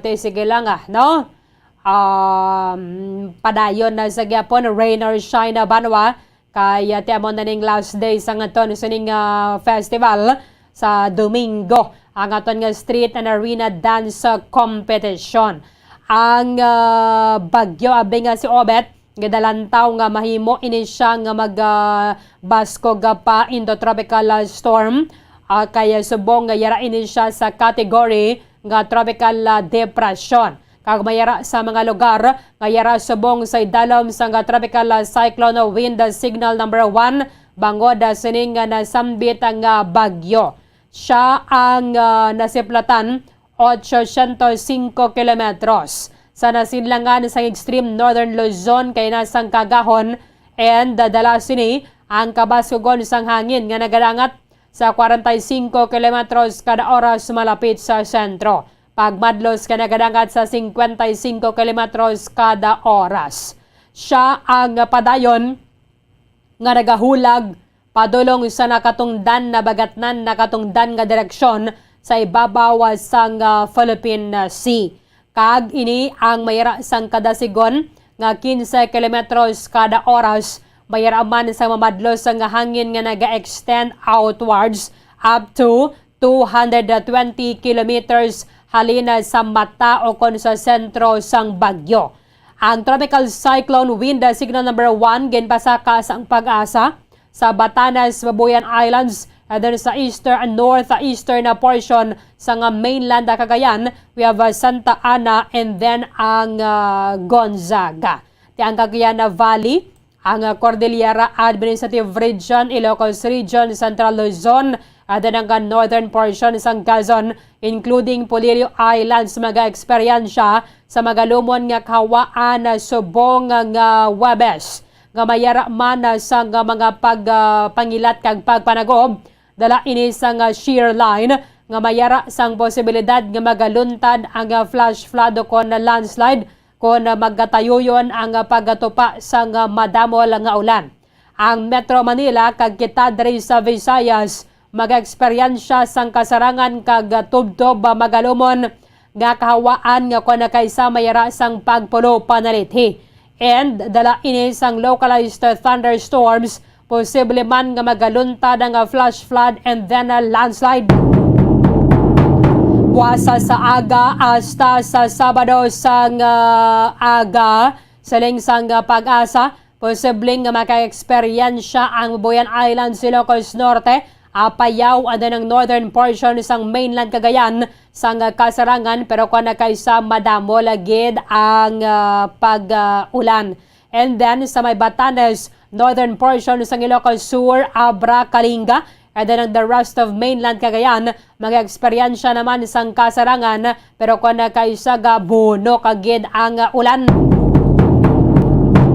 te, sige lang, ah, no? Um, padayon na sa gyapon, rain or shine na banwa. Kay, ah, ti amo na ning last day sang aton sining, ah, festival sa Domingo, ang aton nga street and arena dance, ah, competition. Ang, ah, bagyo abi nga si Obet, ginalantaw nga mahimo ini sia nga mag, ah, baskog pa into tropical, ah, storm, ah, kay subong nga yara ini sia sa category nga tropical, ah, depression. Kag mayara sa mga lugar nga yara subong sa idalom sang Tropical Cyclone Wind Signal number one, bangod sining nga nasambit nga bagyo. Siya ang, ah, nasiplatan otsosyentos singko kilometros sa nasidlangan sang extreme northern Luzon kay nasang kagahon, and dala sini ang kabaskugon sang hangin nga nagadangat sa kwarenta y singko kilometros kada oras malapit sa sentro. Pagmadlos ka nagadangat sa singkwenta y singko kilometros kada oras. Siya ang padayon nga nagahulag padulong sa nakatungdan, nabagatnan, nakatungdan nga direksyon sa ibabaw sang, ah, Philippine Sea. Kag ini ang mayara sang kadasigon nga quince kilometros kada oras, mayara man sang mamadlos nga hangin nga naga-extend outwards up to two hundred twenty kilometers halin sa mata o kon sa sentro sang bagyo. Ang Tropical Cyclone Wind Signal number one ginpasaka sang PAGASA sa Batanes, Babuyan Islands, and then sa eastern and northeastern na portion sang mainland Cagayan. We have, uh, Santa Ana and then ang, uh, Gonzaga. Ti ang Cagayan Valley, ang, uh, Cordillera Administrative Region, Ilocos Region, Central Luzon, and then ang, uh, northern portion sang Quezon, including Polillo Islands, mag-eksperyensya sa magalumon nga kahawaan subong nga Huwebes, nga mayara man sang mga pag, ah, pangilat kag pagpanagob. Dala ini sang, ah, shear line nga mayara sang posibilidad nga magaluntad ang, ah, flash flood o kon landslide kon, ah, magkatayuyon ang, ah, pagkatupa sang, ah, madamol nga ulan. Ang Metro Manila kag kita diri sa Visayas mag-eksperyensya sang kasarangan kag tubtob magalumon nga kahawaan nga kon kaysa mayara sang pagpulo panalithi. And dala ini sang localized thunderstorms, posible man nga magaluntad ang flash flood and then a landslide. Buwas sa aga hasta sa Sabado sang, ah, aga, siling sang, ah, PAGASA, posible nga maka-eksperyensya ang Babuyan Islands, Ilocos Norte, Apayao, and then ang northern portion sang mainland Cagayan sang kasarangan, pero kon kaysa madamo lagid ang, ah, pag, ah, ulan. And then sa may Batanes, northern portion sang Ilocos Sur, Abra, Kalinga, and then ang the rest of mainland Cagayan, mag-eksperyensya naman sang kasarangan, pero kon kaysa gabuno kagid ang ulan.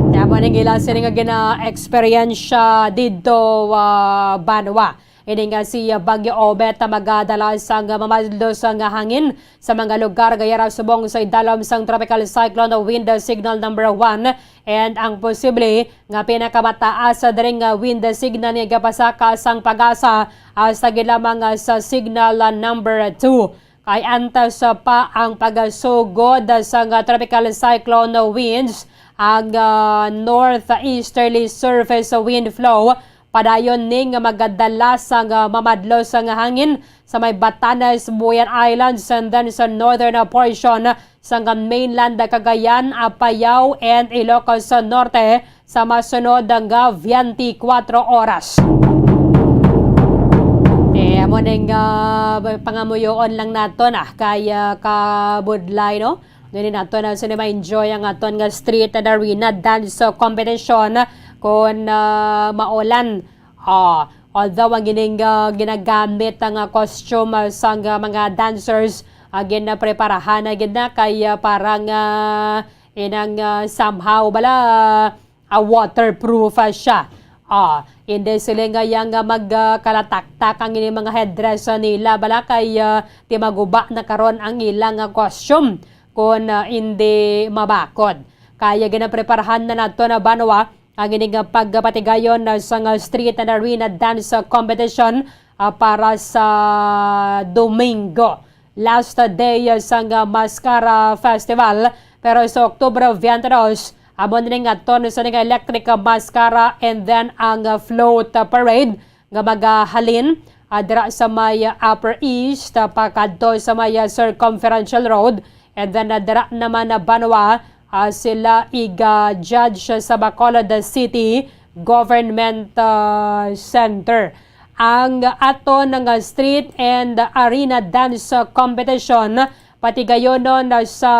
Tama ning ila sini nga gina-eksperyensya didto, ah, banwa. Ini nga si Bagyo Obet magadala sang mamadlos nga hangin sa mga lugar gayara subong sa idalom sang Tropical Cyclone Wind Signal number one, and ang posible nga pinakamataas diri nga wind signal nga gapasaka sang PAGASA hasta gid lamang, ah, sa signal, ah, number two. Kay antes, ah, pa ang pagasugod sang, ah, tropical cyclone winds, ang, ah, northeasterly surface wind flow padayon ning magadala sang, ah, mamadlos nga hangin sa may Batanes, Babuyan Islands, and then sa northern, ah, portion sang mainland Cagayan, Apayao, and Ilocos Norte sa masunod nga twenty-four oras. Eh, amo ning, ah, pangamuyoon lang nato na kay, ah, kabudlay, no? Dili nato na sini ma-enjoy ang aton nga street and arena dance competition kon, ah, maulan. Ah, although ang ining, ah, ginagamit nga costume, ah, sang, ah, mga dancers, ah, ginapreparahan na gid na kay, ah, parang, ah, inang, ah, somehow bala, ah, waterproof, ah, siya. Ah, hindi sila nga yang, ah, mag, ah, kalataktak ang ining mga headdress, ah, nila bala kay, ah, ti maguba na karon ang ilang, ah, costume kon, ah, hindi mabakod. Kaya ginapreparahan na nato na banwa ang ining pagpatigayon, ah, sang street and arena dance, ah, competition, ah, para sa Domingo, last day, ah, sang, ah, Mascara Festival. Pero sa October twenty-two, amo na ning aton sa ning electric, ah, mascara and then ang, ah, float, ah, parade nga magahalin, ah, dira sa may, ah, Upper East, ah, pakadto sa may, ah, Circumferential Road. And then, ah, dira naman na banwa, ah, sila iga-judge sa Bacolod City Government, ah, Center. Ang aton nga street and arena dance competition patigayonon sa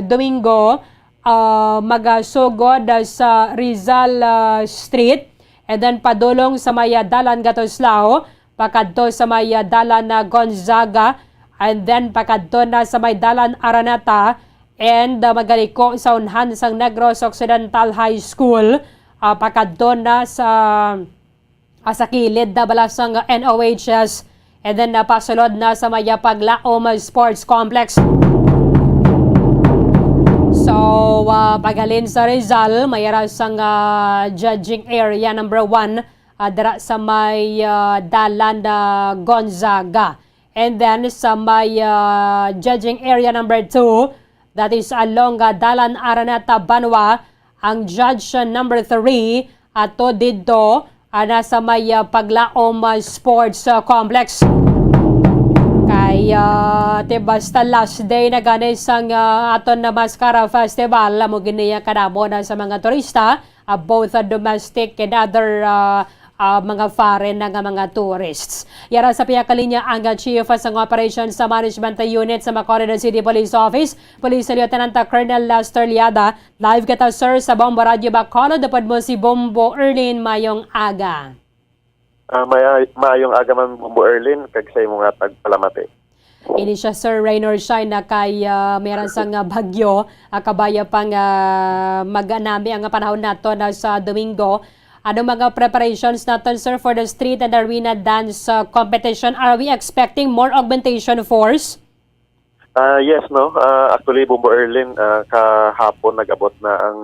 Domingo, ah, magasugod sa Rizal, ah, Street, and then padulong sa may, ah, Dalan Gatuslao, pakadto sa may, ah, Dalan, ah, Gonzaga, and then pakadto na sa may Dalan Araneta, and, ah, magaliko sa unhan sang Negros Occidental High School, ah, pakadto na sa ah, sa kilid na bala sang N O H S, and then, ah, pasulod na sa may, ah, Paglaom Sports Complex. So, ah, paghalin sa Rizal, may ara sang, ah, judging area number one, ah, dira sa may, ah, Dalan, ah, Gonzaga. And then sa may, ah, judging area number two, that is along, ah, Dalan Araneta, Banwa, ang judge, ah, number three, ato didto, ah, na sa may, ah, Paglaom, ah, Sports, ah, Complex. Kay Iya, ti basta last day na gani sang, ah, aton na Mascara Festival, amo gini ang kadamo na sa mga turista, ah, both, ah, domestic and other, ah, ah, mga foreign na nga mga tourists. Yara sa pihak kalinya ang, ah, Chief sang Operations sa Management Unit sa Bacolod City Police Office, Police Lieutenant, ah, Colonel Lester Liada. Live kita, sir, sa Bombo Radio Bacolod. Upod mo si Bombo Erlin. Mayong aga. Ah, maya-, maayong aga man, Bombo Erlin, kag sa imo nga pagpalamati. Ini siya, sir, rain or shine na kay, ah, meron sang, ah, bagyo, ah, kabaya pang, ah, maganami ang panahon nato na sa Domingo. Ano mga preparations naton, sir, for the street and arena dance, ah, competition? Are we expecting more augmentation force? Ah, yes, no. Ah, actually, Bombo Erlin, ah, kahapon nag-abot na ang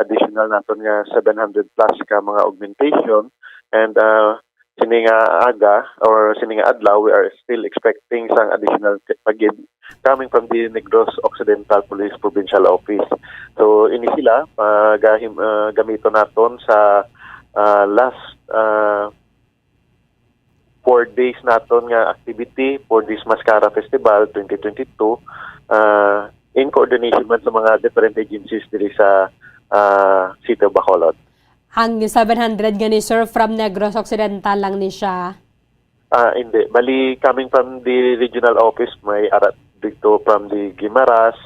additional naton nga seven hundred plus ka mga augmentation. And, ah, sini nga aga or sini nga adlaw, we are still expecting sang additional k-, pa gid coming from the Negros Occidental Police Provincial Office. So, ini sila, ah, gahim-, ah, gamiton naton sa, ah, last, ah, four days naton nga activity for this Mascara Festival twenty twenty-two, ah, in coordination man sa mga different agencies diri sa, ah, City of Bacolod. Ang seven hundred gani, sir, from Negros Occidental lang ni siya? Ah, hindi. Bali, coming from the regional office, may ara dito from the Guimaras,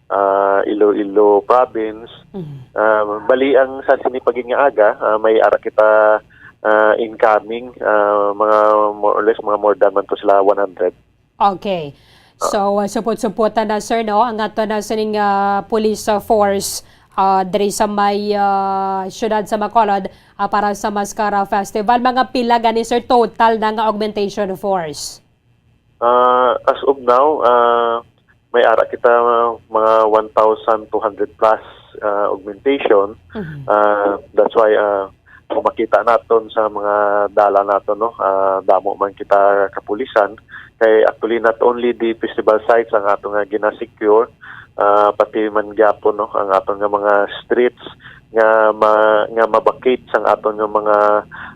ah, Iloilo province. Mhm. Ah, bali, ang sa sini pa gid nga aga, ah, may ara kita, ah, incoming, ah, mga more or less, mga more than man to sila one hundred. Okay. Ah. So, uh, supot-supotan na, sir, no, ang ato na sining, ah, police, ah, force, ah, diri sa may, ah, siyudad sa Bacolod, ah, para sa Mascara Festival. Mga pila gani, sir, total na nga augmentation force? Ah, as of now, ah, may ara kita mga one thousand two hundred plus, ah, augmentation. Mhm. Ah, that's why, ah, kung makita naton sa mga dalan naton, no, ah, damo man kita kapulisan. Kay actually, not only the festival sites ang ato nga gina-secure, ah, pati man gyapon, no, ang aton nga mga streets nga ma-, nga ma-vacate sang aton nga mga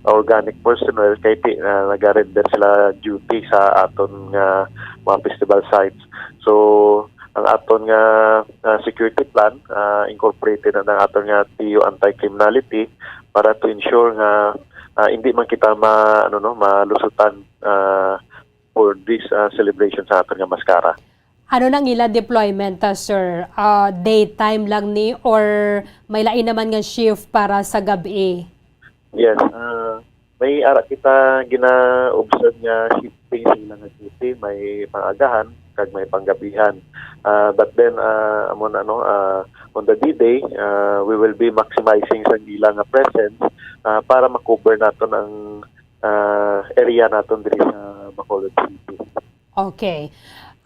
organic personnel kay ti-, ah, naga-render sila duty sa aton nga mga festival sites. So, ang aton nga, ah, security plan, ah, incorporated na ang aton nga T U anti-criminality para to ensure nga, ah, hindi man kita ma-, ano, no, malusutan, ah, for this, ah, celebration sa aton nga Mascara. Ano nang ila deployment, ah, sir? Ah, daytime lang ni or may lain naman nga shift para sa gab-i? Yes, ah, may ara kita gina-observe nga shifting sa ilang duty, may pangagahan kag may panggabihan. Ah, but then, ah, amo na, no, ah, on the D-Day, ah, we will be maximizing sa ilang nga presence, ah, para ma-cover naton ang, ah, area naton diri sa Bacolod City. Okay.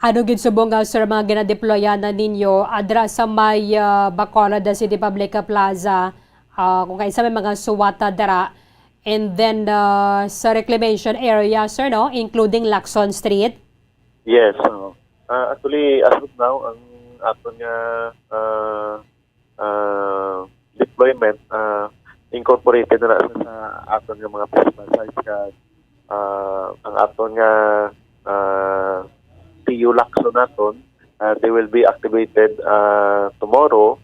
Ano gid subong nga, sir, mga ginadeployan na ninyo, ah, dira sa may, ah, Bacolod City Public Plaza, ah, kung kaisa may mga suwata dira, and then, ah, sa reclamation area, sir, no, including Lacson Street? Yes, oo. Ah, actually, as of now, ang aton nga, ah, ah, deployment, ah, incorporated na, na sa aton nga mga festival sites kag, ah, ang aton nga, ah, T U Lacson naton, ah, they will be activated, ah, tomorrow.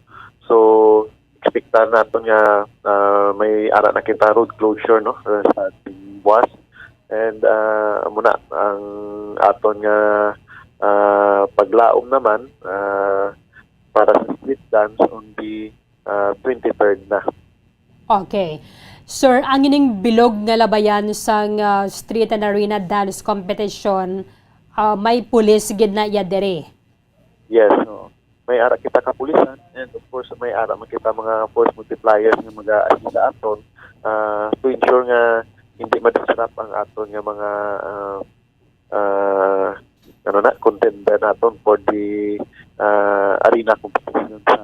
So, expectar naton nga, ah, may ara na kita road closure, no, sa ating buwas. And, ah, amo na ang aton nga, ah, paglaom naman, ah, para sa street dance on the, ah, twenty-third na. Okay. Sir, ang ining bilog nga labayan sang, ah, street and arena dance competition, ah, may pulis gid na iya diri? Yes, oo. May ara kita kapulisan, and of course, may ara man kita mga force multipliers nga mag-assist sa aton, ah, to ensure nga hindi ma-disrupt ang aton nga mga, ah, ah, ano na, contender naton for the, ah, arena competition sa,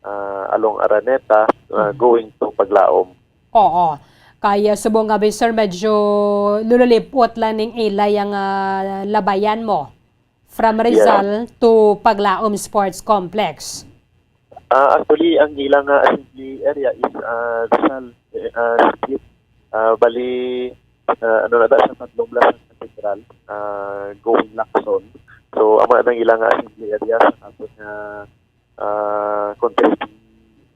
ah, along Araneta, ah, Mhm. going to Paglaom. Oo. Kaya subong nga, sir, medyo lululipot lang ning ilay ang, ah, labayan mo. From Yes. Rizal to Paglaom Sports Complex. Ah, actually, ang ilang, ah, assembly area is, ah, Rizal, eh, ah, Street. Ah, bali, ah, ano na da, sa Tadlong Blas, Central, ah, going Lacson. So, amo na ang ila nga assembly area sa aton nga, ah, contesting,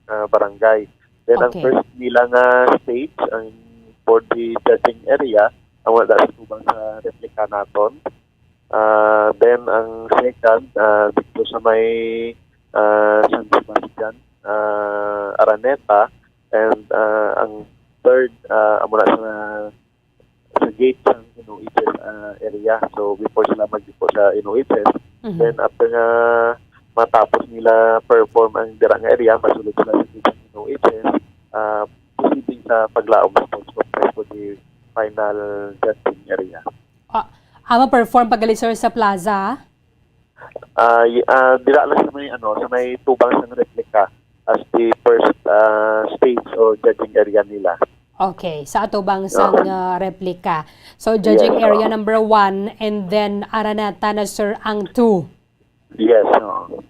ah, barangay. Then, ang Okay. first nila nga stage, ang for the judging area, amo na sa tubang sa replika naton. Ah, then, ang second, ah, dito sa may, ah, San Sebastian, ah, Araneta. And, ah, ang third, ah, amo na sa sa gate sang N O H S, ah, area. So, before sila magdipo sa N O H S, Mhm. then after nga matapos nila perform ang dira nga area, masulod sila sa gate sang N O H S, ah, proceeding sa paglaom sa sports complex for the final judging area. Ah, ah, ma-perform pa gali, sir, sa plaza? Ah, y-, ah, dira lang sa may, ano, sa may tubang sang replika as the first, ah, stage o judging area nila. Okay, sa atubang sang, Oo. ah, replika. So, judging Yes, area oo. number one, and then Araneta na, sir, ang two. Yes, oo.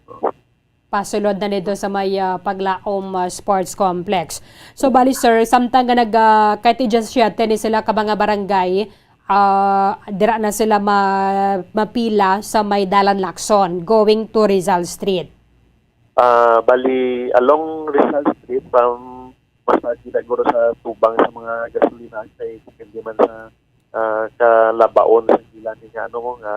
Pasulod na dito sa may, ah, Paglaom, ah, Sports Complex. So, bali, sir, samtang nga nag, ah, kahit ija siyete ni sila ka mga barangay, ah, dira na sila ma-, mapila sa may Dalan Lacson, going to Rizal Street. Ah, bali, along Rizal Street, from, mas siguro sa tubang sa mga gasolinahan, kay depende man sa, ah, kalabaon sa ila ni nga, ano, nga,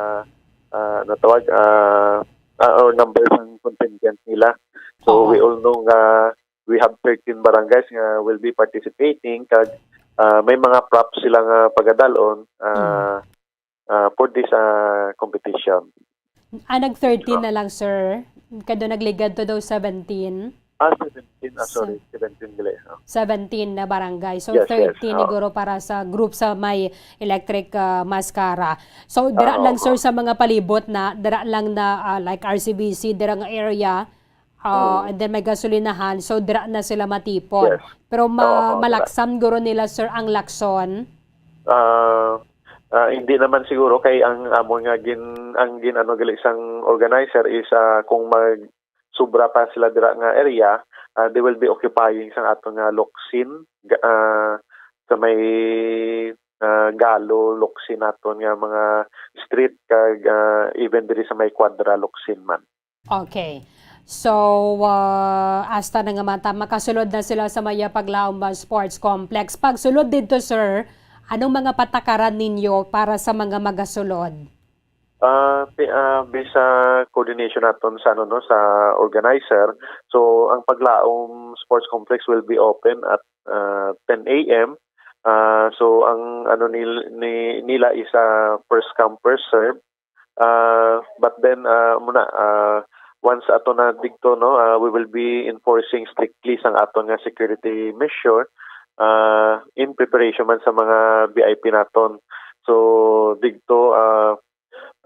ah, natawag, ah, ah, or number ng contingent nila. So, Oo. we all know nga we have thirteen barangays nga will be participating, kag, ah, may mga props sila nga pagadalon, ah, Mm. ah, for this, ah, competition. Ah, nag thirteen So, na lang, sir. Kado nagligad to daw seventeen. Ah, seventeen. Ah, So, sorry. Seventeen gali. Oh. seventeen na barangay. So, Yes, yes. thirteen Oo. siguro para sa group sa may Electric, ah, Mascara. So, dira Ah, lang, oo. sir, sa mga palibot na, dira lang na, ah, like, R C B C, dira nga area, ah, Mm. and then may gasolinahan, so dira na sila matipon. Yes. Pero ma-, Oo, oo, dira. malaksam guro nila, sir, ang Lacson? Ah, ah, hindi naman siguro, kay ang amo nga gin-, ang gin-ano gali sang organizer is, ah, kung mag-, sobra pa sila dira nga area, ah, they will be occupying sang aton nga Locsin, ga-, ah, sa may, ah, Galo, Locsin naton nga mga street, kag, ah, even diri sa may Quadra, Locsin man. Okay. So, ah, hasta na nga mata, makasulod na sila sa may Paglaom Sports Complex. Pagsulod dito, sir, anong mga patakaran ninyo para sa mga magasulod? Ah, pi-, ah, based sa coordination naton sa, ano, no, sa organizer, so ang Paglaom Sports Complex will be open at, ah, ten A M. Ah, so ang, ano, nil-, ni-, nila is, ah, first come, first serve. Ah, but then, ah, muna, ah, once ato na digto, no, ah, we will be enforcing strictly sang aton nga security measure, ah, in preparation man sa mga V I P naton. So, digto, ah,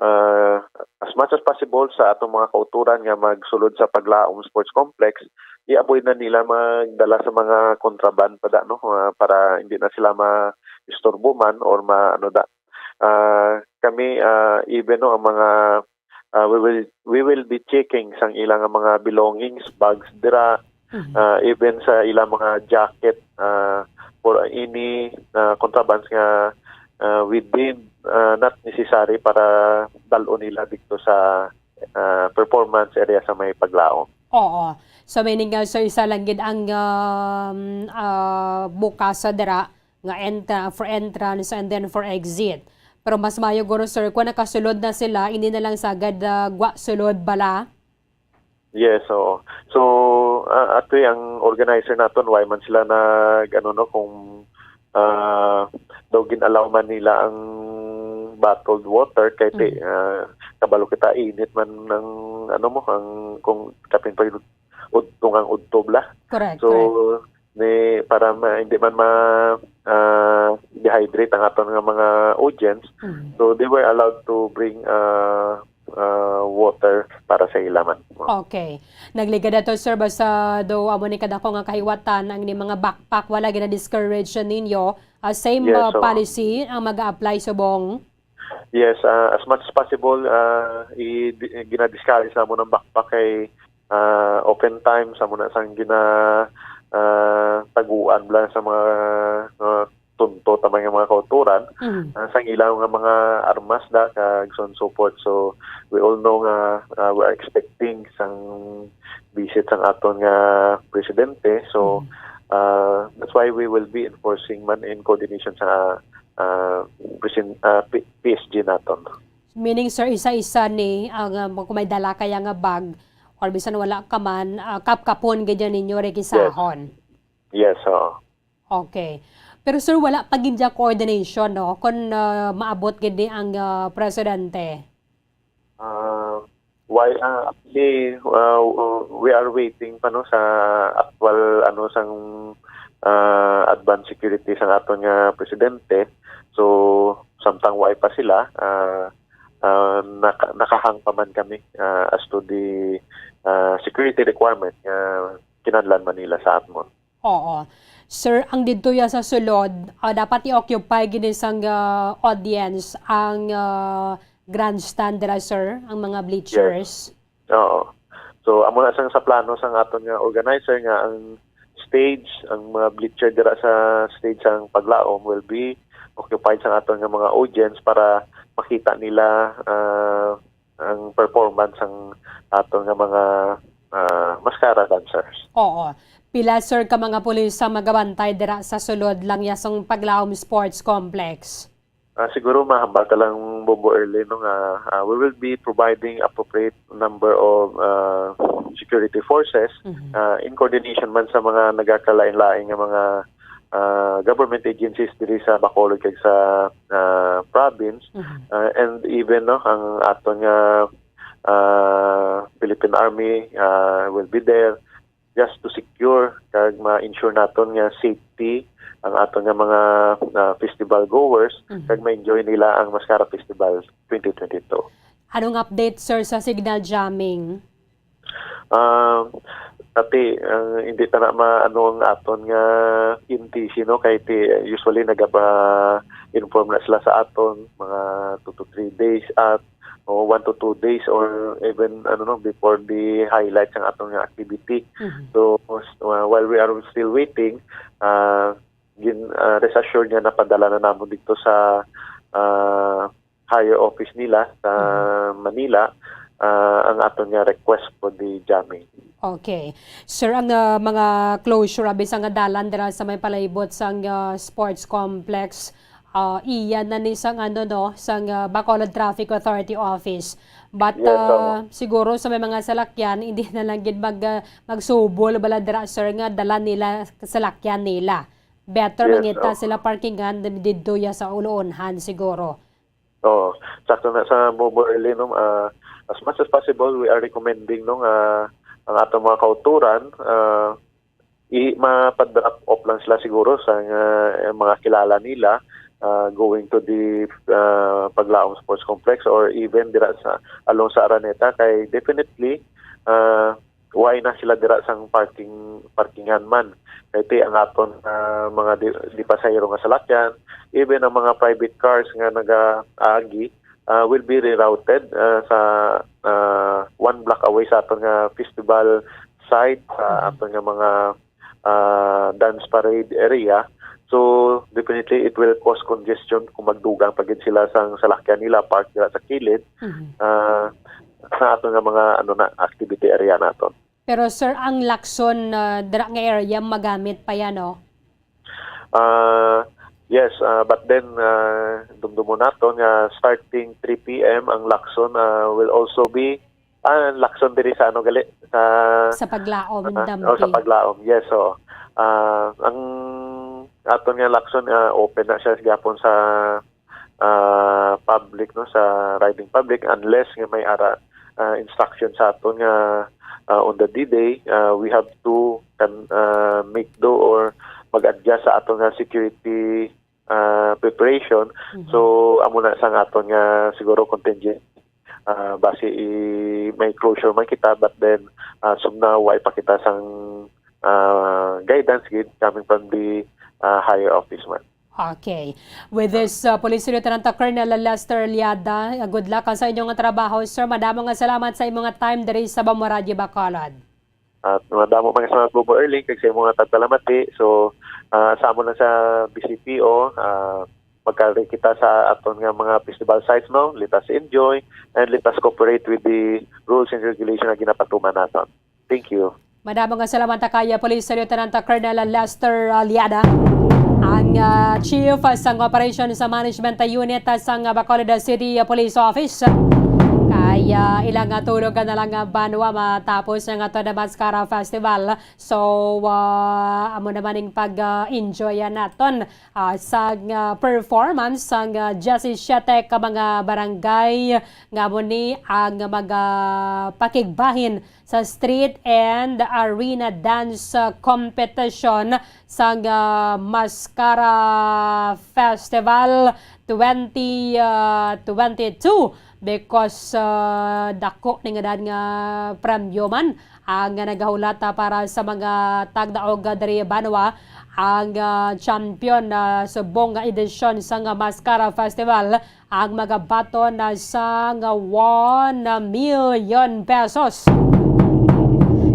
ah, as much as possible sa atong mga kauturan nga magsulod sa Paglaom Sports Complex, i-avoid na nila magdala sa mga contraband pa da, no, ah, para hindi na sila ma-istorbo man or ma-, ano da, ah, kami, ah, even, no, ang mga, ah, we will, we will be checking sang ilang mga belongings, bags dira, Mhm. ah, even sa ilang mga jacket, ah, for any, ah, contrabands nga, ah, we deem, ah, not necessary para dal-on nila dito sa, ah, performance area sa may Paglaom. Oo. So, meaning nga, sir, isa lang gid ang, um, ah, bukas sa dira nga entra-, for entrance and then for exit. Pero mas maayo guro, sir, kung nakasulod na sila, hindi na lang sagad, ah, gwa sulod bala. Yes, oo. So, ah, actually, ang organizer naton, why man sila nag, ano, no, kung, ah, daw gin-allow man nila ang bottled water, kay ti-, Mm. ah, kabalo kita, init man ang, ano mo, ang, kung kapin pa yun, udto nga udto bla. Correct, So, correct. ni, para ma-, hindi man ma-, ah, dehydrate ang aton nga mga audience. Mm. So, they were allowed to bring, ah, ah, water para sa ila man. Okay. Nagligad ato, sir, basta daw amo ni kadako nga kahiwatan ang ni mga backpack, wala gina-discourage ninyo. Ah, same, Yes, ah, so policy ang mag-a-apply subong? Yes, ah, as much as possible, ah, i-, di-, gina-discourage namon ang backpack kay, ah, oftentimes, amo na sang gina-, ah, taguan bala sa mga, ah, tunto ta man nga mga kautoran, Mhm. ah, sang ila nga mga armas da kag so on and so forth. So, we all know nga, ah, we are expecting sang visit sang aton nga presidente. So, Mhm. ah, that's why we will be enforcing man in coordination sa, ah, presin-, ah, P-, P S G naton. Meaning, sir, isa-isa ni ang, ah, kung may dala kaya nga bag or bisan wala ka man, ah, kapkapon gid yan ninyo, rekisahon? Yes, oo. Okay. Pero, sir, wala pa gid dya coordination, no? Kung, ah, maabot gid ni ang, ah, presidente. Ah, why, ah, actually, ah, we are waiting pa, no, sa actual, ano, sang, ah, advance security sang aton nga presidente. So, samtang why pa sila, ah, ah, naka-, nakahang pa man kami, ah, as to the, ah, security requirement nga kinahanglan man nila sa atmon. Oo. Sir, ang didto ya sa sulod, ah, dapat i-occupy gid sang, ah, audience ang, ah, grandstand dira, sir, ang mga bleachers? Yes. Oo. So, amo na sang sa plano sang aton nga organizer nga ang stage, ang mga bleacher dira sa stage sang paglaom will be occupied sang aton nga mga audience para makita nila, ah, ang performance sang aton nga mga, ah, maskara dancers. Oo. Pila, sir, ka mga pulis ang magabantay dira sa sulod lang ya sang Paglaom Sports Complex? Ah, siguro mahambal ta lang, Bombo Early, no, nga, ah, we will be providing appropriate number of, ah, security forces, Mhm. ah, in coordination man sa mga nagakalain-lain nga mga, ah, government agencies diri sa Bacolod kag sa, ah, province. Mhm. Ah, and even, no, ang aton nga, ah, Philippine Army, ah, will be there just to secure kag ma-ensure naton nga safety ang aton nga mga, ah, festival goers, Mhm. kag ma-enjoy nila ang Mascara Festival twenty twenty-two. Anong update, sir, sa signal jamming? Um, ati, ah, hindi ta na maano ang aton nga N T C, no? Kay ti, usually nagapa-inform na sila sa aton mga two to three days at o one to two days or even, ano, no, before the highlights ang aton nga activity. Mhm. So, s-, uh, while we are still waiting, ah, gin-, ah, rest assured nga napadala na namon dito sa, ah, higher office nila sa Mhm. Manila, ah, ang aton nga request for the jamming. Okay. Sir, ang, ah, mga closure abi sa nga dalan dira sa may palibot sang, ah, sports complex, ah, iya na ni sang, ano, no, sang, ah, Bacolod Traffic Authority Office. But, Yes, ah, oo. siguro sa may mga salakyan, hindi na lang gid mag, ah, magsubol bala dira, sir, nga dala nila salakyan nila. Better Yes, mangita oo. sila parkingan didto ya sa uluonhan siguro. Oo. Sakto na sa Bobo Early, no, ah, as much as possible, we are recommending, no, nga ang atong mga kauturan, ah, i-, mapa-drop off lang sila siguro sa nga, eh, mga kilala nila, ah, going to the, ah, Paglaom Sports Complex or even dira sa, along sa Araneta. Kay definitely, ah, why na sila dira sang parking, parkingan man. Kay ti ang aton, ah, mga di, di pasahero nga salakyan, even ang mga private cars nga nagaagi, ah, will be rerouted, ah, sa, ah, one block away sa aton nga festival site, sa Mhm. aton nga mga, ah, dance parade area. So, definitely, it will cause congestion kung magdugang pa gid sila sang salakyan nila park dira sa kilid, Mhm. ah, sa aton nga mga, ano na, activity area naton. Pero, sir, ang Lacson, ah, dira nga area magamit pa yan, no? Ah, yes, ah, but then, ah, dumdumon naton nga starting three P M ang Lacson, ah, will also be, ah, Lacson diri sa ano gali, sa, Sa Paglaom, ah, Dampi. Oh, sa Paglaom, yes, oo. Ah, ang aton nga Lacson, ah, open na siya gihapon sa, ah, public, no, sa riding public, unless nga may ara, ah, instruction sa aton nga, ah, on the D-Day, ah, we have to kan, ah, make do or mag-adjust sa aton nga security, ah, preparation. Mhm. So, amo na sang aton nga siguro contingent, ah, basi i-, may closure man kita, but then, ah, sumna wa pa kita sang, ah, guidance gid coming from the, ah, higher office man. Okay. With this, uh, Police Lieutenant Colonel Lester Liada, uh, good luck sa inyong trabaho, sir. Madamo nga salamat sa imong time diri sa Bambo Radyo Bacolod. At madamo man nga salamat, Bobo Erling, kag sa imo nga tagpalamati. So, ah, sa amo lang sa B C P O, ah, magkari kita sa aton nga mga festival sites, no? Let us enjoy and let us cooperate with the rules and regulation nga ginapatuman naton. Thank you. Madamo nga salamat kay Police Lieutenant Colonel Lester Aliada, ang, ah, Chief sang Operations Management Unit sang Bacolod City Police Office. Kay, ah, ilang, ah, tulog na lang, ah, banwa matapos ang aton Mascara Festival. So, ah, amo naman ning pag, ah, enjoy naton, ah, sang, ah, performance sang, ah, diyasisiete ka mga barangay nga amo ni ang magapakigbahin sa street and arena dance, ah, competition sang, ah, Mascara Festival twenty, ah, twenty-two, because, ah, dako ni nga daan nga premyo man ang nagahulat, ah, para sa mga tagdaog, ah, diri banwa. Ang, ah, champion, ah, subong nga edisyon sang Mascara Festival ang magabaton na sang one million pesos.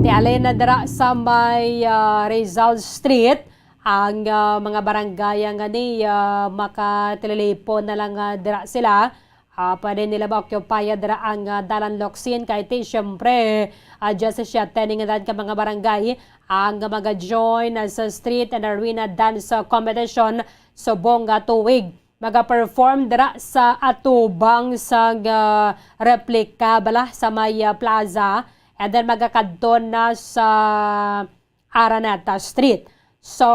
Ti alin na dira sa may, ah, Rizal Street, ang, ah, mga barangay nga ni, ah, makatililipon na lang, ah, dira sila. Ah, pwede nila ma-occupy dira ang, ah, Dalan Locsin, kay ti, siyempre, ah, diyasisiete ni nga daan ka mga barangay ang mag-join, ah, sa street and arena dance, ah, competition subong nga tuig. Maga-perform dira sa atubang sang, ah, replika bala sa may, ah, plaza, and then magakadto na sa Araneta Street. So,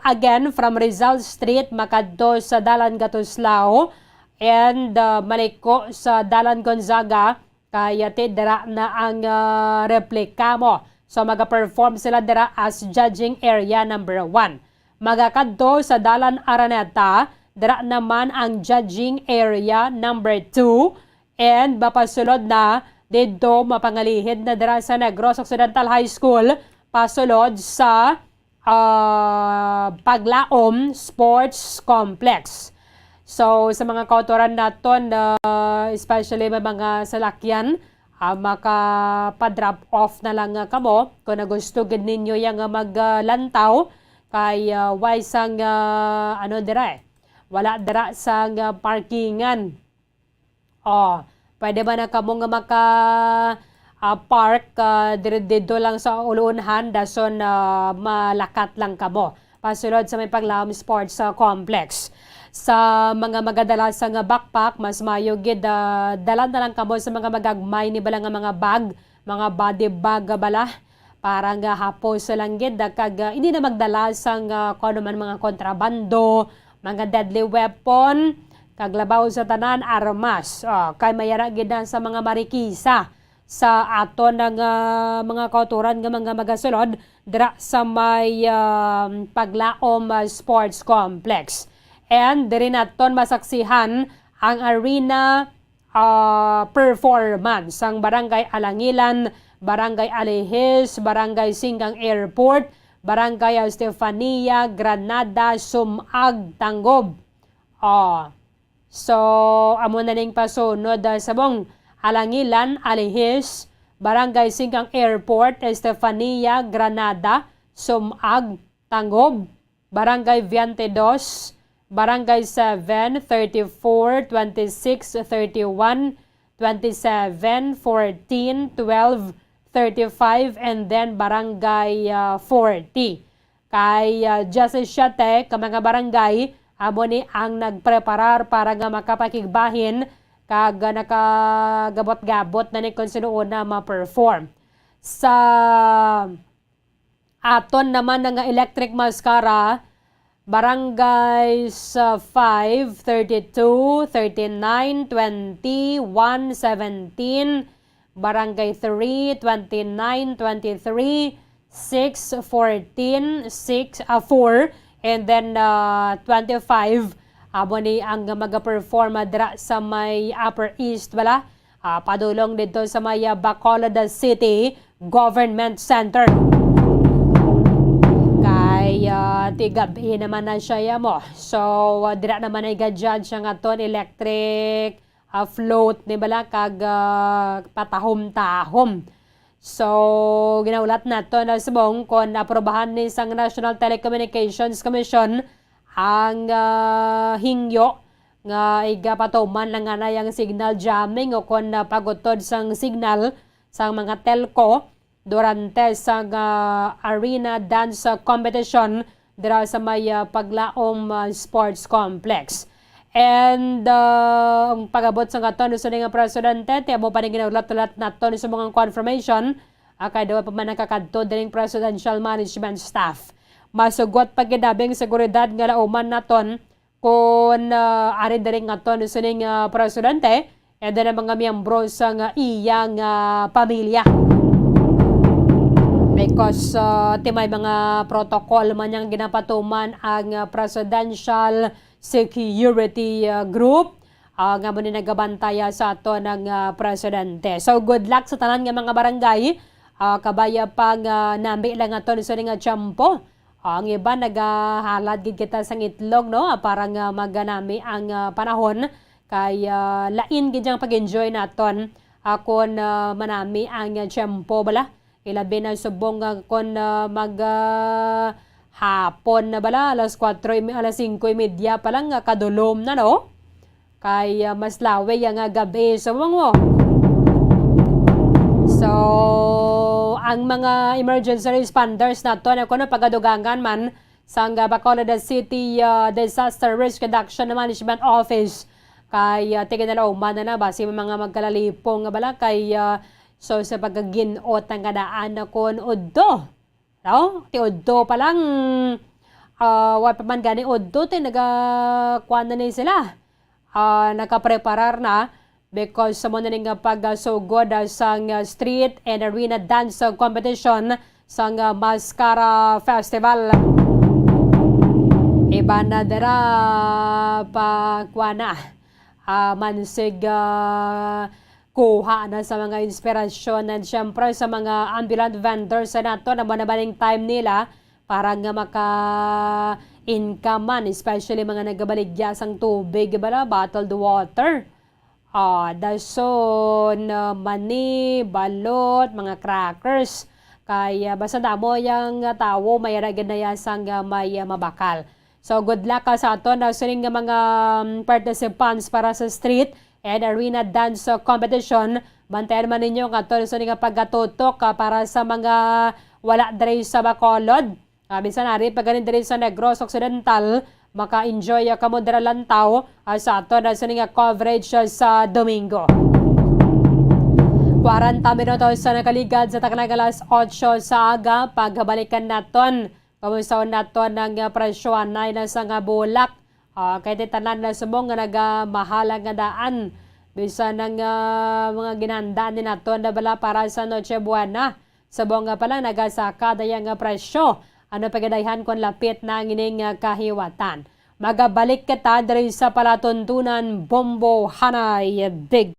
again, from Rizal Street makadto sa Dalan Gatuslao and, ah, maliko sa Dalan Gonzaga, kay ti dira na ang, ah, replika mo. So, maga-perform sila dira as judging area number one. Magakadto sa Dalan Araneta, dira naman ang judging area number two, and mapasulod na didto, mapangalihid na dira sa Negros Occidental High School, pasulod sa, ah, Paglaom Sports Complex. So, sa mga kautoran naton, ah, especially may mga salakyan, ah, makapa-drop off na lang nga kamo kung gusto gid ninyo yang, ah, maglantaw kay, ah, way sang, ah, ano dira eh, wala dira sang, ah, parkingan. Oh, pwede ba na kamo nga maka, ah, park, ah, diri didto lang sa ulunhan, dason, ah, malakat lang kamo pasulod sa may Paglaom Sports, ah, Complex. Sa mga magadala sang backpack, mas maayo gid, ah, dala na lang kamo sa mga magagmay ni bala nga mga bag, mga body bag, ah, bala, para nga hapos lang gid, ah, kag, ah, hindi na magdala sang, ah, kung ano man mga kontrabando, mga deadly weapon, kag labaw sa tanan, armas. Ah, kay may ara gid na sa mga marikisa sa aton nga mga kautoran nga mga magasulod dira sa may, ah, Paglaom, ah, Sports Complex. And diri naton masaksihan ang arena, ah, performance sang Barangay Alangilan, Barangay Alihis, Barangay Singkang Airport, Barangay Estefania, Granada, Sumag, Tangub. Oh. So, amo na ning pasunod, ah, sa mong Alangilan, Alihis, Barangay Singkang Airport, Estefania, Granada, Sumag, Tangub, Barangay Veintidós, Barangay Seven, Thirty-four, Twenty-six, Thirty-one, Twenty-seven, Fourteen, Twelve, Thirty-five, and then Barangay, ah, Forty. Kay, ah, diyasisiete ka mga barangay amo ni ang nagpreparar para nga makapakigbahin kag, ah, nakagabot-gabot na ni kung sino una ma-perform. Sa aton naman na nga Electric Mascara, Barangays, ah, five, thirty-two, thirty-nine, twenty, one, seventeen, Barangay three, twenty-nine, twenty-three, six, fourteen, six, ah, four, and then, ah, twenty-five, amo ni ang magaperform dira sa may Upper East, bala. Ah, padulong didto sa may, ah, Bacolod City Government Center. Kay, ah, tigab-i naman na siya, ya mo. So, ah, dira naman ay ga-judge ang aton electric, ah, float ni bala kag, ah, patahom-tahom. So, ginahulat nato na subong kon aprobahan ni sang National Telecommunications Commission ang, ah, hingyo nga igapatuman lang anay ang signal jamming o kon, ah, pagutod sang signal sang mga telco durante sang, ah, arena dance competition dira sa may, ah, Paglaom, ah, Sports Complex. And, ah, ang pag-abot sang aton sini nga presidente, ti amo pa ni ginahulat-hulat naton sa mga confirmation, ah, kay daw pa man nakakadto dining presidential management staff. Masugot pa gid abi ang seguridad nga lauman naton kon, ah, ari diri nga aton sining, ah, presidente, and then ang mga miyembro sang iyang, ah, pamilya. Because, ah, ti may mga protocol man yang ginapatuman ang, ah, presidential security, ah, group, ah, nga amo ni nagabantaya sa aton ang, ah, presidente. So, good luck sa tanan nga mga barangay. Ah, kabaya pa nga nami lang aton sa nga tiyempo. Ah, ang iban nagahalad gid kita sang itlog, no? Ah, para nga maganami ang, ah, panahon kay, ah, lain gid ang pag-enjoy naton, ah, kon, ah, manami ang, ah, tiyempo bala. Ilabi na subong nga kon, ah, mag, ah, hapon na bala, alas kuwatro y me-, alas singko y media pa lang, ah, kadulom na, no? Kay, ah, mas lawi ang, ah, gabi subong mo. So, ang mga emergency responders naton, kuno pagadugangan man sang, ah, Bacolod City, ah, Disaster Risk Reduction Management Office. Kay, ah, ti ginalauman na na, basi may mga magkalalipong nga bala kay, ah, so sa pagkagin-ot nga daan na kon udto. No? Ti udto pa lang, ah, wa pa man gani udto, ti naga-, kuwan na ni sila. Ah, nakapreparar na because sa mo na ning pagasugod, ah, sang, ah, street and arena dance competition sang, ah, Mascara Festival. Iban na dira pa kuwan na, ah, mansig, ah, kuha na sa mga inspirasyon and syempre sa mga ambulant vendors sa nato na mo na ba ning time nila para nga maka-income man, especially mga nagabaligya sang tubig, bala, bottled water. Ah, dason, ah, mani, balot, mga crackers. Kay, ah, basta damo yang, ah, tawo, may ara gid na ya sang, ah, may, ah, mabakal. So, good luck, ah, sa aton, ah, sining nga mga, um, participants para sa street and arena dance, ah, competition. Bantayan man ninyo ang aton sining nga pagkatutok, ah, para sa mga wala diri sa Bacolod. Ah, bisan ari pa gani diri sa Negros Occidental, maka-enjoy, ah, kamo dira lantaw, ah, sa aton, ah, sini nga coverage, ah, sa Domingo. Kwarenta minutos sa nakaligad sa taknag alas otso sa aga, pagbalikan naton. Kumusta naton ang, ah, presyo anay na sa nga bulak? Ah, kay ti tanan na subong nga nagamahala nga daan. Bisan ang, ah, mga ginhandaan ni naton na bala para sa Noche Buena. Subong nga pala nagasaka daya nga presyo. Ano pa gid ayhan kon lapit na ang ining, ah, kahiwatan? Magabalik kita diri sa palatuntunan, Bombo Hanay Big.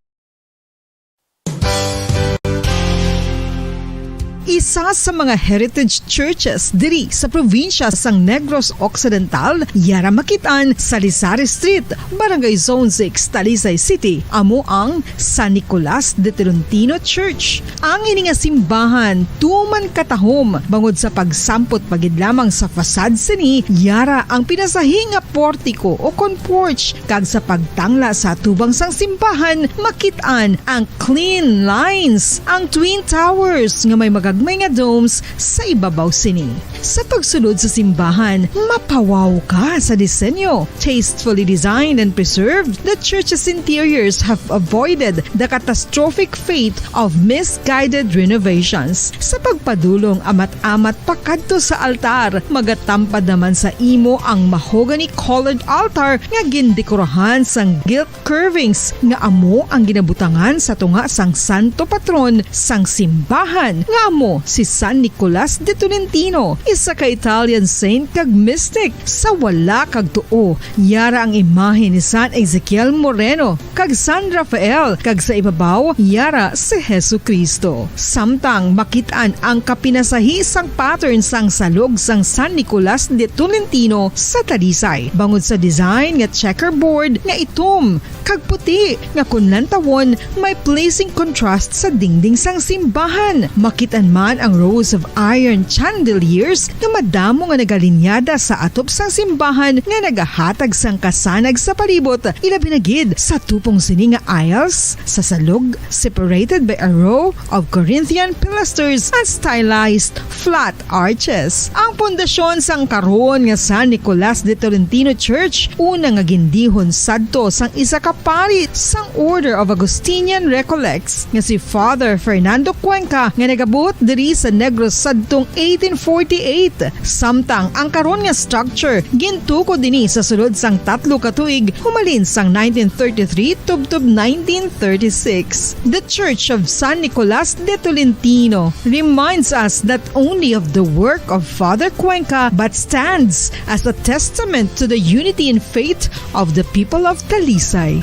Isa sa mga heritage churches diri sa probinsya sang Negros Occidental, yara makit-an sa Lisari Street, Barangay Zone six, Talisay City, amo ang San Nicolas de Tolentino Church. Ang ini nga simbahan tuman katahom bangod sa pagsampot pa gid lamang sa facade sini, yara ang pinasahi nga portiko o kon porch, kag sa pagtangla sa atubang sang simbahan, makit-an ang clean lines, ang twin towers nga may magagmay nga domes sa ibabaw sini. Sa pagsulod sa simbahan, mapawaw ka sa disenyo. Tastefully designed and preserved, the church's interiors have avoided the catastrophic fate of misguided renovations. Sa pagpadulong amat-amat pakadto sa altar, magatampad naman sa imo ang mahogany-colored altar nga gindekorahan sang gilt curvings nga amo ang ginabutangan sa tunga sang santo patron sang simbahan, nga amo Si San Nicolas de Tolentino, isa ka Italian saint kag mystic. Sa wala kag tuo, yara ang imahe ni San Ezekiel Moreno kag San Rafael, kag sa ibabaw, yara si Jesu-Cristo. Samtang makit-an ang kapinasahi sang pattern sang salog sang San Nicolas de Tolentino sa Talisay, bangod sa design nga checkerboard nga itom kag puti nga kon lantawon may pleasing contrast sa dingding sang simbahan. Makit-an man ang rows of iron chandeliers nga madamo nga nagalinyada sa atop sang simbahan nga nagahatag sang kasanag sa palibot, ilabi na gid sa tupong sini nga aisles sa salog, separated by a row of Corinthian pilasters and stylized flat arches. Ang pundasyon sang karon nga San Nicolas de Tolentino Church, una nga gindihon sadto sang isa ka pari sang Order of Augustinian Recollects nga si Father Fernando Cuenca, nga nagabuot diri sa Negros sadtong eighteen forty-eight. Samtang ang karon nga structure gintukod dinhi sa sulod sang tatlo ka tuig, humalin sang nineteen thirty-three tubtob nineteen thirty-six. The Church of San Nicolas de Tolentino reminds us not only of the work of Father Cuenca, but stands as a testament to the unity in faith of the people of Talisay.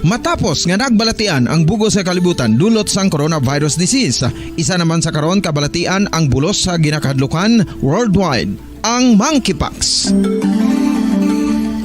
Matapos nga nagbalatian ang bug-os nga kalibutan dulot sang coronavirus disease, isa naman sa karon kabalatian ang bulos sa ginakahadlukan worldwide, ang monkeypox.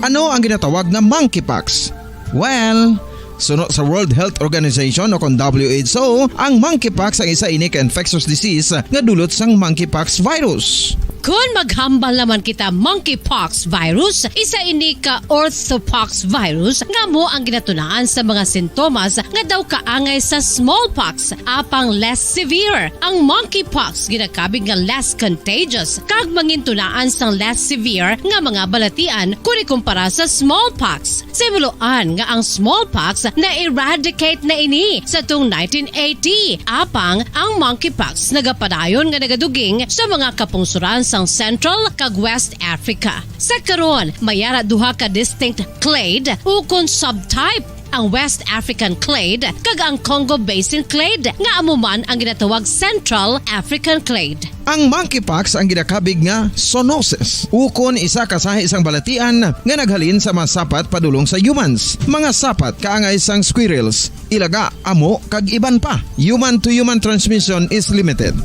Ano ang ginatawag nga monkeypox? Well, suno sa World Health Organization o kon W H O, ang monkeypox ang isa ini ka infectious disease nga dulot sang monkeypox virus. Kon maghambal naman kita monkeypox virus, isa ini ka orthopox virus nga amo ang ginatunaan sa mga sintomas nga daw kaangay sa smallpox, apang less severe. Ang monkeypox ginakabig nga less contagious kag mangintunaan sang less severe nga mga balatian kon ikumpara sa smallpox. Simuloan nga ang smallpox na-eradicate na ini sa tuong nineteen eighty, apang ang monkeypox nagapadayon nga nagaduging sa mga kapungsoran sang Central kag West Africa. Sa karon, may ara duha ka distinct clade ukon subtype, ang West African clade kag ang Congo Basin clade, nga amo man ang ginatawag Central African clade. Ang monkeypox ang ginakabig nga zoonosis, ukon isa ka sahi sang balatian nga naghalin sa mga sapat padulong sa humans. Mga sapat kaangay sang squirrels, ilaga, amo, kag iban pa. Human-to-human transmission is limited.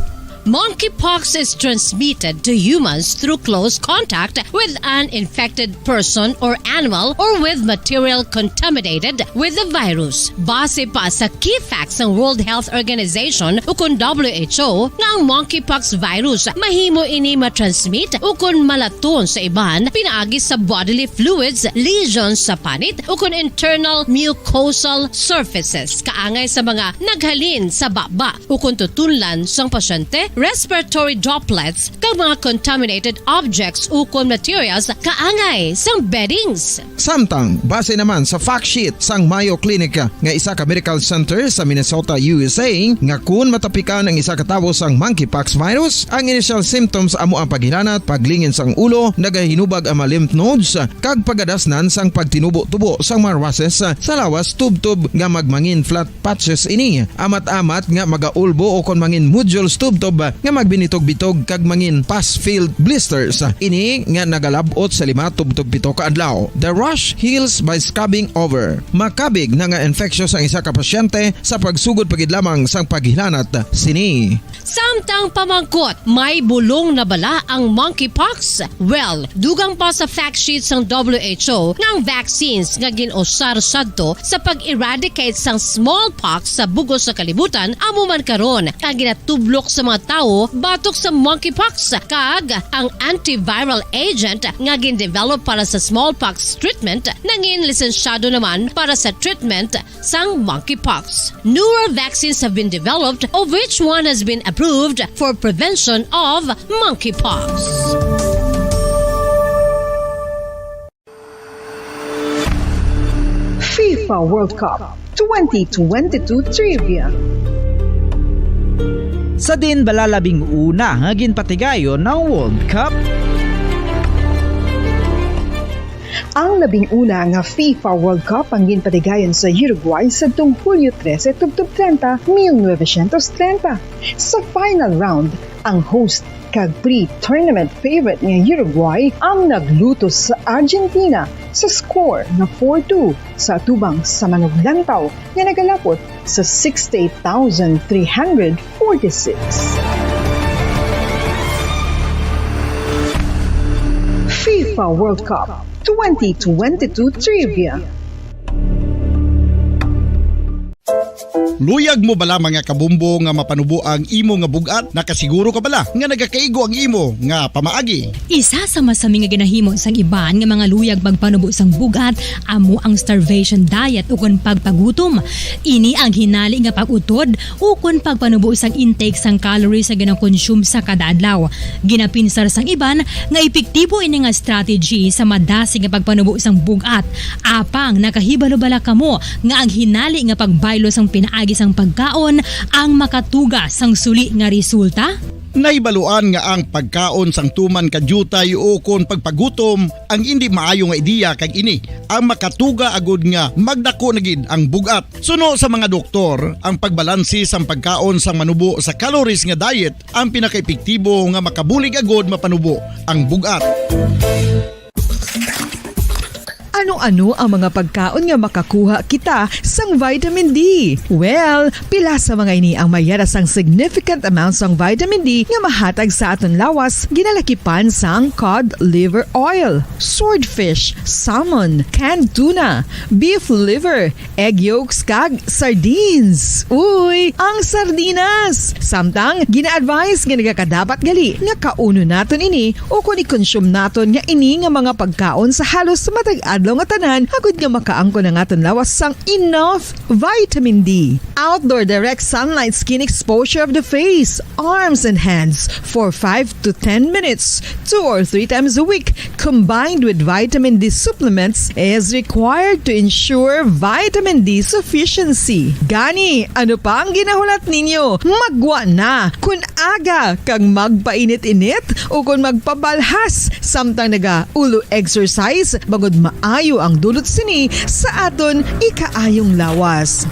Monkeypox is transmitted to humans through close contact with an infected person or animal or with material contaminated with the virus. Base pa sa key facts sang World Health Organization ukon W H O, nga ang monkeypox virus mahimo ini matransmit ukon malaton sa iban pinaagi sa bodily fluids, lesions sa panit, ukon internal mucosal surfaces kaangay sa mga naghalin sa baba ukon tutunlan sang pasyente, respiratory droplets, kag mga contaminated objects ukon materials kaangay sang beddings. Samtang, base naman sa fact sheet sang Mayo Clinic nga isa ka medical center sa Minnesota, U S A, nga kun matapikan ang isa ka tawo sang monkeypox virus, ang initial symptoms amo ang paghilanat, paglingin sang ulo, nagahinubag ang mga lymph nodes, kag pagadasnan sang pagtinubo-tubo sang mga rushes sa lawas tubtob nga magmangin flat patches ini, amat-amat nga magaulbo ukon mangin nodules tubtob nga magbinitog-bitog kag mangin pus-filled blisters. Ini nga nagalab-ot sa lima tubtob pito ka adlaw. The rash heals by scabbing over. Makabig na nga infectious ang isa ka pasyente sa pagsugod pa gid lamang sang paghilanat sini. Samtang pamangkot, may bulong na bala ang monkeypox? Well, dugang pa sa fact sheet sang W H O nga ang vaccines nga gin-usar sadto sa pag-eradicate sang smallpox sa bug-os nga kalibutan amo man karon ang ginatublok sa mga tawo batok sa monkeypox, kag ang antiviral agent nga gin-develop para sa smallpox treatment nangin lisensyado naman para sa treatment sang monkeypox. Newer vaccines have been developed, of which one has been approved for prevention of monkeypox. FIFA World Cup twenty twenty-two Trivia. Sa diin bala labing una nga ginpatigayon ang World Cup? Ang labing una nga FIFA World Cup ang ginpatigayon sa Uruguay sadtong Hulyo trese tubtob treinta, mil novecientos treinta. Sa final round, ang host kag pre-tournament favorite nga Uruguay ang naglutos sa Argentina sa score nga four two sa atubang sa manuglantaw nga nagalapot sa sixty-eight thousand three hundred forty-six. FIFA World Cup twenty twenty-two Trivia. Luyag mo bala, mga kabombo, nga mapanubo ang imo nga bug-at? Nakasiguro ka bala nga nagakaigo ang imo nga pamaagi? Isa sa masami nga ginahimo sang iban nga mga luyag magpanubo sang bug-at amo ang starvation diet ukon pagpagutom. Ini ang hinali nga pag-utod ukon pagpanubo sang intake sang calories nga ginakonsume sa kada adlaw. Ginapinsar sang iban nga epektibo ini nga strategy sa madasig nga pagpanubo sang bug-at. Apang nakahibalo bala kamo nga ang hinali nga pagbaylo sang pinaagi sang pagkaon ang makatuga sang suli nga resulta? Nahibaluan nga ang pagkaon sang tuman ka diutay ukon pagpagutom ang indi maayo nga ideya, kag ini ang makatuga agud nga magdako na gid ang bug-at. Suno sa mga doktor, ang pagbalanse sang pagkaon sang manubo sa calories nga diet ang pinakaepektibo nga makabulig agud mapanubo ang bug-at. Ano-ano ang mga pagkaon nga makakuha kita sang vitamin D? Well, pila sa mga ini ang mayara sang significant amount sang vitamin D nga mahatag sa aton lawas, ginalakipan sang cod liver oil, swordfish, salmon, canned tuna, beef liver, egg yolks, kag sardines. Uy, ang sardinas! Samtang, gina-advise nga nagakadapat gali nga kaunon naton ini ukon i-consume naton nga ini nga mga pagkaon sa halos matag adlaw nga tanan, agud nga makaangkon ang aton lawas sang enough vitamin D. Outdoor direct sunlight skin exposure of the face, arms, and hands for five to ten minutes, two or three times a week, combined with vitamin D supplements, is required to ensure vitamin D sufficiency. Gani, ano pa ang ginahulat ninyo? Maggwa na! Kon aga kag magpainit-init ukon magpabalhas samtang naga-ulo exercise, bangod maayo ang dulot sini sa aton ikaayong lawas.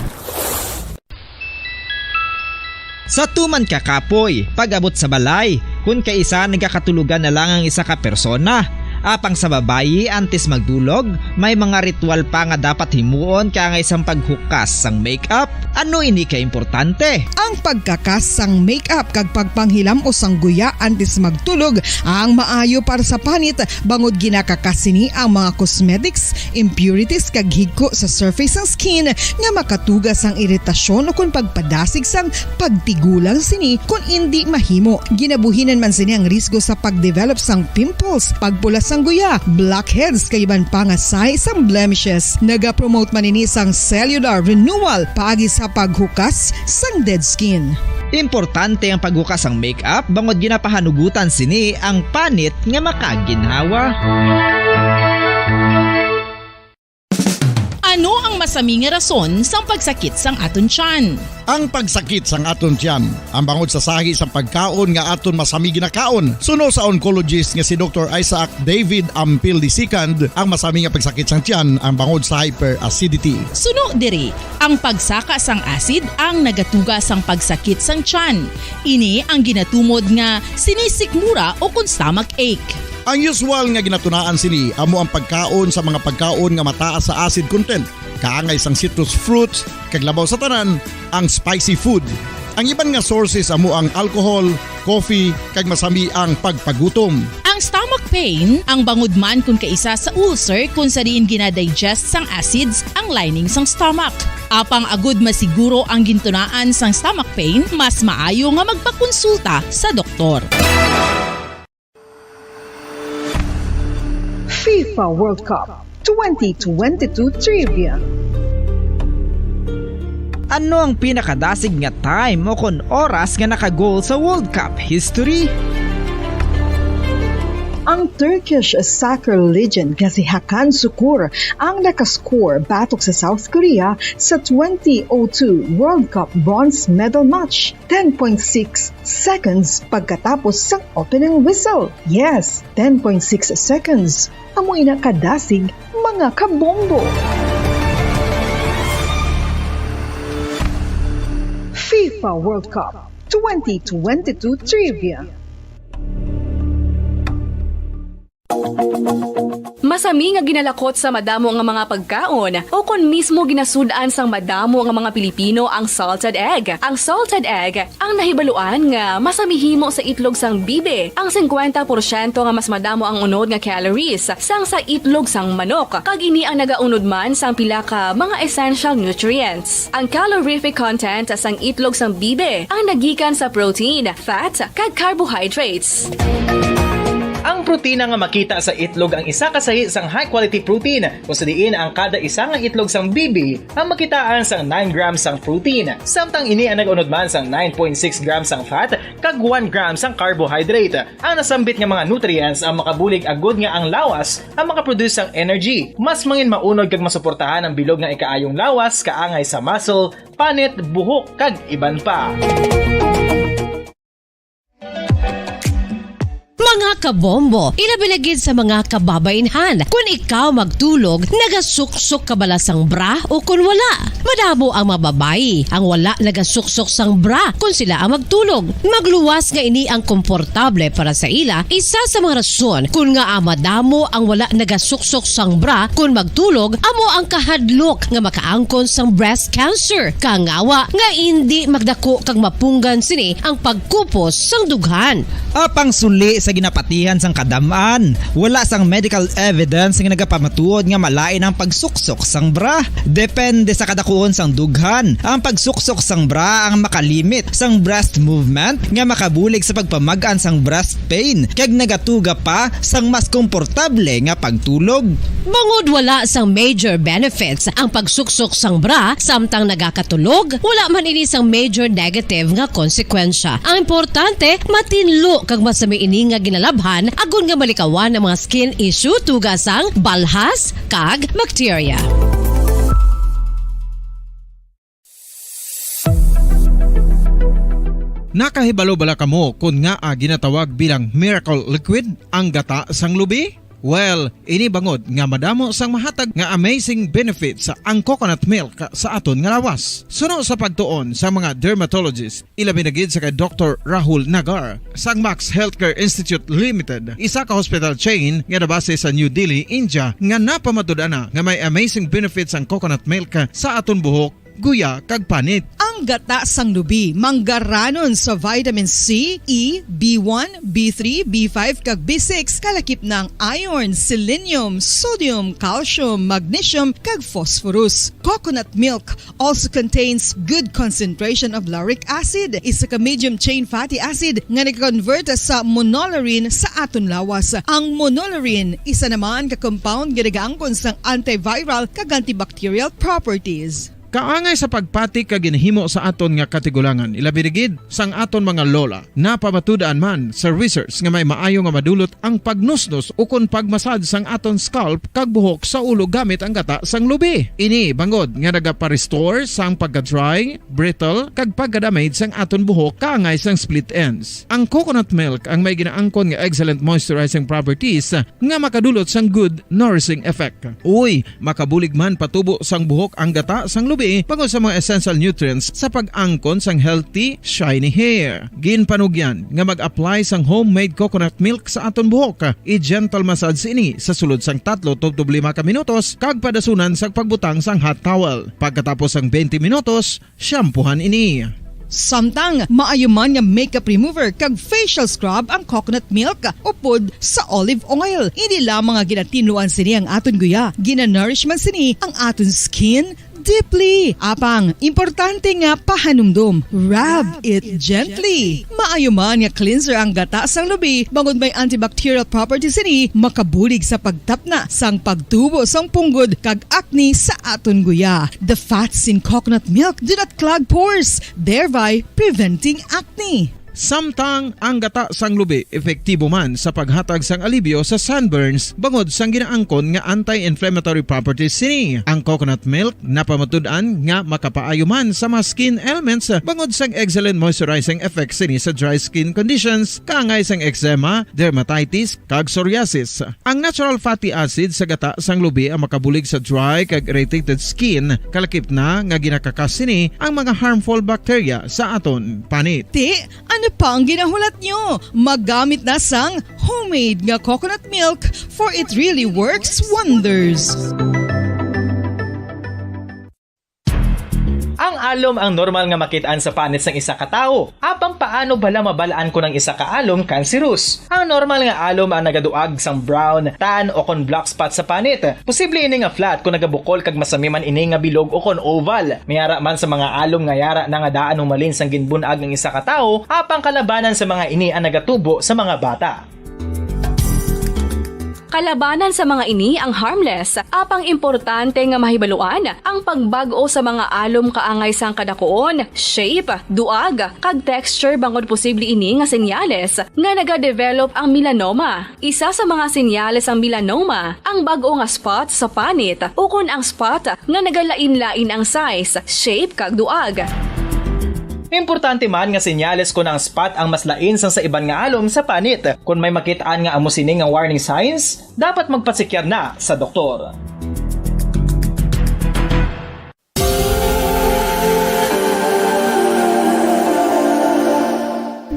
Sa tuman ka kapoy, pag-abot sa balay, kon kaisa nagakatulogan na lang ang isa ka persona. Apang sa babayi, antes magdulog, may mga ritual pa nga dapat himuon kaangay sang paghukas sang makeup. Ano ini ka importante? Ang pagkakas sang makeup kag pagpanghilam-os sang guya antes magtulog ang maayo para sa panit, bangod ginakakas sini ang mga cosmetics, impurities, kag higko sa surface sang skin nga makatuga sang iritasyon ukon pagpadasig sang pagtigulang sini kon indi mahimo. Ginabuhinan man sini ang risgo sa pagdevelop sang pimples, pagpula sang guya, blackheads, kag iban pa nga sign sang blemishes. Nagapromote man ini sang cellular renewal paagi sa paghukas sang dead skin. Importante ang paghukas sang makeup bangod ginapahanugutan sini ang panit nga makaginhawa. Ano ang masami nga rason sang pagsakit sang aton tiyan? Ang pagsakit sang aton tiyan, ang bangod sa sahi sang pagkaon nga aton masami ginakaon. Suno sa oncologist nga si Doktor Isaac David Ampil the second, ang masami nga pagsakit sang tiyan ang bangod sa hyperacidity. Suno diri, ang pagsaka sang acid ang nagatuga sang pagsakit sang tiyan. Ini ang ginatumod nga sinisikmura ukon stomach ache. Ang usual nga ginatunaan sini amo ang pagkaon sa mga pagkaon nga mataas sa acid content, kaangay sang citrus fruits, kag labaw sa tanan, ang spicy food. Ang iban nga sources amo ang alcohol, coffee, kag masami ang pagpagutom. Ang stomach pain, ang bangod man kon kaisa sa ulcer kon sa diin gina-digest sang acids ang lining sang stomach. Apang agud masiguro ang gintunaan sang stomach pain, mas maayo nga magpakonsulta sa doktor. FIFA World Cup twenty twenty-two Trivia. Ano ang pinakadasig nga time o kon oras nga naka-goal sa World Cup history? Ang Turkish soccer legend nga si Hakan Sukur ang nakascore batok sa South Korea sa twenty oh two World Cup bronze medal match, ten point six seconds pagkatapos sang opening whistle. Yes, ten point six seconds. Amo ina kadasig Mga kabombo. FIFA World Cup twenty twenty-two Trivia. Masami nga ginalakot sa madamo nga mga pagkaon, o kon mismo ginasud-an sang madamo nga mga Pilipino ang salted egg. Ang salted egg ang nahibaluan nga masami himo sa itlog sang bibi, ang singkwenta porsyento nga mas madamo ang unod nga calories sang sa itlog sang manok, kag ini ang nagaunod man sang pila ka mga essential nutrients. Ang calorific content sang itlog sang bibi ang nagikan sa protein, fat, kag carbohydrates. Ang protina nga makita sa itlog ang isa ka sahi sang high-quality protein, kung sa diin ang kada isa nga itlog sang bibi ang makitaan sang nine grams sang protein, samtang ini ang nag-unod man sang nine point six grams sang fat kag one gram sang carbohydrate. Ang nasambit nga mga nutrients ang makabulig agud nga ang lawas ang makaproduce sang energy. Mas mangin maunod kag masuportahan ang bilog nga ikaayong lawas, kaangay sa muscle, panit, buhok, kag iban pa. Mga kabombo, ilabi na gid sa mga kababaynhan. Kun ikaw magtulog, nagasuksok ka bala sang bra o kun wala? Madamo ang mga babayi ang wala nagasuksok sang bra kun sila ang magtulog. Magluwas nga ini ang komportable para sa ila, isa sa mga rason kun ngaa madamo ang wala nagasuksok sang bra kun magtulog amo ang kahadlok nga makaangkon sang breast cancer. Kangawa nga indi magdako kag mapunggan sini ang pagkupos sang dughan. Apang suli sa ginapatihan sang kadam-an, wala sang medical evidence nga nagapamatuod nga malain ang pagsuksok sang bra. Depende sa kadakuon sang dughan, ang pagsuksok sang bra ang makalimit sang breast movement nga makabulig sa pagpamag-an sang breast pain kag nagatuga pa sang mas komportable nga pagtulog. Bangod wala sang major benefits ang pagsuksok sang bra samtang nagakatulog, wala man ini sang major negative nga konsekwensya. Ang importante, matinlo kag masami ini nga ginalabhan agod nga malikawan ang mga skin issue tuga sang balhas kag bakterya. Nakahibalo bala kamo kon ngaa ginatawag bilang miracle liquid ang gata sang lubi? Well, ini bangod nga madamo sang mahatag nga amazing benefits ang coconut milk sa aton nga lawas. Suno sa pagtuon sa mga dermatologist, ilabi na gid sa kay Doktor Rahul Nagar sang Max Healthcare Institute Limited, isa ka hospital chain nga nabase sa New Delhi, India, nga napamatud-an na nga may amazing benefits ang coconut milk sa aton buhok, guya, kag panit. Ang gata sang lubi manggaranon sa vitamin C, E, B one, B three, B five, kag B six, kalakip na ang iron, selenium, sodium, calcium, magnesium, kag phosphorus. Coconut milk also contains good concentration of lauric acid, isa ka medium chain fatty acid nga nag-convert sa monolaurin sa aton lawas. Ang monolaurin isa naman ka compound nga nagaangkon sang antiviral kag antibacterial properties. Kaangay sa pagpati kag ginhimo sa aton nga katigulangan, ilabi na gid sang aton mga lola. Napamatud-an man sa research nga may maayo nga madulot ang pagnusnos ukon pagmasad sang aton scalp kag buhok sa ulo gamit ang gata sang lubi. Ini bangod nga nagapa-restore sang pagka-dry, brittle, kag pagka-damage sang aton buhok kaangay sang split ends. Ang coconut milk ang may ginaangkon nga excellent moisturizing properties nga makadulot sang good nourishing effect. Uy, makabulig man patubo sang buhok ang gata sang lubi bangod sa mga essential nutrients sa pag-angkon sang healthy, shiny hair. Ginpanugyan nga mag-apply sang homemade coconut milk sa aton buhok. I-gentle massage ini sa sulod sang tatlo tubtob lima ka minutos kag padasunan sang pagbutang sang hot towel. Pagkatapos sang twenty minutos, shampoohan ini. Samtang maayo man nga makeup remover kag facial scrub ang coconut milk upod sa olive oil. Hindi lamang nga ginatinluan sini ang aton guya, ginanourish man sini ang aton skin deeply. Apang, importante nga pahanumdom, rub it gently. Maayo man nga cleanser ang gata sang lubi, bangod may antibacterial properties sini, makabulig sa pagtapna sang pagtubo sang punggod kag acne sa aton guya. The fats in coconut milk do not clog pores, thereby preventing acne. Samtang ang gata sang lubi epektibo man sa paghatag sang alibyo sa sunburns bangod sang ginaangkon nga anti-inflammatory properties sini. Ang coconut milk napamatud-an nga makapaayo man sa mga skin ailments bangod sang excellent moisturizing effect sini sa dry skin conditions kaangay sang eczema, dermatitis, kag psoriasis. Ang natural fatty acid sa gata sang lubi ang makabulig sa dry kag irritated skin, kalakip na nga ginakakas sini ang mga harmful bacteria sa aton panit. Ti, ano pa ang ginahulat nyo? Magamit na sang homemade nga coconut milk, for it really works wonders. Ang alom ang normal nga makit-an sa panit sang isa ka tawo. Apang paano bala mabal-an kon ang isa ka alom cancerous? Ang normal nga alom ang nagaduag sang brown, tan, o kon black spot sa panit. Posible ini nga flat kon nagabukol kag masami man ini nga bilog o kon oval. May ara man sa mga alom nga yara na nga daan humalin sang ginbun-ag ang isa ka tawo, apang kalabanan sa mga ini ang nagatubo sa mga bata. Kalabanan sa mga ini ang harmless, apang importante nga mahibaluan ang pagbag-o sa mga alom kaangay sang kadakuon, shape, duag, kag texture bangod posible ini nga senyales nga nagadevelop ang melanoma. Isa sa mga senyales sang melanoma ang bag-o nga spot sa panit ukon ang spot nga nagalain-lain ang size, shape, kag duag. Importante man nga senyales kon ang spot ang mas lain sang sa iban nga alom sa panit. Kon may makit-an nga amo sini nga warning signs, dapat magpasekyar na sa doktor.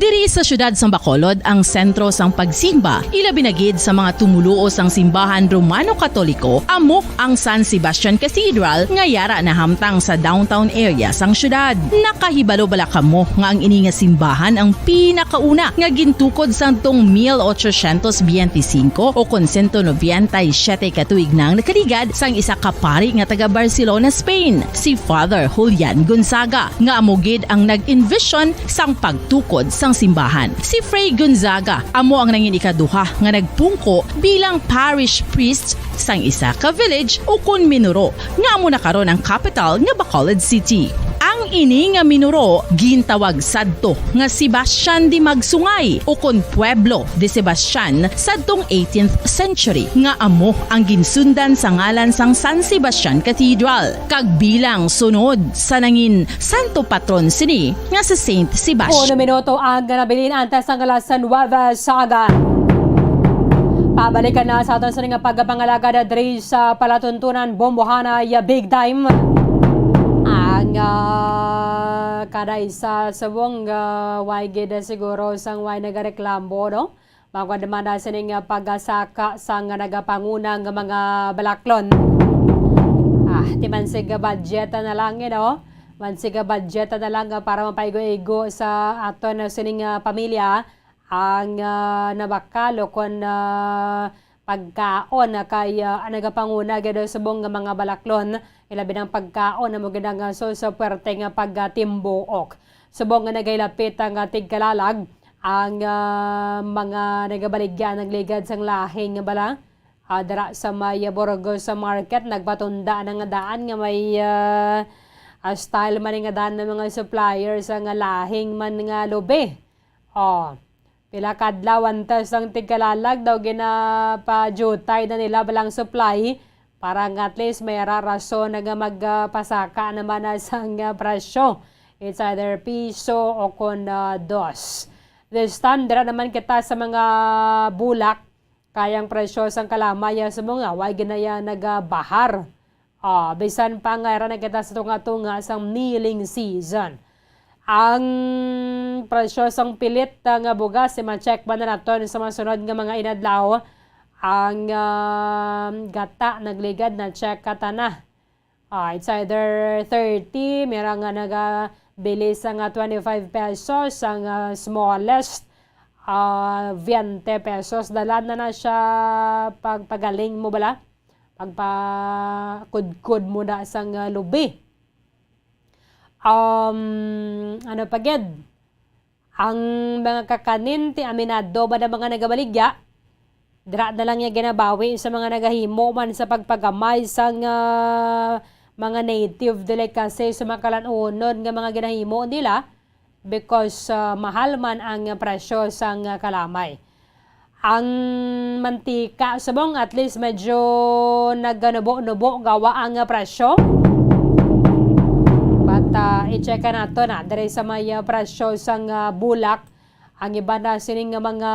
Diri sa siyudad sang Bacolod ang sentro sang pagsimba, ilabi na gid sa mga tumoluo sang simbahan Romano-Katoliko, amo ang San Sebastian Cathedral nga yara nahamtang sa downtown area sang siyudad. Nakahibalo bala kamo nga ang ini nga simbahan ang pinakauna nga gintukod sadtong mil ochocientos biyente singko o kon sento nobenta y siyete ka tuig nang nakaligad sang isa ka pari nga taga Barcelona, Spain, si Father Julian Gonzaga, nga amo gid ang nag-envision sang pagtukod sang simbahan. Si Fray Gonzaga amo ang nangin ikaduha nga nagpungko bilang parish priest sang isa ka village ukon minuro nga amo na karon ang kapital nga Bacolod City. Ang ini nga minuro gintawag sadto nga Sebastian de Magsungay ukon Pueblo de Sebastian sadtong eighteenth century, nga amo ang ginsundan sa ngalan sang San Sebastian Cathedral kag bilang sunod sa nangin santo patron sini nga si Saint Sebastian. Uno minuto ang nabilin antes ang alas nuwebe sa aga. Pabalikan na sa aton sa nga pagpangalagad diri sa palatuntunan, Bombohanay Big Time. Ang ah, kada isa subong ah, way gid siguro sang way nagareklamo, no? Magwa naman na sining ah, pagasaka sang nagapanguna nga mga balaklon. Ah, timansig budget na lang, you know? Mansig budget na lang ah, para mapaigo-igo sa aton sining ah, pamilya ang ah, nabakal o kon ah, pagkaon ah, kay ah, nagapanguna gid subong nga mga balaklon, ilabi ng pagkaon amo gid ang ah, so, so puwerte nga pagtimbuok. Subong nga nagahilapit ang ah, tigkalalag, ang ah, mga nagabaligya nagligad sang lahing nga bala. Ah, dira sa may ah, Burgos sa market, nagpatunda na nga daan nga may ah, ah, style man nga daan ng mga suppliers nga lahing man nga lubi. Oh, pila ka adlaw antes ang tigkalalag daw ginapajutay na nila balang supply para nga at least may ara rason na nga magpasaka naman na sang ah, presyo. It's either piso o kon ah, dos. This time, dira naman kita sa mga bulak, kay ang presyo sang kalamay ah, sa mga way ginaya nagabahar. Ah, bisan pa nga ira na kita sa tunga-tunga sang milling season. Ang presyo sang pilit ah, nga bugas, i-check ba na naton sa mga sunod nga mga inadlaw? Ang ah, gata nagligad na check ka ta na. Ah, it's either thirty, mira nga nagabili sa nga twenty-five pesos, ang ah, smallest, ah, veinte pesos. Dala na na siya pagpagaling mo bala? Pagpakudkod mo na sang ah, lubi. Um, ano pa gid? Ang mga kakanin ti aminado ba na mga nagabaligya? Dira na lang niya ginabawi sa mga nagahimo man sa pagpagamay sang ah, mga native delicacy sa mga kalan-unon nga mga ginahimo nila. because, ah, mahal man ang presyo sang kalamay. Ang mantika, subong, at least medyo naganubo-nubo gawa ang presyo. But, ah, i-check nato na diri sa may, ah, presyo sang, ah, bulak. Ang iban na sining mga,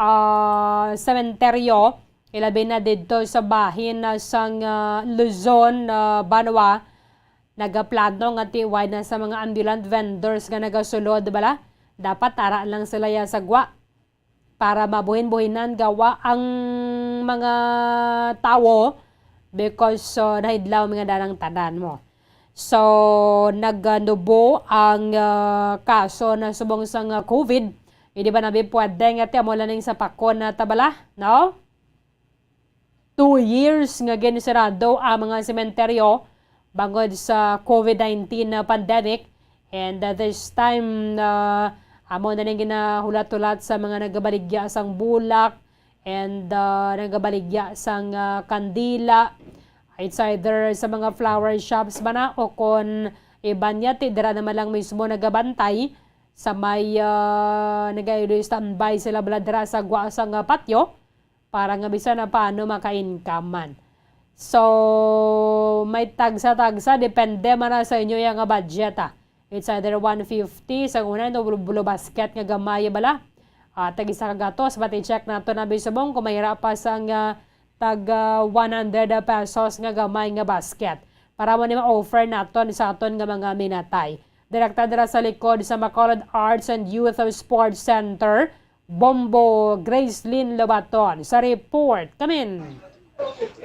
ah, sementeryo, ilabi na didto sa bahin na sang, ah, Luzon, ah, banwa, nagaplano nga tiway na sa mga ambulant vendors nga nagasulod, bala. Dapat ara lang sila ya sa gwa para mabuhin-buhinan gawa ang mga tawo because, uh, nahidlaw mga danang tanan mo. So, naganubo ang, uh, kaso na subong sang, uh, COVID. Hindi ba nabi pwede nga ti amo lang ning sapakon na tabala, no? Two years nga ginsirado ang mga sementeryo bangod sa COVID nineteen na pandemic. And, uh, this time, uh, amo na ning ginahulat-hulat sa mga nagabaligya sang bulak and, uh, nagabaligya sang, uh, kandila. It's either sa mga flower shops ba na o kon iban niya, ti dira naman lang mismo nagabantay sa may, uh, nagailoy standby sila bala dira sa gwa sang, uh, patio. Para nga bisan na paano maka-income man. So, may tagsa-tagsa, depende man na sa inyo yang nga budget, ah. It's either one fifty sa una, no, bulo, bulo basket nga gamay bala. Ah, tag isa ka gatos, but i-check nato na bisubong kung may hira pa sang, ah, tag, ah, one hundred pesos nga gamay nga basket. Para mo ni ma-offer naton sa aton nga mga minatay. Direkta dira sa likod sa Bacolod Arts and Youth Sports Center, Bombo Gracelyn Lobaton sa report. Kamin.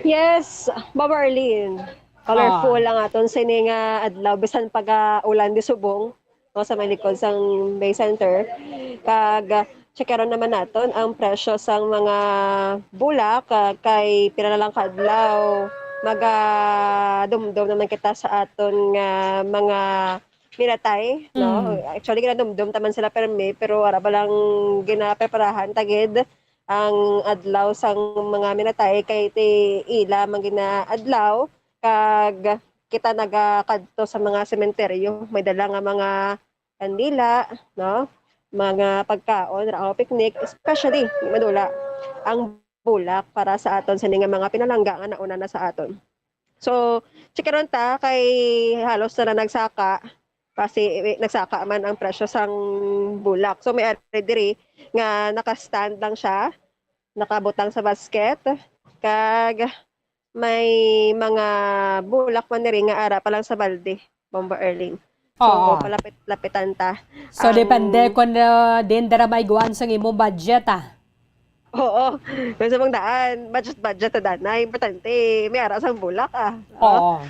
Yes, Ma'am Arlene. Colorful Ah. ang aton sini nga adlaw, bisan pag, ah, ulan di subong, no, sa may likod sang Bay Center. Kag, ah, checkeron naman naton ang presyo sang mga bulak, ah, kay pila na lang ka adlaw, magadumdom naman kita sa aton nga mga minatay, no? Mm. Actually, ginadumdom taman sila permi, pero wala pa lang ginapreparahan tagid ang adlaw sang mga minatay kay ti ila man ginaadlaw kag kita nagakadto sa mga sementeryo. May dala nga mga kandila, no? Mga pagkaon, ra, o picnic, especially, di madula, ang bulak para sa aton sini nga mga pinalangga nga nauna na sa aton. So, checkeron ta kay halos na, na nagsaka. Kasi, eh, nagsaka man ang presyo sang bulak. So, may ari diri nga naka-stand lang siya, nakabutang sa basket, kag may mga bulak man diri nga ara pa lang sa balde, Bombo Arlene. So, Oo. palapit-lapitan ta. So, Ang depende kung, uh, din dara maiguan sang imong budget, ah. Oo. Kung sa mong daan, budget, budget na daan. Ay, importante, may ara sang bulak, ah. Oo. Oo.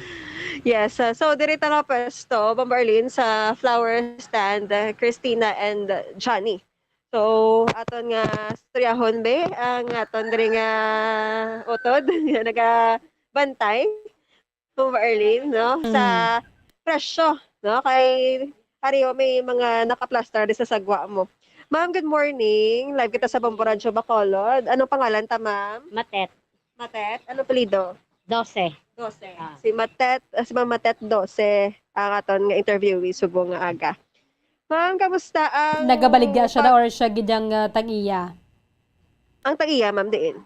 Yes, uh, so, diri ta nga pwesto, Bombo Arlene, sa flower stand, uh, Christina and, uh, Johnny. So, aton nga storyahon, be, ang aton diri nga utod, nga nagabantay, Ma'am Arlene, no? Sa Mm. presyo, no? Kay pareho may mga nakaplaster di sa sagwa mo. Ma'am, good morning. Live kita sa Bombo Radyo Bacolod. Anong pangalan ta, ma'am? Matet. Matet? Anong apelyido? Dose. Dose. Ah. Si Matet, ah, si Ma'am Matet Dose, ang aton nga interviewee subong nga aga. Ma'am, kamusta ang Nagabaligya siya na pag- or siya gid ang, ah, tag-iya? Ang tag-iya, ma'am, diin?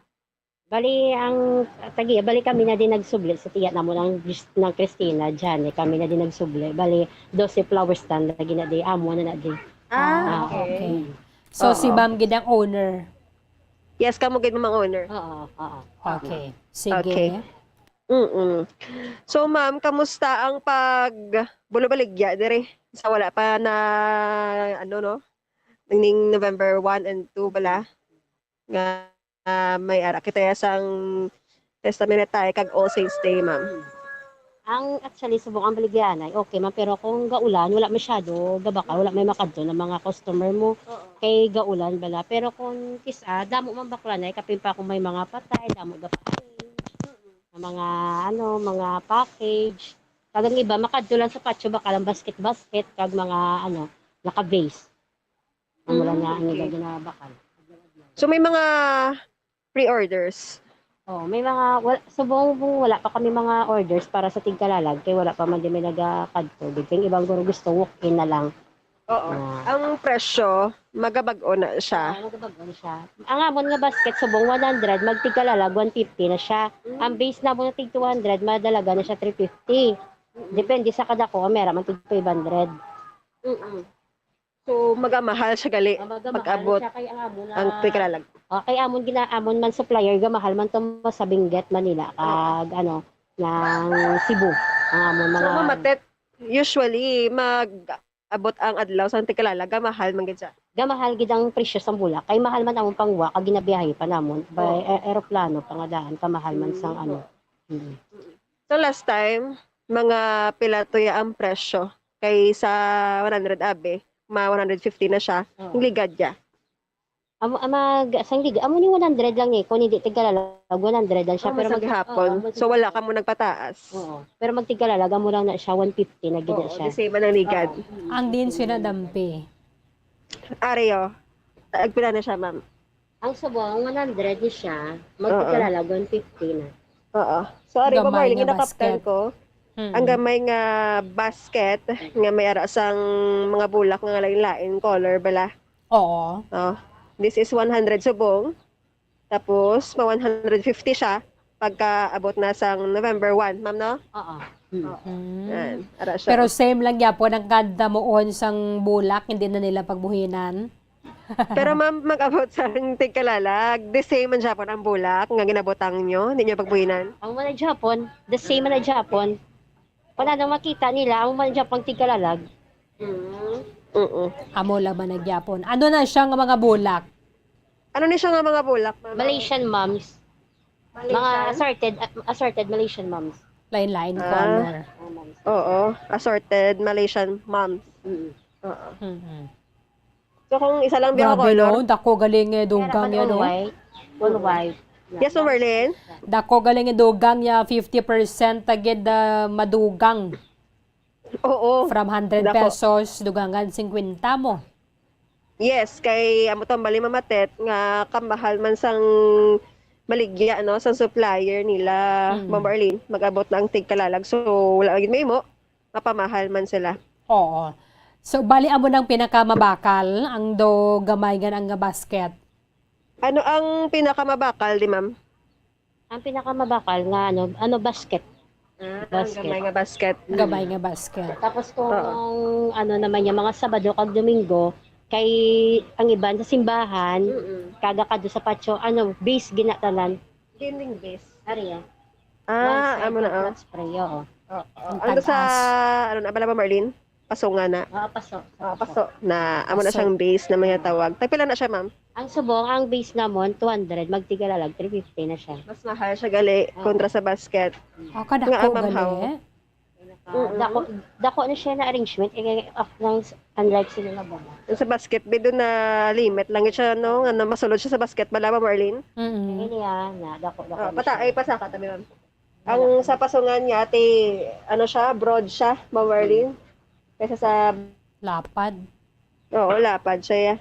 Bali, ang tag-iya, bali kami na din nagsubli sa tiya namo ng, ng Christina, Jane, kami na din nagsubli. Bali, dose flower stand lagi na di, amo na na di. Ah, Ah, okay. okay. So, si Oo. Ma'am gid ang owner? Yes, kamo gid, ma'am, ang owner. Oo, oo. Okay. Sige. Okay. Mm-mm. So, ma'am, kamusta ang pag-bulobaligya diri? Sa wala pa na, ano, no? Ning November one and two bala? Nga, ah, may ara kita ya sang Fiesta Minatay kag All Saints Day, ma'am. Ang actually, subong ang baligya anay, okay man, pero kung gaulan, wala masyado gabakal, wala may makadto na mga customer mo. Oo. Kay gaulan bala. Pero kung kis-a, damo man bakla na, kapin pa kung may mga patay, damo ga package. Mm. Ang mga, ano, mga package. Kag ang iba, makadto lang sa patio, bakal ang basket-basket, kag mga, ano, naka-vase. Ang wala Mm, na ang okay. iba ginabakal. So, may mga pre-orders. Oh, may mga, wal-, subong wala pa kami mga orders para sa tigkalalag, kay wala pa man din may nagakadto. Di kay ibang guro gusto walk-in na lang. Oo. Ah. Ang presyo, magabag-o na siya. Ah, magabag-o na siya. Ang amon nga basket, subong one hundred, magtigkalalag, one fifty na siya. Mm. Ang base namon nga tig two hundred, madalaga na siya three fifty. Mm. Depende sa kadako, ang mera man tig five hundred. Mm-mm. So, magamahal siya gali. Ah, magamahal pag-abot siya kay ang amon na ang tigkalalag. Ah, kay amon gina-, amon man supplier, gamahal man to sa Benguet, Manila, kag ano, ng Cebu. Ang amon So, mga Ma'am Matet, usually, mag-abot ang adlaw sa tigkalalag, gamahal man gid siya. Gamahal gid ang presyo sang bulak. Kay mahal man amon pangwa, kag ginabiyahe pa namon. By Oo. aer-, eroplano, pangadaan, kamahal man sang Mm. ano. Mm. So, last time, mga pila to ya ang presyo? Kay sa one hundred abi, ma one hundred fifty na siya. Oo. Ang ligad ya. Amo, ah, mag-, sang ligad, amo ni one hundred lang eh. Kung hindi tigkalalag, one hundred lang siya. Ah, Pero mas mag-, gihapon. oo, mas So, wala ka mo nagpataas. Oo. Pero magtigkalalag, amo lang na siya, one fifty na gid na Oo, siya. the same man ang ligad. Oo. Ang din siya nadampi. Ari, oh. Agpila na siya, ma'am? Ang subong, one hundred ni siya. Oo. Magtigkalalag, one fifty na. Oo. So, ari, Ma'am Gamay Marlene, nga ginakaptan basket. ko. Mm. Ang gamay nga basket nga may ara sang mga bulak nga lain-lain color bala. Oo. Oh, this is one hundred subong. Tapos, ma one hundred fifty siya pagka abot na sang November one, ma'am, no? Oo. Mm. Oo. Mm. Yan. Ara siya. Pero same lang gyapon ang kada muon sang bulak, hindi na nila pagbuhinan? Pero, ma'am, mag-abot sang tigkalalag, the same man gyapon ang bulak nga ginabutang nyo, hindi nyo pagbuhinan? Ang wala gyapon, the same man gyapon. Wala nang makita nila, ang man gyapon tigkalalag. Mm. Oo. Amo lang man na gyapon. Ano na siya nga mga bulak? Ano ni siya nga mga bulak, ma'am? Malaysian moms. Mga Malaysian? assorted, ah, assorted Malaysian moms. Lain-lain Ah. color. Ah, moms. Oo, assorted Malaysian moms. Mm. Oo. Mm-mm. So, kung isa lang biya ka Grabe, color? no? Dako galing eh, dugang Meron yan, all no? white. All white. Yes, Ma'am Marlene? Dako galing eh, dugang niya, fifty percent agad, ah, madugang. Oo. From hundred Dako. pesos, dugangan singkwenta mo. Yes, kay amo to ang bali, Ma'am Matet, nga kamahal man sang baligya, no, sang supplier nila, Mm. Ma'am Marlene, mag-abot na ang tigkalalag. So, wala gid mahimo, mapamahal man sila. Oo. So, bali amo nang pinakamabakal, ang do gamay nga nga basket? Ano ang pinakamabakal, di, ma'am? Ang pinakamabakal nga, ano, ano, basket. Ah, ang Basket. gamay nga basket. Gamay nga basket. Tapos kung Oo. ano naman yung mga Sabado kag Domingo, kay ang iban sa simbahan, Mm-mm. kaga kadto sa patio, ano, base gina tanan. Gaining base. Ari, ah. Ah, One side amo na, na ah. flat spray, oo. Oo. Ang Ano sa, taas. ano na, bala ba, Marlene? Paso nga na. Ah, paso. Ah, paso na. Amo na Paso. siyang base na mga tawag. Tagpila na siya, ma'am? Ang subong, ang base namon, two hundred. Magtigalalag, three fifty na siya. Mas mahal siya gali Oo. kontra sa basket. Ah, kadako Nga amam gali. haw. Mm. Dako, dako na siya na arrangement. Eh, of, ng, unlike sila na ba? Sa basket, bido na limit lang siya, no? Nga na masulod siya sa basket. Bala ba, Marlene? Mm. Ini, ah, na, dako, dako Oh, na pata, siya. ay, pasaka tabi, ma'am. Ang sa pasungan niya, ate, ano siya, broad siya, Ma'am Marlene. Kaysa sa Lapad. Oo, lapad siya, ya.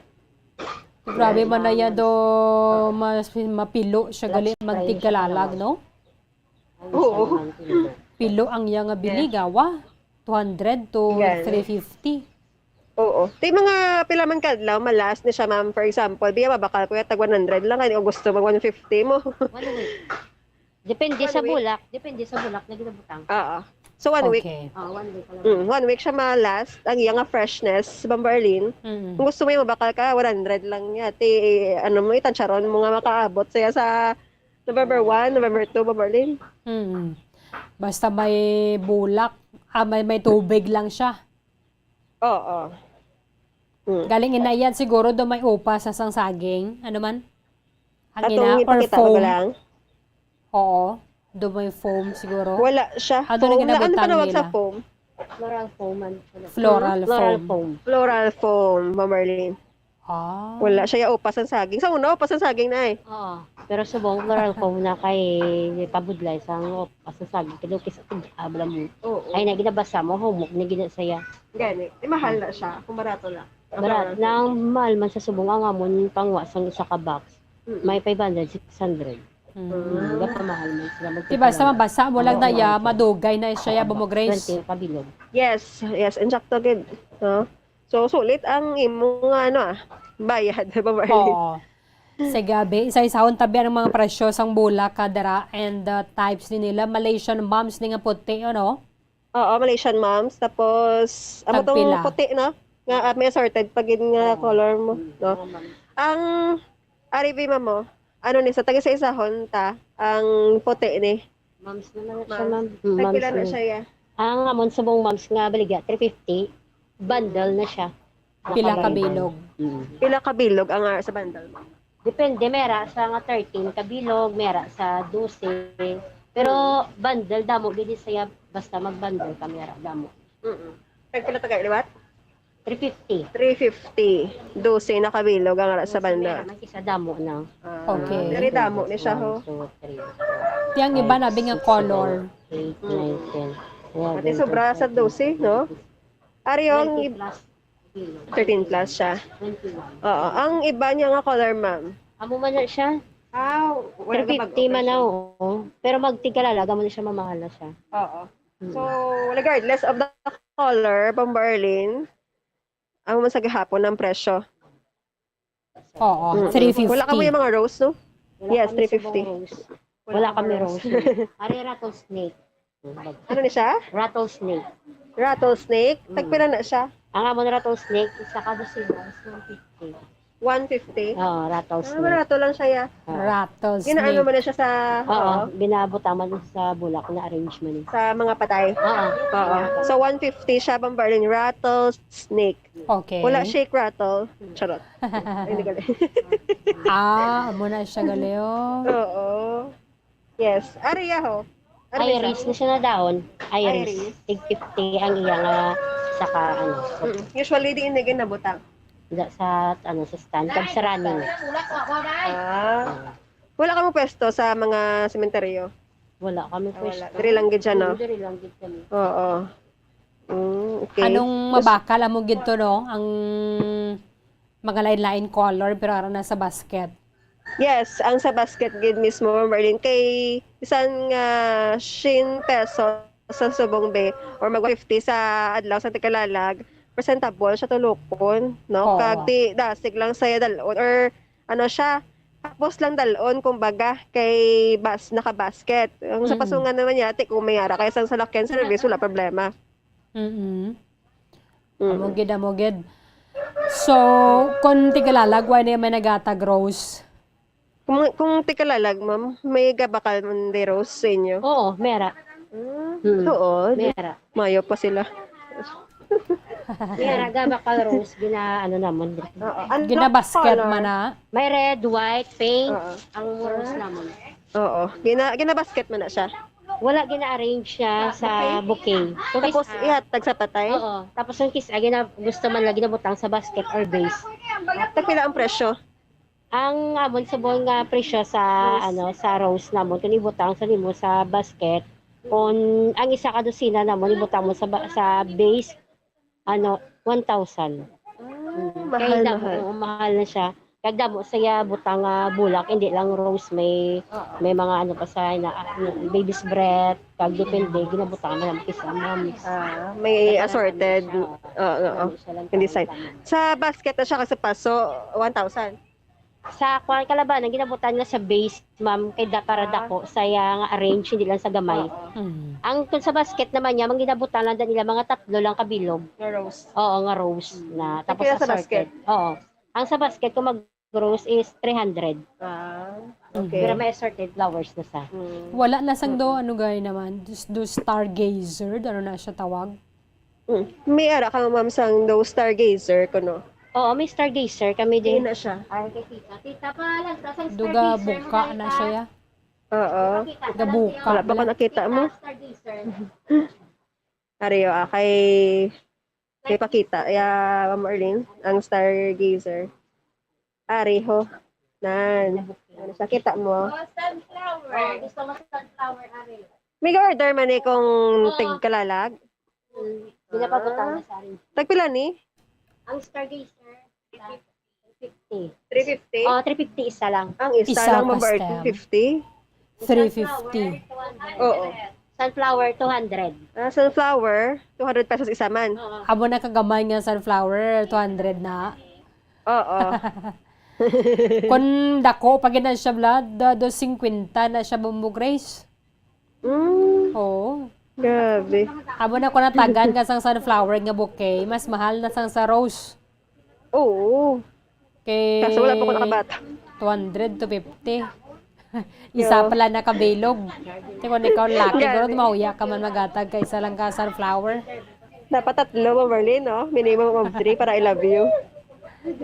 Grabe Yan. man na yan do, mas mapilo siya gali Clutch spring magtigkalalag, siya, no? Ang Oo. isa naman, pilo. Pilo ang iya nga Yes. biliga, wa? Two hundred to Yan. three fifty. Oo. Ti mga pila man kadlaw, malas ni siya, ma'am. For example, biya mabakal ko ya tag one hundred lang, kay di ko gusto mag one fifty mo. One week. Depende One sa week. bulak. Depende sa bulak na ginabutang. Oo. So, one week. Okay. Ah, one week pala. Mm, one week siya ma-last. Ang iya nga freshness, Ma'am Marlene. Mm. Kung gusto mo yung mabakal ka, one hundred lang niya. Ti, ano mo, itantsaron mo nga makaabot siya sa November one, November two, Ma'am Marlene. Mm. Basta may bulak, ah, may, may tubig lang siya. Oo. Mm. Galing ina yan siguro do may upas sa sang saging. Ano man? Ang Atong ina, or ipakita ko ba foam. lang? Oo. Do may foam siguro. Wala siya. Ano Foam na na, ano ginabutang panawag sa nila? foam? Floral foam man. Floral Floral foam. foam. Floral foam, Ma'am Marlene. Ah. Wala siya, ya upas ang saging. Sa una, upas ang saging na eh. Oo. Pero subong, floral foam na kay pabudlay sa upas ang saging. Kadukis at abla mo. Oo. Ay, na ginabasa mo, humok na gina saya. Gani. Eh, mahal na siya. Kung barato lang. Ang Barat, floral foam. nang mahal man sa subong ang amon pangwa sang isa ka box. Mm-mm. May five hundred, six hundred. Mm, gapamahal man sila. Di basta mabasa mo lang na ya, madugay na siya ya, Bumo Grace. Twenty kabilog. Yes, yes, insakto gid, no? So, sulit ang imo nga, ano, ah, bayad, Ma'am Arlene. Oo. Sa gabi, isa-isahon tabi ang mga presyo sang bulak ka dira and, uh, types ni nila. Malaysian moms ni nga puti, ano? Oo, Malaysian moms. Tapos, amo tong puti, no? Nga, ah, may assorted pa gid nga color mo, no? Ang Ari, bi, ma'am, oh. Ano ni, sa tag-isa-isahon ta, ang puti ni? Moms naman na siya, ma'am. Mm, tagpila na siya, ya? Ang amon subong moms nga baligya, three fifty. Bundle na siya. Pila ka bilog? Mm. Pila ka bilog ang, ah, sa bundle, ma'am? Depende, mera sa nga thirteen ka bilog, mera sa dose. Pero bundle, damo gid siya, basta mag-bundle ka, mera, damo. Mm. Tagpila taga liwat? Three fifty. Three fifty. Dose na kabilog ang ara sa banda. May isa damo na. Ah, okay. Very damo ni siya, ho. One, two, three, four, five, six, seven, eight, nine, ten. Pati sobra sa dose, no? Ari, ang thirteen plus siya. Oo. Ang iba niya nga color, ma'am. Amo man na siya. Ah, wala na. Three fifty man na, oo. Pero magtigkalalaga mo na siya, mamahal na siya. Oo. So, regardless of the color, Ma'am Arlene, amo man sa gihapon ang presyo. Oo, three fifty. Wala ka mo yung mga rose, no? Yes, three fifty. Wala kami rose. Ari, rattlesnake. Ano ni siya? Rattlesnake. Rattlesnake? Tagpila na siya? Ang amon rattlesnake, isa ka dosena is one fifty. One fifty? Oo, rattlesnake. Ah, barato lang siya, ya. Oo. Rattlesnake. Ginaano mo na siya sa, oo, binabutang man sa bulak, na-arrange man eh. Sa mga patay? Oo. Oo. So, one fifty siya, Ma'am Arlene, rattlesnake. Okay. Wala shake, rattle. Charot. Ay, hindi gali. Ah, amo na siya gali, oh. Oo. Yes. Ari, ya, ho. Iris na siya na daon. Iris. Iris. Tig fifty ang iya nga saka, ano. Mm. Usually, di ini ginabutang. Sa, ano, sa stand. Kag sa running. Ah. Wala ka mo pwesto sa mga sementeryo? Wala kami pwesto. Diri lang gid siya, no? Diri lang gid kami. Oo. Mm, okay. Anong mabakal amo gid to, no? Ang mga lain-lain color, pero ara na sa basket. Yes, ang sa basket gid mismo, Ma'am Arlene, kay bisan nga siyam pesos sa subong, be, or mag fifty sa adlaw sa tigkalalag, presentable siya tulokon, no? Oo. Kag di dasig lang saya dal-on, or ano siya, hapos lang dal-on, kumbaga, kay bas-, naka-basket. Ang sa pasungan naman niya, ti, kung may ara kay sang salakyan service, wala problema. Mm-mm. Mm. Amo gid, amo gid. So, kung tigkalalag, wala na may naghatag rose? Kung, kung tigkalalag, ma'am, may gabakal man di rose sa inyo? Oo, mera. Mm, tuod. Mera. Mayo pa sila. Mera, gabakal rose, gina-, ano namon. Oo. Ano color? Ginabasket man na? May red, white, pink, ang rose namon. Oo. Gina-, ginabasket man na siya? Wala, gina-arrange siya sa bouquet. Tapos ihatag sa patay? Oo. Tapos ang kis-, ah, gina-, gusto man lagi nabutang sa basket or vase. Tagpila ang presyo? Ang amon subong nga presyo sa, ano, sa rose namon, kung ibutang sa nimo sa basket, kung ang isa ka dosina namon, ibutang mo sa ba-, sa vase, ano, one thousand. Ah, mahal, mahal. Oo, mahal na siya. Kag damo siya butang nga bulak, hindi lang rose, may, may mga ano pa sa na, ano, baby's breath, kag depende, ginabutang na lang kisa, ma'am. Ah, may assorted. Oo, oo. Hindi siya lang. Sa basket na siya kasi paso, one thousand. Sa kuwan, kalabanan, ginabutan nga sa vase, ma'am, kay da-, para dako, sa iya nga arrange, hindi lang sa gamay. Oo. Mm. Ang, kung sa basket naman niya, mang ginabutan lang nila mga tatlo lang kabilog. Nga rose. Oo, nga rose na. Tapos assorted. Tagpila sa basket? Oo. Ang sa basket, kung mag-rose is three hundred. Ah, okay. Pero may assorted flowers na sa. Mm. Wala na sang do, ano gay naman, those, those stargazer, ano na siya tawag? Mm. May ara ka, ma'am, sang do stargazer, kuno? Oo, may stargazer kami din. Diin na siya? Ay, kay tita. Tita pa lang, tas ang stargazer mo, buka na siya, ya. Oo. Gabuka. Wala pa ko nakita mo. Stargazer. Ari, oh, ah, kay, kay pakita, ya, Ma'am Arlene, ang stargazer. Ari, ho. Nan. Ano siya, kita mo? Oh, sunflower. Oh, gusto mo sunflower, ari. May order man eh kung tigkalalag. Mm. Ginapabutang na sa akin. Tagpila ni? Ang stargazer, three fifty. Three fifty? Oh, three fifty isa lang. Ang isa lang, ma'am, three fifty? Three fifty. Oo. Sunflower, two hundred. Ah, sunflower, two hundred pesos isa man. Amo na kagamay nga sunflower, two hundred na. Oo. Kung dako pa gid na siya, Vlad, da dos singkwenta na siya, Bombo Grace. Mm, Oo. Grabe. Amo na ko natagan nga sang sunflower nga bouquet, mas mahal na sang sa rose. Oo. Kay Kaso wala pa ko nakabata. Two hundred to fifty. Isa Yeah. pala nakabilog. Ti kung ikaw laki, Gani. guro mahuya ka man maghatag kay isa lang ka sunflower. Dapat tatlo mo, Merlin, no? Minimum of three para I love you.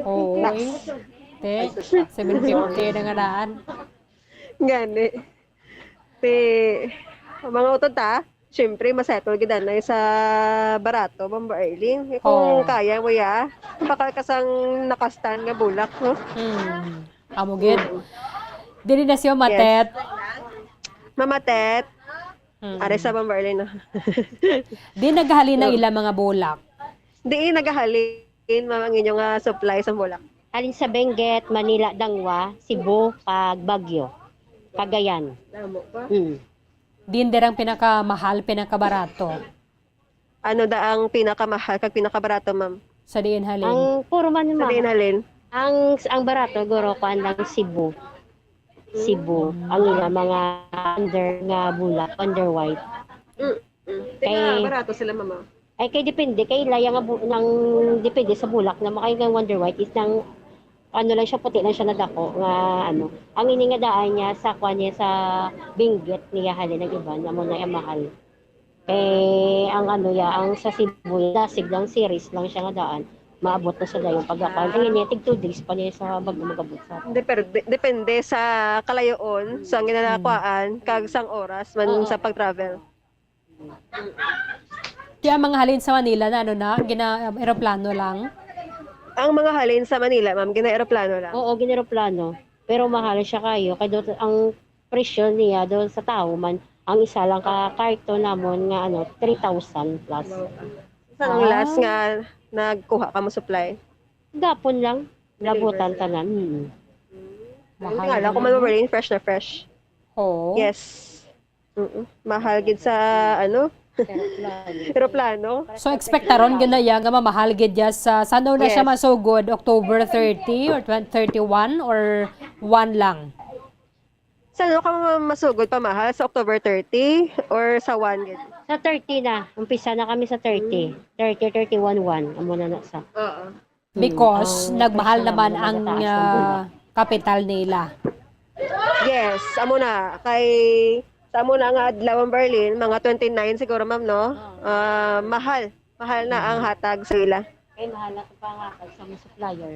Oo. Eh. Te, seven fifty na nga daan. Gani. Ti, mga utod ta, syempre, masettle gid anay sa barato, Bombo Arlene. Eh, kung Oo. kaya mo ya, bakal ka sang nakastan nga bulak, no? Hmm. Amo gid. Dili na siya matet. Mamatet, Hmm. Are sa Bombo Arlene, no? Di naghalin na ila mga bulak. Di nagahalin, ma'am, ang inyo nga supply sa bulak. Halin sa Benguet, Manila, Dangwa, Cebu, kag Baguio, Cagayan. Damo pa. Mm. Din derang pinakamahal, pinakabarato. Ano da ang pinakamahal kag pinakabarato, ma'am? Sa diin halin. Ang puro man Sa ma- diin halin? ang ang barato guro kuan lang Cebu. Cebu. Ang ila mga under nga bulak, Wonder White. Mm. Mm. Di Kay- ba barato sila, mama? Ay kay depende kay laya nga bu- nang depende sa bulak na makay nga Wonder White is nang ano lang siya, puti lang siya na dako nga ano. Ang ini nga daan niya sa kuan niya sa Benguet niya halin ang iban amo na ang mahal. Eh, ang ano ya, ang sa Cebu, dasig lang, series lang siya nga daan. Maabot na sa dayon pagkakuan. Ang ini, tig two days pa niya sa bago magabot sa. Depende, depende sa kalayoon. So, ang ginalakuan, kag sang oras man Oo. Sa pag-travel. Kaya mga halin sa Manila na ano na, gina um, eroplano lang. Ang mga halin sa Manila, ma'am, gina-eroplano lang. Oo, gin-eroplano. Pero mahal siya kayo. Kay do, ang presyo niya doon sa tao man, ang isa lang ka karton namon nga ano, three thousand plus. Sa ang Ah. last nga nagkuha ka mo supply? Gapon lang. Deliver Nabutan sila. Tanan. Mm. Ang tingala ko man, Marlene, fresh na fresh. Oo. Yes. Mm-mm. Mahal gid sa, ano, eroplano. So, expectaron gid na iya nga mamahal gid ya sa, sano na siya Yes. masugod? October thirty or twenty, thirty-one or one lang? Sano ka ma- masugod pa mahal? Sa October thirty or sa one gid? Sa thirty na. Umpisa na kami sa thirty. Thirty, thirty-one, one. Amo na na sa. Oo. Because Mm, nagmahal ang naman presyo ang naman mataas ang ah, bulak. Kapital nila. Yes, amo na. Kay sa amo na nga adlaw ang Berlin, mga twenty-nine siguro, ma'am, no? Ah, mahal. Mahal na ang hatag sa ila. Kay mahal na sa pangatag sa mga supplier.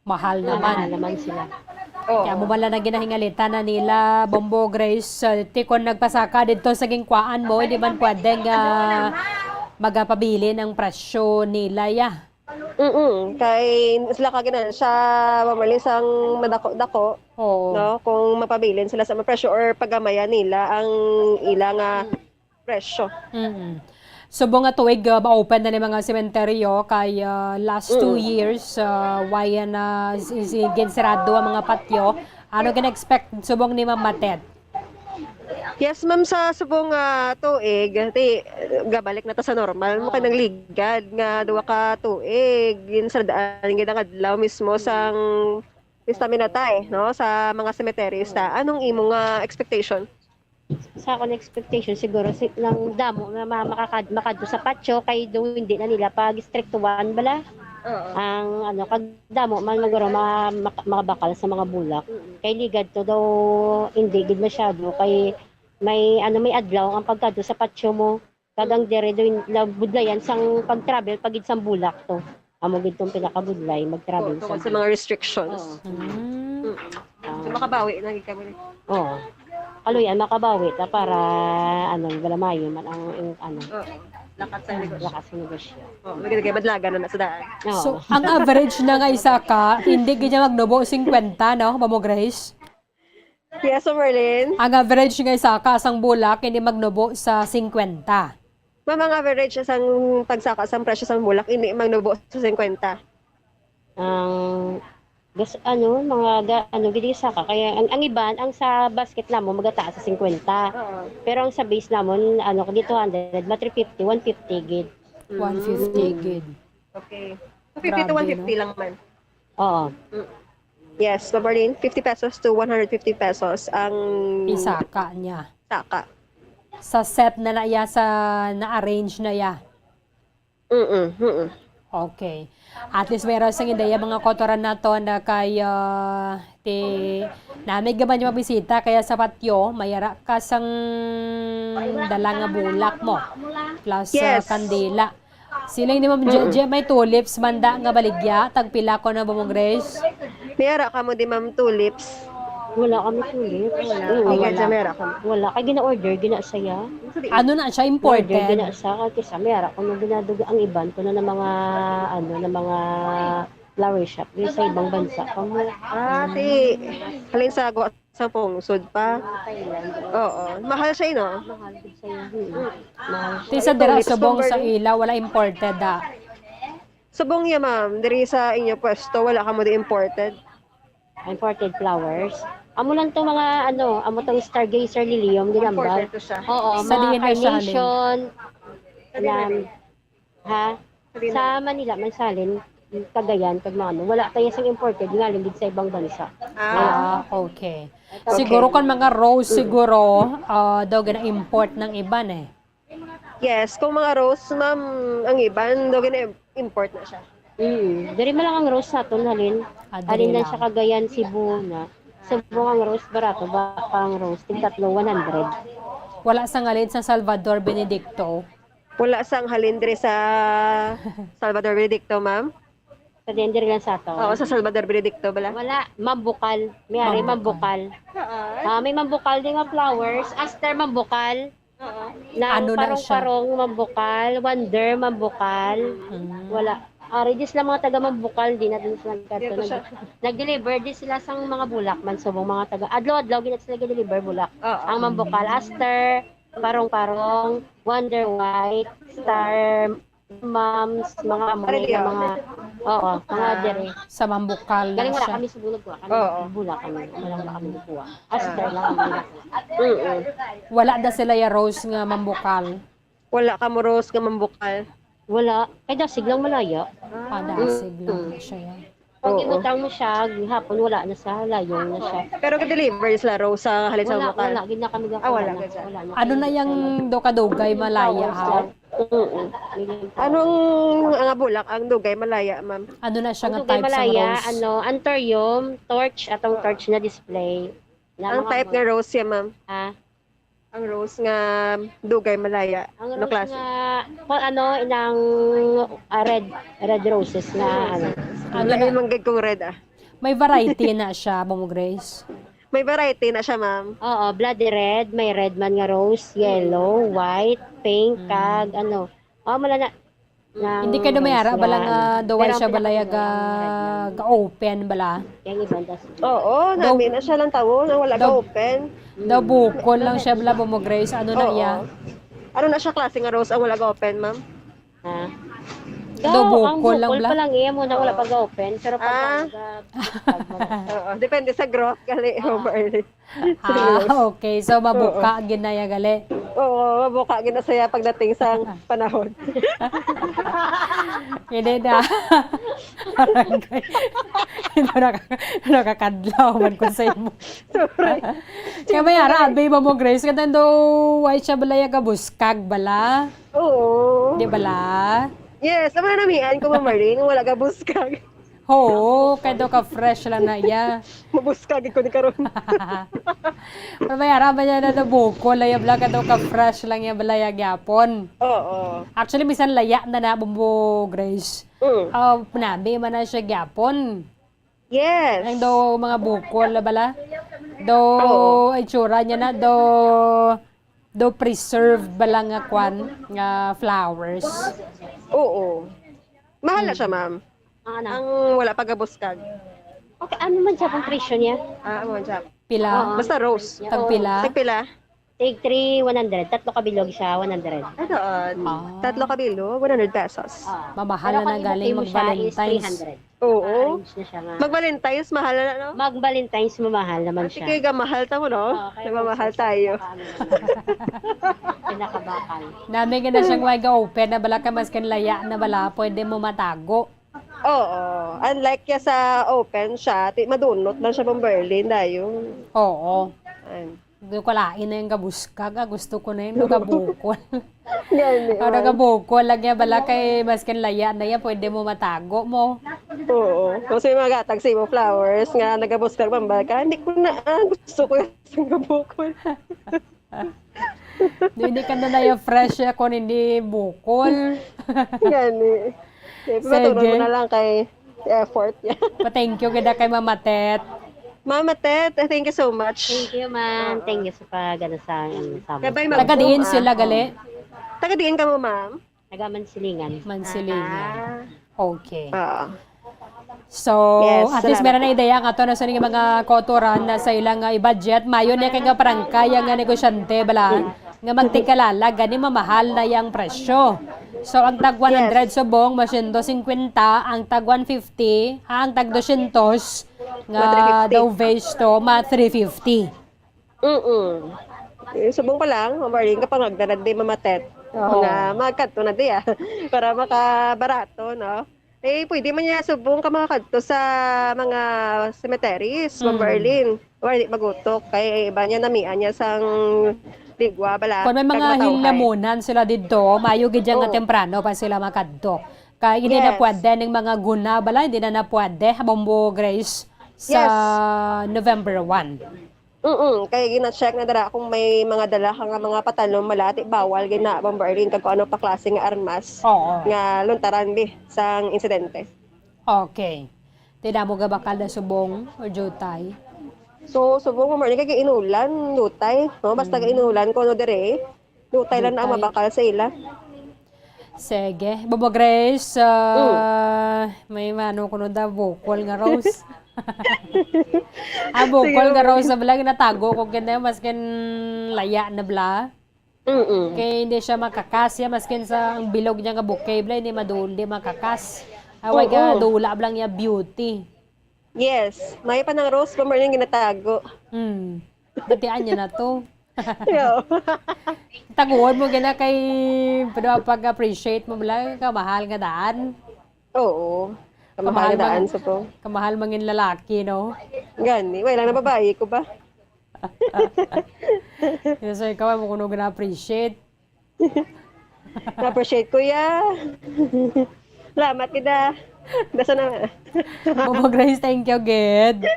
Mahal Mahal naman. naman sila. Oo. Kaya mo man lang na ginahingalitan na nila, Bombo Grace, uh, ti kon nagpasaka dito sa gingkwaan mo, hindi man pwede nga magapabilin ang presyo nila, ya. Mm-mm. Kay sila ka ginansya, Ma'am Marlene, sang madako-dako, Oo. no? Kung mapabilin sila sa mga presyo or pagamayan nila ang ila nga presyo. Mm. Subong nga tuig, uh, ma-open na ni mga sementeryo kay uh, last two years, uh, why na si, si, ginsirado ang mga patyo. Ano gina-expect subong ni Ma'am Matet? Yes, ma'am, sa subong nga tuig, ti, gabalik na ta sa normal. Mo kay nagligad nga duha ka tuig, ginsardaan gid ang adlaw mismo sang pista minatay, no, sa mga cemeteries ta. Anong imo nga expectation? Sa akong expectation siguro si nang damo nga ma- makakad makadto sa patio kay do hindi na nila pag-istriktuhan bala. Oo. Ang ano kag damo man maguro ma, mak- makabakal sa mga bulak. Kay ligad to daw hindi gid masyado kay may ano may adlaw ang pagkadto sa patio mo. Kag ang dire do budlayan sang pag-travel pagid sang bulak to. Amo gid tong pinakabudlay mag-travel Tungkol sa sa mga restrictions. Mm. So, makabawi na gid kami. Oo. Kaluyan makabawi ta para ano, wala mayo man ang, ang ano, Oo. Lakat sa negosyo. lakas sa negosyo. Oo, lagi-lagi madlagan na na sa daan. Oo. So, ang average na nga isa ka, hindi gid niya magnubo singkwenta, no, Mamo Grace? Yes, so Merlin. Ang average nga isa ka sang bulak, hindi magnubo sa singkwenta. Ma'am, ang average sang pagsaka sang presyo sang bulak, hindi magnubo sa singkwenta. Ang Gas-, ano, mga ga-, ano, gid sa ka. Kaya ang, ang iban, ang sa basket namon, magataas sa singkwenta. Oo. Pero ang sa base namon, ano, kung di two hundred, mga three fifty, one fifty gid. One fifty Mm. gid. Okay. So, fifty to Grabe, one fifty no? lang man. Oo. Mm. Yes, Ma'am Marlene, fifty pesos to one hundred fifty pesos ang Isaka niya. saka. Sa set na na iya, sa na-arrange na iya. Mm-mm, mm-mm. Okay. At least may raw sang ideya, mga kautoran naton, na kay, ah, ti, namig gaman yung mabisita, kaya sa patio, may ara ka sang dala nga bulak mo, plus, ah, Yes. kandila. Siling ni Ma'am Mm-mm. Jeje, may tulips man da nga baligya, tagpila ko na ba mo, Grace? May ara ka mo di, Ma'am, tulips? Wala kami tulips. Wala. Mm, Ah, wala. Medyo may ara ka mo. Wala. Kay gina-order, gina-, saya. Ano na siya, Order, imported? gina-, sa, kay kisa, may ara ko nung ginaduga ang iban ko na ng mga, ano, ng mga flower shop. Di sa ibang bansa pa mo. Ah, si, halin sa gwa-, sa pungsod pa. Thailand. Oo. Mahal siya, no? Mahal gid siya, hmm. Mahal siya. Ti sa Ito, dira, lips subong sa converting. Ila, wala imported, ah. Subong ya, ma'am. Diri sa inyo pwesto, wala ka mo di imported? Imported flowers. Amo lang to mga, ano, amo tong stargazer lilium, ginambal. Imported to siya. Oo, Sa mga diin na siya, Alin? carnation, Sa diin na lang. Ha? Sa Manila, man sa Alin, Cagayan, kag mga ano. Wala kaya sang imported, nga lingid sa ibang bansa. Ah. Ah, okay. Okay. Siguro kung mga rose, Mm. siguro, ah, daw gina-import ng iban eh. Yes, kung mga rose, ma'am, ang iban, daw gina-import na siya. Mm. Diri man lang ang rose sa aton, halin. Ah, diri Halin lang lang. sa Cagayan, Cebu na. Cebu ang rose, barato ba ang rose? Tig tatlo, one hundred. Wala sang halin sa Salvador Benedicto. Wala sang halin diri sa Salvador Benedicto, ma'am? Sa dender lang sa ato. Oo, sa Salvador Benedicto bala. Wala, mambukal. May ari Mambukal. mambukal. Oo. Ah, may mambukal din nga flowers. Aster mambukal. Oo. Nang Ano na siya? parong-parong mambukal, wonder mambukal. Mm. Wala. Ari, dis lang mga taga mambukal, di na din sila Dito nagkadto. siya. Nag-, nag-deliver di sila sang mga bulak man subong mga taga. Adlaw-adlaw gina sila nag-deliver bulak. Oo. Ang mambukal, aster, parong-parong, wonder white, star, moms, mga amo Ano na diyo? mga, oo, mga Ah, diri. Sa mambukal lang Galing wala siya. kami subong nagkuha kami. Oo. Bula kami. Wala, wala kami nagkuha. Aster Ah. lang kami nagkuha. Mm-mm. Wala da sila ya rose nga mambukal. Wala ka mo rose nga mambukal. Wala. Kay dasig lang malaya. Ah, dasig lang Mm. siya yan. Pag Oo. ibutang mo siya, gihapon wala na siya, layong na siya. Pero ka-deliver sila, Rose, sa halin sa Wala, bukal? wala, gid na kami Ah, wala gakuha na. ka dyan. Wala na Ano kami na yang gakuha. do ka dugay malaya, Flowers ha? lang. Mm-mm. Anong, ang bulak, ang dugay malaya, ma'am? Ano na siya Ang nga dugay types ng malaya, rose? ano, anthurium, torch, atong Oo. torch na display. Na Ang mga type mo- nga rose siya, ma'am? Ah. Ang rose nga dugay malaya. Ang Ano rose klase? nga, pa-, ano, inang, ah, red, red roses nga, ano. Ano Ang na? Lain man gid kung red, ah. May variety na siya, Ma'am Grace. May variety na siya, ma'am. Oo, bloody red, may red man nga rose, yellow, white, pink, Mm. kag, ano. Oh, mala na. Hindi kayo dumayara, bala nga, ano. Pero ang balaya pinakadulo ang red lang. Ga-open bala? Yang iba, das- Oo, Daw, nami na siya lang tawo, nga wala daw, ga-open. Daw bukol lang siya, bala, Ma'am Grace. Ano na Oo. iya? Ano na siya klase nga rose ang wala ga-open, ma'am? Ha? Daw Daw, ang bukol lang, bukol bala? pa lang iya, muna wala pa ga-open, pero pag Ah. ga-, pag mag- Oo, depende sa growth, gali, Ah. Ma'am Arlene. Ah, okay. So, mabuka gid na ya gali. Oo, mabuka gid na siya pagdating sa panahon. Hindi na. Barangay. Hindi na ka-, nakakadlaw man ko sa imo. Sorry. Kaya may ara, abi ba mo, Grace? Katang daw, why siya bala ya kabuskag bala? Oo. Di bala? Yes, ang mga namian ko, Ma'am Marlene, wala kabuskag. Oo, kay daw ka fresh lang na iya. Mabuskag ko ni karon. Pero may ara ba niya na nabukol, laya bala, kay daw ka fresh lang iya, balaya gyapon. Oo. Actually, bisan laya na na, Bumbo Grace. Mm. Ah, nabi man na siya gyapon. Yes. Ang daw mga bukol na bala. Daw Oo. itsura niya na, daw, daw preserved bala nga kwan, nga flowers. Oo. Mahal na Mm. siya, ma'am. Ang ano? Ang wala pa gabuskag. Okay, ano man siya pang presyo niya? Ah, ano man siya? Pila? Oo. Basta rose. Tagpila? Oo. Tagpila? Tig three, one hundred. Tatlo ka bilog siya, one hundred. Ah, doon. Ah. Tatlo ka bilog, one hundred pesos. Ah. Mamahal. Pero na kung na galing ibuti mo siya is mag-Valentine's. Three hundred. Oo. Naka-arrange na siya nga. Mag-Valentine's, mahal na, no? Mag-Valentine's, mamahal naman. Ate, siya. Kay gamahal ta mo, no? Oo, kaya nagmamahal tayo. Pinaka-, ano, pinakabakal. Nami nga na siyang way ga-open na bala ka maskin laya na bala, pwede mo matago. Oo. Unlike ya sa open siya, ti-, madunot lang siya, Bomberlin, dayon. Oo. An. Do kalain na yung gabuskag, ah, gusto ko na yung nagabukol. Gani, ano, man. Nagabukol lang yan, bala kay maskin laya na yan, pwede mo matago mo. Oo. Kung sa mga gatag sa imo flowers nga nagabuskag, mambal ka, "Hindi ko na, ah, gusto ko yung gabukol." Hindi ka na na yung fresh ya kung hindi bukol. Gani. Eh, sige. Patulon mo na lang kay effort niya. Pa-thank you gid kay Mama Tet. Mama Tet, thank you so much. Thank you, ma'am. Oo. Thank you sa pag-, ano, sa, ano, sa Kabay, taga diin sila, ah, gali? Taga diin ka mo, ma'am? Taga Mansilingan. Mansilingan. Ah. Okay. Oo. So, yes, at least meron na ideya nga to na sa mga kautoran na sa ilang, ah, i-budget. Mayo na kay nga parangkay ang, ah, negosyante, bala, nga magtikalalag, gani mamahal na yang presyo. So, ang tag one hundred, yes, subong, ma siyento singkwenta, ang tag one fifty, ah, ang tag dosyentos, nga daw vase to, ma three fifty. Mm. Eh, subong pa lang, Ma'am Arlene, kapangagda na di, Mama Tet. Oo. Nga, magkadto na di, ah, para makabarato, no? Eh, pwede man niya subong ka makakadto sa mga cemeteries, Ma'am Arlene. Or di magutok, kay iba niya namian niya sang ligwa, bala, kung may mga kag matawhay. Hilamunan sila didto, maayo gid yan nga temprano pa sila makadto. Kay hindi na pwede ning mga guna, bala, hindi na na pwede, Bombo Grace, sa November one. Mm, kay gina-check na dira kung may mga dala ka nga mga patalom, malati, bawal gid na, Bombo Arlene, kag kung ano pa klase nga armas nga luntaran, bi, sang insidente. Okay. Ti damo gabakal na subong or jutay? So, subong, Bombo Arlene, kay inulan, jutay, no? Basta inulan, kuno dire, jutay lang na ang mabakal sa ila. Sige. Bombo Grace, ah, may mano kuno da, bukol nga rose. Ah, bukol nga rose, bala, natago ko gid na, maskin laya na, bala. Mm-mm. Kay hindi siya makakas ya, maskin sa ang bilog niya nga bouquet, bala, hindi madul-, hindi makakas. Away ka, dula bala niya beauty. Yes, may pa nang rose, Bombo Arlene, ginatago. Hmm. Batian niya na to. Yo. Taguon mo gina kay, pero pag-appreciate mo lang, kamahal nga daan. Oo. Kamahal nga daan sa to. Kamahal mangin lalaki, no? Gani, wala na babae ko ba? Yes, sir, ikaw mo kuno gina-appreciate. Na-appreciate ko ya. Salamat kita. Basta na. Bombo Grace, thank you, gid.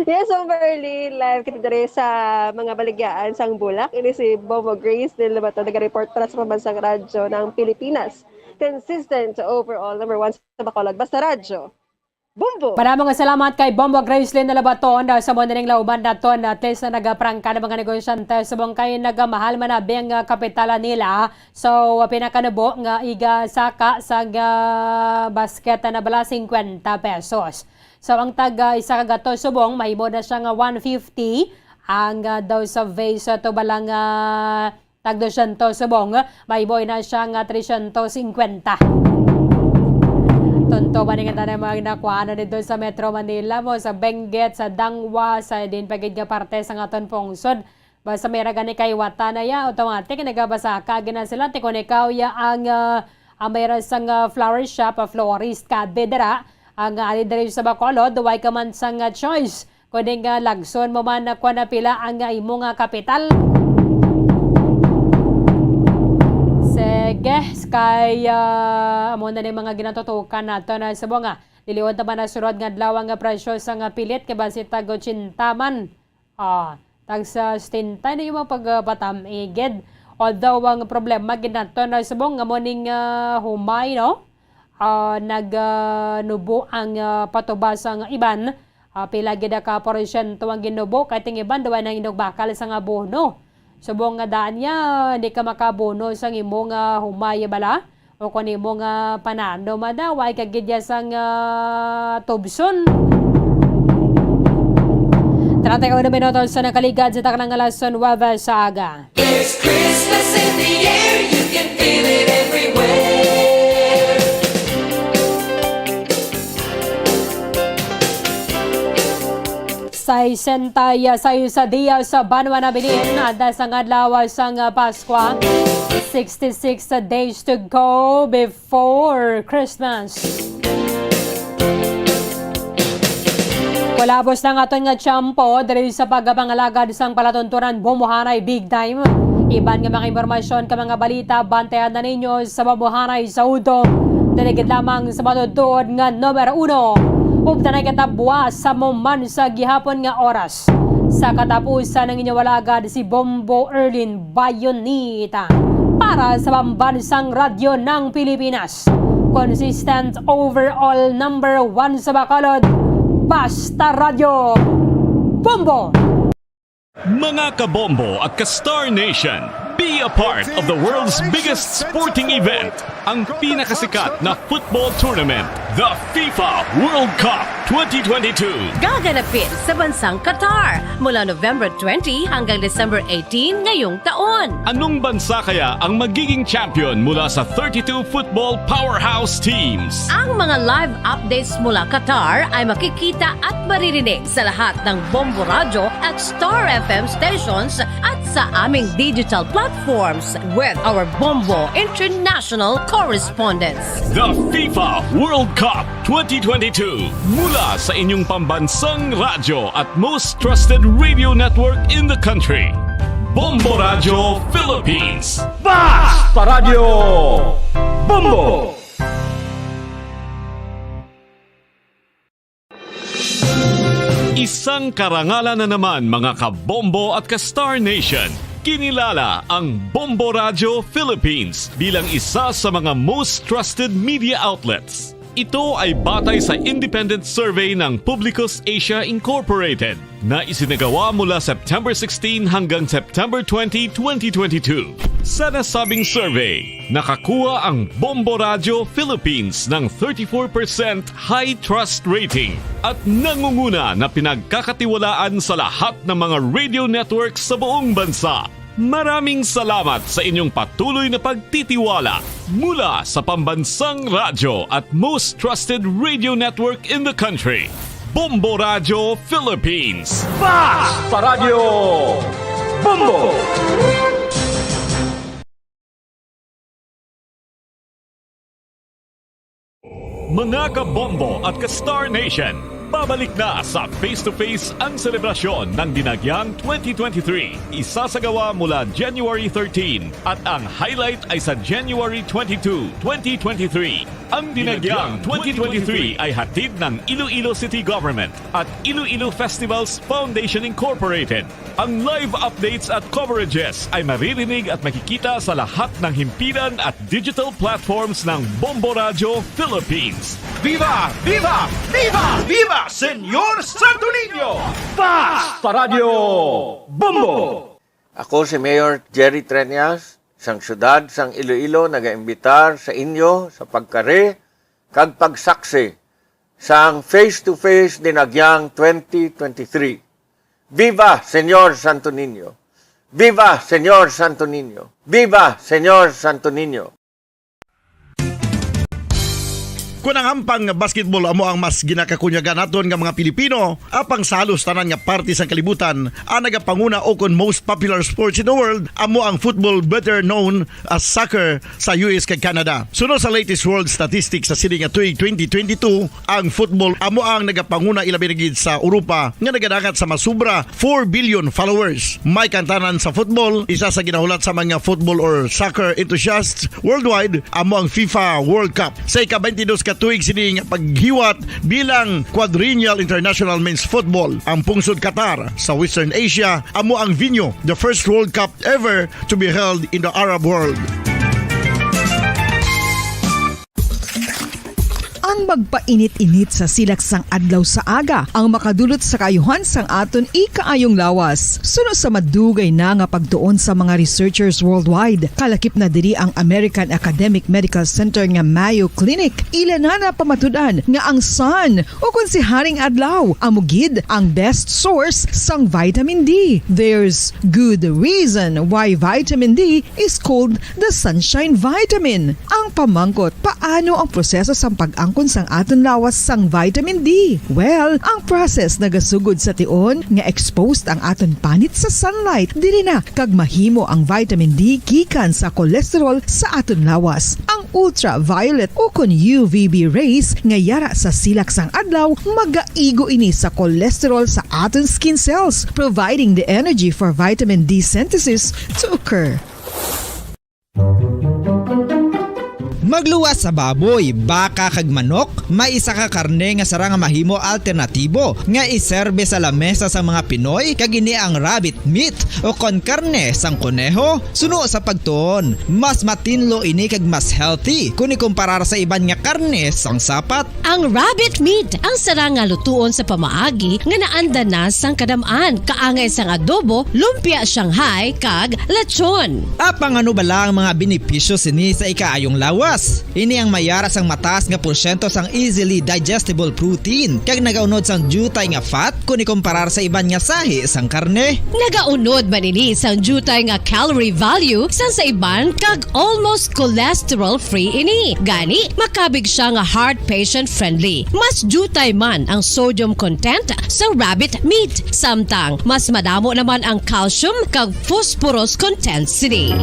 Yes, Bombo Arlene, live kita diri sa mga baligyaan sang Bulak. Ini si Bombo Grace Lynn Lobato, nag-report para sa Pambansang Radyo ng Pilipinas. Consistent, overall, number one sa Bacolod. Basta Radyo. Bombo! Maraming salamat kay Bombo Grace Lynn Lobaton, ah, sa mo nining lauban naton, ah, at least na nagaprangka ng mga negosyante, subong kay nagamahal man abi ang, ah, kapitalan nila. So, ah, pinakanubo nga igasaka sa, ah, basket na bala, singkwenta pesos. So, ang tag, ah, isa ka gatos subong, mahimo na siya nga one fifty. Ang, ah, daw sa vase, ah, to bala nga tag dosyentos subong, mahimo na siya nga tresyentos singkwenta. Tunto ba ni nga tanan mga nakuhaan dito sa Metro Manila mo, sa Benguet, sa Dangwa, sa din pa gid nga parte sa aton pungsod? Basta may ra gani kay wata na ya, automatic nagabasa ka gina sila. Ti kun ikaw ya ang, ah, ang may ra sang, ah, flower shop, ah, florist ka dira, ang, ah, ali diri sa Bacolod, way ka man sang, ah, choice. Kundi nga lagson mo man na kuwan na pila ang, ah, imo nga kapital. Sige, kay, ah, amo na ni mga ginatutukan nato na sa mga liliwan ta man na sunod nga adlaw ang presyo sa nga pilit kay basi tag otsinta man. Ah, tag sa setenta na yung mga pagpatam-igid. Although ang problema ginato na subong nga mo ning, ah, humay, no? Ah, nag, ah, nubo ang, ah, patubas ang iban. Ah, pila gid ka porsyento ang ginubo kay ting iban daw nang inugbakal sa nga abono. Subong nga daan niya, hindi ka makabono sa imo nga humay bala. O kung imo nga panano madaway ka gid ya sang, ah, tubson. Treinta y uno minutos sa nakaligad sa taknang alas nuebe sa aga. There's Christmas in the air, you can feel it everywhere. Sesenta y seis sa dia sa banwa na bilin, anda sang adlaw sang Paskwa. Sixty-six days to go before Christmas. Kulabos na ang aton nga tiyempo diri sa pagpangalagad sang palatuntunan Bombohanay Big Time. Iban nga mga impormasyon kag mga balita, bantayan na ninyo sa Bombohanay sa udto. Dili gid lamang sa matuod nga numero uno. Ubtanay kita buwas sa mo man sa gihapon nga oras. Sa katapusan, ang inyong alagad si Bombo Erlin Bayonita para sa Pambansang Radyo ng Pilipinas. Consistent overall number one sa Bacolod, Basta Radyo Bombo! Mga kabombo at ka-Star Nation, be a part of the world's biggest sporting event, ang pinakasikat na football tournament, the FIFA World Cup twenty twenty-two. Gaganapin sa bansang Qatar mula November twenty hanggang December eighteen ngayong taon. Anong bansa kaya ang magiging champion mula sa thirty-two football powerhouse teams? Ang mga live updates mula Qatar ay makikita at maririnig sa lahat ng Bombo Radyo at Star F M stations at sa aming digital platforms with our Bombo International correspondents. The FIFA World Cup twenty twenty-two, mula sa inyong pambansang radyo at most trusted radio network in the country, Bombo Radyo Philippines. Basta Radyo Bombo! Isang karangalan na naman, mga kabombo at ka-Star Nation. Kinilala ang Bombo Radyo Philippines bilang isa sa mga most trusted media outlets. Ito ay batay sa independent survey ng Publicus Asia Incorporated na isinagawa mula September sixteen hanggang September twenty, twenty twenty-two. Sa nasabing survey, nakakuha ang Bombo Radyo Philippines ng thirty-four percent high trust rating at nangunguna na pinagkakatiwalaan sa lahat ng mga radio networks sa buong bansa. Maraming salamat sa inyong patuloy na pagtitiwala mula sa pambansang radyo at most trusted radio network in the country, Bombo Radyo Philippines. Basta Radyo Bombo! Mga kabombo at ka-Star Nation, pabalik na sa Face to Face ang selebrasyon ng Dinagyang twenty twenty-three. Isasagawa mula January thirteen at ang highlight ay sa January twenty-two, twenty twenty-three. Ang Dinagyang twenty twenty-three ay hatid ng Iloilo City Government at Iloilo Festivals Foundation Incorporated. Ang live updates at coverages ay maririnig at makikita sa lahat ng himpilan at digital platforms ng Bombo Radyo Philippines. Viva! Viva! Viva! Viva Senyor Santo Niño! Basta Radyo Bombo! Ako si Mayor Jerry Treñas, sang siyudad sang Iloilo, nagaimbitar sa inyo sa pagkari kag pagsaksi sang Face to Face Dinagyang twenty twenty-three. Viva Senyor Santo Niño! Viva Senyor Santo Niño! Viva Senyor Santo Niño! Kon ang hampang nga basketball amo ang mas ginakakunyagan naton nga mga Pilipino, apang sa halos tanan nga parte sang kalibutan, ang nagapanguna o kon most popular sports in the world amo ang football, better known as soccer, sa U S kag Canada. Suno sa latest world statistics sa sini nga tuig twenty twenty-two, ang football amo ang nagapanguna, ilabi na gid sa Europa, nga nagadangat sa masubra four billion followers. May kantanan sa football, isa sa ginahulat sa mga football or soccer enthusiasts worldwide, amo ang FIFA World Cup. Sa ika-twenty-dos ka tuig sini nga paghiwat bilang Quadrennial International Men's Football, ang pungsod Qatar sa Western Asia amo ang venue, the first World Cup ever to be held in the Arab world. Ang magpainit-init sa silak sang adlaw sa aga ang makadulot sa kaayuhan sang aton ikaayong lawas. Suno sa madugay na nga pagtuon sa mga researchers worldwide, kalakip na diri ang American Academic Medical Center nga Mayo Clinic, ila na napamatud-an nga ang sun, o kon si Haring Adlaw, amo gid ang best source sang vitamin D. There's good reason why vitamin D is called the sunshine vitamin. Ang pamangkot, paano ang proseso sang pag-angkon sang aton lawas sang vitamin D? Well, ang process nagasugod sa tion nga exposed ang aton panit sa sunlight. Diri na kag mahimo ang vitamin D gikan sa cholesterol sa aton lawas. Ang ultraviolet o kon U V B rays nga yara sa silak sang adlaw magaigo ini sa cholesterol sa aton skin cells, providing the energy for vitamin D synthesis to occur. Magluwas sa baboy, baka kag manok, may isa ka karne nga sarang nga mahimo alternatibo nga iserbe sa lamesa sang mga Pinoy, kag ini ang rabbit meat o kon karne sang koneho. Suno sa pagtuon, mas matinlo ini kag mas healthy kon ikumparar sa iban nga karne sang sapat. Ang rabbit meat ang sarang nga lutuon sa pamaagi nga naandan na sang kadam-an, kaangay sang adobo, lumpia Shanghai, kag lechon. Apang ano bala ang mga benepisyo sini sa ikaayong lawas? Ini ang mayara sang mataas nga porsyento sang easily digestible protein, kag nagaunod sang diutay nga fat kon ikumparar sa iban nga sahi sang karne. Nagaunod man ini sang diutay nga calorie value sang sa iban, kag almost cholesterol-free ini. Gani, makabig sia nga heart patient-friendly. Mas diutay man ang sodium content sa rabbit meat, samtang mas madamo naman ang calcium kag phosphorus content sini.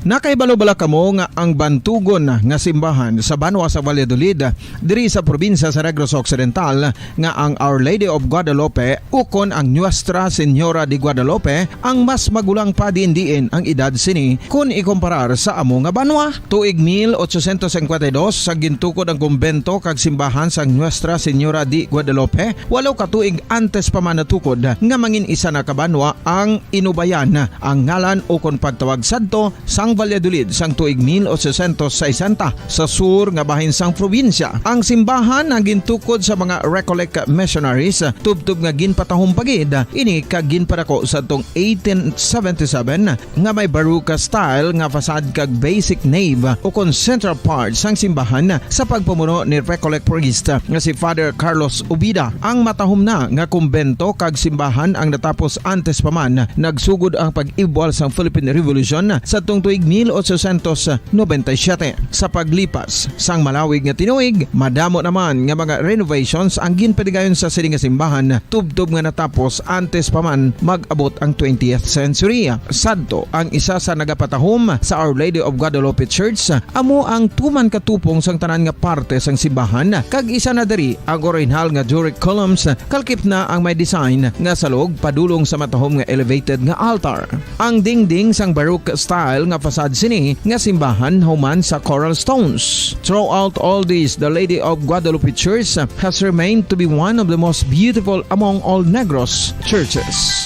Nakahibalo bala kamo nga ang bantugon nga simbahan sa banwa sa Valladolid, diri sa probinsya sa Negros Occidental, nga ang Our Lady of Guadalupe ukon ang Nuestra Señora de Guadalupe ang mas magulang pa diin-diin ang edad sini kon ikumparar sa amo nga banwa? Tuig mil ochocientos cincuenta y dos sa gintukod ang kumbento kag simbahan sang Nuestra Señora de Guadalupe, walo ka tuig antes pa man natukod nga mangin isa na ka banwa ang Inubayan, ang ngalan ukon pagtawag sadto sang Valladolid sang tuig mil ochocientos sesenta, sa sur nga bahin sang probinsya. Ang simbahan ang gintukod sa mga Recollect missionaries, tubtob nga ginpatahom pa gid ini kag ginpadako sadtong eighteen seventy-seven, nga may Baroque style nga facade kag basic nave ukon central part sang simbahan sa pagpamuno ni Recollect priest nga si Father Carlos Ubida. Ang matahom na nga kumbento kag simbahan ang natapos antes pa man nagsugod ang pag-ibwal sang Philippine Revolution sadtong tuig mil ochocientos noventa y siete. Sa paglipas sang malawig nga tinuig, madamo naman nga mga renovations ang ginpadigayon sa sini nga simbahan, tubtob nga natapos antes pa man mag-abot ang twentieth century. Sadto, ang isa sa nagapatahom sa Our Lady of Guadalupe Church amo ang tuman ka tupong sang tanan nga parte sang simbahan, kag isa na diri ang orihinal nga Doric columns, kalakip na ang may design nga salog padulong sa matahom nga elevated nga altar. Ang dingding sang Baroque style nga facade sini nga simbahan human sa coral stones. Throughout all this, the Lady of Guadalupe Church has remained to be one of the most beautiful among all Negros churches.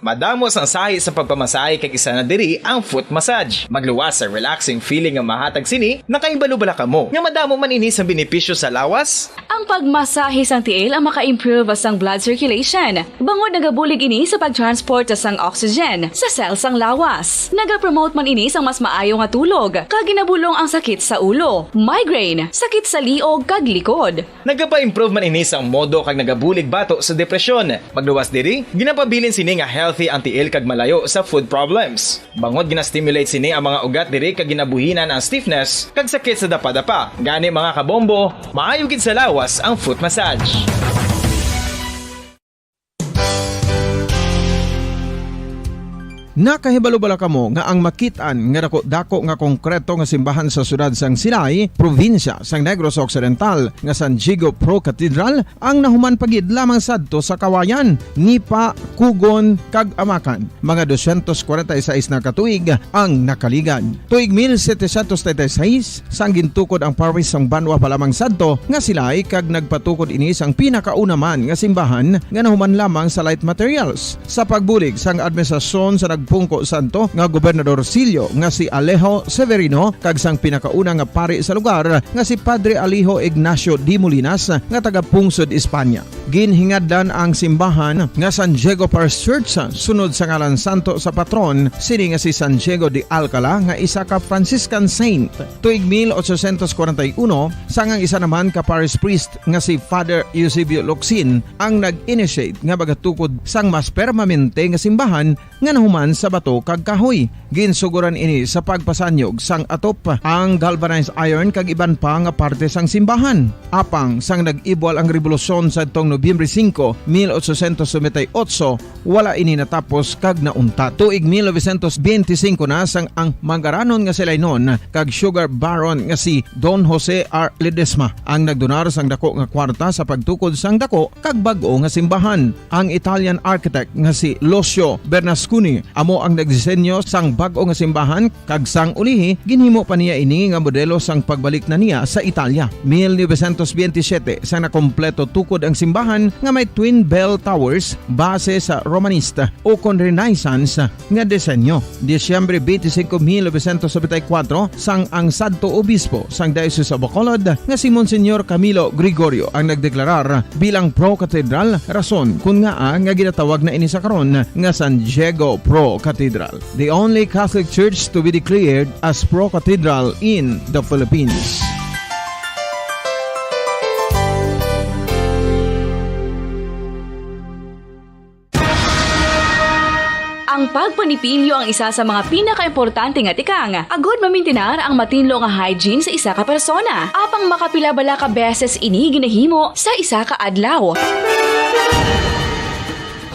Madamo sang sahi sa pagpamasahe kag isa na diri ang foot massage. Magluwas sa relaxing feeling nga mahatag sini, nakahibalo bala kamo nga madamo man ini sang benepisyo sa lawas? Ang pagmasahe sang tiil ang maka-improve sang blood circulation, bangod nagabulig ini sa pag-transport sang oxygen sa cell sang lawas. Nagapromote man ini sang mas maayo nga tulog, kag ginabulong ang sakit sa ulo, migraine, sakit sa liog kag likod. Nagapa-improve man ini sang modo kag nagabulig bato sa depresyon. Magluwas diri, ginapabilin sini nga healthy ang tiil kag malayo sa foot problems. Bangod gina-stimulate sini ang mga ugat diri kag ginabuhinan ang stiffness kag sakit sa dapadapa. Gani, mga kabombo, maayo gid sa lawas ang foot massage. Nakahibalo bala kamo nga ang makit-an nga dako-dako nga konkreto nga simbahan sa siyudad sang Silay, probinsya sang Negros Occidental, nga San Diego Pro Cathedral, ang nahuman pa gid lamang sadto sa kawayan, nipa, kugon, kag amakan? Mga dosyentos kwarenta y seis na ka tuig ang nakaligad. Tuig mil setecientos treinta y seis, sang gintukod ang parish sang banwa pa lamang sadto nga Silay, kag nagpatukod ini sang pinakauna man nga simbahan nga nahuman lamang sa light materials. Sa pagbulig sang administrasyon sa nagpungko sadto nga gobernador silyo nga si Alejo Severino kag sang pinakauna nga pari sa lugar nga si Padre Alejo Ignacio de Molinas nga taga Pungsod, Espanya. Ginhingadlan ang simbahan nga San Diego Parish Church sunod sa ngalan santo sa patron sini nga si San Diego de Alcala nga isa ka Franciscan saint. Tuig mil ochocientos kwarenta y uno, sang ang isa naman ka parish priest nga si Father Eusebio Locsin ang nag-initiate nga magatukod sang mas permanente nga simbahan nga nahuman sa bato kag kahoy. Ginsugoran ini sa pagpasanyog sang atop, ang galvanized iron kag iban pa nga parte sang simbahan. Apang sang nag-ibwal ang rebolusyon sadtong Nobyembre singko, mil ochocientos noventa y ocho, wala ini natapos kag nauntat. Tuig mil novecientos benti singko na sang ang mangaranon nga Silaynon kag sugar baron nga si Don Jose R. Ledesma ang nagdonar sang dako nga kwarta sa pagtukod sang dako kag bag-o nga simbahan. Ang Italian architect nga si Lucio Bernasconi amo ang nagdisenyo sang bag-o nga simbahan, kag sang ulihi ginhimo pa niya ini nga modelo sang pagbalik na niya sa Italia. Mil novecientos benti siyete, sang nakompleto tukod ang simbahan nga may twin bell towers base sa Romanista o kon Renaissance nga disenyo. Disyembre twenty-five, mil novecientos noventa y cuatro, sang ang sadto obispo sang Diocese of Bacolod nga si Monsignor Camilo Gregorio ang nagdeklarar bilang pro-cathedral, rason kun ngaa nga ginatawag na ini sa karon nga San Diego Pro Cathedral, the only Catholic church to be declared as pro-cathedral in the Philippines. Ang pagpanipilyo ang isa sa mga pinakaimportante nga tikang agud mamintinar ang matinlo nga hygiene sa isa ka persona. Apang makapila bala ka beses ini ginahimo sa isa ka adlaw?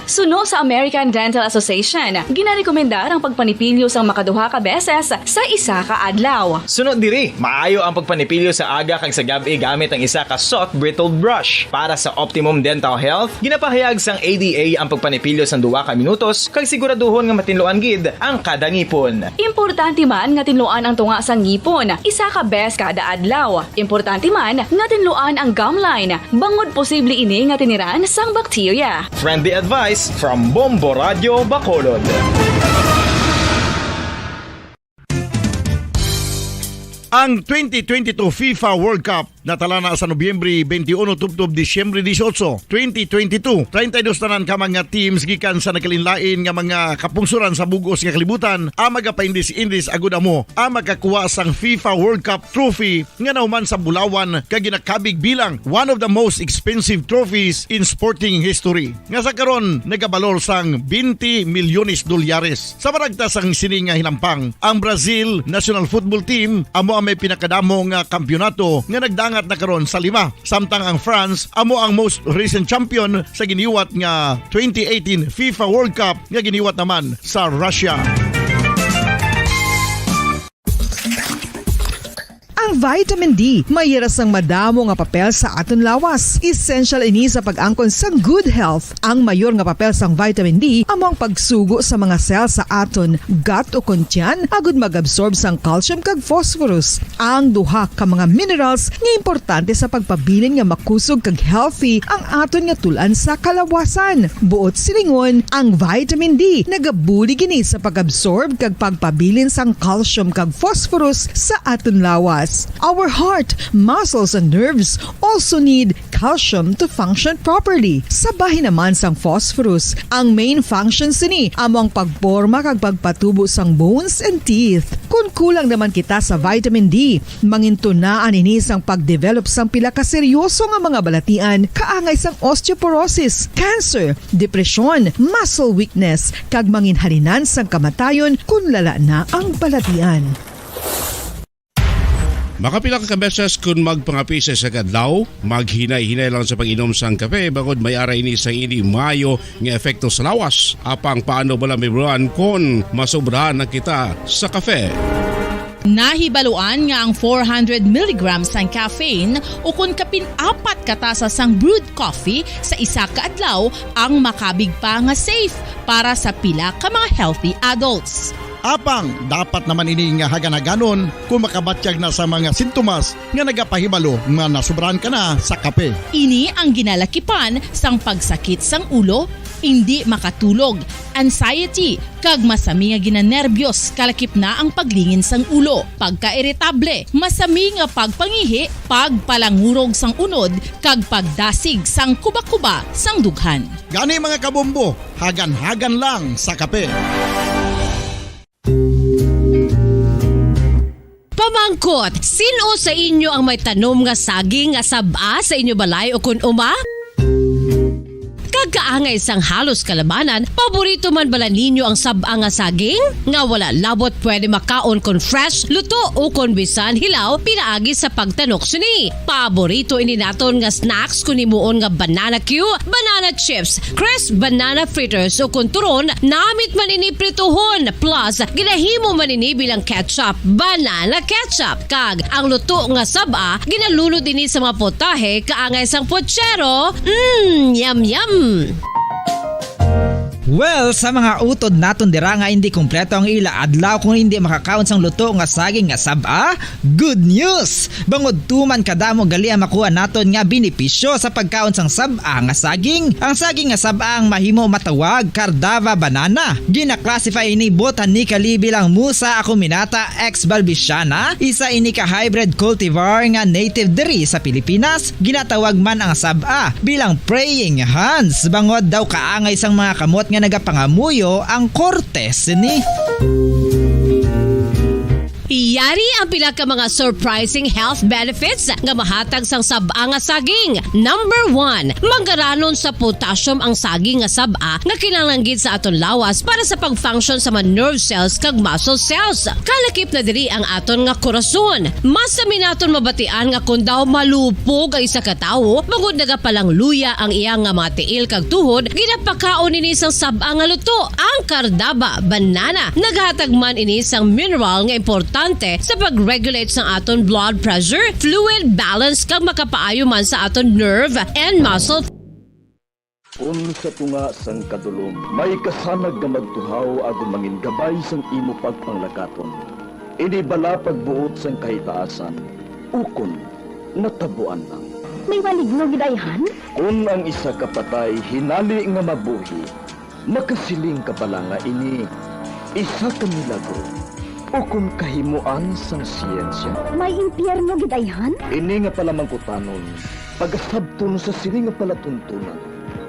Suno sa American Dental Association, ginarekomendar ang pagpanipilyo sang makaduha ka beses sa isa ka adlaw. Suno diri, maayo ang pagpanipilyo sa aga kag sa gab-i gamit ang isa ka soft bristled brush. Para sa optimum dental health, ginapahayag sang A D A ang pagpanipilyo sang duha ka minutos kag siguraduhon nga matinluan gid ang kada ngipon. Importante man nga tinluan ang tunga sang ngipon isa ka bes kada adlaw. Importante man nga tinluan ang gum line, bangod posible ini nga tiniran sang bakterya. Friendly advice from Bombo Radio Bacolod. Ang twenty twenty-two FIFA World Cup natala na sa Nobyembre twenty-one tubtob Disyembre dieciocho, twenty twenty-two. Treinta y dos tanan ka mga teams gikan sa nagkalainlain nga mga kapungsoran sa bug-os nga kalibutan ang magapaindis-indis agud amo ang makakuha sang FIFA World Cup trophy nga nahuman sa bulawan kag ginakabig bilang one of the most expensive trophies in sporting history, nga sa karon nagabalor sang twenty milyones dolyares. Sa maragta sang sini nga hinampang, ang Brazil national football team amo ang may pinakadamo nga kampiyonato nga nagdangat na karon sa lima, samtang ang France amo ang most recent champion sa giniwat nga twenty eighteen FIFA World Cup nga giniwat naman sa Russia. Ang vitamin D may hira sang madamo nga papel sa aton lawas. Essential ini sa pag-angkon sang good health. Ang mayor nga papel sang vitamin D amo ang pagsugo sa mga cell sa aton gut o kon tiyan agud mag-absorb sang calcium kag phosphorus, ang duha ka mga minerals nga importante sa pagpabilin nga makusog kag healthy ang aton nga tul-an sa kalawasan. Buot silingon, ang vitamin D nagabulig ini sa pag-absorb kag pagpabilin sang calcium kag phosphorus sa aton lawas. Our heart, muscles, and nerves also need calcium to function properly. Sa bahin naman sang phosphorus, ang main function sini amo ang pagporma kag pagpatubo sang bones and teeth. Kon kulang naman kita sa vitamin D, mangintunaan ini sang pag-develop sang pila ka seryoso nga mga balatian, kaangay sang osteoporosis, cancer, depresyon, muscle weakness, kag manginhalinan sang kamatayon kon lala na ang balatian. Makapila ka beses kon magpangape sa isa ka adlaw, maghinay-hinay lang sa pag-inom sang kape, bangod may ara ini sang indi maayo nga epekto sa lawas. Apang paano bala mahibaluan kon masobrahan na kita sa kape? Nahibaluan nga ang four hundred milligrams sang caffeine, ukon kapin apat ka tasa sang brewed coffee sa isa ka adlaw, ang makabig pa nga safe para sa pila ka mga healthy adults. Apang dapat naman ini nga hagan-haganon kung makabatyag na sa mga sintomas nga nagapahibalo nga nasobrahan ka na sa kape. Ini ang ginalakipan sang pagsakit sang ulo, indi makatulog, anxiety, kag masami nga ginanerbiyos, kalakip na ang paglingin sang ulo, pagkairitable, masami nga pagpangihi, pagpalangurog sang unod, kag pagdasig sang kuba-kuba sang dughan. Gani, mga kabombo, hagan-hagan lang sa kape. Pamangkot, sin-o sa inyo ang may tanom nga saging nga sab-a sa inyo balay ukon uma? Kag kaangay sang halos kalabanan, paborito man bala ninyo ang sab-a nga saging? Nga wala labot pwede makaon kon fresh, luto, ukon bisan hilaw pinaagi sa pagtanok sini. Paborito ini naton nga snacks kon himuon nga banana cue, banana chips, crisp banana fritters, ukon turon, namit man ini prituhon, plus ginahimo man ini bilang ketchup, banana ketchup. Kag ang luto nga sab-a, ginalunod ini sa mga potahe kaangay sang pochero. Mm, yum, yum! Well, sa mga utod naton dira nga indi kompleto ang ila adlaw kung indi makakaon sang luto nga saging nga sab-a, good news! Bangod tuman kadamo gali ang makuha naton nga benepisyo sa pagkaon sang sab-a nga saging. Ang saging nga sab-a ang mahimo matawag Cardava banana. Gina-classify ini botanically bilang Musa acuminata ex balbisiana, isa ini ka hybrid cultivar nga native diri sa Pilipinas. Ginatawag man ang sab-a bilang praying hands, bangod daw kaangay sang mga kamot nga nagapangamuyo ang korte sini. Yari ang pila ka mga surprising health benefits nga mahatag sang sab-a nga saging. Number one, manggaranon sa potassium ang saging nga sab-a nga kinahanglan gid sa aton lawas para sa pag-function sa mga nerve cells kag muscle cells. Kalakip na diri ang aton nga korason. Masami naton mabatian nga kon daw malupog ang isa ka tawo, bangod nagapalangluya ang iya nga mga tiil kag tuhod, ginapakaon ini sang sab-a nga luto, ang Cardaba banana. Naghatag man ini sang mineral nga importante sa pag-regulate sang aton blood pressure, fluid balance, kag makapaayo man sa aton nerve and muscle. Kun sa tunga sang kadulom may kasanag nga magtuhaw agud mangin gabay sang imo pagpanglakaton, ini bala pagbuot sang kahitaasan, ukon natabuan lang. May maligno gid ayhan? Kun ang isa ka patay hinali nga mabuhi, makasiling ka bala nga ini isa ka milagro ukon kahimoan sang siyensya? May impyerno gid ayhan? Ini nga palamangkutanon pagasabton sa sini nga palatuntunan.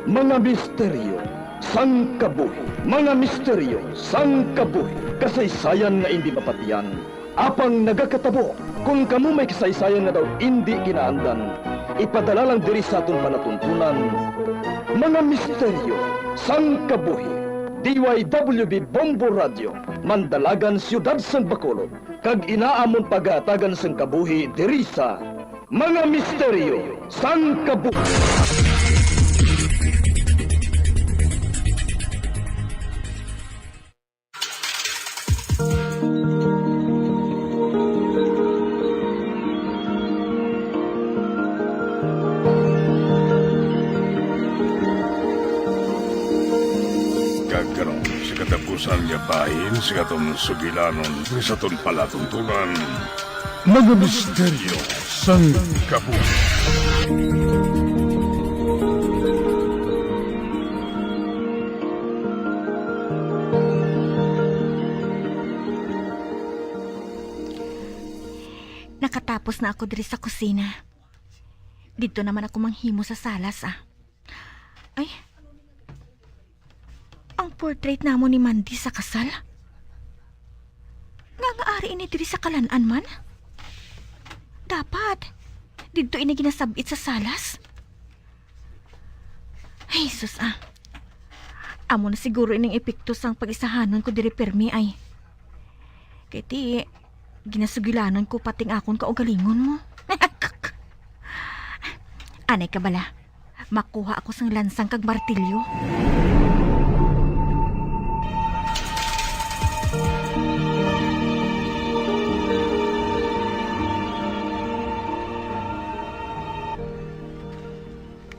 Mga misteryo sang kabuhi. Mga misteryo sang kabuhi. Kasaysayan nga indi mapatian, apang nagakatabo. Kon kamo may kasaysayan nga daw indi kinaandan, ipadala lang diri sa aton palatuntunan, Mga Misteryo sang Kabuhi. D Y W B Bombo Radio, Mandalagan, Siyudad sang Bacolod, kag inaamon pagahatagan sang kabuhi diri sa Mga Misteryo sang Kabuhi. Kag karon, sa katapusan nga bahin sa aton sugilanon, sa aton palatuntunan, Mga Misteryo sang Kabuhi. Nakatapos na ako diri sa kusina. Didto naman ako manghimo sa salas, ah. Ay. Ang portrait namon ni Mandy sa kasal? Nga, nga ari ini diri sa kalan-an man? Dapat, didto ini ginasab-it sa salas. Ay, sus, ah. Amo na siguro ining epekto sang pag-isahanon ko diri pirmi, ay. Kay ti, Ginasugilanon ko pati ang akon kaugalingon mo. Anay ka bala, makuha ako sang lansang kag martilyo.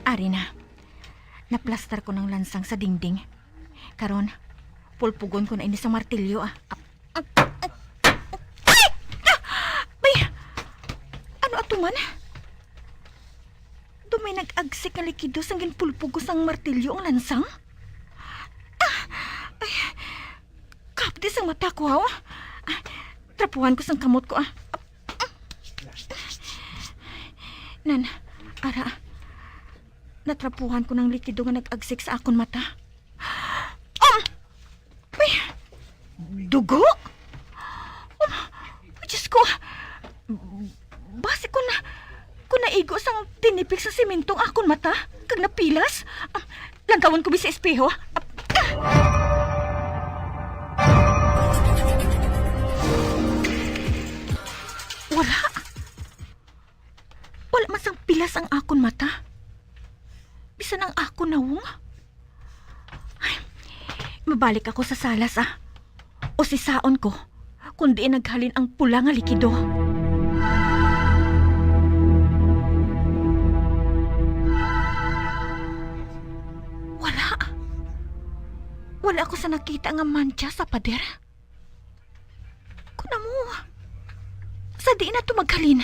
Ari na. Naplastar ko ng lansang sa dingding. Karon, pulpugon ko na ini sa martilyo, ah. Ay! Ah! May, ano ato man? Do may nag-agsik nga likido sang ginpulpog ko sang martilyo ang lansang? Ah! Ay! Kapdi sang mata ko, haw. Ah, trapuhan ko sang kamot ko, ah. Nan, ara, natrapuhan ko ng likido nga nag-agsik sa akon mata. Um! May dugo? Um, Diyos ko! Basi ko na, ko naigo sang tinipik sa simento ang akon mata, kag napilas. Um, langkawon ko bi sa espeho. Wala. Wala man sang pilas ang akon mata. Bisan ang akon nawong. Ay, mabalik ako sa salas, ah. Usisaon ko kung diin naghalin ang pula nga likido. Wala. Wala ako sa nakita nga mantsa sa pader. Kun amo, sa diin na to maghalin?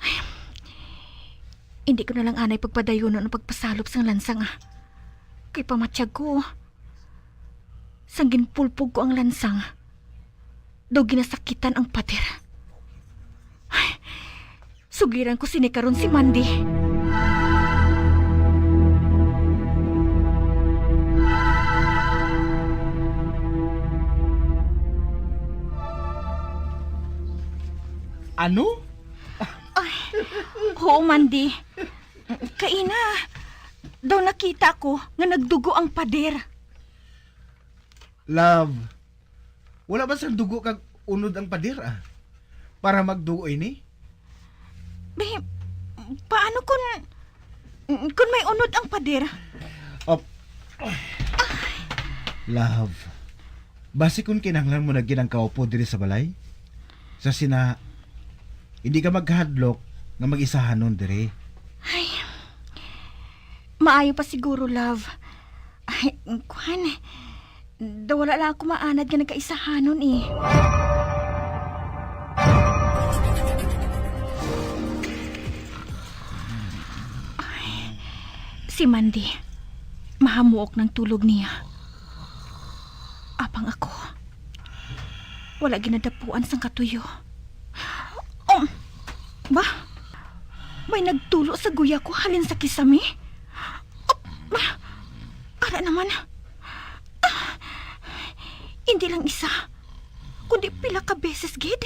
Ay, hindi ko na lang anay pagpadayunon ang pagpasalop sang lansang, ah. Kay pamatyag ko, sang ginpulpog ko ang lansang, daw ginasakitan ang pader. Ay, sugiran ko sini karon si Mandy. Ano? Ay, oo, Mandy. Kaina, daw nakita ko nga nagdugo ang pader. Love, wala ba sang dugo kag unod ang pader, ah? Para magdugo ini? Be, paano kun, kun may unod ang pader? Op. Love, basi kun kinahanglan mo na gid ang kaupod diri sa balay? Sa sina, hindi ka magkahadlok nga mag-isahanon diri. Ay, maayo pa siguro, love. Ay, kuwan. Daw wala lang ako maanad nga nagkaisahanon, eh. Ay, si Mandy, mahamuok ng tulog niya. Apang ako, wala ginadapuan sang katuyo. Um, ba? May nagtulo sa guya ko halin sa kisame? Up, ba? Ara naman. Ah, hindi lang isa, kundi pila ka beses gid.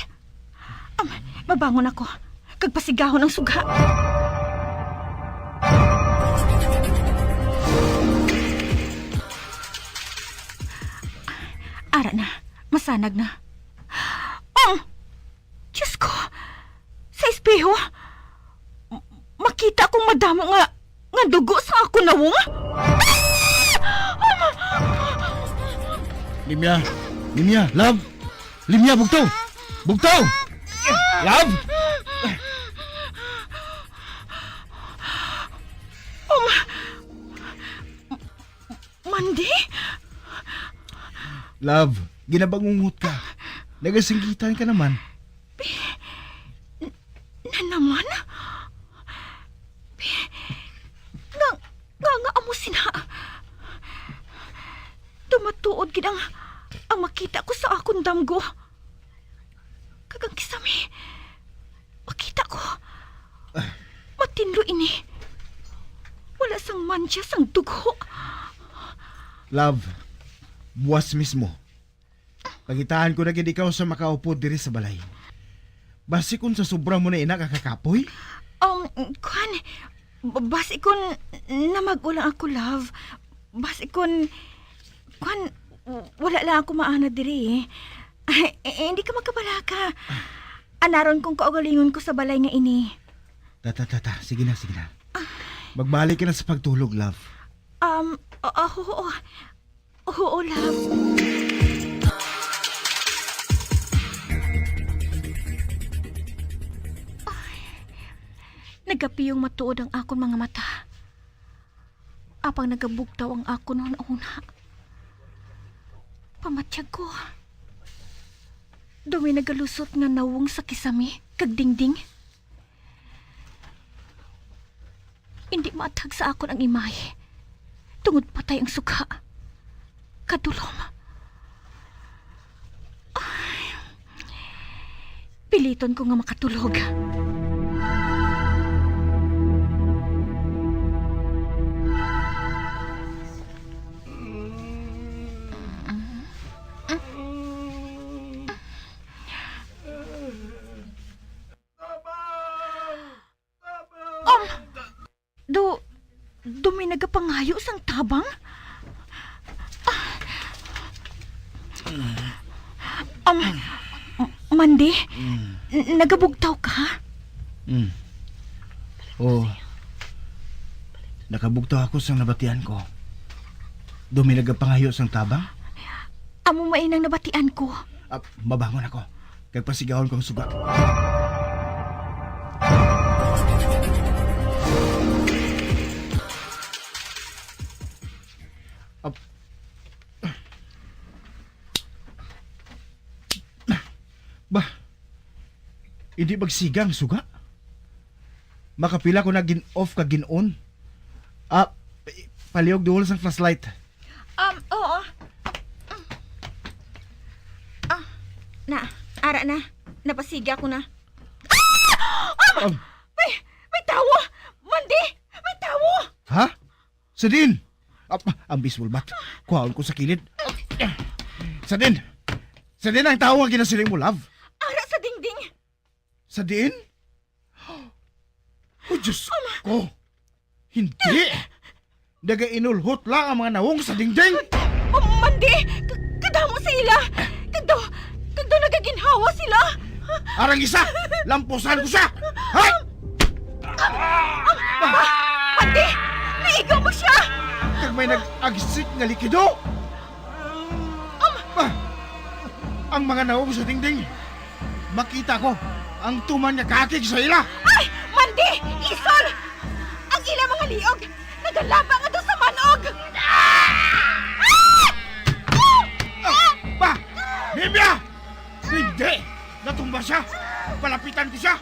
Um, mabangon ako, kag pasigahon ang sugha. Ara na, masanag na. Um! Diyos ko! Sa espeho, m-, makita kong madamo nga, nga dugo sa akon nawong. Limya! Limya! Love! Limya! Bugtaw! Bugtaw! Love! Um, Mandy? Love, ginabangungot ka. Nagasinggitan ka naman. Bi-, n-, na naman? Bi-, nga, nga, nga amo sina. Daw matuod gid ang, ang makita ko sa akon damgo. Kag ang kisame, makita ko. Matinlo ini. Wala sang mancha sang dugo. Love, buwas mismo. Pangitaan ko na gid ikaw sa makaupod diri sa balay. Basi kung sa sobra mo na ina ka kakapoy? Um, kwan, b-, basi kung namag-o lang ako, love. Basi kung, kwan, w-, wala lang ako maana diri, eh. Ay, eh, hindi ka magkabalaka. Anaron kong kaugalingon ko sa balay nga ini. Ta, ta, ta, ta. Sige na, sige na. Magbalik ka na sa pagtulog, love. Um, o-, o-, oo. Oo, love. Ay, nagapiyong matuod ang akon mga mata. Apang nagabugtaw ang akon hunahuna. Pamatyag ko. Daw may nagalusot nga nawong sa kisame kag dingding. Indi maathag sa akon ang imahe, tungod patay ang suga. Kadulom. Ay. Piliton ko nga makatulog. Um, do, do may nagapangayo sang tabang? Ah. Um, M-, Mandy, Mm. n-, nagabugtaw ka? Mm. Oh. Nakabugtaw ako sang nabatian ko. Do may nagapangayo sang tabang? Amo may nang nabatian ko. Ah, mabangon ako. Kag pasigahon ko ang suga. Ap-, bah, hindi magsiga ang suga. Makapila ko na gin-off kag gin-on. Ah, palihog duol sang flashlight. Um, oo. Ah, na, ara na. Napasiga ko na. Ah! Ah! Um. May, may tawo! Mandy! May tawo! Ha? Sa diin? Ah, ang baseball bat. Kuhaon ko sa kilid. Sa diin? Sa diin ang tawo nga ginasiling mo, love? Ara sa dingding. Sa diin? Oh, Diyos ko! Hindi! Nagainulhot lang ang mga nawong sa dingding! Ma-, Mandy! Ka-, kadamo sa ila! Kag daw, kag daw nagaginhawa sila! Arang isa! Lampusan ko siya! Hay! Ma-, Mandy! Naigo mo siya! Kag may nag-agsik nga likido! Ang mga nawong sa dingding, makita ko ang tuman nga kaakig sa ila. Ay! Mandy! Isol! Ang ila mga liog nagalaba nga daw sa manog! Ah! Ah! Ah! Ba! Nimya! Hindi! Natumba siya! Palapitan ko siya!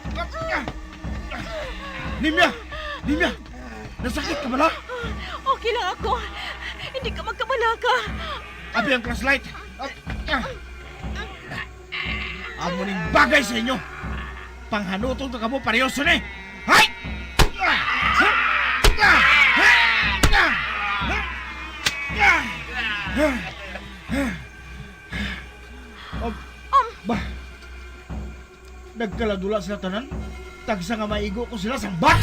Nimya! Nimya! Nasakit ka bala? Okay lang ako. Hindi ka magkabalaka. Abi ang flashlight. Amo ning bagay sa inyo. Panghanuton ka kamo pareho sini. Hay! Um, Um. Ba? Nagkaladula sila tanan. Tagsa nga maigo ko sila sa bat.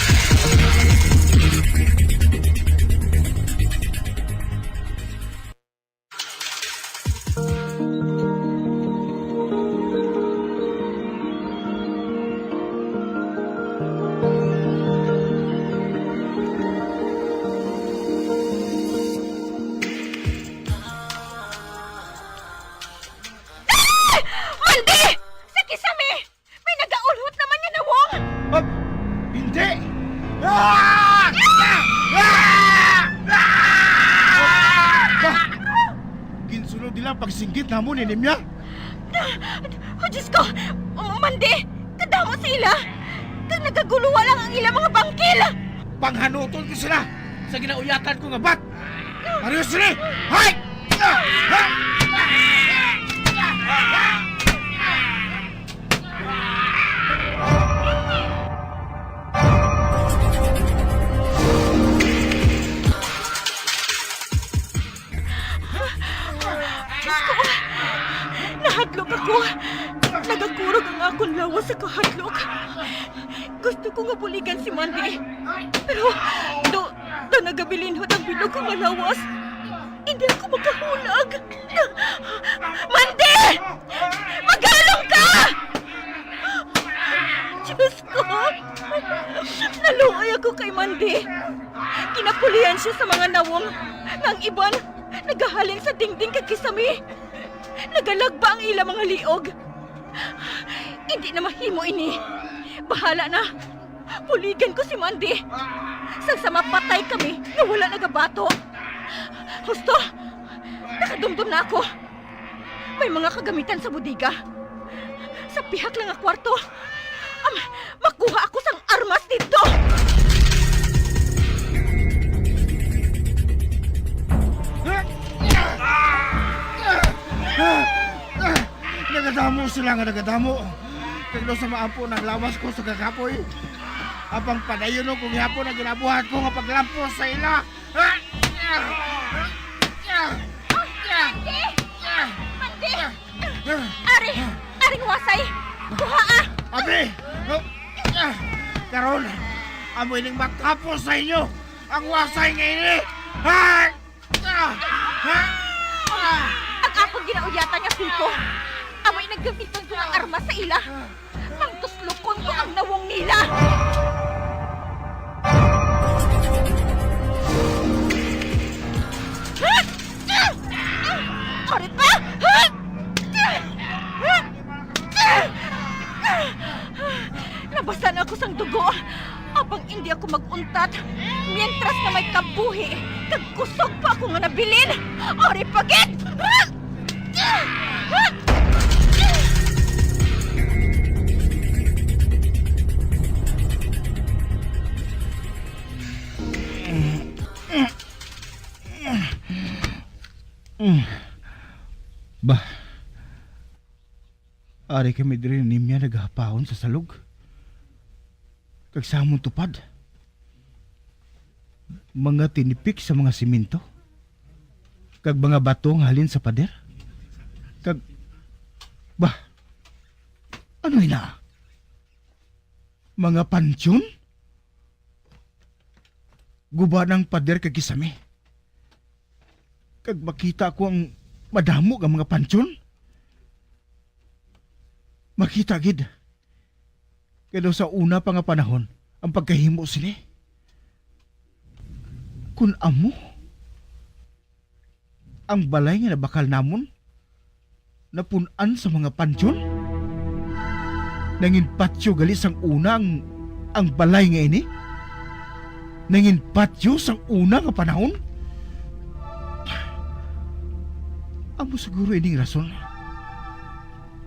Ah! Mandy! Sa kisame! May nagaulhot naman nga nawong! Ah, hindi! Ah! Ah! Ah! Ah! Ginsunod nila ang pagsinggit namon ni Nimya. Oh, Diyos ko! Mandy! Kadamo sila! Kag nagaguluwa lang ang ilang mga bangkil! Panghanuton ko sila sa ginauyatan ko nga bat! Pareho sini! Hay! Diyos ko! Nahadlok ako! Nagakurog ang akon lawas sa kahadlok. Gusto ko nga buligan si Mandy. Pero do, do nagabilinhod ang bilog ko nga lawas. Hindi ako makahulag. Mandy! Magalong ka! Diyos ko! Naluoy ako kay Mandy. Ginapulihan siya sa mga nawong nga ang iban nagahalin sa dingding kag kisame. Nagalagba ang ila mga liog. Hindi na mahimo ini. Bahala na. Puligan ko si Mandy. Sang sa mapatay kami nga wala nagabato. Husto! Nakadumdom na ako. May mga kagamitan sa bodega. Sa pihak lang nga kwarto. Am, makuha ako sang armas didto. Nagadamo sila nga nagadamo. Kag daw sa maampo nang lawas ko sa kakapoy. Apang padayon ko gihapon ang ginabuhat ko nga paglampos sa ila. Mandy! Mandy! Ari! Aring wasay! Kuhaa! Abi! Karon, amo ining matapos sa inyo ang wasay nga ini! Ang akon ginauyatan nga piko, amo ang gamiton ko nga armas sa ila. Pangtuslukon ko ang nawong nila. Ari pa! Nabasan ako sang dugo. Apang indi ako mag-untat, mientras nga may kabuhi kag kusog pa ako nga nabilin. Ari pa gid! Bah, ari kami diri ni Nimya nagahapahon sa salog. Kag sa amon tupad, mga tinipik sa mga simento, kag mga bato nga halin sa pader. Kag, bah, ano ina? Mga pansyon? Guba ng pader kag kisame. Kag makita ko ang madamo nga mga pansyon. Makita gid. Kay daw sa una pa nga panahon ang pagkahimo sini. Kun amo ang balay nga nabakal namon, napun-an sa mga pansyon? Nangin patyo gali sang una ang, ang balay nga ini? Nangin patyo sang una nga panahon? Amo siguro ining rason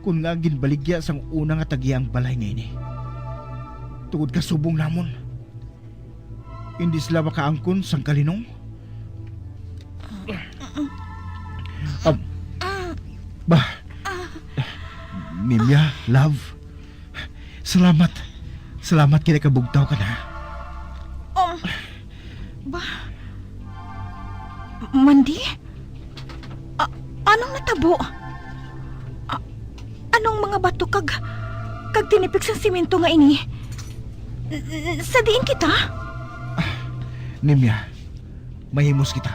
kon nga ginbaligya sang una nga tag-iya ang balay nga ini. Tungod kasubong namon, hindi sila makaangkon sang kalinong. Um, bah, Nimya, love. Salamat. Salamat kay nakabugtaw ka na. Um, ba, Mandy? A-, anong natabo? A-, anong mga bato kag, kag tinipik sang simento nga ini? N-, n-, sa diin kita? Ah, Nimya, mahimos kita.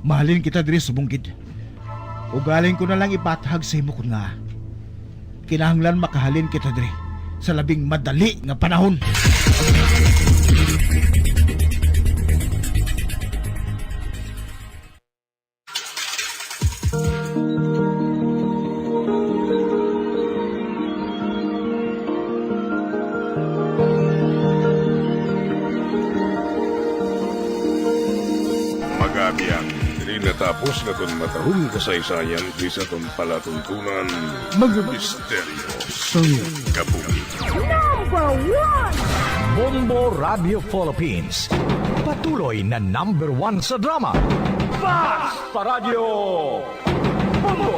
Mahalin kita diri subong gid. Ugaling ko na lang ipathag sa imo kon nga kinahanglan makahalin kita diri sa labing madali nga panahon. Mag-aabyan, diri natapos nga aton matahong kasaysayan diri sa aton palatuntunan, mga misteryo sang kabuhi. Number one! Bombo Radio Philippines. Patuloy na number one sa drama. Basta Radyo Bombo!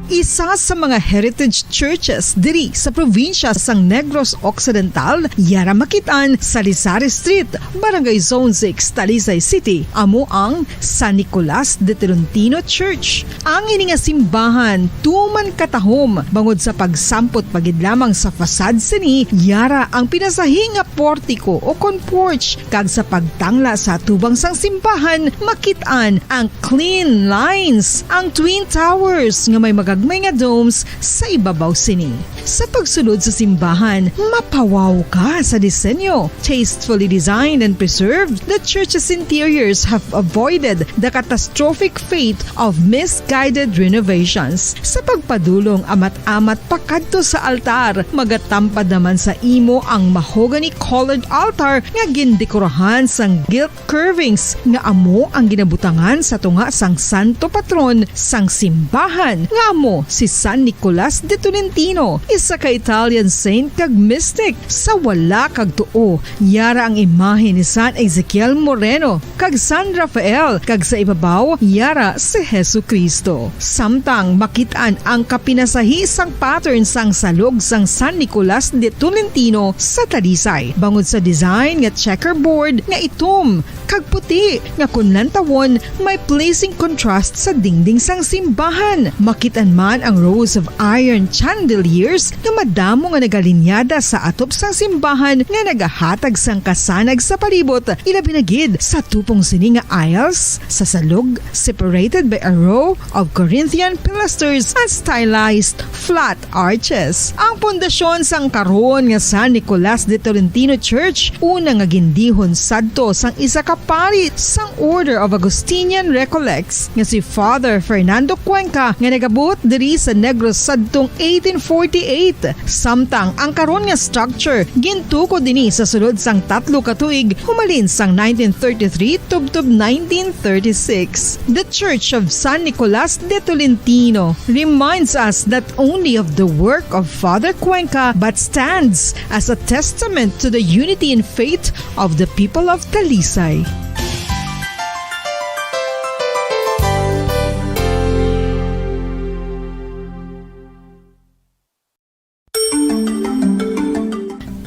Isa sa mga heritage churches diri sa probinsya sang Negros Occidental, yara makit-an sa Lisari Street, Barangay Zone six, Talisay City, amo ang San Nicolas de Tolentino Church. Ang ini nga simbahan tuman katahom bangod sa pagsampot pa gid lamang sa facade sini, yara ang pinasahi nga portiko o kon porch, kag sa pagtangla sa atubang sang simbahan, makit-an ang clean lines, ang twin towers nga may magagmay nga domes sa ibabaw sini. Sa pagsulod sa simbahan, mapawaw ka sa disenyo. Tastefully designed and preserved, the church's interiors have avoided the catastrophic fate of misguided renovations. Sa pagpadulong amat-amat pakadto sa altar, magatampad naman sa imo ang mahogany-colored altar nga gindekorahan sang gilt curvings nga amo ang ginabutangan sa tunga sang santo patron sang simbahan, nga amo si San Nicolas de Tolentino, isa ka Italian saint kag mystic. Sa wala kag tuo, yara ang imahe ni San Ezekiel Moreno kag San Rafael, kag sa ibabaw, yara si Jesu-Cristo. Samtang makit-an ang kapinasahi sang pattern sang salog sang San Nicolas de Tolentino sa Talisay, bangod sa design nga checkerboard nga itom kag puti nga kon lantawon may pleasing contrast sa dingding sang simbahan. Makit-an man ang rows of iron chandeliers nga madamo nga nagalinyada sa atop sang simbahan nga nagahatag sang kasanag sa palibot, ilabi na gid sa tupong sini nga aisles sa salog, separated by a row of Corinthian pilasters and stylized flat arches. Ang pundasyon sang karon nga San Nicolas de Tolentino Church, una nga gindihon sadto sang isa ka pari sang Order of Augustinian Recollects nga si Father Fernando Cuenca, nga nagabuot diri sa Negros sadtong eighteen forty-eight. Samtang ang karon nga structure gintukod ini sa sulod sang tatlo ka tuig, humalin sang nineteen thirty-three tubtob nineteen thirty-six. The Church of San Nicolas de Tolentino reminds us not only of the work of Father Cuenca, but stands as a testament to the unity in faith of the people of Talisay.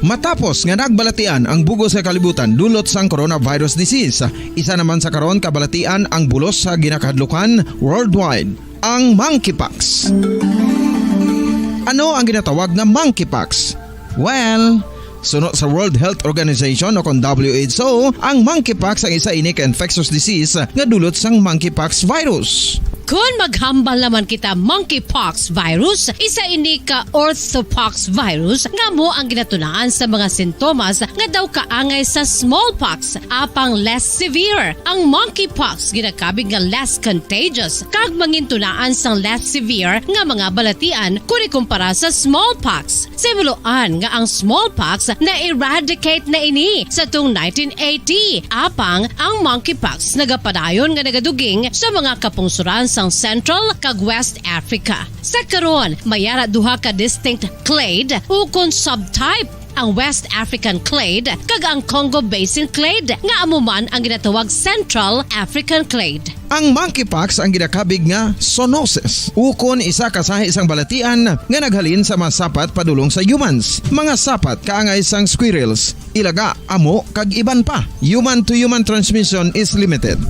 Matapos nga nagbalatian ang bug-os nga kalibutan dulot sang coronavirus disease, isa naman sa karon kabalatian ang bulos sa ginakahadlukan worldwide, ang monkeypox. Ano ang ginatawag nga monkeypox? Well, suno sa World Health Organization o kon W H O, ang monkeypox ang isa ini ka infectious disease nga dulot sang monkeypox virus. Kon maghambal naman kita monkeypox virus, isa ini ka orthopox virus nga amo ang ginatunaan sa mga sintomas nga daw kaangay sa smallpox, apang less severe. Ang monkeypox ginakabig nga less contagious kag mangintunaan sang less severe nga mga balatian kon ikumpara sa smallpox. Sa himuloan nga ang smallpox na-eradicate na ini sa tung nineteen eighty, apang ang monkeypox nagapadayon nga nagaduging sa mga kapungsoran sang Central kag West Africa. Sa karon, may ara duha ka distinct clade ukon subtype, ang West African clade kag ang Congo Basin clade, nga amo man ang ginatawag Central African clade. Ang monkeypox ang ginakabig nga zoonosis, ukon isa ka sahi sang balatian nga naghalin sa mga sapat padulong sa humans. Mga sapat kaangay sang squirrels, ilaga, amo, kag iban pa. Human to human transmission is limited.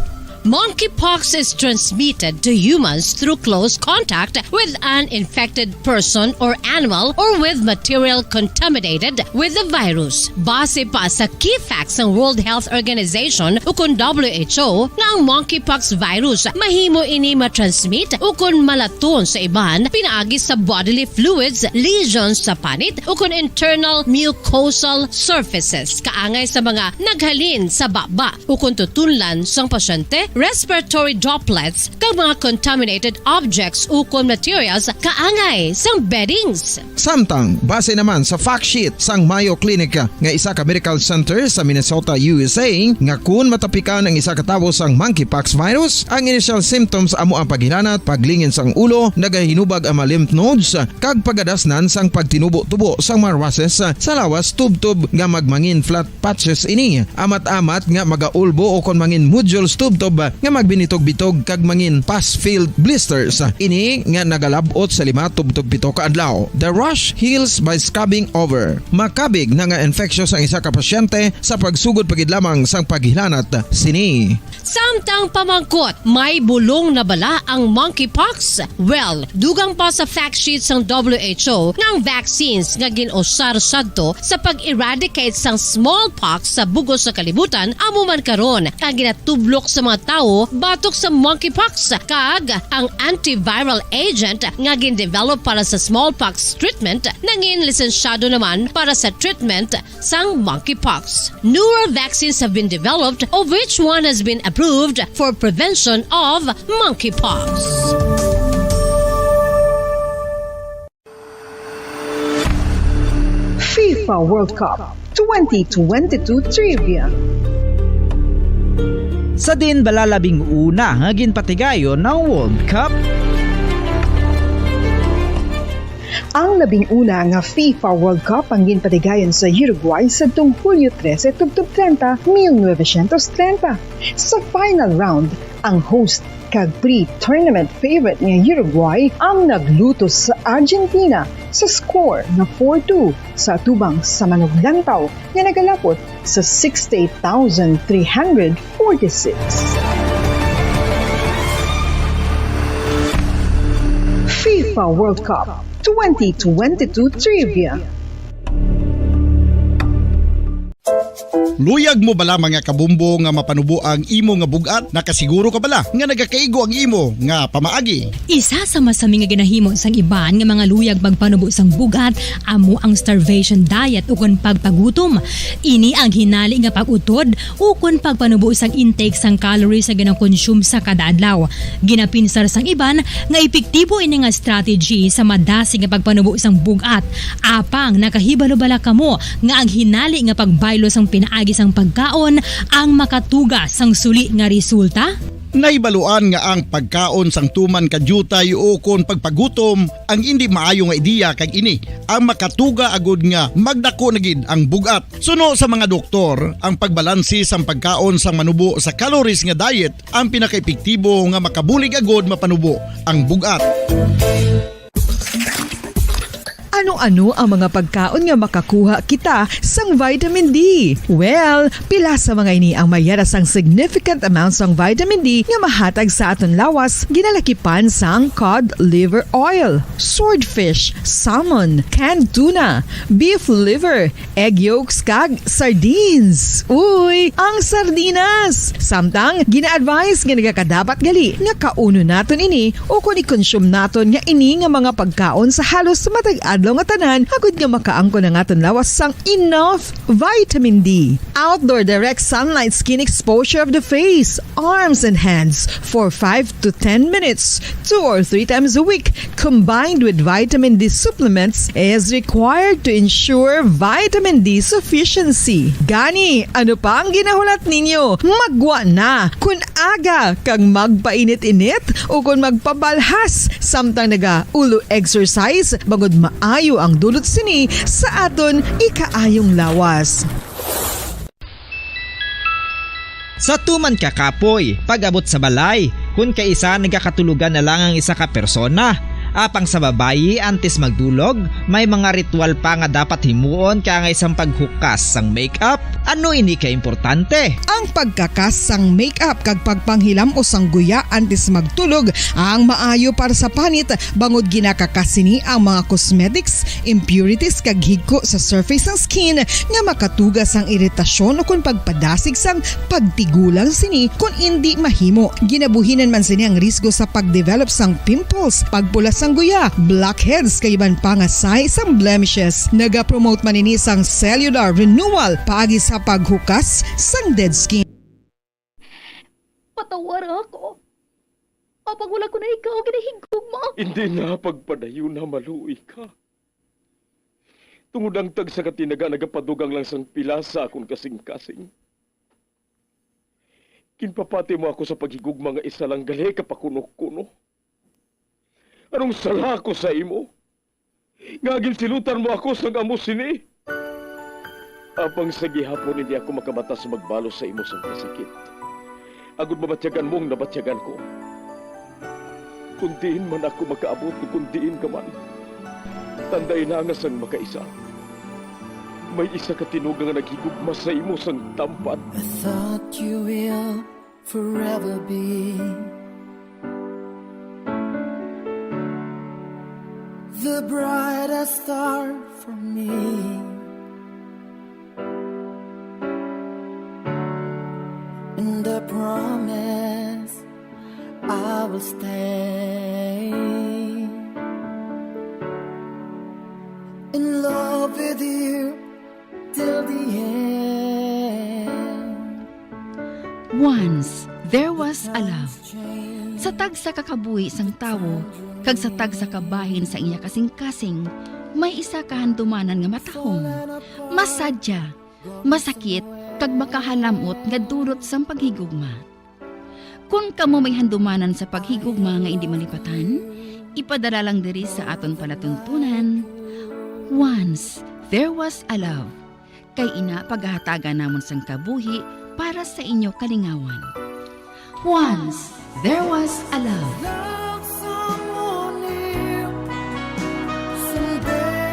Monkeypox is transmitted to humans through close contact with an infected person or animal or with material contaminated with the virus. Base pa sa key facts sang World Health Organization ukon W H O nga ang monkeypox virus mahimo ini matransmit ukon malaton sa iban pinaagi sa bodily fluids, lesions sa panit ukon internal mucosal surfaces kaangay sa mga naghalin sa baba ukon tutunlan sang pasyente, respiratory droplets, kag mga contaminated objects ukon materials kaangay sang beddings. Samtang, base naman sa fact sheet sang Mayo Clinic nga isa ka medical center sa Minnesota, U S A, nga kun matapikan ang isa ka tawo sang monkeypox virus, ang initial symptoms amo ang paghilanat, paglingin sang ulo, nagahinubag ang mga lymph nodes, kag pagadasnan sang pagtinubo-tubo sang mga rushes sa lawas tubtob nga magmangin flat patches ini, amat-amat nga magaulbo o kon mangin nodules tubtob nga magbinitog-bitog kag mangin pus-filled blisters. Ini nga nagalab-ot sa lima tubtob pito ka adlaw. The rash heals by scrubbing over. Makabig na nga infectious ang isa ka pasyente sa pagsugod pa gid lamang sang paghilanat sini. Samtang pamangkot, may bulong na bala ang monkeypox? Well, dugang pa sa fact sheet sang W H O nga ang vaccines nga gin-usar sadto sa pag-eradicate sang smallpox sa bug-os sa kalibutan amo man karon ang ginatublok sa mga tawo batok sa monkeypox, kag ang antiviral agent nga gin-develop para sa smallpox treatment nangin lisensyado naman para sa treatment sang monkeypox. Newer vaccines have been developed, of which one has been approved for prevention of monkeypox. FIFA World Cup twenty twenty-two Trivia. Sa din bala labing una nga ginpatigayon ang World Cup? Ang labing una nga FIFA World Cup ang ginpatigayon sa Uruguay sadtong Hulyo trese tubtob treinta, mil novecientos treinta. Sa final round, ang host kag pre-tournament favorite nga Uruguay ang naglutos sa Argentina sa score nga four two sa atubang sa manuglantaw nga nagalapot sa sixty-eight thousand three hundred forty-six. FIFA World Cup twenty twenty-two Trivia. Luyag mo bala, mga kabumbo, nga mapanubo ang imo nga bug-at? Nakasiguro ka bala nga nagakaigo ang imo nga pamaagi? Isa sa masami nga ginahimo sang iban nga mga luyag pagpanubo sang bug-at amo ang starvation diet ukon pagpagutom. Ini ang hinali nga pag-utod ukon pagpanubo sang intake sang calories nga ginakonsume sa kada adlaw. Ginapinsar sang iban nga epektibo ini nga strategy sa madasig nga pagpanubo sang bug-at. Apang nakahibalo bala kamo nga ang hinali nga pagbaylo sang pinaagi sang pagkaon ang makatuga sang suli nga resulta? Nahibaluan nga ang pagkaon sang tuman ka diutay ukon pagpagutom ang indi maayo nga ideya, kag ini ang makatuga agud nga magdako na gid ang bug-at. Suno sa mga doktor, ang pagbalansi sang pagkaon sang manubo sa calories nga diet ang pinakaepektibo nga makabulig agud mapanubo ang bug-at. Ano-ano ang mga pagkaon nga makakuha kita sang vitamin D? Well, pila sa mga ini ang mayara sang significant amount sang vitamin D nga mahatag sa aton lawas, ginalakipan sang cod liver oil, swordfish, salmon, canned tuna, beef liver, egg yolks, kag sardines. Uy, ang sardinas! Samtang, gina-advise nga nagakadapat gali nga kaunon naton ini ukon i-consume naton nga ini nga mga pagkaon sa halos matag adlaw nga tanan, agud nga makaangkon ang aton lawas sang enough vitamin D. Outdoor direct sunlight skin exposure of the face, arms, and hands for five to ten minutes, two or three times a week, combined with vitamin D supplements, is required to ensure vitamin D sufficiency. Gani, ano pa ang ginahulat ninyo? Maggwa na! Kun aga kag magpainit-init ukon magpabalhas samtang naga-ulo exercise, bangod maayo ang dulot sini sa aton ikaayong lawas. Sa tuman ka kapoy, pag-abot sa balay, kun kaisa nagakatulogan na lang ang isa ka persona. Apang sa babayi, antes magdulog, may mga ritual pa nga dapat himuon, kaangay sang paghukas sang makeup. Ano ini ka importante? Ang pagkakas sang makeup kag pagpanghilam-os sang guya antes magtulog ang maayo para sa panit, bangod ginakakas sini ang mga cosmetics, impurities, kag higko sa surface sang skin nga makatuga sang iritasyon ukon pagpadasig sang pagtigulang sini kon indi mahimo. Ginabuhinan man sini ang risgo sa pagdevelop sang pimples, pagpula sang guya, blackheads, kag iban pa nga sign sang blemishes. Nagapromote man ini sang cellular renewal paagi sa paghukas sang dead skin. Patawara ako. Apang wala ko na ikaw ginahigugma. Hindi na pagpadayon na maluoy ka. Tungod ang tagsa ka tinaga nagapadugang lang sang pila sa akon kasing-kasing. Ginpapati mo ako sa paghigugma nga isa lang gali ka pakuno-kuno. Anong sala ko sa imo? Nga ginsilutan mo ako sang amo sini? Apang sa gihapon hindi ako makabatas magbalos sa imo sang kasakit. agod mabatyagan mo ang nabatyagan ko. Kon diin man ako makaabot, o kon diin ka man, tandai na nga sang makaisa, may isa ka tinuga nga naghigugma sa imo sang tampad. I thought you will forever be the brightest star for me. And I promise I will stay in love with you till the end. Once there was a love. Sa tagsa ka kabuhi sang tawo kag sa tagsa ka bahin sa iya kasingkasing, may isa ka handumanan nga matahom, masadya, masakit, kag makahalam-ot nga dulot sang paghigugma. Kon kamo may handumanan sa paghigugma nga indi malipatan, ipadala lang diri sa aton palatuntunan, Once There Was a Love, kay ina pagahatagan namon sang kabuhi para sa inyo kalingawan. Once There Was a Love. Love someone new someday,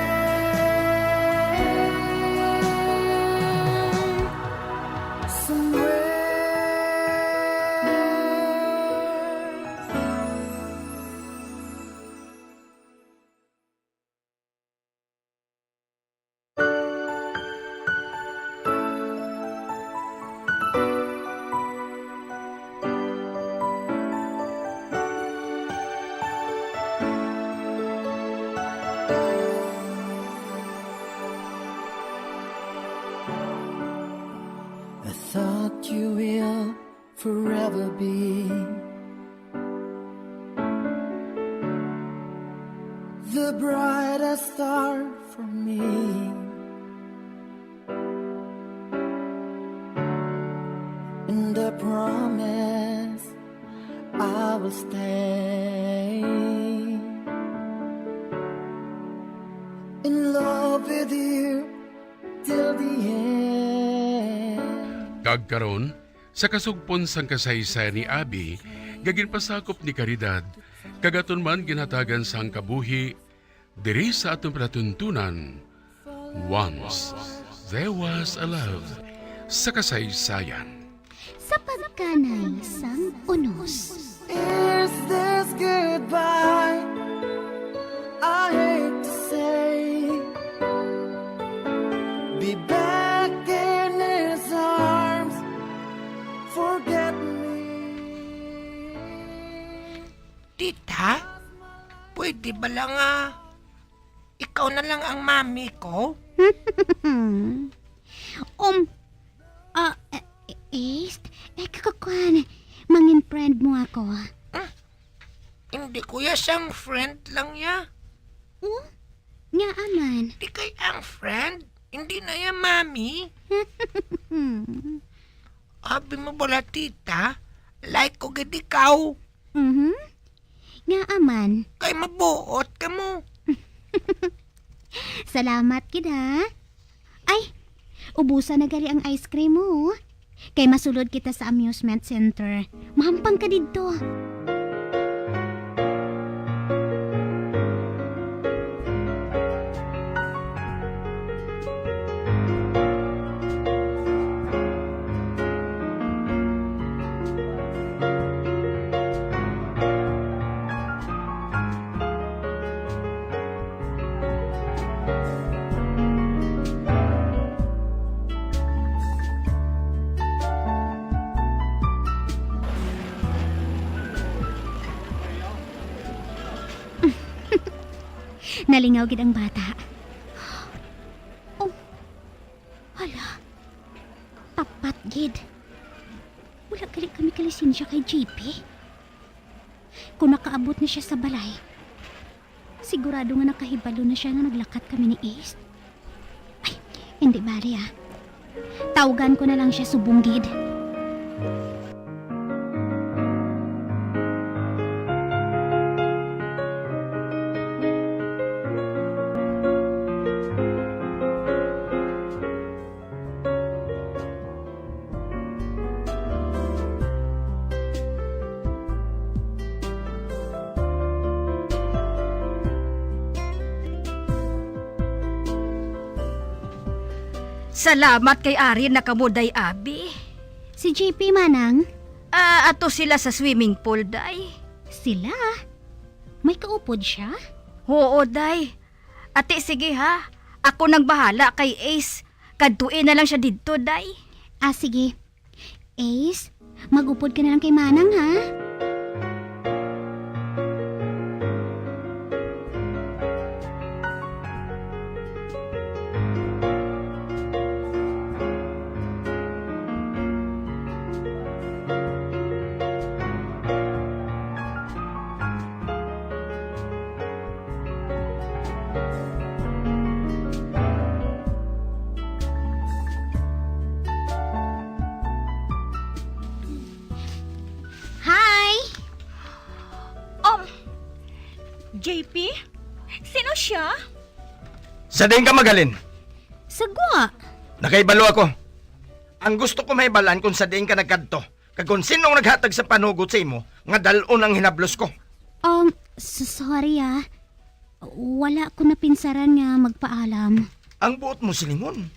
somewhere. I thought you will forever be the brightest star for me. And I promise I will stay in love with you till the end. Kag karon, sa kasugpon sang kasaysayan ni Abby nga ginpasakop ni Caridad, kag aton man ginhatagan sang kabuhi diri sa aton palatuntunan, Once There Was a Love sa kasaysayan. Sa pagkanay sang unos. Is this goodbye I hate to say? Be back in his arms, forget me. Tita, pwede ba lang, ah, ikaw na lang ang mami ko? Um, ah, eh, East, eh, kakakwan, mangin friend mo ako. Ah, hindi ko ya sang friend lang ya. Oh? Nga aman. Di kay ang friend, hindi na ya mami. Abi mo bala, tita, like ko gid ikaw. Mhm. Nga aman. Kay mabuot ka mo. Salamat gid, ha. Ay, ubusan na gali ang ice cream mo. Kay masulod kita sa amusement center. Mahampang ka didto. Nalingaw gid ang bata. Oh, hala. Tapat gid. Wala gali kami kalisensya kay J P. Kung nakaabot na siya sa balay, sigurado nga nakahibalo na siya nga naglakat kami ni East. Ay, hindi bali, ah. Tawgan ko na lang siya subong gid. Salamat kay ari na kamo, Day Abby. Si J P, Manang? Ah, ato sila sa swimming pool, Day. Sila? May kaupod siya? Oo, Day. Ati, sige ha. Ako nang bahala kay Ace. Kadtui na lang siya didto, Day. Ah, sige. Ace, mag-upod ka na lang kay Manang, ha? Hi! Um, J P? Sino siya? Sa diin ka maghalin? Sa gwa. Nakahibalo ako. Ang gusto ko mahibal-an kung sa diin ka nagkadto, kag kung sino ang naghatag sa panugot sa imo nga dal-on ang hinablos ko. Um, s-, sorry, ah. Wala ko napinsaran nga magpaalam. Ang buot mo silingon.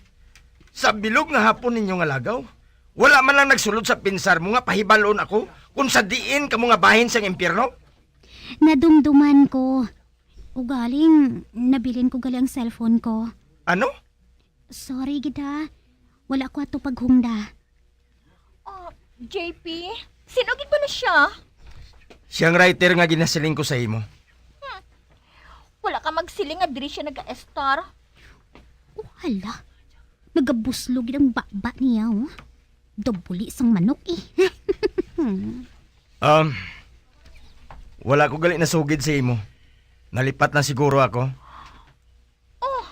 Sa bilog nga hapon ninyo nga lagaw, wala man lang nagsulod sa pinsar mo nga pahibal-on ako kung sa diin kamo nga bahin sang impyerno? Nadumduman ko. Ugaling, nabilin ko gali ang cellphone ko. Ano? Sorry gid, ha. Wala ko ato paghungda. Oh, J P, sino gid bala siya? Siyang writer nga ginasiling ko sa imo. Hmm. Wala ka magsiling nga diri siya nag-estar. Oh, hala. Nagabuslog gid ang baba niya, oh. Daw buli sang manok, eh. Um, wala ko gali nasugid sa imo. Nalipat lang siguro ako. Oh,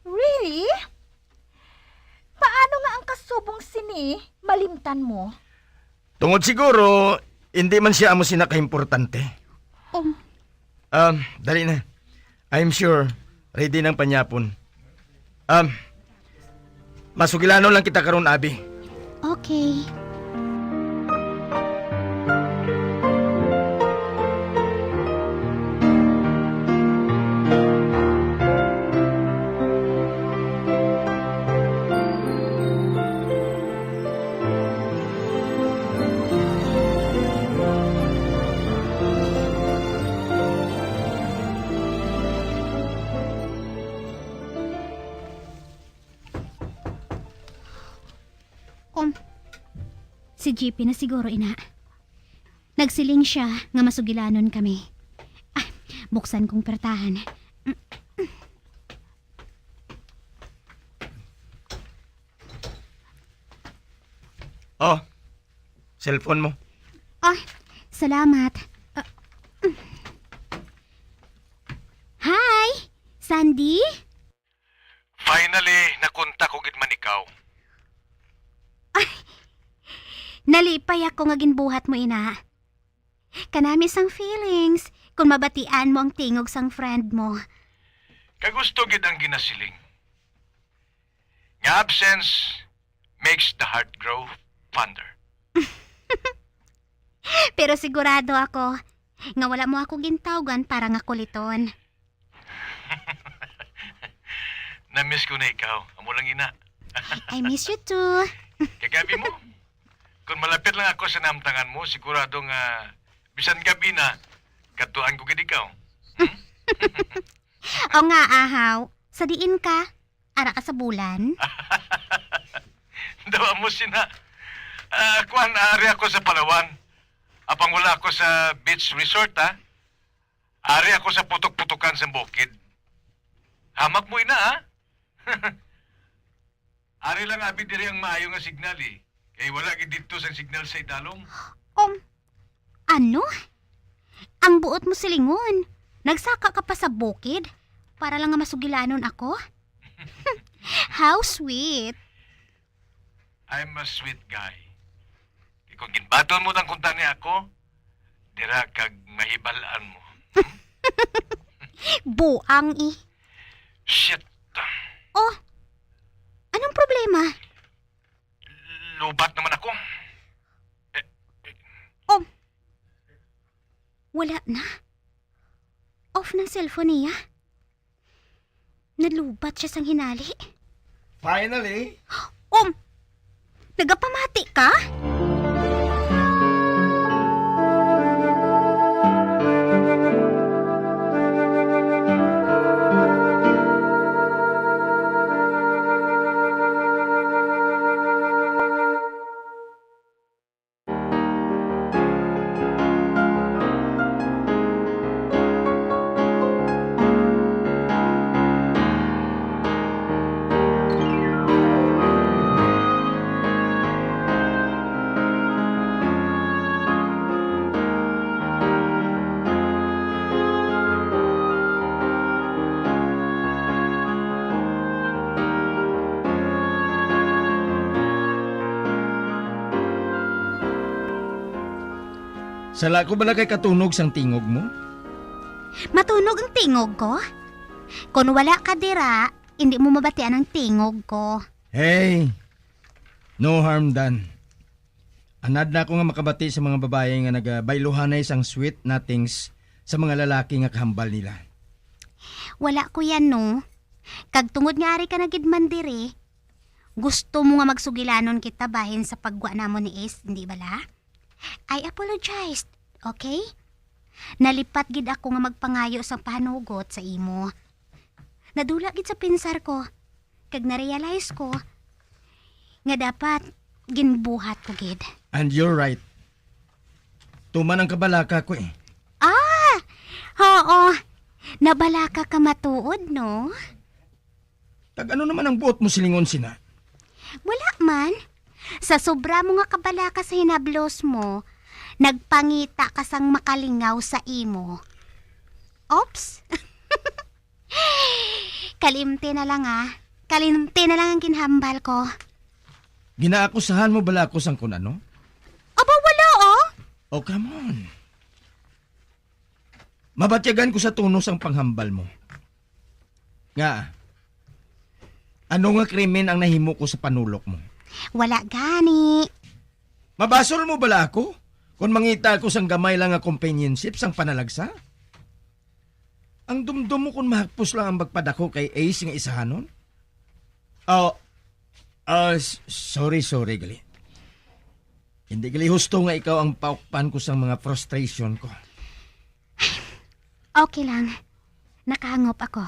really? Paano nga ang kasubong sini malimtan mo? Tungod siguro, hindi man siya amo sina kaimportante. Um. Um, dali na. I'm sure, ready nang panyapon. Um, masugilanon lang kita karon, Abi. Okay. Um, si J P na siguro, ina. Nagsiling siya nga masugilanon kami. Ah, buksan kong pertahan. Oh, cellphone mo. Ah, salamat. Ah, hi, Sandy? Finally, nakontak ko gid man ikaw. Ay, nalipay ako nga ginbuhat mo, ina. Kanami sang feelings kung mabatian mo ang tingog sang friend mo. Kagusto gid ang ginasiling nga absence makes the heart grow fonder. Pero sigurado ako nga wala mo ako gintawgan para nga kuliton. Na-miss ko na ikaw. Amo lang ina. I miss you too. Kagabi mo, kung malapit lang ako sa namtangan mo, sigurado nga bisan gabi na, kadtuan ko gid ikaw. Hmm? O nga, ahaw. Sa diin ka? Ara ka sa bulan? Dawa mo sina. Ah, kuan, ari ako sa Palawan. Apang wala ako sa beach resort, ha? Ari ako sa putok-putokan sa bukid. Hamak mo ina, ha? Ari lang abi diri ang maayo nga signal, eh. Kay wala gid didto sang signal sa idalom. Um, ano? Ang buot mo silingon, nagsaka ka pa sa bukid para lang nga masugilanon ako? How sweet. I'm a sweet guy. Kay kung ginbaton mo lang kuntani ako, dira kag mahibal-an mo. Buang, eh. Shit. Oh, anong problema? Lubat naman ako. Eh, eh. Oh, wala na. Off ng cellphone niya. Nalubat siya sang hinali. Finally! Um, nagapamati ka? Sala ko bala kay katunog sang tingog mo? Matunog ang tingog ko? Kon wala ka dira, hindi mo mabatian ang tingog ko. Hey, no harm done. Anad na ako nga makabati sa mga babayi nga nagabayluhanay sang sweet nothings sa mga lalaki nga kahambal nila. Wala ko yan, no. Kag tungod nga ari ka na gid man diri, gusto mo nga magsugilanon kita bahin sa paggwa namon ni Ace, hindi bala? I apologized, okay? Nalipat gid ako nga magpangayo sang pahanugot sa imo. Nadula gid sa pinsar ko, kag na-realize ko nga dapat ginbuhat ko gid. And you're right. Tuman ang kabalaka ko eh. Ah! Oo. Nabalaka ka matuod, no? Kag ano naman ang buot mo silingon sina? Wala man. Sa sobra mo nga kabalaka sa hinablos mo, nagpangita ka sang makalingaw sa imo. Oops. Kalimti na lang, ah. Kalimti na lang ang ginhambal ko. Ginaakusahan mo bala ako sang kun ano? Aba, wala, ah. Oh, come on. Mabatyagan ko sa tono sang panghambal mo. Nga, ano nga krimen ang nahimo ko sa panulok mo? Wala gani. Mabasol mo bala ako? Kung mangita ako sang gamay lang nga companionship sang panalagsa? Ang dumdom mo kung mahagpos lang ang magpadako kay Ace nga isahanon? Oh, ah, s-, sorry, sorry, gali. Hindi gali husto nga ikaw ang paukpan ko sang mga frustration ko. Okay lang. Nakahangop ako.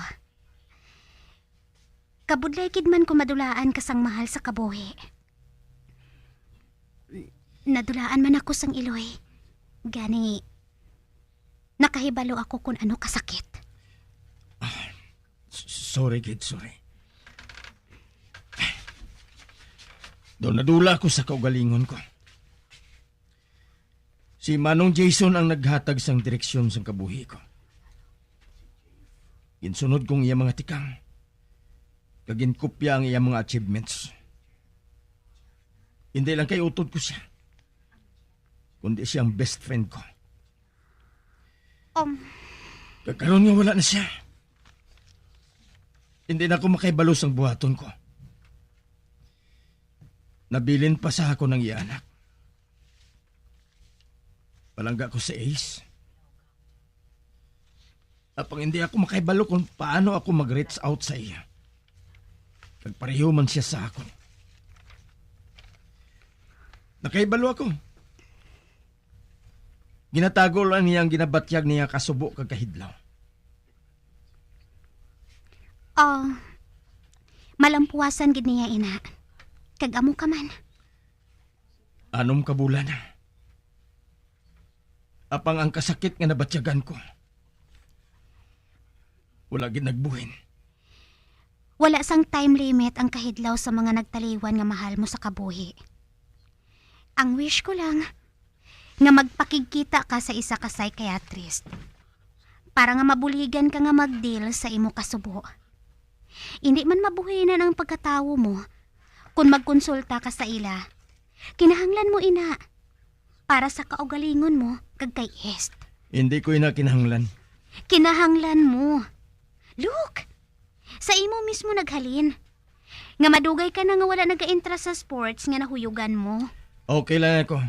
Kabudlay gid man ko madulaan ka sang mahal sa kabuhi. Nadulaan man ako sang iloy. Gani, nakahibalo ako kung ano kasakit. Ah, s-, sorry, kid, sorry. Daw nadula ako sa kaugalingon ko. Si Manong Jason ang naghatag sang direksyon sang kabuhi ko. Ginsunod kong iya mga tikang, kag ginkopya ang iya mga achievements. Hindi lang kay utod ko siya, kundi siya ang best friend ko. Um. Kag karon nga wala na siya, hindi na ako makahibalo sang buhaton ko. Nabilin pa sa akon ang iya anak. Palangga ko si Ace. Apang hindi ako makahibalo kung paano ako mag-reach out sa iya. Kag pareho man siya sa akon. Nakahibalo ako. Ginatago lang niya ang ginabatyag niya kasubo kag kahidlaw. Ah, malampuasan gid niya ina. Kag amo ka man. Anom ka bulan na. Apang ang kasakit nga nabatyagan ko, wala gid nagbuhin. Wala sang time limit ang kahidlaw sa mga nagtaliwan nga mahal mo sa kabuhi. Ang wish ko lang, nga magpakigkita ka sa isa ka psychiatrist para nga mabuligan ka nga mag-deal sa imo kasubo. Indi man mabuhinan ang pagkatawo mo kon magkonsulta ka sa ila. Kinahanglan mo ina para sa kaugalingon mo kag kay Est. Hindi ko ina kinahanglan. Kinahanglan mo. Look, sa imo mismo naghalin nga madugay ka na nga wala nagaintra sa sports nga nahuyugan mo. Okay lang ako.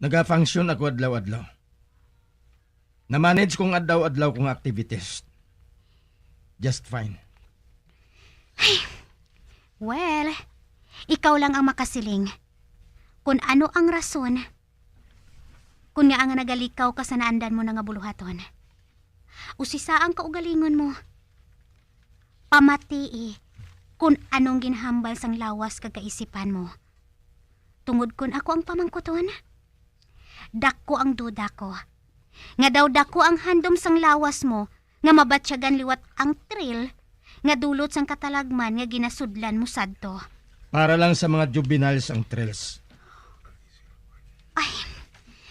Naga-function ako adlaw-adlaw. Na-manage kong adlaw-adlaw kong activities. Just fine. Ay, Well, ikaw lang ang makasiling kon ano ang rason kon ngaa nga nagalikaw ka sa naandan mo na nga buluhaton. Usisa ang kaugalingon mo. Pamatii kon anong ginhambal sang lawas kag kaisipan mo. Tungod kon ako ang pamangkuton, dako ang duda ko nga daw dako ang handom sang lawas mo nga mabatyagan liwat ang thrill nga dulot sang katalagman nga ginasudlan mo sadto. Para lang sa mga juveniles ang thrills. Ay,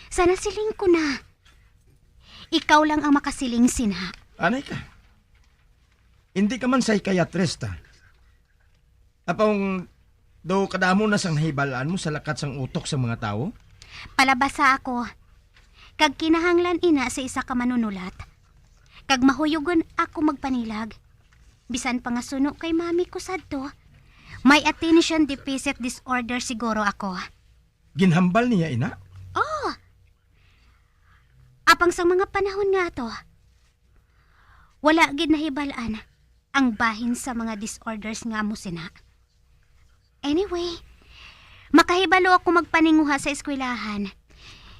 sana siling ko na. Ikaw lang ang makasiling sina. Anay ka. Hindi ka man psychiatrist, ah. Apang daw kadamo na sang nahibalaan mo sa lakat sang utok sang mga tawo? Palabasa ako. Kag kinahanglan ina sa isa ka manunulat. Kag mahuyugon ako magpanilag. Bisan pa nga suno kay mami ko sadto, may attention deficit disorder siguro ako. Ginhambal niya ina? Oh. Apang sang mga panahon nga ato, wala gid nahibalaan ang bahin sa mga disorders nga amo sina. Anyway, makahibalo ako magpaninguha sa eskwelahan.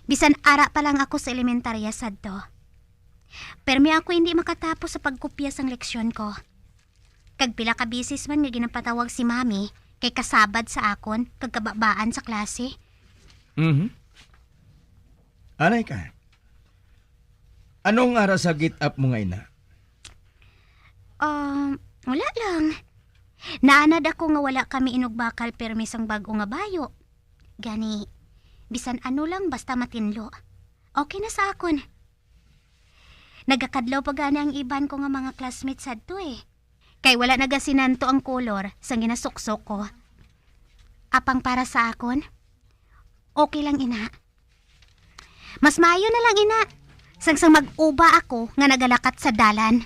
Bisan ara pa lang ako sa elementarya sadto. Permi ako hindi makatapos sa pagkopya sang leksyon ko. Kag pila ka beses man nga ginapatawag si Mami kay kasabad sa akon kag kababaan sa klase. Mhm. Anay ka. Anong ara sa get-up mo nga ina? Um, wala lang. Naanad ako nga wala kami inugbakal permi sang bag-o nga bayo. Gani, bisan ano lang basta matinlo. Okay na sa akon. Nagakadlaw pa gani ang iban ko nga mga classmates sadto eh. Kay wala nagasinanto ang kolor sang ginasuksok ko. Apang para sa akon, okay lang ina. Mas maayo na lang ina, sang sang mag-uba ako nga nagalakat sa dalan.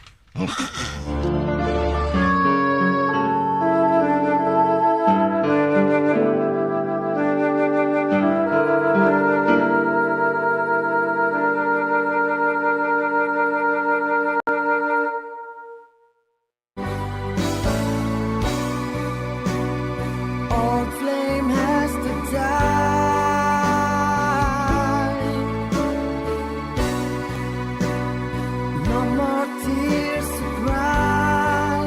Old flame has to die. No more tears to cry.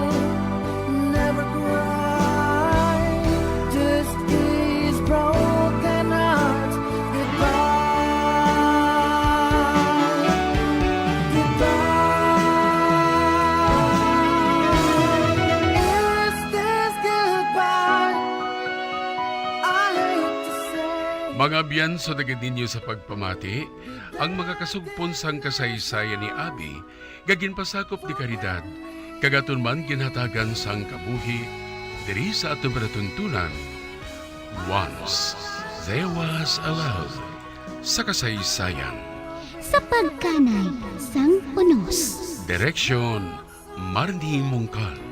Never cry. This is broken heart. Goodbye. Goodbye. Is this goodbye? I hate to say. Mga abyan, sa dagit ninyo sa pagpamati, ang mga kasugpon sang kasaysayan ni Abby nga ginpasakop ni Caridad, kag aton man ginhatagan sang kabuhi diri sa aton palatuntunan, Once There Was a Love, sa kasaysayan. Sa pagkanay sang unos. Direksyon, Marnie Mongkal.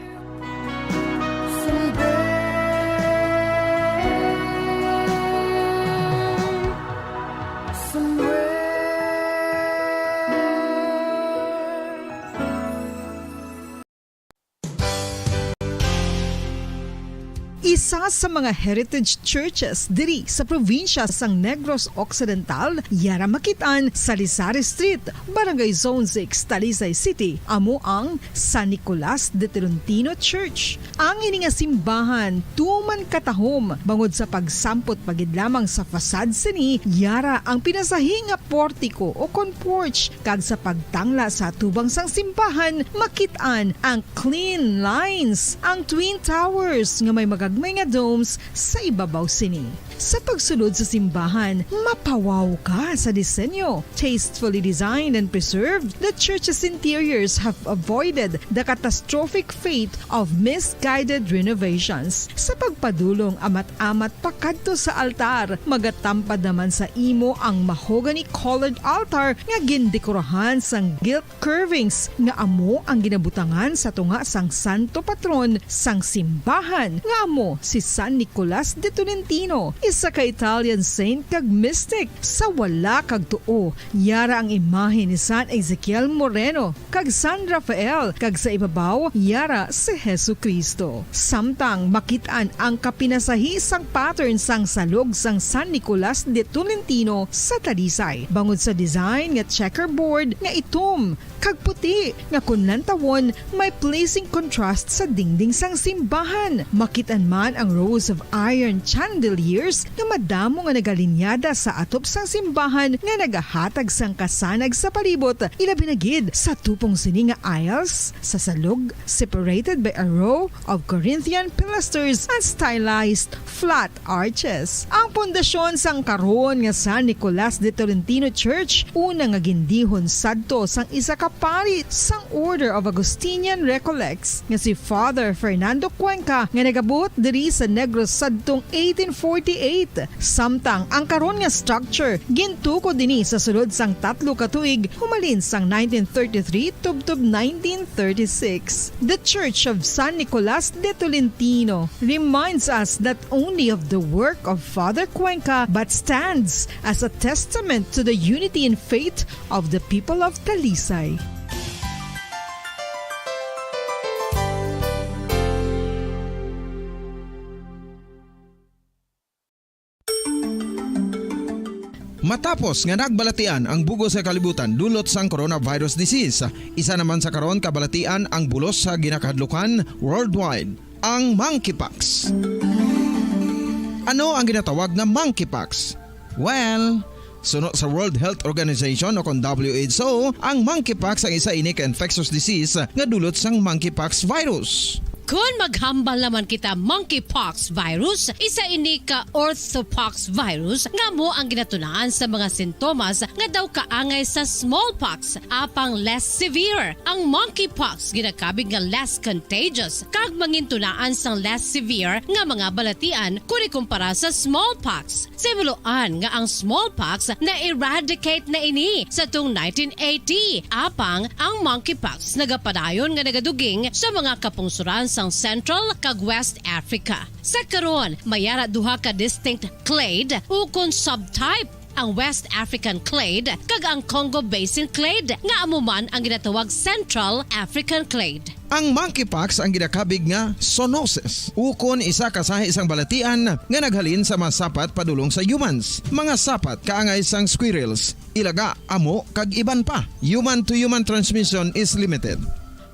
Isa sa mga heritage churches diri sa probinsya sang Negros Occidental, yara makit-an sa Lizari Street, Barangay Zone six, Talisay City, amo ang San Nicolas de Tolentino Church. Ang ini nga simbahan tuman katahom bangod sa pagsampot pa gid lamang sa facade sini, yara ang pinasahi nga portico o kon porch, kag sa pagtangla sa atubang sang simbahan makit-an ang clean lines, ang twin towers nga may magagmay nga domes sa ibabaw sini. Sa pagsulod sa simbahan, mapawaw ka sa disenyo. Tastefully designed and preserved, the church's interiors have avoided the catastrophic fate of misguided renovations. Sa pagpadulong amat-amat pakadto sa altar, magatampad naman sa imo ang mahogany-colored altar nga gindekorahan sang gilt curvings nga amo ang ginabutangan sa tunga sang santo patron sang simbahan, nga amo si San Nicolas de Tolentino. isa ka Italian saint kag mystic. Sa wala kag tuo, yara ang imahe ni San Ezekiel Moreno kag San Rafael, kag sa ibabaw, yara si Jesu-Cristo. Samtang makit-an ang kapinasahi sang pattern sang salog sang San Nicolas de Tolentino sa Talisay, bangod sa design nga checkerboard nga itom kag puti, nga kon lantawon, may pleasing contrast sa dingding sang simbahan. Makit-an man ang rows of iron chandeliers nga madamo nga nagalinyada sa atop sang simbahan nga nagahatag sang kasanag sa palibot, ilabi na gid sa tupong sini nga aisles sa salog, separated by a row of Corinthian pilasters and stylized flat arches. Ang pundasyon sang karon nga San Nicolas de Tolentino Church, una nga gindihon sadto sang isa ka pari sang Order of Augustinian Recollects nga si Father Fernando Cuenca, nga nagabuot diri sa Negros sadtong eighteen forty-eight. Samtang ang karon nga structure gintukod dinhi sa sulod sang tatlo ka tuig, humalin sang nineteen thirty-three tubtob nineteen thirty-six. The Church of San Nicolas de Tolentino reminds us not only of the work of Father Cuenca, but stands as a testament to the unity in faith of the people of Talisay. Matapos nga nagbalatian ang bug-os nga kalibutan dulot sang coronavirus disease, isa naman sa karon kabalatian ang bulos sa ginakahadlukan worldwide, ang monkeypox. Ano ang ginatawag nga monkeypox? Well, suno sa World Health Organization o kon W H O, ang monkeypox ang isa ini ka infectious disease nga dulot sang monkeypox virus. Kon maghambal naman kita, monkeypox virus, isa ini ka orthopox virus nga amo ang ginatunaan sa mga sintomas nga daw kaangay sa smallpox, apang less severe. Ang monkeypox ginakabig nga less contagious kag mangintunaan sang less severe nga mga balatian kon ikumpara sa smallpox. Sa himuloan nga ang smallpox na-eradicate na ini sa tong nineteen eighty, apang ang monkeypox nagapadayon nga nagaduging sa mga kapungsoran sang Central kag West Africa. Sa karon, may ara duha ka distinct clade ukon subtype, ang West African clade kag ang Congo Basin clade, nga amo man ang ginatawag Central African clade. Ang monkeypox ang ginakabig nga zoonosis, ukon isa ka sahi sang balatian nga naghalin sa mga sapat padulong sa humans, mga sapat kaangay sang squirrels, ilaga, amo, kag iban pa. Human-to-human transmission is limited.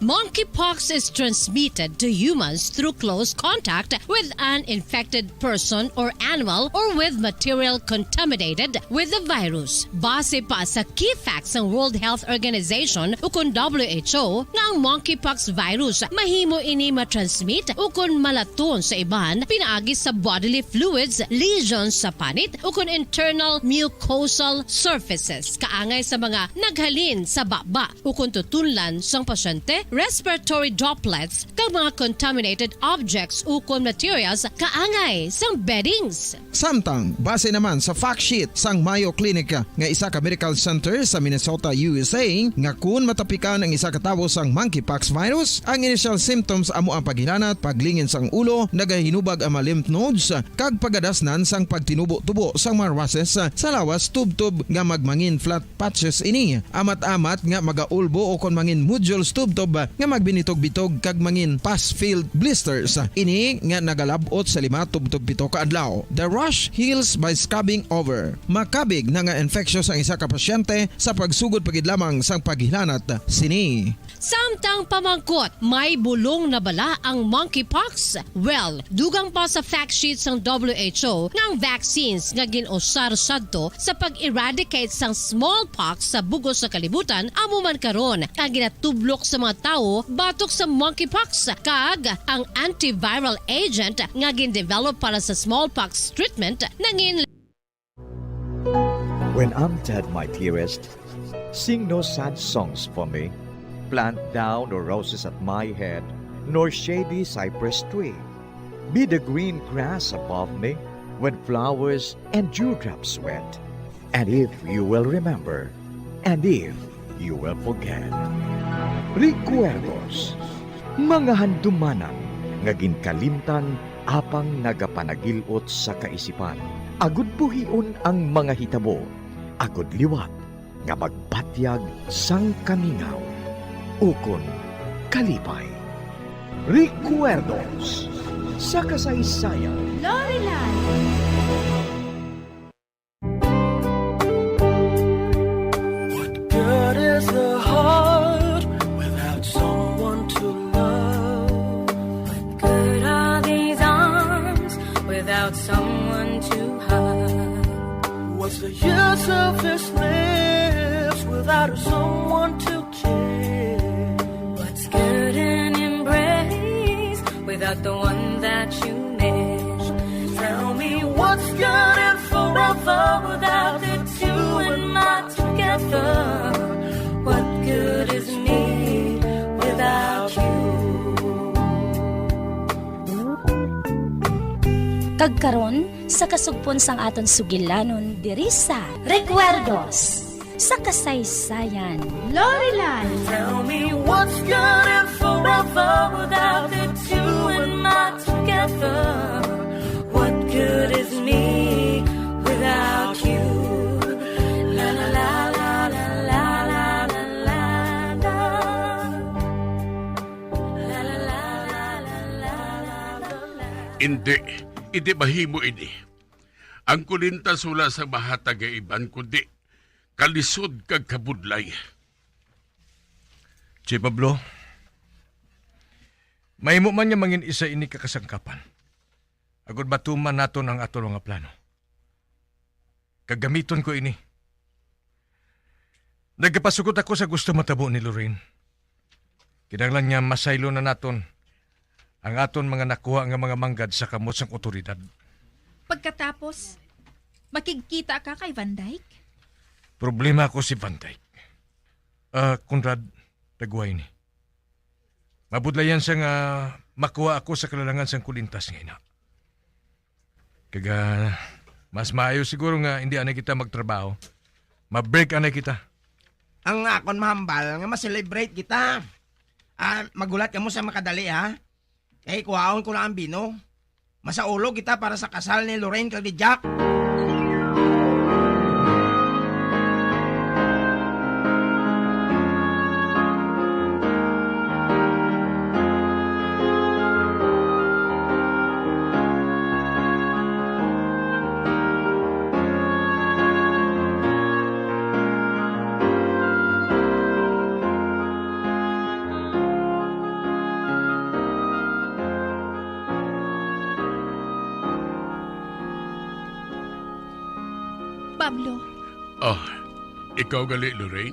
Monkeypox is transmitted to humans through close contact with an infected person or animal or with material contaminated with the virus. Base pa sa key facts sang World Health Organization ukon W H O, nga ang monkeypox virus mahimo ini matransmit ukon malaton sa iban pinaagi sa bodily fluids, lesions sa panit, ukon internal mucosal surfaces, kaangay sa mga naghalin sa baba ukon tutunlan sang pasyente, respiratory droplets, kag mga contaminated objects ukon materials kaangay sang beddings. Samtang, base naman sa fact sheet sang Mayo Clinic nga isa ka medical center sa Minnesota, U S A, nga kun matapikan ang isa ka tawo sang monkeypox virus, ang initial symptoms amo ang paghilanat, paglingin sang ulo, nagahinubag ang mga lymph nodes, kag pagadasnan sang pagtinubo-tubo sang mga rushes sa lawas tubtob nga magmangin flat patches ini. Amat-amat nga magaulbo ukon mangin nodules tubtob nga magbinitog-bitog kag mangin pus-filled blisters. Ini nga nagalab-ot sa lima tubtob pito ka adlaw. The rash heals by scabbing over. Makabig na nga infectious ang isa ka pasyente sa pagsugod pa gid lamang sang paghilanat sini. Samtang pamangkot, may bulong na bala ang monkeypox? Well, dugang pa sa fact sheet sang W H O nga ang vaccines nga gin-usar sadto sa pag-eradicate sang smallpox sa bug-os nga kalibutan amo man karon ang ginatublok sa mga tawo batok sa monkeypox, kag ang antiviral agent nga gin-develop para sa smallpox treatment nangin When I'm dead, my dearest, sing no sad songs for me. Plant thou no roses at my head, nor shady cypress tree. Be the green grass above me when flowers and dewdrops wet. And if you will remember, and if you will forget. Recuerdos, mga handumanan nga ginkalimtan apang nagapanagil-ot sa kaisipan. Agud buhion ang mga hitabo, agud liwat nga magbatyag sang kamingaw ukon kalipay. Recuerdos sa kasaysayan. Lorelan. What good is the heart without someone to love? What good are these arms without someone to hug? What's the use of this lips without someone to kiss? What's good an embrace without the one that you miss? Tell me what's good and forever without the two and my together. What good is me without you? Kag karon, sa kasugpon sang aton sugilanon diri sa Recuerdos sa Kasaysayan. Lorelan. Tell me what's good and forever without the two and my together. What good is me without you? La, la, la. Indi, indi mahimo ini. Ang kulintas wala sang mahatag nga iban, kundi kalisod kag kabudlay. Si Pablo, mahimo man nga mangin isa ini ka kasangkapan, agud matuman naton ang aton mga plano. Kag gamiton ko ini. Nagapasugot ako sa gusto matabo ni Lorraine. Kinahanglan nga masaylo na naton ang aton mga nakuha nga mga manggad sa kamot sang awtoridad. Pagkatapos, makigkita ka kay Van Dyke? Problema ako si Van Dyke. Ah, Conrad, taguhay ni. Mabudlayan siya nga makuha ako sa kalalangan sang kulintas nga ina. Kag, ah, mas maayo siguro nga hindi anay kita magtrabaho. Ma-break anay kita. Ang akon mahambal nga ma-celebrate kita. Ah, maghulat kamo sa makadali, ha? Kay kuhaon ko lang ang bino. Masaulog kita para sa kasal ni Lorraine kag ni Jack. Pablo. Ah, ikaw gali, Lorraine?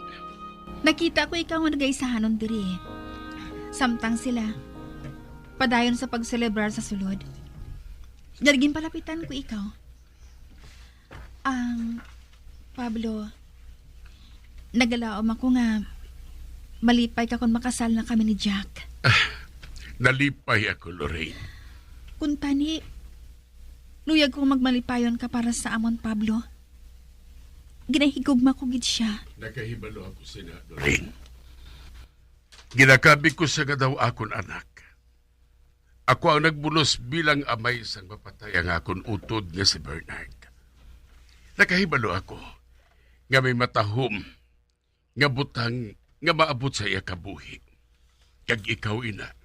Nakita ko ikaw nga nagaisahanon diri. Samtang sila, padayon sa pagselebrar sa sulod. Nga ginpalapitan ko ikaw. Ang, Pablo, nagalaom ako nga malipay ka kon makasal na kami ni Jack. Nalipay ako, Lorraine. Kuntani, luyag ko magmalipayon ka para sa amon, Pablo. Ginahigugma ko gid sia. Nakahibalo ako sina, Lorraine. Ginakabig ko siya nga daw akon anak. Ako ang nagbulos bilang amay sang mapatay ang akon utod nga si Bernard. Nakahibalo ako nga may matahom nga butang nga maabot sa iya kabuhi. Kag ikaw, ina,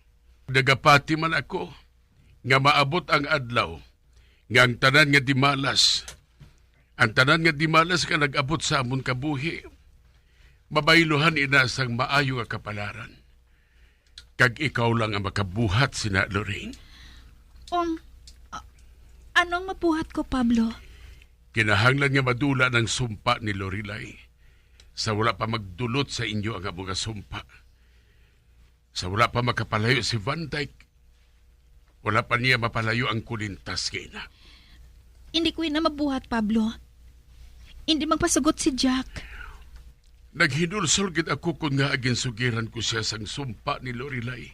nagapati man ako nga maabot ang adlaw nga ang tanan nga dimalas, ang tanan nga dimalas nga nag-abot sa amon kabuhi, mabayluhan ina sang maayo nga kapalaran. Kag ikaw lang ang makabuhat sina, Lorraine. Um, a-, anong mabuhat ko, Pablo? Kinahanglan nga madula ang sumpa ni Lorelai sa wala pa magdulot sa inyo ang amo nga sumpa. Sa wala pa makapalayo si Van Dyke, wala pa niya mapalayo ang kulintas nga ina. Hindi ko ina mabuhat, Pablo. Hindi magpasugot si Jack. Naghinulsol gid ako kon ngaa ginsugiran ko siya sang sumpa ni Lorelai.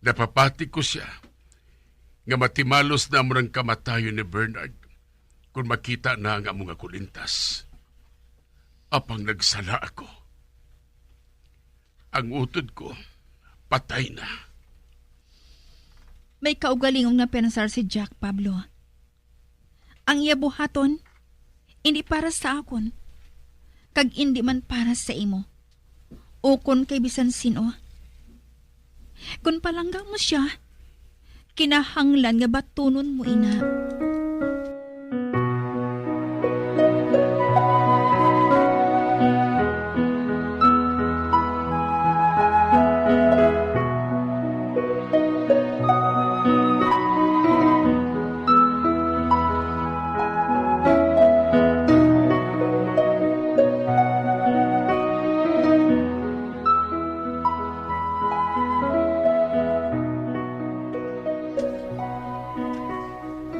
Napapati ko siya nga matimalos namon ang kamatayon ni Bernard kon makita na ang amo nga kulintas. Apang nagsala ako. Ang utod ko, patay na. May kaugalingong napensar si Jack, Pablo. Ang iya buhaton indi para sa akon, kag indi man para sa imo, ukon kay bisan sin-o. Kon palangga mo sia, kinahanglan nga batunon mo ina.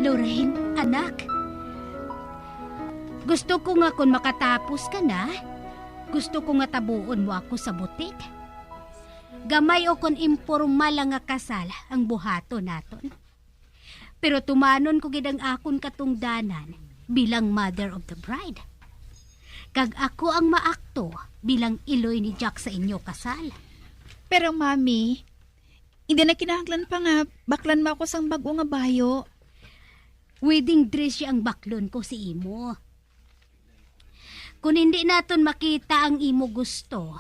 Lorraine, anak. Gusto ko nga kon makatapos ka na, gusto ko nga tabuon mo ako sa butik. Gamay o kon impormal lang nga kasal ang buhaton naton. Pero tumanon ko gid ang akon katungdanan bilang mother of the bride. Kag ako ang maakto bilang iloy ni Jack sa inyo kasal. Pero, Mami, hindi na kinahanglan pa nga baklan mo ako sang bag-o nga bayo. Wedding dress siya ang baklon ko si imo. Kung hindi naton makita ang imo gusto,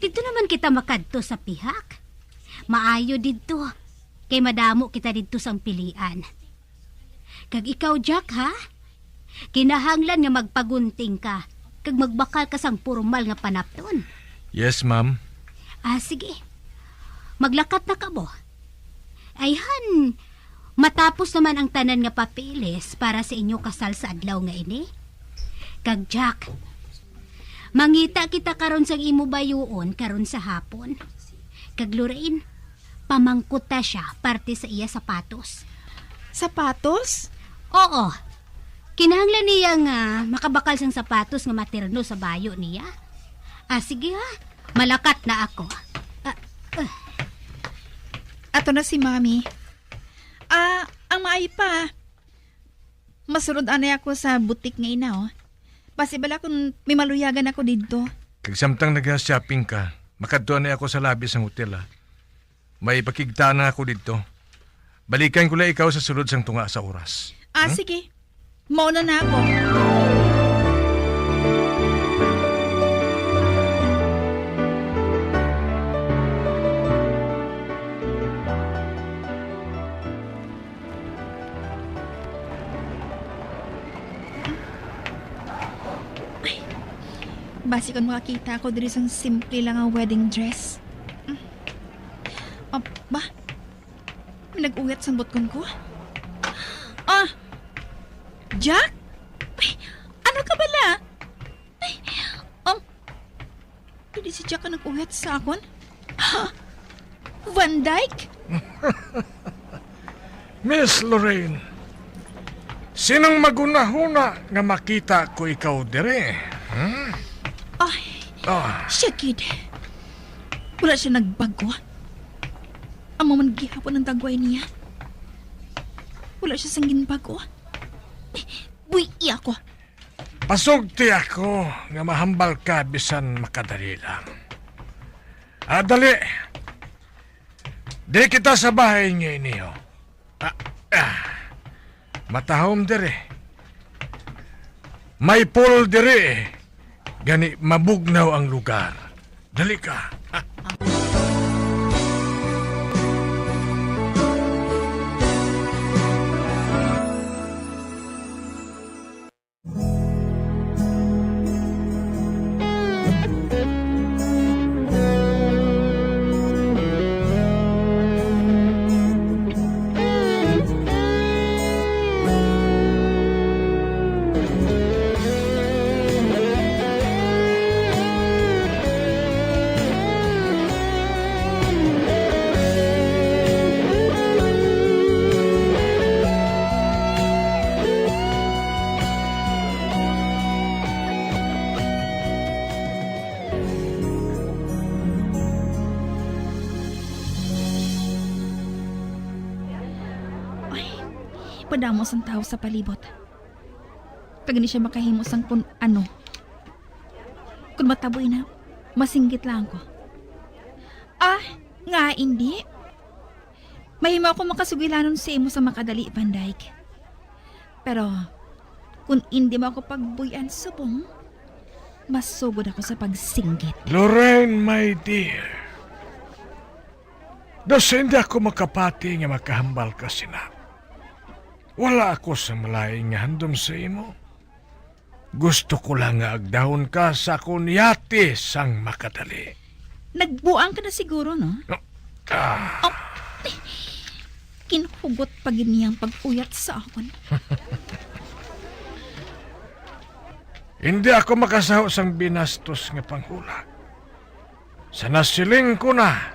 didto naman kita makadto sa pihak. Maayo didto, kay madamo kita didto sang pilian. Kag ikaw, Jack, ha? Kinahanglan nga magpagunting ka, kag magbakal ka sang pormal nga panapton. Yes, ma'am. Ah, sige. Maglakat na kamo. Ayhan, matapos naman ang tanan nga papeles para sa inyo kasal sa adlaw nga ini. Kag Jack, mangita kita karon sang imo bayuon karon sa hapon. Kag Lorraine, pamangkot ta siya parte sa iya sapatos. Sapatos? Oo. Kinahanglan niya nga makabakal sang sapatos nga materno sa bayo niya. Ah, sige ha. Malakat na ako. Ah, ah. Ato na si Mami. Ah, ang maayo pa, masulod anay ako sa butik nga ina, oh. Basi bala kung may maluyagan ako didto. Kag samtang naga-shopping ka, makadto anay ako sa labi sang hotel, ah. May pakigtaan ako didto. Balikan ko lang ikaw sa sulod sang tunga sa oras. Ah, Hmm? Sige. Mauna na ako. Ay, basi kon makakita ako diri sang simple lang nga wedding dress. Ah, ba? May nag-uyat sang butkon ko? Ah! Jack? Ay, ano ka bala? Ay, um, hindi si Jack ang nag-uyat sa akon? Ha? Van Dyke? Miss Lorraine, sinong maghunahuna nga makita ko ikaw diri? Hmm? Ay, Ah. siya gid. Wala siya nagbago. Amo man gihapon ang dagway niya. Wala siya sang ginbago. Buhi ako. Pasugti ako nga mahambal ka bisan makadali lang. Ah, dali. Diri kita sa bahay nga iniyo. Ah, ah. Matahom diri. May pool diri, eh. Gani mabugnaw ang lugar. Dali ka. Ay, padamo sang tawo sa palibot. Kag hindi siya makahimo sang kun ano. Kun matabo ina, masinggit lang ko. Ah, nga hindi? Mahimo ako makasugilanon sa imo sa makadali, Van Dyke. Pero kung indi mo ako pagbuy-an subong, masugod ako sa pagsinggit. Lorraine, my dear, daw sa hindi ako makapati nga makahambal ka sina, wala ako sa malain nga handom sa imo. Gusto ko lang nga agdahon ka sa akon yate sang makadali. Nagbuang ka na siguro, no? Ah. Oh, ginhugot pa gid niya ang pag-uyat sa akon. Hindi ako makasaho sang binastos nga panghulag. Sa nasiling ko na,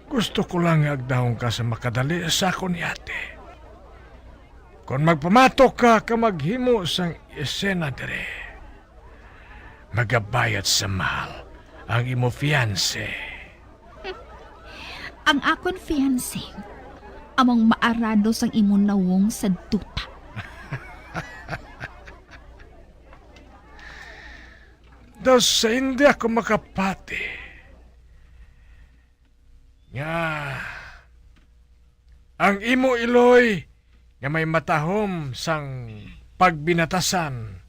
gusto ko lang nga agdahon ka sa makadali sa akon yate. Kon magpamatok ka ka maghimo sang esena diri, magabayad sa mahal ang imo fiancé. Ang akon fiancé among maarado sang imo nawong sa duta. Daw sa hindi ako makapati nga ang imo iloy nga may matahom sang pagbinatasan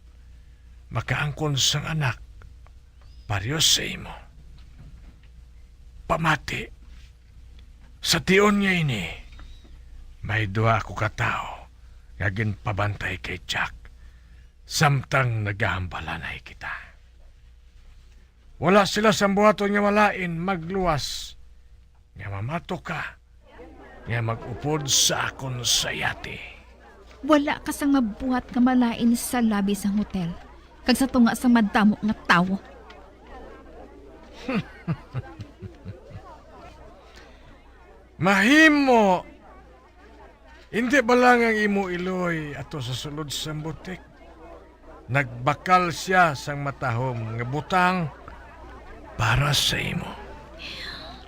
makaangkon sang anak pareho sa imo. Pamati, sa tion nga ini, may duha ako ka tawo nga ginpabantay kay Jack, samtang nagahambalanay kita. Wala sila sang buhaton nga malain magluwas nga mamatok ka nga mag-upod sa akon sa yate. Wala ka sang mabuhat nga malain sa labi sang hotel kag sa tunga sang madamo nga tawo. Mahimo. Indi bala nga ang imo iloy ato sa sulod sang butik? Nagbakal sia sang matahom nga butang para sa imo.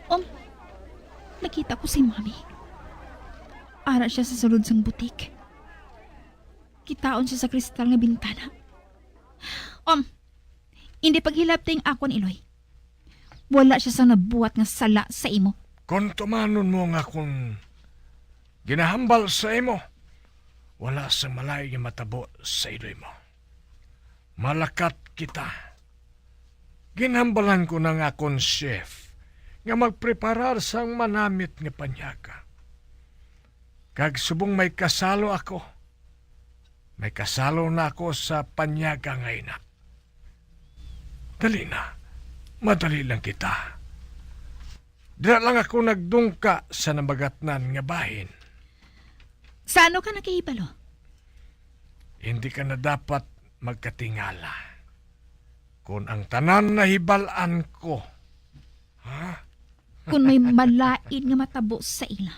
Um, nakita ko si Mami. Ara sia sa sulod sang butik. Kitaon sia sa kristal nga bintana. Um, indi paghilabti ang akon iloy. Wala sia sang nabuhat nga sala sa imo. Kon tumanon mo nga akon ginahambal sa imo, wala sang malain nga matabo sa iloy mo. Malakat kita. Ginhambalan ko na nga akon chef nga magpreparar sang manamit nga panyaga. Kag subong may kasalo ako, may kasalo na ako sa panyaga nga ina. Dali na, madali lang kita. Dira lang ako nagdungka sa namagatnan nga bahin. Sa ano ka nakahibalo? Hindi ka na dapat magkatingala. Kon ang tanan nahibal-an ko, ha? Kon may malain nga matabo sa ila,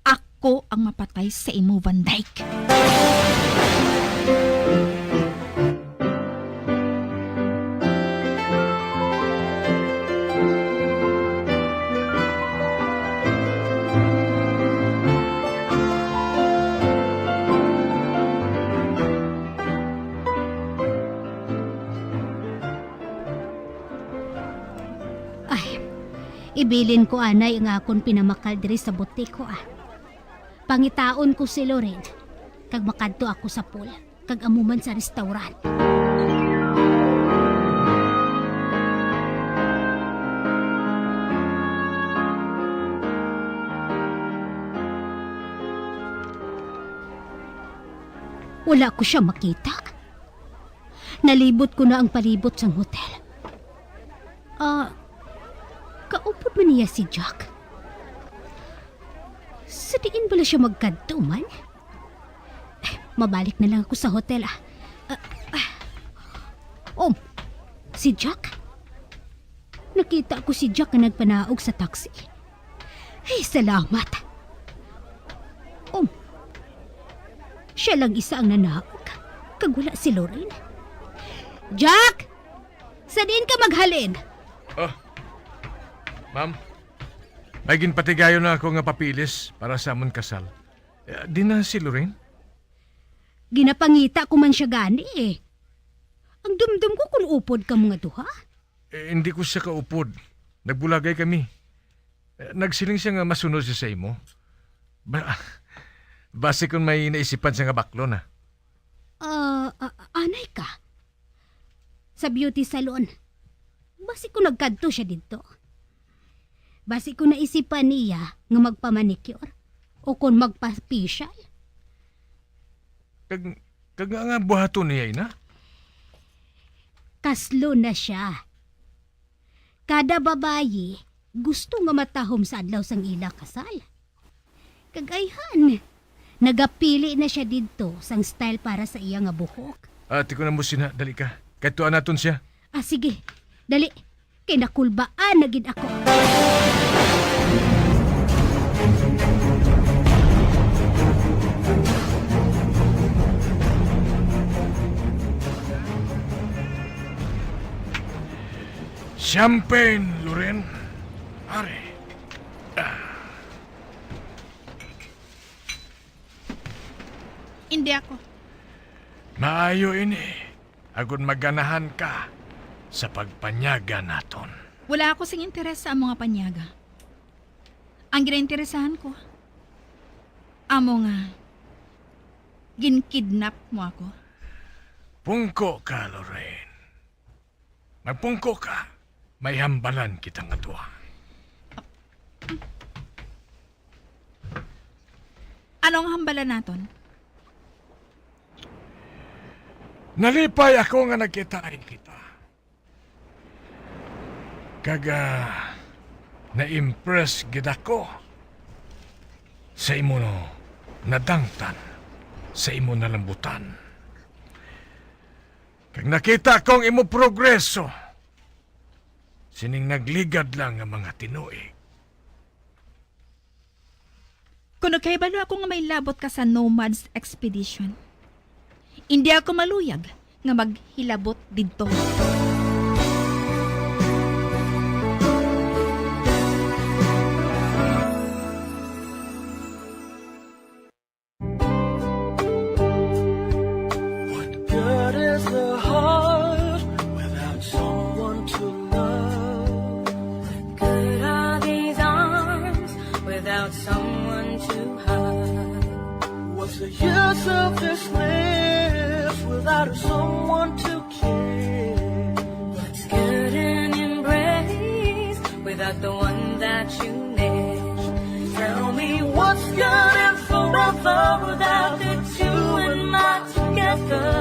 ako ang mapatay sa imo, Van Dyke. Ay, ibilin ko anay nga akon pinamakal diri sa butiko, ah. Pangitaon ko si Loren, kag makadto ako sa pool, kag amo man sa restaurant. Wala ko siya makita. Nalibot ko na ang palibot sang hotel. Ah, kaupod man niya si Jack? Sa diin bala siya magkadto man? Eh, mabalik na lang ako sa hotel, ah. Ah, ah. Oh, si Jack? Nakita ko si Jack nga nagpanaog sa taxi. Ay, salamat. Um, siya lang isa ang nanaog, kag wala si Lorraine. Jack! Sa diin ka maghalin? Oh, ma'am, may ginpatigayon na ako nga papeles para sa amon kasal. Eh, di na si Lorraine? Ginapangita ko man siya gani, eh. Ang dumdum ko kung upod kamo nga duha. Eh, hindi ko siya kaupod. Nagbulagay kami. Eh, nagsiling siya nga masunod siya sa imo. Ba, Basi kung may naisipan siya nga baklon, ha? Ah, ah, anay ka. Sa beauty salon. Basi kung nagkadto siya didto. Basi kung naisipan niya nga magpamanicure o kung magpa-facial. Kag, kag nga, nga buhaton niya, ina? Kaslo na siya. Kada babayi gusto nga matahom sa adlaw sang ila kasal. Kag ayhan, nagapili na siya didto sang style para sa iya nga buhok. Ati ko na mo sina, dali ka. Kadtuan naton siya. Ah, sige. Dali. Kay nakulbaan na gid ako. Champagne, Loren. Are. Ah. Hindi ako. Maayo ini, agod maganahan ka sa pagpanyaga naton. Wala ako sing interes sa amo nga panyaga. Ang ginainteresahan ko, amo nga ginkidnap mo ako. Pungko ka, Lorraine. Magpungko ka, may hambalan kita nga duha. Anong hambalan naton? Nalipay ako nga nagkitain kita. Kag, ah, na-impress gid ako sa imo nadangtan, sa imo nalambutan. Kag nakita ko ang imo progreso sining nagligad lang nga mga tinuig. Kon nagkahibalo ako nga may labot ka sa Nomads Expedition, indi ako maluyag nga maghilabot didto. What good is the heart without someone to love? What good are these arms without someone to hug? What's the use of this lips without someone to kiss? What's good an embrace without the one that you miss? Tell me what's good and forever without the two and my together?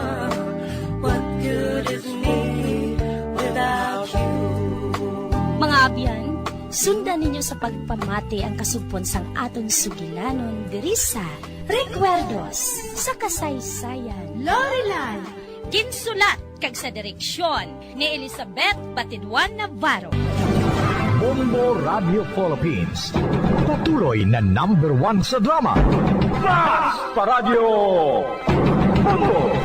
What good is me without you? Mga abyan, sundan ninyo sa pagpamati ang kasugpon sang aton sugilanon diri sa Recuerdos sa Kasaysayan. Lorelan. Ginsulat kag sa direksyon ni Elizabeth Batiduan Navarro. Bombo Radio Philippines, patuloy na number one sa drama. Basta Radyo Bombo!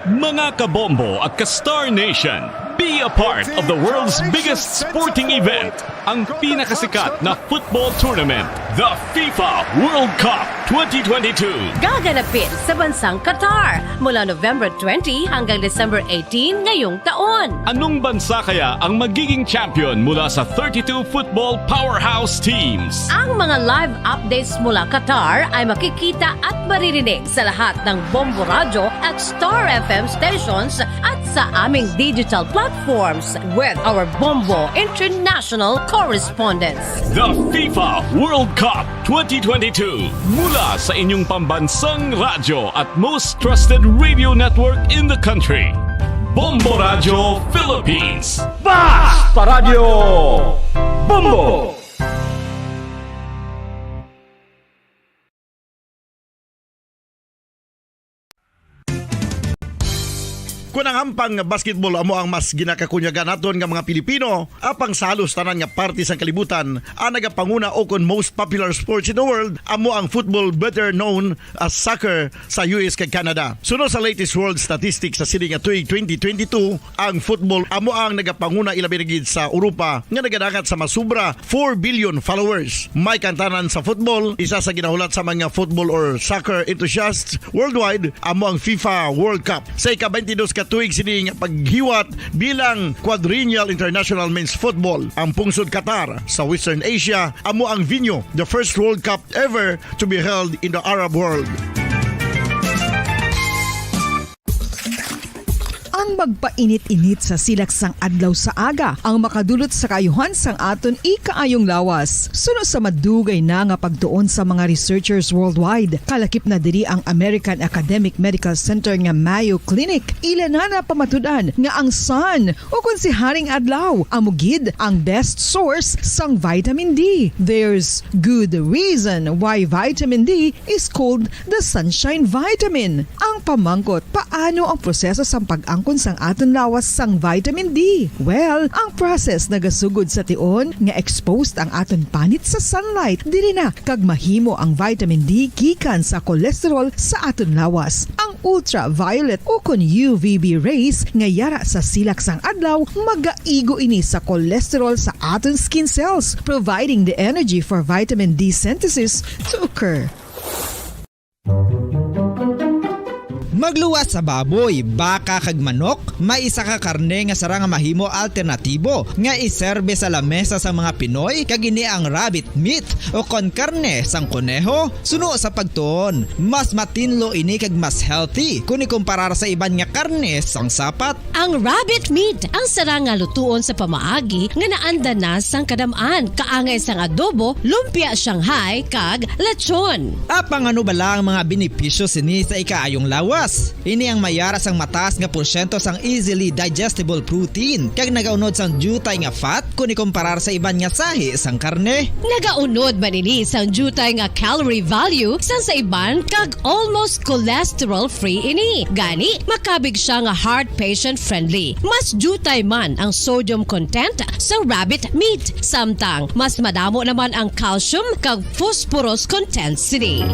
Mga kabombo at ka-Star Nation, be a part of the world's biggest sporting event, ang pinakasikat na football tournament, the FIFA World Cup twenty twenty-two. Gaganapin sa bansang Qatar mula November twenty hanggang December eighteen ngayong taon. Anong bansa kaya ang magiging champion mula sa thirty-two football powerhouse teams? Ang mga live updates mula Qatar ay makikita at maririnig sa lahat ng Bombo Radyo at Star F M stations at sa aming digital platforms with our Bombo International correspondents. The FIFA World Cup twenty twenty-two, mula sa inyong pambansang radyo at most trusted radio network in the country, Bombo Radyo Philippines. Basta Radyo Bombo! Kon ang hampang nga basketball amo ang mas ginakakunyagan naton nga mga Pilipino, apang sa halos tanan nga parte sang kalibutan, ang nagapanguna o kon most popular sports in the world amo ang football, better known as soccer, sa U S kag Canada. Suno sa latest world statistics sa sini nga tuig twenty twenty-two, ang football amo ang nagapanguna, ilabi na gid sa Europa, nga nagadangat sa masubra four billion followers. May kantanan sa football, isa sa ginahulat sa mga football or soccer enthusiasts worldwide amo ang FIFA World Cup. Sa ika-twenty-two ka Tuig sini nga paghiwat bilang Quadrennial International Men's Football, ang pungsod Qatar sa Western Asia amo ang venue, the first World Cup ever to be held in the Arab world. Ang magpainit-init sa silak sang adlaw sa aga ang makadulot sa kaayuhan sang aton ikaayong lawas. Suno sa madugay na nga pagtuon sa mga researchers worldwide, kalakip na diri ang American Academic Medical Center nga Mayo Clinic. Ila na napamatud-an nga ang sun, o kon si Haring Adlaw, amo gid ang best source sang vitamin D. There's good reason why vitamin D is called the sunshine vitamin. Ang pamangkot, paano ang proseso sang pag-angkon sang aton lawas sang vitamin D? Well, ang process nagasugod sa tion nga exposed ang aton panit sa sunlight. Diri na kag mahimo ang vitamin D gikan sa cholesterol sa aton lawas. Ang ultraviolet o kon U V B rays nga yara sa silak sang adlaw magaigo ini sa cholesterol sa aton skin cells, providing the energy for vitamin D synthesis to occur. Magluwas sa baboy, baka kag manok, may isa ka karne nga sarang nga mahimo alternatibo nga iserbe sa lamesa sang mga Pinoy, kag ini ang rabbit meat o kon karne sang koneho. Suno sa pagtuon, mas matinlo ini kag mas healthy kon ikumparar sa iban nga karne sang sapat. Ang rabbit meat ang sarang nga lutuon sa pamaagi nga naanda na sang kadam-an, kaangay sang adobo, lumpia Shanghai, kag lechon. Apang ano bala ang mga benepisyo sini sa ikaayong lawas? Ini ang may yara sang mataas nga porsyento sang easily digestible protein kag nagaunod sang diutay nga fat kon ikumparar sa iban nga sahi sang karne. Nagaunod man ini sang diutay nga calorie value sang sa iban kag almost cholesterol-free ini. Gani, makabig siya nga heart patient-friendly. Mas diutay man ang sodium content sa rabbit meat, samtang mas madamo naman ang calcium kag phosphorus content sini.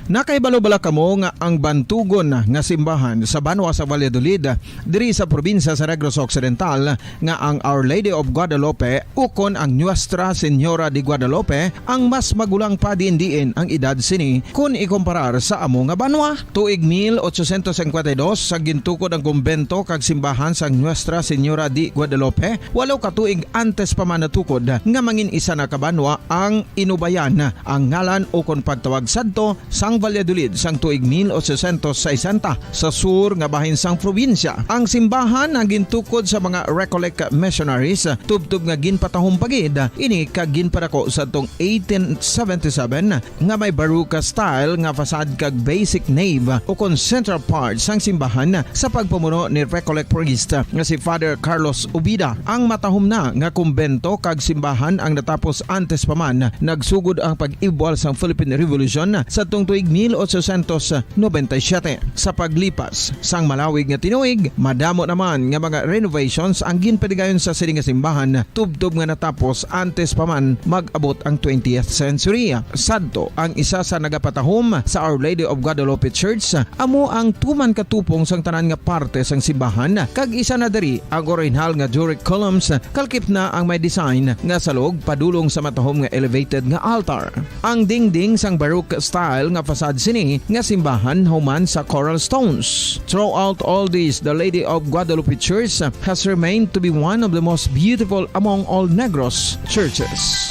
Nakahibalo bala kamo nga ang bantugon nga simbahan sa banwa sa Valladolid, diri sa probinsya sa Negros Occidental, nga ang Our Lady of Guadalupe ukon ang Nuestra Señora de Guadalupe ang mas magulang pa diin-diin ang edad sini kon ikumparar sa amo nga banwa? Tuig mil ochocientos cincuenta y dos, sa gintukod ang kumbento kag simbahan sang Nuestra Señora de Guadalupe, walo ka tuig antes pa man natukod nga mangin isa na ka banwa ang Inubayan, ang ngalan ukon pagtawag sadto sang Valladolid sang tuig mil ochocientos sesenta, sa sur nga bahin sang probinsya. Ang simbahan ang gintukod sa mga Recollect missionaries, tubtob nga ginpatahom pa gid ini kag ginpadako sadtong eighteen seventy-seven nga may Baroque style nga facade kag basic nave ukon central part sang simbahan sa pagpamuno ni Recollect priest nga si Father Carlos Ubida. Ang matahom na nga kumbento kag simbahan ang natapos antes pa man nagsugod ang pag-ibwal sang Philippine Revolution sadtong tuig mil ochocientos noventa y siete. Sa paglipas sang malawig nga tinuig, madamo naman nga mga renovations ang ginpatigayon sa sini nga simbahan, tubtob nga natapos antes pa man mag-abot ang twentieth century. Sadto, ang isa sa nagapatahom sa Our Lady of Guadalupe Church amo ang tuman ka tupong sang tanan nga parte sang simbahan, kag isa na diri ang orihinal nga Doric columns, kalakip na ang may design nga salog padulong sa matahom nga elevated nga altar. Ang dingding sang Baroque style nga facade sini nga simbahan human sa coral stones. Throughout all this, the Lady of Guadalupe Church has remained to be one of the most beautiful among all Negros churches.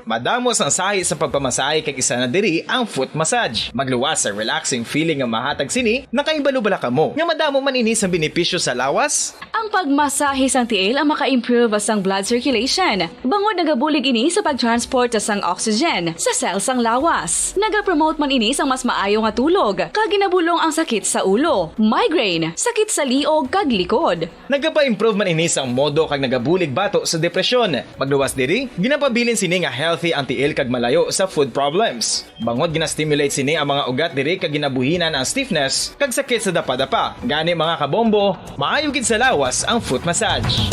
Madamo sang sahi sa pagpamasahe, kag isa na diri ang foot massage. Magluwas sa relaxing feeling nga mahatag sini. Nakahibalo bala kamo nga madamo man ini sang benepisyo sa lawas? Ang pagmasahe sang tiil ang maka-improve sang blood circulation, bangod nagabulig ini sa pag-transport sang oxygen sa cell sang lawas. Nagapromote man ini sang mas maayo nga tulog, kag ginabulong ang sakit sa ulo, migraine, sakit sa liog, kag likod. Nagapa-improve man ini sang modo kag nagabulig bato sa depresyon. Pagluwas diri, ginapabilin sini nga healthy ang tiil kag malayo sa foot problems. Bangod gina-stimulate sini ang mga ugat diri kag ginabuhinan ang stiffness kag sakit sa dapadapa. Gani, mga kabombo, maayo gid sa lawas ang foot massage.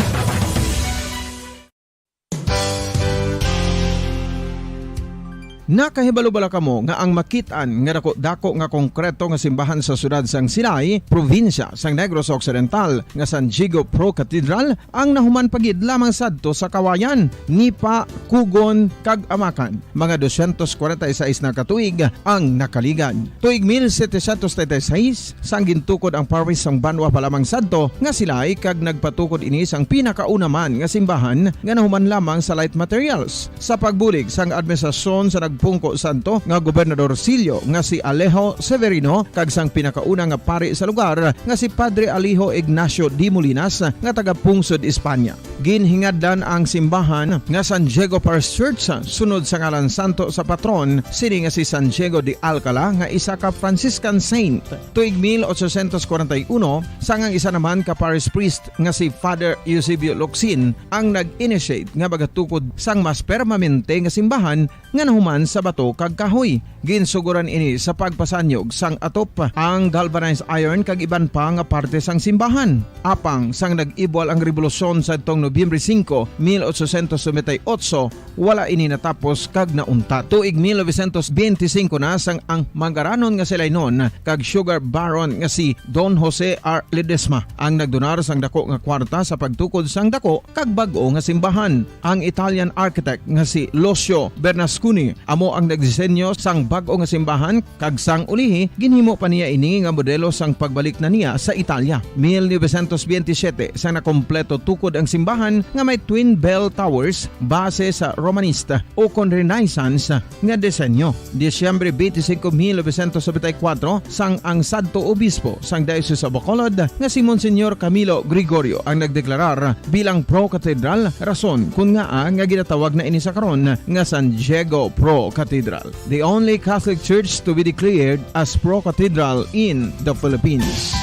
Nakahibalo bala kamo nga ang makit-an nga dako-dako nga konkreto nga simbahan sa siyudad sang Silay, probinsya sang Negros Occidental, nga San Diego Pro Cathedral, ang nahuman pa gid lamang sadto sa kawayan, nipa, kugon, kag amakan? Mga dosyentos kwarenta y seis na ka tuig ang nakaligad. Tuig mil setecientos treinta y seis, sang gintukod ang parish sang banwa pa lamang sadto nga Silay, kag nagpatukod ini sang pinakauna man nga simbahan nga nahuman lamang sa light materials. Sa pagbulig sang administrasyon sa nagpungko sadto nga gobernadorcillo nga si Alejo Severino kag sang pinakauna nga pari sa lugar nga si Padre Alejo Ignacio de Molinas nga taga-pungsod España. Ginhingadlan ang simbahan nga San Diego Parish Church sunod sa ngalan santo sa patron sini nga si San Diego de Alcala nga isa ka Franciscan saint. Tuig mil ochocientos kwarenta y uno, sang ang isa naman ka parish priest nga si Father Eusebio Locsin ang nag-initiate nga magatukod sang mas permanente nga simbahan nga nahuman sa bato kag kahoy. Ginsuguran ini sa pagpasanyog sang atop, ang galvanized iron kag iban pa nga parte sang simbahan. Apang sang nag-ibwal ang rebolusyon sadtong Nobyembre singko, mil ochocientos noventa y ocho, wala ini natapos kag nauntat. Tuig mil novecientos benti singko na sang ang mangaranon nga Silaynon kag sugar baron nga si Don Jose R. Ledesma ang nagdonar sang dako nga kwarta sa pagtukod sang dako kag bag-o nga simbahan. Ang Italian architect nga si Lucio Bernasconi amo ang nagdisenyo sang bag-o nga simbahan, kag sang ulihi ginhimo pa niya ini nga modelo sang pagbalik na niya sa Italia. Mil novecientos benti siyete, sang nakompleto tukod ang simbahan nga may twin bell towers base sa Romanista o kon Renaissance nga disenyo. Disyembre twenty-five, mil novecientos noventa y cuatro, sang ang sadto obispo sang Diocese of Bacolod nga si Monsignor Camilo Gregorio ang nagdeklarar bilang pro-cathedral, rason kon ngaa nga ginatawag na ini sa karon nga San Diego Pro Cathedral, the only Catholic church to be declared as pro-cathedral in the Philippines.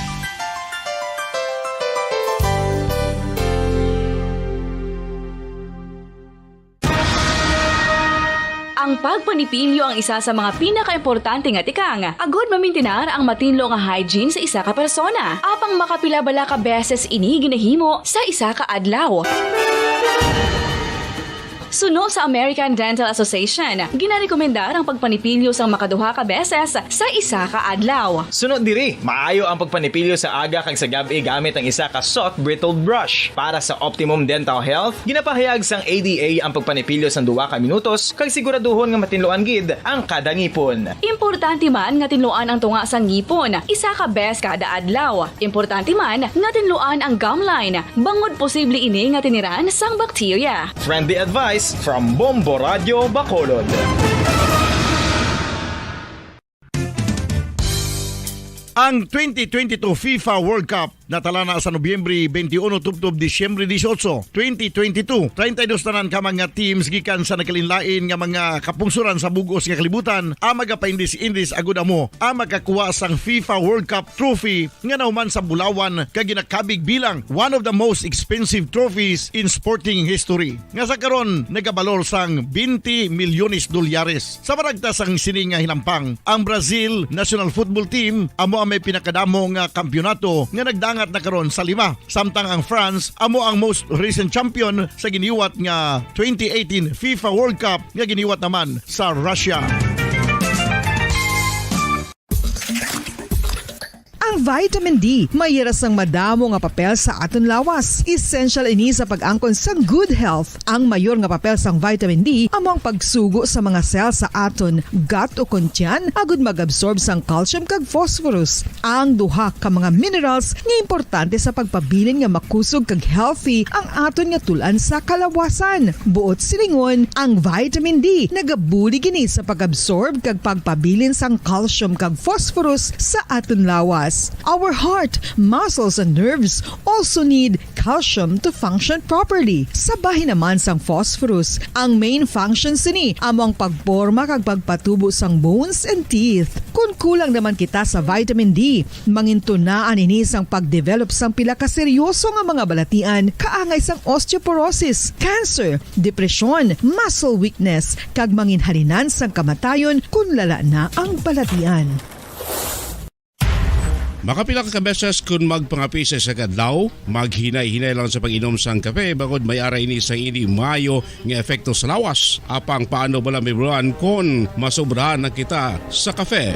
Ang pagpanipilyo ang isa sa mga pinakaimportante nga tikang agud mamintinar ang matinlo nga hygiene sa isa ka persona. Apang makapila bala ka beses ini ginahimo sa isa ka adlaw? Suno sa American Dental Association, ginarekomendar ang pagpanipilyo sang makaduha ka beses sa isa ka adlaw. Suno diri, maayo ang pagpanipilyo sa aga kag sa gab-i gamit ang isa ka soft bristled brush. Para sa optimum dental health, ginapahayag sang A D A ang pagpanipilyo sang duha ka minutos kag siguraduhon nga matinluan gid ang kada ngipon. Importante man nga tinluan ang tunga sang ngipon isa ka bes kada adlaw. Importante man nga tinluan ang gum line, bangod posible ini nga tiniran sang bakterya. Friendly advice from Bombo Radio Bacolod. Ang twenty twenty-two FIFA World Cup natala na sa Nobyembre twenty-one tubtob Disyembre dieciocho, twenty twenty-two. Treinta y dos tanan ka mga teams gikan sa nagkalainlain nga mga kapungsoran sa bug-os nga kalibutan ang magapaindis-indis agud amo ang makakuha sang FIFA World Cup trophy nga nahuman sa bulawan kag ginakabig bilang one of the most expensive trophies in sporting history, nga sa karon nagabalor sang twenty milyones dolyares. Sa maragta sang sini nga hinampang, ang Brazil national football team amo ang may pinakadamo nga kampiyonato nga nagdangat na karon sa lima, samtang ang France amo ang most recent champion sa giniwat nga twenty eighteen FIFA World Cup nga giniwat naman sa Russia. Ang vitamin D may hira sang madamo nga papel sa aton lawas. Essential ini sa pag-angkon sang good health. Ang mayor nga papel sang vitamin D amo ang pagsugo sa mga cell sa aton gut o kon tiyan agud mag-absorb sang calcium kag phosphorus, ang duha ka mga minerals nga importante sa pagpabilin nga makusog kag healthy ang aton nga tul-an sa kalawasan. Buot silingon, ang vitamin D nagabulig ini sa pag-absorb kag pagpabilin sang calcium kag phosphorus sa aton lawas. Our heart, muscles, and nerves also need calcium to function properly. Sa bahin naman sang phosphorus, ang main function sini amo ang pagporma kag pagpatubo sang bones and teeth. Kon kulang naman kita sa vitamin D, mangintunaan ini sang pag-develop sang pila ka seryoso nga mga balatian, kaangay sang osteoporosis, cancer, depresyon, muscle weakness, kag manginhalinan sang kamatayon kon lala na ang balatian. Makapila ka beses kun magpangape sa isa ka adlaw, maghinay-hinay lang sa pag-inom sang kape, bangod may ara ini sang indi maayo nga epekto sa lawas. Apang paano bala mahibaluan kon masobrahan na kita sa kape?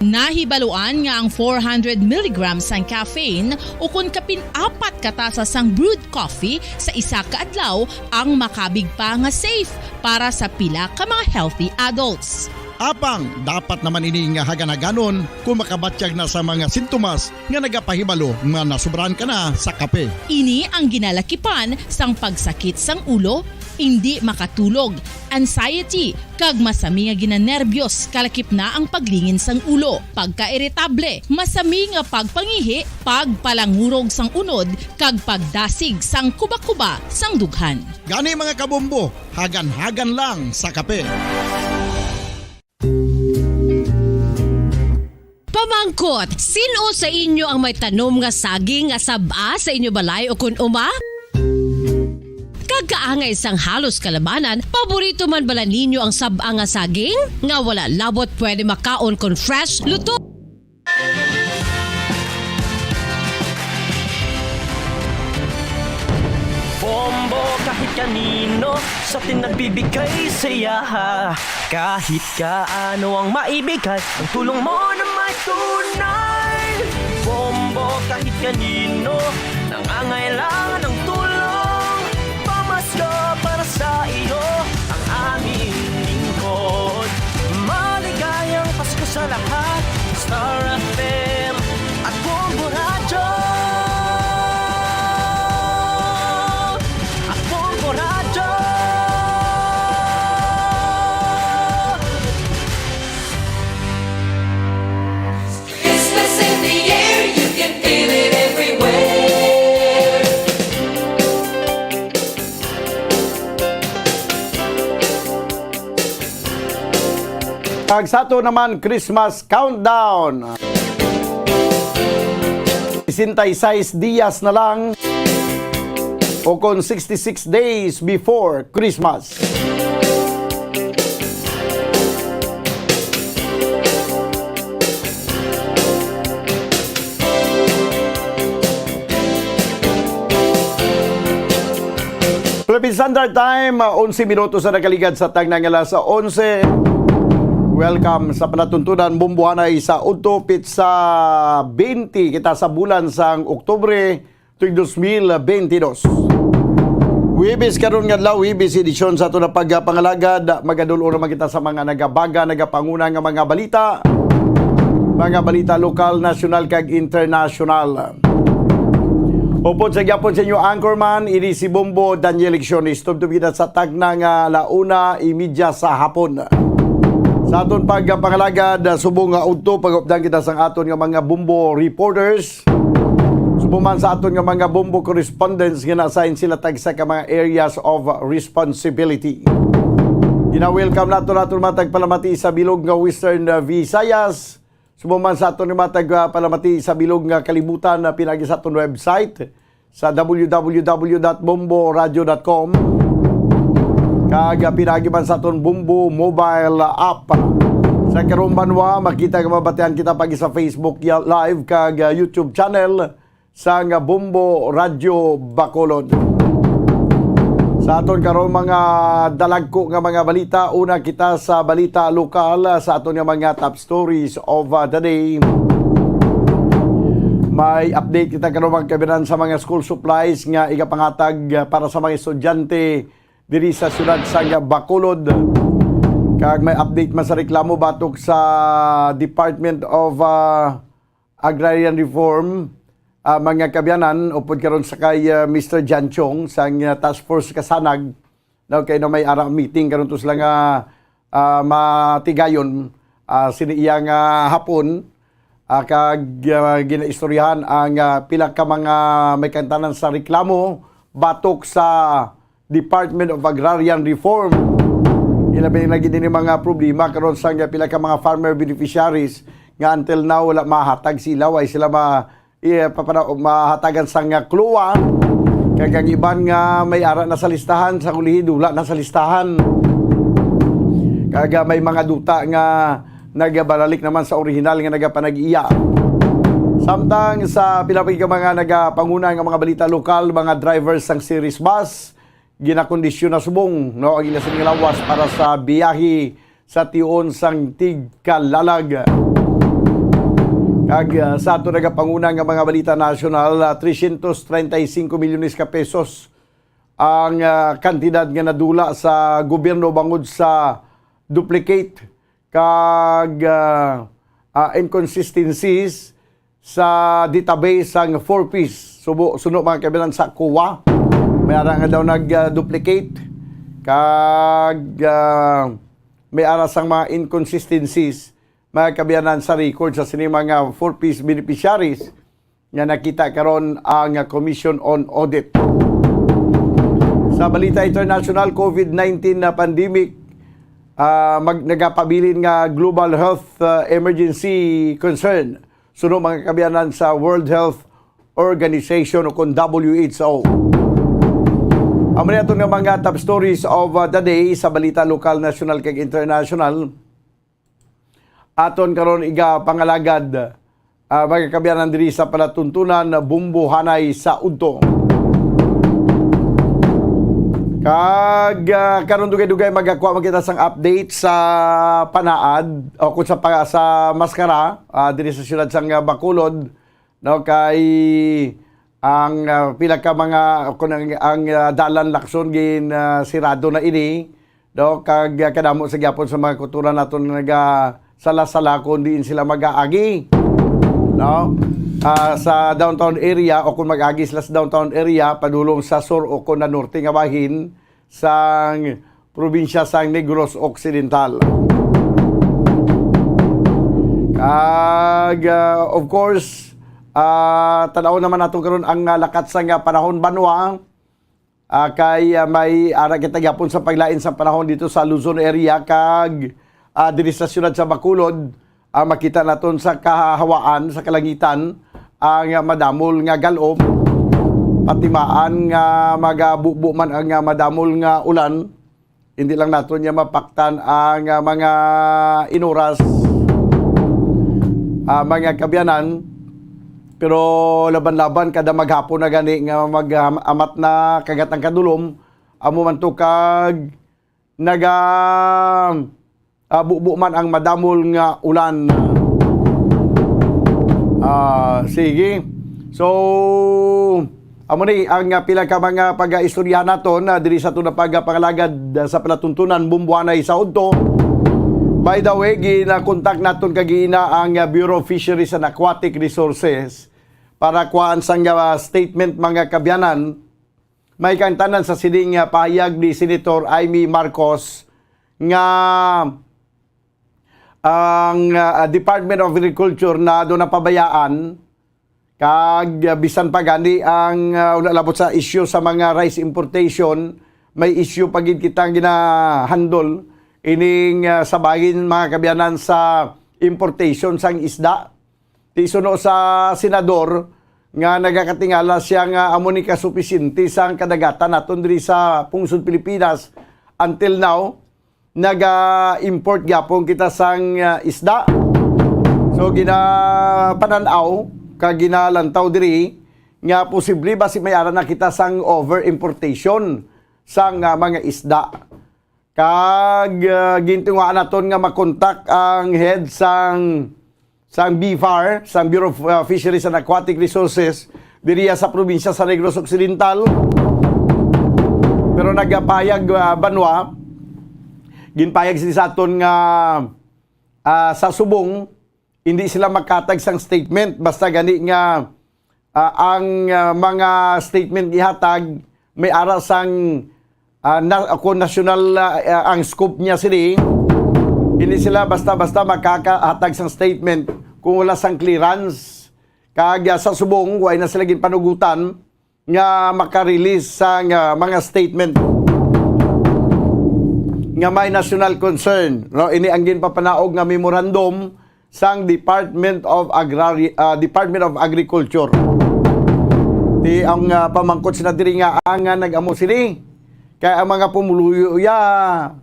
Nahibaluan nga ang four hundred milligrams sang caffeine, ukon kapin apat ka tasa sang brewed coffee sa isa ka adlaw, ang makabig pa nga safe para sa pila ka mga healthy adults. Apang dapat naman ini nga hagan-haganon kung makabatyag na sa mga sintomas nga nagapahibalo nga nasobrahan ka na sa kape. Ini ang ginalakipan sang pagsakit sang ulo, indi makatulog, anxiety, kag masami nga ginanerbiyos, kalakip na ang paglingin sang ulo, pagkairitable, masami nga pagpangihi, pagpalangurog sang unod, kag pagdasig sang kuba-kuba sang dughan. Gani, mga kabombo, hagan-hagan lang sa kape. Pamangkot, sin-o sa inyo ang may tanom nga saging nga sab-a sa inyo balay ukon uma? Kag kaangay sang halos kalabanan, paborito man bala ninyo ang sab-a nga saging nga wala labot pwede makaon kon fresh, luto? Bombo kahit kanino sa atin nagbibigay saya. Kahit kaano ang maibigay, ang tulong mo na may tunay. Bombo kahit kanino nangangailangan ng tulong. Pamasko para sa iyo ang aming lingkod. Maligayang Pasko sa lahat. Star F M at Bombo Radyo. At Bombo Radyo. Christmas in the air, you can feel it everywhere. Kag sa ato naman Christmas countdown. Sesenta y seis dias na lang, o kon sixty-six days before Christmas. Philippine Standard Time, ah, onse minutos na nakaligad sa tagna nga alas onse. Welcome sa palatuntunan, Bombohanay sa udto, petsa twenty kita sa bulan sang Oktubre, tuig dos mil bentidós. Huwebes karon nga adlaw, Huwebes edisyon sa ato na pagpangalagad. Magadul-ong naman kita sa mga nagabaga, nagapanguna nga mga balita. Mga balita lokal, nasyonal, kag internasyonal. Upod sa gyapon sa inyo anchorman, ini si Bombo Daniel Lecciones. Tubtob kita sa tagna nga ala una y media sa hapon. Sa aton pagpangalagad, subong nga udto, pag-updan kita sang aton nga mga Bombo reporters. Subong man sa aton nga mga Bombo correspondents nga na-assign sila tagsa ka mga areas of responsibility. Gina-welcome nato naton mga tagpalamati sa bilog nga Western, uh, Visayas. Subong man sa aton nga mga tagpalamati sa bilog nga kalibutan, uh, pinagi sa aton website sa w w w dot bombo radio dot com. Kag, uh, pinagi man sa aton Bombo mobile app. Sa karong banwa, makita nga mabatian kita pagi sa Facebook ya-, Live kag, uh, YouTube channel sang Bombo Radyo Bacolod. Sa aton karon mga dalagko nga mga balita, una kita sa balita lokal, sa aton nga mga top stories of, uh, the day. May update kita karon, mga kaabyanan, sa mga school supplies nga igapangatag, uh, para sa mga estudyante diri sa siyudad sang Bacolod. Kag may update man sa reklamo batok sa Department of, uh, Agrarian Reform, ah, mga kaabyanan, upod karon sa kay, ah, Mister Jan Chong sang, ah, Task Force Kasanag, no, kay na may ara meeting karon to sila nga, ah, matigayon, ah, sini iya nga hapon, ah, kag, ah, ginaistoryahan ang, ah, pila ka mga may kantanan sa reklamo batok sa Department of Agrarian Reform. Ilabi na gid ini mga problema karon sa nga pila ka mga farmer beneficiaries nga until now wala mahatag sa ila, way sila ma-, eh, papana-, mahatagan sang, ah, kloa. Kag ang iban nga may ara na sa listahan, sa ulihi wala na sa listahan. Kag, ah, may mga duta nga nagabalalik naman sa orihinal nga nagapanag-iya. Samtang sa pila pa ka mga nagapanguna nga mga balita lokal, mga drivers sang Ceres Bus, ginakondisyon na subong, no, ang ila sini nga lawas para sa biyahe sa tion sang tigkalalag. Kag, ah, sa ato nagapanguna nga mga balita nasyonal, ah, trescientos treinta y cinco milyones ka pesos ang, ah, kantidad nga nadula sa gobyerno bangod sa duplicate kag, ah, ah, inconsistencies sa database sang four Ps. Subo, suno, mga kabiyanan, sa COA. May ara nga daw nag, ah, duplicate kag, ah, may ara sang mga inconsistencies, mga kabiyanan, sa record sa sini mga four Ps beneficiaries nga nakita karon ang Commission on Audit. Sa balita international, COVID nineteen na pandemic, ah, mag-, nagapabilin nga global health, ah, emergency concern. Suno, mga kabiyanan, sa World Health Organization o kon W H O. Amo ni aton nga mga top stories of, uh, the day sa balita lokal, national, kag international. Aton karon iga pangalagad, uh, mga kabiyanan, diri sa palatuntunan, Bumbuhanay sa Udto. Kag, uh, karon dugay-dugay magakuha man kita sang update sa panaad o kung sa pa-, sa maskara, uh, diri sa siyudad sang, uh, Bacolod. No, kay ang, ah, pila ka mga, kun ang, ang, ah, dalan, Lacson, gin, ah, sirado na ini, no, kag, ah, kadamo sa gyapon sa mga kultura naton nga nagasala-sala kung diin sila mag-aagi, no? Ah, sa downtown area, o kung mag-agi sila sa downtown area, padulong sa sur o kon na norte nga bahin, sang probinsya sang Negros Occidental. Kag, ah, of course, ah, tan-aw naman nato karon ang, ah, lakat sang, ah, panahon banwa. Ah, kay, ah, may ara kita gyapon sa paglain sa panahon dito sa Luzon area kag, ah, diri sa siyudad sa Bacolod. Ah, makita naton sa kahawaan, sa kalangitan, ang madamol nga galom, patimaan nga magabubo man ang madamol nga ulan. Hindi lang naton niya mapaktan ang, ah, mga inuras, ah, mga kabiyanan, pero laban-laban kada maghapon na gani nga mag-, amat na kagat ang kadulom, amo man to kag naga, ah, bubo man ang madamol nga ulan. Ah, sige. So, amo ni ang, ah, pila ka mga pag-istoryahan naton, ah, diri sa aton nga pagpangalagad, ah, sa palatuntunan Bumbuanay sa Udto. By the way, ginakontak naton kagina ang, ah, Bureau of Fisheries and Aquatic Resources para kuhaan sang, ah, statement, mga kabiyanan. May kaangtanan sa sining, ah, pahayag ni Senator Imee Marcos nga ang, ah, Department of Agriculture na do napabayaan, kag, ah, bisan pa gani ang, ah, wala labot sa issue sa mga rice importation, may issue pa gid kita ginahandle ining, ah, sa bahin, mga kabiyanan, sa importation sang isda. Ti suno sa senador nga nagakatingala siya nga amo ni kasupisiente sang kadagatan naton diri sa pungsod Pilipinas. Until now, naga-import gyapon kita sang, ah, isda. So, ginapanan-aw kag ginalantaw diri nga posible ba si may ara na kita sang over importation sang, ah, mga isda. Kag, ah, gintungaan naton nga makontak ang head sang, sang BFAR, sang Bureau of, ah, Fisheries and Aquatic Resources diriya sa probinsya sa Negros Occidental. Pero nagapayag, ah, banwa, ginpayag sila sa aton nga, ah, sa subong, hindi sila magkatag sang statement. Basta gani nga, ah, ang, ah, mga statement ihatag may ara sang, ah, na, ako national, ah, ah, ang scope niya sini. Hindi sila basta-basta makakahatag sang statement kung wala sang clearance. Kag, ah, sa subong, way na sila ginpanugutan nga maka-release sang, ah, mga statement nga may national concern, no? Ini ang ginpapanaog nga memorandum sang Department of Agrari-, ah, Department of Agriculture. Ti ang, ah, pamangkot sila diri nga ang, ah, nag-amo sini. Kay ang mga pumuluyo ya,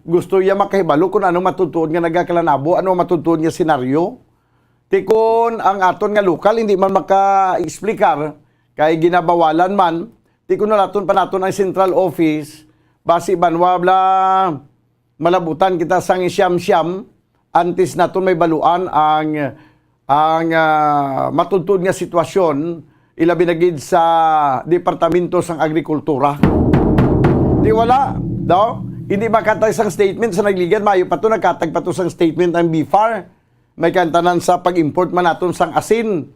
gusto ya makahibalo kung ano matutuod nga nagakalanabo, ano matutuod nga senaryo. Ti kon ang aton nga lokal hindi man maka-explicar, kay ginabawalan man, ti kon nalaton pa naton ang central office, basi banwa bla malabutan kita sang siyam-siyam antes naton may baluan ang, ang, ah, matudtod nga sitwasyon, ilabi na gid sa Departamento sang Agrikultura. Di wala, daw? Hindi makatag sang statement sa nagligad, mayo pa to, nagkatag pa to sang statement ang BFAR. May kantanan sa pag-import man naton sang asin.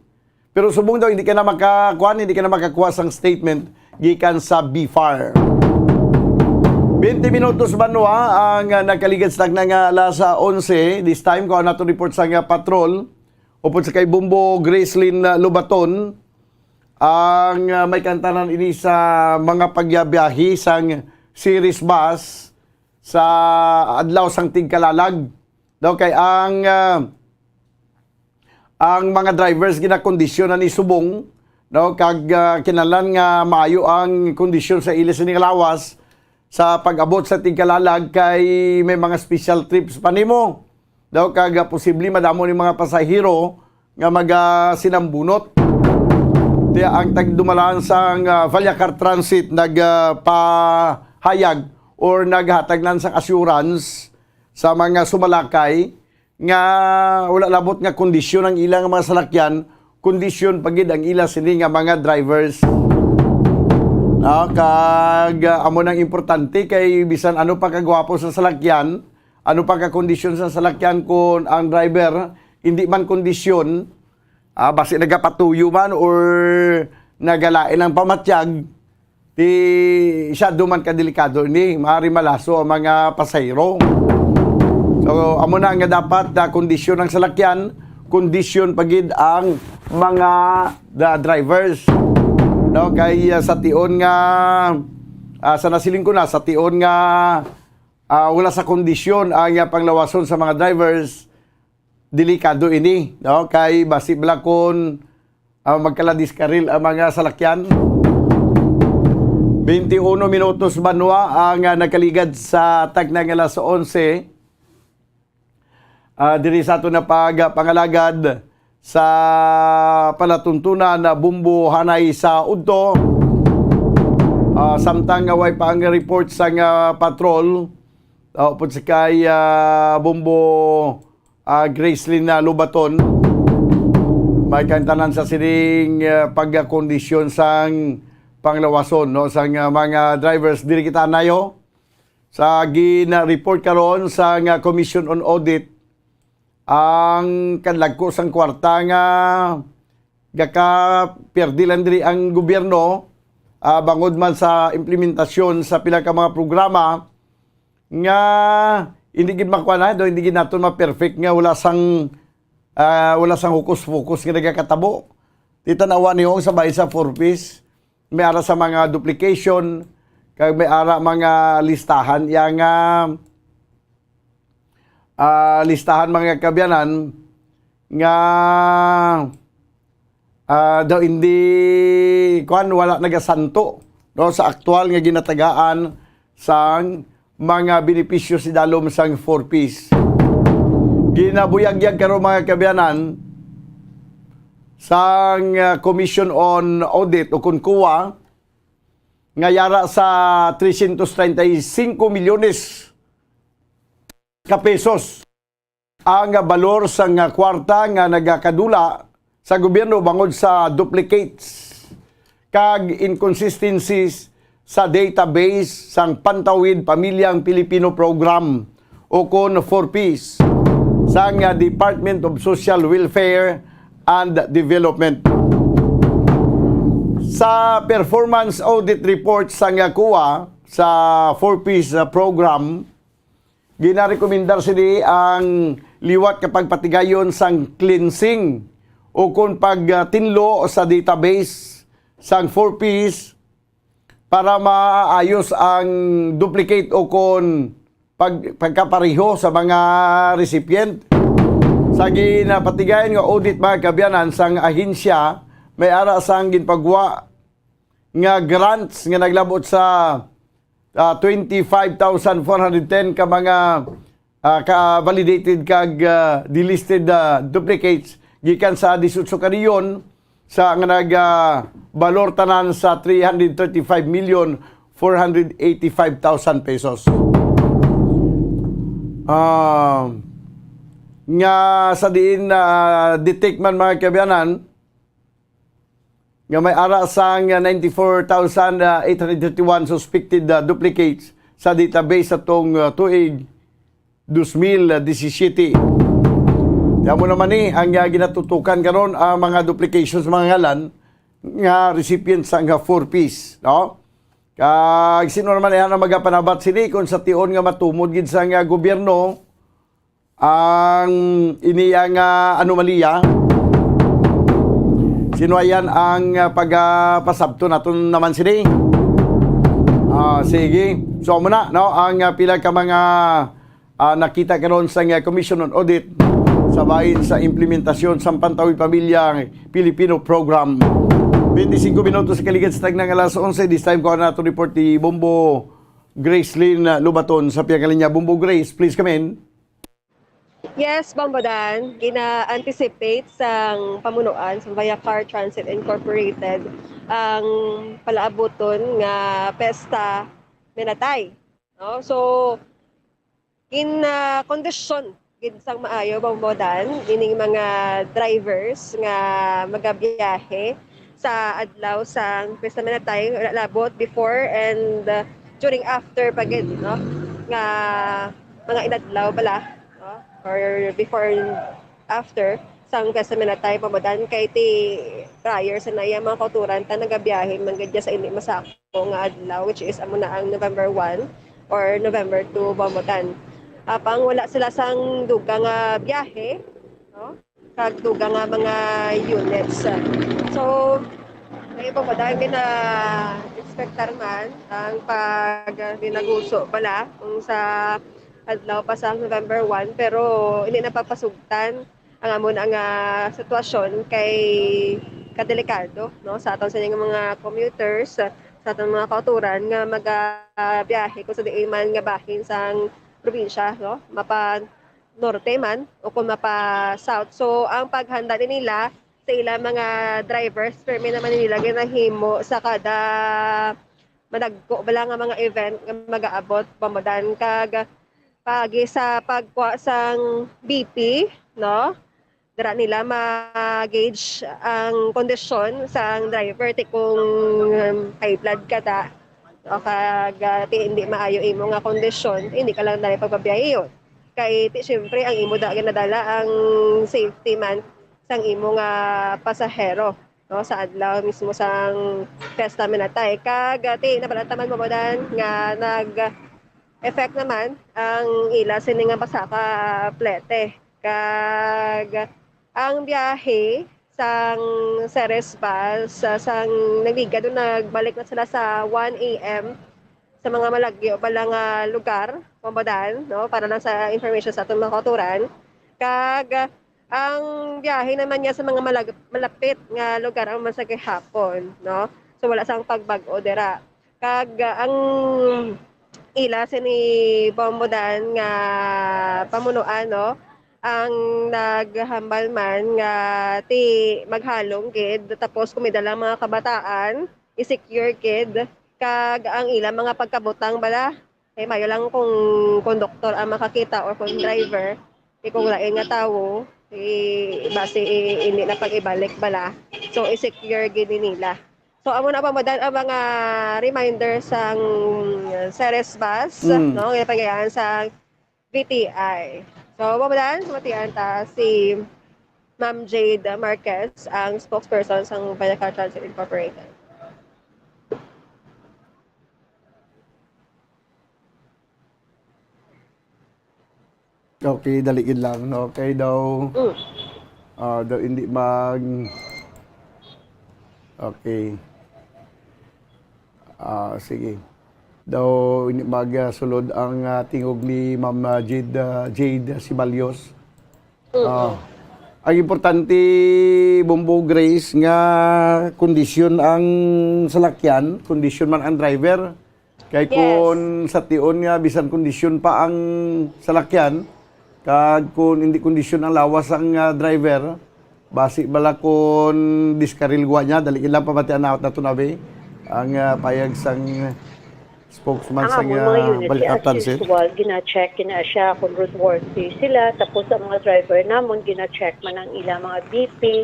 Pero subong daw, hindi ka na makakuan, hindi ka na makakuha sang statement gikan sa BFAR. Twenty minutos banwa ang, ah, nagkaligad sa takna nga alas, ah, onse. This time, kuha nato report sa nga patrol. Upod sa kay Bombo Gracelyn, ah, Lobaton, ang, ah, may kantanan ini sa mga pagyabiyahe sang series bus sa adlaw sang tigkalalag. Daw kay ang, ah, ang mga drivers ginakondisyon na ni subong, no, kag, ah, kinahanglan nga maayo ang kondisyon sa ila sini nga lawas sa pag-abot sa tigkalalag, kay may mga special trips pa nimo. Daw kag, ah, posible madamo ni mga pasahero nga magasinambunot. Ti ang tagdumalaan sang, ah, Vallecar Transit nagpahayag or naghatag lang sang assurance sa mga sumalakay nga wala labot nga kondisyon ang ilang mga salakyan, kondisyon pa gid ang ila sini nga mga drivers. Ah, kag, ah, amo nang importante kay bisan ano pa kagwapo sa salakyan, ano pa ka kondisyon sa salakyan, kon ang driver hindi man kondisyon, ah, basi nagapatuyo man or nagalain ang pamatyag, ti siya duman ka delikado ini, maaari malaso ang mga pasahero. So, amo na nga dapat, ah, kondisyon ang salakyan, kondisyon pa gid ang mga, the drivers. No, kay, ah, sa tion nga, ah, sa nasiling ko na, sa tion nga, ah, wala sa kondisyon ang, ah, panglawason sa mga drivers, delikado ini, no? Kay basi bala kon, ah, magkaladiskaril ang mga salakyan. Twenty-uno minutos banwa ang, ah, nagkaligad sa takna nga alas onse. Ah, diri sa aton na pagpangalagad sa palatuntunan na Bombo Hanay sa udto. Ah, samtang nga way pa ang report sa nga patrol, ah, upod sa kay, ah, Bombo, ah, Gracelyn, ah, Lobaton, may kantanan sa sining, ah, pagkakondisyon sang panglawason, no, sang, ah, mga drivers. Diri kita nayo sa gina-report karon sa nga Commission on Audit, ang kadlagko sang kwarta nga gakaperdi lang diri ang gobyerno, ah, bangod man sa implementasyon sa pila ka mga programa nga hindi gid makuha na, do, hindi gid naton ma-perfect nga wala sang, ah, wala sang hukus-pukus nga nagakatabo. Ti tan-awa niyo ang sa bay sa Four Ps, may ara sa mga duplication, kag may ara mga listahan, iya nga, ah, listahan, mga kaabyanan, nga, ah, daw hindi, kuwan, wala nagasanto, no, sa aktual nga ginatagaan sang mga benepisyo sa idalom sang Four Ps. Ginabuyagyag karon, mga kaabyanan, sang, ah, Commission on Audit o kon COA nga yara sa trescientos treinta y cinco milyones ka pesos ang balor sang kwarta nga nagakadula sa gobyerno bangod sa duplicates kag inconsistencies sa database sang Pantawid Pamilyang Pilipino Program, o kon Four Ps, sang Department of Social Welfare and Development. Sa performance audit report sang COA sa Four Ps program, ginarekomendar sini ang liwat ka pagpatigayon sang cleansing o kon pagtinlo sa database sang Four Ps para maayos ang duplicate o kon pag-, pagkapareho sa mga recipient. Sa ginapatigayon nga audit, mga kaabyanan, sang ahensya, may ara sang ginpagwa nga grants nga naglabot sa, ah, twenty-five thousand four hundred ten ka mga, ah, ka validated kag, ah, delisted, ah, duplicates gikan sa dieciocho ka rehiyon sa nga nag, ah, balor tanan sa three hundred thirty-five million four hundred eighty-five thousand pesos. Ah, nga sa diin na detect man, mga kaabyanan, nga may ara sang ninety-four thousand eight hundred thirty-one suspected, ah, duplicates sa database sa tong, ah, tuig dos mil disisiyete. Kaya mo naman ni ang, ah, ginatutukan karon ang mga duplications, mga ngalan nga recipients sang, ah, four Ps, no? Kag sino naman iya na magapanabat sini kung sa tion nga matumod gid sang, ah, gobyerno ang iniya nga anomalya? Sino ayan ang, ah, pagapasabton naton naman sini? Ah, sige. So, amo na, no, ang, ah, pila ka mga, ah, nakita karon sa, ah, Commission on Audit sa bahin sa implementasyon sang Pantawid Pamilya Pilipino Program. Twenty-five minutos sa kaligid sa tagna nga alas onse. This time, kuha nato report ni Bombo Gracelyn Lubaton sa pihak nga linya. Bombo Grace, please come in. Yes, Bombo Dan, gina-anticipate sang pamunuan sa Viacar Transit Incorporated ang palaabuton nga Pesta Minatay, no? So, gin-, ah, kondisyon gid sang maayo, Bombo Dan, ining mga drivers nga magabiyahe sa adlaw sang Pesta Minatay, labot before and, uh, during, after pa gid, no, nga mga inadlaw bala, no, or before and after sang Pesta Minatay, Bombo Dan, kay ti prior sa naya mga kauturan ta nagabiyahe man gid sa hindi masako nga adlaw, which is amo na ang November one or November two, Bombo Dan. Apang wala sila sang dugang nga biyahe, no? Kag dugang nga mga units. So, may iba pa dahil gina-expectar man ang pag-, ah, dinaguso bala kung sa adlaw pa sa November one, pero hindi napapasugtan ang amo na nga sitwasyon kay kadelikado, no, sa aton sa mga commuters, sa aton mga kauturan nga magabiyahe kung sa diin man nga bahin sang probinsya, no, mapa norte man o kung mapa south. So, ang paghanda ni nila sa ilang mga drivers, permi naman nila ginahimo sa kada madagko bala nga mga event nga magaabot, Bombo Dan, kag paagi sa pagkuha sang B P, no? Dira nila ma-gauge ang kondisyon sang driver, ti kung, um, high blood ka ta, o kag, ah, ti hindi maayo imo nga kondisyon, hindi ka lang dali pagpabiyahe yun. Kay ti siyempre ang imo da ginadala ang safety man sang imo nga pasahero, no, sa adlaw mismo sang Pesta Minatay. Kag, ah, ti nabalata man, Bombo Dan, nga nag-effect naman ang ila sini nga pasaka plete. Kag ang biyahe sang Ceres Bus, ah, sang Nagligad, nagbalik na sila sa one A M sa mga malagyo bala nga lugar, Bombo Dan, no? Para lang sa information sa atong mga kauturan. Kag, ah, ang biyahe naman niya sa mga malag-, malapit nga lugar ang man sa gihapon, no? So, wala sang pagbag-o dira. Kag, ah, ang ila sini, Bombo Dan, nga pamunuan, no, ang naghambal man nga ti maghalong gid, tapos kung may dalang mga kabataan, i-secure gid, kag ang ila mga pagkabutang bala, kay mayo lang kung konduktor ang makakita or kung driver, kay kung lain nga tawo, eh, basi, eh, hindi na pag-ibalik bala. So, i-secure gid ni nila. So, amo na, Bombo Dan, ang mga reminder sang Ceres Bus, Mm. no? Nga pagayaan sa V T I. So, Bombo Dan, sumatian ta si Ma'am Jade Marquez, ang spokesperson sang Viacar Transit Incorporated. Okay, dali gid lang. Okay daw. Mm. Ah, daw hindi mag Okay. Ah, sige. Daw hindi magsulod ang, ah, tingog ni Ma'am, ah, Jade, ah, Jade Sibalios. Ah, ang importante, Bombo Grace, nga kondisyon ang salakyan, kondisyon man ang driver. Kay Yes. Kung sa tion nga bisan kondisyon pa ang salakyan, kag kung hindi kondisyon ang lawas ang, ah, driver, Basi bala kon diskaril gwa niya, dali lang pamatian na nato, Nabi, ang, ah, payag sang spokesman Ang sang, amon mga ah, unit, Balikatan as Transit. Usual, gina-check gina siya kung roadworthy sila, tapos ang mga driver namon gina-check man ang ilang mga B P,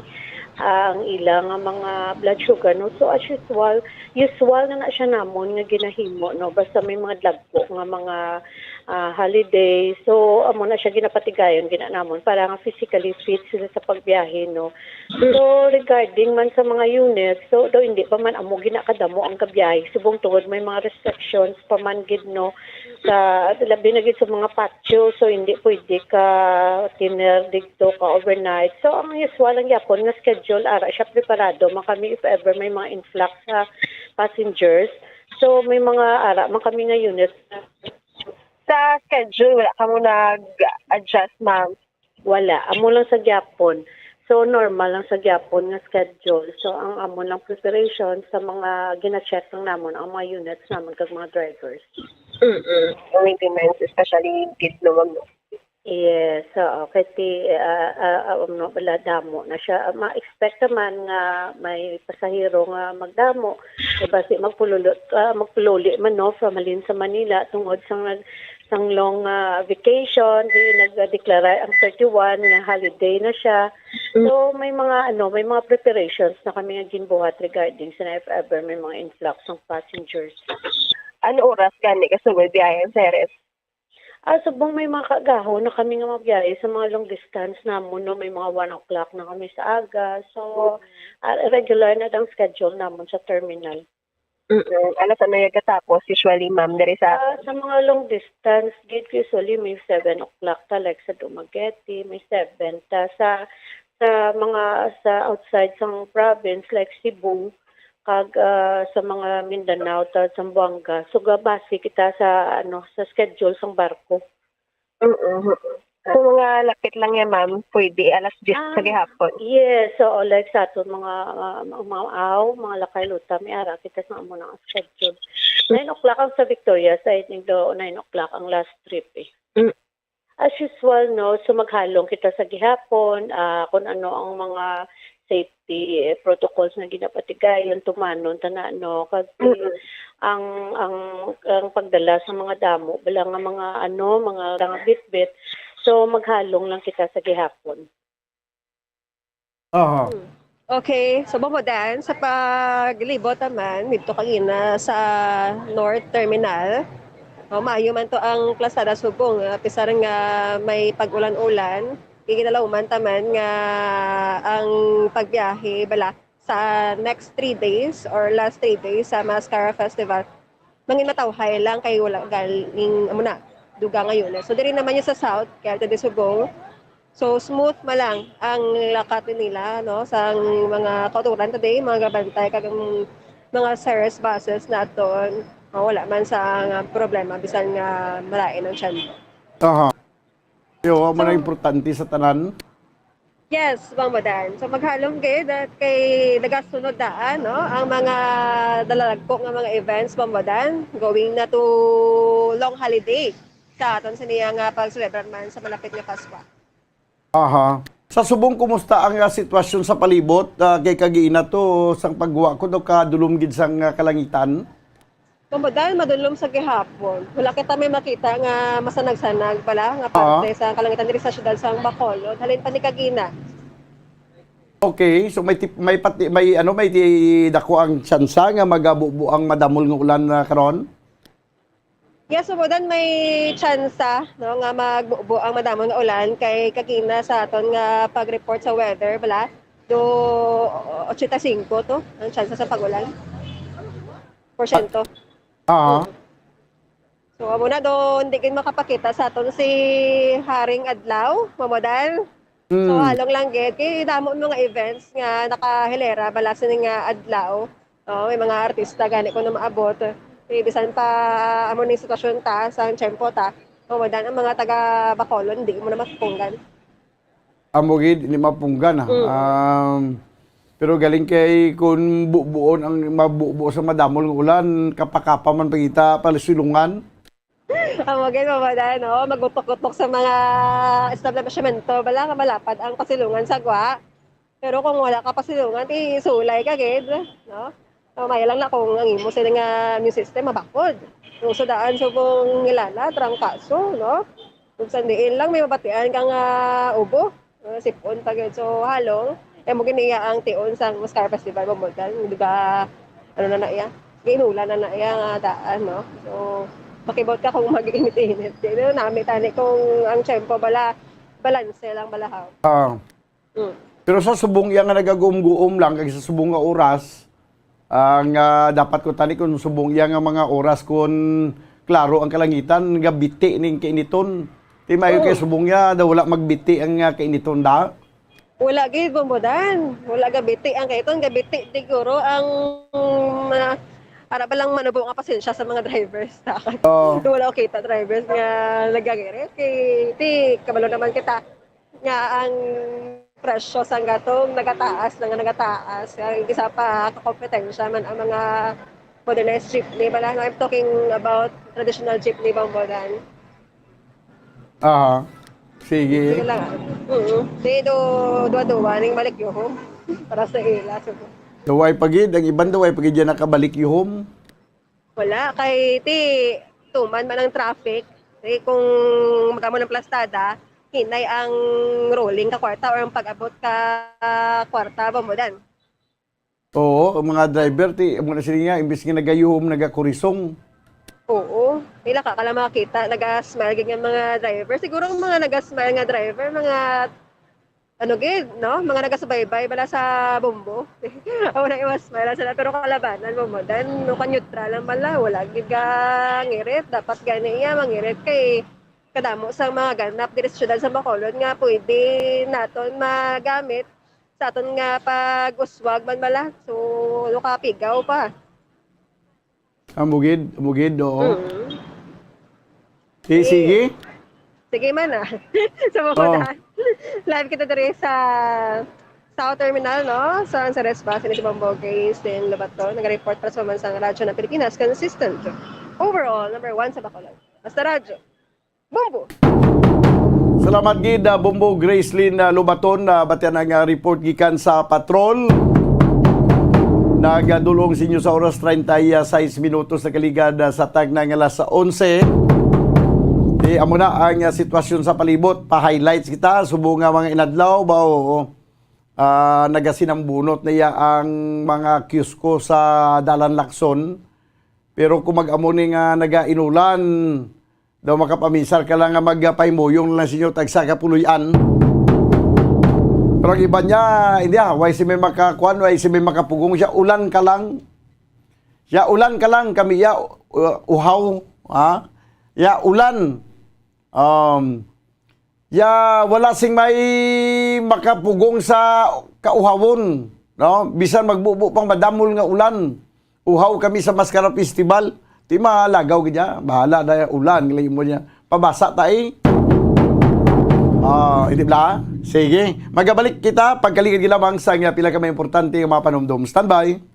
ah, ang ilang mga blood sugar, no? So, as usual, usual na na siya namon nga ginahimo, no? Basta may mga dagko nga mga, ah, holiday. So, amo na siya ginapatigayon gina namon para nga physically fit sila sa pagbiyahe, no? So, regarding man sa mga units, so, daw hindi pa man amo ginakadamo ang kabiyahe. Subong tungod may mga restrictions pa man gid, no? Sa, labi na gid sa mga patio, so hindi pwede ka tiner didto ka overnight. So, ang usual lang gyapon nga schedule, ara siya preparado man kami if ever may mga influx sa passengers. So, may mga ara man kami nga units. Sa schedule, wala kamo nag-adjust, ma'am? Wala. Amo lang sa gyapon. So, normal lang sa gyapon nga schedule. So, ang amo lang preparation sa mga gina-check lang namon, ang mga units namon kag mga drivers. Mm-mm. Maintenance, especially gid no, ma'am, no? Yes, oo. Kay ti, ah, ah, ah, um, no, wala, damo na siya. Ah, ma-expect naman nga may pasahero nga magdamo. Kay basi magpululot, ah, magpululi man, no, from halin sa Manila tungod sang nag-, sang long, ah, vacation, di nagdeklara ang thirty-one nga holiday na siya. Mm. So, may mga, ano, may mga preparations na kami nga ginbuhat regarding sa if ever may mga influx ng passengers. Ano oras gani kasugod biyahe ang Ceres? Ah, subong may mga kaagahon na kami nga mabiyahe sa mga long distance namon, no, may mga one o'clock na kami sa aga. So, ah, regular na ang schedule namon sa terminal. Mm-mm. Alas ano yung katapos, usually, ma'am, diri sa Ah, sa mga long distance, gid usually may seven o'clock ta, like sa Dumaguete, may seven ta. Sa, sa mga, sa outside sang province, like Cebu, kag, ah, sa mga Mindanao, ta, Zamboanga, so gabase kita sa, ano, sa schedule sang barko. Mm-mm. Sa mga lapit lang yan, ma'am, pwede alas diyes sa Ah, gihapon. Yes, oo, like sa aton mga, ah, mga aw, mga lakay luta, may ara kita sa amo na nga schedule. Mm. Nine o'clock ang sa Victoria, sa I think do nine o'clock ang last trip, eh. Mm. As usual, no, so maghalong kita sa gihapon, ah, kung ano ang mga safety, eh, protocols nga ginapatigayon, tumanon, tana, no, kag Mm-mm. ang, ang, ang pagdala sa mga damo, bala nga mga, ano, mga, mga bitbit. So, maghalong lang kita sa gihapon. Aha. Hmm. Okay, so, Bombo Dan, sa paglibot naman, dito kagina sa North Terminal, oh, maayo man to ang kalsada subong, ah, pisar nga may pag-ulan-ulan, ginalauman ta man nga ang pagbiyahe bala sa next three days or last three days sa Mascara Festival, mangin matawhay lang kay wala galing, amo na, dugang nga unit. So, diri naman yung sa South, kay Alta de Subong. So, smooth man lang ang lakat nila, no, sang mga kautoran today, mga gabantay, kag ang mga Ceres buses naton, oh, wala man sa nga problema, bisan nga malain ang tiyan. Aha. Yo, amo na So, importante sa tanan. Yes, Bombo Dan. So, maghalong gid at kay nagasunod daan, no, ang mga dalalagko nga mga events, Bombo Dan, going na to long holiday sa aton sini nga pagselebrar man sa malapit nga Pasko. Aha. Sa subong, kumusta ang, ah, sitwasyon sa palibot? Ah, kay kagina to, sang pagwa ko, daw kadulom gid sang, ah, kalangitan. Kumbaga, madulom sa gihapon. Wala kita may makita nga masanag-sanag bala nga Ah. parte sa kalangitan diri sa siyudad sa Bacolod. Halin pa ni kagina. Okay, so may tip-, may pati, may ano, may ti-, dako ang tsansa nga magabubo ang madamol nga ulan na karon? Yes, so, Dan, may tsansa, no, nga magbubo ang madamol nga ulan kay kagina sa aton nga pag-report sa weather, bala, do ochenta y cinco to ang tsansa sa pag-ulan. Porsyento. Ah. Mm. So, amo na, do, hindi gid makapakita sa aton si Haring Adlaw, Bombo Dan. So, Mm. halong lang gid. Kay damo mga events nga nakahilera, bala sini nga adlaw. Oh, may mga artista gani ko na maabot. Eh, bisan pa amo ning sitwasyon ta, sa tiyempo ta, Bombo Dan, ang mga taga Bacolod, hindi mo na mapunggan. Amo gid, hindi mapunggan, ah. Mm. Um, pero galing kay kung bubuon ang mabubo sa madamol nga ulan, kapakapa man pagita, palisulungan. Amo gid, Bombo Dan, no? Magutok-gutok sa mga establishmento, bala nga malapad ang pasilungan sa gwa. Pero kung wala ka pasidungan, ti sulay ka gid, no? So, may lang na kung ang imo sila nga immune system mabakod. Kung sudaan subong ngilala, trangkaso, no? Kung sandiin lang, may mabatian ka nga ubo, uh, sipon pa gid. So, halong, eh, mo giniya ang tion sang Muscar Festival, Bambodan. Di ba, ano na na iya? Ginulan na na iya nga daan, no? So, pakibot ka kung mag-init-init. Pero nami tani kung ang tiyempo bala, balanse lang balahaw. Ah. Mm. Pero sa subong iya nga nagaguom-guom lang, kag sa subong nga oras, ang, ah, dapat ko tani kung subong iya nga mga oras kung klaro ang kalangitan, nga biti ning kainiton. Ti maayo kay Oo. subong iya, daw wala magbiti ang, ah, kainiton da. Wala gid, Bambodan. Wala gabiti ang kainiton, gabiti siguro ang, ah, para ba lang manubo nga pasensya sa mga drivers ta. Oo. Wala ko kita drivers nga nagangirit. Kay, ti, kabalo naman kita nga ang presyo sang gatong nagataas na nga nagataas. Kay isa pa, kakompetensya man ang mga modernized jeepney. Bala, I'm talking about traditional jeepney, Bambodan. Aha. Sige. Sige lang, ah. Mm. Di do, duwa-duwa, ning balik yuhom. Para sa ila, so. Duway pa gid, ang iban duway pa gid yan nakabalik yuhom. Wala, kay ti, tuman man ang traffic. Kay kung magamo ng plastada, hinay ang rolling ka kwarta or ang pag-abot ka kwarta, Bambodan. Oo, ang mga driver, ti, amo na sila nga, imbis nga nagayuhom, nagakurisong. Oo. Pila ka, ka lang makakita, naga-smile gid nga mga driver. Siguro ang mga naga-smile nga driver, mga, ano gid, no? Mga nagasubaybay bala sa Bombo. Amo na yung mas smile sila, pero kalabanan mo mo. Then, no, ka-neutral lang bala, wala gid ka ngirit. Dapat gani iya, mangirit kay kadamo sa mga ganap diri sa syudad sa Bacolod nga pwede naton magamit sa aton nga pag-uswag man bala. So, ano ka, pigaw pa. Amo gid, amo gid, oo. Mm. Eh, Eh, sige. Sige man, ah. Sa mga Oh. na, live kita diri sa South Terminal, no? Sa Anzares Bus, ini si Bombo Grace, then Lobato. Nag-report para sa Pambansang Radyo ng Pilipinas, consistent. Overall, number one sa Bacolod. Basta Radyo. Bombo. Salamat gid, ah, Bombo Gracelyn, ah, Lobaton. Ah, batian ang, ah, report gikan sa patrol. Nagadulong sa inyo sa oras, treinta y seis minutos na kaligad, ah, sa tagna nga alas onse. Di, amo na ang, ah, sitwasyon sa palibot. Pa-highlights kita, subong nga mga inadlaw ba, oo. Ah, nagasinambunot na iya ang mga kiosko sa Dalan Lacson. Pero kung mag-amo ni nga nagainulan, daw makapaminsar ka lang nga magpahimuyong lang sa inyo tagsa ka puloy-an. Pero ang iban niya, hindi ah, way si may makakuan, way si may makapugong siya, ulan ka lang. Siya, ulan ka lang, kami, ya, uh, uhaw, ha? Ya, ulan. Um, ya, wala sing may makapugong sa kauhawon, no? Bisan magbubo pang madamol nga ulan, uhaw kami sa Mascara Festival. Ti malagaw gid ya. Bahala na ya, ulan, gali mo niya. Pabasa ta, eh. Ah, hindi bla? Sige. Magabalik kita pagkaligid lamang sa nga pila ka mga importante nga mga panumdom. Standby.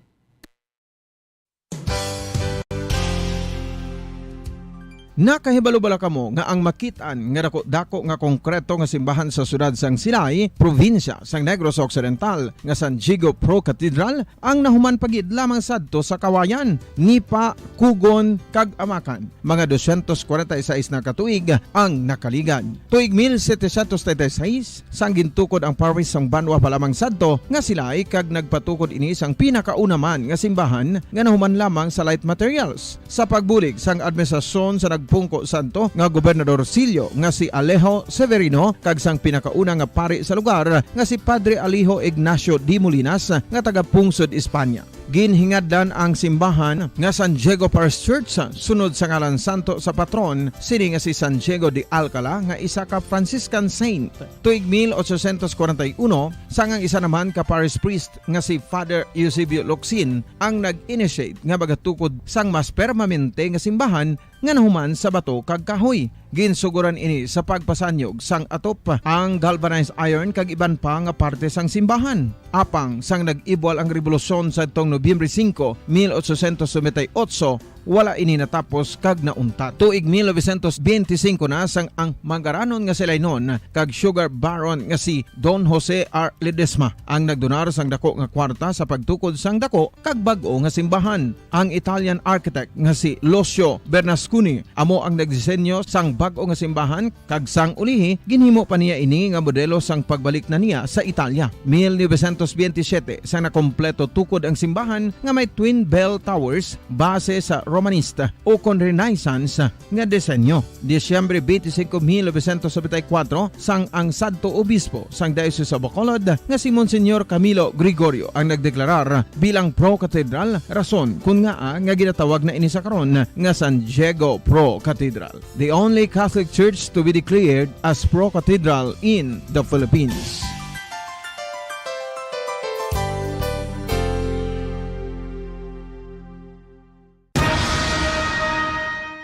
Nakahibalo bala kamo nga ang makit-an nga dako-dako nga konkreto nga simbahan sa siyudad sang Silay, probinsya sang Negros Occidental, nga San Diego Pro Cathedral, ang nahuman pa gid lamang sadto sa Kawayan, Nipa, Kugon, kag Amakan? Mga dosyentos kwarenta y seis na ka tuig ang nakaligad. Tuig mil setecientos treinta y seis, sang gintukod ang parish sang banwa pa lamang sadto nga Silay, kag nagpatukod ini sang pinakauna man nga simbahan nga nahuman lamang sa light materials. Sa pagbulig sang administrasyon sa nagpungko sadto nga gobernador Silio nga si Alejo Severino kag sang pinakauna nga pari sa lugar nga si Padre Alejo Ignacio de Molinas nga taga Pungsod, Espanya. Ginhingadlan ang simbahan nga San Diego Parish Church sunod sa ngalan santo sa patron sini nga si San Diego de Alcala nga isa ka Franciscan saint. Tuig mil ochocientos kwarenta y uno, sang ang isa naman ka parish priest nga si Father Eusebio Locsin ang nag-initiate nga magatukod sang mas permanente nga simbahan nga nahuman sa bato kag kahoy. Ginsugoran ini sa pagpasanyog sang atop, ang galvanized iron kag iban pa nga parte sang simbahan. Apang sang nag-ibwal ang rebolusyon sadtong Nobyembre singko, mil ochocientos noventa y ocho, wala ini natapos kag nauntat. Tuig mil novecientos benti singko na sang ang mangaranon nga si Lainon kag sugar baron nga si Don Jose R. Ledesma ang nagdonar sang dako nga kwarta sa pagtukod sang dako kag bag-o nga simbahan. Ang Italian architect nga si Lucio Bernasconi amo ang nagdisenyo sang bag-o nga simbahan, kag sang ulihi, ginhimo pa niya ini nga modelo sang pagbalik na niya sa Italia. Mil novecientos benti siyete, sang nakompleto tukod ang simbahan nga may twin bell towers base sa Romanista o kon Renaissance nga disenyo. Disyembre twenty-five, mil novecientos noventa y cuatro, sang ang sadto obispo sang Diocese of Bacolod nga si Monsignor Camilo Gregorio ang nagdeklarar bilang pro-cathedral, rason kon ngaa nga ginatawag na ini sa karon nga San Diego Pro Cathedral, the only Catholic church to be declared as pro-cathedral in the Philippines.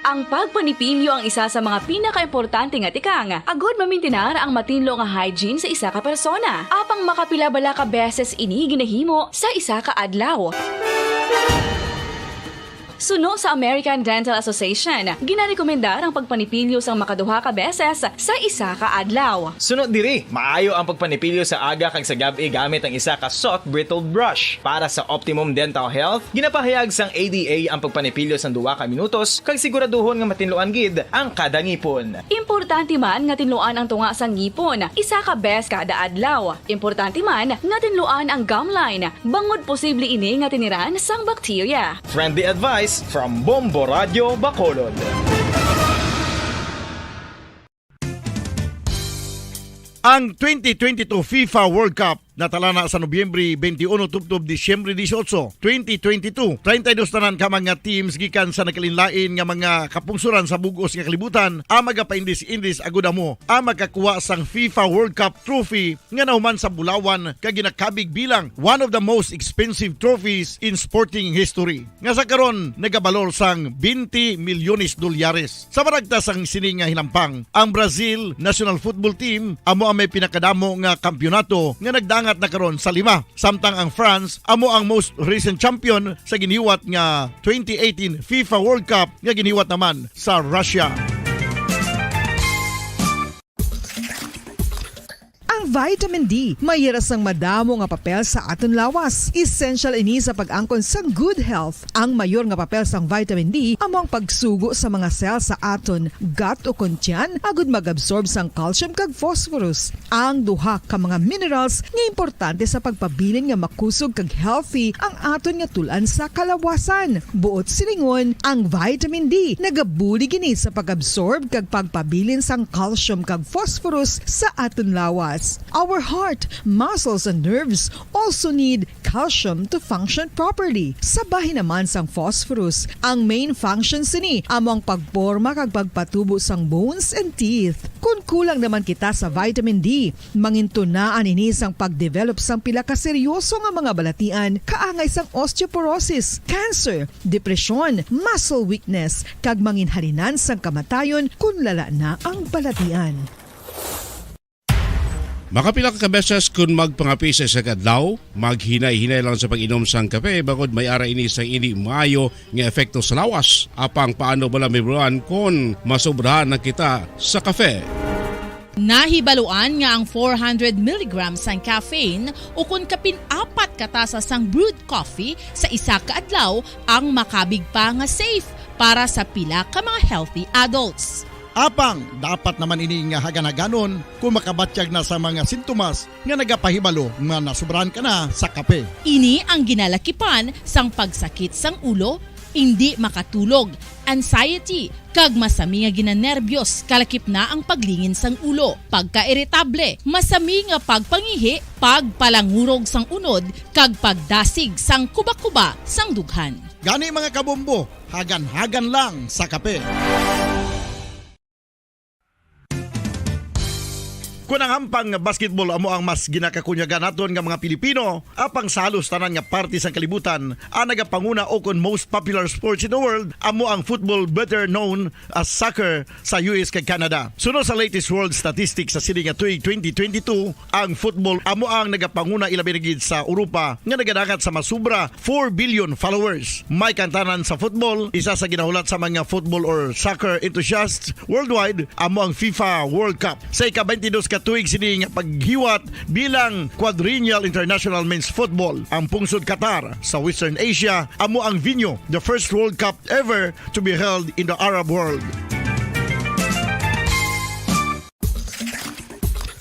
Ang pagpanipilyo ang isa sa mga pinakaimportante nga tikang agud mamintinar ang matinlo nga hygiene sa isa ka persona. Apang makapila bala ka beses ini ginahimo sa isa ka adlaw? Suno sa American Dental Association, ginarekomendar ang pagpanipilyo sang makaduha ka beses sa isa ka adlaw. Suno diri, maayo ang pagpanipilyo sa aga kag sa gab-i gamit ang isa ka soft bristled brush. Para sa optimum dental health, ginapahayag sang A D A ang pagpanipilyo sang duha ka minutos kag siguraduhon nga matinluan gid ang kada ngipon. Importante man nga tinluan ang tunga sang ngipon isa ka bes kada adlaw. Importante man nga tinluan ang gum line, bangod posible ini nga tiniran sang bakterya. Friendly advice from Bombo Radio Bacolod. Ang twenty twenty-two FIFA World Cup natalana sa Nobyembre twenty-one tubtob Disyembre dieciocho, twenty twenty-two. Treinta y dos tanan ka mga teams gikan sa nagkalainlain nga mga kapungsoran sa bug-os nga kalibutan ang magapaindis-indis agud amo ang makakuha sang FIFA World Cup trophy nga nahuman sa bulawan kag ginakabig bilang one of the most expensive trophies in sporting history, nga sa karon nagabalor sang twenty milyones dolyares. Sa maragtas sang sini nga hinampang, ang Brazil national football team amo ang may pinakadamo nga kampiyonato nga nagdangat na karon sa lima, samtang ang France amo ang most recent champion sa giniwat nga twenty eighteen FIFA World Cup nga giniwat naman sa Russia. Ang vitamin D may hira sang madamo nga papel sa aton lawas. Essential ini sa pag-angkon sang good health. Ang mayor nga papel sang vitamin D amo ang pagsugo sa mga cell sa aton gut o kon tiyan agud mag-absorb sang calcium kag phosphorus, ang duha ka mga minerals nga importante sa pagpabilin nga makusog kag healthy ang aton nga tul-an sa kalawasan. Buot silingon, ang vitamin D nagabulig ini sa pag-absorb kag pagpabilin sang calcium kag phosphorus sa aton lawas. Our heart, muscles, and nerves also need calcium to function properly. Sa bahin naman sang phosphorus, ang main function sini amo ang pagporma kag pagpatubo sang bones and teeth. Kon kulang naman kita sa vitamin D, mangintunaan ini sang pag-develop sang pila ka seryoso nga mga balatian, kaangay sang osteoporosis, cancer, depresyon, muscle weakness, kag manginhalinan sang kamatayon kon lala na ang balatian. Makapila ka beses kon magpangape sa isa ka adlaw, maghinay-hinay lang sa pag-inom sang kape, bangod may ara ini sang indi maayo nga epekto sa lawas. Apang paano bala mahibaluan kon masobrahan na kita sa kape? Nahibaluan nga ang four hundred milligrams sang caffeine ukon kapin apat ka tasa sang brewed coffee sa isa ka adlaw ang makabig pa nga safe para sa pila ka mga healthy adults. Apang dapat naman ini nga hagan-haganon kon makabatyag na sa mga sintomas nga nagapahibalo nga nasobrahan ka na sa kape. Ini ang ginalakipan sang pagsakit sang ulo, indi makatulog, anxiety, kag masami nga ginanerbyos kalakip na ang paglingin sang ulo, pagkairitable, masami nga pagpangihi, pagpalangurog sang unod, kag pagdasig sang kubakuba sang dughan. Gani, mga kabombo, hagan-hagan lang sa kape. Panangampang nga basketball amo ang mas ginakakunyagan naton nga mga Pilipino, apang sa halos tanan nga parte sang kalibutan, ang nagapanguna ukon most popular sports in the world amo ang football, better known as soccer, sa U S kag Canada. Suno sa latest world statistics sa sini nga tuig twenty twenty-two, ang football amo ang nagapanguna, ilabi na gid sa Europa, nga nagadangat sa masubra four billion followers. May kantanan sa football, isa sa ginahulat sa mga football or soccer enthusiasts worldwide amo ang FIFA World Cup. Sa ika-twenty-dos ka tuig sini nga paghiwat bilang Quadrennial International Men's Football, ang pungsod Qatar sa Western Asia amo ang venue, the first World Cup ever to be held in the Arab world.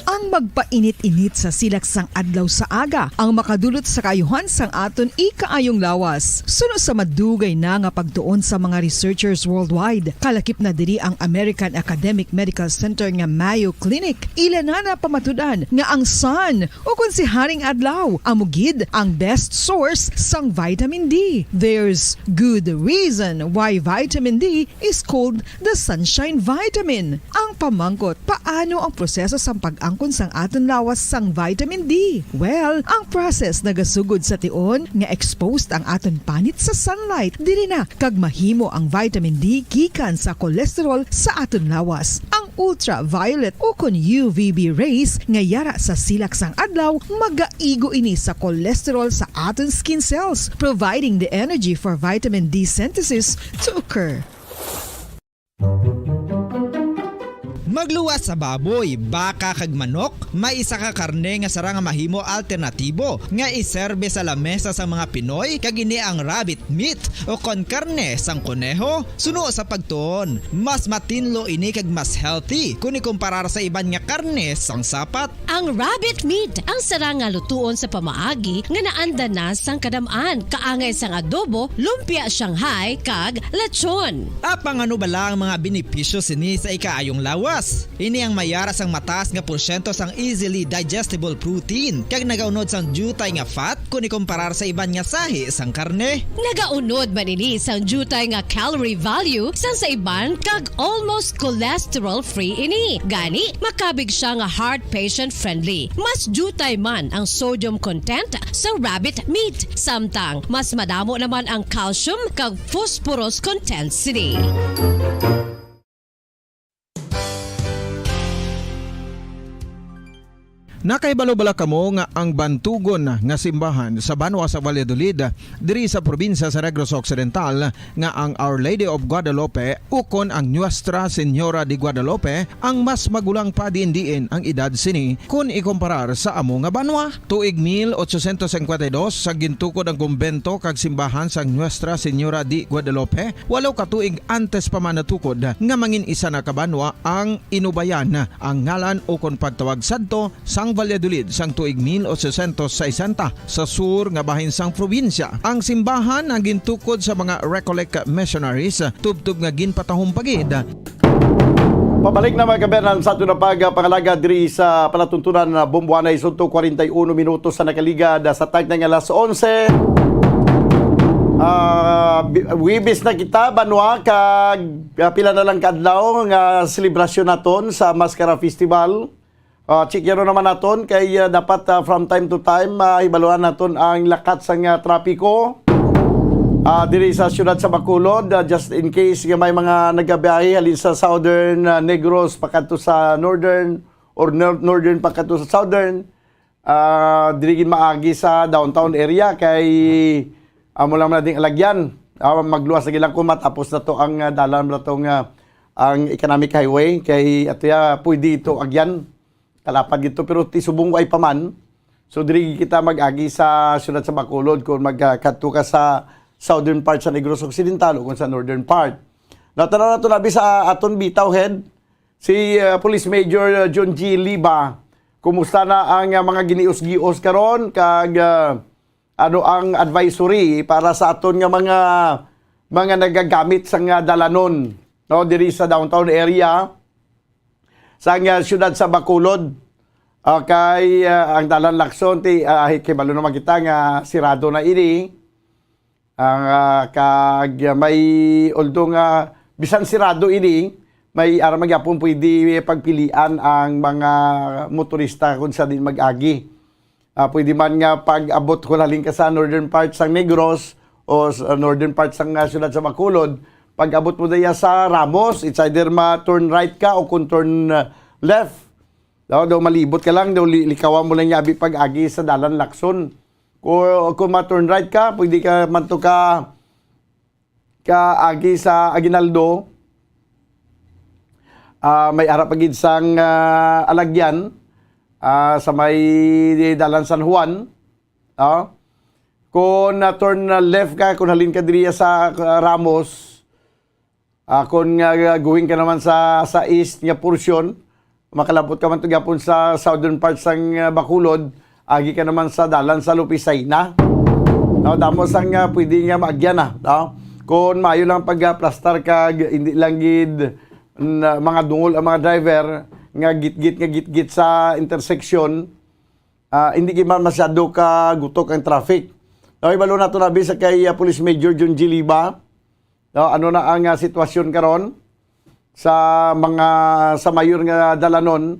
Ang magpainit-init sa silak sang adlaw sa aga ang makadulot sa kaayuhan sang aton ikaayong lawas. Suno sa madugay na nga pagtuon sa mga researchers worldwide, kalakip na diri ang American Academic Medical Center nga Mayo Clinic. Ila na napamatud-an nga ang sun, ukon si Haring Adlaw, amo gid ang best source sang vitamin D. There's good reason why vitamin D is called the sunshine vitamin. Ang pamangkot, paano ang proseso sang pag-angkon sang aton lawas sang vitamin D? Well, ang process nagasugod sa tion nga exposed ang aton panit sa sunlight. Diri na kag mahimo ang vitamin D gikan sa cholesterol sa aton lawas. Ang ultraviolet ukon U V B rays nga yara sa silak sang adlaw magaigo ini sa cholesterol sa aton skin cells, providing the energy for vitamin D synthesis to occur. Magluwas sa baboy, baka kag manok, may isa ka karne nga sarang nga mahimo alternatibo nga iserbe sa lamesa sang mga Pinoy, kag ini ang rabbit meat o kon karne sang koneho. Suno sa pagtuon, mas matinlo ini kag mas healthy kon ikumparar sa iban nga karne sang sapat. Ang rabbit meat ang sarang nga lutuon sa pamaagi nga naanda na sang kadam-an, kaangay sang adobo, lumpia Shanghai, kag lechon. Apang ano bala ang mga benepisyo sini sa ikaayong lawas? Ini ang mayara sang mataas nga porsyento sang easily digestible protein kag nagaunod sang diutay nga fat kon ikumparar sa iban nga sahi sang karne. Nagaunod man ini sang diutay nga calorie value sang sa iban kag almost cholesterol-free ini. Gani, makabig sia nga heart patient-friendly. Mas diutay man ang sodium content sa rabbit meat, samtang mas madamo naman ang calcium kag phosphorus content sini. Nakahibalo bala kamo nga ang bantugon nga simbahan sa banwa sa Valladolid, diri sa probinsya sa Negros Occidental, nga ang Our Lady of Guadalupe ukon ang Nuestra Señora de Guadalupe ang mas magulang pa diin-diin ang edad sini kon ikumparar sa amo nga banwa? Tuig mil ochocientos cincuenta y dos sa gintukod ang kumbento kag simbahan sang Nuestra Señora de Guadalupe, walo ka tuig antes pa man natukod nga mangin isa na ka banwa ang Inubayan ang ngalan ukon pagtawag sadto sang Valladolid sang tuig mil ochocientos sesenta sa sur nga bahin sang probinsya. Ang simbahan ang gintukod sa mga Recollect missionaries tubtob nga ginpatahom pa gid. Pabalik na, mga kabayan, sa ato na pagpangalaga diri sa palatuntunan na Bomboanay, sunto kwarenta y uno minutos sa nakaligad sa tagna nga alas onse. Ah, bi- Wibis na kita, banwa, kag ah, pila na lang ka adlaw nga selebrasyon naton sa Mascara Festival. Ah, check naman naton kay ah, dapat ah, from time to time ah, hibaluan naton ang lakat sang ah, trapiko ah, diri sa siyudad sa Bacolod, ah, just in case nga may mga nagabiyahe halin sa Southern ah, Negros pakadto sa Northern or Nor- Northern pakadto sa Southern. Ah, diri gid maagi sa downtown area kay amo lang man ding alagyan. Ah, magluwas lagi lang kung matapos na to ang ah, dalan na to nga ang economic highway kay ato ya pwede ito agyan. Kalapad gito pero ti subong way pa man. So diri kita mag-agi sa siyudad sa Bacolod kung magkadto ka sa southern part sa Negros Occidental o kung sa northern part. Natanaw na to nabi sa aton bitaw head, si ah, Police Major ah, John G. Liba. Kumusta na ang ah, mga ginios-gios karon kag ah, ano ang advisory para sa aton nga mga mga nagagamit sa nga dalanon, no, diri sa downtown area sa nga siyudad sa Bacolod? Okay, ah, ang dalan Lacson ti ah, kibalo naman kita nga sirado na ini. Ang ah, kag may, although nga bisan sirado ini, may ara man gyapon pwede pagpilian ang mga motorista kung sa din mag-agi. Ah, pwede man nga pag-abot kung halin ka sa northern part sang Negros o sa northern part sang, ah, siyudad sa Bacolod, pag-abot mo diya sa Ramos, it's either ma-turn right ka o kung turn, ah, left. Daw, daw malibot ka lang, daw li-, likawan mo lang yabi pag-agi sa dalan Lacson. Kung, kung ma-turn right ka, pwede ka man to ka kaagi sa Aguinaldo, ah, may ara pa gid sang, ah, Alagyan, ah, sa may dalan San Juan, ah. Kung na-turn na left ka, kung halin ka diriya sa, ah, Ramos, ah, kung, ah, going ka naman sa, sa east nga portion, makalabot ka man to gyapon sa southern part sang, ah, Bacolod, agi ka naman sa dalan sa Lupisay na. No, damo sang, ah, pwede nga maagyan na, no? Kung maayo lang pag, ah, plastar ka, g-, hindi lang gid na mga dungol ang mga driver nga gitgit, nga gitgit sa intersection, ah, hindi gid man masyado ka gutok ang traffic. No, ibalo nato na bisa kay, ah, Police Major John G. Liba. No, ano na ang, ah, sitwasyon karon sa mga, sa mayor nga dalanon,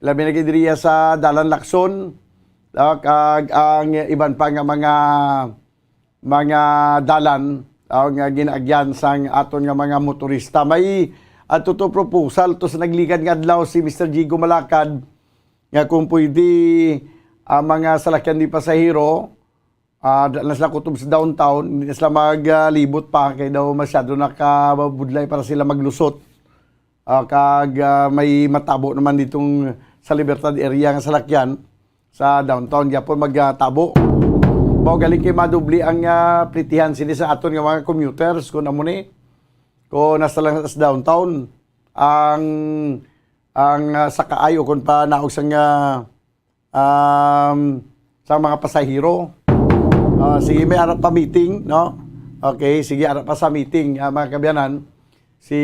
labi na gid diriya sa Dalan Lacson, no, kag ang iban pa nga mga, mga dalan, no, nga ginaagyan sang aton nga mga motorista. May, ah, tuto proposal to sa nagligad nga adlaw si Mister Jigo Malakad nga kung pwede, ang mga salakyan di pasahero, ah, da-, na sila kutob sa downtown, hindi na sila mag, ah, libot pa, kay daw masyado na kabudlay para sila maglusot. Ah, kag, ah, may matabo naman ditong sa Libertad area nga salakyan sa downtown, gyapon magtabo. Mao galing kay madubli ang, ah, plitihan sini sa aton nga mga commuters, kung amo ni, kung nasa lang sa downtown, ang, ang, ah, sakaay o kung pa naog sang, ah, um, sa mga pasahero. Ah, sige, may ara pa meeting, no? Okay, sige, ara pa sa meeting, ah, mga kaabyanan. Si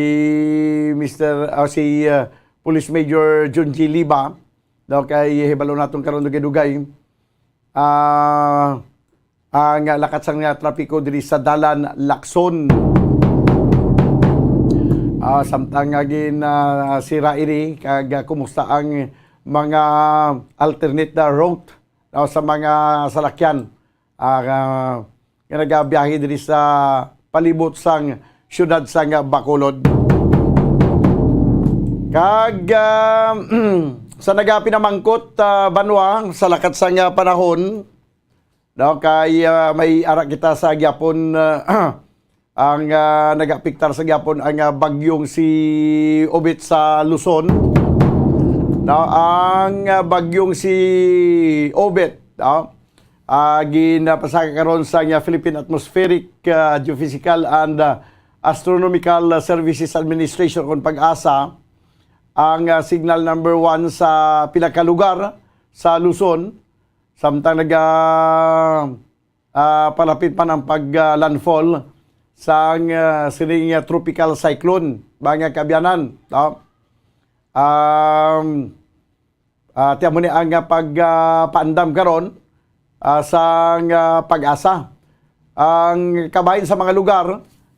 Mister, ah, si, ah, Police Major John G. Liba, no, kay hibalo naton karon dugay-dugay. Ah, ang lakat sang, ah, trapiko diri sa Dalan Lacson. Ah, samtang nga gin, ah, sira ini, kag, ah, kumusta ang mga alternate na route, ah, sa mga salakyan, ah, nga nagabiyahe diri sa palibot sang siyudad sang Bacolod. Kag, ah, sa nagapinamangkot, ah, banwa, sa lakat sang, ah, panahon, no, kay, ah, may ara kita sa gyapon, ah, ang, ah, nag-apektar sa gyapon ang, ah, bagyong si Obet sa Luzon. No, ang, ah, bagyong si Obet, no, ah, ginapasaka karon sa, ah, Philippine Atmospheric, ah, Geophysical and, ah, Astronomical Services Administration, kon PAGASA, ang, ah, signal number one sa pila ka lugar sa Luzon, samtang naga, ah, palapit man ang pag, ah, landfall sang, ah, sining, ah, tropical cyclone, mga kaabyanan, no? Um, ah, tiyan mo ni ang, ah, pag, ah, paandam karon, ah, sang, ah, PAGASA. Ang kabahin sa mga lugar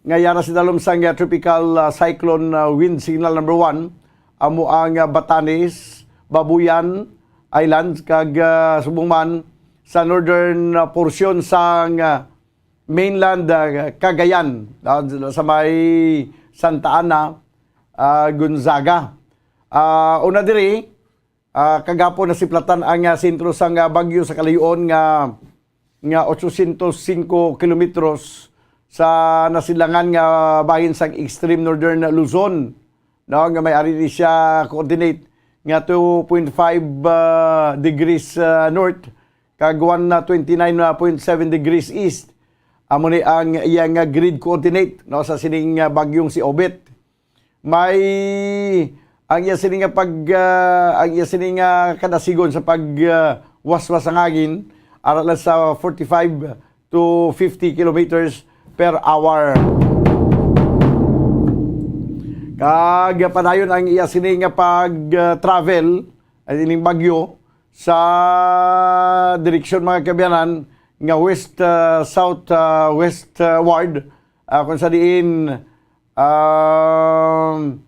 nga yara sa dalom sang, ah, tropical, ah, cyclone, ah, wind signal number one, amo ang, ah, Batanes, Babuyan Islands, kag, ah, subong man sa northern, ah, portion sang, ah, mainland, ah, Cagayan, ah, sa may Santa Ana, ah, Gonzaga. Ah, una diri, ah, kagapon nasiplatan ang, ah, sentro sang, ah, bagyo sa kalayo-on nga, nga ochocientos cinco kilometros sa nasilangan nga bahin sang extreme northern Luzon, no, nga may ari ni siya coordinate nga two point five, ah, degrees, ah, north kag one twenty-nine point seven degrees east. Amo ni ang iyang, ah, grid coordinate, no, sa sining, ah, bagyong si Obet. May, ang iya sini nga pag, ah, ang iya sini nga kadasigon sa pag, ah, waswas sang hangin, ara lang sa forty-five to fifty kilometers per hour. Kag padayon ang iya sini nga pag, ah, travel, ay ining bagyo, sa direksyon, mga kaabyanan, nga west, ah, south, ah, west, ah, ward, ah, kung sa diin, um,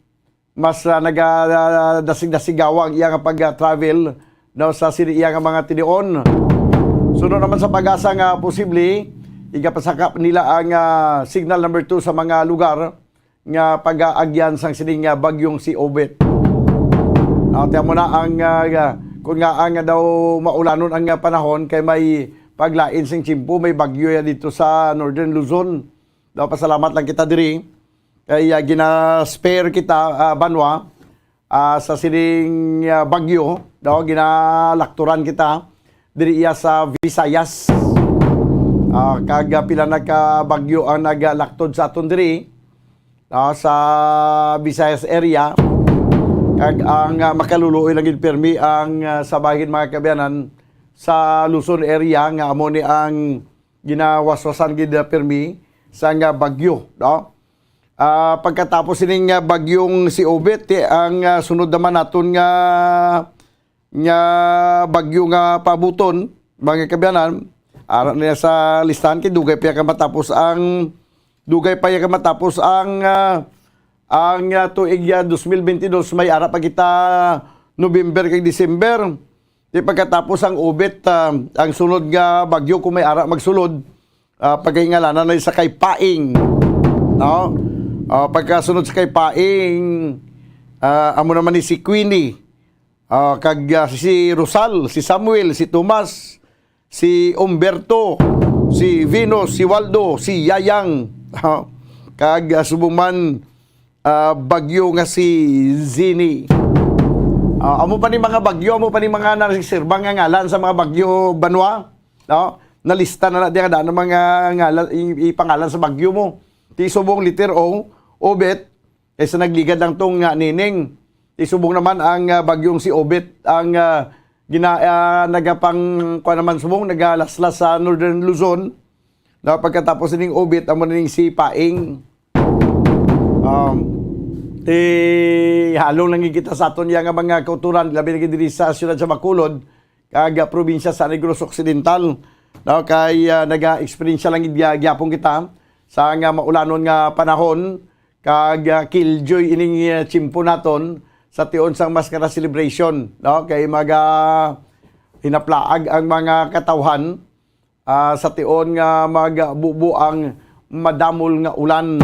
mas, ah, naga-, ah, dasig-dasigawa ang iya nga pag-travel, no, sa sini iya nga mga tinion. Suno naman sa PAGASA nga posible, igapasakop nila ang, ah, signal number two sa mga lugar nga pag-aagyan sang sining, ah, bagyong si Obet. Ah, tiyan mo na ang, ah, ah, kung nga ang daw maulanon ang, ah, panahon kay may paglain sing tiyempo, may bagyo ya dito sa Northern Luzon. Daw pasalamat lang kita diri. Kay, ah, gina-spare kita, ah, banwa, ah, sa sining, ah, bagyo, no? Ginalakturan kita diri iya sa Visayas. Ah, kag, ah, pila na ka bagyo ang naglaktod sa aton diri, no, sa Visayas area. Kag ang, ah, makaluluoy lang gid pirmi ang, ah, sa bahin, mga kaabyanan, sa Luzon area nga amo ni ang ginawaswasan gid, ah, pirmi sang, ah, bagyo, no? Ah, pagkatapos sining, ah, bagyong si Obet, eh, ang, ah, sunod naman naton nga, nga bagyo nga paabuton, mga kaabyanan, ara niya sa listahan kay dugay pa ka matapos ang, dugay pa ka matapos ang, ah, ang, ah, tuig, ah, dos mil benti dos, may ara pa kita November kag December. Di pagkatapos ang Obet, ah, ang sunod nga bagyo kung may ara magsulod, ah, pagkahingalanan na sa kay Paing, no? Ah, pagkasunod sa kay Paing, ah, amo naman ni si Queenie, ah, kag, ah, si Rosal, si Samuel, si Tomas, si Umberto, si Venus, si Waldo, si Yayang, ah, kag, ah, subong man, ah, bagyo nga si Zini. Ah, amo pa ni mga bagyo, amo pa ni mga nasiserba nga ngalan sa mga bagyo, banwa, no? Nalista na na diya kada mga ngalan, i-, ipangalan sa bagyo mo. Ti subong letter O, Obet, kaysa nagligad lang tong nga Nining. Ti subong naman ang, ah, bagyong si Obet, ang, ah, gina-, ah, nagapang, kuwan naman subong, nagalaslas sa Northern Luzon. Na pagkatapos ning Obet, amo na ning si Paing. Um, ti halong lang kita sa aton iya nga mga kauturan, labi na gid diri sa siyudad sa Bacolod, kag, ah, probinsya sa Negros Occidental. No, kay, ah, naga-eksperyensya lang gid, ah, gyapon kita sa nga maulanon nga panahon, kag, ah, killjoy ining, ah, tiyempo naton sa tion sang Maskara Celebration, no? Kay maga hinaplaag ang mga katawhan, ah, sa tion nga magbubo ang madamol nga ulan.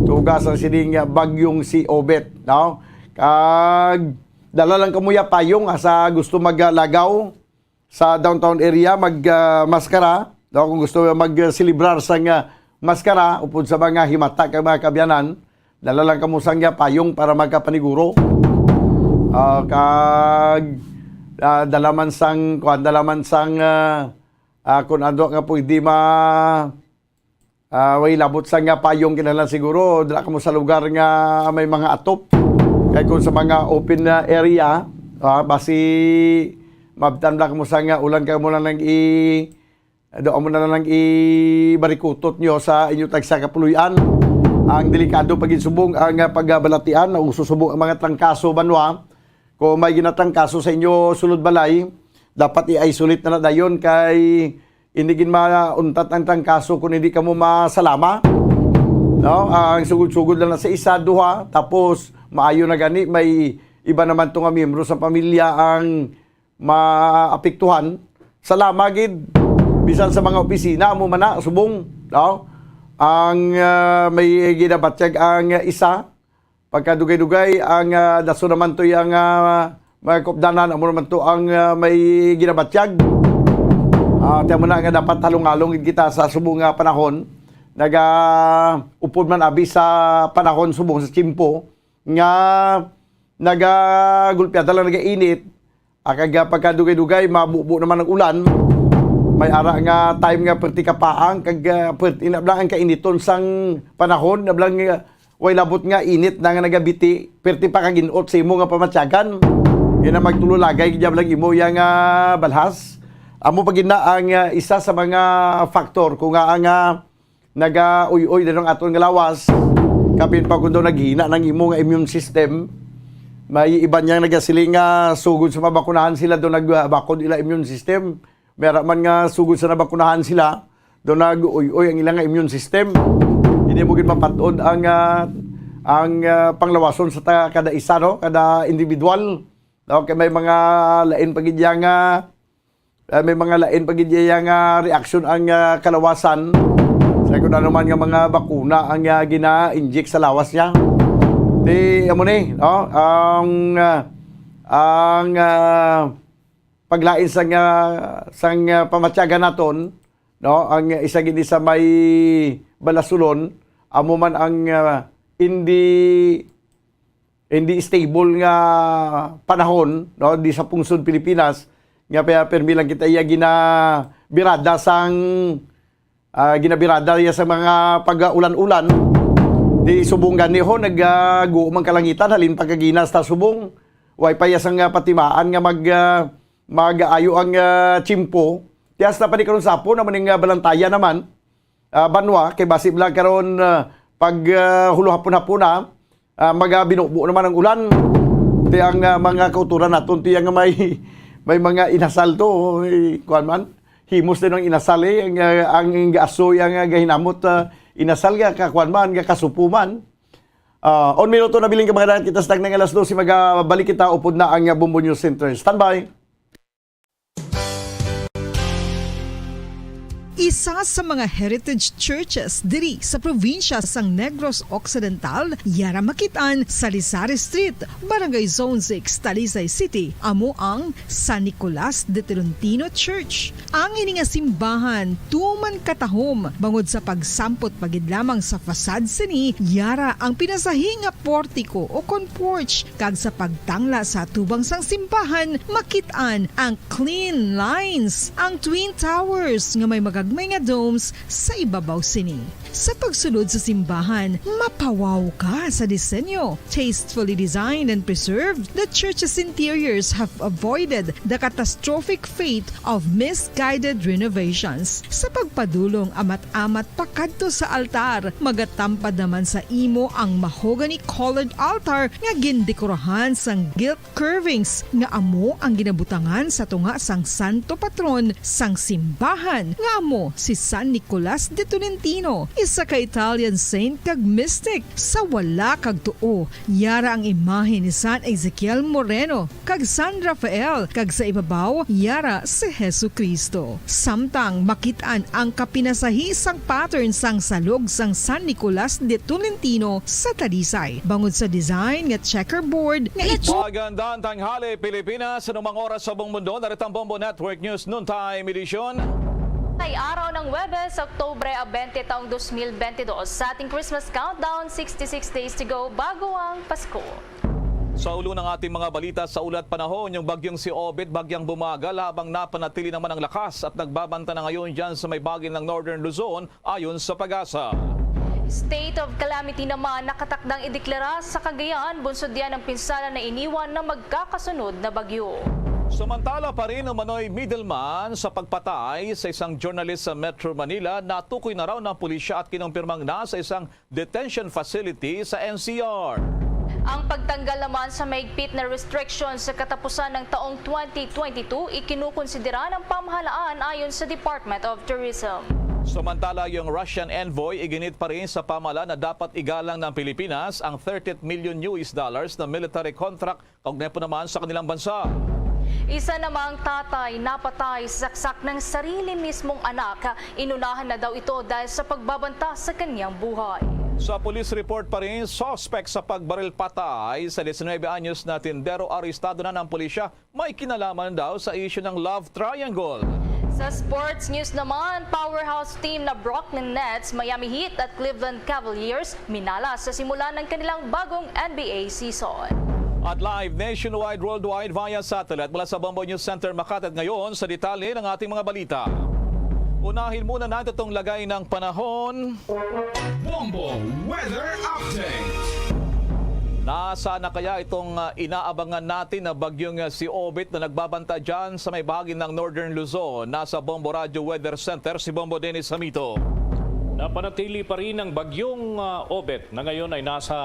Tuga sang sining bagyong si Obet, no? Kag dala lang kamo ya payong, ah, sa gusto maglagaw sa downtown area, mag, ah, maskara, no? Kung gusto mag-selebrar sang, ah, maskara, upod sa mga himata kag mga kaabyanan, dala lang kamo sang, ah, payong para magkapaniguro. Ah, kag, ah, dala man sang, kuwan, dala man sang, ah, ah, kung ano nga pwede ma-, ah, way labot sang, ah, payong, kinahanglan siguro dala kamo sa lugar nga may mga atop. Kay kung sa mga open na area, ah, basi mabtan lang kamo sang, ah, ulan, kay mo lang nang i-, do amo na lang ibarikutot nyo sa inyo tagsa kapuloy-an. Ang delikado pa gid subong ang, ah, pagbalatian, nauso subong ang mga trangkaso, banwa. Kung may ginatrangkaso sa inyo sulod balay, dapat i-isolate na na dayon kay hindi gid mauntat ang trangkaso kung hindi kamo masalama. No? Ang sugod-sugod lang na sa isa, duha, tapos maayo na gani, may iba naman to nga miyembro sa pamilya ang maapektuhan. Salama gid, bisan sa mga opisina, amo man na, subong, no? Ang, ah, may ginabatyag ang isa, pagkadugay-dugay, ang, ah, daso naman to yang, ah, mga kaupdanan, amo naman to ang, ah, may ginabatyag. Ah, tiyan mo na nga dapat halong-halong gid kita sa subong nga panahon. Naga-, upod man abi sa panahon subong sa tiyempo nga nagagulpiada lang, nagainit, ah, kag, ah, pagkadugay-dugay, mabubo naman ang ulan. May ara nga time nga perti kapaang, kag, ah, perti na lang ang kainiton sang panahon, na lang, ah, way labot nga init na nga nagabiti, perti pa kag inot sa imo nga pamatyagan. Yun ang magtululagay, gid lang imo yang, ah, balhas. Amo pa gid na ang, ah, isa sa mga factor kung nga ang, ah, nagauy-uy din ang aton nga lawas. Kapin pa kung daw naghina ng imo nga immune system. May iban yang nagasiling nga sugod sa mabakunahan sila, daw nagbakod ila immune system. May ara man nga sugod sa nabakunahan sila, daw nag-uy-uy ang ilang nga immune system. Hindi mo gid mapatod ang, ah, ang, ah, panglawason sa ta-, kada isa, no? Kada individual, no? Kay may mga lain pa gid iya nga, ah, may mga lain pa gid iya nga reaksyon ang, ah, kalawasan. Sa kung ano man nga mga bakuna ang, ah, gina-inject sa lawas niya. Di, amo ni, no? Ang, ah, ang, ah, paglain sang, ah, sang, ah, pamatyagan naton, no? Ang isa gid ni sa may balasulon, amo man ang, ah, hindi, hindi stable nga panahon, no? Di sa pungsod Pilipinas, nga pa-, permi lang kita iya ginabirada sang, ah, ginabirada iya sa mga pag-ulan-ulan. Di subong gani ho, nag, ah, guom ang kalangitan, halin pagkagina hasta subong. Way pa iya sang, ah, patimaan nga mag, ah, mag-ayo ang, ah, tiyempo. Ti hasta pa ni karon sa hapon, amo ning, ah, balantaya naman, ah, banwa, kay basi lang karon, ah, pag, ah, hulo-hapon-hapon na, ah, magabinubo naman ang ulan. Ti ang, ah, mga kauturan naton, ti ang may, may mga inasal to, eh, kuwan man, himos din ang inasal, eh, ang, ah, ang gaasoy, ang, ah, gahinamot, ah, inasal nga kakuwan man, nga kasupo man. Ah, un minuto na bilin ka mga dayat kita sa tagna nga alas dose, magabalik kita upod na ang, ah, Bombo News Center. Standby! Isa sa mga heritage churches diri sa probinsya sang Negros Occidental, yara makit-an sa Salisari Street, Barangay Zone six, Talisay City, amo ang San Nicolas de Tolentino Church. Ang ini nga simbahan tuman katahom bangod sa pagsampot pa gid lamang sa facade sini, yara ang pinasahi nga portiko o kon porch, kag sa pagtangla sa atubang sang simbahan makit-an ang clean lines, ang twin towers nga may magagmay nga domes sa ibabaw sini. Sa pagsulod sa simbahan, mapawaw ka sa disenyo. Tastefully designed and preserved, the church's interiors have avoided the catastrophic fate of misguided renovations. Sa pagpadulong amat-amat pakadto sa altar, magatampad naman sa imo ang mahogany-colored altar nga gindekorahan sang gilt curvings nga amo ang ginabutangan sa tunga sang santo patron sang simbahan, nga amo si San Nicolas de Tolentino, isa ka Italian saint kag mystic. Sa wala kag tuo, yara ang imahe ni San Ezekiel Moreno kag San Rafael, kag sa ibabaw, yara si Jesu-Cristo. Samtang makit-an ang kapinasahi sang pattern sang salog sang San Nicolas de Tolentino sa Talisay, bangod sa design nga checkerboard nga ito. Magandang tanghali, Pilipinas. Anumang oras sa buong mundo, narito ang Bombo Network News Noontime Edition. Ay araw ng Huwebes, Oktubre twenty taong dos mil benti dos. Sa ating Christmas countdown, sixty-six days to go bago ang Pasko. Sa ulo ng ating mga balita, sa ulat panahon, yung bagyong si Obet, bagyang bumagal habang napanatili naman ang lakas at nagbabanta na ngayon dyan sa may bahagi ng Northern Luzon, ayon sa PAGASA. State of calamity naman nakatakdang ideklara sa Cagayan, bunsod yan ang pinsala na iniwan ng magkakasunod na bagyo. Samantala pa rin, umano'y middleman sa pagpatay sa isang journalist sa Metro Manila, natukoy na raw ng pulisya at kinumpirmang nasa isang detention facility sa N C R. Ang pagtanggal naman sa mahigpit na restrictions sa katapusan ng taong twenty twenty-two, ikinukonsidera ng pamahalaan ayon sa Department of Tourism. Samantala, yung Russian envoy iginit pa rin sa pamahalaan na dapat igalang ng Pilipinas ang thirty million U S dollars na military contract kaugnay po naman sa kanilang bansa. Isa namang tatay napatay sa saksak ng sarili mismong anak. Inunahan na daw ito dahil sa pagbabanta sa kanyang buhay. Sa police report pa rin, suspect sa pagbaril patay sa diecinuebe anyos na tindero, arestado na ng pulisya. May kinalaman daw sa isyu ng love triangle. Sa sports news naman, powerhouse team na Brooklyn Nets, Miami Heat at Cleveland Cavaliers minala sa simula ng kanilang bagong N B A season. At live nationwide, worldwide via satellite mula sa Bombo News Center Makati. At ngayon, sa detalye ng ating mga balita. Unahin muna natin itong lagay ng panahon. Bombo Weather Update. Nasaan na kaya itong, ah, inaabangan natin na bagyong, ah, si Obet na nagbabanta dyan sa may bahagi ng Northern Luzon? Nasa Bombo Radyo Weather Center si Bombo Dennis Hamito. Napanatili pa rin ang bagyong, ah, Obet na ngayon ay nasa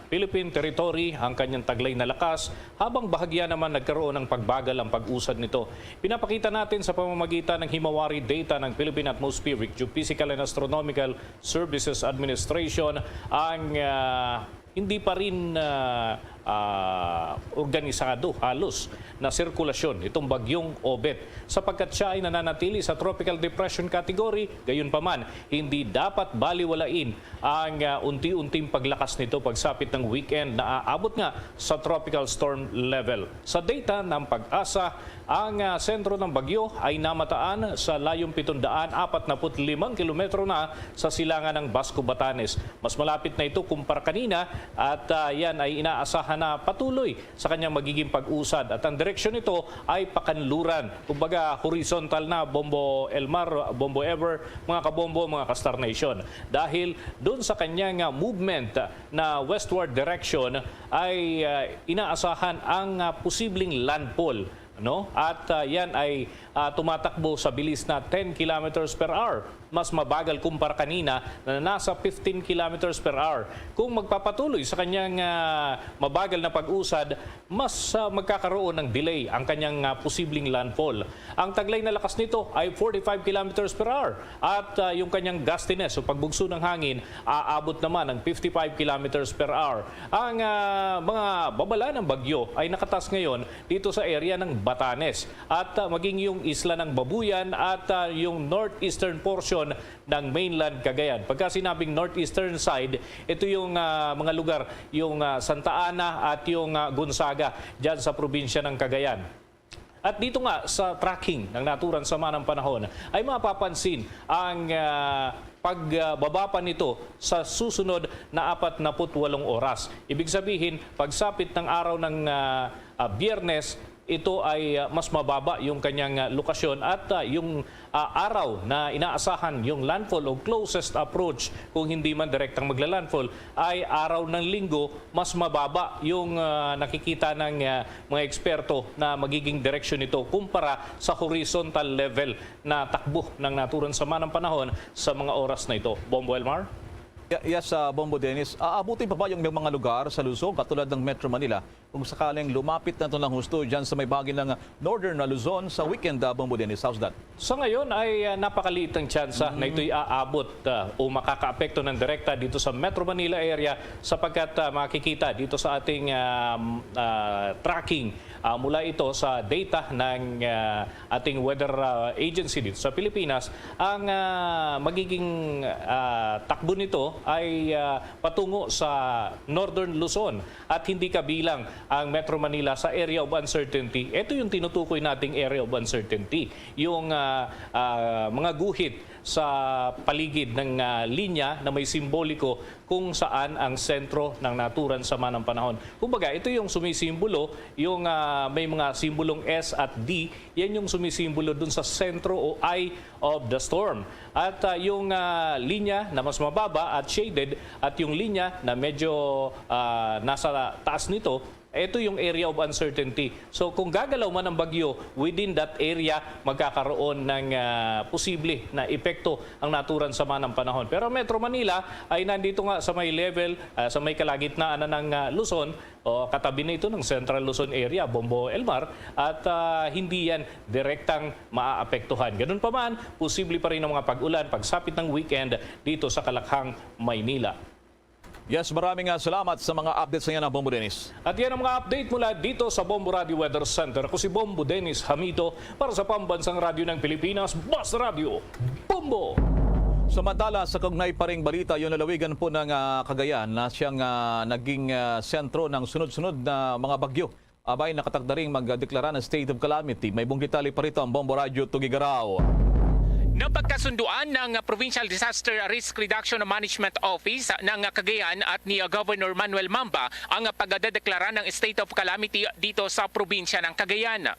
Philippine territory ang kanyang taglay na lakas, habang bahagya naman nagkaroon ng pagbagal ang pag-usad nito. Pinapakita natin sa pamamagitan ng himawari data ng Philippine Atmospheric, Geophysical and Astronomical Services Administration ang, ah, hindi pa rin, ah, ah, organisado halos na sirkulasyon itong bagyong Obet, sapagkat siya ay nananatili sa tropical depression category. Gayunpaman, hindi dapat baliwalain ang, ah, unti-unting paglakas nito pagsapit ng weekend na aabot nga sa tropical storm level. Sa data ng PAGASA, ang, ah, sentro ng bagyo ay namataan sa layong pitong daan apat na put limang kilometro na sa silangan ng Basco, Batanes. Mas malapit na ito kumpara kanina at, ah, yan ay inaasahan na patuloy sa kanyang magiging pag-usad. At ang direksyon nito ay pakanluran. Kumbaga, horizontal na, Bombo Elmar, Bombo Ever, mga kabombo, mga ka-Star Nation. Dahil doon sa kanyang, ah, movement na westward direction, ay, ah, inaasahan ang, ah, posibleng landfall, no? At, ah, yan ay, ah, tumatakbo sa bilis na ten kilometers per hour. Mas mabagal kumpara kanina na nasa fifteen kilometers per hour. Kung magpapatuloy sa kanyang, ah, mabagal na pag-usad, mas, ah, magkakaroon ng delay ang kanyang, ah, posibleng landfall. Ang taglay na lakas nito ay forty-five kilometers per hour at, ah, yung kanyang gustiness o pagbugso ng hangin aabot naman ng fifty-five kilometers per hour. Ang, ah, mga babala ng bagyo ay nakatas ngayon dito sa area ng Batanes at, ah, maging yung isla ng Babuyan at, ah, yung northeastern portion ng mainland Cagayan. Pagka sinabing northeastern side, ito yung, ah, mga lugar, yung, ah, Santa Ana at yung, ah, Gonzaga, dyan sa probinsya ng Cagayan. At dito nga sa tracking ng naturang sama ng panahon ay mapapansin ang, ah, pagbaba pa nito sa susunod na apat na put walong oras. Ibig sabihin, pagsapit ng araw ng, ah, ah, Biyernes, ito ay, ah, mas mababa yung kanyang, ah, lokasyon at, ah, yung, ah, araw na inaasahan yung landfall o closest approach, kung hindi man direktang magla-landfall, ay araw ng Linggo. Mas mababa yung, ah, nakikita ng, ah, mga eksperto na magiging direksyon nito kumpara sa horizontal level na takbo ng naturang sama ng panahon sa mga oras na ito. Bombo Elmar? Ye-, yes, ah, Bombo Dennis. Aabutin pa ba yung mga lugar sa Luzon, katulad ng Metro Manila, kung sakaling lumapit na ito ng husto dyan sa may bahagi ng northern na Luzon sa weekend, ah, Bombo Dennis? How's that? Sa ngayon ay, ah, napakaliit ang tsansa na ito'y aabot, ah, o makakaapekto ng direkta dito sa Metro Manila area, sapagkat, ah, makikita dito sa ating, ah, ah, tracking, ah, mula ito sa data ng, ah, ating weather, ah, agency dito sa Pilipinas, ang, ah, magiging, ah, takbo nito ay, ah, patungo sa Northern Luzon at hindi kabilang ang Metro Manila sa area of uncertainty. Ito yung tinutukoy nating area of uncertainty, yung, ah, ah, mga guhit sa paligid ng, ah, linya na may simboliko kung saan ang sentro ng naturang sama ng panahon. Kumbaga, ito yung sumisimbolo, yung, ah, may mga simbolong S at D, yan yung sumisimbolo dun sa sentro o eye of the storm. At, ah, yung, ah, linya na mas mababa at shaded at yung linya na medyo, ah, nasa taas nito, ito yung area of uncertainty. So kung gagalaw man ang bagyo, within that area magkakaroon ng, ah, posible na epekto ang naturang sama ng panahon. Pero ang Metro Manila ay nandito nga sa may level, ah, sa may kalagitnaan na ng, ah, Luzon, o katabi na ito ng Central Luzon area, Bombo Elmar, at, ah, hindi yan direktang maaapektuhan. Ganun pa man, posible pa rin ang mga pag-ulan pagsapit ng weekend dito sa Kalakhang, Maynila. Yes, maraming, ah, salamat sa mga updates na yan, ah, Bombo Dennis. At yan ang mga update mula dito sa Bombo Radio Weather Center. Ako si Bombo Dennis Hamito para sa Pambansang Radyo ng Pilipinas, Basta Radyo, Bombo! Samantala, sa kaugnay pa ring balita, yung lalawigan po ng, ah, Cagayan na siyang, ah, naging, ah, sentro ng sunod-sunod na mga bagyo. Abay, nakatakda ring magdeklara ng state of calamity. May buong detalye pa rito ang Bombo Radyo Tugigaraw. Napagkasunduan ng Provincial Disaster Risk Reduction Management Office ng Cagayan at ni Governor Manuel Mamba ang pagdedeklara ng state of calamity dito sa probinsya ng Cagayan.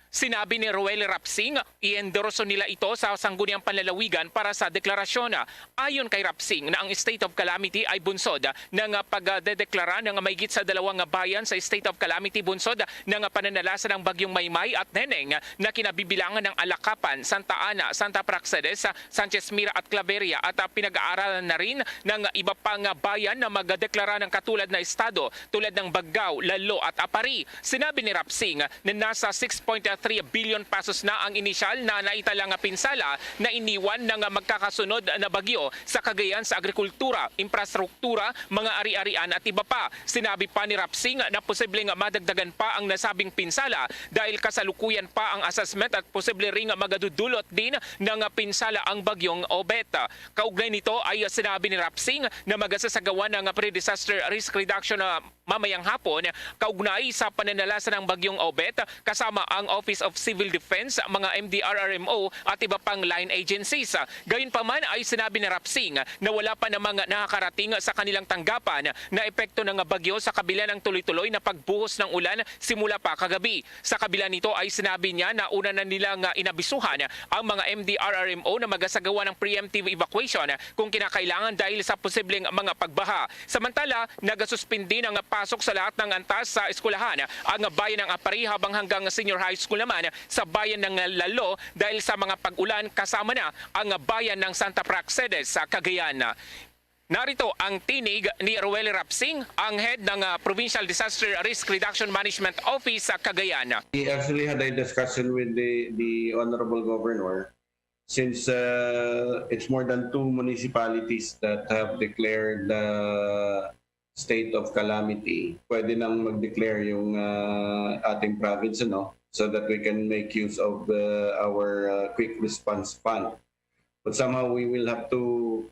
Sinabi ni Roel Rapsing, i-endorso nila ito sa Sangguniang Panlalawigan para sa deklarasyon. Ayon kay Rapsing na ang state of calamity ay bunsod ng pagdedeklara ng mahigit sa dalawang bayan sa state of calamity bunsod ng pananalasa ng Bagyong Maymay at Neneng na kinabibilangan ng Alacapan, Santa Ana, Santa Praxedes, Sanchez Mira at Claveria at, ah, pinag-aaralan na rin ng iba pang bayan na magdeklara ng katulad na estado tulad ng Baggao, Lalo at Apari. Sinabi ni Rapsing na nasa six point three billion pesos na ang inisyal na naitala nga pinsala na iniwan na nga magkakasunod na bagyo sa Cagayan sa agrikultura, infrastruktura, mga ari-arian at iba pa. Sinabi pa ni Rapsing na posibleng madagdagan pa ang nasabing pinsala dahil kasalukuyan pa ang assessment at posible ring magadudulot din ng pinsala ang bagyong Obet. Kaugnay nito ay sinabi ni Rapsing na magasasagawa ng pre-disaster risk reduction na mamayang hapon kaugnay sa pananalasa ng bagyong Obet kasama ang Office of Civil Defense, mga M D R R M O at iba pang line agencies. Gayunpaman ay sinabi ni Rapsing na wala pa namang nakakarating sa kanilang tanggapan na epekto ng bagyo sa kabila ng tuloy-tuloy na pagbuhos ng ulan simula pa kagabi. Sa kabila nito ay sinabi niya na una na nila nga inabisuhan ang mga M D R R M O na magasagawa ng preemptive evacuation kung kinakailangan dahil sa posibleng mga pagbaha. Samantala, nagasuspindi ng pasok sa lahat ng antas sa eskwelahan ang bayan ng Aparri, habang hanggang senior high school naman sa bayan ng Lalo dahil sa mga pag-ulan, kasama na ang bayan ng Santa Praxedes sa Cagayan. Narito ang tinig ni Roel Rapsing, ang head ng, ah, Provincial Disaster Risk Reduction Management Office sa Cagayan. We actually had a discussion with the, the Honorable Governor, since, uh, it's more than two municipalities that have declared the state of calamity. Pwede nang mag-declare yung, uh, ating province, ano, so that we can make use of, uh, our, uh, quick response fund. But somehow we will have to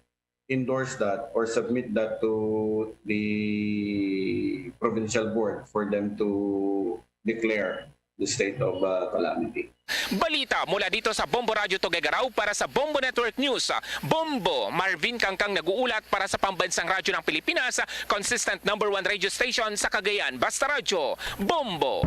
endorse that or submit that to the provincial board for them to declare the state of, uh, calamity. Balita mula dito sa Bombo Radyo Tuguegarao para sa Bombo Network News. Bombo, Marvin Kangkang nag-uulat para sa Pambansang Radyo ng Pilipinas, consistent number one radio station sa Cagayan. Basta Radyo, Bombo!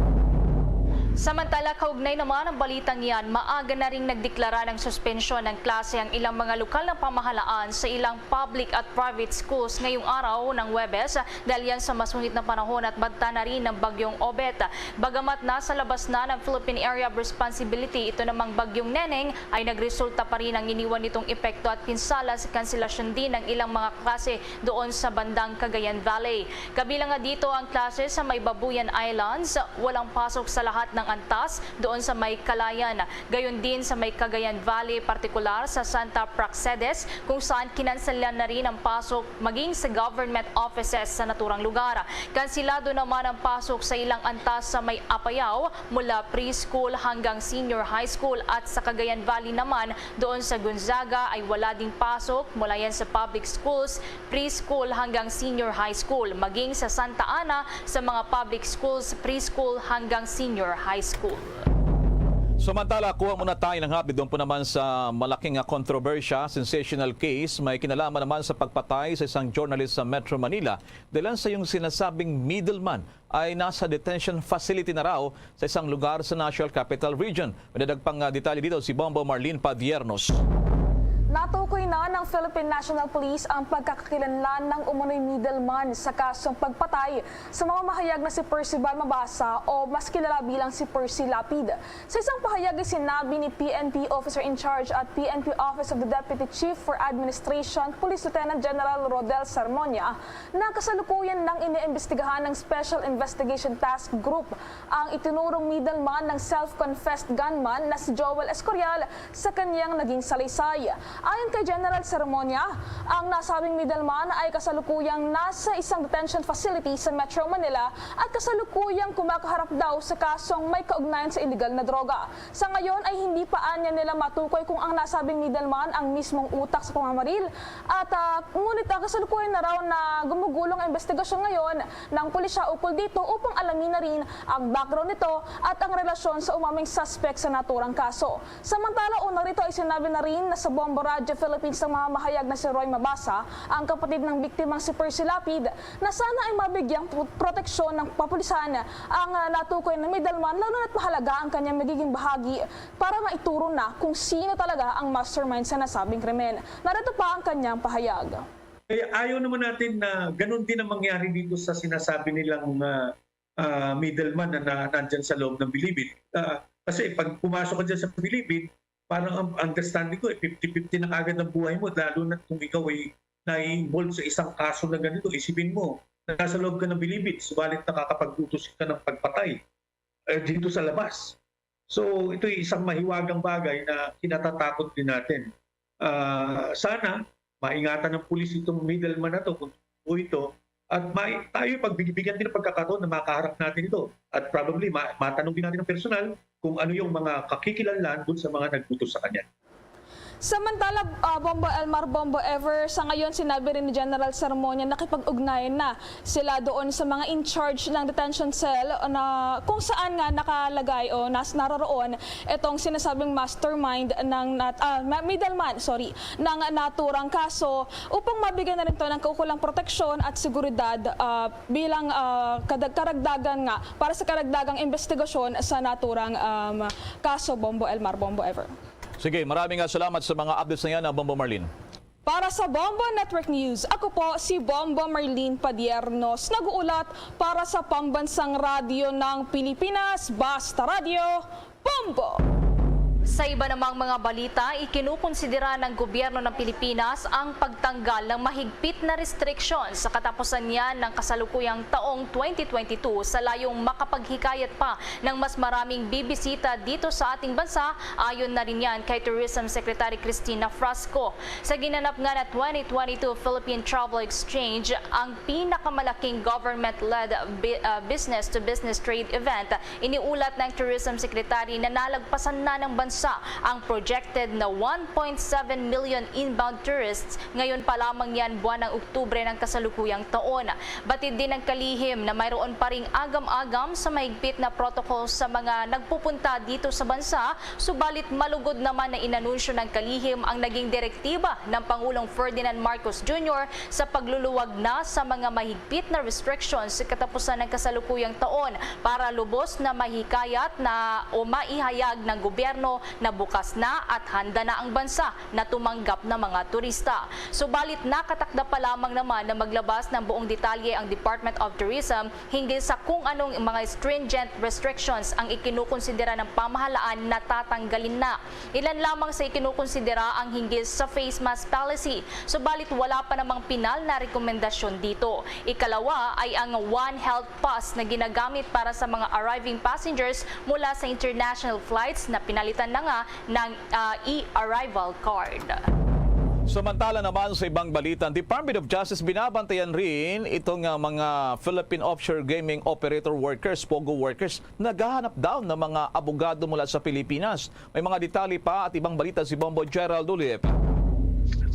Samantala, kaugnay naman ang balitang yan, maaga na ring nagdeklara ng suspensyon ng klase ang ilang mga lokal na pamahalaan sa ilang public at private schools ngayong araw ng Huwebes dahil yan sa masunit na panahon at banta na rin ng Bagyong Obet. Bagamat nasa labas na ng Philippine Area of Responsibility ito namang Bagyong Neneng, ay nagresulta pa rin ang iniwan nitong epekto at pinsala sa kanselasyon din ng ilang mga klase doon sa bandang Cagayan Valley. Kabilang nga dito ang klase sa may Babuyan Islands, walang pasok sa lahat ng antas doon sa may Calayan. Gayon din sa may Cagayan Valley, partikular sa Santa Praxedes, kung saan kinanselan na rin ang pasok maging sa government offices sa naturang lugar. Kansilado naman ang pasok sa ilang antas sa may Apayao, mula preschool hanggang senior high school, at sa Cagayan Valley naman, doon sa Gonzaga ay wala ding pasok mula yan sa public schools, preschool hanggang senior high school, maging sa Santa Ana sa mga public schools, preschool hanggang senior high school. Samantala, kuha muna tayo ng update doon po naman sa malaking, ah, kontrobersya, sensational case. May kinalaman naman sa pagpatay sa isang journalist sa Metro Manila dahil sa yung sinasabing middleman ay nasa detention facility na raw sa isang lugar sa National Capital Region. May dagdag pang, ah, detalye dito si Bombo Marlene Padiernos. Natukoy na ng Philippine National Police ang pagkakakilanlan ng umano'y middleman sa kasong pagpatay sa mamamahayag na si Percival Mabasa o mas kilala bilang si Percy Lapid. Sa isang pahayag ay sinabi ni P N P Officer in Charge at P N P Office of the Deputy Chief for Administration, Police Lieutenant General Rodel Sermonia, na kasalukuyan nang iniimbestigahan ng Special Investigation Task Group ang itinurong middleman ng self-confessed gunman na si Joel Escorial sa kanyang naging salaysay. Ayon kay General Sermonia, ang nasabing middleman ay kasalukuyang nasa isang detention facility sa Metro Manila at kasalukuyang kumakaharap daw sa kasong may kaugnayan sa iligal na droga. Sa ngayon ay hindi pa anya nila matukoy kung ang nasabing middleman ang mismong utak sa pamamaril at, ah, ngunit, ah, kasalukuyan na raw na gumugulong ang investigasyon ngayon ng pulisya ukol dito upang alamin na rin ang background nito at ang relasyon sa umaming suspect sa naturang kaso. Samantala, una rito ay sinabi na rin na sa Bombo Radyo Philippines ng mamamahayag na si Roy Mabasa, ang kapatid ng biktimang si Percy Lapid, na sana ay mabigyang pro-, proteksyon ng kapulisan ang, ah, natukoy na middleman, lalo na't mahalaga ang kanyang magiging bahagi para maituro na kung sino talaga ang mastermind sa nasabing krimen. Narito pa ang kanyang pahayag. Eh, ayaw naman natin na ganun din ang mangyari dito sa sinasabi nilang, ah, ah, middleman na, na nandyan sa loob ng Bilibid. Ah, kasi pag pumasok ka dyan sa Bilibid, parang ang understanding ko, eh, fifty fifty na agad ang buhay mo, lalo na kung ikaw ay nai-involve sa isang kaso na ganito. Isipin mo, nasa loob ka ng Bilibid, subalit nakakapag-utos ka ng pagpatay, eh, dito sa labas. So, ito'y isang mahiwagang bagay na kinatatakot din natin. Ah, sana maingatan ng pulis itong middleman na 'to kung totoo ito at mai-, tayo'y pagbibigyan din ng pagkakataon na makaharap natin ito at probably ma-, matanong din natin ng personal kung ano yung mga kakikilanlan dun sa mga nag-utos sa kanya. Samantala, ah, Bombo Elmar, Bombo Ever, sa ngayon sinabi rin ni General Sermonia, nakipag-ugnayan na sila doon sa mga in charge ng detention cell na kung saan nga nakalagay o nas naroroon itong sinasabing mastermind ng nat-, ah, ma-, middleman, sorry, ng naturang kaso upang mabigyan na rin to ng kaukulang proteksyon at seguridad, ah, bilang, ah, kadag-, karagdagan nga para sa karagdagang investigasyon sa naturang, um, kaso, Bombo Elmar, Bombo Ever. Sige, maraming nga salamat sa mga updates na yan, ah, Bombo Marlene. Para sa Bombo Network News, ako po si Bombo Marlene Padiernos, nag-uulat para sa Pambansang Radyo ng Pilipinas, Basta Radyo, Bombo! Sa iba namang mga balita, ikinukonsidera ng gobyerno ng Pilipinas ang pagtanggal ng mahigpit na restriction sa katapusan niyan ng kasalukuyang taong twenty twenty-two sa layong makapaghikayat pa ng mas maraming bibisita dito sa ating bansa, ayon na rin yan kay Tourism Secretary Cristina Frasco. Sa ginanap nga na twenty twenty-two Philippine Travel Exchange, ang pinakamalaking government-led bi-, ah, business-to-business trade event, iniulat ng Tourism Secretary na nalagpasan na ng bansa ang projected na one point seven million inbound tourists ngayon pa lamang yan, buwan ng Oktubre ng kasalukuyang taon. Batid din ng kalihim na mayroon pa ring agam-agam sa mahigpit na protocol sa mga nagpupunta dito sa bansa, subalit malugod naman na inanunsyo ng kalihim ang naging direktiba ng Pangulong Ferdinand Marcos Junior sa pagluluwag na sa mga mahigpit na restrictions sa katapusan ng kasalukuyang taon para lubos na mahikayat na o maihayag ng gobyerno na bukas na at handa na ang bansa na tumanggap ng mga turista. Subalit nakatakda pa lamang naman na maglabas ng buong detalye ang Department of Tourism hinggil sa kung anong mga stringent restrictions ang ikinukonsidera ng pamahalaan na tatanggalin na. Ilan lamang sa ikinukonsidera ang hinggil sa face mask policy, subalit wala pa namang pinal na rekomendasyon dito. Ikalawa ay ang One Health Pass na ginagamit para sa mga arriving passengers mula sa international flights na pinalitan na nga ng, ah, e-arrival card. Samantala naman sa ibang balita, ang Department of Justice binabantayan rin itong, ah, mga Philippine offshore gaming operator workers, POGO workers, naghahanap daw ng mga abogado mula sa Pilipinas. May mga detalye pa at ibang balita si Bombo Gerald Ulip.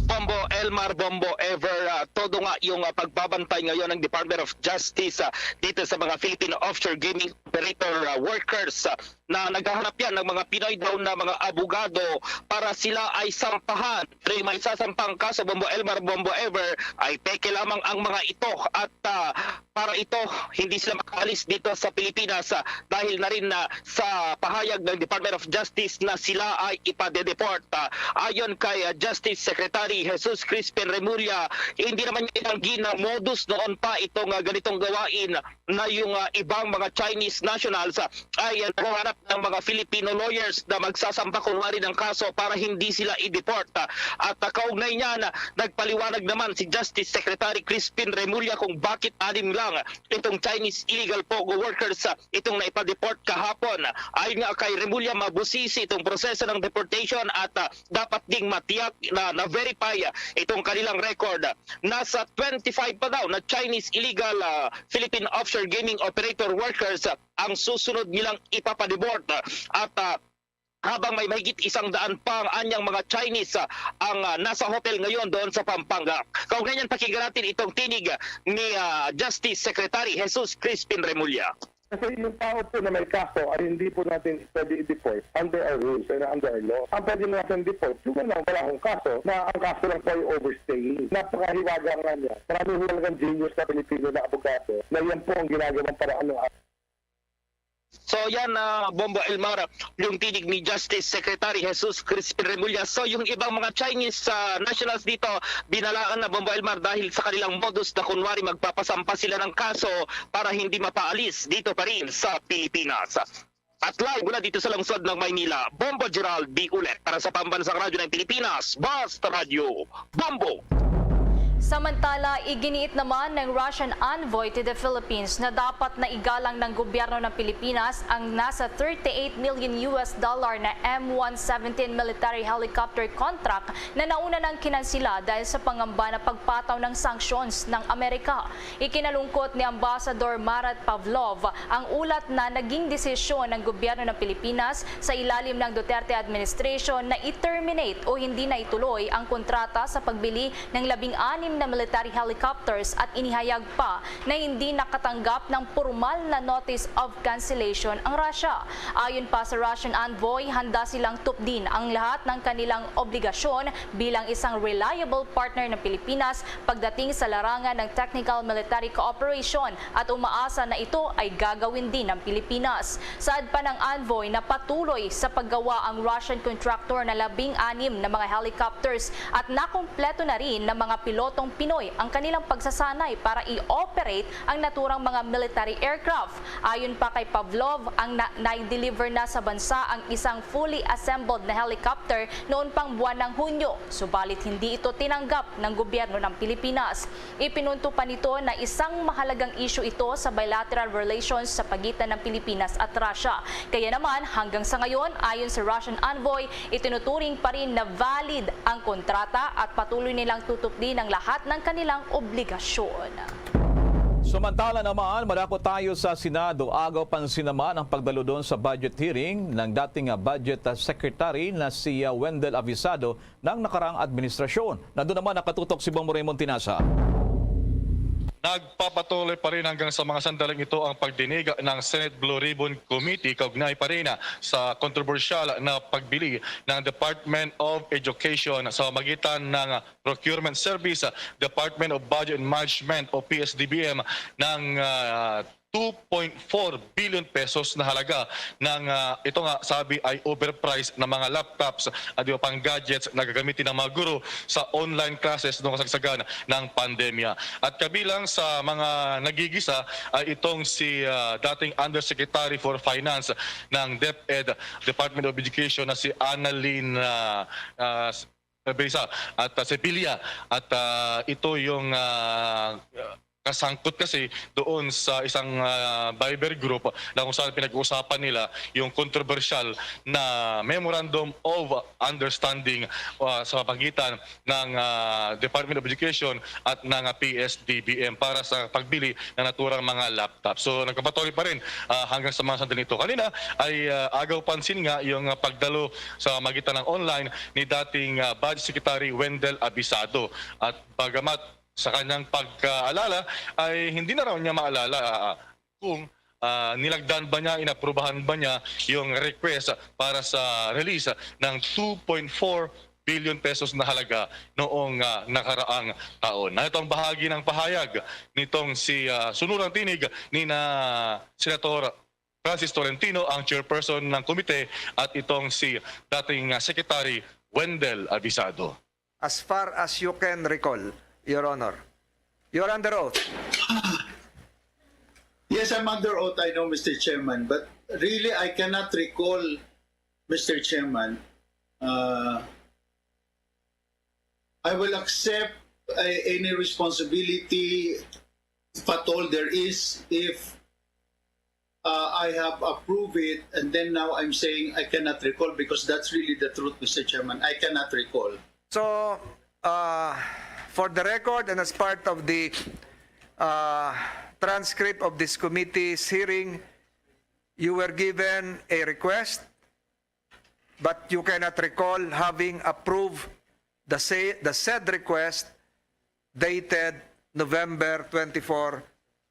Bombo Elmar, Bombo Ever, ah, todo nga yung, ah, pagbabantay ngayon ng Department of Justice, ah, dito sa mga Philippine offshore gaming operator, ah, workers, ah, na naghahanap yan ng mga Pinoy daw na mga abogado para sila ay sampahan. Pero yung may sasampang kaso, Bombo Elmar, Bombo Ever, ay peke lamang ang mga ito at, ah, para ito hindi sila makaalis dito sa Pilipinas, ah, dahil na rin na sa pahayag ng Department of Justice na sila ay ipadedeport. Ah, ayon kay, ah, Justice Secretary Jesus Crispin Remulla, hindi naman niya inanggi na modus noon pa itong, ah, ganitong gawain na yung, ah, ibang mga Chinese nationals, ah, ay, ah, naghahanap ng mga Filipino lawyers na magsasampa kunwari ng kaso para hindi sila i-deport. Ah, at, ah, kaugnay niyan, ah, nagpaliwanag naman si Justice Secretary Crispin Remulla kung bakit anim lang itong Chinese illegal POGO workers, ah, itong naipa-deport kahapon. Ayon nga kay Remulla, mabusisi itong proseso ng deportation at, ah, dapat ding matiyak na na-verify, ah, itong kanilang record. Nasa twenty-five pa daw na Chinese illegal, ah, Philippine offshore gaming operator workers, ah, ang susunod nilang ipapadeport, ah, at, ah, habang may mahigit isang daan pa ang anyang mga Chinese, ah, ang, ah, nasa hotel ngayon doon sa Pampanga. Kaugnay niyan, pakinggan natin itong tinig, ah, ni, ah, Justice Secretary Jesus Crispin Remulla. Kasi yung tao po na may kaso ay hindi po natin pwede i-deport under our rules and under our law. Ang pwede natin deport, yung walang, wala akong kaso, na ang kaso lang po ay overstaying. Napakahiwaga nga niya. Marami ho talagang genius na Pilipino na abogado na yan po ang ginagawang paraan ng So yan, ah, Bombo Elmar, yung tinig ni Justice Secretary Jesus Crispin Remulla. So yung ibang mga Chinese, ah, nationals dito, binalaan na, Bombo Elmar, dahil sa kanilang modus na kunwari magpapasampa sila ng kaso para hindi mapaalis dito pa rin sa Pilipinas. At live mula dito sa lungsod ng Maynila, Bombo Gerald B. Ulet para sa Pambansang Radyo ng Pilipinas, Basta Radyo, Bombo! Samantala, iginiit naman ng Russian envoy to the Philippines na dapat na igalang ng gobyerno ng Pilipinas ang nasa thirty-eight million U S dollar na M one seventeen military helicopter contract na nauna nang kinansila dahil sa pangamba na pagpataw ng sanctions ng Amerika. Ikinalungkot ni Ambassador Marat Pavlov ang ulat na naging desisyon ng gobyerno ng Pilipinas sa ilalim ng Duterte administration na i-terminate o hindi na ituloy ang kontrata sa pagbili ng labing-anim na military helicopters at inihayag pa na hindi nakatanggap ng pormal na notice of cancellation ang Russia. Ayon pa sa Russian envoy, handa silang tupdin ang lahat ng kanilang obligasyon bilang isang reliable partner ng Pilipinas pagdating sa larangan ng technical military cooperation at umaasa na ito ay gagawin din ng Pilipinas. Saad pa ng envoy na patuloy sa paggawa ang Russian contractor na labing-anim na mga helicopters at nakumpleto na rin ng mga pilotong Pinoy ang kanilang pagsasanay para i-operate ang naturang mga military aircraft. Ayon pa kay Pavlov, ang na nai-deliver na sa bansa ang isang fully assembled na helicopter noon pang buwan ng Hunyo, subalit hindi ito tinanggap ng gobyerno ng Pilipinas. Ipinunto pa nito na isang mahalagang isyu ito sa bilateral relations sa pagitan ng Pilipinas at Russia. Kaya naman, hanggang sa ngayon, ayon sa Russian envoy, itinuturing pa rin na valid ang kontrata at patuloy nilang tutupdin ang lahat ng kanilang obligasyon. Samantala naman, madako tayo sa Senado. Agaw pansin naman ang pagdalo doon sa budget hearing ng dating, ah, budget, ah, secretary na si, ah, Wendell Avisado ng nakaraang administrasyon. Nandun naman nakatutok si Bong Raymond Tinasa. Nagpapatuloy pa rin hanggang sa mga sandaling ito ang pagdinig ng Senate Blue Ribbon Committee kaugnay pa rin sa kontrobersyal na pagbili ng Department of Education sa magitan ng Procurement Service, Department of Budget and Management o P S D B M ng ah, two point four billion pesos na halaga ng ah, ito nga sabi ay overpriced na mga laptops at iba pang gadgets na gagamitin ng mga guro sa online classes noong kasagsagan ng pandemya. At kabilang sa mga nagigisa ay itong si ah, dating Undersecretary for Finance ng DepEd, Department of Education na si Annalyn ah, ah, Berisa at ah, Sevilla. At ah, ito yung ah, kasangkot kasi doon sa isang ah, Viber group na kung saan pinag-uusapan nila yung controversial na Memorandum of Understanding ah, sa pagitan ng ah, Department of Education at ng ah, P S D B M para sa pagbili ng naturang mga laptop. So nagpapatuloy pa rin ah, hanggang sa mga sandali ito. Kanina ay ah, agaw pansin nga yung ah, pagdalo sa magitan ng online ni dating ah, Budget Secretary Wendell Avisado. At bagamat sa kanyang pagkaalala ay hindi na raw niya maalala ah, kung ah, nilagdan ba niya, inaprubahan ba niya yung request para sa release ng two point four billion pesos na halaga noong ah, nakaraang taon. Na itong bahagi ng pahayag nitong si ah, Sunurang Tinig ni na Senator Francis Tolentino, ang chairperson ng komite, at itong si dating ah, Secretary Wendell Avisado. As far as you can recall, Your Honor. You're under oath. Yes, I'm under oath, I know, Mister Chairman, but really I cannot recall, Mister Chairman. Uh, I will accept uh, any responsibility, if at all there is, if uh, I have approved it and then now I'm saying I cannot recall because that's really the truth, Mister Chairman. I cannot recall. So, uh, for the record and as part of the uh, transcript of this committee's hearing, you were given a request, but you cannot recall having approved the, say, the said request dated November twenty-four,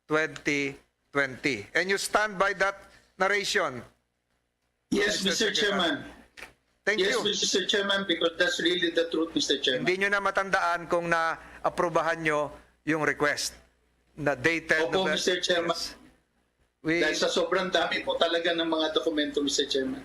twenty twenty. And you stand by that narration? Yes, Mister Chairman. Thank Yes, you. Mister Chairman, because that's really the truth, Mister Chairman. Hindi nyo na matandaan kung na-aprobahan nyo yung request na dated Opo, November. Mister Chairman. We, Dahil sa sobrang dami po talaga ng mga dokumento, Mister Chairman.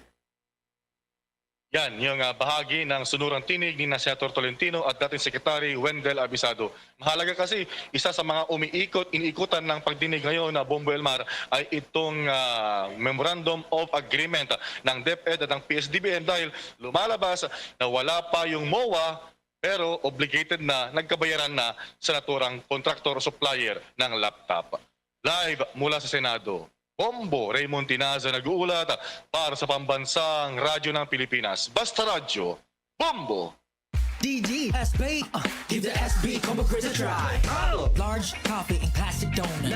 Yan, yung ah, bahagi ng Sunurang Tinig ni na Senator Tolentino at dating Secretary Wendell Avisado. Mahalaga kasi, isa sa mga umiikot, iniikutan ng pagdinig ngayon na Bombo Elmar ay itong ah, Memorandum of Agreement ng DepEd at ng P S D B M dahil lumalabas na wala pa yung MOA pero obligated na, nagkabayaran na sa naturang kontraktor o supplier ng laptop. Live mula sa Senado, Bombo Raymond Tinaza nag-uulat para sa Pambansang Radyo ng Pilipinas. Basta Radyo, Bombo! D D S B. Uh, give the S B Combo Crisp a try. Large coffee in plastic donut.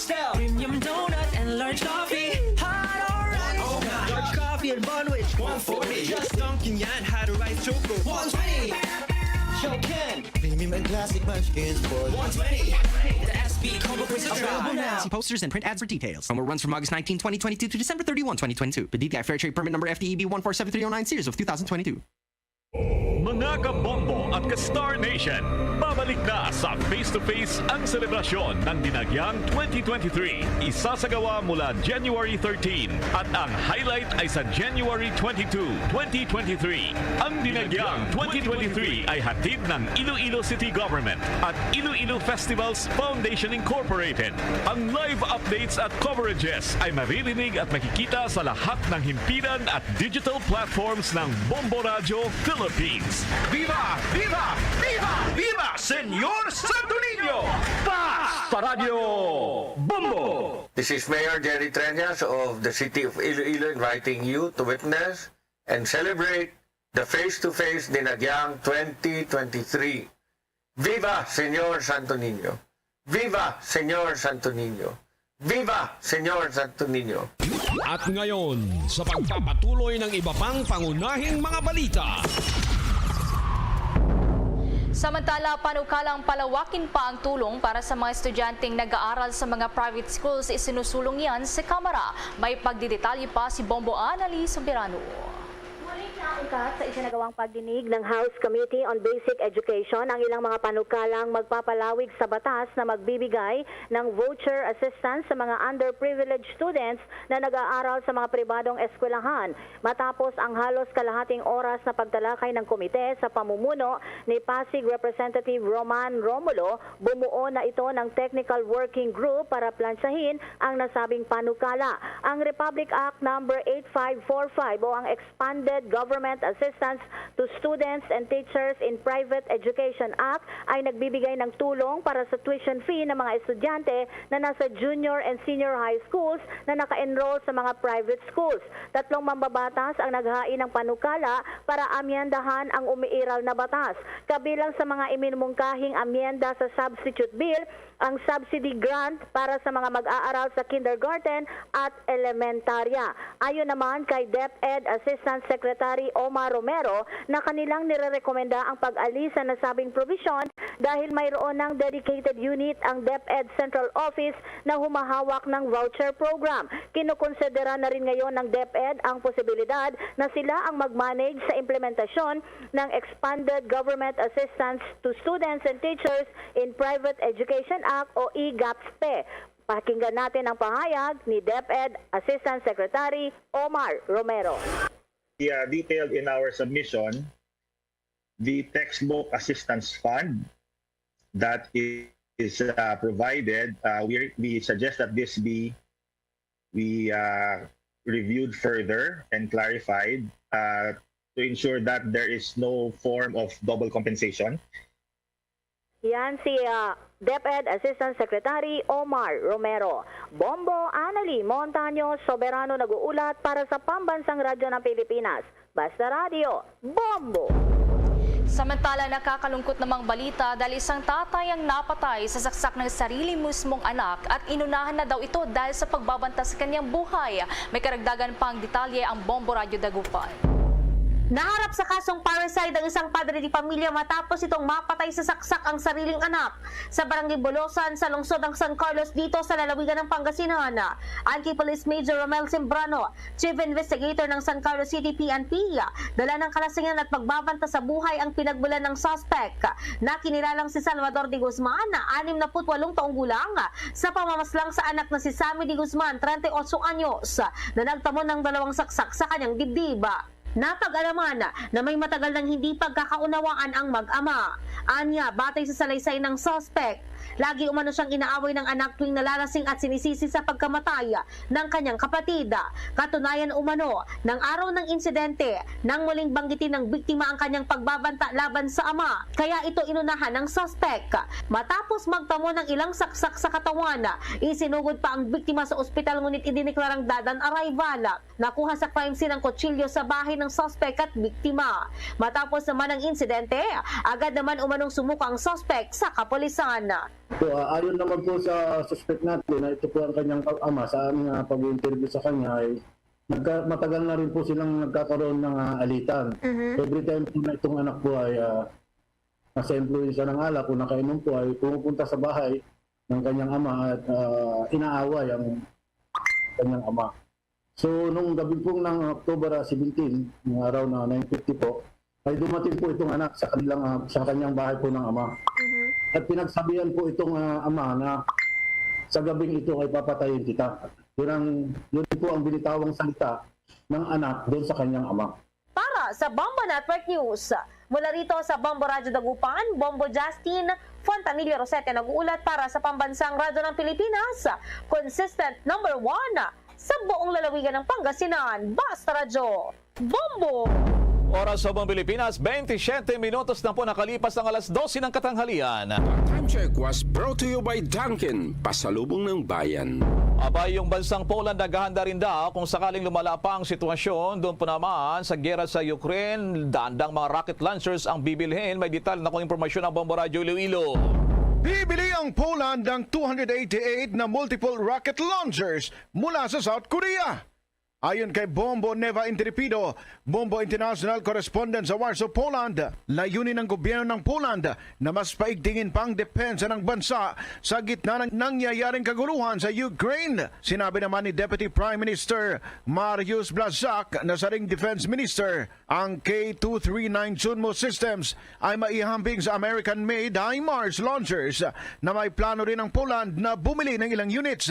Style. Premium donut and large coffee. Hot or ice. Large coffee and bun with one forty. Just dunking yan, hot or ice choco. One twenty. Show Ken. Premium and classic munchkins for one twenty. The S B Combo Crisp a try. Available now. See posters and print ads for details. Promo runs from August nineteen, twenty twenty-two to December thirty-one, twenty twenty-two. Per D T I Fair Trade Permit Number F T E B one four seven three oh nine series of two thousand twenty-two. Mga kabombo at ka-Star Nation, babalik na sa Face to Face ang selebrasyon ng Dinagyang twenty twenty-three. Isasagawa mula January thirteen at ang highlight ay sa January twenty-two, twenty twenty-three. Ang Dinagyang twenty twenty-three ay hatid ng Iloilo City Government at Iloilo Festivals Foundation Incorporated. Ang live updates at coverages ay maririnig at makikita sa lahat ng himpilan at digital platforms ng Bombo Radyo Philippines. Viva! Viva! Viva! Viva Senyor Santo Niño! Basta Radyo Bombo! This is Mayor Jerry Treñas of the City of Iloilo inviting you to witness and celebrate the face-to-face Dinagyang twenty twenty-three. Viva Senyor Santo Niño! Viva Senyor Santo Niño! Viva Senyor Santo Niño! At ngayon, sa pagpapatuloy ng iba pang pangunahing mga balita. Samantala, panukalang palawakin pa ang tulong para sa mga estudyanteng nag-aaral sa mga private schools. Isinusulong yan sa Kamara. May pagdidetalye pa si Bombo Anali Soberano. Muling naungkat sa isinagawang pagdinig ng House Committee on Basic Education ang ilang mga panukalang magpapalawig sa batas na magbibigay ng voucher assistance sa mga underprivileged students na nag-aaral sa mga pribadong eskwelahan. Matapos ang halos kalahating oras na pagtalakay ng komite sa pamumuno ni Pasig Representative Roman Romulo, bumuo na ito ng technical working group para plansahin ang nasabing panukala. Ang Republic Act Number eight five four five o ang Expanded Government Assistance to Students and Teachers in Private Education Act ay nagbibigay ng tulong para sa tuition fee ng mga estudyante na nasa junior and senior high schools na naka-enroll sa mga private schools. Tatlong mambabatas ang naghain ng panukala para amyendahan ang umiiral na batas. Kabilang sa mga iminumungkahing amyenda sa substitute bill ang subsidy grant para sa mga mag-aaral sa kindergarten at elementarya. Ayon naman kay DepEd Assistant Secretary Omar Romero na kanilang nirerekomenda ang pag-alis sa nasabing probisyon dahil mayroon ng dedicated unit ang DepEd Central Office na humahawak ng voucher program. Kinukonsidera na rin ngayon ng DepEd ang posibilidad na sila ang mag-manage sa implementasyon ng Expanded Government Assistance to Students and Teachers in Private Education Act o e-GAPSPE. Pakinggan natin ang pahayag ni DepEd Assistant Secretary Omar Romero. uh, detailed in our submission the textbook assistance fund that is uh, provided. Uh, we, we suggest that this be we uh, reviewed further and clarified uh, to ensure that there is no form of double compensation. Yan si uh, DepEd Assistant Secretary Omar Romero. Bombo Anali Montaño, Soberano nag-uulat para sa Pambansang Radyo ng Pilipinas. Basta Radyo, Bombo! Samantala, nakakalungkot namang balita dahil isang tatay ang napatay sa saksak ng sarili mismong anak at inunahan na daw ito dahil sa pagbabanta sa kanyang buhay. May karagdagan pang detalye ang Bombo Radyo Dagupan. Naharap sa kasong parricide ang isang padre de pamilya matapos itong mapatay sa saksak ang sariling anak sa Barangay Bolosan sa lungsod ng San Carlos dito sa lalawigan ng Pangasinan. Ayon kay Police Major Romel Sembrano, Chief Investigator ng San Carlos City P N P, dala ng kalasingan at pagbabanta sa buhay ang pinagmulan ng suspect na kinilalang si Salvador de Guzman na anim na put walong taong gulang sa pamamaslang sa anak na si Sammy de Guzman, treinta y ocho anyos, na nagtamo ng dalawang saksak sa kanyang dibdib. Napag-alaman na may matagal nang hindi pagkakaunawaan ang mag-ama. Anya, batay sa salaysay ng suspect, lagi umano siyang inaaway ng anak tuwing nalalasing at sinisisi sa pagkamatay ng kanyang kapatid. Katunayan umano, ng araw ng insidente, nang muling banggitin ng biktima ang kanyang pagbabanta laban sa ama, kaya ito inunahan ng suspect. Matapos magtamo ng ilang saksak sa katawan, isinugod pa ang biktima sa ospital, ngunit idineklarang dead on arrival. Nakuha sa crime scene ang kutsilyo sa bahay ng suspect at biktima. Matapos naman ang insidente, agad naman umanong sumuko ang suspect sa kapulisan. So, ah, ayon naman po sa suspect natin na ito po ang kanyang ama, sa aming, ah, pag-interview sa kanya ay nagka-, matagal na rin po silang nagkakaroon ng, ah, alitan. Mhm. Every time po na itong anak po ay, ah, nasa impluwensya ng alak o nakainom po ay pumupunta sa bahay ng kanyang ama at, ah, inaaway ang kanyang ama. So, nung gabi pong ng October, ah, seventeen, ng araw na nine fifty po, ay dumating po itong anak sa kanilang, ah, sa kanyang bahay po ng ama. Mhm. At pinagsabihan po itong, ah, ama na sa gabing ito ay papatayin kita. Yun ang, yun po ang binitawang salita ng anak doon sa kanyang ama. Para sa Bombo Network News, mula rito sa Bombo Radyo Dagupan, Bombo Justin Fontanilla Rosete nag-uulat para sa Pambansang Radyo ng Pilipinas, consistent number one sa buong lalawigan ng Pangasinan. Basta Radyo, Bombo! Oras sa buong Pilipinas, twenty-seven minutos na po nakalipas ang alas dose ng katanghalian. Time check was brought to you by Dunkin, pasalubong ng bayan. Abay, yung bansang Poland naghahanda rin daw kung sakaling lumala pa ang sitwasyon. Doon po naman sa gera sa Ukraine, daang mga rocket launchers ang bibilhin. May detalye na kung impormasyon ang Bombo Radyo Iloilo. Bibili ang Poland ng two hundred eighty-eight na multiple rocket launchers mula sa South Korea. Ayon kay Bombo Neva Intrepido, Bombo International Correspondent sa Warsaw, Poland, layunin ng gobyerno ng Poland na mas paigtingin pa ang depensa ng bansa sa gitna ng nangyayaring kaguluhan sa Ukraine. Sinabi naman ni Deputy Prime Minister Mariusz Blaszczak na sa ring defense minister, ang K two three nine Chunmoo systems ay maihambing sa American-made HIMARS launchers na may plano rin ang Poland na bumili ng ilang units.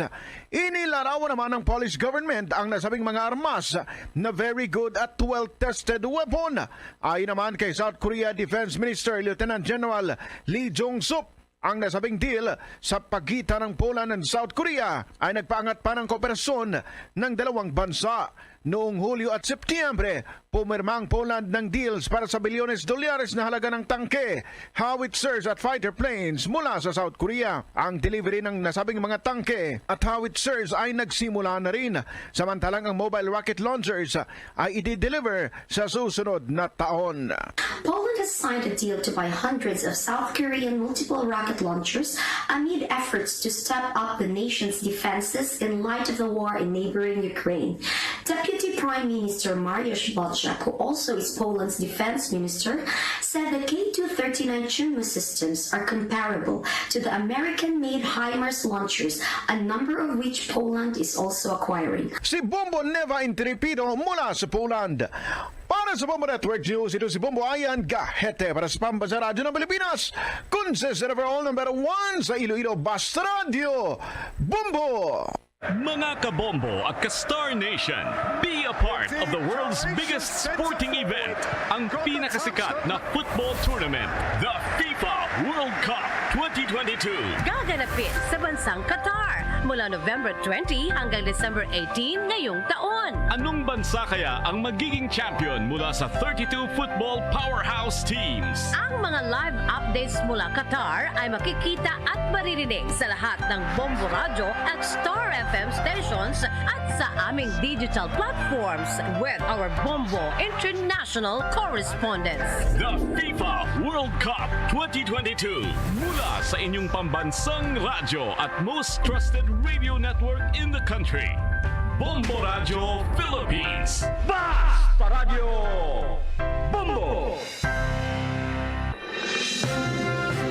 Inilarawan naman ng Polish government ang nasabing mga armas na very good at well-tested weapon. Ayon naman kay South Korea Defense Minister Lieutenant General Lee Jong-sup, ang nasabing deal sa pagitan ng Poland and South Korea ay nagpaangat pa ng kooperasyon ng dalawang bansa. Noong Hulyo at Setyembre, pumirma ang Poland ng deals para sa bilyones dolyares na halaga ng tangke, howitzers at fighter planes mula sa South Korea. Ang delivery ng nasabing mga tangke at howitzers ay nagsimula na rin, samantalang ang mobile rocket launchers ay i-deliver sa susunod na taon. Poland has signed a deal to buy hundreds of South Korean multiple rocket launchers amid efforts to step up the nation's defenses in light of the war in neighboring Ukraine. Deputy Prime Minister Mariusz Błaszczak, who also is Poland's defense minister, said the K two thirty-nine Chunmoo systems are comparable to the American-made HIMARS launchers, a number of which Poland is also acquiring. Si Bombo Neva Intrepido mula sa Poland. Para sa Bombo Network News, ito si Bombo Ayan Gahete para sa Pambansang Radyo ng Pilipinas. Consistent overall number one sa Iloilo, Basta Radyo, Bombo! Mga kabombo at ka-Star Nation, be a part of the world's biggest sporting event, ang pinakasikat na football tournament, the FIFA World Cup twenty twenty-two. Gaganapin sa bansang Qatar mula November twenty hanggang December eighteen ngayong taon. Anong bansa kaya ang magiging champion mula sa thirty-two football powerhouse teams? Ang mga live updates mula Qatar ay makikita at maririnig sa lahat ng Bombo Radyo at Star F M stations at sa aming digital platforms with our Bombo International correspondents. The FIFA World Cup twenty twenty-two, mula sa inyong pambansang radyo at most trusted radio network in the country, Bombo Radyo Philippines. Basta Radyo Bombo!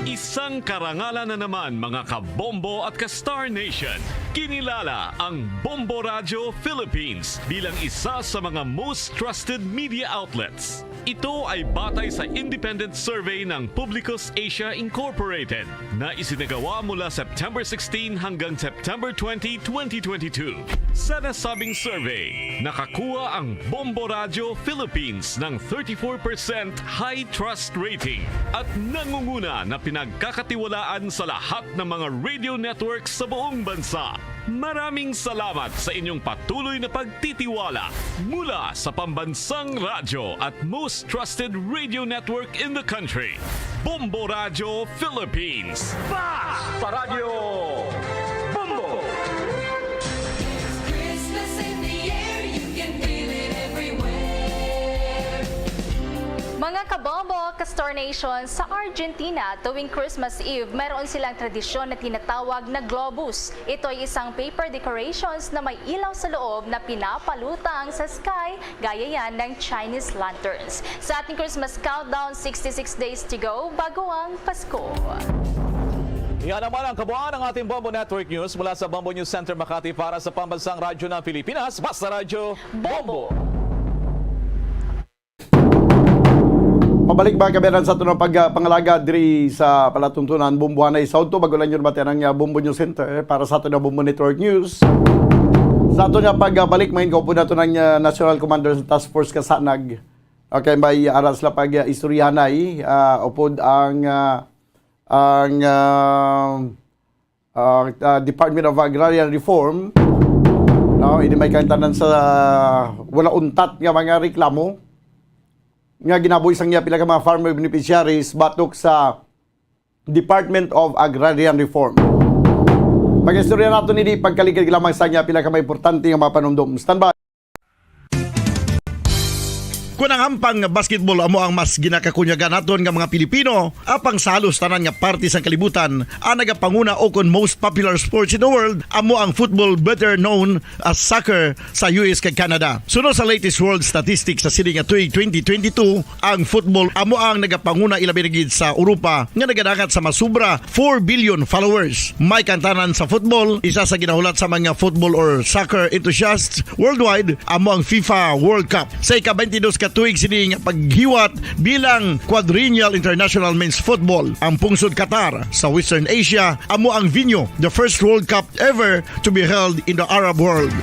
Isang karangalan na naman, mga kabombo at ka-Star Nation. Kinilala ang Bombo Radyo Philippines bilang isa sa mga most trusted media outlets. Ito ay batay sa independent survey ng Publicus Asia Incorporated na isinagawa mula September sixteen hanggang September twenty, twenty twenty-two. Sa nasabing survey, nakakuha ang Bombo Radio Philippines ng thirty-four percent high trust rating at nangunguna na pinagkakatiwalaan sa lahat ng mga radio network sa buong bansa. Maraming salamat sa inyong patuloy na pagtitiwala mula sa pambansang radyo at most trusted radio network in the country, Bombo Radio Philippines. Basta Radyo Bombo! Christmas in the air, you can feel it everywhere. Mga kabombo, Kastor Nation, sa Argentina, tuwing Christmas Eve, mayroon silang tradisyon na tinatawag na globus. Ito ay isang paper decorations na may ilaw sa loob na pinapalutang sa sky, gaya yan ng Chinese lanterns. Sa ating Christmas countdown, sixty-six days to go bago ang Pasko. Yan naman ang kabuuan ng ating Bombo Network News mula sa Bombo News Center Makati para sa Pambansang Radyo ng Pilipinas, Basta Radyo Bombo. Bombo. Pabalik, mga kabayan, sa aton pag, ah, pangalaga diri sa palatuntunan, Bombohanay sa Udto. Bago lang yun, batian ang, ah, Bombo News Center para sa aton na Bombo Network News. Sa aton nga pagbalik, may kaupod nato ng, ah, National Commander sa Task Force Kasanag. Okay, may ara sila pag, ah, istoryahanay, ah, upod ang, ah, ang, ah, ah, ah, Department of Agrarian Reform, no, ini may kaangtanan sa wala untat nga mga reklamo nga ginabuhi sang iya pila ka mga farmer beneficiaries batok sa Department of Agrarian Reform. Pag-istorya nato nini pagkaligid lamang sa iya pila ka mga importante nga mga panumdom. Standby. Kon ang hampang nga basketball amo ang mas ginakakunyagan naton nga mga Pilipino, apang sa halos tanan nga parte sang kalibutan, ang nagapanguna o kon most popular sports in the world amo ang football, better known as soccer, sa U S kag Canada. Suno sa latest world statistics sa sini nga tuig twenty twenty-two, ang football amo ang nagapanguna, ilabi na gid sa Europa, nga nagadangat sa masubra four billion followers. May kaangtanan sa football, isa sa ginahulat sa mga football or soccer enthusiasts worldwide amo ang FIFA World Cup. Sa ika-twenty-dos ka tuig sini nga paghiwat bilang Quadrennial International Men's Football, ang pungsod Qatar sa Western Asia amo ang venue, the first World Cup ever to be held in the Arab world.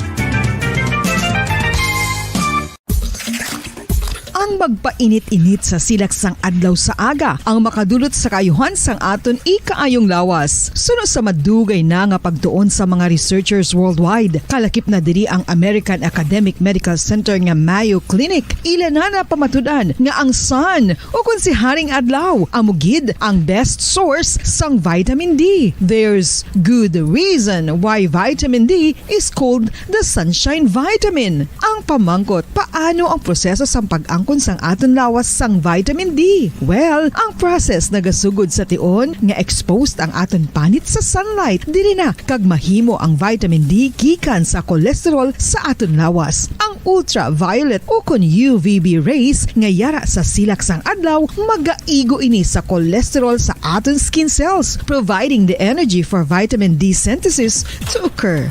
Ang magpainit-init sa silak sang adlaw sa aga ang makadulot sa kaayuhan sang aton ikaayong lawas. Suno sa madugay na nga pagtuon sa mga researchers worldwide, kalakip na diri ang American Academic Medical Center nga Mayo Clinic, ila na napamatud-an nga ang sun, o kon si Haring Adlaw, amo gid ang best source sang vitamin D. There's good reason why vitamin D is called the sunshine vitamin. Ang pamangkot, paano ang proseso sang pag-angkon sang aton lawas sang vitamin D? Well, ang process nagasugod sa tion nga exposed ang aton panit sa sunlight, diri na kag mahimo ang vitamin D gikan sa cholesterol sa aton lawas. Ang ultraviolet o kon U V B rays nga yara sa silak sang adlaw magaigo ini sa cholesterol sa aton skin cells, providing the energy for vitamin D synthesis to occur.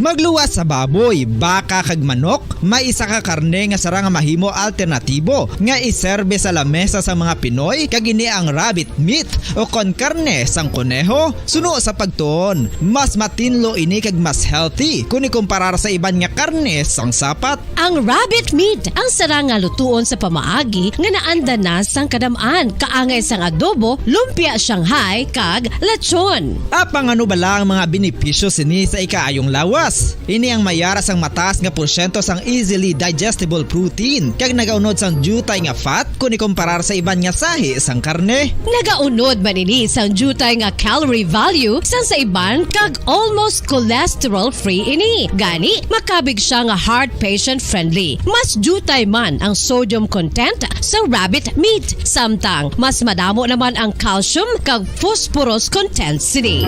Magluwas sa baboy, baka kag manok, may isa ka karne nga sarang nga mahimo alternatibo nga iserbe sa lamesa sa mga Pinoy, kag ini ang rabbit meat o kon karne sang koneho. Suno sa pagtuon, mas matinlo ini kag mas healthy kon ikumparar sa iban nga karne sang sapat. Ang rabbit meat ang sarang nga lutuon sa pamaagi nga naanda na sang kadam-an, kaangay sang adobo, lumpia Shanghai, kag lechon. Apang ano bala ang mga benepisyo sini sa ikaayong lawas? Ini ang may ara sang mataas nga porsyento sang easily digestible protein, kag nagaunod sang diutay nga fat kon ikumparar sa iban nga sahi sang karne. Nagaunod man ini sang diutay nga calorie value sang sa iban, kag almost cholesterol-free ini. Gani, makabig sia nga heart patient-friendly. Mas diutay man ang sodium content sa rabbit meat, samtang mas madamo naman ang calcium kag phosphorus content sini.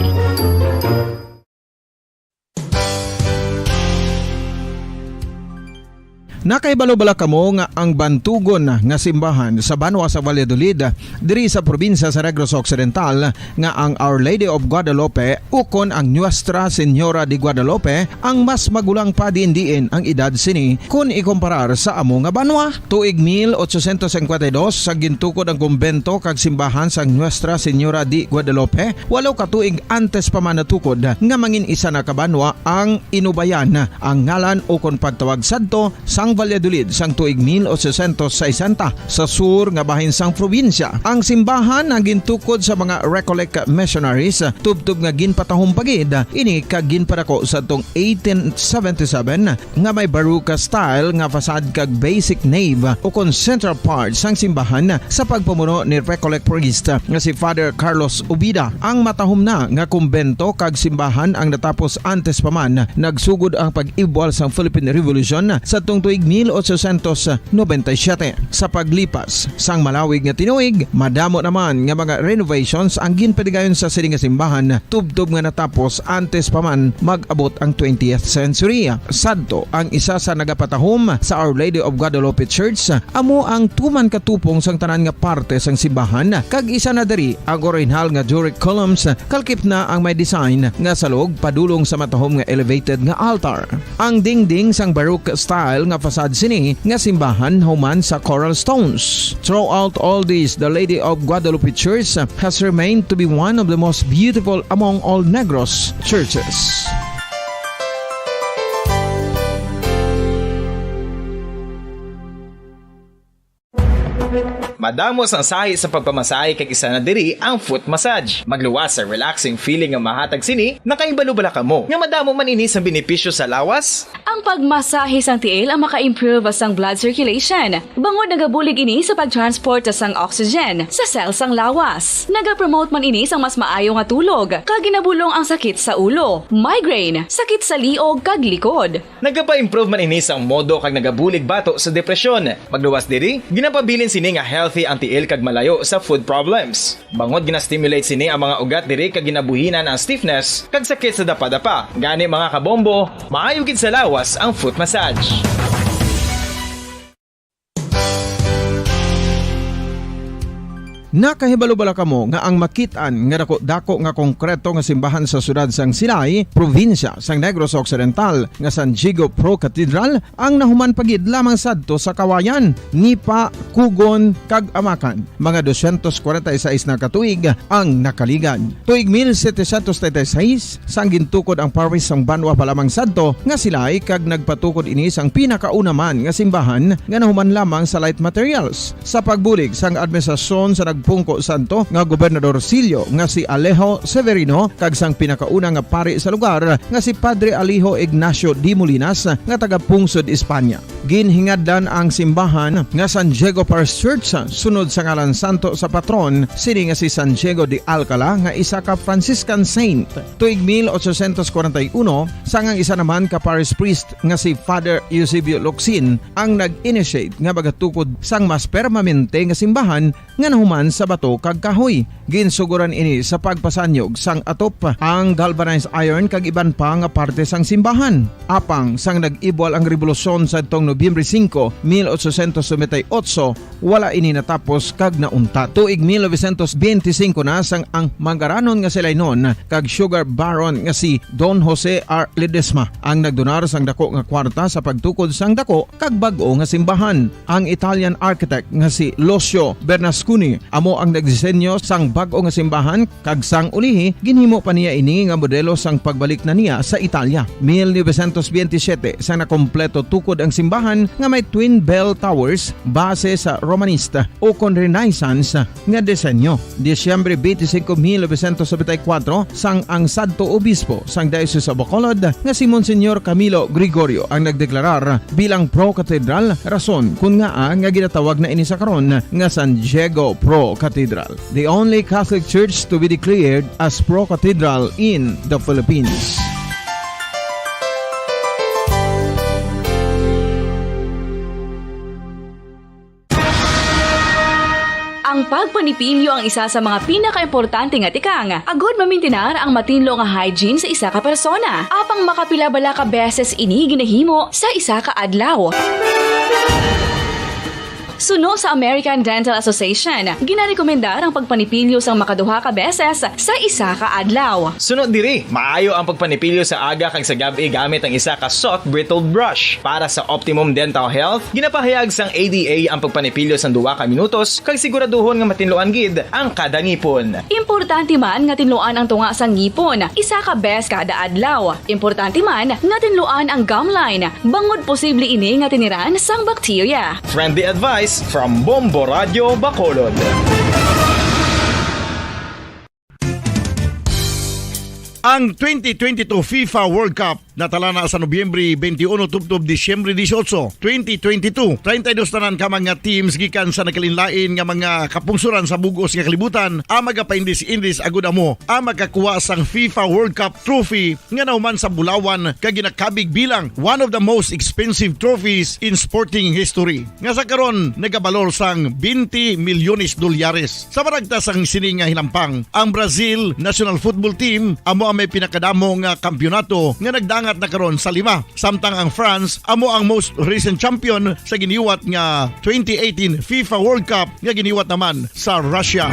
Nakahibalo bala kamo nga ang bantugon nga simbahan sa banwa sa Valladolid, diri sa probinsya sa Negros Occidental, nga ang Our Lady of Guadalupe ukon ang Nuestra Señora de Guadalupe ang mas magulang pa diin-diin ang edad sini kon ikumparar sa amo nga banwa? Tuig mil ochocientos cincuenta y dos, sa gintukod ang kumbento kag simbahan sang Nuestra Señora de Guadalupe, walo ka tuig antes pa man natukod nga mangin isa na ka banwa ang Inubayan, ang ngalan ukon pagtawag sadto sang Valladolid sang tuig mil ochocientos sesenta, sa sur nga bahin sang probinsya. Ang simbahan ang gintukod sa mga Recollect missionaries, tubtob nga ginpatahom pa gid ini kag ginpadako sadtong eighteen seventy-seven, nga may Baroque style nga facade kag basic nave ukon central part sang simbahan sa pagpamuno ni Recollect priest nga si Father Carlos Ubida. Ang matahom na nga kumbento kag simbahan ang natapos antes pa man nagsugod ang pag-ibwal sang Philippine Revolution sadtong tuig mil ochocientos noventa y siete. Sa paglipas sang malawig nga tinuig, madamo naman nga mga renovations ang ginpadigayon sa sini nga simbahan, tubtob nga natapos antes pa man mag-abot ang twentieth century. Sadto, ang isa sa nagapatahom sa Our Lady of Guadalupe Church amo ang tuman ka tupong sang tanan nga parte sang simbahan, kag isa na diri ang orihinal nga Doric columns, kalkip na ang may design nga salog padulong sa matahom nga elevated nga altar. Ang dingding sang Baroque style nga facade sini nga simbahan human sa coral stones. Throughout all this, the Lady of Guadalupe Church has remained to be one of the most beautiful among all Negros churches. Madamo sang sahi sa pagpamasahe kag isa na diri ang foot massage. Magluwas sa relaxing feeling nga mahatag sini, nakahibalo bala kamo nga madamo man ini sang benepisyo sa lawas? Ang pagmasahe sang tiil ang maka-improve sang blood circulation, bangod nagabulig ini sa pag-transport sang oxygen sa cell sang lawas. Nagapromote man ini sang mas maayo nga tulog, kag ginabulong ang sakit sa ulo, migraine, sakit sa liog kag likod. Nagapa-improve man ini sang modo kag nagabulig bato sa depresyon. Magluwas diri, ginapabilin sini nga healthy ang tiil kag malayo sa foot problems. Bangod gina-stimulate sini ang mga ugat diri kag ginabuhinan ang stiffness kag sakit sa dapadapa. Gani, mga kabombo, maayo gid sa lawas ang foot massage. Nakahibalo bala kamo nga ang makit-an nga dako-dako nga konkreto nga simbahan sa siyudad sang Silay, probinsya sang Negros Occidental, nga San Diego Pro Cathedral, ang nahuman pa gid lamang sadto sa Kawayan, Nipa, Cogon, kag Amacan, mga dosyentos kwarenta y seis na ka tuig ang nakaligad. Tuig mil setecientos treinta y seis, sang gintukod ang parish sang banwa pa lamang sadto nga Silay, kag nagpatukod ini sang pinakauna man nga simbahan nga nahuman lamang sa light materials. Sa pagbulig sang administrasyon sa nagpungko sadto nga Gobernador Silyo nga si Alejo Severino kag sang pinakauna nga pari sa lugar nga si Padre Alejo Ignacio de Molinas nga taga-pungsod Espanya. Ginhingadlan ang simbahan nga San Diego Parish Church sunod sa ngalan santo sa patron sini nga si San Diego de Alcala, nga isa ka Franciscan saint. Tuig mil ochocientos kwarenta y uno, sang ang isa naman ka parish priest nga si Father Eusebio Locsin ang nag-initiate nga magatukod sang mas permanente nga simbahan nga nahuman sa bato kag kahoy. Ginsugoran ini sa pagpasanyog sang atop, ang galvanized iron kag iban pa nga parte sang simbahan. Apang sang nag-ibwal ang rebolusyon sadtong Nobyembre singko, mil ochocientos noventa y ocho, wala ini natapos kag nauntat. Tuig mil novecientos benti singko na sang ang mangaranon nga si Lainon kag sugar baron nga si Don Jose R. Ledesma ang nagdonar sang dako nga kwarta sa pagtukod sang dako kag bag-o nga simbahan. Ang Italian architect nga si Lucio Bernasconi amo ang nagdisenyo sang bag-o nga simbahan, kag sang ulihi ginhimo pa niya ini nga modelo sang pagbalik na niya sa Italia. Mil novecientos benti siyete, sang nakompleto tukod ang simbahan nga may twin bell towers base sa Romanista ukon Renaissance nga disenyo. Disyembre benti singko, mil novecientos nobenta y kuwatro, sang ang sadto obispo sang Diocese of Bacolod nga si Monsignor Camilo Gregorio ang nagdeklarar bilang pro-cathedral, rason kon ngaa nga ginatawag na ini sa karon nga San Diego Pro Cathedral, the only Catholic church to be declared as pro-cathedral in the Philippines. Ang pagpanipilyo ang isa sa mga pinakaimportante nga tikang agud mamintinar ang matinlo nga hygiene sa isa ka persona. Apang makapila bala ka beses ini ginahimo sa isa ka adlaw? Suno sa American Dental Association, ginarekomendar ang pagpanipilyo sang makaduha ka beses sa isa ka adlaw. Suno diri, maayo ang pagpanipilyo sa aga kag sa gab-i gamit ang isa ka soft bristled brush. Para sa optimum dental health, ginapahayag sang A D A ang pagpanipilyo sang duha ka minutos kag siguraduhon nga matinluan gid ang kada ngipon. Importante man nga tinluan ang tunga sang ngipon, isa ka beses kada adlaw. Importante man nga tinluan ang gum line, bangod posible ini nga tiniran sang bakterya. Friendly advice from Bombo Radio Bacolod. Ang twenty twenty-two FIFA World Cup natala na sa Nobyembre twenty-one tubtob Disyembre dieciocho, twenty twenty-two. Treinta y dos tanan ka mga teams gikan sa nagkalainlain nga mga kapungsoran sa bug-os nga kalibutan ang magapaindis-indis agud amo ang makakuha sang FIFA World Cup trophy nga nahuman sa bulawan kag ginakabig bilang one of the most expensive trophies in sporting history, nga sa karon nagabalor sang twenty milyones dolyares. Sa maragta sang sini nga hinampang, ang Brazil national football team amo ang may pinakadamo nga kampiyonato nga nagdangat na karon sa lima, samtang ang France amo ang most recent champion sa giniwat nga twenty eighteen FIFA World Cup nga giniwat naman sa Russia.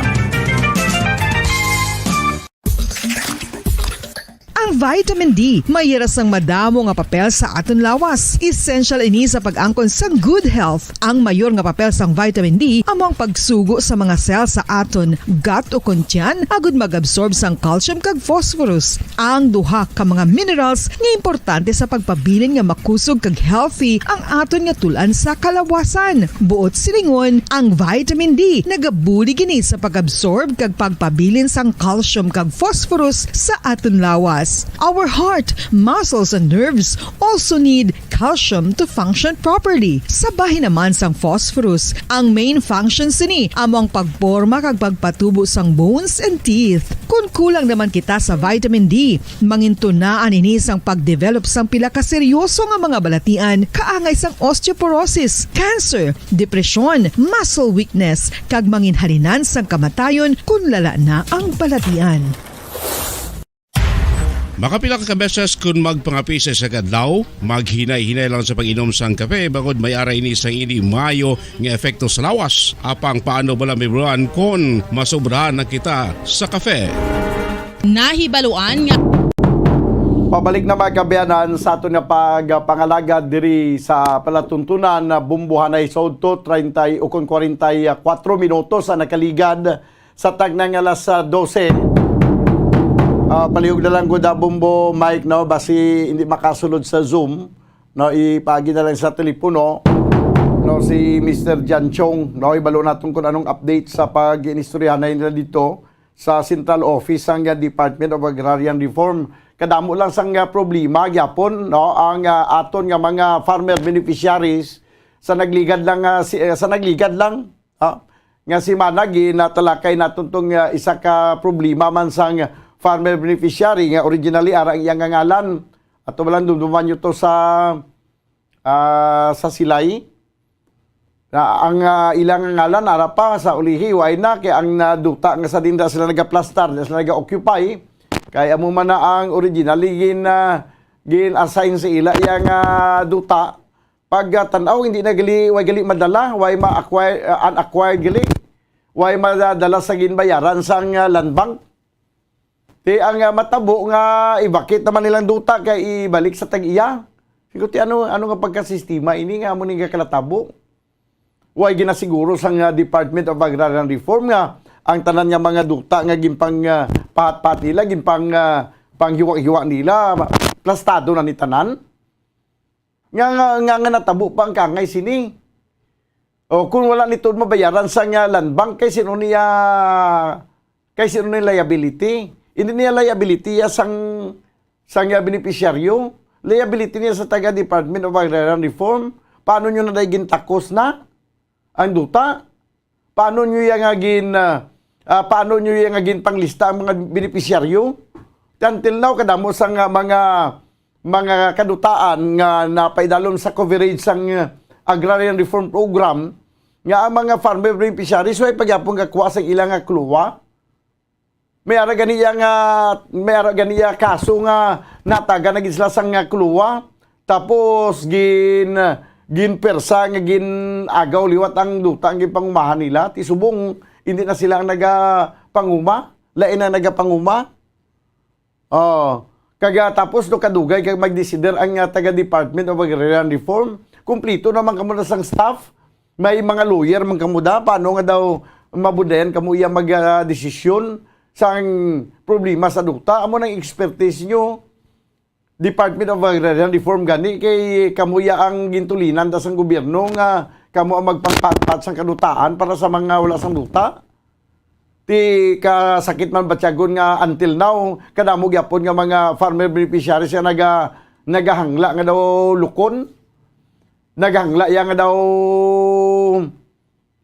Ang vitamin D may ira sang madamo nga papel sa aton lawas. Essential ini sa pag-angkon sang good health. Ang mayor nga papel sang vitamin D amo ang pagsugo sa mga cell sa aton gut o kon tiyan agud mag-absorb sang calcium kag phosphorus, ang duha ka mga minerals nga importante sa pagpabilin nga makusog kag healthy ang aton nga tul-an sa kalawasan. Buot silingon, ang vitamin D nagabulig ini sa pag-absorb kag pagpabilin sang calcium kag phosphorus sa aton lawas. Our heart, muscles, and nerves also need calcium to function properly. Sa bahin naman sang phosphorus, ang main function sini amo ang pagporma kag pagpatubo sang bones and teeth. Kon kulang naman kita sa vitamin D, mangintunaan ini sang pagdevelop sang pila ka seryoso nga mga balatian, kaangay sang osteoporosis, cancer, depresyon, muscle weakness, kag manginhalinan sang kamatayon kon lala na ang balatian. Makapila ka beses kon magpangape sa isa ka adlaw, maghinay-hinay lang sa pag-inom sang kape, bangod may ara ini sang indi maayo nga epekto sa lawas. Apang paano bala, Ma'am Ron, kon masobrahan na kita sa kape? Nahibaluan nga Pabalik na, mga kaabyanan, sa aton nga pagpangalagad diri sa palatuntunan na bumbuhanay sa udto, treinta ukon kwarenta y kuwatro minutos ang nakaligad sa tagna nga alas, ah, dose. Ah, palihog na lang gud, ah, Bombo Mike, no, basi hindi makasulod sa Zoom, no, ipaagi na lang sa telepono, no, si Mister Jan Chong, no, ibalo naton kung anong update sa pag-inistoryahanay nila dito sa central office sang, ah, Department of Agrarian Reform. Kadamo lang sang, ah, problema gyapon, no, ang, ah, aton nga mga farmer beneficiaries sa nagligad lang, ah, si, ah, sa nagligad lang, ah, nga semana ginatalakay naton tong, ah, isa ka problema man sang farmer beneficiary nga originally ara ang iyang ngalan. Ato lang dumduman nyo to sa, ah, sa Silay. Na ang, ah, ilang ngalan ara pa sa ulihi, way na, kay ang, ah, duta nga sa dinda sila nagaplastar, sila naga-occupy, kay amo man na ang originally gin, ah, gin-assign sa ila iyang, ah, duta. Pag, ah, tan-aw, hindi na gali, way gali madala, way ma-acquire, ah, unacquired gali, way madala sa ginbayaran sang, ah, land bank. Ti ang, ah, matabo nga ibakit naman nilang duta kay ibalik sa tag-iya. Sigo ti ano, ano nga pagkasistema ini nga amo ning kalatabo? Way ginasiguro sang, ah, Department of Agrarian Reform nga ang tanan nga mga duta nga ginpang, ah, pahat-pahat nila, ginpang, ah, panghiwa-hiwa nila, plastado na ni tanan? Nga, nga, nga, nga natabo pa ang kangay sini. O, kung wala nito mabayaran sang, ah, land bank, kay sino niya, kay sino ni liability? Hindi niya liability ya sang, sang, ah, beneficiaryo. Liability niya sa taga Department of Agrarian Reform. Paano nyo na dahil gintakos na ang duta? Paano nyo iya nga gin, ah, ah, paano nyo iya nga ginpanglista ang mga benepisyaryo? Until now, kadamo sa nga mga, mga kadutaan nga napaidalom sa coverage sang, ah, Agrarian Reform Program nga ang mga farmer beneficiaries way pagyapon kakuha sa ilang nga kluwa. May ara gani iya nga, may ara gani iya kaso nga natagan na gid sila sang, ah, kluwa. Tapos gin, ginpersa nga gin-agaw liwat ang duta ang ginpangumahan nila. Ti subong, hindi na sila ang nagapanguma, lain ang nagapanguma. Oh, kaga tapos no kadugay kag magdesider ang, ah, taga Department of Agrarian Reform, kumplito naman kamo na sang staff. May mga lawyer man kamo da, paano nga daw mabudayan kamo iya mag, ah, desisyon sang problema sa duta? Amo nang expertise nyo, Department of Agrarian Reform gani, kay kamo iya ang gintulinan da sang gobyerno nga kamo ang magpangpatpat sang kadutaan para sa mga wala sang duta. Ti kasakit man batyagon nga until now, kadamo gyapon nga mga farmer beneficiaries nga naga-, nagahangla nga daw lukon. Nagahangla iya nga daw,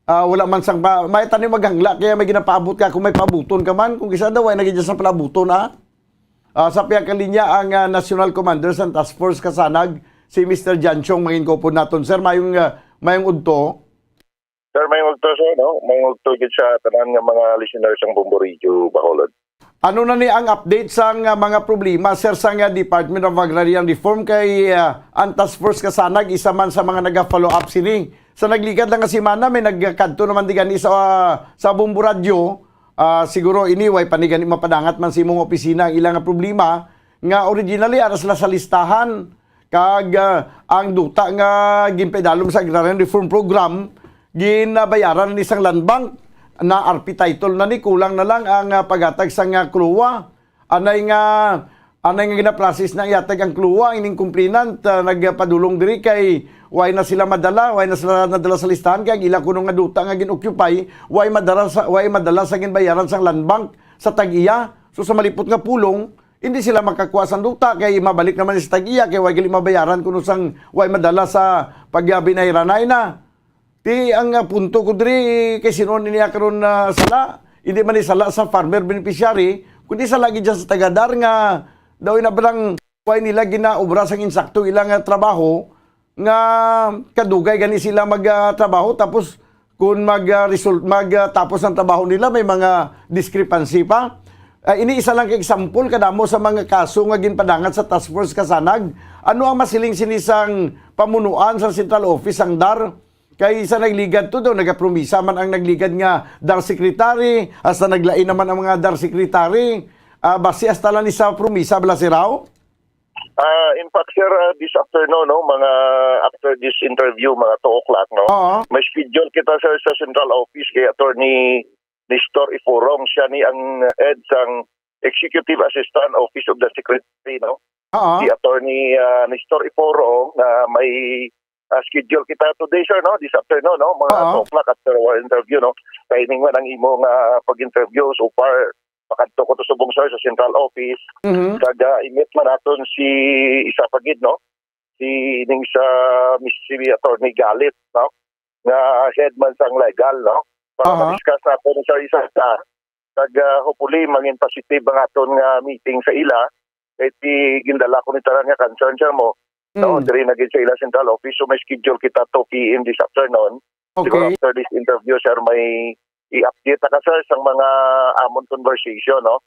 ah, wala man sang pa, may tanim maghangla kaya may ginapaabot ka kung may paabuton ka man, kung kisa daw ay nagidya sa palabuton, ah. Ah, sa pihak kang linya ang, ah, National Commander sa Task Force Kasanag, si Mister John Chong, mangin ko po naton. Sir, mayong, ah, mayong udto. Sir, may ngugto, sir, no? May ngugto gid sa tanan nga mga listeners sang Bombo Radio Bacolod. Ano na ni ang update sang, ah, mga problema, sir, sang, ah, Department of Agrarian Reform kay, ah, ang Task Force Kasanag isa man sa mga naga-follow up sini? Sa nagligad lang nga semana may nagkadto naman di gani sa, ah, sa Bombo Radio. Ah, siguro ini way pa ni gani mapadangat man sa imong opisina ang ilang nga problema nga originally ara sila sa listahan. Kag, ah, ang duta nga ginpaidalom sa Agrarian Reform Program, ginabayaran ni sang Land Bank, na R P title na ni, kulang na lang ang, ah, paghatag sang, ah, klowa. Anay nga, anay nga ginaprocess na ihatag ang klowa, ining complainant, ah, nagpadulong diri kay way na sila madala, way na sila nadala sa listahan, kay ang ila kuno nga duta nga gin-occupy, way madala sa, way madala sa ginbayaran sang Land Bank sa tag-iya. So, sa malipot nga pulong, hindi sila makakuha sang duta kay mabalik naman sa tag-iya kay way gali mabayaran kuno sang way madala sa pagyabinayranay na. Ti ang, ah, punto ko diri kay sino niya karon na sala? Hindi man ni sala sa farmer beneficiary, kundi sala gid sa taga-DAR nga daw ina lang way nila ginaobra sang insakto ilang, ah, trabaho nga kadugay gani sila mag, ah, trabaho tapos kung mag, ah, result, mag, ah, tapos ang trabaho nila, may mga discrepancy pa. Ah, ini isa lang ka example kadamo sa mga kaso nga ginpadangat sa Task Force Kasanag. Ano ang masiling sini sang pamunuan sa Central Office sang DAR? Kay sa nagligad to daw, nagapromisa man ang nagligad nga DAR secretary, hasta naglain naman ang mga DAR secretary. Ah, basi hasta lang ni sa promisa bala si Rao? Ah, in fact, sir, ah, this afternoon, no, mga after this interview, mga two o'clock, no, Oo. May schedule kita, sir, sa central office kay Attorney Nestor Iforong. Siya ni ang head sang Executive Assistant Office of the Secretary, no? Oo. Si Attorney, ah, Nestor Iforong na may, ah, schedule kita today, sir, no? This afternoon, no? Mga Oo. Two o'clock after our interview, no? Timing man ang imo nga pag-interview. So far, makadto ko to subong, sir, sa central office. Mhm. Kag, ah, i-meet man naton si isa pa gid, no? Si ning sa Miss, si Attorney Galit, no? Nga head man sang legal, no? Para Aha. ma-discuss naton sa isa sa. Kag, ah, hopefully, mangin positive ang aton nga meeting sa ila. Kay ti gindala ko ni tanan nga concern, sir, mo. Mm. Diri na gid sa ila central office. So, may schedule kita two P M this afternoon. Siguro Okay. after this interview, sir, may i-update na ka, sir, sa mga amon conversation, no?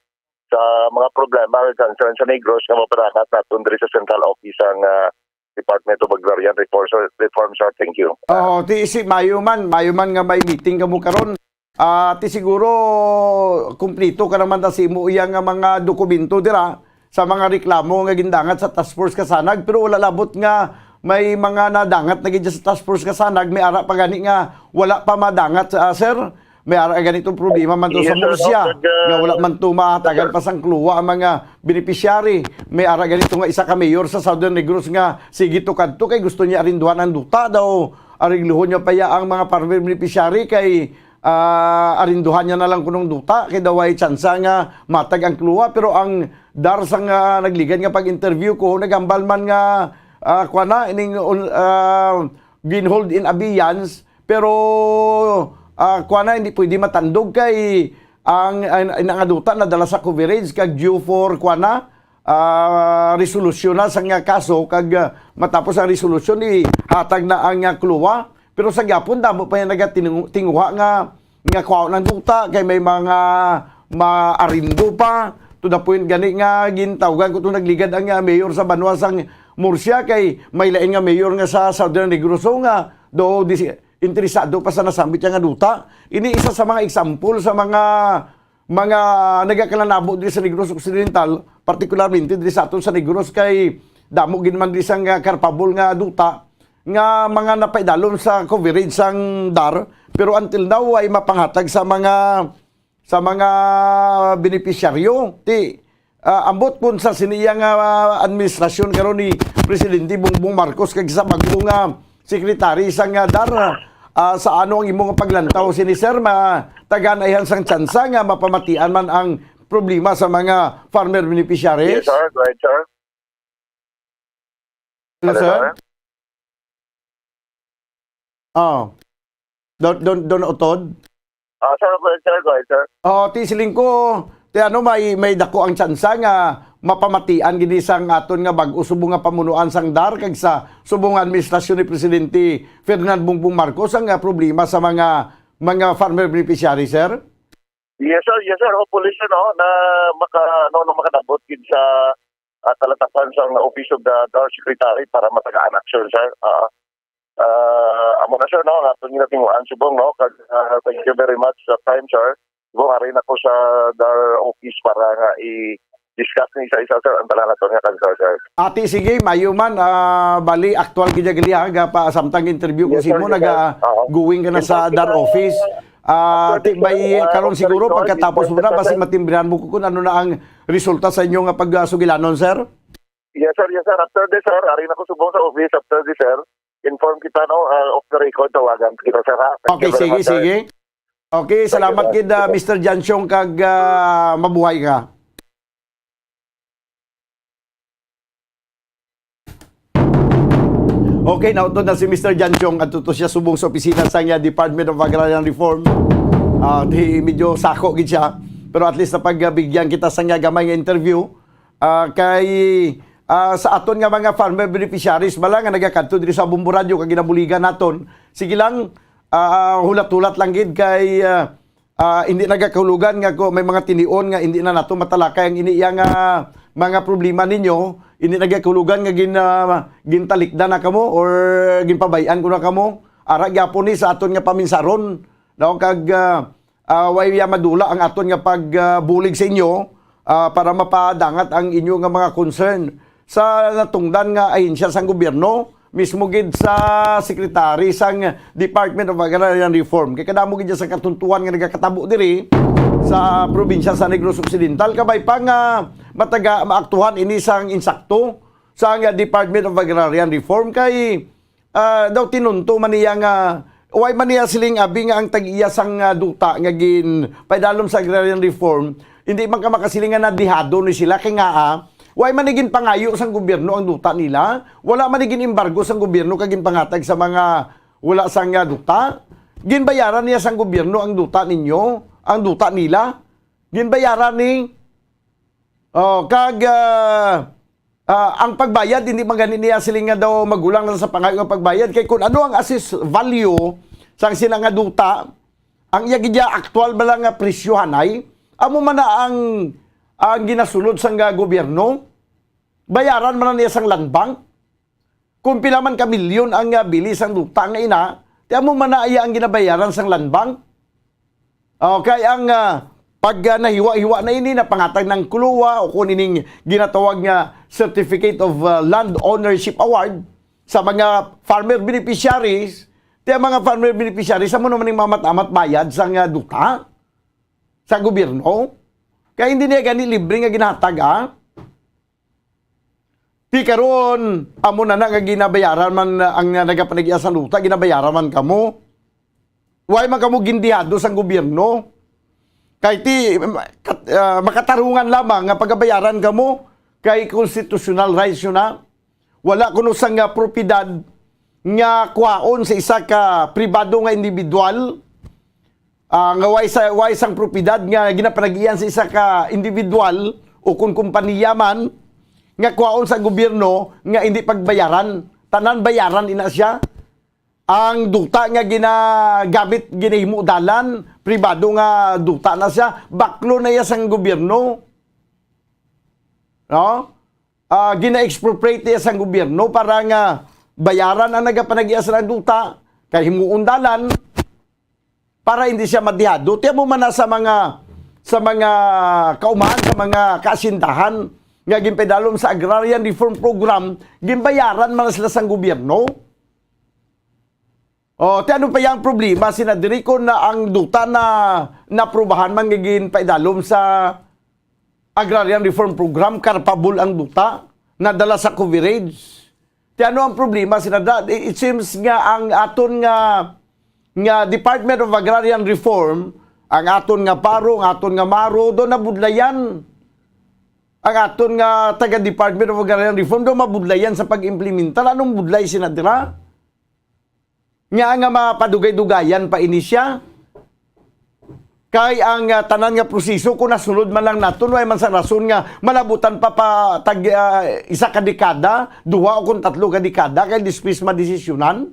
Sa mga problema ug concern sa Negros nga mapadangat naton diri sa central office ang, ah, Department of Agrarian Reform, sir. Reform, sir. Thank you. Oo, ti si mayo man, mayo man nga may meeting kamo karon. Ah, ti siguro kumplito ka naman ta sa imo iya nga mga dokumento dira sa mga reklamo nga gindangat sa Task Force Kasanag, pero wala labot nga may mga nadangat na gid sa Task Force Kasanag, may ara pa gani nga wala pa madangat, ah, sir. May ara gani tong problema man to Yes, sa sir, no? Murcia, Pag, ah, nga wala man to mahatagan pa sang kluwa ang mga beneficiary. May ara gani to nga isa ka mayor sa Southern Negros nga sige to kadto kay gusto niya arinduhan ang duta daw. Aregluhon niya pa ya ang mga farmer beneficiary kay, ah, arinduhan niya na lang kunong duta kay daw ay tsansa nga matag ang kluwa. Pero ang DAR sang, ah, nagligad nga pag-interview ko, naghambal man nga, ah, kuwan na, ining, ah, ginhold in abeyance, pero, ah, kuwan na, hindi pwede matandog kay ang, ang, ang nangaduta nadala sa coverage kag due for, kuwan na, ah, resolusyon na sa nga kaso kag, ah, matapos ang resolusyon, ihatag na ang, ah, kluwa. Pero sa gyapon, damo pa yung nagatingu-, tinguha nga nga kwaon ang duta kay may mga maarindo pa, to the point gani nga gintawgan ko to nagligad ang, ah, mayor sa banwa sang Murcia, kay may lain nga mayor nga sa Southern Negros nga daw di si-, interesado pa sa nasambit niya nga duta. Ini isa sa mga example sa mga, mga nagakalanabo diri sa Negros Occidental, partikularmente diri sa aton sa Negros, kay damo gid man diri sang, ah, carpable nga duta nga mga napaidalom sa coverage sang dar, pero until now ay mapanghatag sa mga, sa mga benepisyaryo. Ti, ah, ambot kun sa sini iya nga, ah, administrasyon karon ni Presidente Bongbong Marcos kag sa bag-o nga secretary sang, ah, dar, ah, sa ano ang imo nga paglantaw sini, sir? Matagaan ayhan sang tsansa nga mapamatian man ang problema sa mga farmer beneficiaries? Yes, sir. Go ahead, sir. Hello, Hello, sir. sir. Oh. Don, Don, Don Otod? Ah, sir, go ahead, sir. Go ahead, sir. Oh, ti siling ko, ti ano, may, may dako ang tsansa nga mapamatian gid sang aton nga bag-o subong nga pamunuan sang dar kag sa subong nga administrasyon ni Presidente Ferdinand Bongbong Marcos ang, ah, problema sa mga, mga farmer beneficiary, sir? Yes, sir. Yes, sir. Hopefully, sir, no, na maka-, no, no, makadabot gid sa, ah, kalatapan sa Office of the dar Secretary para matagaan action, sir. Ah, ah, amo na, sir, no, ang aton ginatinguhaan subong, no, kag, ah, thank you very much sa time, sir. Subong, ari na ko sa dar office para nga i-discuss ni isa-isa, sir, ang tanan naton nga concern, sir. Ati, sige, mayo man, ah, bali, aktual gid ya gali, ha, ga pa samtang interview ko Yes, sir. simo, Yes, sir. naga Oo. going ka na In sa fact, dar uh, office. Ah, after ti this, may uh, karon of the siguro record, pagkatapos mo na, basi matimbrihan mo ko kung ano na ang resulta sa inyo nga pagsugilanon, sir? Yes, sir. Yes, sir. After this, sir, ari na ko subong sa office. After this, sir, inform kita, no, uh, off the record, tawagan kita, sir, ha? Thank Okay, you very sige, much, sir. sige. Okay, Thank you, salamat sir. gid, ah, Sige. Mister Jansyong, kag, ah, mabuhay ka. Okay, nautod na si Mister Jansyong. Adto to siya subong sa opisina sa nga Department of Agrarian Reform. Ah, di medyo sako gid siya. Pero at least napagbigyan kita sa nga gamay nga interview. Ah, kay, ah, sa aton nga mga farmer beneficiaries bala nga nagakadto diri sa Bombo Radio kag ginabuligan naton, sige lang, ah, hulat-hulat lang gid kay, ah, ah, hindi nagakahulugan nga ko may mga tinion nga hindi na nato matalakay ang ini iya nga mga problema ninyo, hindi nagakahulugan nga gin-, ah, gintalikdan na kamo or ginpabay-an ko na kamo. Ara gyapon ni sa aton nga paminsaron, no? Kag, ah, ah, way ya madula ang aton nga pag, ah, bulig sa inyo, ah, para mapadangat ang inyo nga mga concern sa natungdan nga ahensya sang gobyerno, mismo gid sa secretary sang Department of Agrarian Reform. Kay kadamo gid sa katuntuhan nga nagakatabo diri sa probinsya sa Negros Occidental, kabay pa nga mataga maaktuhan ini sang insakto sang Department of Agrarian Reform kay ah, daw tinunto man niya nga, way man niya siling abi nga ang tag-iya sang, ah, duta nga gin paidalom sa agrarian reform, hindi man ka makasiling nga nadihado ni sila kay nga, ah, way man ni ginpangayo sang gobyerno ang duta nila, wala man ni gin-embargo sang gobyerno kag ginpangatag sa mga wala sang, ah, duta. Ginbayaran niya sang gobyerno ang duta ninyo, ang duta nila. Ginbayaran ni Oh, kag, ah, ah, ang pagbayad, hindi man gani niya siling nga daw magulang na sa pangayo nga pagbayad. Kay kung ano ang assessed value sang sila nga duta, ang iya gid ya aktual bala nga presyo hanay, amo man na ang, ang ginasulod sang, ah, gobyerno. Bayaran man na niya sang land bank. Kung pila man ka milyon ang, ah, bili sang duta nga ina, ti amo man na iya ang ginabayaran sang land bank. Okay, ang, ah, pag, ah, nahiwa-hiwa na ini, napangatag ng kuluwa o kung ining ginatawag nga Certificate of, ah, Land Ownership Award sa mga farmer beneficiaries, ti ang mga farmer beneficiaries, amo naman ning mamat-amat bayad sang, ah, duta sa gobyerno. Kaya hindi niya gani libre nga ginatag, ah. Ti karon, amo na na nga ginabayaran man, ah, ang, ah, nagapanag-iya sang duta, ginabayaran man kamo. Why man kamo gindihado sang gobyerno? Kay ti, kat-, ah, makatarungan lamang nga pagabayaran kamo kay constitutional rights yun na. Wala kuno sang, ah, propiedad nga kuhaon sa isa ka pribado nga individual, ah, nga way sa, way sang propiedad nga ginapanag-iyan sa isa ka individual o kung kompanya man nga kuhaon sa gobyerno nga hindi pagbayaran. Tanan bayaran ina siya. Ang duta nga ginagamit, ginahimo dalan, pribado nga duta na siya, baklo na iya sang gobyerno. No? ah, gina-expropriate niya sang gobyerno para nga bayaran ang nagapanag-iya sang duta, kay himuon dalan, para hindi siya madihado. Tiyan mo man na sa mga, sa mga kaumahan, sa mga kaasindahan nga ginpaidalom sa Agrarian Reform Program, ginbayaran man na sila sang gobyerno. O, ti ano pa yang problema, sina diri, kon na ang duta na naprubahan man nga ginpaidalom sa Agrarian Reform Program, karpabol ang duta, nadala sa coverage. Ti ano ang problema, sina da-, it seems nga ang aton nga, nga Department of Agrarian Reform, ang aton nga paro, ang aton nga maro, do nabudlayan. Ang aton nga taga Department of Agrarian Reform, do mabudlayan sa pag-implementar. Anong budlay, sina dira? Nga, nga mapadugay-dugayan pa ini siya. Kay ang, ah, tanan nga proseso, kung nasunod man lang naton, way man sang rason nga malabutan pa, pa tag, ah, isa ka dekada, duha o kung tatlo ka dekada, kay despues madesisyonan.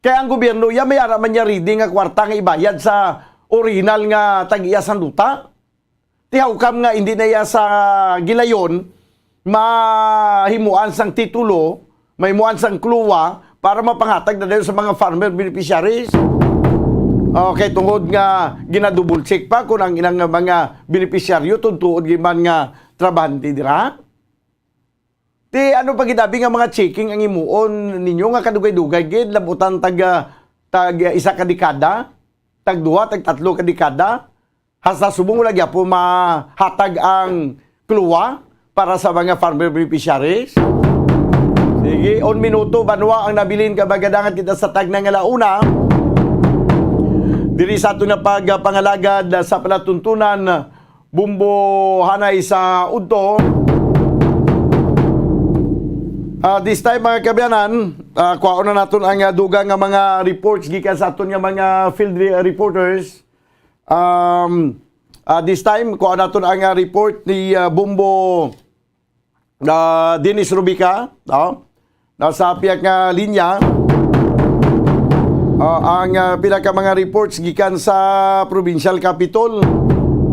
Kay ang gobyerno, ya, may ara man niya ready nga kwarta nga ibayad sa original nga tag-iya sang duta. Ti how come nga hindi na iya sa gilayon mahimuan sang titulo, mahimuan sang kluwa para mapanghatag na dayon sa mga farmer beneficiaries? Okay, tungod nga gina-double check pa kung ang ilang mga beneficiaryo tuntuod gid man nga trabahante dira. Ti ano pa gid abi nga mga checking ang himuon ninyo nga kadugay-dugay gid, labutan tag, ah, tag, ah, isa ka dekada, tag duha, tag tatlo ka dekada? Hasta subong wala gyapon mahatag ang kluwa para sa mga farmer beneficiaries. Sige, un minuto, banwa ang nabilin ka magadangat kita sa tagna nga launa. Diri sa aton nga pagpangalagad sa palatuntunan, Bumbo Hanay sa udto. Ah, this time, mga kaabyanan, ah, kuhaon na naton ang, ah, dugang nga mga reports gikan sa aton nga mga field re-, reporters. Um, ah, this time, kuha naton ang, ah, report ni, ah, Bumbo, ah, Dennis Rubica, no? Nasa piyak nga linya. Ah, ang, ah, pila ka mga reports gikan sa provincial capitol.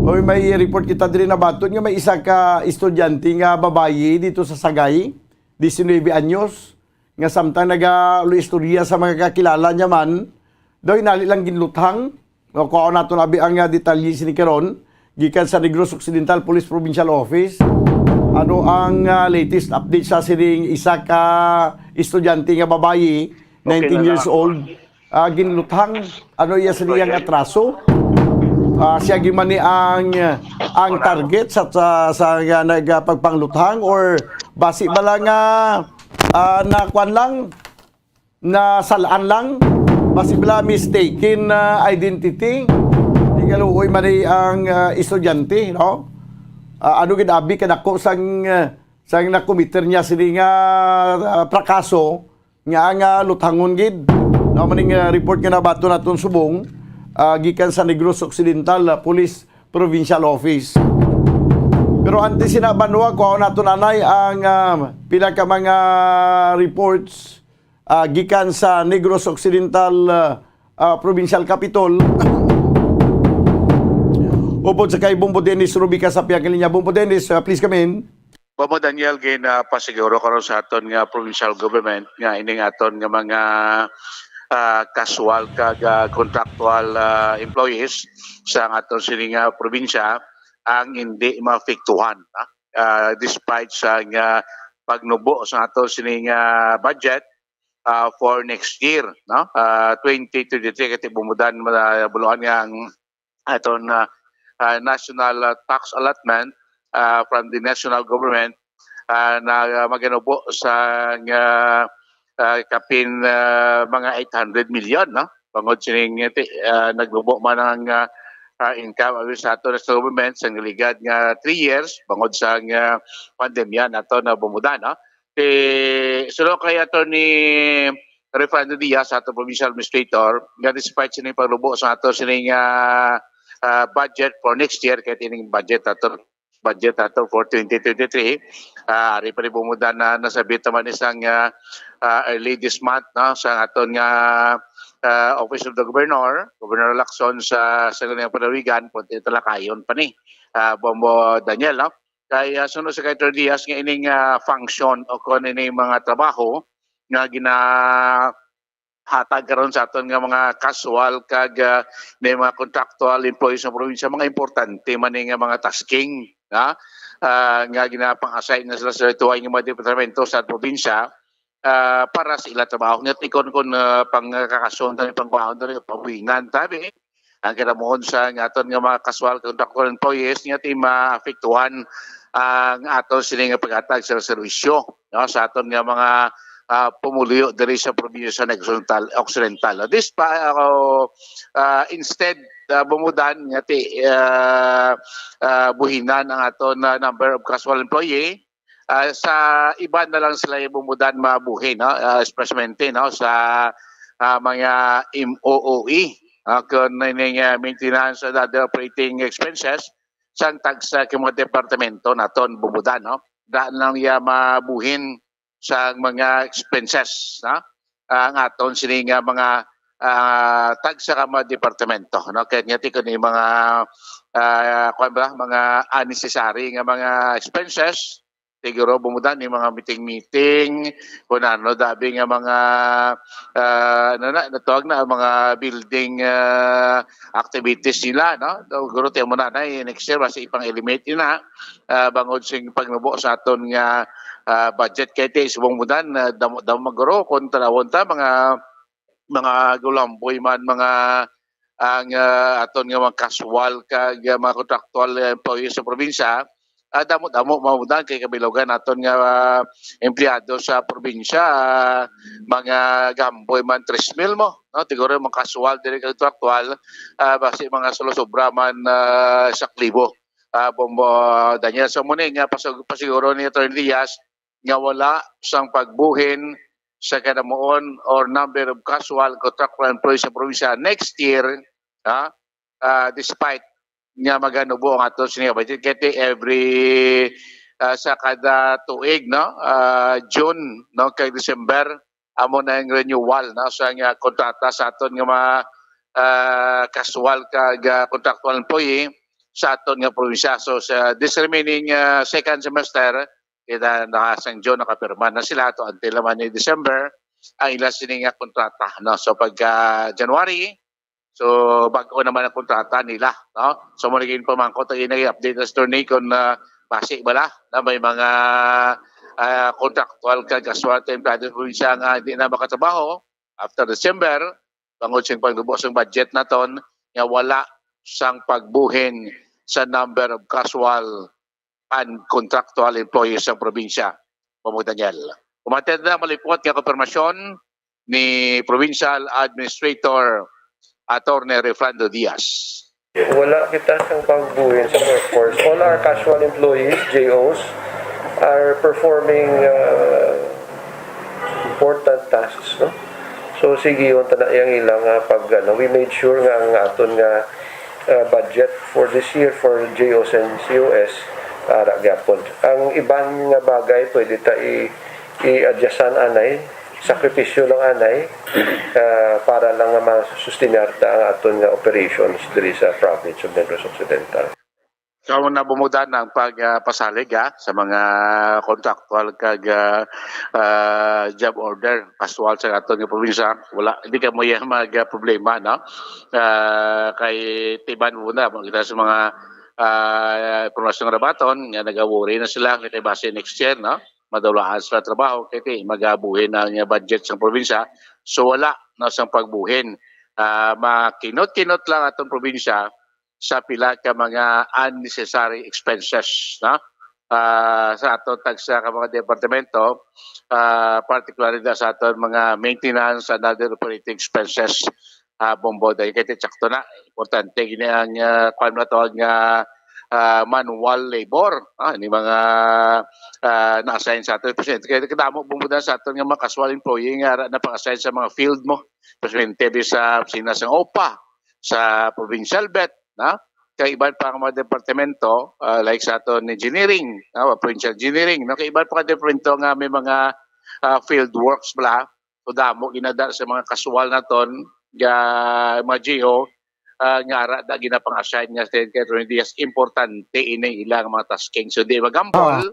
Oy, may report kita diri nabaton nga may isa ka estudyante nga babayi dito sa Sagay, diecinueve anyos, nga samtang nagaluistorya sa mga kakilala niya man, daw hinali lang ginluthang. O, kuhaon naton abi ang, ah, detalye sini karon gikan sa Negros Occidental Police Provincial Office. Ano ang, ah, latest update sa sining isa ka estudyante nga babayi, Okay nineteen na years lang. old, ah, ginluthang? Ano iya sa iyang atraso? Ah, siya gid man ni ang, ang target sa, sa, sa, ah, nagpagpangluthang, or basi ba lang nga, ah, nakuan lang? Nasalaan lang, basi bala mistaken na identity. Di kaluoy man ni ang, ah, estudyante, no? Ah, ano gid abi kadako sang, ah, sang nakomiter niya sini nga, ah, prakaso nga, nga luthangon gid. No, maning, ah, report nga nabaton naton subong, ah, gikan sa Negros Occidental, ah, Police Provincial Office. Pero antes sina, banwa, kuhaon naton anay ang, ah, pila ka mga reports ah, gikan sa Negros Occidental, ah, ah, Provincial Capitol. Upod sa kay Bumbo Dennis Rubica sa piyak nga linya. Bumbo Dennis, ah, please come in. Bumbo Daniel, gin, ah, pasiguro karon sa aton nga provincial government nga ining aton nga mga, ah, casual kag, ah, contractual, ah, employees sa aton sini nga probinsya ang hindi maapektuhan, ah, ah, despite sa nga pagnubo sa aton sini nga budget, ah, for next year, no? Ah, twenty twenty-three, kay bumudan, ah, buluan nga ang aton, ah, ah, national, ah, tax allotment, ah, from the national government, ah, na, ah, maganubo sa nga, ah, kapin, ah, mga eight hundred million, no? Bangod sining, ah, nagnubo man ang, ah, ah, income ayon sa aton national government sa naligad nga three years bangod sa nga pandemya nato na bumuda, no? Kay suno kay Attorney Refrando Diaz, ato provincial administrator, nga despite sining paglubo sa ato sining, ah, ah, budget for next year, kay ining budget ato, budget ato for twenty twenty-three, ah, ari pa rin bumuda na nasabit naman isang, ah, ah, early this month, no, sa aton nga, ah, Office of the Governor, Governor Lacson sa, sa Sangguniang Panawigan, punti talakayon pa ni, ah, Bumbo Daniel, no? Kay, ah, suno si Secretary Diaz nga ining, ah, function o kung ining mga trabaho nga ginahatag karon sa aton nga mga casual kag, ah, may mga contractual employees sa probinsya, mga importante man ni nga mga tasking, ha? Ah, nga ginapang-assign na sila sa tuway nga mga departamento sa probinsya, ah, para sa ila trabaho. Nga tikon kon, ah, pangkakason tani, pangkuhaon tani, pabuhinan tabi. Ang kinamuon sa nga aton nga mga casual contractual employees nga ti maapektuhan ang aton sini nga paghatag sa serbisyo, no, sa aton nga mga, ah, pumuluyo diri sa probinsya sa Negros Occidental. Occidental. This pa, ah, ah, instead, ah, bumudan nga ti, ah, ah, buhinan ang aton, ah, number of casual employee, ah, sa iban na lang sila yung bumudan mabuhi, no? Ah, especially, no, sa, ah, mga M O O E, ah, kung ining, ah, maintenance and other operating expenses sang tagsa ka mga departamento naton bumudan, no? Da lang ya mabuhin sa mga expenses, no? Ang aton sini nga mga, ah, tagsa ka mga departamento, no? Kaya nga ti kuno yung mga, ah, kuwan ba, mga unnecessary nga mga expenses, siguro bumudan yung mga meeting-meeting, kung ano, dabi nga mga, ah, ano na, natawag na, mga building, ah, activities nila, no? Siguro tayo muna na, eh, next year, basta ipang-eliminate yun na, ah, bangod sing pagnubo sa aton nga, ah, budget. Kaya ti, subong mudan, ah, damo, damo maguro, kung tanawon ta, mga, mga gulamboy man, mga, ang, ah, aton nga mga casual kag, ah, mga contractual, ah, employees sa probinsya, ah, damo-damo mamudan kay kabilugan naton nga, ah, empleyado sa probinsya, ah, mga gamboy man, tres mil mo, no? Siguro mga casual, dili contractual, ah, basi mga sulo-sobra man, ah, sa klibo. Ah, Bombo Daniel, so muna nga pasig-, pasiguro ni Attorney Diaz nga wala sang pagbuhin sa kanamuon or number of casual contractual employees sa probinsya next year, ha? Ah, despite nga maganubo ang ato sini nga budget, kay ti every, ah, sa kada tuig, no? Ah, June, no, kay December, amo na yung renewal, no, sa nga kontrata sa aton nga mga, ah, casual kag, ah, contractual employee sa aton nga probinsya. So sa this remaining, ah, second semester, kita na sang June nakapirma na sila to until naman ni December ang ila sini nga kontrata, no? So pagka January, so bag-o naman ang kontrata nila, no? So mo naging pamangkot ang inang update na attorney kung, ah, basi bala na may mga, ah, contractual kag casual employee sa probinsya nga hindi na makatrabaho after December, bangod sing pagnubo sang budget naton nga wala sang pagbuhin sa number of casual and contractual employees sa probinsya. Bombo Daniel. Umatid na malipot nga konfirmasyon ni Provincial Administrator Attorney Refrando Diaz. Wala kita sang pagbuhin sa workforce. All our casual employees, J Os, are performing, uh, important tasks, no? So, sige, yun, tana, yang ilang, uh, pag, ano, we made sure nga ang aton nga, uh, budget for this year for J Os and C O S, ara gyapon. Ang iban nga bagay, pwede ta i-, i-adjustan anay, sakripisyo lang anay, ah, para lang nga masustinar ta ang aton nga operations diri sa province of Negros Occidental. So, amo na bumudan ang pag, ah, pasalig, ah, sa mga contractual kag, ah, ah, job order, casual sa aton nga probinsya. Wala, hindi ka mo yan mag, ah, problema, no? Ah, kay tiban mo na, makita sa mga, ah, impormasyon nga nabaton, nga nagawori na sila, kay base next year, no? Madulaan sa trabaho, kay ti magabuhin ang budget sa probinsya. So, wala na sang pagbuhin. Ah, makinot-kinot lang atong probinsya sa pila ka mga unnecessary expenses, no? Ah, sa aton tagsa ka mga departamento, ah, particularly na sa aton mga maintenance and other operating expenses, ah, Bombo, dahil kay ti sakto na, importante gini ang, ah, kwan na tawag nga, ah, manual labor, ah, ni mga, ah, na-assign sa aton. Presidente, kaya kadamo bumudan sa aton nga mga casual employee nga ara na pang-assign sa mga field mo. Presidente, di sa opisina sa OPA, sa provincial vet, na? Kay iban pa nga mga departamento, ah, like sa aton engineering, ah, provincial engineering, no? Kay iban pa nga departamento nga may mga, ah, field works bala. So, damo ginada sa mga casual naton, nga mga G O, ah, nga ara da ginapang-assign nga Sen kay Attorney Diaz, importante ini ilang mga tasking. So, di magambol Ah.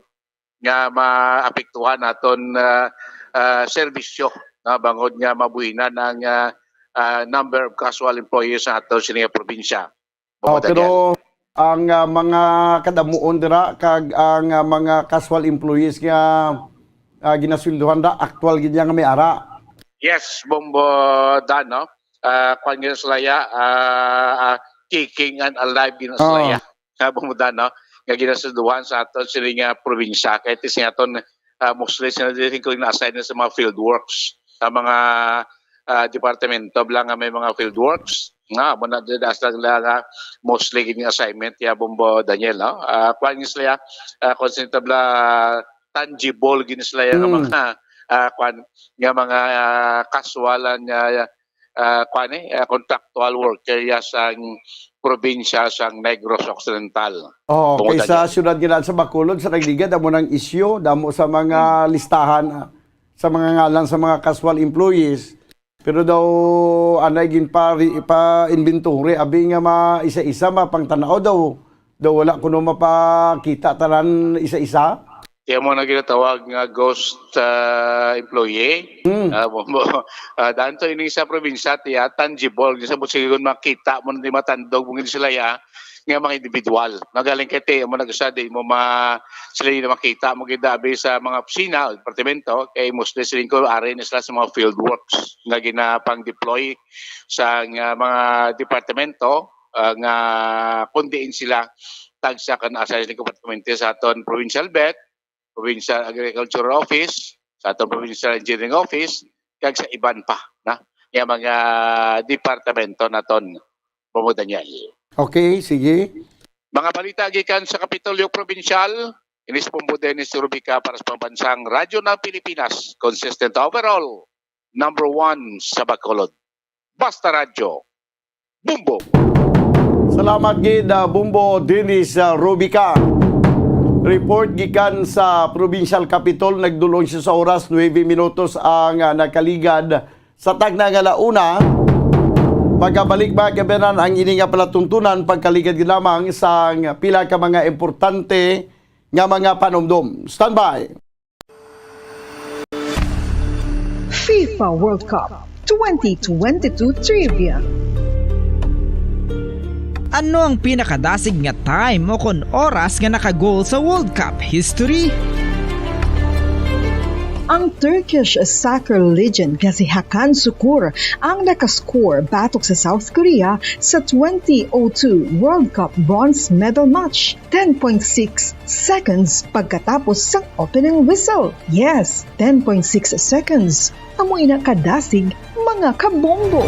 nga maapektuhan naton, ah, ah, serbisyo, no? Bangod nga mabuhinan ang, ah, ah, number of casual employees sa aton sini nga probinsya. Oh, Bukod pero ang, ah, mga kadamuon dira kag ang, ah, mga casual employees nga, ah, ginasweldohan da, aktual gid niya nga may ara. Yes, Bombo Dan, no? Ah, kwan gid sila ya, ah, ah, kicking and alive gid sila Oo. ya. Ah, Bombo Dan, no? Nga ginasweldohan sa aton sini nga probinsya. Kay ti sa aton, ah, mostly sila diri ko na-assign sa mga field works, sa mga, ah, departamento bala nga may mga field works. Nga, mo na diri sa lang, ah, mostly gid nga assignment ya, Bombo Daniel, no? Ah, kwan gid sila, ah, kung sino tabla, tangible gid sila ya nga Mm. mga, ah, kwan, nga mga, ah, casual nga, ah, kwan, eh, ah, contractual worker ya sang probinsya sang Negros Occidental. Oo, Bungo kay sa Daniel. Siyudad nga sa Bacolod, sa Nagligad, amo nang isyu, damo sa mga Hmm. listahan, ah, sa mga ngalan sa mga casual employees. Pero daw, anay ginpa-, pa-inventory, abi nga ma-, isa-isa, mapangtanaw daw. Daw wala kuno mapakita tanan isa-isa. Kaya mo na ginatawag nga ghost, ah, employee. Hmm. Ah, mo, mo, ah, daan to ini sa probinsya, tiya, tangible. Di sa mo, sige, kung makita mo, di matandog, mo, sila, ya, nga mga individual. Nagaling kay ti, mo, nagsa, di mo ma-, sila yung makita mo, gid abi sa mga opisina, departamento, kay mostly sila ko, ari na sila sa mga field works nga ginapang-deploy sa nga mga departamento, ah, nga kung diin sila tagsa kan assign departmente sa aton provincial bet, provincial agricultural office, sa aton provincial engineering office, kag sa iban pa na nga mga departamento naton, Bombo Daniel. Okay, sige. Mga balita gikan sa Kapitolyo Probinsyal, ini si Bombo Dennis Rubica para sa Pambansang Radyo ng Pilipinas, consistent overall, number one sa Bacolod. Basta Radyo, Bombo. Salamat gid, ah, Bombo Dennis, ah, Rubica. Report gikan sa Provincial Capitol, nagdulong siya sa oras, nuebe minutos ang, ah, nakaligad sa tagna nga launa. Magabalik, mga kababayan, ang ini nga palatuntunan pagkaligad lamang sa pila ka mga importante nga mga panumdom. Standby. FIFA World Cup twenty twenty-two Trivia. Ano ang pinakadasig nga time o kon oras nga naka-goal sa World Cup history? Ang Turkish soccer legend nga si Hakan Sukur ang nakascore batok sa South Korea sa twenty oh two World Cup bronze medal match, ten point six seconds pagkatapos sang opening whistle. Yes, ten point six seconds. Amo ina kadasig, mga kabombo.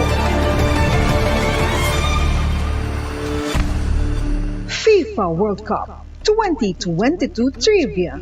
FIFA World Cup twenty twenty-two Trivia.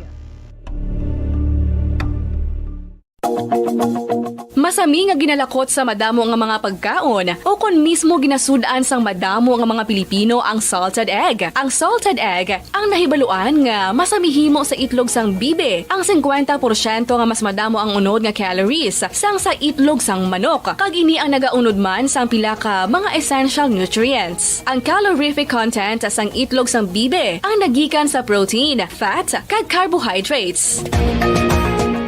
Masami nga ginalakot sa madamo nga mga pagkaon o kon mismo ginasud-an sang madamo nga mga Pilipino ang salted egg. Ang salted egg ang nahibaluan nga masami himo sa itlog sang bibi. Ang singkwenta porsyento nga mas madamo ang unod nga calories sang sa itlog sang manok, kag ini ang nagaunod man sang pila ka mga essential nutrients. Ang calorific content sang itlog sang bibi ang nagikan sa protein, fat, kag carbohydrates.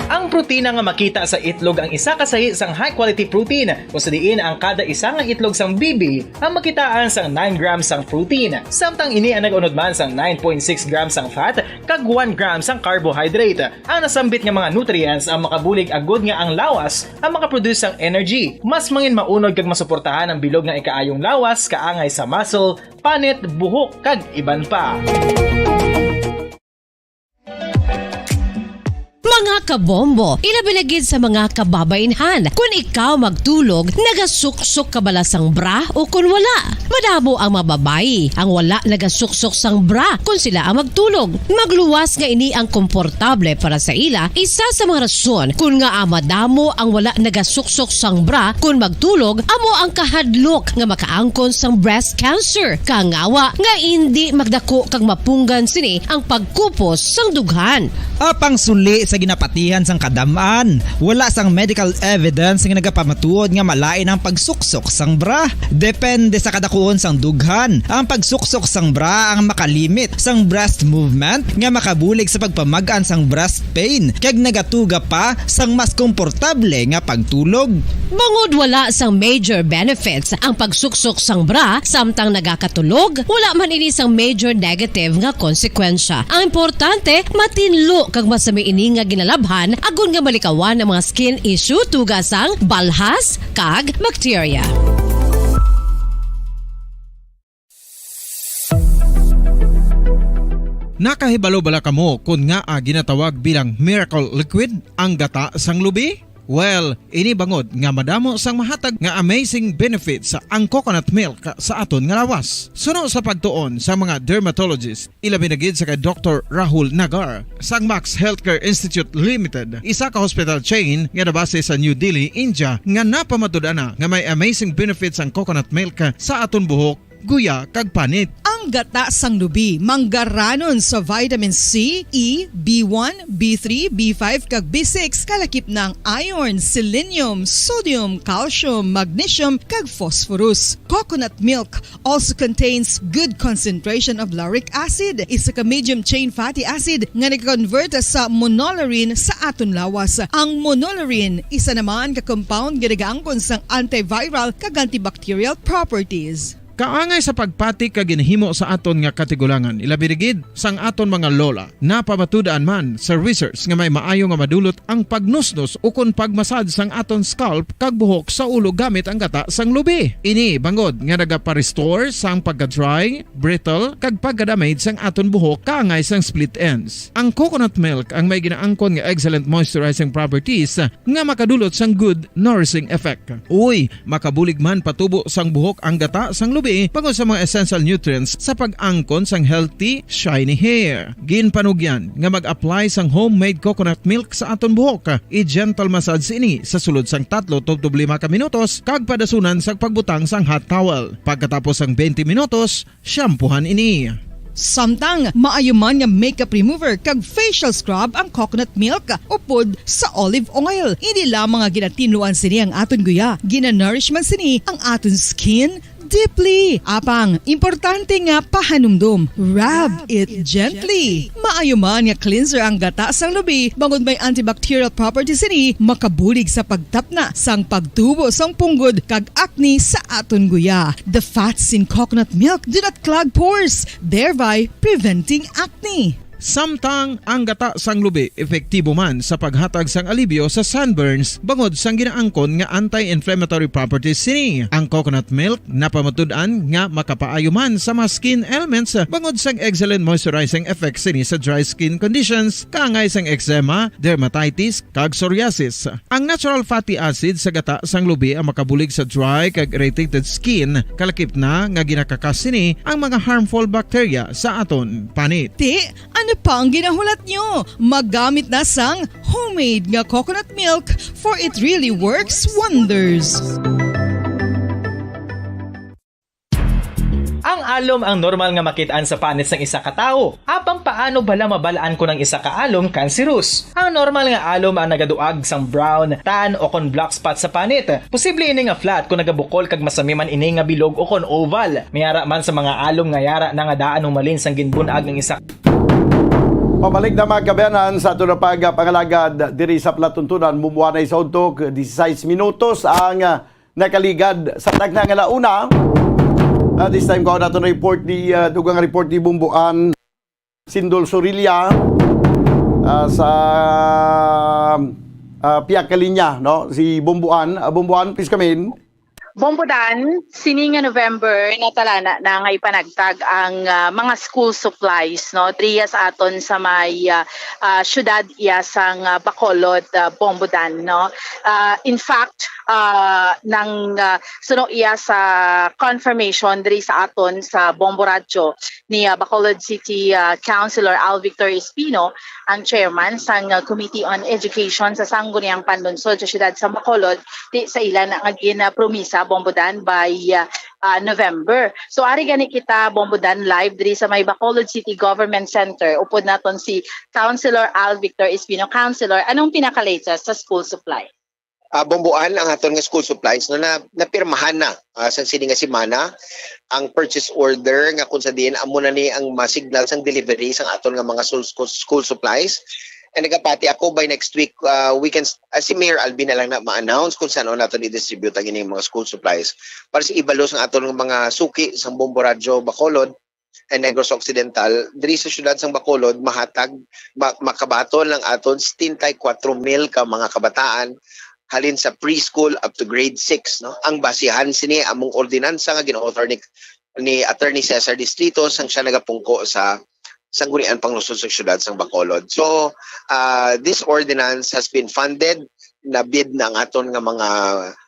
Ang protina nga makita sa itlog ang isa ka sahi sang high-quality protein, kung sa diin ang kada isa nga itlog sang bibi ang makitaan sang nine grams sang protein, samtang ini ang nag-unod man sang nine point six grams sang fat kag one gram sang carbohydrate. Ang nasambit nga mga nutrients ang makabulig agud nga ang lawas ang makaproduce sang energy, mas mangin maunod kag masuportahan ang bilog nga ikaayong lawas, kaangay sa muscle, panit, buhok, kag iban pa. Mga kabombo, ilabi na gid sa mga kababainhan, kun ikaw magtulog, nagasuksok ka bala sang bra o kun wala? Madamo ang mga babayi ang wala nagasuksok sang bra kun sila ang magtulog. Magluwas nga ini ang komportable para sa ila, isa sa mga rason kun ngaa madamo ang wala nagasuksok sang bra kun magtulog amo ang kahadlok nga makaangkon sang breast cancer. Kangawa nga indi magdako kag mapunggan sini ang pagkupos sang dughan. Apang suli sa Napatihan sang kadam-an, wala sang medical evidence nga nagapamatuod nga malain ang pagsuksok sang bra. Depende sa kadakuon sang dughan, ang pagsuksok sang bra ang makalimit sang breast movement nga makabulig sa pagpamag-an sang breast pain kag nagatuga pa sang mas komportable nga pagtulog. Bangod wala sang major benefits ang pagsuksok sang bra samtang nagakatulog, wala man ini sang major negative nga konsekwensya. Ang importante, matinlo kag masami ini nga ginalabhan agod nga malikawan ang mga skin issue, tuga sang balhas kag bakterya. Nakahibalo bala kamo kon ngaa ginatawag bilang miracle liquid ang gata sang lubi? Well, ini bangod nga madamo sang mahatag nga amazing benefits ang coconut milk sa aton nga lawas. Suno sa pagtuon sa mga dermatologist, ilabi na gid sa kay Doktor Rahul Nagar sang Max Healthcare Institute Limited, isa ka hospital chain nga nabase sa New Delhi, India, nga napamatud-an na nga may amazing benefits ang coconut milk sa aton buhok, guya, kag panit. Ang gata sang lubi manggaranon sa vitamin C, E, B one, B three, B five, kag B six, kalakip na ang iron, selenium, sodium, calcium, magnesium, kag phosphorus. Coconut milk also contains good concentration of lauric acid, isa ka medium chain fatty acid nga nag-convert sa monolaurin sa aton lawas. Ang monolaurin, isa naman ka compound nga nagaangkon sang antiviral kag antibacterial properties. Kaangay sa pagpati kag ginhimo sa aton nga katigulangan, ilabi na gid sang aton mga lola. Napamatud-an man sa research nga may maayo nga madulot ang pagnusnos ukon pagmasad sang aton scalp kag buhok sa ulo gamit ang gata sang lubi. Ini bangod nga nagapa-restore sang pagka-dry, brittle, kag pagka-damage sang aton buhok kaangay sang split ends. Ang coconut milk ang may ginaangkon nga excellent moisturizing properties nga makadulot sang good nourishing effect. Uy, makabulig man patubo sang buhok ang gata sang lubi bangod sa mga essential nutrients sa pag-angkon sang healthy, shiny hair. Ginpanugyan nga mag-apply sang homemade coconut milk sa aton buhok. I-gentle massage ini sa sulod sang tatlo tubtob lima ka minutos kag padasunan sa pagbutang sang hot towel. Pagkatapos sang twenty minutos, shampoohan ini. Samtang maayo man nga makeup remover kag facial scrub ang coconut milk upod sa olive oil. Hindi lamang nga ginatinluan sini ang aton guya, ginanourish man sini ang aton skin deeply. Apang, importante nga pahanumdom, rub it gently. Maayo man nga cleanser ang gata sang lubi, bangod may antibacterial properties sini, makabulig sa pagtapna sang pagtubo sang punggod kag acne sa aton guya. The fats in coconut milk do not clog pores, thereby preventing acne. Samtang ang gata sang lubi epektibo man sa paghatag sang alibyo sa sunburns bangod sang ginaangkon nga anti-inflammatory properties sini. Ang coconut milk napamatud-an nga makapaayo man sa mga skin ailments bangod sang excellent moisturizing effect sini sa dry skin conditions, kaangay sang eczema, dermatitis, kag psoriasis. Ang natural fatty acid sa gata sang lubi ang makabulig sa dry kag irritated skin, kalakip na nga ginakakas sini ang mga harmful bacteria sa aton panit. Ti, ano pa ang ginahulat nyo? Magamit na sang homemade nga coconut milk, for it really works wonders. Ang alom ang normal nga makit-an sa panit sang isa ka tawo. Apang paano bala mabal-an kon ang isa ka alom kanserus? Ang normal nga alom ang nagaduag sang brown, tan, o kon black spot sa panit. Posible ini nga flat kon nagabukol kag masami man ini nga bilog o kon oval. May ara man sa mga alom nga yara na nga daan humalin sang ginbun-ag ang isa. Pabalik na, mga kaabyanan, sa aton na pagpangalagad diri sa palatuntunan. Bumbuanay sa udto, dieciséis minutos ang, ah, nakaligad sa tagna nga launa. Ah, this time, kuha naton report ni, ah, dugang report ni Bumbuan Sindol Sorilla, ah, sa, ah, pihak ka linya, no? Si Bumbuan. Ah, Bumbuan, please come in. Bombodan, sini nga November, natalana na nga ipanagtag ang, ah, mga school supplies, no, diriya sa aton sa may, ah, ah, syudad iya sang, ah, Bacolod, ah, Bombodan, no. Ah, in fact, ah, nang, ah, suno iya sa confirmation diri sa aton sa Bombo Radyo ni, ah, Bacolod City, ah, Councilor Al Victor Espino, ang chairman sang, ah, Committee on Education sa Sangguniang Panlungsod sa Siyudad sa Bacolod, ti sa ila na nga ginapromisa Bombodan by uh, uh, November. So ari gani kita, Bombodan, live diri sa may Bacolod City Government Center. Upod naton si Councilor Al Victor Espino. Councilor, anong pinaka-latest sa school supply? Uh, Bomboan, ang aton nga school supplies no, na napirmahan na uh, sa sini nga semana ang purchase order nga kung sa diin amo na ni ang masignal sang delivery sang aton nga mga school, school supplies. And nagapati ako by next week, uh, we can, uh, si Mayor Alvin na lang na ma-announce kung saan naton i-distribute ang ining mga school supplies. Para sa ibalos ang aton mga suki sang Bombo Radyo Bacolod and Negros Occidental, diri sa siyudad sang Bacolod, mahatag, ma- makabaton lang aton setenta y cuatro mil ka mga kabataan halin sa preschool up to grade six, no? Ang basihan sini among ordinansa nga gin-author ni ni Attorney Cesar Distrito sang siya nagapungko sa Sangguniang Panglungsod sa Siyudad sang Bacolod. So, uh, this ordinance has been funded, na-bid na ang aton nga mga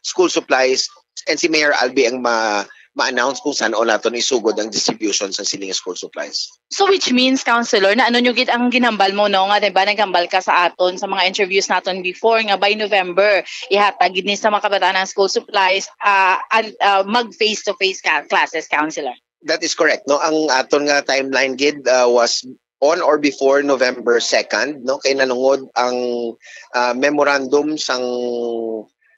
school supplies, and si Mayor Albi ang ma ma-announce kung saan naton isugod ang distribution sa sining school supplies. So which means, Councilor, na ano nyo gid ang ginhambal mo, no? Nga, di ba, naghambal ka sa aton sa mga interviews naton before nga by November, ihatag gid ni sa mga kabataan ang school supplies, uh, and, uh, mag face-to-face ka classes, Councilor? That is correct, no? Ang aton nga timeline gid uh, was on or before November second, no? Kay nanungod ang uh, memorandum sang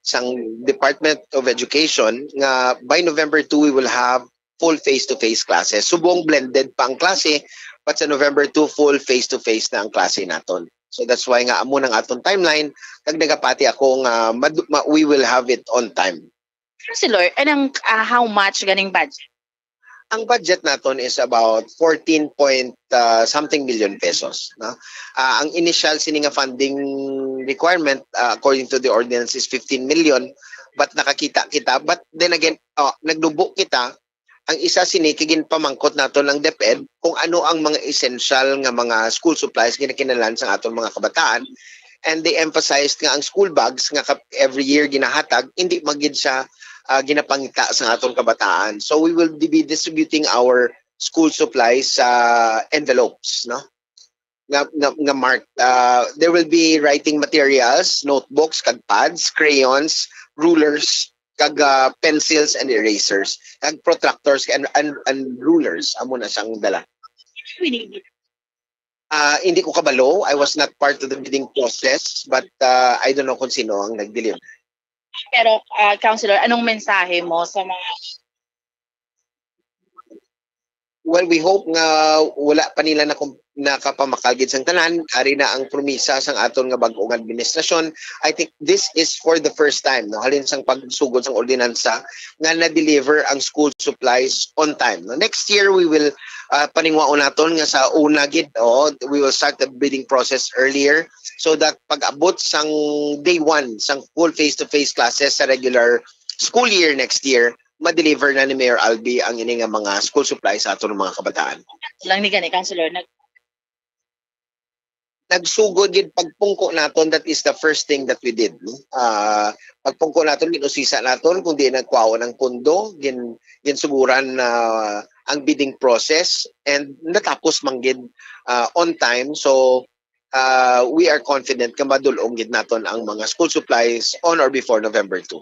sang Department of Education nga by November two we will have full face-to-face classes. Subong blended pa ang klase, but sa November two full face-to-face na ang klase naton. So that's why nga amo nang aton timeline, kag nagapati ako nga mad- ma- we will have it on time. Councilor, anang uh, how much ganing budget? Ang budget naton is about fourteen point uh, something million pesos, no? Uh, ang initial sini nga funding requirement uh, according to the ordinance is fifteen million, but nakakita kita, but then again, oh, nagdubo kita. Ang isa sini kay ginpamangkot naton ang DepEd kung ano ang mga essential nga mga school supplies ginakinahanglan sa aton mga kabataan. And they emphasized nga ang school bags nga every year ginahatag, hindi magid siya uh, ginapangita sa aton kabataan. So we will be distributing our school supplies sa uh, envelopes, no? Nga, nga, nga marked. Uh, there will be writing materials, notebooks, kag pads, crayons, rulers, kag uh, pencils and erasers, kag protractors and, and, and rulers, amo na siyang dala. Uh, hindi ko kabalo. I was not part of the bidding process, but uh, I don't know kung sino ang nag-deliver. Pero, uh, Councilor, anong mensahe mo sa mga... Well, we hope nga wala pa nila na nakapamakagid sang tanan. Ari na ang promisa sang aton nga bag-ong administrasyon. I think this is for the first time, no? Halin sang pagsugod sang ordinansa nga na-deliver ang school supplies on time, no? Next year, we will uh, paningwaon naton nga sa una gid, oh, we will start the bidding process earlier so that pag-abot sang day one sang full face-to-face classes sa regular school year next year, ma-deliver na ni Mayor Albi ang ini nga mga school supplies sa aton mga kabataan. Lang ni gani, Councilor, nag nagsugod gid pagpungko naton. That is the first thing that we did, no? Uh, pagpungko naton, ginusisa naton kung di nagkuhaon ang pundo, gin ginsuguran na uh, ang bidding process, and natapos man gid uh, on time. So uh, we are confident nga madul-ong gid naton ang mga school supplies on or before November two.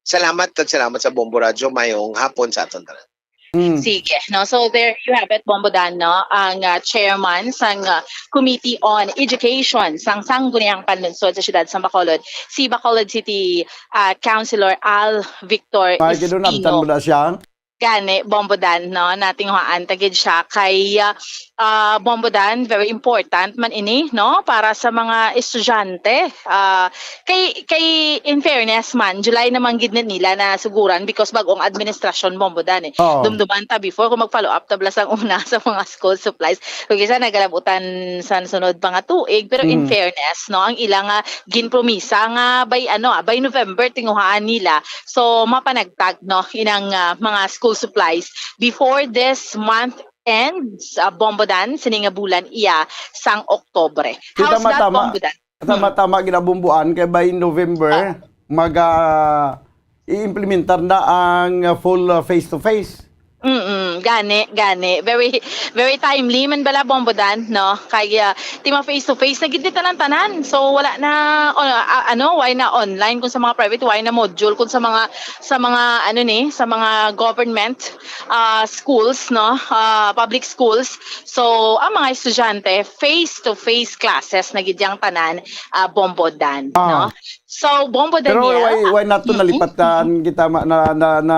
Salamat kag salamat sa Bombo Radyo. Mayong hapon sa aton tanan. Mm. Sige, no? So there you have it, Bombo Dan, no? Ang uh, chairman sang uh, Committee on Education sang Sangguniang Panlungsod sa Siyudad sang Bacolod, si Bacolod City uh, Councilor Al Victor Ay, Espino. Ay, mo na siya? Gani, Bombo Dan, no? Natinguhaan ta gid siya kay uh, uh, Bombo Dan, very important man ini, no? Para sa mga estudyante. Uh, kay, kay in fairness man, July naman gid nila na suguran because bag-ong administrasyon, Bombo Dan, eh. Oh. Dumduman ta before kung mag-follow up ta bala sang una sa mga school supplies. Kung isa nagalabutan sa sunod pa nga tuig, pero mm. in fairness, no, ang ilang uh, ginpromisa nga by ano, ah, by November tinguhaan nila. So mapanagtag, no, inang uh, mga school supplies before this month ends, uh, Bombo Dan, sini nga bulan iya sang Oktobre. How's that, Bombo Dan? Tama-tama ginabumbuan kay by November, ah. mag, uh, i-implementar na ang full face-to-face. Mm, gani, gani. Very, very timely man bala, Bombo Dan, no? Kay, ah, ti ma face to face na gid ni tanan-tanan. So, wala na, o, a-, ano, why na online kung sa mga private, why na module kung sa mga, sa mga, ano ni, sa mga government, ah, schools, no? Ah, public schools. So, ang mga estudyante, face to face classes na gid yang tanan, ah, Bombo Dan, Ah. no? So, Bombo Pero Daniel, why, why not to mm-mm. nalipatan kita ma-, na, na, na,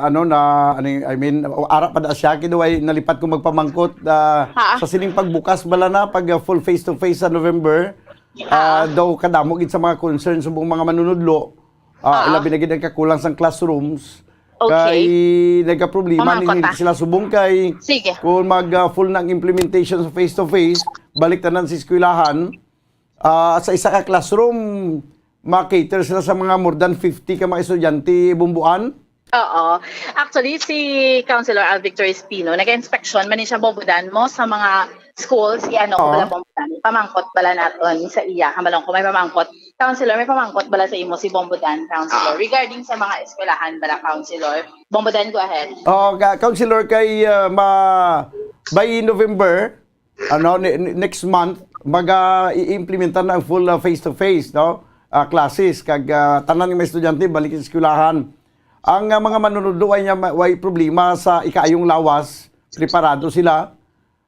ano, na, ano, I mean, ara pa da siya, kaya why nalipat ko magpamangkot, ah, Ha? sa sining pagbukas bala na, pag, ah, full face-to-face sa November, Ah. ah, daw kadamo gid sa mga concerns sa buong mga manunudlo. Ah, Ah. ilabi na gid ang kakulang sang classrooms. Okay. Kay nagkaproblema Pamangkot ni ta. sila subong kay Sige. kung mag, ah, full na ang implementation sa face-to-face, balik tanan sa eskwelahan. Ah, sa isa ka classroom, ma-cater sila sa mga more than fifty ka mga estudyante, Bombo Dan? Oo. Actually, si Councilor Al Victor Espino, nag-inspeksyon man ni siya, Bombo Dan, mo sa mga schools, i-ano ko Oo. bala, Bombo Dan, pamangkot bala naton sa iya, hambalon ko may pamangkot. Councilor, may pamangkot bala sa imo si Bombo Dan, Councilor, Ah. regarding sa mga eskwelahan bala, Councilor? Bombo Dan, go ahead. Oo, ka-, Councilor, kay, ah, ma-, by November, ano, ne-, ne-, next month, maga-i-implementa na ang full, ah, face-to-face, no? Ah, classes, kag, ah, tanan nga mga estudyante balik sa eskwelahan. Ang, ah, mga manunudlo ay niya ma-, way problema sa ikaayong lawas, preparado sila.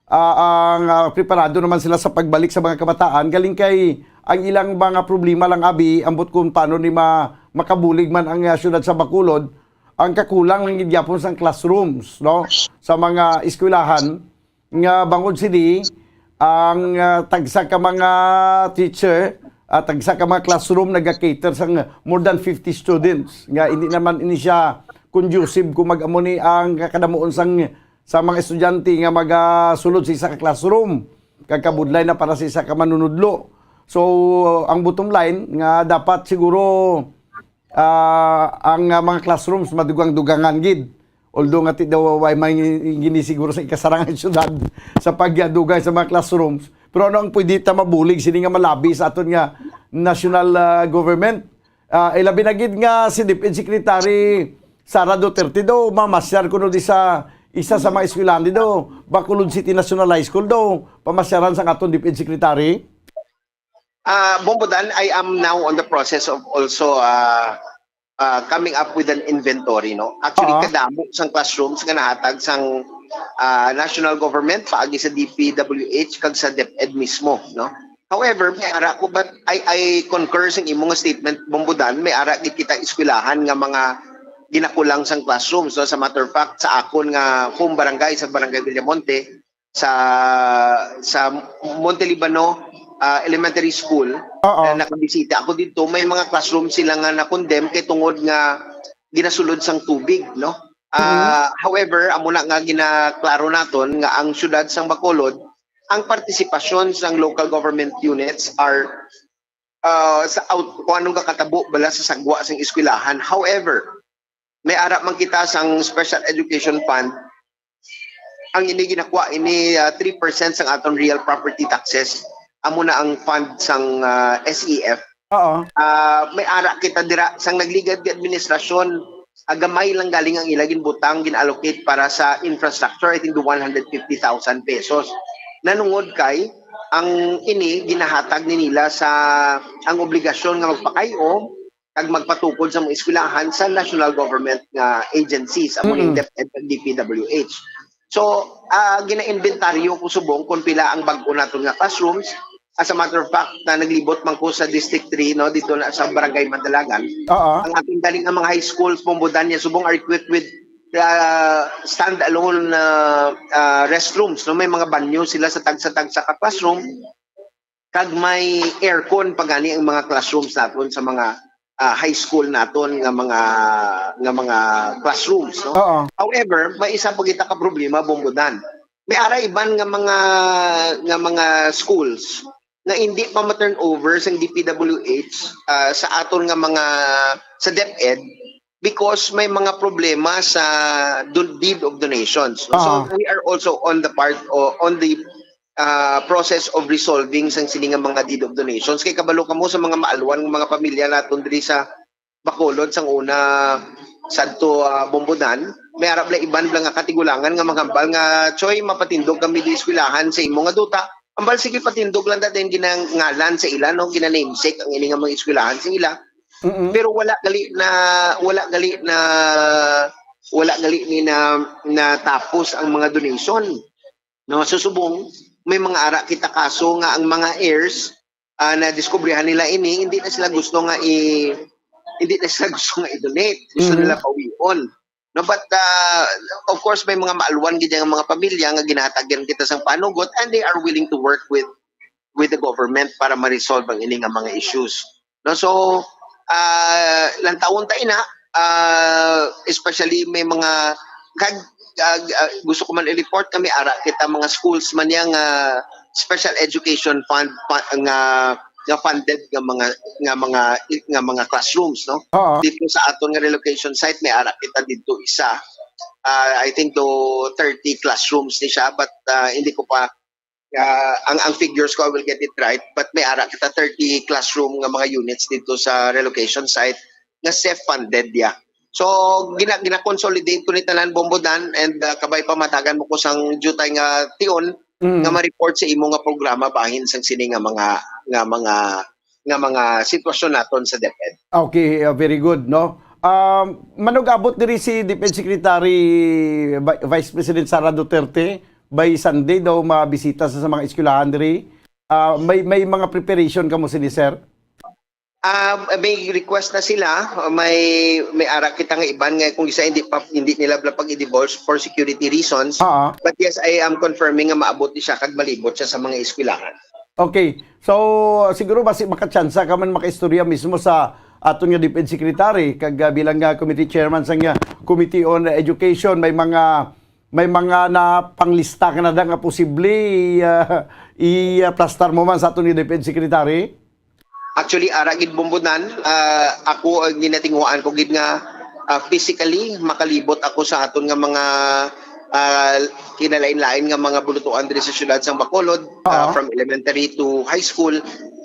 Ah, ang, ah, preparado naman sila sa pagbalik sa mga kabataan. Galing kay ang ilang mga problema lang, abi, ambot kung paano ni ma-, makabulig man ang, ah, siyudad sa Bacolod, ang kakulang lang gid gyapon sang classrooms, no? Sa mga eskwelahan, nga bangod sini ang, ah, tagsa ka mga teacher, ah, tagsa ka mga classroom naga-cater sang more than fifty students, nga hindi naman ini siya conducive kung mag-amo ni ang kadamuon sang, sa mga estudyante nga magasulod sa isa ka classroom, kag kabudlay na para sa isa ka manunudlo. So, ang bottom line nga dapat siguro ah, ang, ah, mga classrooms madugang-dugangan gid. Although nga ti daw way may gini siguro sa ikasarangan syudad sa pagdugay sa mga classrooms. Pero ano ang pwede ta mabulig sini nga malabi sa aton nga national, ah, government? Ah, ilabi na gid nga si DepEd Secretary Sara Duterte daw mamasyar kuno di sa isa sa mga eskwelahan di daw, Bacolod City National High School daw, pamasyaran sang aton DepEd Secretary. Ah, Bombo Dan, I am now on the process of also, ah, ah, coming up with an inventory, no? Actually, Oo. kadamo sang classrooms nga nahatag sang, ah, national government paagi sa D P W H kag sa DepEd mismo, no? However, may ara ko, but I, I concur sa imo nga statement, Bombo Dan, may ara gid kita eskwelahan nga mga ginakulang sang classrooms, no? Sa matter of fact, sa akon nga home barangay, sa Barangay Villamonte, sa, sa Monte Libano, ah, Elementary School, Oo. na nakabisita ako dito, may mga classroom sila nga na-condemn kay tungod nga ginasulod sang tubig, no? Ah, Mm-hmm. however, amo na nga ginaklaro naton nga ang siyudad sang Bacolod, ang partisipasyon sang local government units are, ah, sa out-, kung anong kakatabo bala sa sagwa sang eskwelahan. However, may ara man kita sang Special Education Fund. Ang ini ginakuha ini, ah, three percent sang aton real property taxes. Amo na ang fund sang, ah, S E F. Oo. Ah, may ara kita dira sang nagligad nga administrasyon, ah, gamay lang galing ang ila ginbutang, gin-allocate para sa infrastructure, I think the one hundred fifty thousand pesos. Nanungod kay ang ini ginahatag ni nila sa ang obligasyon nga magpakay-o kag magpatukod sa mga eskwelahan sa national government nga agencies, amo ning Mm-mm. DepEd kag D P W H. So, ah, gina-inventaryo ko subong kung pila ang bag-o naton nga classrooms. As a matter of fact, na naglibot man ko sa District three, no, dito na sa Barangay Mandalagan. Oo. Ang ating galing ang mga high schools, Bombo Dan, niya subong are equipped with, ah, standalone, ah, ah, restrooms, no? May mga banyo sila sa tagsa-tagsa ka classroom. Kag may aircon pa gani ang mga classrooms naton sa mga, ah, high school naton nga mga, nga mga classrooms, no? Oo. However, may isa pa kita ka problema, Bombo Dan. May ara iban nga mga, nga mga schools nga hindi pa ma-turn over sang D P W H, ah, sa aton nga mga, sa DepEd, because may mga problema sa don-, deed of donations, no? So, Ah. we are also on the part o on the, ah, process of resolving sang sini nga mga deed of donations. Kay kabalo kamo sa mga maalwan nga mga pamilya naton diri sa Bacolod sang una, Sadto, ah, Bombodan, may ara bala iban bala nga katigulangan nga manghambal nga, "Choy, mapatindog kami di eskwelahan sa imo nga duta." Ambal, sige, patindog lang ta din ginangalan sa ila, no? Gina-namesake ang ini nga mga eskwelahan sa ila. Mm-mm. Pero wala gali na, wala gali na, wala gali ni na, natapos ang mga donation. No, so subong, may mga ara kita kaso nga ang mga heirs, ah, nadiskubrihan nila ini, hindi na sila gusto nga i-, hindi na sila gusto nga i-donate. Gusto Mhm. nila pawion. No, but, ah, of course, may mga maalwan gid ang mga pamilya nga ginahatagan kita sang panugot, and they are willing to work with, with the government para ma-resolve ang ini nga mga issues. No, so, ah, lantawon ta ina, ah, especially may mga kag, ah, ah, gusto ko man i-report kami ara kita mga schools man niya nga special education fund pa, nga, nga funded nga mga, nga mga, nga mga classrooms, no? Oo. Dito sa aton nga relocation site, may ara kita dito isa. Ah, I think do thirty classrooms ni siya, but, ah, hindi ko pa, ah, ang, ang figures ko, I will get it right, but may ara kita thirty classroom nga mga units dito sa relocation site nga self-funded ya. So, gina-, gina-consolidate ko ni tanan, Bombodan, and, ah, kabay pa matagan mo ko sang jutay nga tion Mm. nga ma-report sa imo nga programa bahin sang sini nga mga, nga mga, nga mga sitwasyon naton sa DepEd. Okay, uh, very good, no? Um, manugabot diri si DepEd Secretary Vi-, Vice President Sara Duterte, by Sunday daw mabisita sa, sa mga eskwelahan diri. Ah, may, may mga preparation kamo sini, sir? Ah, may request na sila, may, may ara kita nga iban nga kung isa hindi pa, hindi nila bala pag-i-divulge for security reasons. Oo. But yes, I am confirming nga maabot ni siya kag malibot siya sa mga eskwelahan. Okay. So, siguro basi makatsansa ka man makaistorya mismo sa aton nga DepEd Secretary kag, ah, bilang nga committee chairman sa nga Committee on Education, may mga, may mga napanglista ka na da nga posible, ah, i-aplastar mo man sa aton nga DepEd Secretary? Actually, ara gid, Bombodan, ah, ako ang ginatinguhaan ko gid nga, ah, physically makalibot ako sa aton nga mga, ah, kinalain-lain nga mga bulutuan diri sa siyudad sang Bacolod, ah, Oo. from elementary to high school,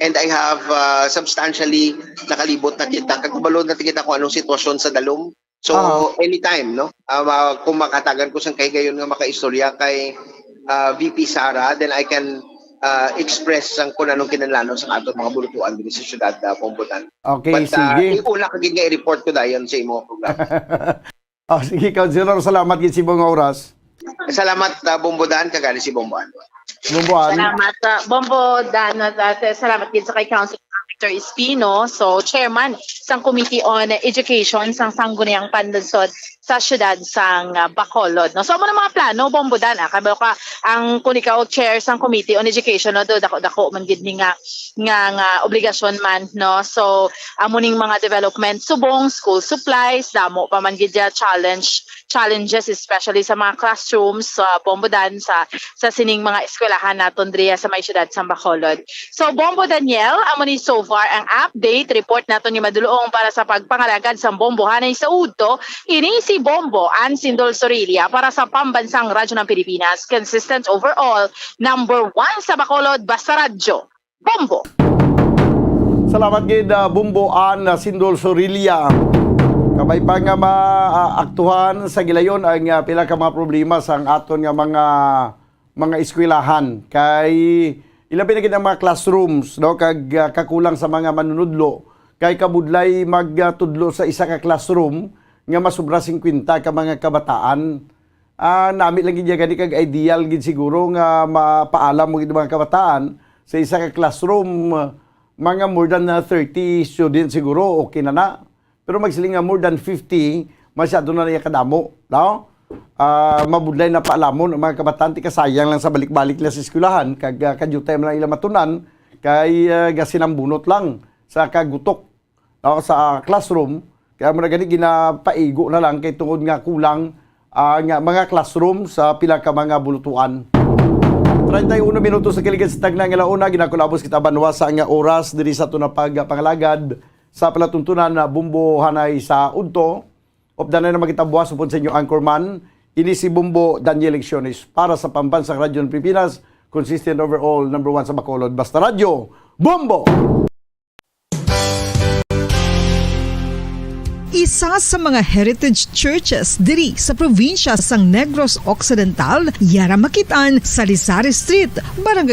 and I have, ah, substantially nakalibot na kita, kag kabalo na kita kung anong sitwasyon sa dalom. So, Ah. anytime, no? Ah, ma-, kung makatagan ko sang kahigayon nga makaistorya kay, ah, V P Sara, then I can, ah, express sang kung anong kinahanglanon sa aton mga bulutuan diri sa siyudad, ah, Bombodan. Okay, But, ah, sige. Iuna ka gid nga i-report ko dayon sa imo nga programa. Oh, sige, Councilor, salamat gid sa imo nga oras. Salamat, ah, Bombodan, kag ani si Bomboan. Bomboan. Salamat, ah, Bombodan, at, ah, salamat gid sa kay Councilor Victor Espino, so chairman sang Committee on Education sang Sangguniang Panlungsod sa siyudad sang, ah, Bacolod, no? So, amo na mga plano, Bombodan, ah, kay ka ang, kung ikaw chair sang Committee on Education, no, do dako-dako man gid ni nga, nga, nga obligasyon man, no? So, amo ning mga development subong, school supplies, damo pa man gid ya challenge, challenges, especially sa mga classrooms, sa Bombodan, sa, sa sining mga eskwelahan naton diriya sa may siyudad sang Bacolod. So, Bombo Daniel, amo ni so far ang update report naton ni madulong para sa pagpangalagad sang bombohanay sa udto. Ini si Bombo Ann Sindol Sorilla para sa Pambansang Radyo ng Pilipinas, consistent overall, number one sa Bacolod, basta radyo. Bombo! Salamat gid, ah, Bombo Ann, ah, Sindol Sorilla. Kabay pa nga maaktuhan sa gilayon ang, ah, pila ka mga problema sang aton nga mga, mga eskwelahan. Kay ilabi na gid ang mga classrooms, no? Kag, ah, kakulang sa mga manunudlo. Kay kabudlay magtudlo sa isa ka classroom nga masobra singkwenta ka mga kabataan. Ah, nami lang gid ya gani kag ideal gid siguro nga mapaalam mo gid mga kabataan sa isa ka classroom, ah, mga more than, ah, thirty students siguro, okay na na. Pero magsiling nga more than fifty, masyado na niya kadamo, no? Ah, mabudlay na paalamon ang mga kabataan, ti kasayang lang sa balik-balik nila sa eskwelahan, kag, ah, kadyutay man lang ila matunan, kay, ah, gasinambunot lang sa kagutok, no, sa classroom. Kaya mo na gani, ginapaigo na lang kay tungod nga kulang, ah, nga mga classroom sa pila ka mga bulutuan. Treinta y uno minutos sa kiligid sa tagna nga launa, ginakulabos kita banwa sa nga oras diri sa aton nga pagpangalagad sa palatuntunan na Bombo Hanay sa Udto. Updanay na magkita buwas upod sa inyo anchorman. Ini si Bombo Daniel Lecciones para sa Pambansang Radyo ng Pilipinas, consistent overall, number one sa Bacolod. Basta Radyo, Bombo! Isa sa mga heritage churches diri sa probinsya sang Negros Occidental, yara makit-an sa Lisari Street, Barangay